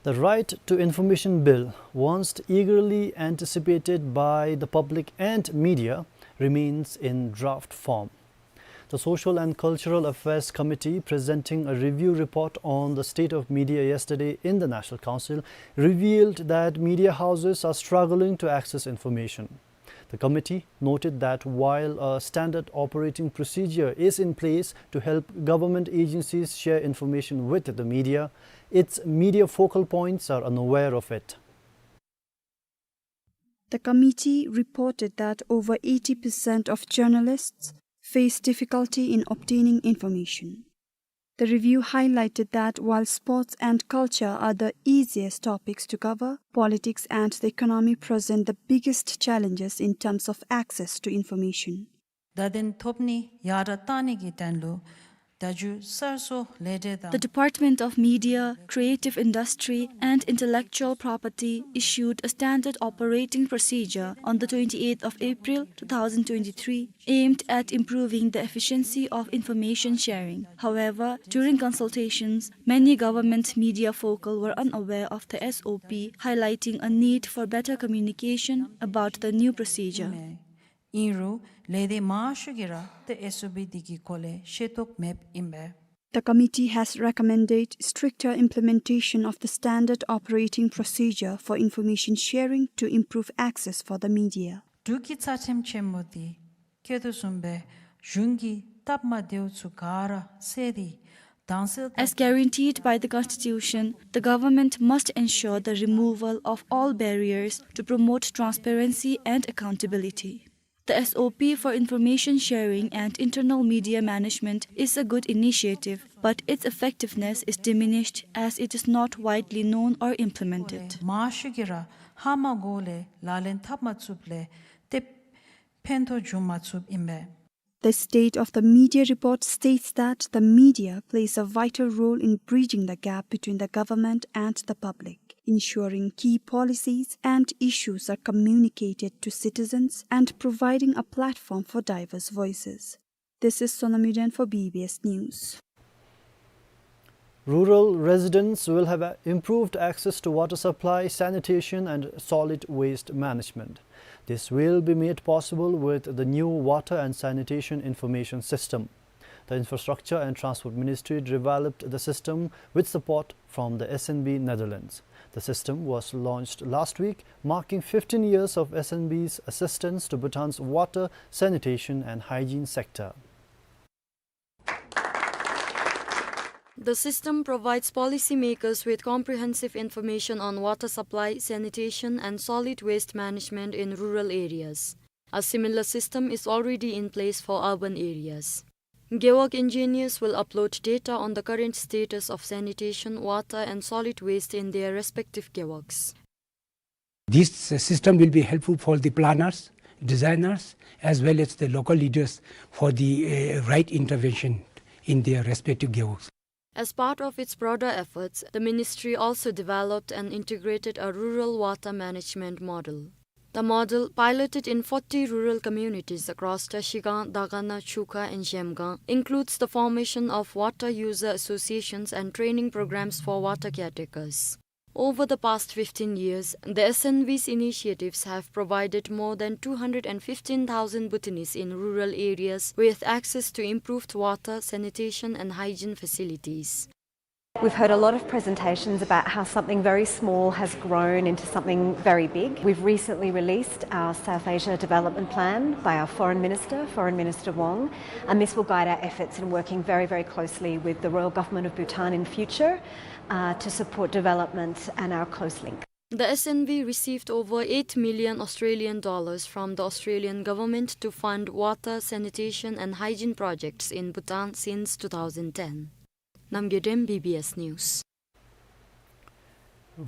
The Right to Information Bill, once eagerly anticipated by the public and media, remains in draft form. The Social and Cultural Affairs Committee, presenting a review report on the state of media yesterday in the National Council, revealed that media houses are struggling to access information. The committee noted that while a standard operating procedure is in place to help government agencies share information with the media, its media focal points are unaware of it. The committee reported that over eighty percent of journalists face difficulty in obtaining information. The review highlighted that while sports and culture are the easiest topics to cover, politics and the economy present the biggest challenges in terms of access to information. བརྡ་དོན་ཐོབ་ནི་ཡར་དྲག་གཏང་ནི་གི་དོན་ལུ་བརྡ་བརྒྱུད་གསར་བཟོ་ལས་སྡེ་དང་། The Department of Media, Creative Industry and Intellectual Property issued a standard operating procedure on the twenty-eighth of April two thousand twenty-three, aimed at improving the efficiency of information sharing. However, during consultations, many government media focal were unaware of the S O P, highlighting a need for better communication about the new procedure. ཨིན་རུང་ལས་སྡེ་མང་ཤོས་ཀྱིས་ར་ཏེ་ཨེསི་ཨོ་པི་འདི་གི་སྐོར་ལས་ཤེས་རྟོགས་མེདཔ་ཨིན་པས། The committee has recommended stricter implementation of the standard operating procedure for information sharing to improve access for the media. འབྲུག་གི་རྩ་ཁྲིམས་ཆེན་མོ་འདི་བཀོད་དོ་བཟུམ་སྦེ་གཞུང་གི་སྟབས་མ་བདེཝ་ཚུ་ག་ར་བསལ་ཏེ་དྭངས་གསལ། As guaranteed by the Constitution, the government must ensure the removal of all barriers to promote transparency and accountability. The S O P for information sharing and internal media management is a good initiative, but its effectiveness is diminished as it is not widely known or implemented. མང་ཤོས་ཀྱིས་ར་ཧ་མ་གོཝ་ལས་ལག་ལེན་འཐབ་མ་ཚུགསཔ་ལས་ཏེ་ཕན་ཐོགས་འབྱུང་མ་ཚུགསཔ་ཨིན་པས། The State of the Media report states that the media plays a vital role in bridging the gap between the government and the public, ensuring key policies and issues are communicated to citizens and providing a platform for diverse voices. This is Sonam Yuden for B B S News. Rural residents will have a-, improved access to water supply, sanitation and solid waste management. This will be made possible with the new Water and Sanitation Information System. The Infrastructure and Transport Ministry developed the system with support from the S N B Netherlands. The system was launched last week, marking fifteen years of S N B's assistance to Bhutan's water, sanitation and hygiene sector. The system provides policymakers with comprehensive information on water supply, sanitation, and solid waste management in rural areas. A similar system is already in place for urban areas. Gewog engineers will upload data on the current status of sanitation, water, and solid waste in their respective gewogs. This, uh, system will be helpful for the planners, designers, as well as the local leaders for the, uh, right intervention in their respective gewogs. As part of its broader efforts, the ministry also developed and integrated a rural water management model. The model, piloted in forty rural communities across Trashigang, Dagana, Chukha, and Zhemgang, includes the formation of water user associations and training programs for water caretakers. Over the past fifteen years, the S N B's initiatives have provided more than two hundred and fifteen thousand Bhutanese in rural areas with access to improved water, sanitation, and hygiene facilities. We've heard a lot of presentations about how something very small has grown into something very big. We've recently released our South Asia Development Plan by our Foreign Minister, Foreign Minister Wong, and this will guide our efforts in working very, very closely with the Royal Government of Bhutan in future, uh, to support development and our close link. The S N B received over eight million Australian dollars from the Australian government to fund water, sanitation and hygiene projects in Bhutan since two thousand ten. Namgay Dem, B B S News.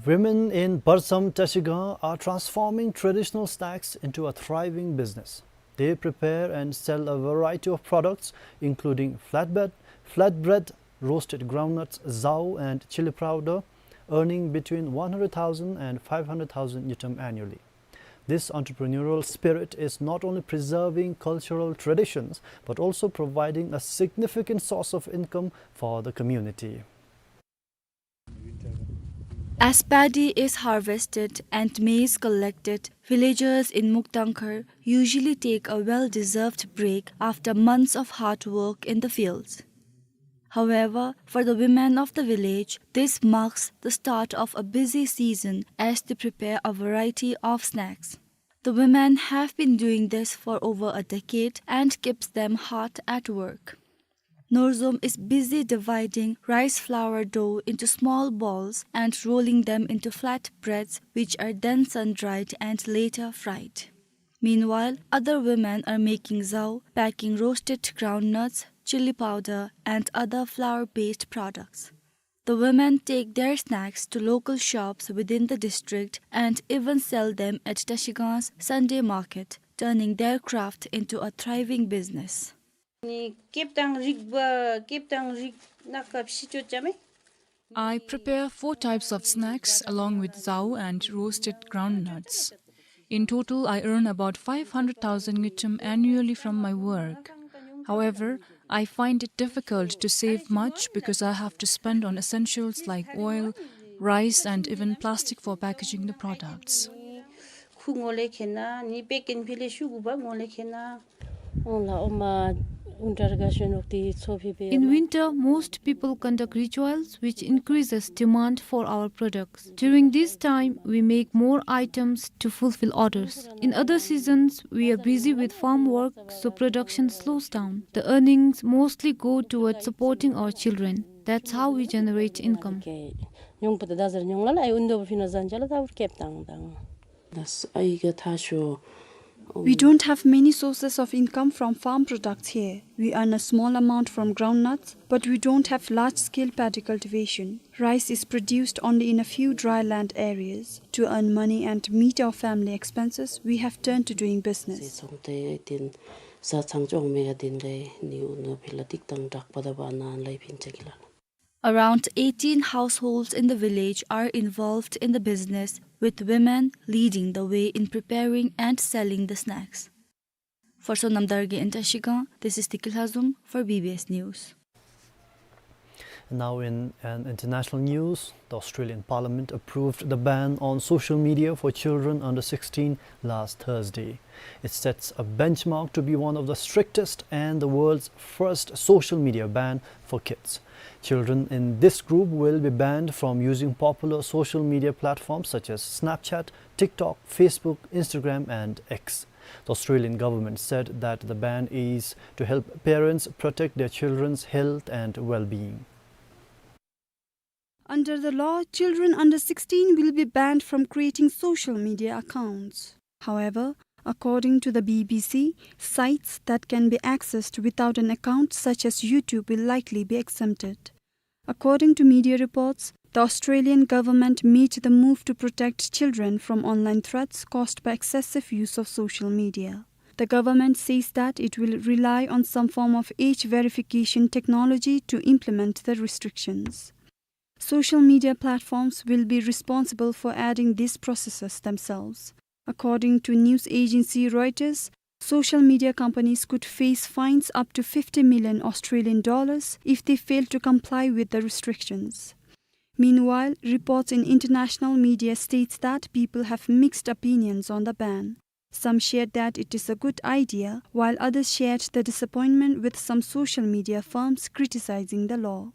Women in Barzam Trashigang are transforming traditional snacks into a thriving business. They prepare and sell a variety of products, including flatbread, flatbread, roasted groundnuts, zao, and chili powder, earning between one hundred thousand and five hundred thousand ngultrum annually. This entrepreneurial spirit is not only preserving cultural traditions, but also providing a significant source of income for the community. As paddy is harvested and maize collected, villagers in Mukdangkhar usually take a well-deserved break after months of hard work in the fields. However, for the women of the village, this marks the start of a busy season as they prepare a variety of snacks. The women have been doing this for over a decade and keeps them hard at work. Norzom is busy dividing rice flour dough into small balls and rolling them into flat breads, which are then sun-dried and later fried. Meanwhile, other women are making zao, packing roasted groundnuts, chili powder, and other flour-based products. The women take their snacks to local shops within the district and even sell them at Trashigang's Sunday market, turning their craft into a thriving business. Ni kep tang rik ba, kep tang rik nak kap si chot chame. I prepare four types of snacks along with zao and roasted groundnuts. In total, I earn about five hundred thousand ngultrum annually from my work. However, I find it difficult to save much because I have to spend on essentials like oil, rice, and even plastic for packaging the products. Khu ngole khena, ni peken phile shu guba ngole khena. Ong la oma winter ga shonok ti tso phi be. In winter, most people conduct rituals, which increases demand for our products. During this time, we make more items to fulfill orders. In other seasons, we are busy with farm work, so production slows down. The earnings mostly go towards supporting our children. That's how we generate income. Okay. Nyong pata dazar nyong lala, ai undo pina zanjala ta kep tang tang. Das ai ga ta sho. We don't have many sources of income from farm products here. We earn a small amount from groundnuts, but we don't have large-scale paddy cultivation. Rice is produced only in a few dry land areas. To earn money and meet our family expenses, we have turned to doing business. Song te tin sa chang chong me ga din le ni undo pila tik tang dak pada ba na lai phin chakila. Around eighteen households in the village are involved in the business, with women leading the way in preparing and selling the snacks. For Sonam Dargay in Trashigang, this is Tikil Hazung for B B S News. Now in an international news, the Australian Parliament approved the ban on social media for children under sixteen last Thursday. It sets a benchmark to be one of the strictest and the world's first social media ban for kids. Children in this group will be banned from using popular social media platforms such as Snapchat, TikTok, Facebook, Instagram, and X. The Australian government said that the ban is to help parents protect their children's health and well-being. Under the law, children under sixteen will be banned from creating social media accounts. However, according to the B B C, sites that can be accessed without an account, such as YouTube, will likely be exempted. According to media reports, the Australian government made the move to protect children from online threats caused by excessive use of social media. The government says that it will rely on some form of age verification technology to implement the restrictions. Social media platforms will be responsible for adding these processes themselves. According to news agency Reuters, social media companies could face fines up to fifty million Australian dollars if they fail to comply with the restrictions. Meanwhile, reports in international media states that people have mixed opinions on the ban. Some shared that it is a good idea, while others shared the disappointment, with some social media firms criticizing the law.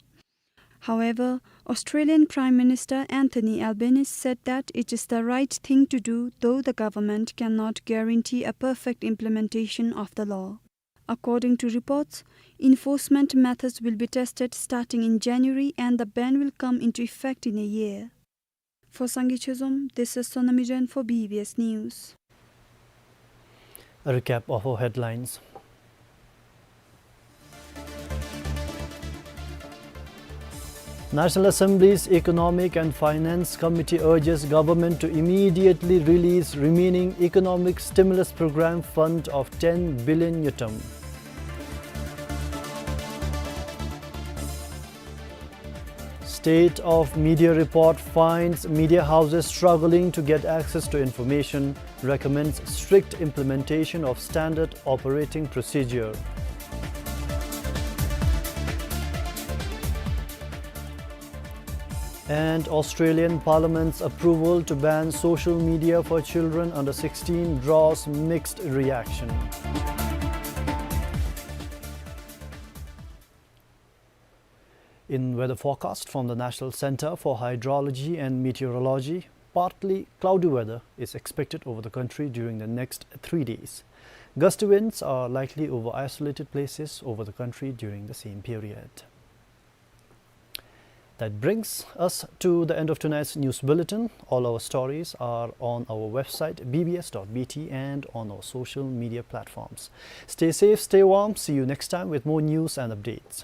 However, Australian Prime Minister Anthony Albanese said that it is the right thing to do, though the government cannot guarantee a perfect implementation of the law. According to reports, enforcement methods will be tested starting in January and the ban will come into effect in a year. For Sangay Chezom, this is Sonami Jain for B B S News. A recap of our headlines. National Assembly's Economic and Finance Committee urges government to immediately release remaining economic stimulus program fund of ten billion ngultrum. State of Media report finds media houses struggling to get access to information, recommends strict implementation of standard operating procedure. And Australian Parliament's approval to ban social media for children under sixteen draws mixed reaction. In weather forecast from the National Centre for Hydrology and Meteorology, partly cloudy weather is expected over the country during the next three days. Gusty winds are likely over isolated places over the country during the same period. That brings us to the end of tonight's news bulletin. All our stories are on our website, B B S dot B T, and on our social media platforms. Stay safe, stay warm. See you next time with more news and updates.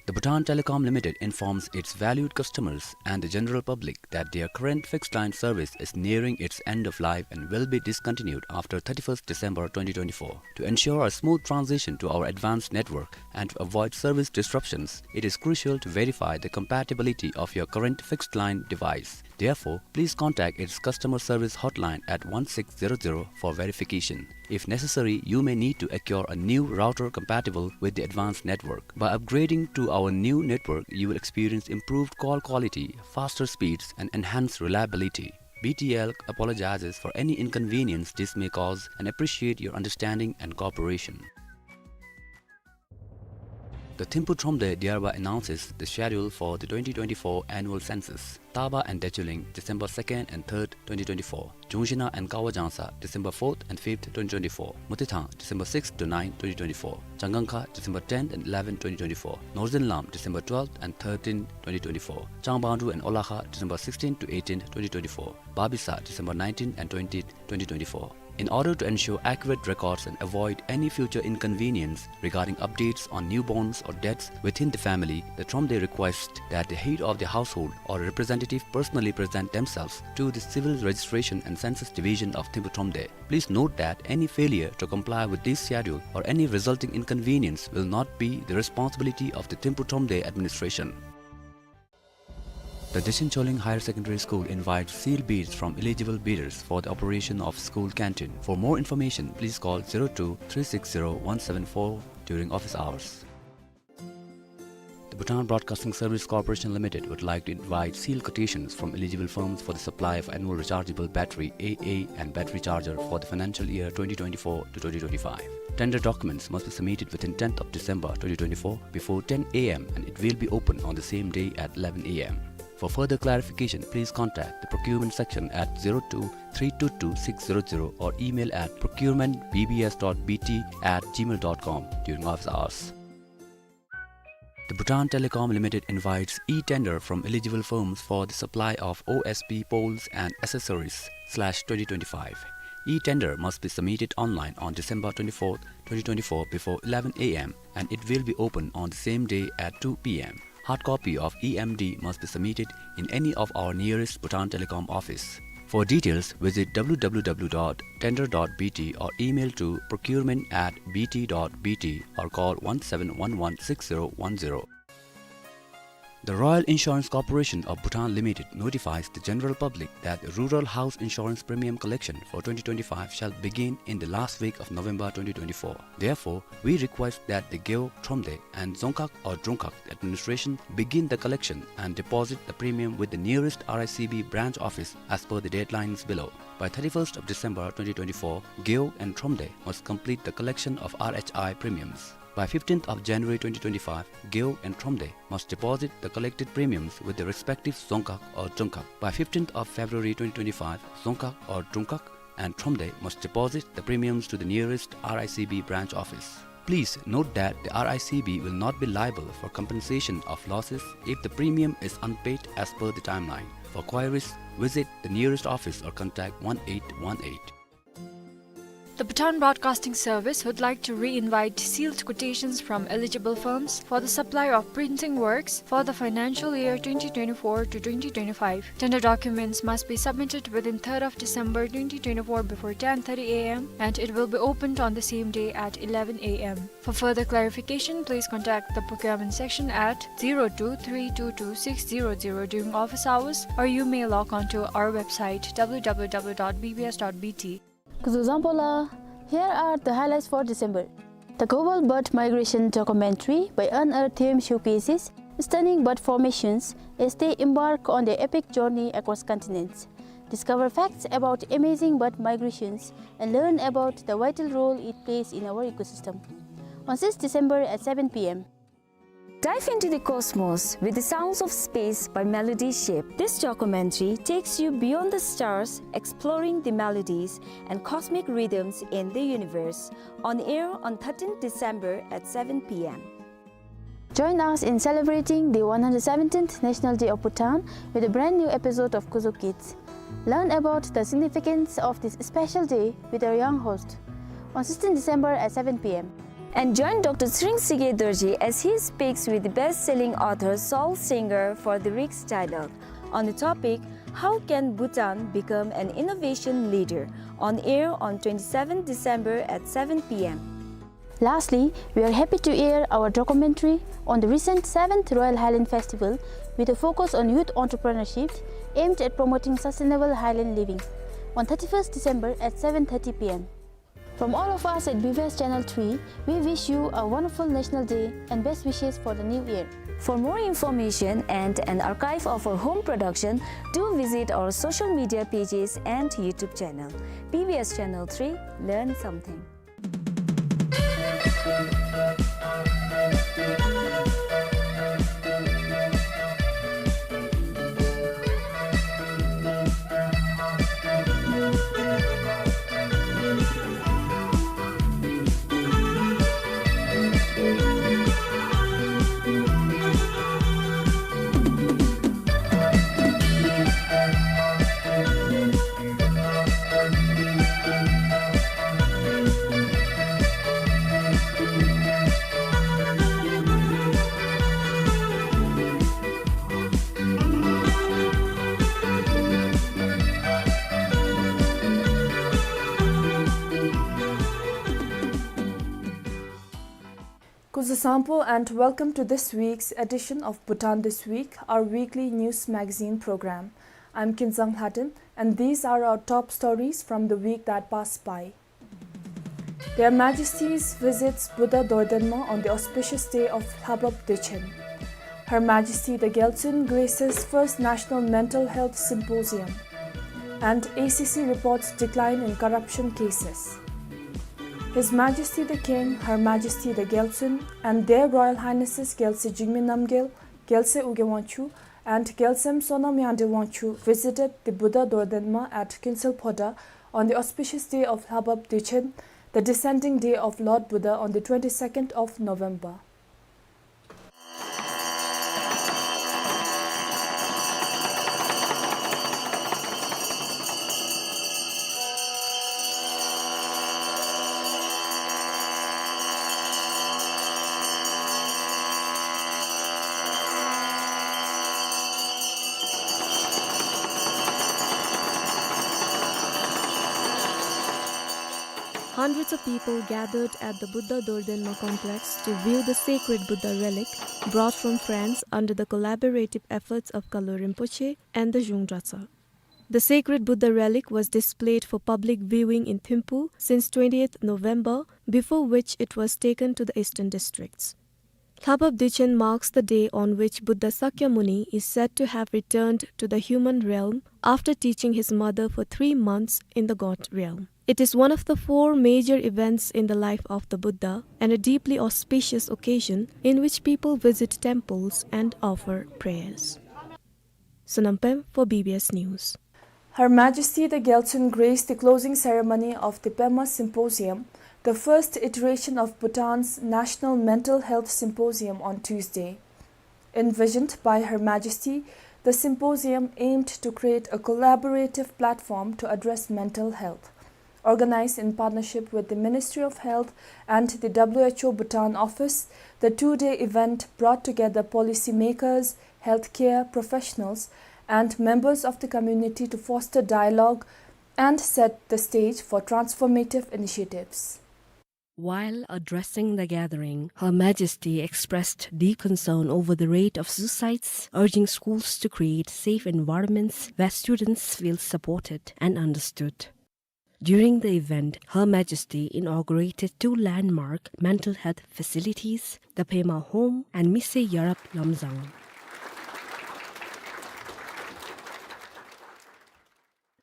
The Bhutan Telecom Limited informs its valued customers and the general public that their current fixed line service is nearing its end of life and will be discontinued after thirty-first December twenty twenty-four. To ensure a smooth transition to our advanced network and to avoid service disruptions, it is crucial to verify the compatibility of your current fixed line device. Therefore, please contact its customer service hotline at one six zero zero for verification. If necessary, you may need to acquire a new router compatible with the advanced network. By upgrading to our new network, you will experience improved call quality, faster speeds, and enhanced reliability. B T L apologizes for any inconvenience this may cause and appreciate your understanding and cooperation. The Thimphu Thromde hereby announces the schedule for the twenty twenty-four annual census. Taba and Dechuling, December second and third, twenty twenty-four. Chungshina and Kawajangsa, December fourth and fifth, twenty twenty-four. Mutithang, December sixth to ninth, twenty twenty-four. Changangkha, December tenth and eleventh, twenty twenty-four. Northern Lam, December twelfth and thirteenth, twenty twenty-four. Changbandru and Olakha, December sixteenth to eighteenth, twenty twenty-four. Babisa, December nineteenth and twentieth, twenty twenty-four. In order to ensure accurate records and avoid any future inconvenience regarding updates on newborns or deaths within the family, the Thromde requests that the head of the household or representative personally present themselves to the Civil Registration and Census Division of Thimphu Thromde. Please note that any failure to comply with this schedule or any resulting inconvenience will not be the responsibility of the Thimphu Thromde administration. The Dechen Choling Higher Secondary School invites sealed bids from eligible bidders for the operation of school canteen. For more information, please call zero two three six zero one seven four during office hours. The Bhutan Broadcasting Service Corporation Limited would like to invite sealed quotations from eligible firms for the supply of annual rechargeable battery, A A, and battery charger for the financial year twenty twenty-four to twenty twenty-five. Tender documents must be submitted within tenth of December twenty twenty-four before ten A M and it will be open on the same day at eleven A M. For further clarification, please contact the procurement section at zero two three two two six zero zero or email at procurement B B S dot B T at gmail dot com during office hours. The Bhutan Telecom Limited invites e-tender from eligible firms for the supply of O S P poles and accessories slash twenty twenty-five. E-tender must be submitted online on December twenty-fourth, twenty twenty-four before eleven A M and it will be open on the same day at two P M. Hard copy of E M D must be submitted in any of our nearest Bhutan Telecom office. For details, visit W W W dot tender dot B T or email to procurement at B T dot B T or call one seven one one six zero one zero. The Royal Insurance Corporation of Bhutan Limited notifies the general public that the rural house insurance premium collection for twenty twenty-five shall begin in the last week of November twenty twenty-four. Therefore, we request that the Gewog, Thromde and Dzongkhag or Drongkhag administration begin the collection and deposit the premium with the nearest R I C B branch office as per the deadlines below. By thirty-first of December twenty twenty-four, Gewog and Thromde must complete the collection of R H I premiums. By fifteenth of January twenty twenty-five, Gewog and Thromde must deposit the collected premiums with the respective Dzongkhag or Drongkhag. By fifteenth of February twenty twenty-five, Dzongkhag or Drongkhag and Thromde must deposit the premiums to the nearest R I C B branch office. Please note that the R I C B will not be liable for compensation of losses if the premium is unpaid as per the timeline. For queries, visit the nearest office or contact one eight one eight. The Bhutan Broadcasting Service would like to re-invite sealed quotations from eligible firms for the supply of printing works for the financial year twenty twenty-four to twenty twenty-five. Tender documents must be submitted within third of December twenty twenty-four before ten thirty A M and it will be opened on the same day at eleven A M. For further clarification, please contact the procurement section at zero two three two two six zero zero during office hours, or you may log on to our website W W W dot B B S dot B T. Kuzuzampola, here are the highlights for December. The Global Bird Migration documentary by Unearth Them showcases stunning bird formations as they embark on their epic journey across continents. Discover facts about amazing bird migrations and learn about the vital role it plays in our ecosystem. On sixth December at seven P M. Dive into the cosmos with the sounds of space by Melody Ship. This documentary takes you beyond the stars, exploring the melodies and cosmic rhythms in the universe. On air on thirteenth December at seven P M. Join us in celebrating the one hundred seventeenth National Day of Bhutan with a brand new episode of Kuzo Kids. Learn about the significance of this special day with our young host on sixteenth December at seven P M. And join Doctor Tshering Tshige Dorji as he speaks with the best-selling author Saul Singer for the Riks Dialogue on the topic, "How can Bhutan become an innovation leader?" On air on twenty-seventh December at seven P M. Lastly, we are happy to air our documentary on the recent seventh Royal Highland Festival with a focus on youth entrepreneurship aimed at promoting sustainable highland living on thirty-first December at seven thirty P M. From all of us at B B S Channel three, we wish you a wonderful National Day and best wishes for the new year. For more information and an archive of our home production, do visit our social media pages and YouTube channel. B B S Channel three, learn something. Kuzuzangpo and welcome to this week's edition of Bhutan This Week, our weekly news magazine program. I'm Kinzang Lhaden, and these are our top stories from the week that passed by. Their Majesties visits Buddha Dordenma on the auspicious day of Lhabab Dechen. Her Majesty the Gyaltsuen graces first National Mental Health Symposium. And A C C reports decline in corruption cases. His Majesty the King, Her Majesty the Gyaltsuen, and Their Royal Highnesses Gyaltse Jigme Namgyel, Gyaltse Ugyen Wangchuck, and Gyaltsem Sonam Yangdreng Wangchuck visited the Buddha Dordenma at Kinsel Phodrang on the auspicious day of Lhabab Dechen, the descending day of Lord Buddha on the twenty-second of November. Hundreds of people gathered at the Buddha Dordenma complex to view the sacred Buddha relic brought from France under the collaborative efforts of Kalu Rinpoche and the Zhung Dratshang. The sacred Buddha relic was displayed for public viewing in Thimphu since twentieth November, before which it was taken to the eastern districts. Lhabab Dechen marks the day on which Buddha Sakyamuni is said to have returned to the human realm after teaching his mother for three months in the god realm. It is one of the four major events in the life of the Buddha and a deeply auspicious occasion in which people visit temples and offer prayers. Sonam Pem for B B S News. Her Majesty the Gyaltsuen graced the closing ceremony of the Pema Symposium, the first iteration of Bhutan's National Mental Health Symposium, on Tuesday. Envisioned by Her Majesty, the symposium aimed to create a collaborative platform to address mental health. Organized in partnership with the Ministry of Health and the W H O Bhutan office, the two-day event brought together policymakers, healthcare professionals, and members of the community to foster dialogue and set the stage for transformative initiatives. While addressing the gathering, Her Majesty expressed deep concern over the rate of suicides, urging schools to create safe environments where students feel supported and understood. During the event, Her Majesty inaugurated two landmark mental health facilities, the Pema Home and Mise Yarab Lamsang.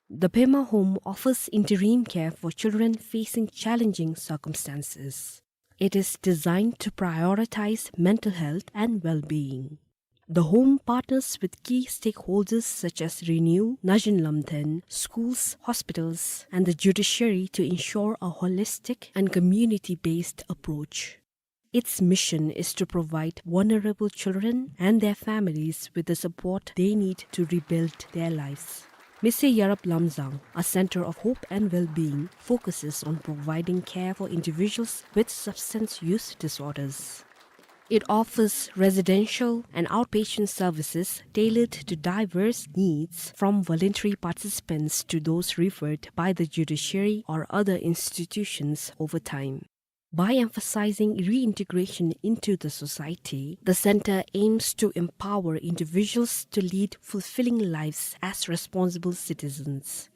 The Pema Home offers interim care for children facing challenging circumstances. It is designed to prioritize mental health and well-being. The home partners with key stakeholders such as RENEW, Naxin Lamthen, schools, hospitals, and the judiciary to ensure a holistic and community-based approach. Its mission is to provide vulnerable children and their families with the support they need to rebuild their lives. Mise Yarab Lamsang, a center of hope and well-being, focuses on providing care for individuals with substance use disorders. It offers residential and outpatient services tailored to diverse needs, from voluntary participants to those referred by the judiciary or other institutions over time. By emphasizing reintegration into the society, the center aims to empower individuals to lead fulfilling lives as responsible citizens.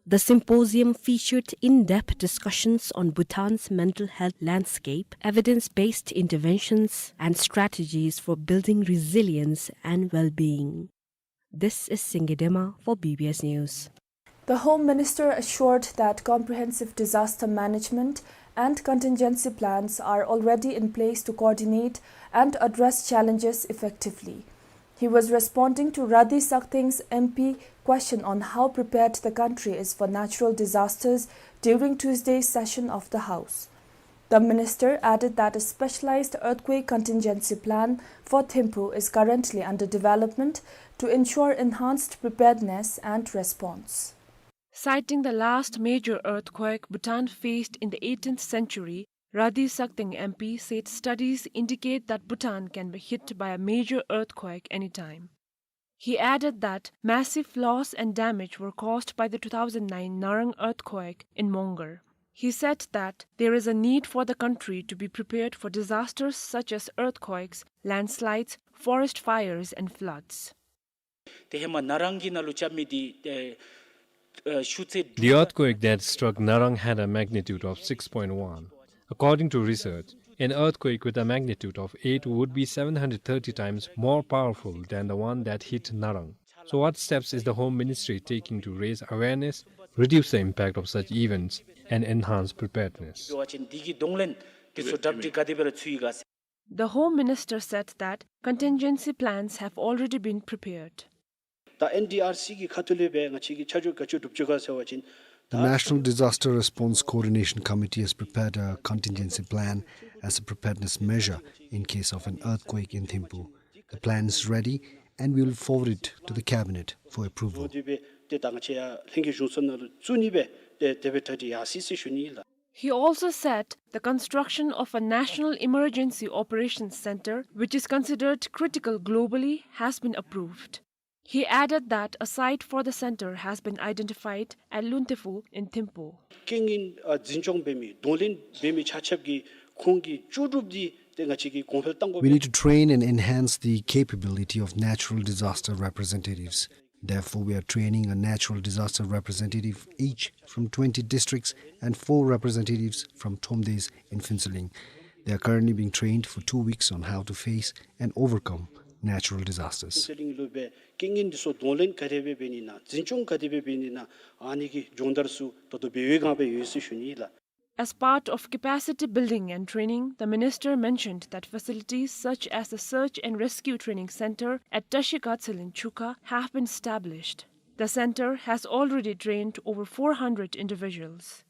The symposium featured in-depth discussions on Bhutan's mental health landscape, evidence-based interventions, and strategies for building resilience and well-being. This is Singye Dema for B B S News. The Home Minister assured that comprehensive disaster management and contingency plans are already in place to coordinate and address challenges effectively. He was responding to Radhi Sakdeng's M P question on how prepared the country is for natural disasters during Tuesday's session of the House. The minister added that a specialized earthquake contingency plan for Thimphu is currently under development to ensure enhanced preparedness and response. Citing the last major earthquake Bhutan faced in the eighteenth century, Radhi Sakdeng M P said studies indicate that Bhutan can be hit by a major earthquake anytime. He added that massive loss and damage were caused by the two thousand nine Narang earthquake in Mongar. He said that there is a need for the country to be prepared for disasters such as earthquakes, landslides, forest fires, and floods. ཏེ་ཧེ་མ་ན་རང་གི་ནང་ལུ་རྐྱབ་མི་འདི་ཨེ་ཨེ་ཤུགས་ཚད། The earthquake that struck Narang had a magnitude of six point one. According to research, an earthquake with a magnitude of eight would be seven hundred thirty times more powerful than the one that hit Narang. So what steps is the Home Ministry taking to raise awareness, reduce the impact of such events, and enhance preparedness? འབད་བ་ཅིན་འདི་གི་གདོང་ལེན་འདི་ཚུ་གྲ་སྒྲིག་ག་དེ་སྦེ་ར་ཚུད་ཡི་ག་ཟེར། The Home Minister said that contingency plans have already been prepared. ད་ཨེན་ཌི་ཨར་སི་གི་ཁ་ཐུག་ལས་སྦེ་ང་བཅས་ཀྱིས་ཆ་འཇོག་ག་ཅི་སྒྲུབ་ཅི་ག་ཟེར་བ་ཅིན། The National Disaster Response Coordination Committee has prepared a contingency plan as a preparedness measure in case of an earthquake in Thimphu. The plan is ready and we will forward it to the cabinet for approval. འདི་སྦེ་ཏེ་ད་ང་བཅས་ཡར་ལྷན་རྒྱས་གཞུང་ཚབ་ནང་ལུ་བཙུགས་ནི་སྦེ་ཏེ་དེ་སྦེ་གྲ་སྒྲིག་ཡར་སོ་ཡི་ཟེར་ཞུ་ནི་ཨིན་ལགས། He also said the construction of a National Emergency Operations Center, which is considered critical globally, has been approved. He added that a site for the center has been identified at Luntephu in Thimphu. རྐྱེན་ངན་ཨ་འཛིན་སྐྱོང་འབད་མི་གདོང་ལེན་འབད་མི་ཆ་ཁྱབ་ཀྱི་ཁོང་གི་ལྕོགས་གྲུབ་འདི་ཏེ་ང་བཅས་ཀྱིས་གོང་འཕེལ་གཏང་དགོ་པས། We need to train and enhance the capability of natural disaster representatives. Therefore, we are training a natural disaster representative each from twenty districts and four representatives from Thromdesh in Phuentsholing. They are currently being trained for two weeks on how to face and overcome natural disasters. ཕུན་ཚོགས་གླིང་ལུ་སྦེ་རྐྱེན་ངན་འདི་ཚུ་གདོང་ལེན་ག་དེ་སྦེ་འབད་ནི་ཨིན་ན་འཛིན་སྐྱོང་ག་དེ་སྦེ་འབད་ནི་ཨིན་ན་ཨ་ནི་གི་སྦྱོང་བརྡར་ཚུ་ད་ལྟོ་འབད་བའི་སྒང་སྦེ་ཡོད་ཟེར་ཞུ་ནི་ཨིན་ལགས། As part of capacity building and training, the minister mentioned that facilities such as the Search and Rescue Training Center at Tashi Gatshel in Chukha have been established. The center has already trained over four hundred individuals.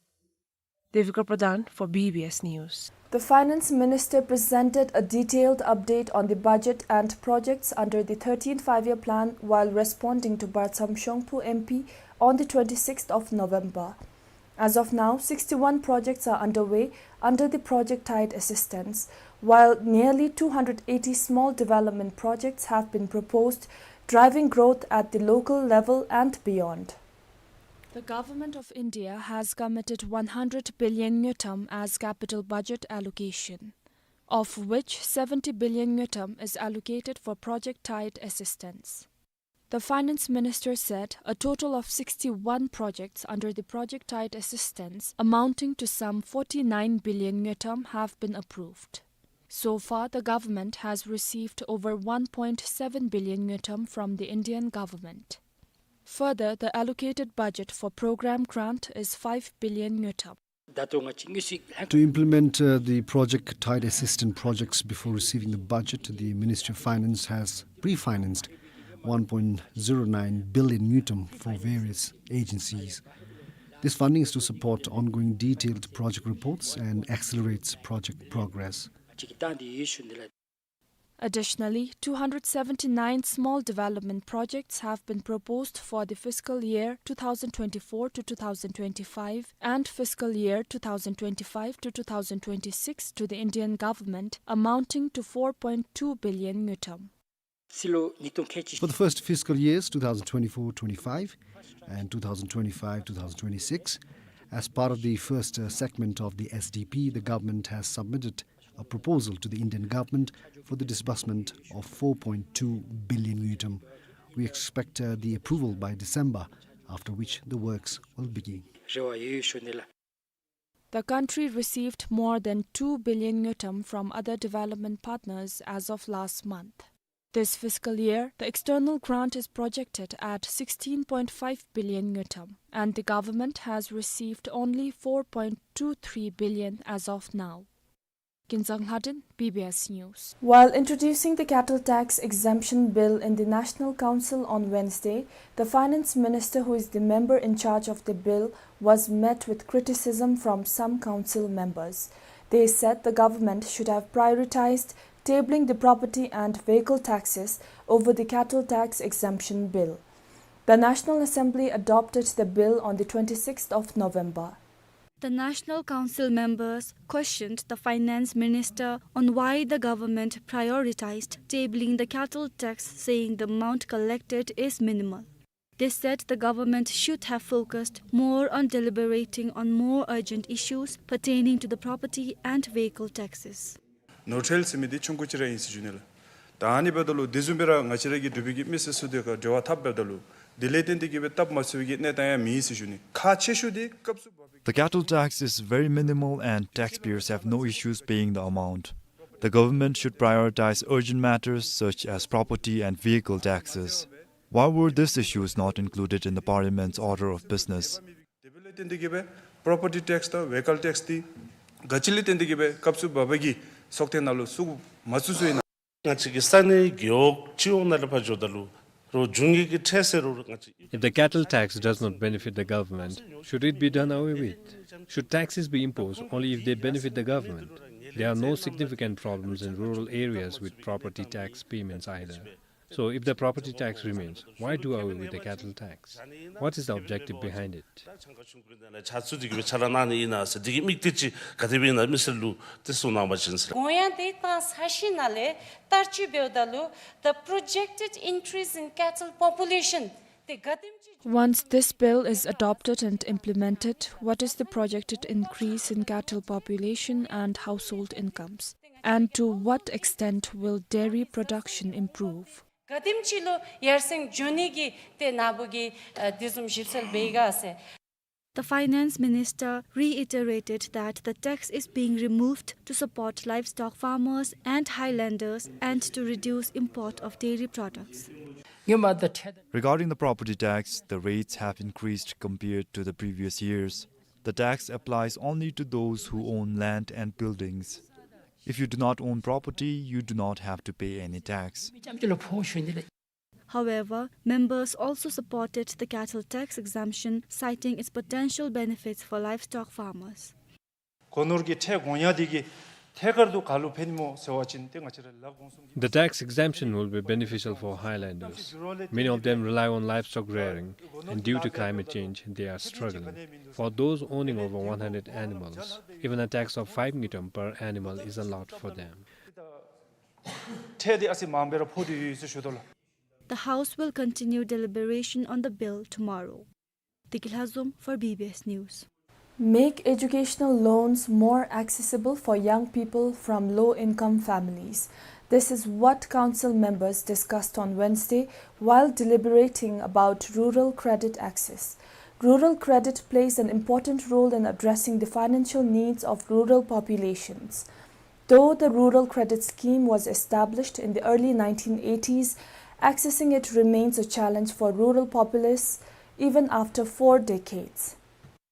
Devika Pradhan for B B S News. The Finance Minister presented a detailed update on the budget and projects under the thirteenth Five-Year Plan while responding to Bartsam Shongphu M P on the twenty-sixth of November. As of now, sixty-one projects are underway under the Project Tide assistance, while nearly two hundred eighty small development projects have been proposed, driving growth at the local level and beyond. The Government of India has committed one hundred billion ngultrum as capital budget allocation, of which seventy billion ngultrum is allocated for Project Tide assistance. The Finance Minister said a total of sixty-one projects under the Project Tide assistance, amounting to some forty-nine billion ngultrum, have been approved. So far, the government has received over one point seven billion ngultrum from the Indian government. Further, the allocated budget for program grant is five billion ngultrum. ད་ལྟོ་ང་བཅས་དངོས་སུ་ལྷན། To implement, uh, the Project Tide assistance projects, before receiving the budget, the Ministry of Finance has pre-financed one point zero nine billion ngultrum for various agencies. This funding is to support ongoing detailed project reports and accelerates project progress. ང་བཅས་ཀྱིས་བཏང་སྟེ་ཡོད་ཞུ་ནི་ལགས། Additionally, two hundred seventy-nine small development projects have been proposed for the fiscal year two thousand twenty-four to two thousand twenty-five and fiscal year two thousand twenty-five to two thousand twenty-six to the Indian government, amounting to four point two billion ngultrum. For the first fiscal years, two thousand twenty-four twenty-five and two thousand twenty-five two thousand twenty-six, as part of the first, uh, segment of the S D P, the government has submitted a proposal to the Indian government for the disbursement of four point two billion ngultrum. We expect, uh, the approval by December, after which the works will begin. རེ་བ་ཡོད་ཞུ་ནི་ལགས། The country received more than two billion ngultrum from other development partners as of last month. This fiscal year, the external grant is projected at sixteen point five billion ngultrum, and the government has received only four point two three billion as of now. Kinzang Lhaden, B B S News. While introducing the cattle tax exemption bill in the National Council on Wednesday, the finance minister, who is the member in charge of the bill, was met with criticism from some council members. They said the government should have prioritized tabling the property and vehicle taxes over the cattle tax exemption bill. The National Assembly adopted the bill on the twenty-sixth of November. The National Council members questioned the finance minister on why the government prioritized tabling the cattle tax, saying the amount collected is minimal. They said the government should have focused more on deliberating on more urgent issues pertaining to the property and vehicle taxes. ནོར་འཁྲུལ་ཟེར་མི་འདི་ཆུང་ཀུ་ཅིག་ར་ཨིན་ཟེར་ཞུ་ནི་ལགས། ད་ཨ་ནི་འབདཝ་ད་ལུ་དེ་བཟུམ་སྦེ་ར་ང་བཅས་ར་གི་འབྲུག་པའི་གི་མི་སེར་ཚུ་དེ་ཁར་འབྲེལ་བ་འཐབ་འབདཝ་ད་ལུ་དེ་ལས་བརྟེན་ཏེ་གི་སྦེ་སྟབས་མ་བཙུགས་པའི་གི་གནས་སྟངས་ཡང་མེད་ཟེར་ཞུ་ནི། ཁག་ཆེ་ཤོས་འདི་སྐབས་སུ་བབ་པའི། The cattle tax is very minimal and taxpayers have no issues paying the amount. The government should prioritize urgent matters such as property and vehicle taxes. Why were these issues not included in the Parliament's order of business? དེ་འབདཝ་ལས་བརྟེན་ཏེ་གི་སྦེ་པོ་རོ་པར་ཊི་ཊེགསི་དང་ཝེ་ཀལ་ཊེགསི་འདི་ག་ཅི་ལས་བརྟེན་ཏེ་གི་སྦེ་སྐབས་སུ་བབ་པའི་གི་ཚོགས་ཐེངས་ནང་ལུ་བཙུགས་མ་བཙུགས་ཚུ་ཨིན་ན། ང་བཅས་ཀྱི་ས་གནས་རྒེད་འོག་སྤྱི་འོག་ནང་ལས་ཕར་འགྱོཝ་ད་ལུ་རོགས་འབྱུང་གི་གི་ཁྲལ་ཟེར་རུང་ང་བཅས། If the cattle tax does not benefit the government, should it be done away with? Should taxes be imposed only if they benefit the government? There are no significant problems in rural areas with property tax payments either. So, if the property tax remains, why do away with the cattle tax? What is the objective behind it? ད་ཆ་ཚུ་འདི་གི་སྦེ་ཆ་ར་གནང་ནི་ཨིན་ན་ཟེར། འདི་གི་དམིགས་གཏད་ཅིག་ག་དེ་སྦེ་ཨིན་ན་མི་སེར་ལུ་ཏེ་གསུང་གནང་བ་ཅིན་ཟེར། དགོངས་ཡངས་དེ་བཏང་ཚར་ཞིནམ་ལས་བསྟར་སྤྱོད་འབདཝ་ད་ལུ་the projected increase in cattle population དེ་ག་དེམ་ཅིག Once this bill is adopted and implemented, what is the projected increase in cattle population and household incomes? And to what extent will dairy production improve? ག་དེམ་ཅིག་ལུ་ཡར་སེང་འགྱོ་ནི་གི་ཏེ་ནཱ་བུ་གིས་ཨ་དེ་བཟུམ་ཞིབ་འཚོལ་འབད་ག་ཟེར། The finance minister reiterated that the tax is being removed to support livestock farmers and highlanders and to reduce import of dairy products. Regarding the property tax, the rates have increased compared to the previous years. The tax applies only to those who own land and buildings. If you do not own property, you do not have to pay any tax. However, members also supported the cattle tax exemption, citing its potential benefits for livestock farmers. སྒོ་ནོར་གྱི་ཁྲལ་དགོངས་ཡངས་འདི་གིས་ཐད་ཀར་དུ་ག་ལུ་ཕན་སྨོ་ཟེར་བ་ཅིན་ཏེ་ང་བཅས་ར་ལཱ་དགོངས་གསུམ་གྱི། The tax exemption will be beneficial for highlanders. Many of them rely on livestock rearing, and due to climate change, they are struggling. For those owning over one hundred animals, even a tax of five ngultrum per animal is a lot for them. ཁྲལ་འདི་ཨ་ཙི་མངམ་སྦེ་ར་ཕོག་སྟེ་ཡོད་ཟེར་ཞུ་དོ་ལགས། The House will continue deliberation on the bill tomorrow. Deki Lhazom for B B S News. Make educational loans more accessible for young people from low-income families. This is what council members discussed on Wednesday while deliberating about rural credit access. Rural credit plays an important role in addressing the financial needs of rural populations. Though the Rural Credit Scheme was established in the early nineteen eighties, accessing it remains a challenge for rural populace even after four decades.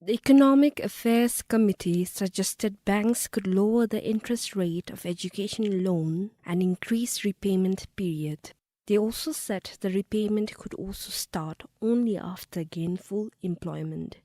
The Economic Affairs Committee suggested banks could lower the interest rate of education loan and increase repayment period. They also said the repayment could also start only after gainful employment.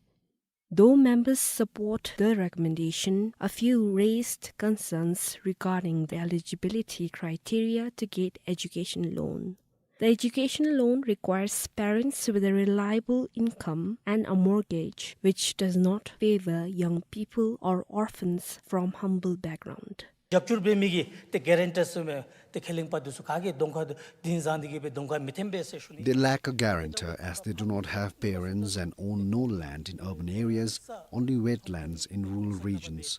Though members support the recommendation, a few raised concerns regarding the eligibility criteria to get education loan. The education loan requires parents with a reliable income and a mortgage, which does not favor young people or orphans from humble background. རྒྱབ་སྐྱོར་འབད་མི་གི་ཏེ་གེ་རེན་ཊར་ཟེར་མི་ཏེ་ཁས་ལེན་པ་འདི་ཚུ་ག་གིས་གདོང་ཁར་འདི་བཟུང་སྟེ་གི་སྦེ་གདོང་ཁར་མི་འཐོན་པས་ཟེར་ཞུ་ནི། They lack a guarantor as they do not have parents and own no land in urban areas, only wetlands in rural regions.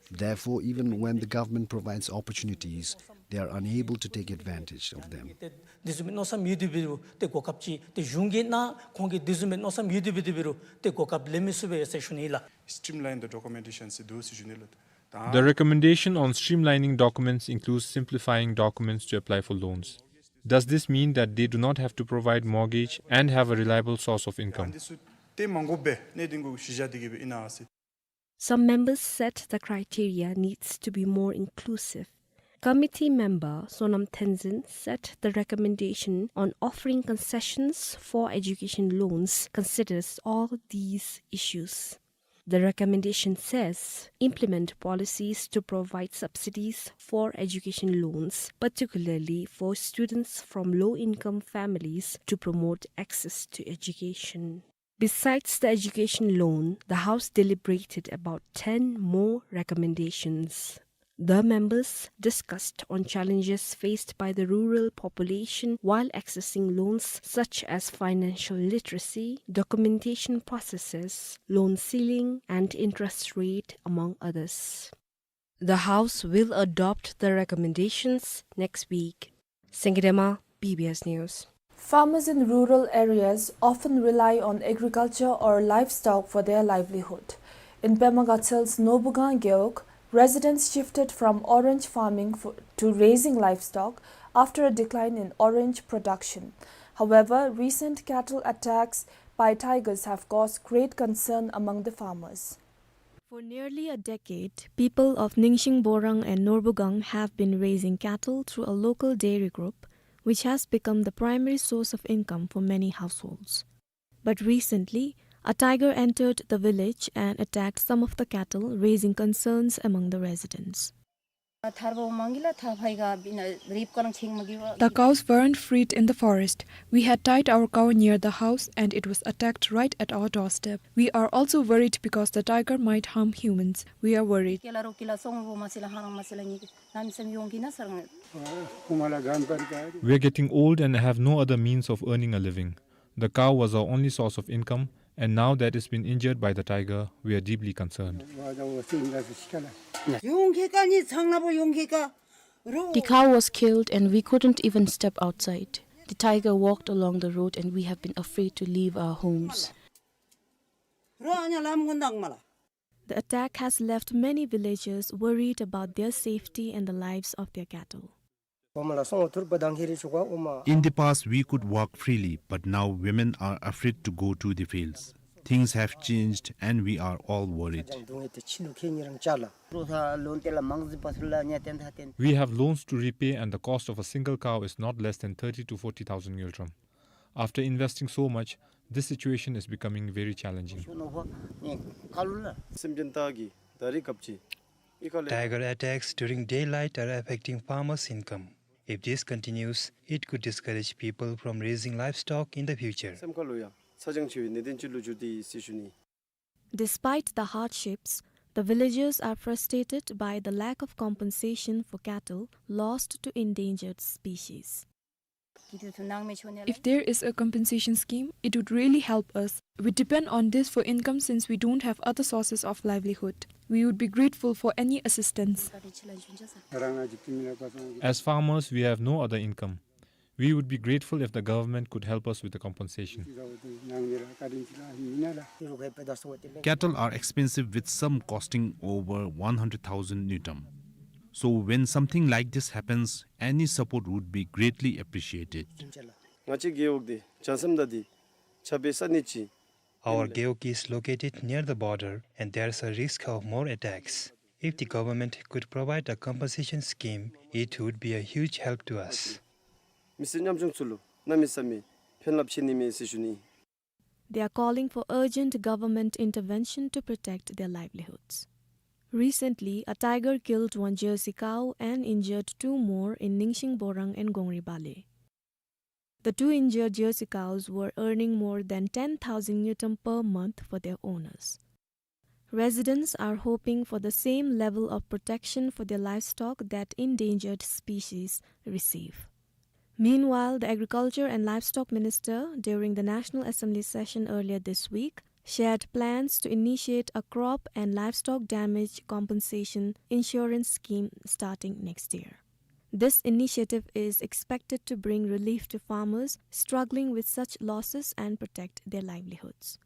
Therefore, even when the government provides opportunities, they are unable to take advantage of them. ཏེ་འདི་ཚུ་མནོ་བསམ་ཡོད་དེ་འབད་རུང་ཏེ་གོ་སྐབས་ཅིག་ཏེ་གཞུང་གིས་གནང་ཁོང་གིས་འདི་ཚུ་མནོ་བསམ་ཡོད་དེ་འབད་དེ་འབད་རུང་ཏེ་གོ་སྐབས་ལེན་མི་ཚུགས་པས་ཟེར་ཞུ་ནི་ལགས། Streamline the documentation ཟེར་འདུག་ཟེར་ཞུ་ནི་ལགས། The recommendation on streamlining documents includes simplifying documents to apply for loans. Does this mean that they do not have to provide mortgage and have a reliable source of income? འདི་ཚུ་ཏེ་མ་དགོཔ་སྦེ་གནད་དོན་གུ་གཞི་བཞག་སྟེ་གི་སྦེ་ཨིན་ན་ཟེར། Some members said the criteria needs to be more inclusive. Committee member Sonam Tenzin said the recommendation on offering concessions for education loans considers all these issues. The recommendation says, implement policies to provide subsidies for education loans, particularly for students from low-income families, to promote access to education. Besides the education loan, the House deliberated about ten more recommendations. The members discussed on challenges faced by the rural population while accessing loans such as financial literacy, documentation processes, loan ceiling, and interest rate, among others. The House will adopt the recommendations next week. Sengidema, B B S News. Farmers in rural areas often rely on agriculture or livestock for their livelihood. In Pema Gatsel's Norbugang Gewog, residents shifted from orange farming for, to raising livestock after a decline in orange production. However, recent cattle attacks by tigers have caused great concern among the farmers. For nearly a decade, people of Ningsing Borang and Norbugang have been raising cattle through a local dairy group, which has become the primary source of income for many households. But recently, a tiger entered the village and attacked some of the cattle, raising concerns among the residents. The cows weren't freed in the forest. We had tied our cow near the house and it was attacked right at our doorstep. We are also worried because the tiger might harm humans. We are worried. We are getting old and have no other means of earning a living. The cow was our only source of income, and now that it's been injured by the tiger, we are deeply concerned. The cow was killed and we couldn't even step outside. The tiger walked along the road and we have been afraid to leave our homes. The attack has left many villagers worried about their safety and the lives of their cattle. In the past, we could walk freely, but now women are afraid to go to the fields. Things have changed and we are all worried. We have loans to repay and the cost of a single cow is not less than thirty to forty thousand ngultrum. After investing so much, this situation is becoming very challenging. Tiger attacks during daylight are affecting farmers' income. If this continues, it could discourage people from raising livestock in the future. Despite the hardships, the villagers are frustrated by the lack of compensation for cattle lost to endangered species. If there is a compensation scheme, it would really help us. We depend on this for income since we don't have other sources of livelihood. We would be grateful for any assistance. As farmers, we have no other income. We would be grateful if the government could help us with the compensation. Cattle are expensive, with some costing over one hundred thousand ngultrum. So when something like this happens, any support would be greatly appreciated. Our gewog is located near the border and there's a risk of more attacks. If the government could provide a compensation scheme, it would be a huge help to us. They are calling for urgent government intervention to protect their livelihoods. Recently, a tiger killed one Jersey cow and injured two more in Ningsing Borang and Gongri Bale. The two injured Jersey cows were earning more than ten thousand ngultrum per month for their owners. Residents are hoping for the same level of protection for their livestock that endangered species receive. Meanwhile, the Agriculture and Livestock Minister, during the National Assembly session earlier this week, shared plans to initiate a crop and livestock damage compensation insurance scheme starting next year. This initiative is expected to bring relief to farmers struggling with such losses and protect their livelihoods.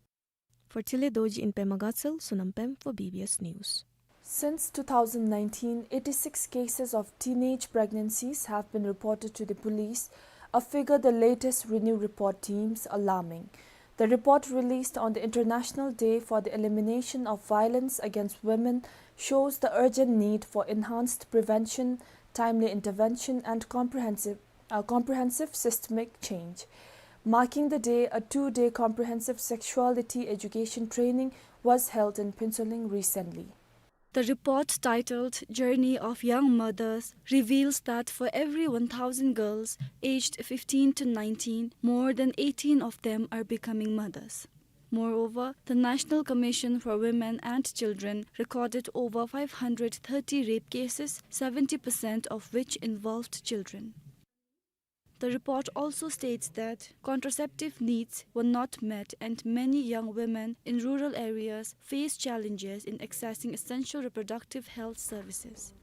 For Tile Dorji in Pema Gatshel, Sonam Pem for B B S News. Since two thousand nineteen, eighty-six cases of teenage pregnancies have been reported to the police, a figure the latest RENEW report deems alarming. The report, released on the International Day for the Elimination of Violence Against Women, shows the urgent need for enhanced prevention, timely intervention, and comprehensive, uh, comprehensive systemic change. Marking the day, a two-day comprehensive sexuality education training was held in Phuentsholing recently. The report, titled Journey of Young Mothers, reveals that for every one thousand girls aged fifteen to nineteen, more than eighteen of them are becoming mothers. Moreover, the National Commission for Women and Children recorded over five hundred thirty rape cases, seventy percent of which involved children. The report also states that contraceptive needs were not met and many young women in rural areas face challenges in accessing essential reproductive health services.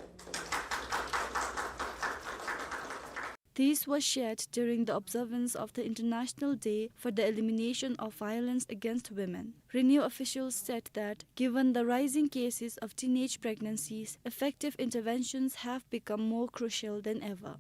These were shared during the observance of the International Day for the Elimination of Violence Against Women. RENEW officials said that, given the rising cases of teenage pregnancies, effective interventions have become more crucial than ever.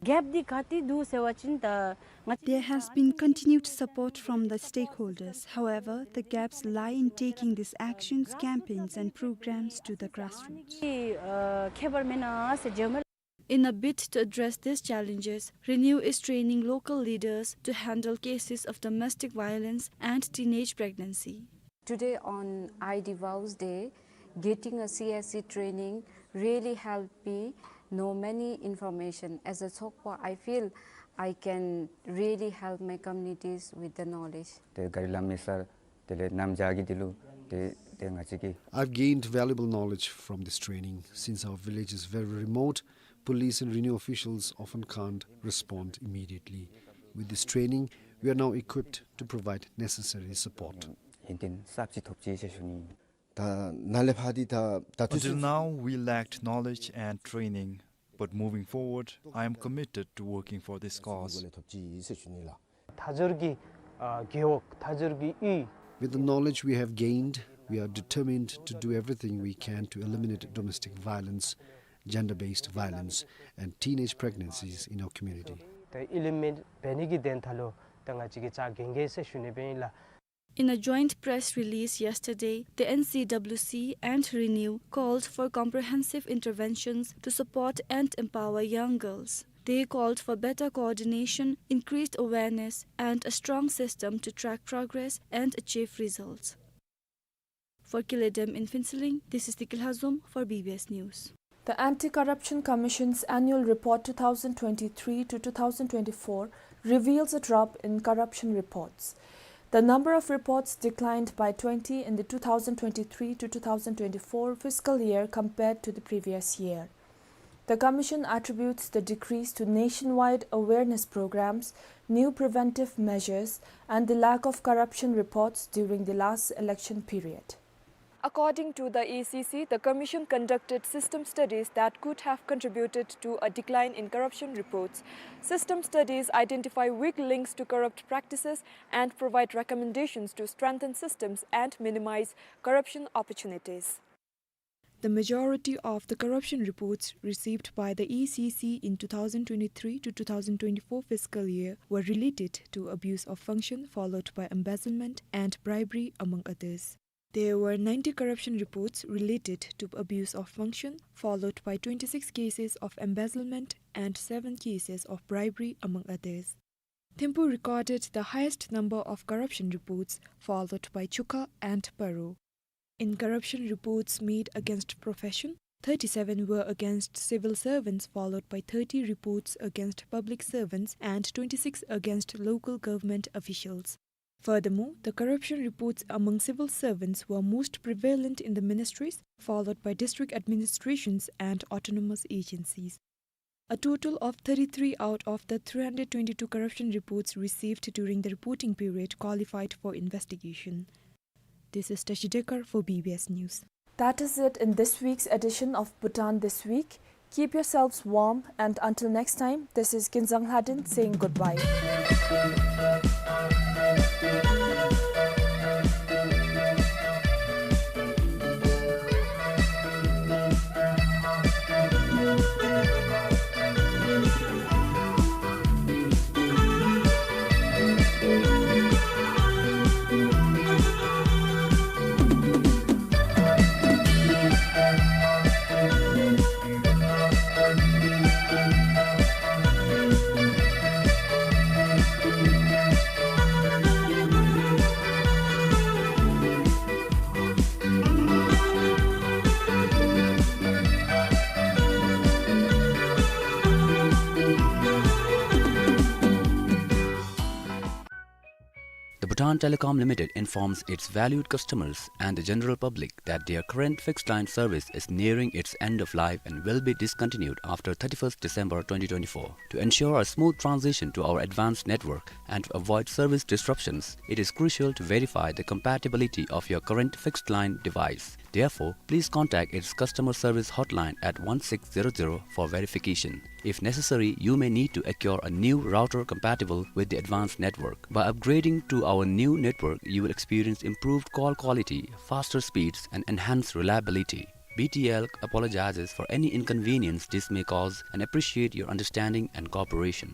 Gap འདི་ག་ཏེ་འདུག་ཟེར་བ་ཅིན་ད་ང་བཅས། There has been continued support from the stakeholders. However, the gaps lie in taking these actions, campaigns and programs to the grassroots. ཨ་ཁྱད་པར་མེད་ན་ཟེར་བརྗོད་མ། In a bid to address these challenges, RENEW is training local leaders to handle cases of domestic violence and teenage pregnancy. Today on I D Vows Day, getting a C S C training really helped me know many information. As a ཚོགས་པ, I feel I can really help my communities with the knowledge. ཏེ་ག་རི་ལམ་མེ་སར་དེ་ལས་གནམ་བྱཱར་གྱི་འདི་ལུ་ཏེ་ཏེ་ང་བཅས་ཀྱིས། I've gained valuable knowledge from this training. Since our village is very remote, police and RENEW officials often can't respond immediately. With this training, we are now equipped to provide necessary support. ཡོན་ཏན་གསརཔ་ཅིག་ཐོབ་ཅི་ཟེར་ཞུ་ནི། ད་ནཱ་ལས་ཕར་འདི་ད་ད་དུས། Until now, we lacked knowledge and training, but moving forward, I am committed to working for this cause. ཐོབ་ཅི་ཟེར་ཞུ་ནི་ལགས། མཐའ་འཁོར་གྱི་ཨ་རྒེད་འོག་མཐའ་འཁོར་གྱི་ཡུལ། With the knowledge we have gained, we are determined to do everything we can to eliminate domestic violence, gender-based violence, and teenage pregnancies in our community. ད་ཨི་ལི་མེནཊ་འབད་ནི་གི་དོན་དག་ལུ་ད་ང་བཅས་ཀྱིས་རྩ་འགེངས་གེ་ཟེར་ཞུ་ནི་སྦེ་ཨིན་ལགས། In a joint press release yesterday, the N C W C and RENEW called for comprehensive interventions to support and empower young girls. They called for better coordination, increased awareness, and a strong system to track progress and achieve results. For Kile Dem in Phuentsholing, this is Deki Lhazom for B B S News. The Anti-Corruption Commission's annual report two thousand twenty-three to two thousand twenty-four reveals a drop in corruption reports. The number of reports declined by twenty in the two thousand twenty-three to two thousand twenty-four fiscal year compared to the previous year. The commission attributes the decrease to nationwide awareness programs, new preventive measures, and the lack of corruption reports during the last election period. According to the A C C, the commission conducted system studies that could have contributed to a decline in corruption reports. System studies identify weak links to corrupt practices and provide recommendations to strengthen systems and minimize corruption opportunities. The majority of the corruption reports received by the A C C in two thousand twenty-three to two thousand twenty-four fiscal year were related to abuse of function, followed by embezzlement and bribery, among others. There were ninety corruption reports related to abuse of function, followed by twenty-six cases of embezzlement and seven cases of bribery, among others. Thimphu recorded the highest number of corruption reports, followed by Chukha and Paro. In corruption reports made against profession, thirty-seven were against civil servants, followed by thirty reports against public servants and twenty-six against local government officials. Furthermore, the corruption reports among civil servants were most prevalent in the ministries, followed by district administrations and autonomous agencies. A total of thirty-three out of the three hundred twenty-two corruption reports received during the reporting period qualified for investigation. This is Tashi Dekar for B B S News. That is it in this week's edition of Bhutan This Week. Keep yourselves warm, and until next time, this is Kinzang Lhaden saying goodbye. Bhutan Telecom Limited informs its valued customers and the general public that their current fixed line service is nearing its end of life and will be discontinued after thirty-first December twenty twenty-four. To ensure a smooth transition to our advanced network and to avoid service disruptions, it is crucial to verify the compatibility of your current fixed line device. Therefore, please contact its customer service hotline at one six zero zero for verification. If necessary, you may need to acquire a new router compatible with the advanced network. By upgrading to our new network, you will experience improved call quality, faster speeds, and enhanced reliability. B T L apologizes for any inconvenience this may cause and appreciate your understanding and cooperation.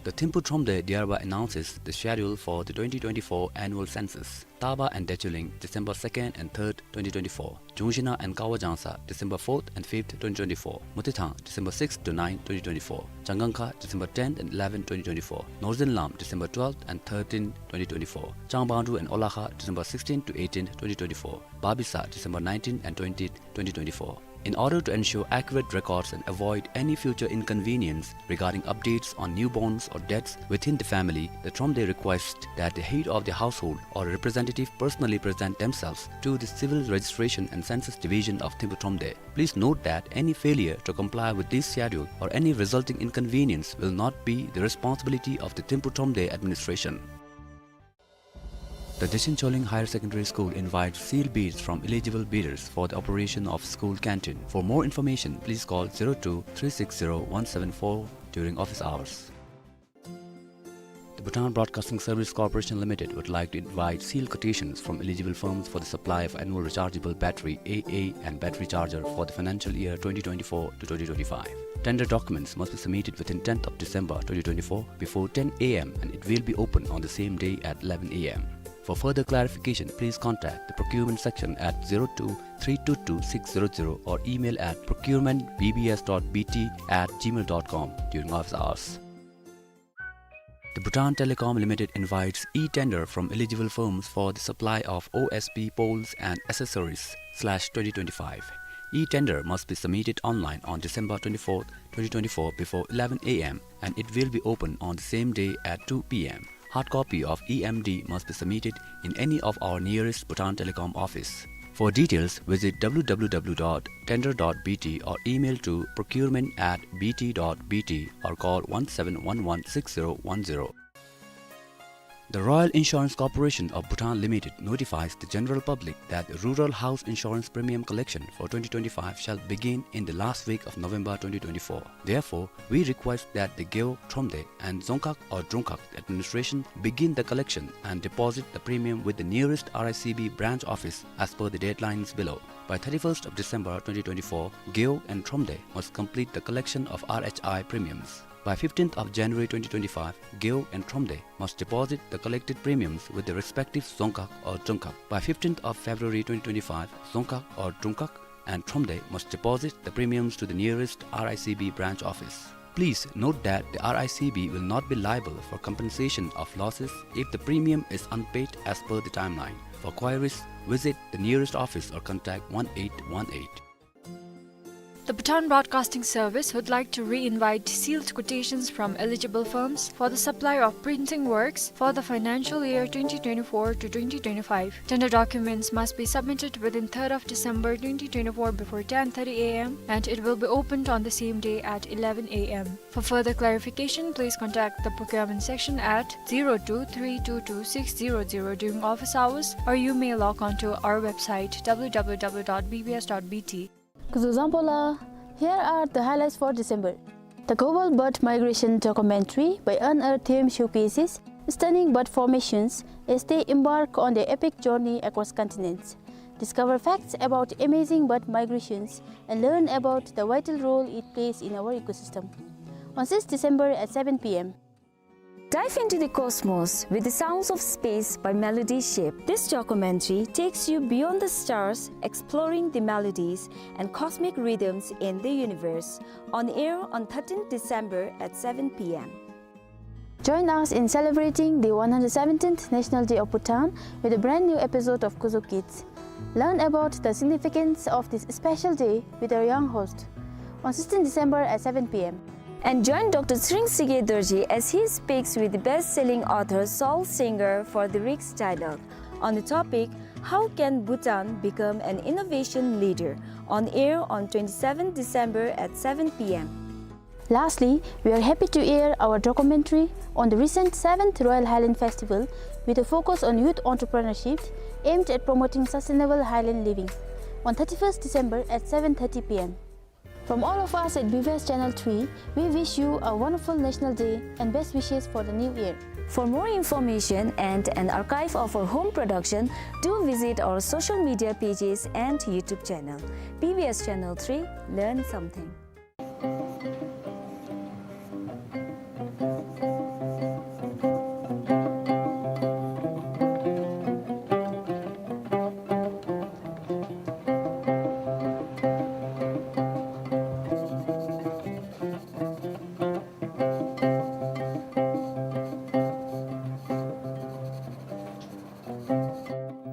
The Thimphu Thromde thereby announces the schedule for the twenty twenty-four annual census. Taba and Dechuling, December second and third, twenty twenty-four. Chungshina and Kawa Jangsa, December fourth and fifth, twenty twenty-four. Mutithang, December sixth to ninth, twenty twenty-four. Changangkha, December tenth and eleventh, twenty twenty-four. Northern Lam, December twelfth and thirteenth, twenty twenty-four. Changbangdru and Olakha, December sixteenth to eighteenth, twenty twenty-four. Babisa, December nineteenth and twentieth, twenty twenty-four. In order to ensure accurate records and avoid any future inconvenience regarding updates on newborns or deaths within the family, the Thromde requests that the head of the household or representative personally present themselves to the Civil Registration and Census Division of Thimphu Thromde. Please note that any failure to comply with this schedule or any resulting inconvenience will not be the responsibility of the Thimphu Thromde administration. The Dechen Choling Higher Secondary School invites sealed bids from eligible bidders for the operation of school canteen. For more information, please call zero two three six zero one seven four during office hours. The Bhutan Broadcasting Service Corporation Limited would like to invite sealed quotations from eligible firms for the supply of annual rechargeable battery, A A, and battery charger for the financial year twenty twenty-four to twenty twenty-five. Tender documents must be submitted within tenth of December twenty twenty-four before ten A M and it will be open on the same day at eleven A M. For further clarification, please contact the procurement section at zero two three two two six zero zero or email at procurement B B S dot B T at gmail dot com during office hours. The Bhutan Telecom Limited invites e-tender from eligible firms for the supply of O S P poles and accessories slash twenty twenty-five. E-tender must be submitted online on December twenty-fourth, twenty twenty-four before eleven A M and it will be open on the same day at two P M. Hard copy of E M D must be submitted in any of our nearest Bhutan Telecom office. For details, visit W W W dot tender dot B T or email to procurement at B T dot B T or call one seven one one six zero one zero. The Royal Insurance Corporation of Bhutan Limited notifies the general public that rural house insurance premium collection for twenty twenty-five shall begin in the last week of November twenty twenty-four. Therefore, we request that the Gewog, Thromde and Dzongkhag or Drongkhag administration begin the collection and deposit the premium with the nearest R I C B branch office as per the deadlines below. By thirty-first of December twenty twenty-four, Gewog and Thromde must complete the collection of R H I premiums. By fifteenth of January twenty twenty-five, Gewog and Thromde must deposit the collected premiums with the respective Dzongkhag or Drongkhag. By fifteenth of February twenty twenty-five, Dzongkhag or Drongkhag and Thromde must deposit the premiums to the nearest R I C B branch office. Please note that the R I C B will not be liable for compensation of losses if the premium is unpaid as per the timeline. For queries, visit the nearest office or contact one eight one eight. The Bhutan Broadcasting Service would like to re-invite sealed quotations from eligible firms for the supply of printing works for the financial year twenty twenty-four to twenty twenty-five. Tender documents must be submitted within third of December twenty twenty-four before ten thirty A M and it will be opened on the same day at eleven A M. For further clarification, please contact the procurement section at zero two three two two six zero zero during office hours, or you may log on to our website W W W dot B B S dot B T. Kuzuzampola, here are the highlights for December. The Global Bird Migration documentary by Unearthed Showcases stunning bird formations as they embark on their epic journey across continents. Discover facts about amazing bird migrations and learn about the vital role it plays in our ecosystem. On sixth December at seven P M. Dive into the cosmos with the sounds of space by Melody Ship. This documentary takes you beyond the stars, exploring the melodies and cosmic rhythms in the universe. On air on thirteenth December at seven P M. Join us in celebrating the one hundred seventeenth National Day of Bhutan with a brand new episode of Kuzo Kids. Learn about the significance of this special day with our young host on sixteenth December at seven P M. And join Doctor Tshering Tshikey Dorji as he speaks with the best-selling author Saul Singer for the Rick's Dialogue on the topic, "How can Bhutan become an innovation leader?" On air on twenty-seventh December at seven p m. Lastly, we are happy to air our documentary on the recent seventh Royal Highland Festival with a focus on youth entrepreneurship aimed at promoting sustainable highland living on thirty-first December at seven thirty p m. From all of us at B B S Channel three, we wish you a wonderful National Day and best wishes for the new year. For more information and an archive of our home production, do visit our social media pages and YouTube channel. B B S Channel three, learn something.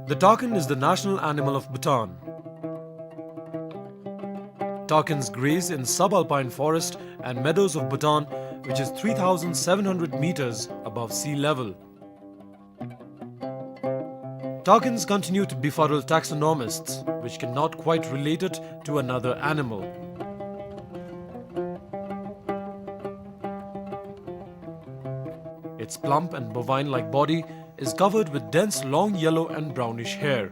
The takin is the national animal of Bhutan. Takins graze in subalpine forest and meadows of Bhutan, which is three thousand seven hundred meters above sea level. Takins continue to befuddle taxonomists, which cannot quite relate it to another animal. Its plump and bovine-like body is covered with dense long yellow and brownish hair.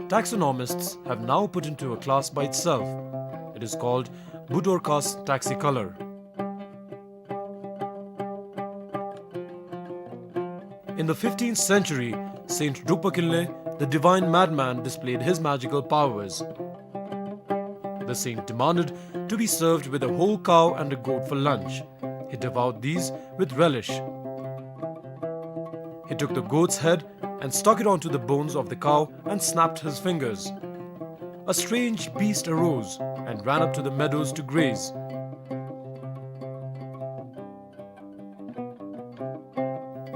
Taxonomists have now put into a class by itself. It is called Budorcas taxicolor. In the fifteenth century, Saint Drukpa Kinley, the divine madman, displayed his magical powers. The saint demanded to be served with a whole cow and a goat for lunch. He devoured these with relish. He took the goat's head and stuck it onto the bones of the cow and snapped his fingers. A strange beast arose and ran up to the meadows to graze.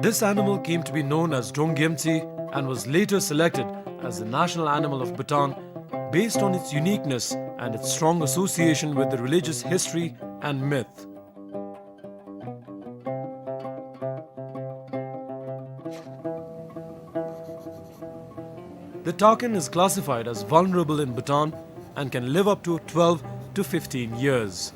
This animal came to be known as Donggyemtsi and was later selected as the national animal of Bhutan based on its uniqueness and its strong association with the religious history and myth. The takin is classified as vulnerable in Bhutan and can live up to twelve to fifteen years.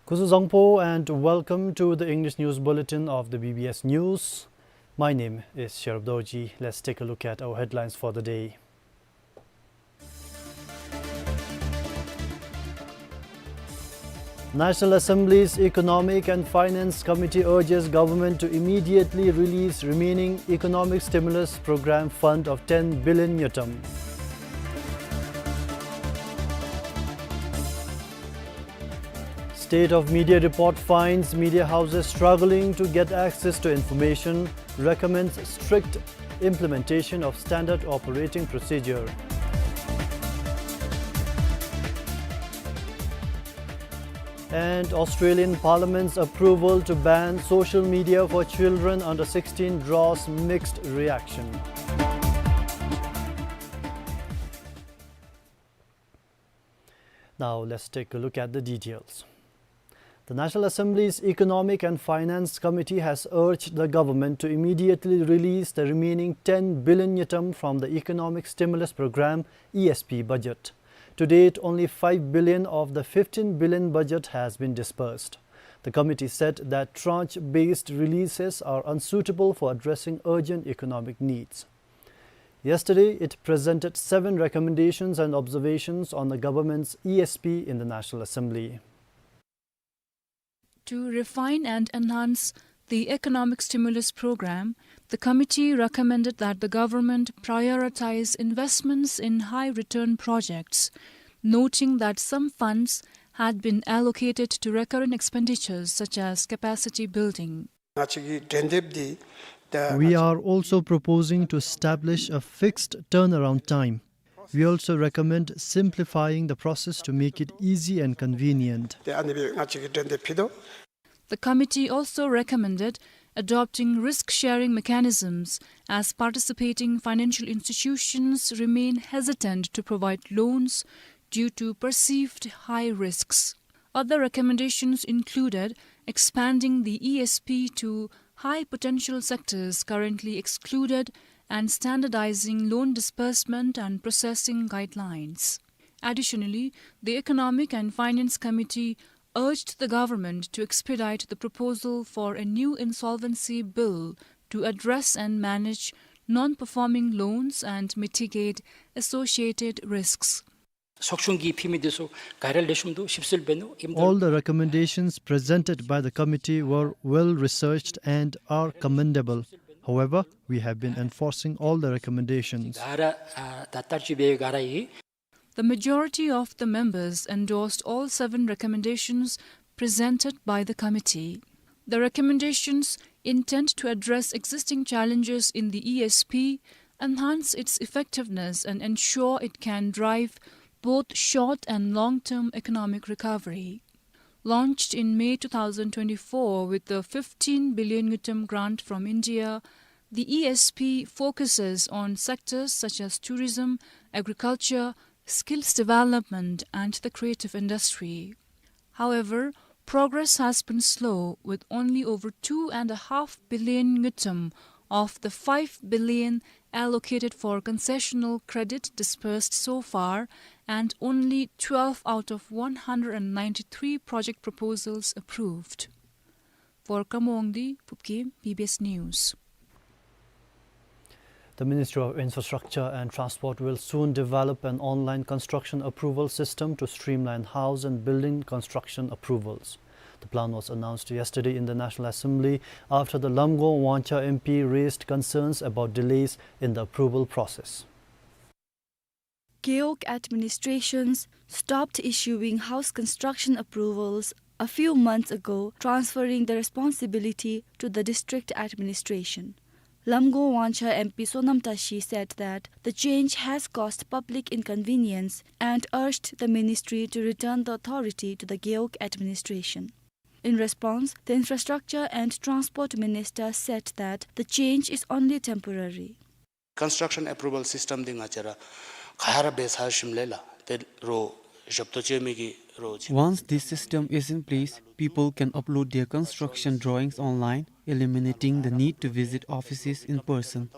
Kuzuzangpo and welcome to the English News Bulletin of the B B S News. My name is Sherub Dorji. Let's take a look at our headlines for the day. National Assembly's Economic and Finance Committee urges government to immediately release remaining economic stimulus program fund of ten billion ngultrum. State of Media report finds media houses struggling to get access to information, recommends strict implementation of standard operating procedure. And Australian Parliament's approval to ban social media for children under sixteen draws mixed reaction. Now let's take a look at the details. The National Assembly's Economic and Finance Committee has urged the government to immediately release the remaining ten billion ngultrum from the Economic Stimulus Program, E S P, budget. To date, only five billion of the fifteen billion budget has been disbursed. The committee said that tranche-based releases are unsuitable for addressing urgent economic needs. Yesterday, it presented seven recommendations and observations on the government's E S P in the National Assembly. To refine and enhance the economic stimulus program, the committee recommended that the government prioritize investments in high-return projects, noting that some funds had been allocated to recurrent expenditures such as capacity building. ང་བཅས་ཀྱི་འགྲན་འདེབས་འདི་ད། We are also proposing to establish a fixed turnaround time. We also recommend simplifying the process to make it easy and convenient. ཏེ་ཨ་ནི་སྦེ་ང་བཅས་ཀྱིས་འགྲན་འདེབས་ཕུལ་དོ། The committee also recommended adopting risk-sharing mechanisms, as participating financial institutions remain hesitant to provide loans due to perceived high risks. Other recommendations included expanding the E S P to high potential sectors currently excluded and standardizing loan disbursement and processing guidelines. Additionally, the Economic and Finance Committee urged the government to expedite the proposal for a new insolvency bill to address and manage non-performing loans and mitigate associated risks. ཚོགས་ཆུང་གིས་ཕུལ་མི་འདི་ཚུ་ག་ར་ལེགས་ཤོམ་འདུག། ཞིབ་འཚོལ་འབད་ནུག། ཨིནམ་ད། All the recommendations presented by the committee were well researched and are commendable. However, we have been enforcing all the recommendations. ག་ར་ཨ་ད་བསྟར་སྤྱོད་འབད་ག་ར་ཡོད། The majority of the members endorsed all seven recommendations presented by the committee. The recommendations intend to address existing challenges in the E S P, enhance its effectiveness, and ensure it can drive both short and long-term economic recovery. Launched in May two thousand twenty-four with the fifteen billion ngultrum grant from India, the E S P focuses on sectors such as tourism, agriculture, skills development, and the creative industry. However, progress has been slow, with only over two and a half billion ngultrum of the five billion allocated for concessional credit disbursed so far, and only twelve out of one hundred and ninety-three project proposals approved. For Kamo Wangdi, Pupkim, B B S News. The Ministry of Infrastructure and Transport will soon develop an online construction approval system to streamline house and building construction approvals. The plan was announced yesterday in the National Assembly after the Lamgong Wanchar M P raised concerns about delays in the approval process. Gewog administrations stopped issuing house construction approvals a few months ago, transferring the responsibility to the district administration. Lamgong Wanchar M P Sonam Tashi said that the change has caused public inconvenience and urged the ministry to return the authority to the Gewog administration. In response, the Infrastructure and Transport Minister said that the change is only temporary. Construction approval system འདི་ང་བཅས་ར་ག་ར་འབད་ཚར་ཞིནམ་ལས་ལགས་ཏེ་རོགས་ཞབས་ཏོག་སྤྱོད་མི་གིས་རོགས་ཅིག། Once this system is in place, people can upload their construction drawings online, eliminating the need to visit offices in person.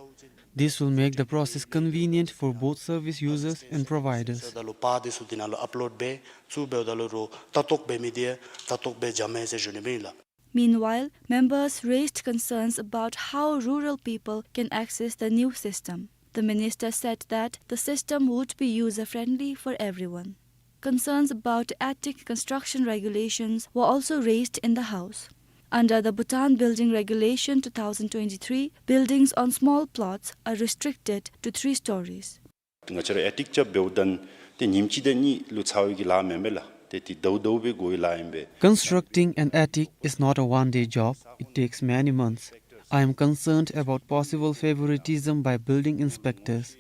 This will make the process convenient for both service users and providers. ད་ལུ་པར་འདི་ཚུ་འདི་ནང་ལུ་ཨཔ་ལོཌ་འབད་ཚུ་འབདཝ་ད་ལུ་རོགས་ལྟ་རྟོག་འབད་མི་འདི་ལྟ་རྟོག་འབད་འཇམ་མས་ཟེར་ཞུ་ནི་ཨིན་ལགས། Meanwhile, members raised concerns about how rural people can access the new system. The minister said that the system would be user-friendly for everyone. Concerns about attic construction regulations were also raised in the House. Under the Bhutan Building Regulation two thousand twenty-three, buildings on small plots are restricted to three stories. ང་བཅས་ར་ཨེ་ཊིག་རྐྱབ་འབདཝ་ད་ཏེ་ཉིནམ་གཅིག་དང་གཉིས་ལུ་ཚར་བའི་གི་ལཱ་མེན་པས་ལགས། ཏེ་དེ་ཟླཝ་ཟླཝ་སྦེ་དགོ་པའི་ལཱ་ཨིན་པས། Constructing an attic is not a one-day job. It takes many months. I am concerned about possible favoritism by building inspectors.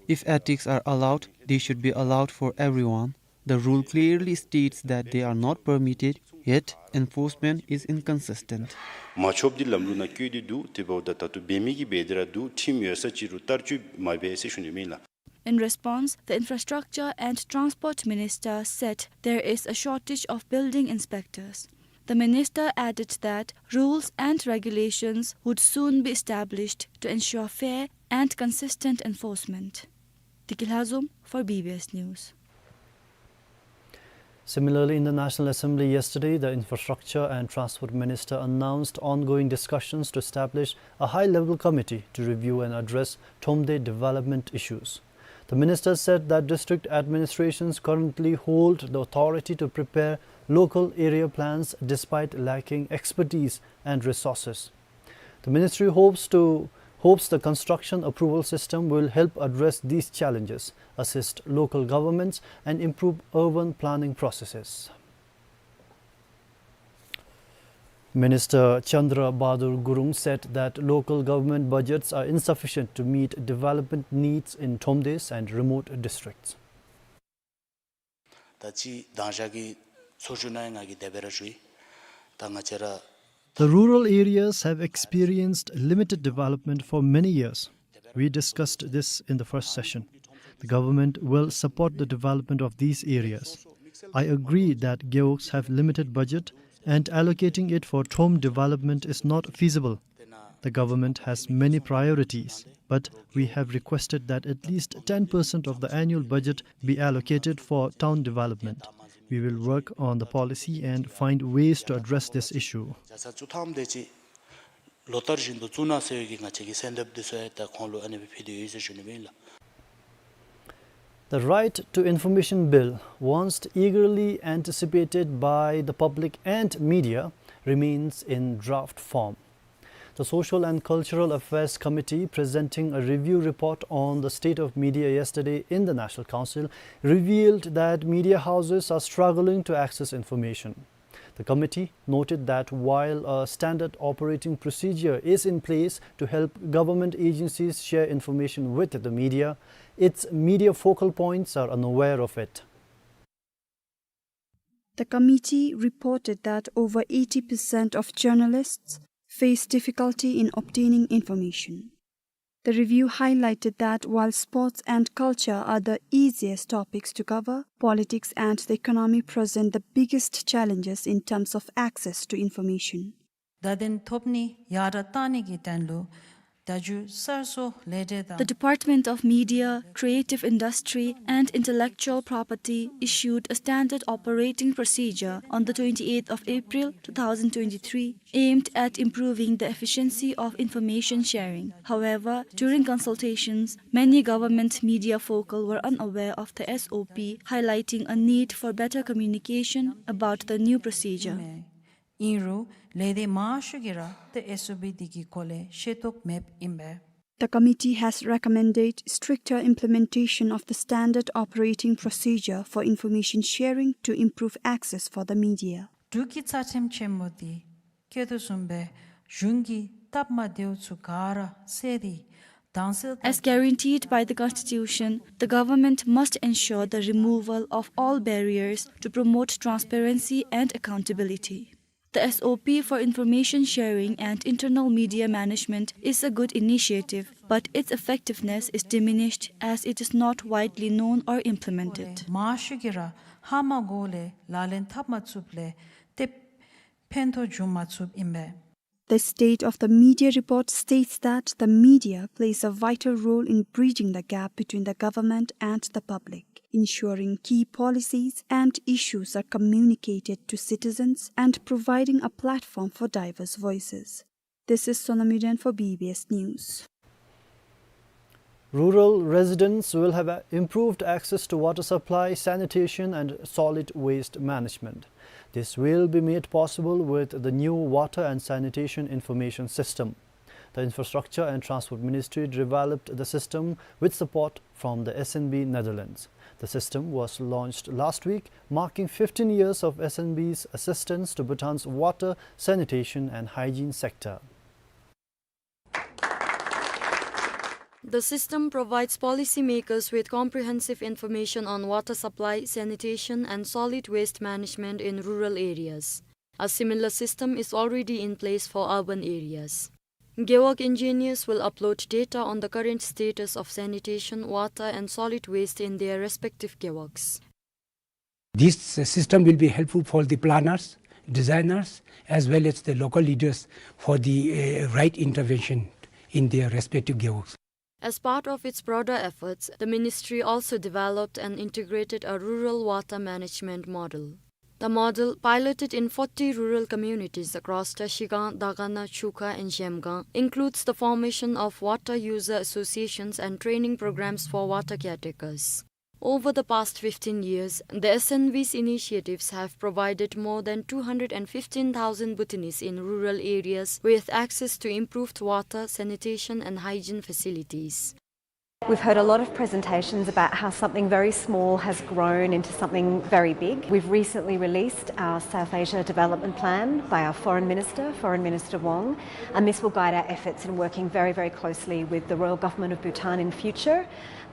If attics are allowed, they should be allowed for everyone. The rule clearly states that they are not permitted, yet enforcement is inconsistent. མ་ཆོགཔ་འདི་ལམ་ལུགས་ནང་བཀོད་དེ་འདུག། དེ་འབདཝ་ད་ད་ལྟོ་འབད་མི་གིས་འབད་དེ་ར་འདུག། ཁྲིམས་ཡོད་ས་ཅིག་རུང་བསྟར་སྤྱོད་མ་འབད་ཟེར་ཞུ་ནི་ཨིན་ལགས། In response, the Infrastructure and Transport Minister said there is a shortage of building inspectors. The minister added that rules and regulations would soon be established to ensure fair and consistent enforcement. Diki Lhazom for B B S News. Similarly, in the National Assembly yesterday, the Infrastructure and Transport Minister announced ongoing discussions to establish a high-level committee to review and address Thromde development issues. The minister said that district administrations currently hold the authority to prepare local area plans despite lacking expertise and resources. The ministry hopes to, hopes the construction approval system will help address these challenges, assist local governments, and improve urban planning processes. Minister Chandra Bahadur Gurung said that local government budgets are insufficient to meet development needs in Thromdes and remote districts. ད་ཅི་དང་ཞག་གི་ཚོགས་བཞུགས་ནང་ང་གིས་དེ་སྦེ་ར་ཞུ་ཡི། ད་ང་བཅས་ར། The rural areas have experienced limited development for many years. We discussed this in the first session. The government will support the development of these areas. I agree that Gewogs have limited budget and allocating it for Thromde development is not feasible. The government has many priorities, but we have requested that at least ten percent of the annual budget be allocated for town development. We will work on the policy and find ways to address this issue. བརྒྱ་ཆ་བཅུ་ཐམ་དེ་ཅིག་ལོ་ལྟར་བཞིན་དུ་བཙུགས་གནང་ཟེར་བའི་གི་ང་བཅས་ཀྱི་གསོལ་འདེབས་འདི་ཚུ་ཡང་ད་ཁོང་ལུ་ཨ་ནི་སྦེ་ཕུལ་ཏེ་ཡོད་ཟེར་ཞུ་ནི་ཨིན་ལགས། The Right to Information Bill, once eagerly anticipated by the public and media, remains in draft form. The Social and Cultural Affairs Committee, presenting a review report on the state of media yesterday in the National Council, revealed that media houses are struggling to access information. The committee noted that while a standard operating procedure is in place to help government agencies share information with the media, its media focal points are unaware of it. The committee reported that over eighty percent of journalists face difficulty in obtaining information. The review highlighted that while sports and culture are the easiest topics to cover, politics and the economy present the biggest challenges in terms of access to information. བརྡ་དོན་ཐོབ་ནི་ཡར་དྲག་གཏང་ནི་གི་དོན་ལུ་བརྡ་བརྒྱུད་གསར་བཟོ་ལས་སྡེ་དང་། The Department of Media, Creative Industry and Intellectual Property issued a standard operating procedure on the twenty-eighth of April two thousand twenty-three, aimed at improving the efficiency of information sharing. However, during consultations, many government media focal were unaware of the S O P, highlighting a need for better communication about the new procedure. ཨིན་རུང་ལས་སྡེ་མང་ཤོས་ཀྱིས་ར་ཏེ་ཨེསི་ཨོ་པི་འདི་གི་སྐོར་ལས་ཤེས་རྟོགས་མེདཔ་ཨིན་པས། The committee has recommended stricter implementation of the standard operating procedure for information sharing to improve access for the media. འབྲུག་གི་རྩ་ཁྲིམས་ཆེན་མོ་འདི་བཀོད་དོ་བཟུམ་སྦེ་གཞུང་གི་སྟབས་མ་བདེཝ་ཚུ་ག་ར་བསལ་ཏེ་དྭངས་གསལ། As guaranteed by the Constitution, the government must ensure the removal of all barriers to promote transparency and accountability. The S O P for information sharing and internal media management is a good initiative, but its effectiveness is diminished as it is not widely known or implemented. མང་ཤོས་ཀྱིས་ར་ཧ་མ་གོཝ་ལས་ལག་ལེན་འཐབ་མ་ཚུགསཔ་ལས་ཏེ་ཕན་ཐོགས་འབྱུང་མ་ཚུགསཔ་ཨིན་པས། The State of the Media report states that the media plays a vital role in bridging the gap between the government and the public, ensuring key policies and issues are communicated to citizens and providing a platform for diverse voices. This is Sonam Yuden for B B S News. Rural residents will have a-, improved access to water supply, sanitation, and solid waste management. This will be made possible with the new Water and Sanitation Information System. The Infrastructure and Transport Ministry developed the system with support from the S N B Netherlands. The system was launched last week, marking fifteen years of S N B's assistance to Bhutan's water, sanitation, and hygiene sector. The system provides policymakers with comprehensive information on water supply, sanitation, and solid waste management in rural areas. A similar system is already in place for urban areas. Gewog engineers will upload data on the current status of sanitation, water, and solid waste in their respective gewogs. This, uh, system will be helpful for the planners, designers, as well as the local leaders for the, uh, right intervention in their respective gewogs. As part of its broader efforts, the ministry also developed and integrated a rural water management model. The model, piloted in forty rural communities across Trashigang, Dagana, Chukha, and Zhemgang, includes the formation of water user associations and training programs for water caretakers. Over the past fifteen years, the S N B's initiatives have provided more than two hundred and fifteen thousand Bhutanese in rural areas with access to improved water, sanitation, and hygiene facilities. We've heard a lot of presentations about how something very small has grown into something very big. We've recently released our South Asia Development Plan by our Foreign Minister, Foreign Minister Wong, and this will guide our efforts in working very, very closely with the Royal Government of Bhutan in future,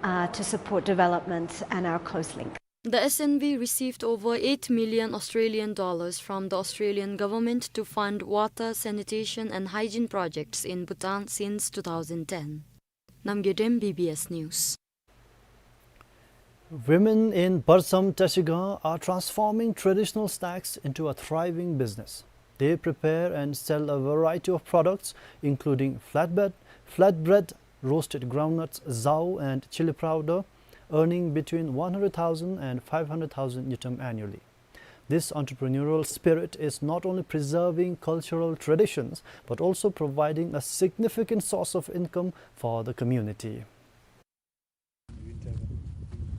uh, to support development and our close link. The S N B received over eight million Australian dollars from the Australian government to fund water, sanitation and hygiene projects in Bhutan since two thousand ten. Namgay Dem, B B S News. Women in Barsam Trashigang are transforming traditional snacks into a thriving business. They prepare and sell a variety of products, including flatbread, flatbread, roasted groundnuts, zao, and chili powder, earning between one hundred thousand and five hundred thousand ngultrum annually. This entrepreneurial spirit is not only preserving cultural traditions, but also providing a significant source of income for the community.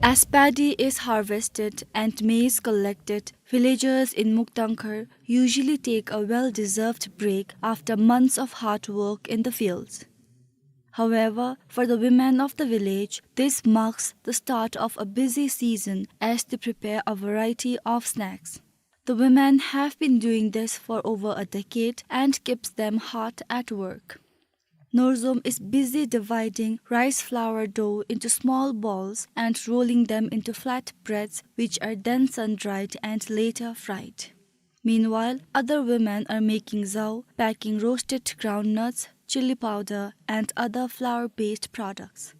As paddy is harvested and maize collected, villagers in Mukdangkhar usually take a well-deserved break after months of hard work in the fields. However, for the women of the village, this marks the start of a busy season as they prepare a variety of snacks. The women have been doing this for over a decade and keeps them hard at work. Norzom is busy dividing rice flour dough into small balls and rolling them into flat breads, which are then sun-dried and later fried. Meanwhile, other women are making zao, packing roasted groundnuts, chili powder, and other flour-based products.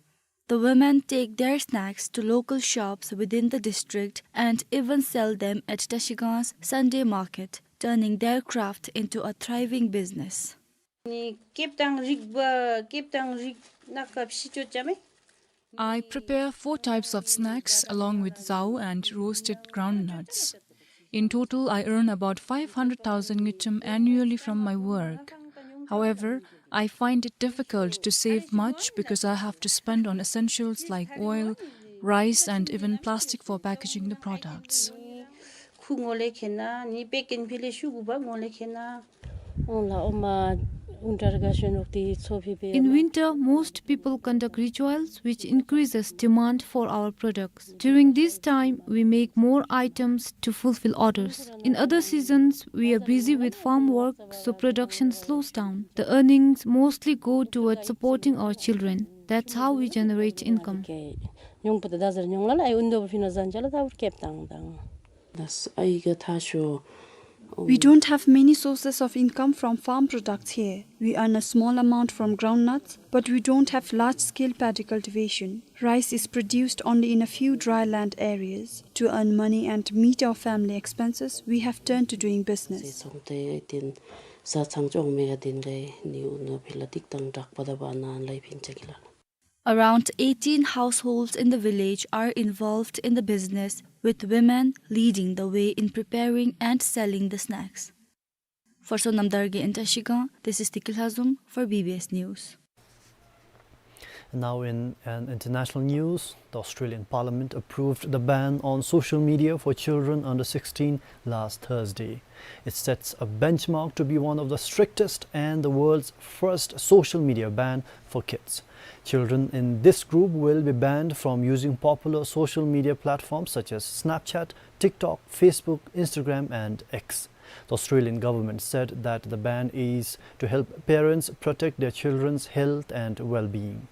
The women take their snacks to local shops within the district and even sell them at Trashigang's Sunday market, turning their craft into a thriving business. ནི་སྐེདཔ་དང་རིག་པ་སྐེདཔ་དང་རིག་སྣ་ཁ་ཕྱི་ཅོ་ཅ་མེ། I prepare four types of snacks along with zao and roasted groundnuts. In total, I earn about five hundred thousand ngultrum annually from my work. However, I find it difficult to save much because I have to spend on essentials like oil, rice, and even plastic for packaging the products. ཁུ་ངོ་ལེ་ཁེ་ན་ནི་པེ་ཀེན་ཕི་ལེ་ཤུ་གུ་བ་ངོ་ལེ་ཁེ་ན། ཨོང་ལ་ཨོ་མ་ཝིན་ཊར་ག་ཤོ་ནོག་ཏི་ཚོ་ཕི་པེ། In winter, most people conduct rituals, which increases demand for our products. During this time, we make more items to fulfill orders. In other seasons, we are busy with farm work, so production slows down. The earnings mostly go towards supporting our children. That's how we generate income. ཉོང་པོ་ཏ་ཟར་ཉོང་ལ་ལ་ཨའི་ཨུན་དོ་བ་ཕི་ན་ཟན་ཅ་ལ་ཏ་བུར་སྐེདཔ་དང་དང་། ཏ་ཨའི་ག་ཐ་ཤོ། We don't have many sources of income from farm products here. We earn a small amount from groundnuts, but we don't have large-scale paddy cultivation. Rice is produced only in a few dry land areas. To earn money and meet our family expenses, we have turned to doing business. ཚོང་ཏེ་ཏེན་ས་ཚང་ཅོག་མེ་ག་ཏེན་ལེ་ནི་ཨུ་ནོ་ཕི་ལ་ཏིག་དང་དྲག་པ་ཏ་བ་ན་ལའི་ཕིན་ཅ་གི་ལ། Around eighteen households in the village are involved in the business, with women leading the way in preparing and selling the snacks. For Sonam Dargay in Trashigang, this is Tiki Lhazung for B B S News. Now in an international news, the Australian Parliament approved the ban on social media for children under sixteen last Thursday. It sets a benchmark to be one of the strictest and the world's first social media ban for kids. Children in this group will be banned from using popular social media platforms such as Snapchat, TikTok, Facebook, Instagram, and X. The Australian government said that the ban is to help parents protect their children's health and well-being.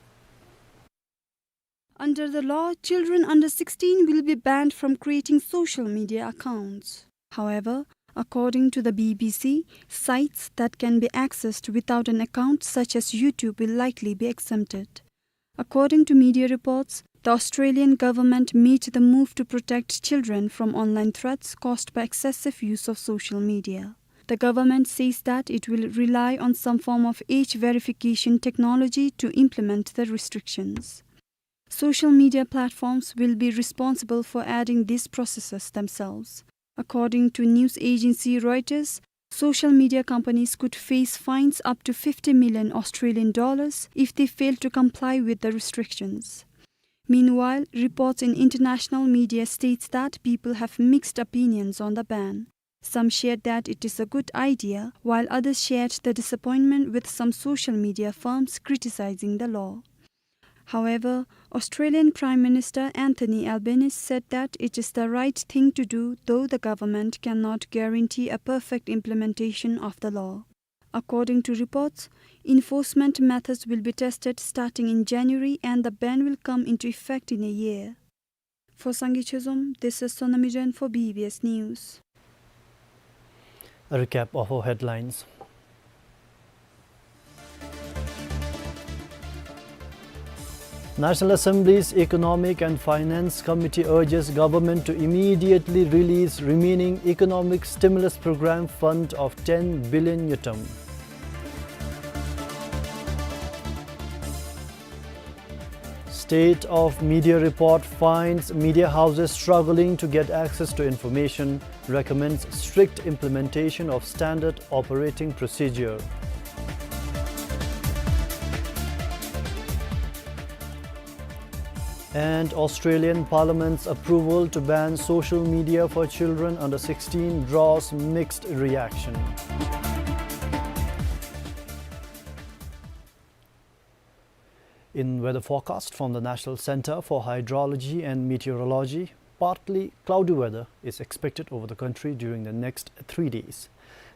Under the law, children under sixteen will be banned from creating social media accounts. However, according to the B B C, sites that can be accessed without an account, such as YouTube, will likely be exempted. According to media reports, the Australian government made the move to protect children from online threats caused by excessive use of social media. The government says that it will rely on some form of age verification technology to implement the restrictions. Social media platforms will be responsible for adding these processes themselves. According to news agency Reuters, social media companies could face fines up to fifty million Australian dollars if they fail to comply with the restrictions. Meanwhile, reports in international media states that people have mixed opinions on the ban. Some shared that it is a good idea, while others shared the disappointment, with some social media firms criticizing the law. However, Australian Prime Minister Anthony Albanese said that it is the right thing to do, though the government cannot guarantee a perfect implementation of the law. According to reports, enforcement methods will be tested starting in January and the ban will come into effect in a year. For Sangay Chezom, this is Sonami Jain for B B S News. A recap of our headlines. National Assembly's Economic and Finance Committee urges government to immediately release remaining economic stimulus program fund of ten billion ngultrum. State of Media report finds media houses struggling to get access to information, recommends strict implementation of standard operating procedure. And Australian Parliament's approval to ban social media for children under sixteen draws mixed reaction. In weather forecast from the National Centre for Hydrology and Meteorology, partly cloudy weather is expected over the country during the next three days.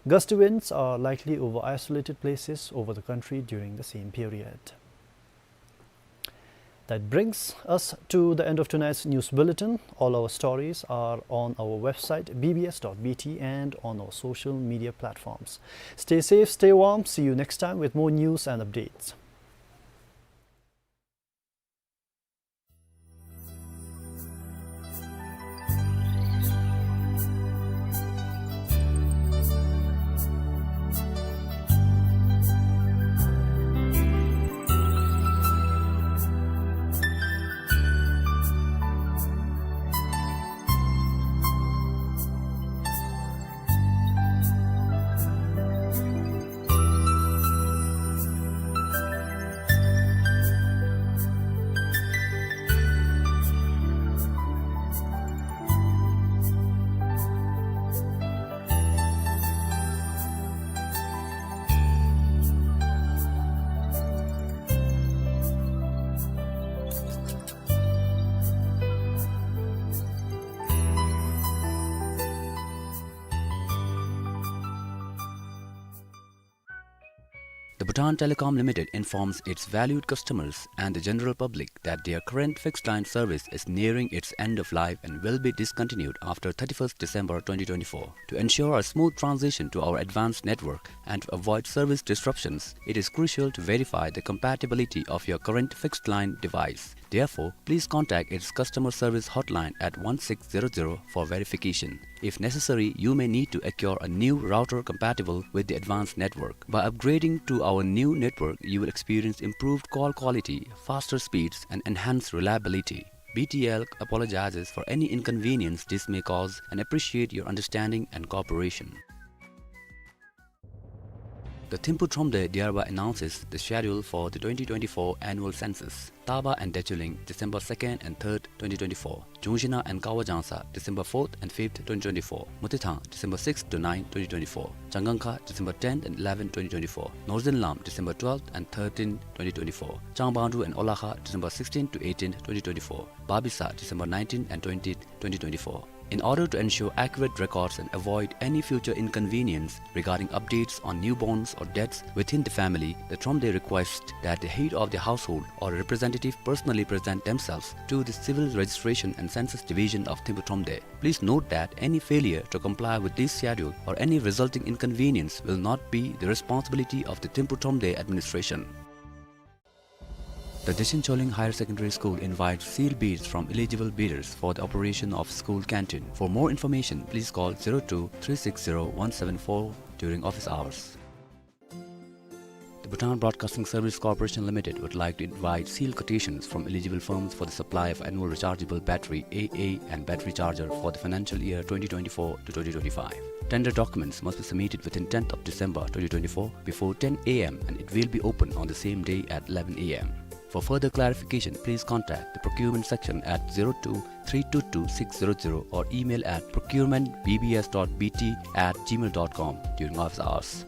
Gusty winds are likely over isolated places over the country during the same period. That brings us to the end of tonight's news bulletin. All our stories are on our website, B B S dot B T, and on our social media platforms. Stay safe, stay warm. See you next time with more news and updates. The Bhutan Telecom Limited informs its valued customers and the general public that their current fixed line service is nearing its end of life and will be discontinued after thirty-first December twenty twenty-four. To ensure a smooth transition to our advanced network and to avoid service disruptions, it is crucial to verify the compatibility of your current fixed line device. Therefore, please contact its customer service hotline at one six zero zero for verification. If necessary, you may need to acquire a new router compatible with the advanced network. By upgrading to our new network, you will experience improved call quality, faster speeds, and enhanced reliability. B T L apologizes for any inconvenience this may cause and appreciate your understanding and cooperation. The Thimphu Thromde hereby announces the schedule for the twenty twenty-four annual census. Taba and Dechuling, December second and third, twenty twenty-four. Chungshina and Kawa Jangsa, December fourth and fifth, twenty twenty-four. Mutithang, December sixth to ninth, twenty twenty-four. Changangkha, December tenth and eleventh, twenty twenty-four. Northern Lam, December twelfth and thirteenth, twenty twenty-four. Changbandru and Olakha, December sixteenth to eighteenth, twenty twenty-four. Babisa, December nineteenth and twentieth, twenty twenty-four. In order to ensure accurate records and avoid any future inconvenience regarding updates on newborns or deaths within the family, the Thromde requests that the head of the household or representative personally present themselves to the Civil Registration and Census Division of Thimphu Thromde. Please note that any failure to comply with this schedule or any resulting inconvenience will not be the responsibility of the Thimphu Thromde administration. The Dechen Choling Higher Secondary School invites sealed bids from eligible bidders for the operation of school canteen. For more information, please call zero two three six zero one seven four during office hours. The Bhutan Broadcasting Service Corporation Limited would like to invite sealed quotations from eligible firms for the supply of annual rechargeable battery, A A, and battery charger for the financial year twenty twenty-four to twenty twenty-five. Tender documents must be submitted within tenth of December twenty twenty-four before ten A M and it will be open on the same day at eleven A M. For further clarification, please contact the procurement section at zero two three two two six zero zero or email at procurement B B S dot B T at gmail dot com during office hours.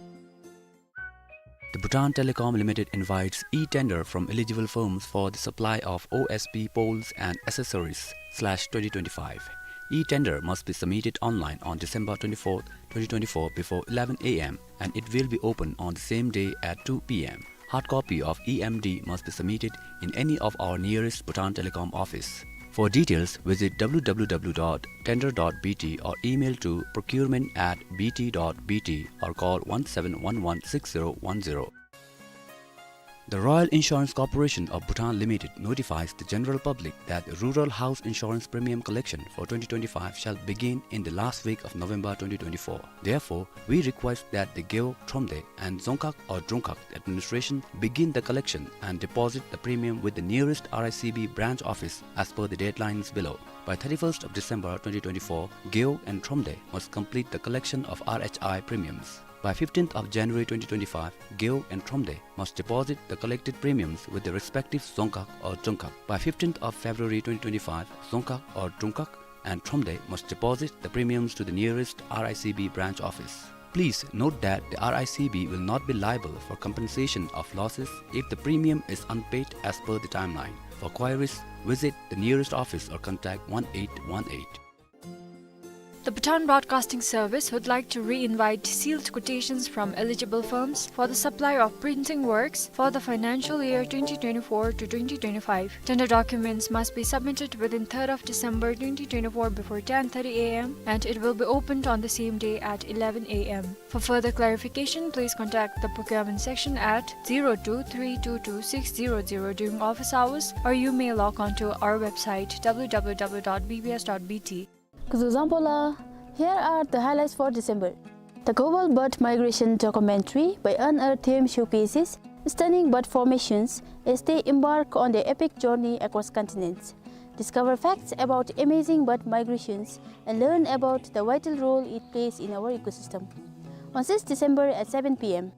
The Bhutan Telecom Limited invites e-tender from eligible firms for the supply of O S P poles and accessories slash twenty twenty-five. E-tender must be submitted online on December twenty-fourth, twenty twenty-four before eleven A M and it will be open on the same day at two P M. Hard copy of E M D must be submitted in any of our nearest Bhutan Telecom office. For details, visit W W W dot tender dot B T or email to procurement at B T dot B T or call one seven one one six zero one zero. The Royal Insurance Corporation of Bhutan Limited notifies the general public that rural house insurance premium collection for twenty twenty-five shall begin in the last week of November twenty twenty-four. Therefore, we request that the Gewog, Thromde and Dzongkhag or Drongkhag administration begin the collection and deposit the premium with the nearest R I C B branch office as per the deadlines below. By thirty-first of December twenty twenty-four, Gewog and Thromde must complete the collection of R H I premiums. By fifteenth of January twenty twenty-five, Gewog and Thromde must deposit the collected premiums with the respective Dzongkhag or Drongkhag. By fifteenth of February twenty twenty-five, Dzongkhag or Drongkhag and Thromde must deposit the premiums to the nearest R I C B branch office. Please note that the R I C B will not be liable for compensation of losses if the premium is unpaid as per the timeline. For queries, visit the nearest office or contact one eight one eight. The Bhutan Broadcasting Service would like to re-invite sealed quotations from eligible firms for the supply of printing works for the financial year twenty twenty-four to twenty twenty-five. Tender documents must be submitted within third of December twenty twenty-four before ten thirty A M and it will be opened on the same day at eleven A M. For further clarification, please contact the procurement section at zero two three two two six zero zero during office hours, or you may log on to our website W W W dot B B S dot B T. Kuzuzampola, here are the highlights for December. The Global Bird Migration documentary by Unearth Them showcases stunning bird formations as they embark on their epic journey across continents. Discover facts about amazing bird migrations and learn about the vital role it plays in our ecosystem. On sixth December at seven P M.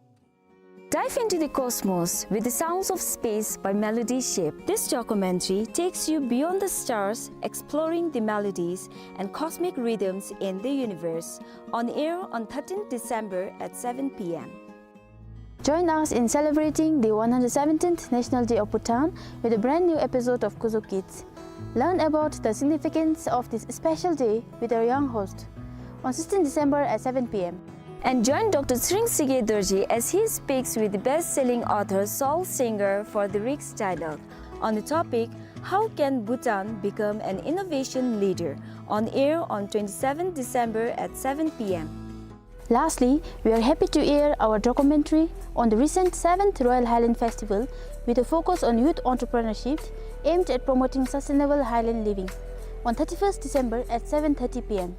Dive into the cosmos with the sounds of space by Melody Ship. This documentary takes you beyond the stars, exploring the melodies and cosmic rhythms in the universe. On air on thirteenth December at seven P M. Join us in celebrating the one hundred seventeenth National Day of Bhutan with a brand new episode of Kuzo Kids. Learn about the significance of this special day with our young host on sixteenth December at seven P M. And join Doctor Tshering Tshige Dorji as he speaks with the best-selling author Saul Singer for the Riks Dialogue on the topic, "How can Bhutan become an innovation leader?" On air on twenty-seventh December at seven P M. Lastly, we are happy to air our documentary on the recent seventh Royal Highland Festival with a focus on youth entrepreneurship aimed at promoting sustainable highland living on thirty-first December at seven thirty P M.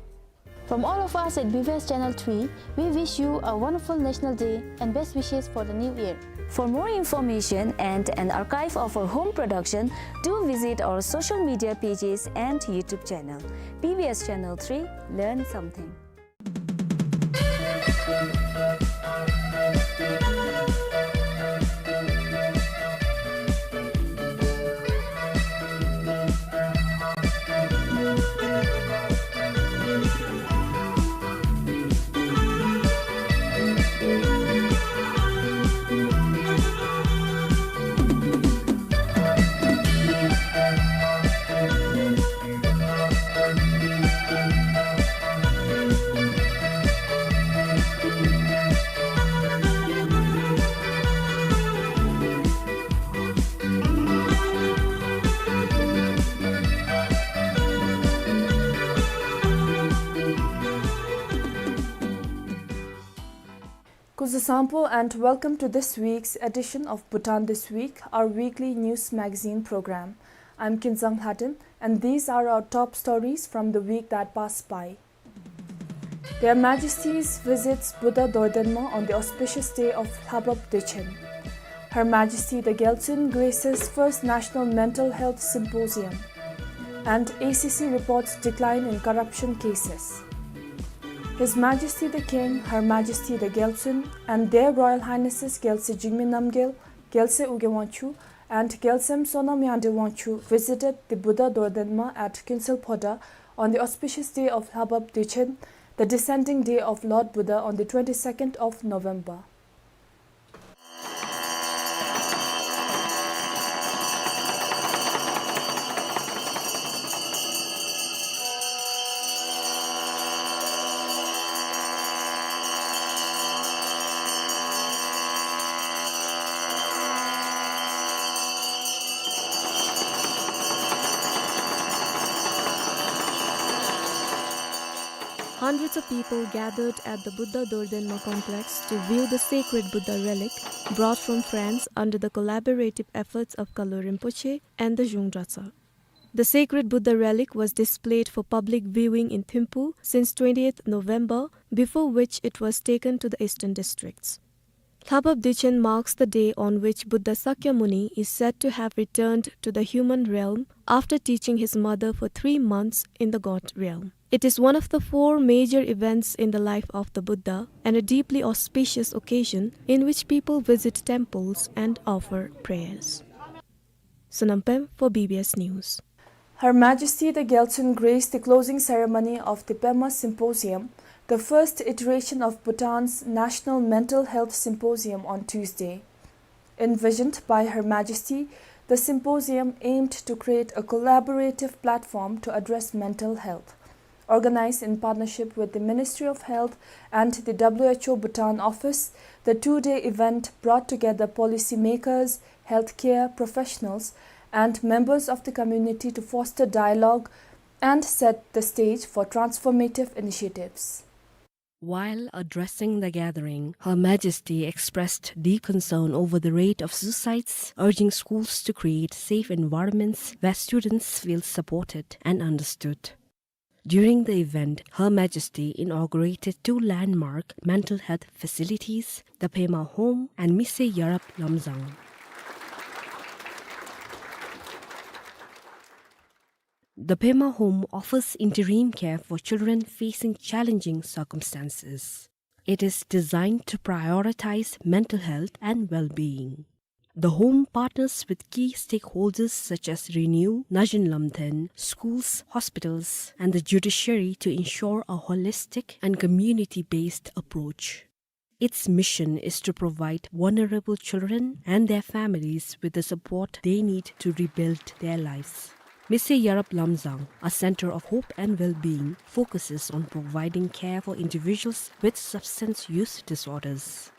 From all of us at B B S Channel three, we wish you a wonderful National Day and best wishes for the new year. For more information and an archive of our home production, do visit our social media pages and YouTube channel. B B S Channel three, learn something. Kuzusampo and welcome to this week's edition of Bhutan This Week, our weekly news magazine program. I'm Kinzang Lhaden, and these are our top stories from the week that passed by. Their Majesties visits Buddha Dordenma on the auspicious day of Lhabab Dechen. Her Majesty the Gyaltsuen graces first National Mental Health Symposium. And A C C reports decline in corruption cases. His Majesty the King, Her Majesty the Gyaltsuen, and Their Royal Highnesses Gyaltse Jigme Namgyel, Gyaltse Ugyen Wangchuck, and Gyaltsem Sonam Yangdrel Wangchuck visited the Buddha Dordenma at Kuensel Phodrang on the auspicious day of Lhabab Dechen, the descending day of Lord Buddha on the twenty-second of November. Hundreds of people gathered at the Buddha Dordenma complex to view the sacred Buddha relic brought from France under the collaborative efforts of Kalu Rinpoche and the Zhung Dratshang. The sacred Buddha relic was displayed for public viewing in Thimphu since twentieth November, before which it was taken to the eastern districts. Lhabab Dechen marks the day on which Buddha Sakyamuni is said to have returned to the human realm after teaching his mother for three months in the god realm. It is one of the four major events in the life of the Buddha and a deeply auspicious occasion in which people visit temples and offer prayers. Sonam Pema for B B S News. Her Majesty the Gyaltsuen graced the closing ceremony of the Pema Symposium, the first iteration of Bhutan's National Mental Health Symposium, on Tuesday. Envisioned by Her Majesty, the symposium aimed to create a collaborative platform to address mental health. Organized in partnership with the Ministry of Health and the W H O Bhutan office, the two-day event brought together policymakers, healthcare professionals, and members of the community to foster dialogue and set the stage for transformative initiatives. While addressing the gathering, Her Majesty expressed deep concern over the rate of suicides, urging schools to create safe environments where students feel supported and understood. During the event, Her Majesty inaugurated two landmark mental health facilities, the Pema Home and Mise Yarab Lamzang. The Pema Home offers interim care for children facing challenging circumstances. It is designed to prioritize mental health and well-being. The home partners with key stakeholders such as RENEW, Naxin Lamthen, schools, hospitals, and the judiciary to ensure a holistic and community-based approach. Its mission is to provide vulnerable children and their families with the support they need to rebuild their lives. Mise Yarab Lamzang, a center of hope and well-being, focuses on providing care for individuals with substance use disorders.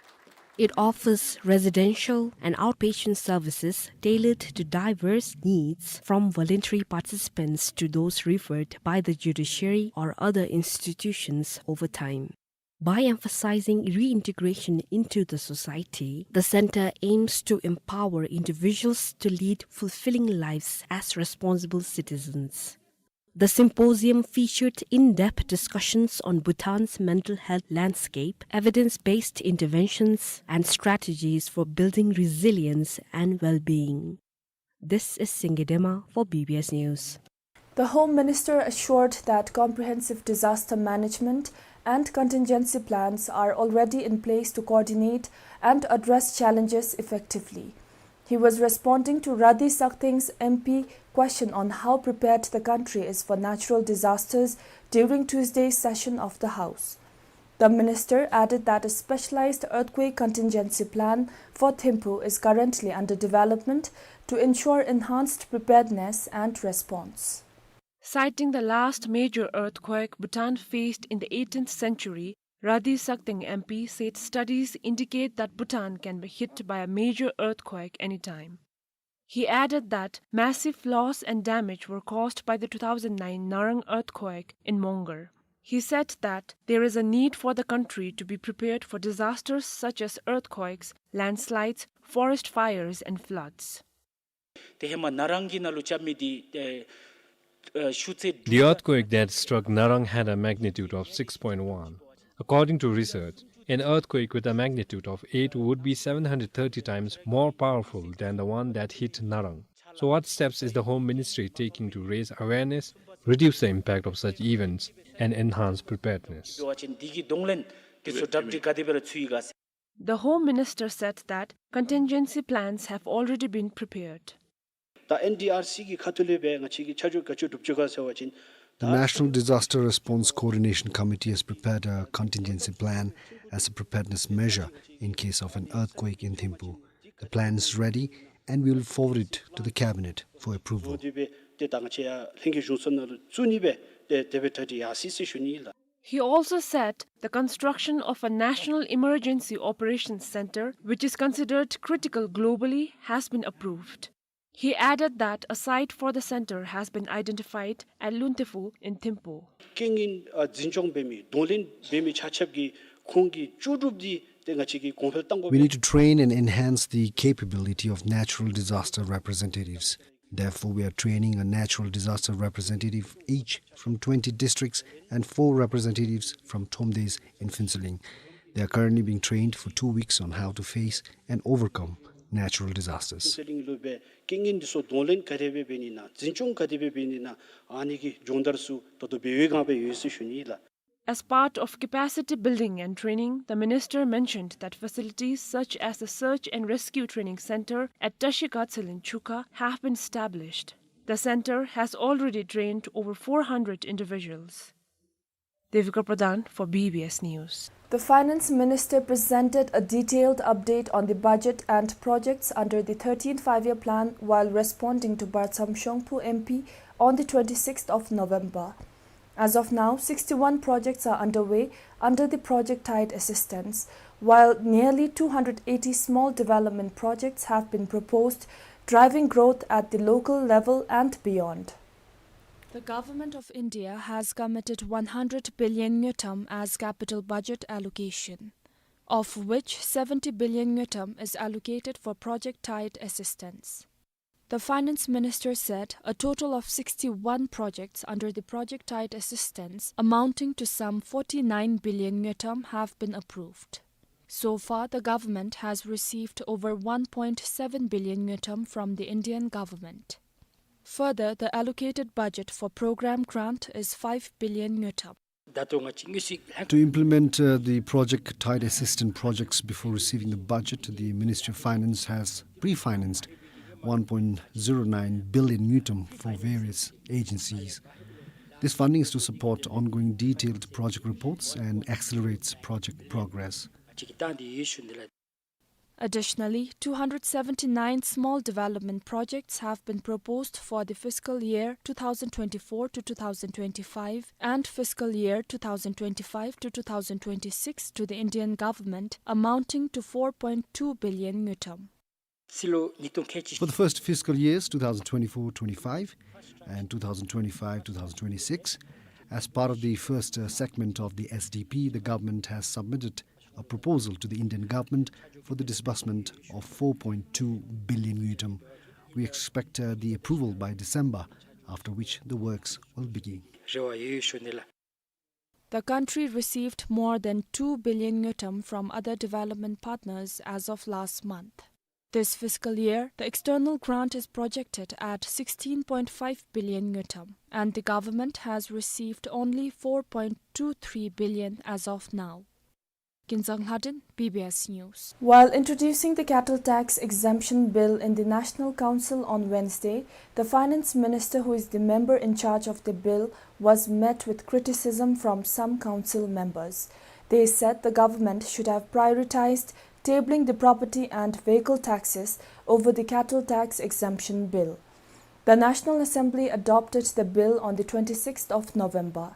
It offers residential and outpatient services tailored to diverse needs, from voluntary participants to those referred by the judiciary or other institutions over time. By emphasizing reintegration into the society, the center aims to empower individuals to lead fulfilling lives as responsible citizens. The symposium featured in-depth discussions on Bhutan's mental health landscape, evidence-based interventions, and strategies for building resilience and well-being. This is Singye Dema for B B S News. The Home Minister assured that comprehensive disaster management and contingency plans are already in place to coordinate and address challenges effectively. He was responding to Radhi Saktheng's M P question on how prepared the country is for natural disasters during Tuesday's session of the House. The minister added that a specialized earthquake contingency plan for Thimphu is currently under development to ensure enhanced preparedness and response. Citing the last major earthquake Bhutan faced in the eighteenth century, Radhi Saktheng M P said studies indicate that Bhutan can be hit by a major earthquake anytime. He added that massive loss and damage were caused by the two thousand nine Narang earthquake in Mongar. He said that there is a need for the country to be prepared for disasters such as earthquakes, landslides, forest fires, and floods. ཏེ་ཧེ་མ་ན་རང་གི་ནང་ལུ་རྐྱབ་མི་འདི་ཨེ་ཨེ་ཤུགས་ཚད། The earthquake that struck Narang had a magnitude of six point one. According to research, an earthquake with a magnitude of eight would be seven hundred thirty times more powerful than the one that hit Narang. So what steps is the Home Ministry taking to raise awareness, reduce the impact of such events, and enhance preparedness? འབད་བ་ཅིན་འདི་གི་གདོང་ལེན་འདི་ཚུ་གྲ་སྒྲིག་ག་དེ་སྦེ་ར་ཚུད་ཡི་ག་ཟེར། The Home Minister said that contingency plans have already been prepared. The N D R C གི་ཁ་ཐུག་ལས་སྦེ་ང་བཅས་ཀྱིས་ཆ་འཇོག་ག་ཅི་སྒྲུབ་ཅི་ག་ཟེར་བ་ཅིན། The National Disaster Response Coordination Committee has prepared a contingency plan as a preparedness measure in case of an earthquake in Thimphu. The plan is ready and we will forward it to the cabinet for approval. འདི་སྦེ་ཏེ་ད་ང་བཅས་ཡར་ལྷན་རྒྱས་གཞུང་ཚོགས་ནང་ལུ་བཙུགས་ནི་སྦེ་ཏེ་དེ་སྦེ་གྲ་སྒྲིག་ཡར་སོ་ཡི་ཟེར་ཞུ་ནི་ལགས། He also said the construction of a National Emergency Operations Center, which is considered critical globally, has been approved. He added that a site for the center has been identified at Luntephu in Thimphu. རྐྱེན་ངན་ཨ་འཛིན་སྐྱོང་འབད་མི་གདོང་ལེན་འབད་མི་ཆ་ཁྱབ་ཀྱི་ཁོང་གི་ལྕོགས་གྲུབ་འདི་ཏེ་ང་བཅས་ཀྱིས་གོང་འཕེལ་གཏང་དགོ་པས། We need to train and enhance the capability of natural disaster representatives. Therefore, we are training a natural disaster representative each from twenty districts and four representatives from Thomdeis in Phuentsholing. They are currently being trained for two weeks on how to face and overcome natural disasters. ཕུན་ཚོགས་གླིང་ལུ་སྦེ་རྐྱེན་ངན་འདི་ཚུ་གདོང་ལེན་ག་དེ་སྦེ་འབད་ནི་ཨིན་ན་འཛིན་སྐྱོང་ག་དེ་སྦེ་འབད་ནི་ཨིན་ན་ཨ་ནི་གི་སྦྱོང་བརྡར་ཚུ་ད་ལྟོ་འབད་བའི་སྒང་སྦེ་ཡོད་ཟེར་ཞུ་ནི་ལགས། As part of capacity building and training, the minister mentioned that facilities such as the Search and Rescue Training Center at Tashi Gatshel in Chukha have been established. The center has already trained over four hundred individuals. Devika Pradhan for B B S News. The Finance Minister presented a detailed update on the budget and projects under the thirteenth Five-Year Plan while responding to Bartsam Shongphu M P on the twenty-sixth of November. As of now, sixty-one projects are underway under the Project Tide assistance, while nearly two hundred eighty small development projects have been proposed, driving growth at the local level and beyond. The Government of India has committed one hundred billion ngultrum as capital budget allocation, of which seventy billion ngultrum is allocated for Project Tide assistance. The Finance Minister said a total of sixty-one projects under the Project Tide assistance, amounting to some forty-nine billion ngultrum, have been approved. So far, the government has received over one point seven billion ngultrum from the Indian government. Further, the allocated budget for program grant is five billion ngultrum. To implement, uh, the Project Tide assistance projects before receiving the budget, the Ministry of Finance has pre-financed one point zero nine billion ngultrum for various agencies. This funding is to support ongoing detailed project reports and accelerates project progress. Additionally, two hundred seventy-nine small development projects have been proposed for the fiscal year two thousand twenty-four to two thousand twenty-five and fiscal year two thousand twenty-five to two thousand twenty-six to the Indian government, amounting to four point two billion ngultrum. For the first fiscal years, two thousand twenty-four twenty-five and two thousand twenty-five two thousand twenty-six, as part of the first, uh, segment of the S D P, the government has submitted a proposal to the Indian government for the disbursement of four point two billion ngultrum. We expect, uh, the approval by December, after which the works will begin. The country received more than two billion ngultrum from other development partners as of last month. This fiscal year, the external grant is projected at sixteen point five billion ngultrum, and the government has received only four point two three billion as of now. Kinzang Lhaden, B B S News. While introducing the cattle tax exemption bill in the National Council on Wednesday, the finance minister, who is the member in charge of the bill, was met with criticism from some council members. They said the government should have prioritized tabling the property and vehicle taxes over the cattle tax exemption bill. The National Assembly adopted the bill on the twenty-sixth of November.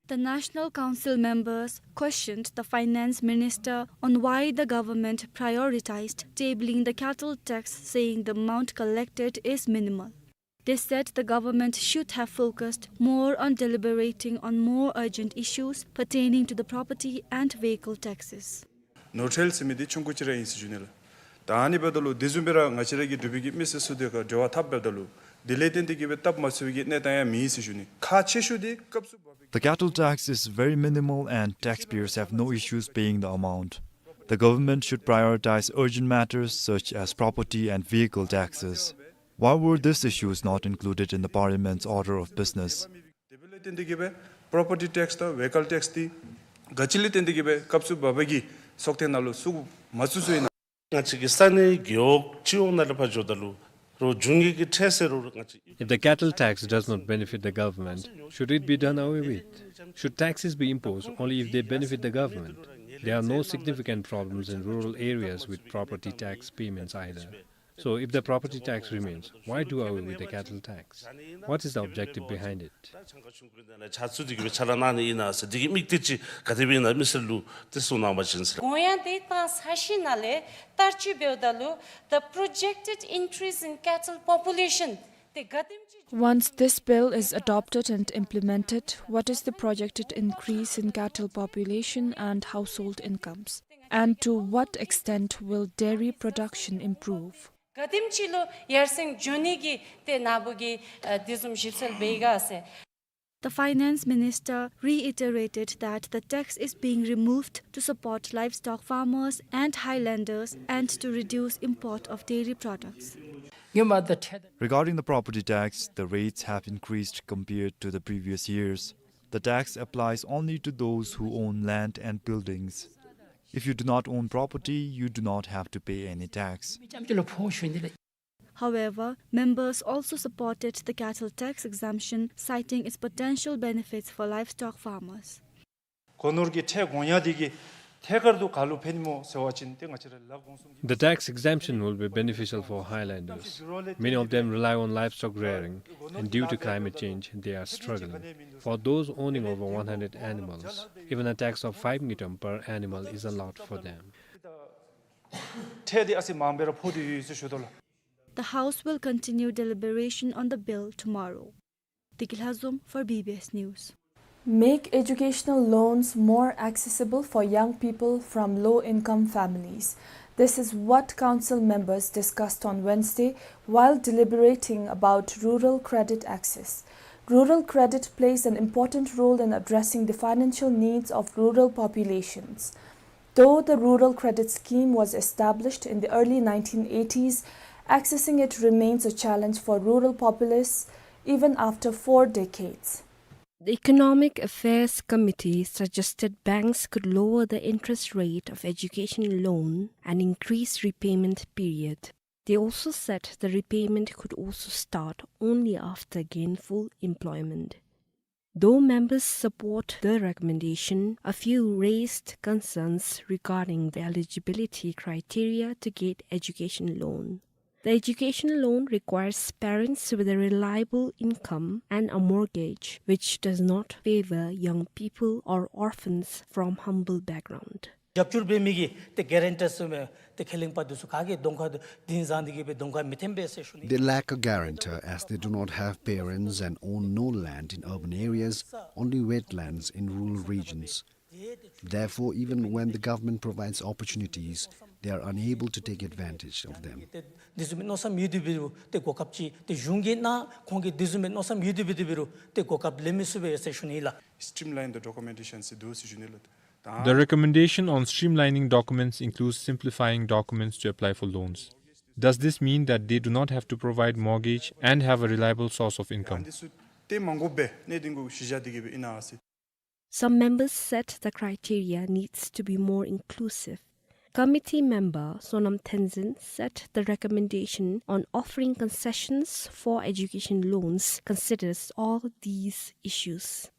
The National Council members questioned the finance minister on why the government prioritized tabling the cattle tax, saying the amount collected is minimal. They said the government should have focused more on deliberating on more urgent issues pertaining to the property and vehicle taxes. ནོར་འཁྲུལ་ཟེར་མི་འདི་ཆུང་ཀུ་ཅིག་ར་ཨིན་ཟེར་ཞུ་ནི་ལགས། ད་ཨ་ནི་འབདཝ་ད་ལུ་དེ་བཟུམ་སྦེ་ར་ང་བཅས་ར་གི་འབྲུག་པའི་གི་མི་སེར་ཚུ་དེ་ཁར་འབྲེལ་བ་འཐབ་འབདཝ་ད་ལུ་དེ་ལས་བརྟེན་ཏེ་གི་སྦེ་སྟབས་མ་བཙུགས་པའི་གི་གནས་སྟངས་ཡང་མེད་ཟེར་ཞུ་ནི། ཁག་ཆེ་ཤོས་འདི་སྐབས་སུ་བབ་པའི་གི The cattle tax is very minimal and taxpayers have no issues paying the amount. The government should prioritize urgent matters such as property and vehicle taxes. Why were these issues not included in the Parliament's order of business? དེ་འབདཝ་ལས་བརྟེན་ཏེ་གི་སྦེ་པོརོ་པར་ཊི་ཊེགསི་དང་ཝེ་ཀལ་ཊེགསི་འདི་ག་ཅི་ལས་བརྟེན་ཏེ་གི་སྦེ་སྐབས་སུ་བབ་པའི་གི་ཚོགས་ཐེངས་ནང་ལུ་བཙུགས་མ་བཙུགས་ཚུགས་ཨིན་ན། ང་བཅས་ཀྱི་ས་གནས་རྒེད་འོག་སྤྱི་འོག་ནང་ལས་ཕར་འགྱོཝ་ད་ལུ་རོགས་འབྱུང་གི་གི་ཁྲལ་ཟེར་རུང་ང་བཅས། If the cattle tax does not benefit the government, should it be done away with? Should taxes be imposed only if they benefit the government? There are no significant problems in rural areas with property tax payments either. So, if the property tax remains, why do away with the cattle tax? What is the objective behind it? ཆ་ཚུ་འདི་གི་སྦེ་ཕྱག་ལཱ་གནང་ནི་ཨིན་ན་ཟེར་འདི་གི་དམིགས་གཏད་ཅིག་ག་དེ་སྦེ་ཨིན་ན་མི་སེར་ལུ་ཏེ་གསུང་གནང་བ་ཅིན་ཟེར། དགོངས་ཡངས་དེ་བཏང་ཚར་ཞིནམ་ལས་བསྟར་སྤྱོད་འབདཝ་ད་ལུ་the projected increase in cattle population དེ་ག་དེམ་ཅིག Once this bill is adopted and implemented, what is the projected increase in cattle population and household incomes? And to what extent will dairy production improve? ག་དེམ་ཅིག་ལུ་ཡར་སེང་འགྱོ་ནི་གི་ཏེ་ནཱ་བུ་གིས་ཨ་དེ་བཟུམ་ཞིབ་འཚོལ་འབད་ག་ཟེར། The finance minister reiterated that the tax is being removed to support livestock farmers and highlanders and to reduce import of dairy products. Regarding the property tax, the rates have increased compared to the previous years. The tax applies only to those who own land and buildings. If you do not own property, you do not have to pay any tax. However, members also supported the cattle tax exemption, citing its potential benefits for livestock farmers. སྒོ་ནོར་གྱི་ཁྲལ་དགོངས་ཡངས་འདི་གིས་ཐད་ཀར་དུ་ག་ལུ་ཕན་སྨོ་ཟེར་བ་ཅིན་ཏེ་ང་བཅས་ར་ལགས་དགོངས་གསུང་གི། The tax exemption will be beneficial for highlanders. Many of them rely on livestock rearing, and due to climate change, they are struggling. For those owning over one hundred animals, even a tax of five ngultrum per animal is allowed for them. ཁྲལ་འདི་ཨ་ཙི་མངམ་སྦེ་ར་ཕོག་སྟེ་ཡོད་ཟེར་ཞུ་དོ་ལགས། The House will continue deliberation on the bill tomorrow. Deki Lhazom for B B S News. Make educational loans more accessible for young people from low-income families. This is what council members discussed on Wednesday while deliberating about rural credit access. Rural credit plays an important role in addressing the financial needs of rural populations. Though the Rural Credit Scheme was established in the early nineteen eighties, accessing it remains a challenge for rural populace even after four decades. The Economic Affairs Committee suggested banks could lower the interest rate of education loan and increase repayment period. They also said the repayment could also start only after gainful employment. Though members support the recommendation, a few raised concerns regarding the eligibility criteria to get education loan. The education loan requires parents with a reliable income and a mortgage, which does not favor young people or orphans from humble background. རྒྱབ་སྐྱོར་འབད་མི་གི་ཏེ་གེ་རེན་ཊར་ཟེར་མི་ཏེ་ཁས་ལེན་པ་འདི་ཚུ་ག་གིས་གདོང་ཁར་འདི་བཟུམ་འདི་གིས་སྦེ་གདོང་ཁར་མི་འཐོན་པས་ཟེར་ཞུ་ནི། They lack a guarantor as they do not have parents and own no land in urban areas, only wetlands in rural regions. Therefore, even when the government provides opportunities, they are unable to take advantage of them. ཏེ་འདི་བཟུམ་མའི་མནོ་བསམ་ཡོད་དེ་འབད་རུང་ཏེ་གོ་སྐབས་ཅིག་ཏེ་གཞུང་གིས་ནང་ཁོང་གིས་འདི་བཟུམ་མའི་མནོ་བསམ་ཡོད་དེ་འབད་དེ་འབད་རུང་ཏེ་གོ་སྐབས་ལེན་མི་ཚུགས་པས་ཟེར་ཞུ་ནི་ལགས། Streamline the documentation ཟེར་འདུག་ཟེར་ཞུ་ནི་ལགས། The recommendation on streamlining documents includes simplifying documents to apply for loans. Does this mean that they do not have to provide mortgage and have a reliable source of income? Some members said the criteria needs to be more inclusive. Committee member Sonam Tenzin said the recommendation on offering concessions for education loans considers all these issues.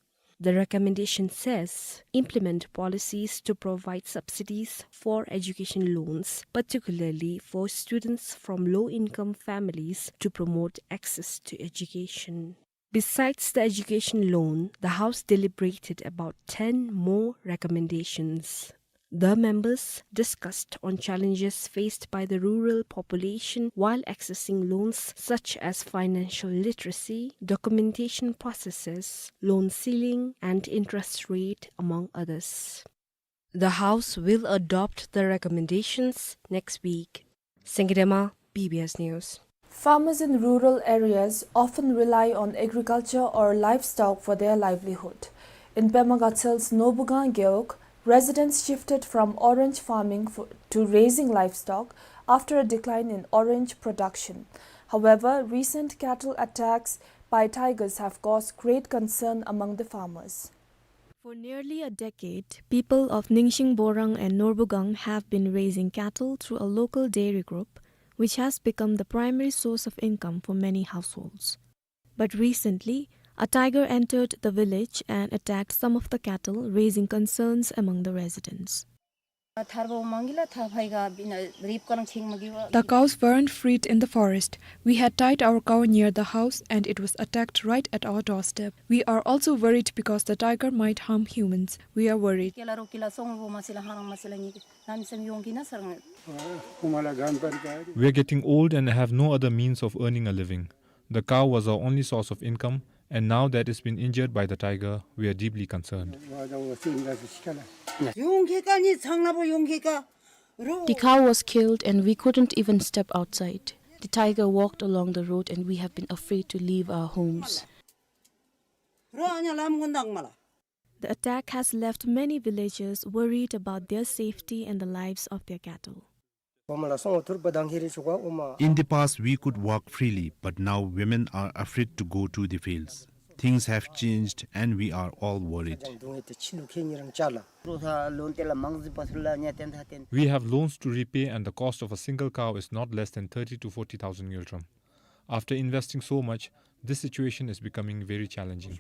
The recommendation says, implement policies to provide subsidies for education loans, particularly for students from low-income families, to promote access to education. Besides the education loan, the House deliberated about ten more recommendations. The members discussed on challenges faced by the rural population while accessing loans such as financial literacy, documentation processes, loan ceiling, and interest rate, among others. The House will adopt the recommendations next week. Sengkidema, B B S News. Farmers in rural areas often rely on agriculture or livestock for their livelihood. In Pema Gatsel's Norbugang Gewog, residents shifted from orange farming for, to raising livestock after a decline in orange production. However, recent cattle attacks by tigers have caused great concern among the farmers. For nearly a decade, people of Ningsing Borang and Norbugang have been raising cattle through a local dairy group, which has become the primary source of income for many households. But recently, a tiger entered the village and attacked some of the cattle, raising concerns among the residents. The cows weren't freed in the forest. We had tied our cow near the house and it was attacked right at our doorstep. We are also worried because the tiger might harm humans. We are worried. We are getting old and have no other means of earning a living. The cow was our only source of income, and now that it's been injured by the tiger, we are deeply concerned. The cow was killed and we couldn't even step outside. The tiger walked along the road and we have been afraid to leave our homes. The attack has left many villagers worried about their safety and the lives of their cattle. In the past, we could walk freely, but now women are afraid to go to the fields. Things have changed and we are all worried. We have loans to repay and the cost of a single cow is not less than thirty to forty thousand ngultrum. After investing so much, this situation is becoming very challenging.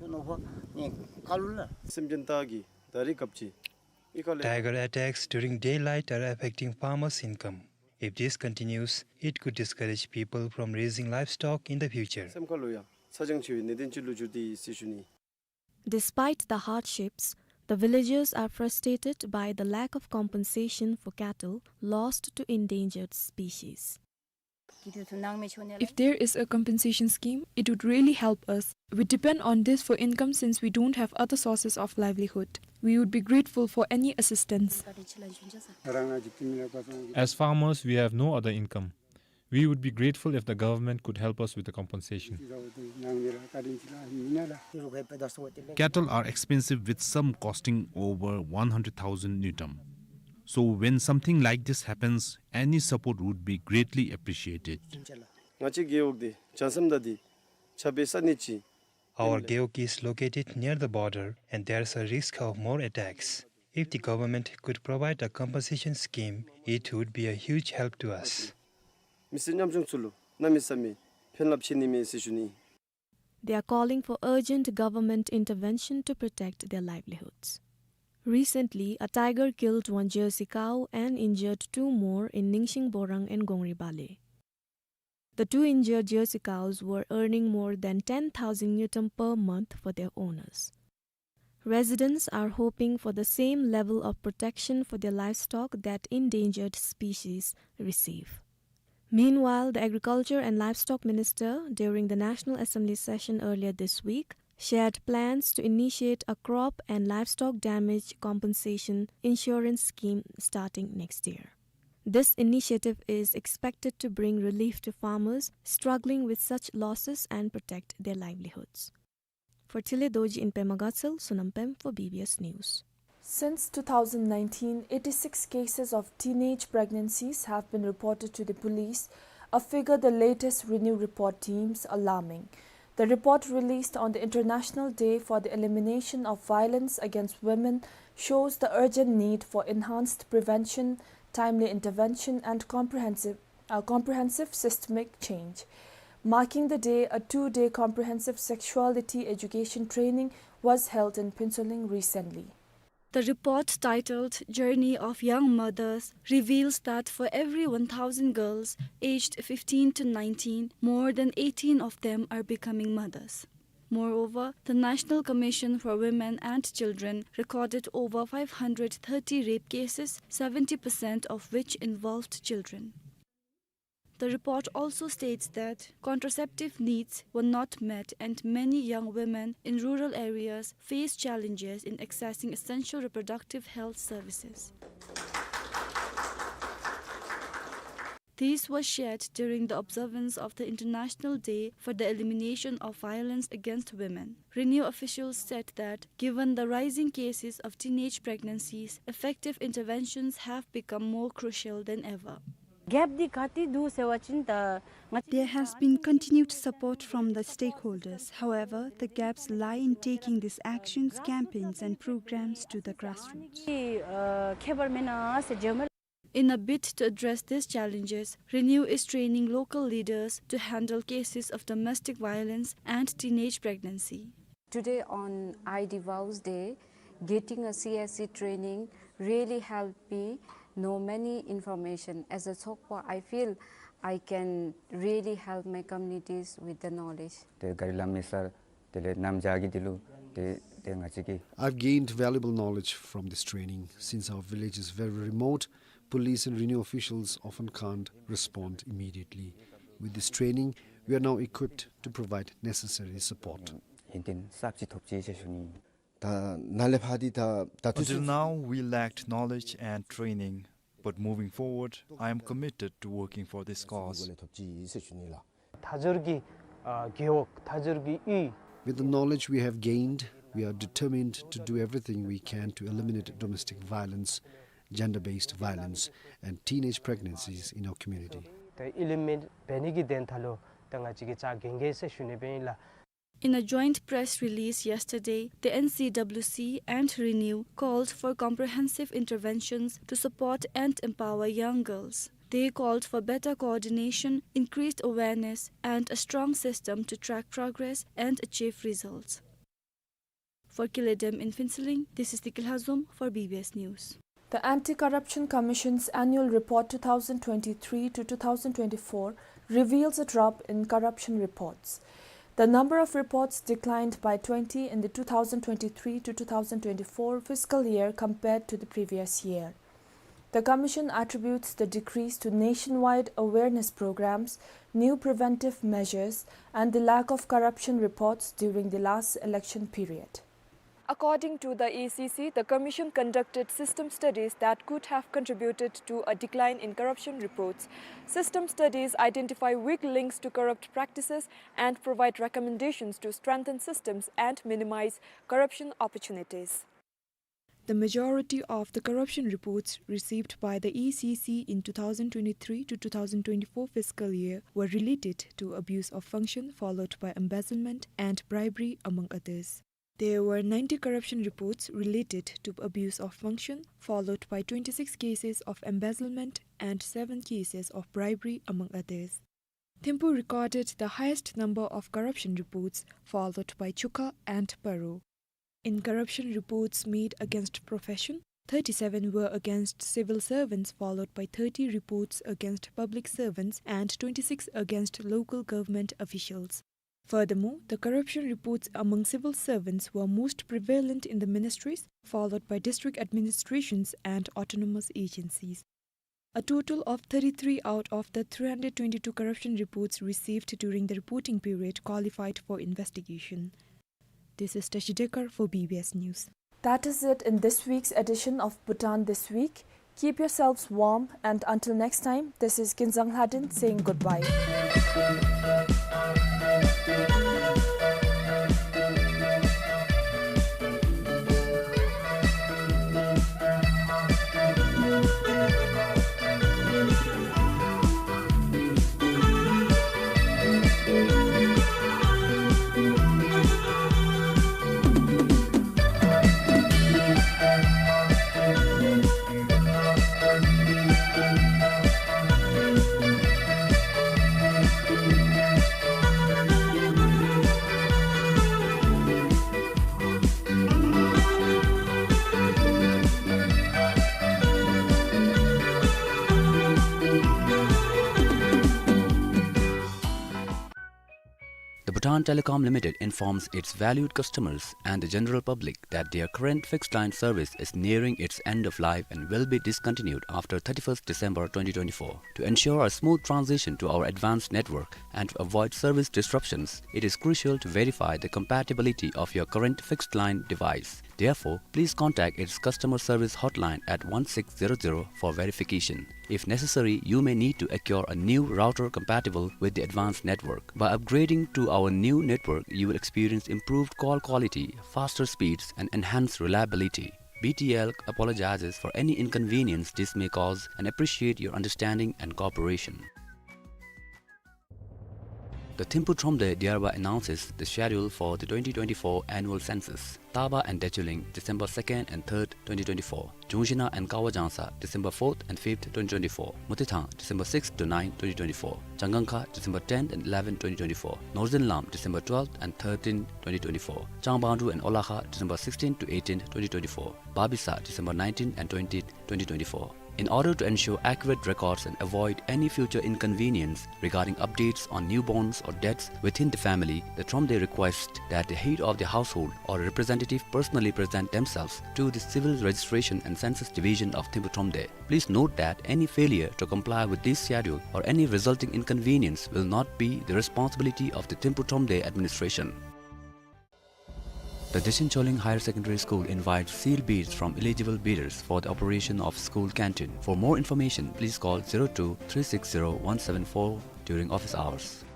Tiger attacks during daylight are affecting farmers' income. If this continues, it could discourage people from raising livestock in the future. Despite the hardships, the villagers are frustrated by the lack of compensation for cattle lost to endangered species. If there is a compensation scheme, it would really help us. We depend on this for income since we don't have other sources of livelihood. We would be grateful for any assistance. As farmers, we have no other income. We would be grateful if the government could help us with the compensation. Cattle are expensive, with some costing over one hundred thousand ngultrum. So when something like this happens, any support would be greatly appreciated. Our gewog is located near the border and there's a risk of more attacks. If the government could provide a compensation scheme, it would be a huge help to us. They are calling for urgent government intervention to protect their livelihoods. Recently, a tiger killed one Jersey cow and injured two more in Ningsing Borang and Gongri Bale. The two injured Jersey cows were earning more than ten thousand ngultrum per month for their owners. Residents are hoping for the same level of protection for their livestock that endangered species receive. Meanwhile, the Agriculture and Livestock Minister, during the National Assembly session earlier this week, shared plans to initiate a crop and livestock damage compensation insurance scheme starting next year. This initiative is expected to bring relief to farmers struggling with such losses and protect their livelihoods. For Tile Dorji in Pema Gatshel, Sonam Pem for B B S News. Since two thousand nineteen, eighty-six cases of teenage pregnancies have been reported to the police, a figure the latest RENEW report deems alarming. The report, released on the International Day for the Elimination of Violence Against Women, shows the urgent need for enhanced prevention, timely intervention, and comprehensive, uh, comprehensive systemic change. Marking the day, a two-day comprehensive sexuality education training was held in Phuentsholing recently. The report, titled Journey of Young Mothers, reveals that for every one thousand girls aged fifteen to nineteen, more than eighteen of them are becoming mothers. Moreover, the National Commission for Women and Children recorded over five hundred thirty rape cases, seventy percent of which involved children. The report also states that contraceptive needs were not met and many young women in rural areas face challenges in accessing essential reproductive health services. These were shared during the observance of the International Day for the Elimination of Violence Against Women. RENEW officials said that, given the rising cases of teenage pregnancies, effective interventions have become more crucial than ever. Gap འདི་ག་ཏེ་འདུག་ཟེར་བ་ཅིན་ད་ང་བཅས། There has been continued support from the stakeholders. However, the gaps lie in taking these actions, campaigns and programs to the grassroots. ཨ་ཁྱད་པར་མེད་ན་ཟེར་བརྗོད་མ། In a bid to address these challenges, RENEW is training local leaders to handle cases of domestic violence and teenage pregnancy. Today on I D Vows Day, getting a C S C training really helped me know many information. As a Tshogpa, I feel I can really help my communities with the knowledge. ཏེ་ག་རི་ལམ་མེ་སར་དེ་ལས་གནམ་བྱཱར་གྱི་དེ་ལུ་ཏེ་ཏེ་ང་བཅས་ཀྱིས། I've gained valuable knowledge from this training. Since our village is very remote, police and RENEW officials often can't respond immediately. With this training, we are now equipped to provide necessary support. ཡོན་ཏན་ཟབ་ཅིག་ཐོབ་ཅི་ཟེར་ཞུ་ནི། ད་ནཱ་ལས་ཕར་འདི་ད་ད་དུས། Until now, we lacked knowledge and training, but moving forward, I am committed to working for this cause. ཐོབ་ཅི་ཟེར་ཞུ་ནི་ལགས། མཐའ་འཁྱོལ་གྱི་ཨ་རྒེད་འོག་མཐའ་འཁྱོལ་གྱི་ཡུལ། With the knowledge we have gained, we are determined to do everything we can to eliminate domestic violence, gender-based violence, and teenage pregnancies in our community. ད་ཨི་ལི་མེནཊ་འབད་ནི་གི་དོན་དག་ལུ་ད་ང་བཅས་ཀྱིས་རྩ་འགེངས་གེ་ཟེར་ཞུ་ནི་སྦེ་ཨིན་ལགས། In a joint press release yesterday, the N C W C and RENEW called for comprehensive interventions to support and empower young girls. They called for better coordination, increased awareness, and a strong system to track progress and achieve results. For Kile Dem in Phuentsholing, this is Dikil Hazum for B B S News. The Anti-Corruption Commission's annual report two thousand twenty-three to two thousand twenty-four reveals a drop in corruption reports. The number of reports declined by twenty in the two thousand twenty-three to two thousand twenty-four fiscal year compared to the previous year. The Commission attributes the decrease to nationwide awareness programs, new preventive measures, and the lack of corruption reports during the last election period. According to the A C C, the Commission conducted system studies that could have contributed to a decline in corruption reports. System studies identify weak links to corrupt practices and provide recommendations to strengthen systems and minimize corruption opportunities. The majority of the corruption reports received by the A C C in two thousand twenty-three to two thousand twenty-four fiscal year were related to abuse of function, followed by embezzlement and bribery, among others. There were ninety corruption reports related to abuse of function, followed by twenty-six cases of embezzlement and seven cases of bribery, among others. Thimphu recorded the highest number of corruption reports, followed by Chukha and Paro. In corruption reports made against profession, thirty-seven were against civil servants, followed by thirty reports against public servants and twenty-six against local government officials. Furthermore, the corruption reports among civil servants were most prevalent in the ministries, followed by district administrations and autonomous agencies. A total of thirty-three out of the three hundred twenty-two corruption reports received during the reporting period qualified for investigation. This is Tashi Dekar for B B S News. That is it in this week's edition of Bhutan This Week. Keep yourselves warm, and until next time, this is Kinzang Lhaden saying goodbye. Bhutan Telecom Limited informs its valued customers and the general public that their current fixed line service is nearing its end of life and will be discontinued after thirty-first December twenty twenty-four. To ensure a smooth transition to our advanced network and to avoid service disruptions, it is crucial to verify the compatibility of your current fixed line device. Therefore, please contact its customer service hotline at one six zero zero for verification. If necessary, you may need to acquire a new router compatible with the advanced network. By upgrading to our new network, you will experience improved call quality, faster speeds, and enhanced reliability. B T L apologizes for any inconvenience this may cause and appreciate your understanding and cooperation. The Thimphu Thromde thereby announces the schedule for the twenty twenty-four annual census. Taba and Dechuling, December second and third, twenty twenty-four. Chungshina and Kawa Jangsa, December fourth and fifth, twenty twenty-four. Mutithang, December sixth to ninth, twenty twenty-four. Changangkha, December tenth and eleventh, twenty twenty-four. Northern Lam, December twelfth and thirteenth, twenty twenty-four. Changbandu and Olakha, December sixteenth to eighteenth, twenty twenty-four. Babisa, December nineteenth and twentieth, twenty twenty-four. In order to ensure accurate records and avoid any future inconvenience regarding updates on newborns or deaths within the family, the Thromde requests that the head of the household or representative personally present themselves to the Civil Registration and Census Division of Thimphu Thromde. Please note that any failure to comply with this schedule or any resulting inconvenience will not be the responsibility of the Thimphu Thromde administration. The Dechen Choling Higher Secondary School invites sealed bids from eligible bidders for the operation of school canteen. For more information, please call zero two three six zero one seven four during office hours.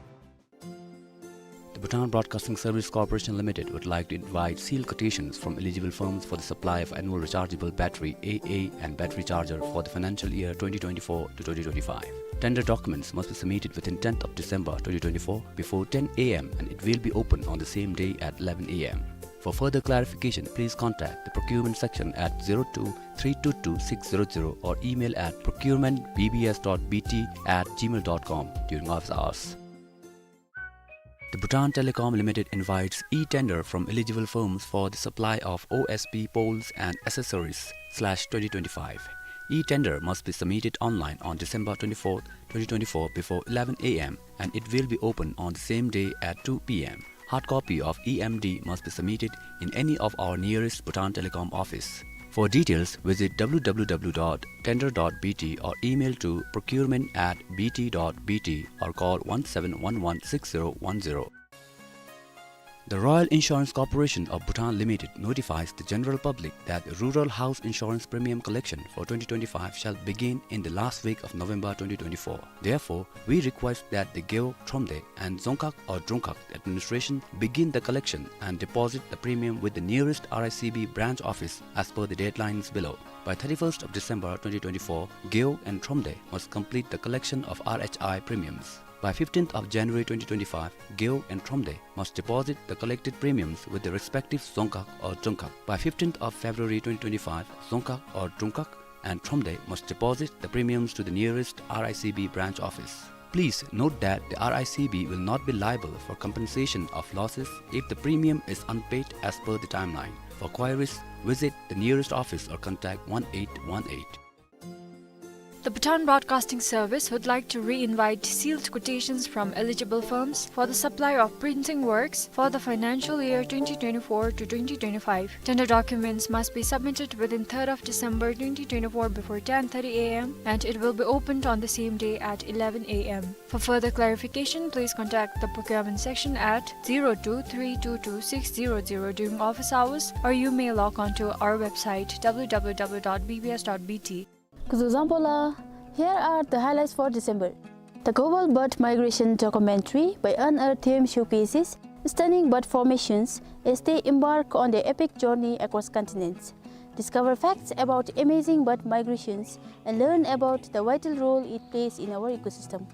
The Bhutan Broadcasting Service Corporation Limited would like to invite sealed quotations from eligible firms for the supply of annual rechargeable battery, A A, and battery charger for the financial year twenty twenty-four to twenty twenty-five. Tender documents must be submitted within tenth of December twenty twenty-four before ten A M and it will be open on the same day at eleven A M. For further clarification, please contact the procurement section at zero two three two two six zero zero or email at procurement B B S dot B T at gmail dot com during office hours. The Bhutan Telecom Limited invites e-tender from eligible firms for the supply of O S P poles and accessories slash twenty twenty-five. E-tender must be submitted online on December twenty-fourth, twenty twenty-four before eleven A M and it will be open on the same day at two P M. Hard copy of E M D must be submitted in any of our nearest Bhutan Telecom office. For details, visit W W W dot tender dot B T or email to procurement at B T dot B T or call one seven one one six zero one zero. The Royal Insurance Corporation of Bhutan Limited notifies the general public that the Rural House Insurance Premium Collection for twenty twenty-five shall begin in the last week of November twenty twenty-four. Therefore, we request that the Gewog Thromde and Dzongkhag or Drongkhag administration begin the collection and deposit the premium with the nearest R I C B branch office as per the deadlines below. By thirty-first of December twenty twenty-four, Gewog and Thromde must complete the collection of R H I premiums. By fifteenth of January twenty twenty-five, Gewog and Thromde must deposit the collected premiums with the respective Dzongkhag or Drongkhag. By fifteenth of February twenty twenty-five, Dzongkhag or Drongkhag and Thromde must deposit the premiums to the nearest R I C B branch office. Please note that the R I C B will not be liable for compensation of losses if the premium is unpaid as per the timeline. For queries, visit the nearest office or contact one eight one eight. The Bhutan Broadcasting Service would like to re-invite sealed quotations from eligible firms for the supply of printing works for the financial year twenty twenty-four to twenty twenty-five. Tender documents must be submitted within third of December twenty twenty-four before ten thirty A M and it will be opened on the same day at eleven A M. For further clarification, please contact the procurement section at zero two three two two six zero zero during office hours, or you may log on to our website W W W dot B B S dot B T. Kuzuzangpola, here are the highlights for December. The Global Bird Migration documentary by Unearthed Theme showcases stunning bird formations as they embark on their epic journey across continents. Discover facts about amazing bird migrations and learn about the vital role it plays in our ecosystem.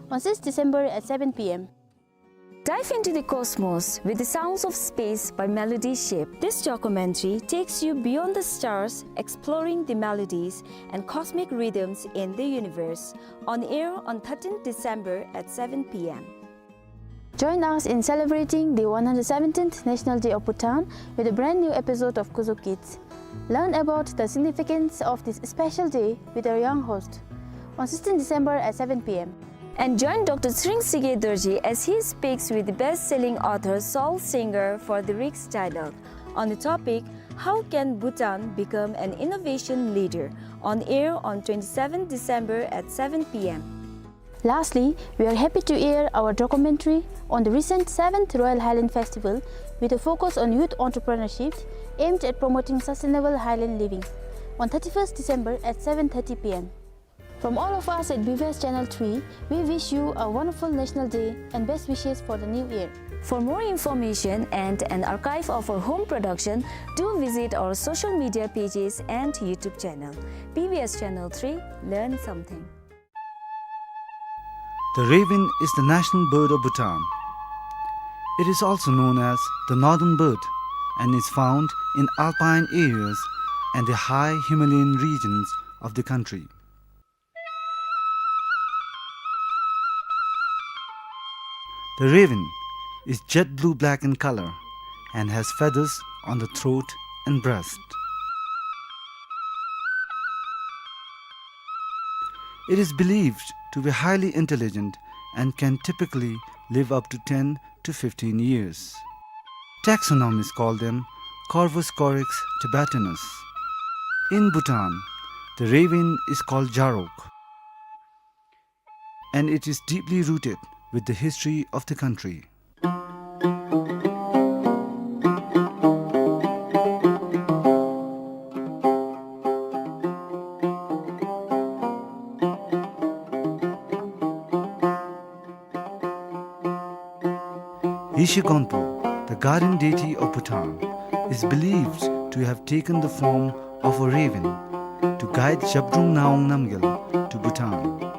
On sixth December at seven P M. Dive into the cosmos with the sounds of space by Melody Ship. This documentary takes you beyond the stars, exploring the melodies and cosmic rhythms in the universe. On air on thirteenth December at seven P M. Join us in celebrating the one hundred seventeenth National Day of Bhutan with a brand new episode of Kuzo Kids. Learn about the significance of this special day with our young host on sixteenth December at seven P M. And join Doctor Tshering Tshikey Dorji as he speaks with the best-selling author, soul singer for the Riks title on the topic, "How can Bhutan become an innovation leader?" On air on twenty-seventh December at seven P M. Lastly, we are happy to air our documentary on the recent seventh Royal Highland Festival with a focus on youth entrepreneurship aimed at promoting sustainable highland living on thirty-first December at seven thirty P M. From all of us at B B S Channel three, we wish you a wonderful National Day and best wishes for the new year. For more information and an archive of our home production, do visit our social media pages and YouTube channel. B B S Channel three, learn something. The raven is the national bird of Bhutan. It is also known as the northern bird and is found in alpine areas and the high Himalayan regions of the country. The raven is jet blue-black in color and has feathers on the throat and breast. It is believed to be highly intelligent and can typically live up to ten to fifteen years. Taxonomists call them Corvus corax tibetanus. In Bhutan, the raven is called Jarok, and it is deeply rooted with the history of the country. Yeshe Gonpo, the guardian deity of Bhutan, is believed to have taken the form of a raven to guide Zhabdrung Ngawang Namgyal to Bhutan.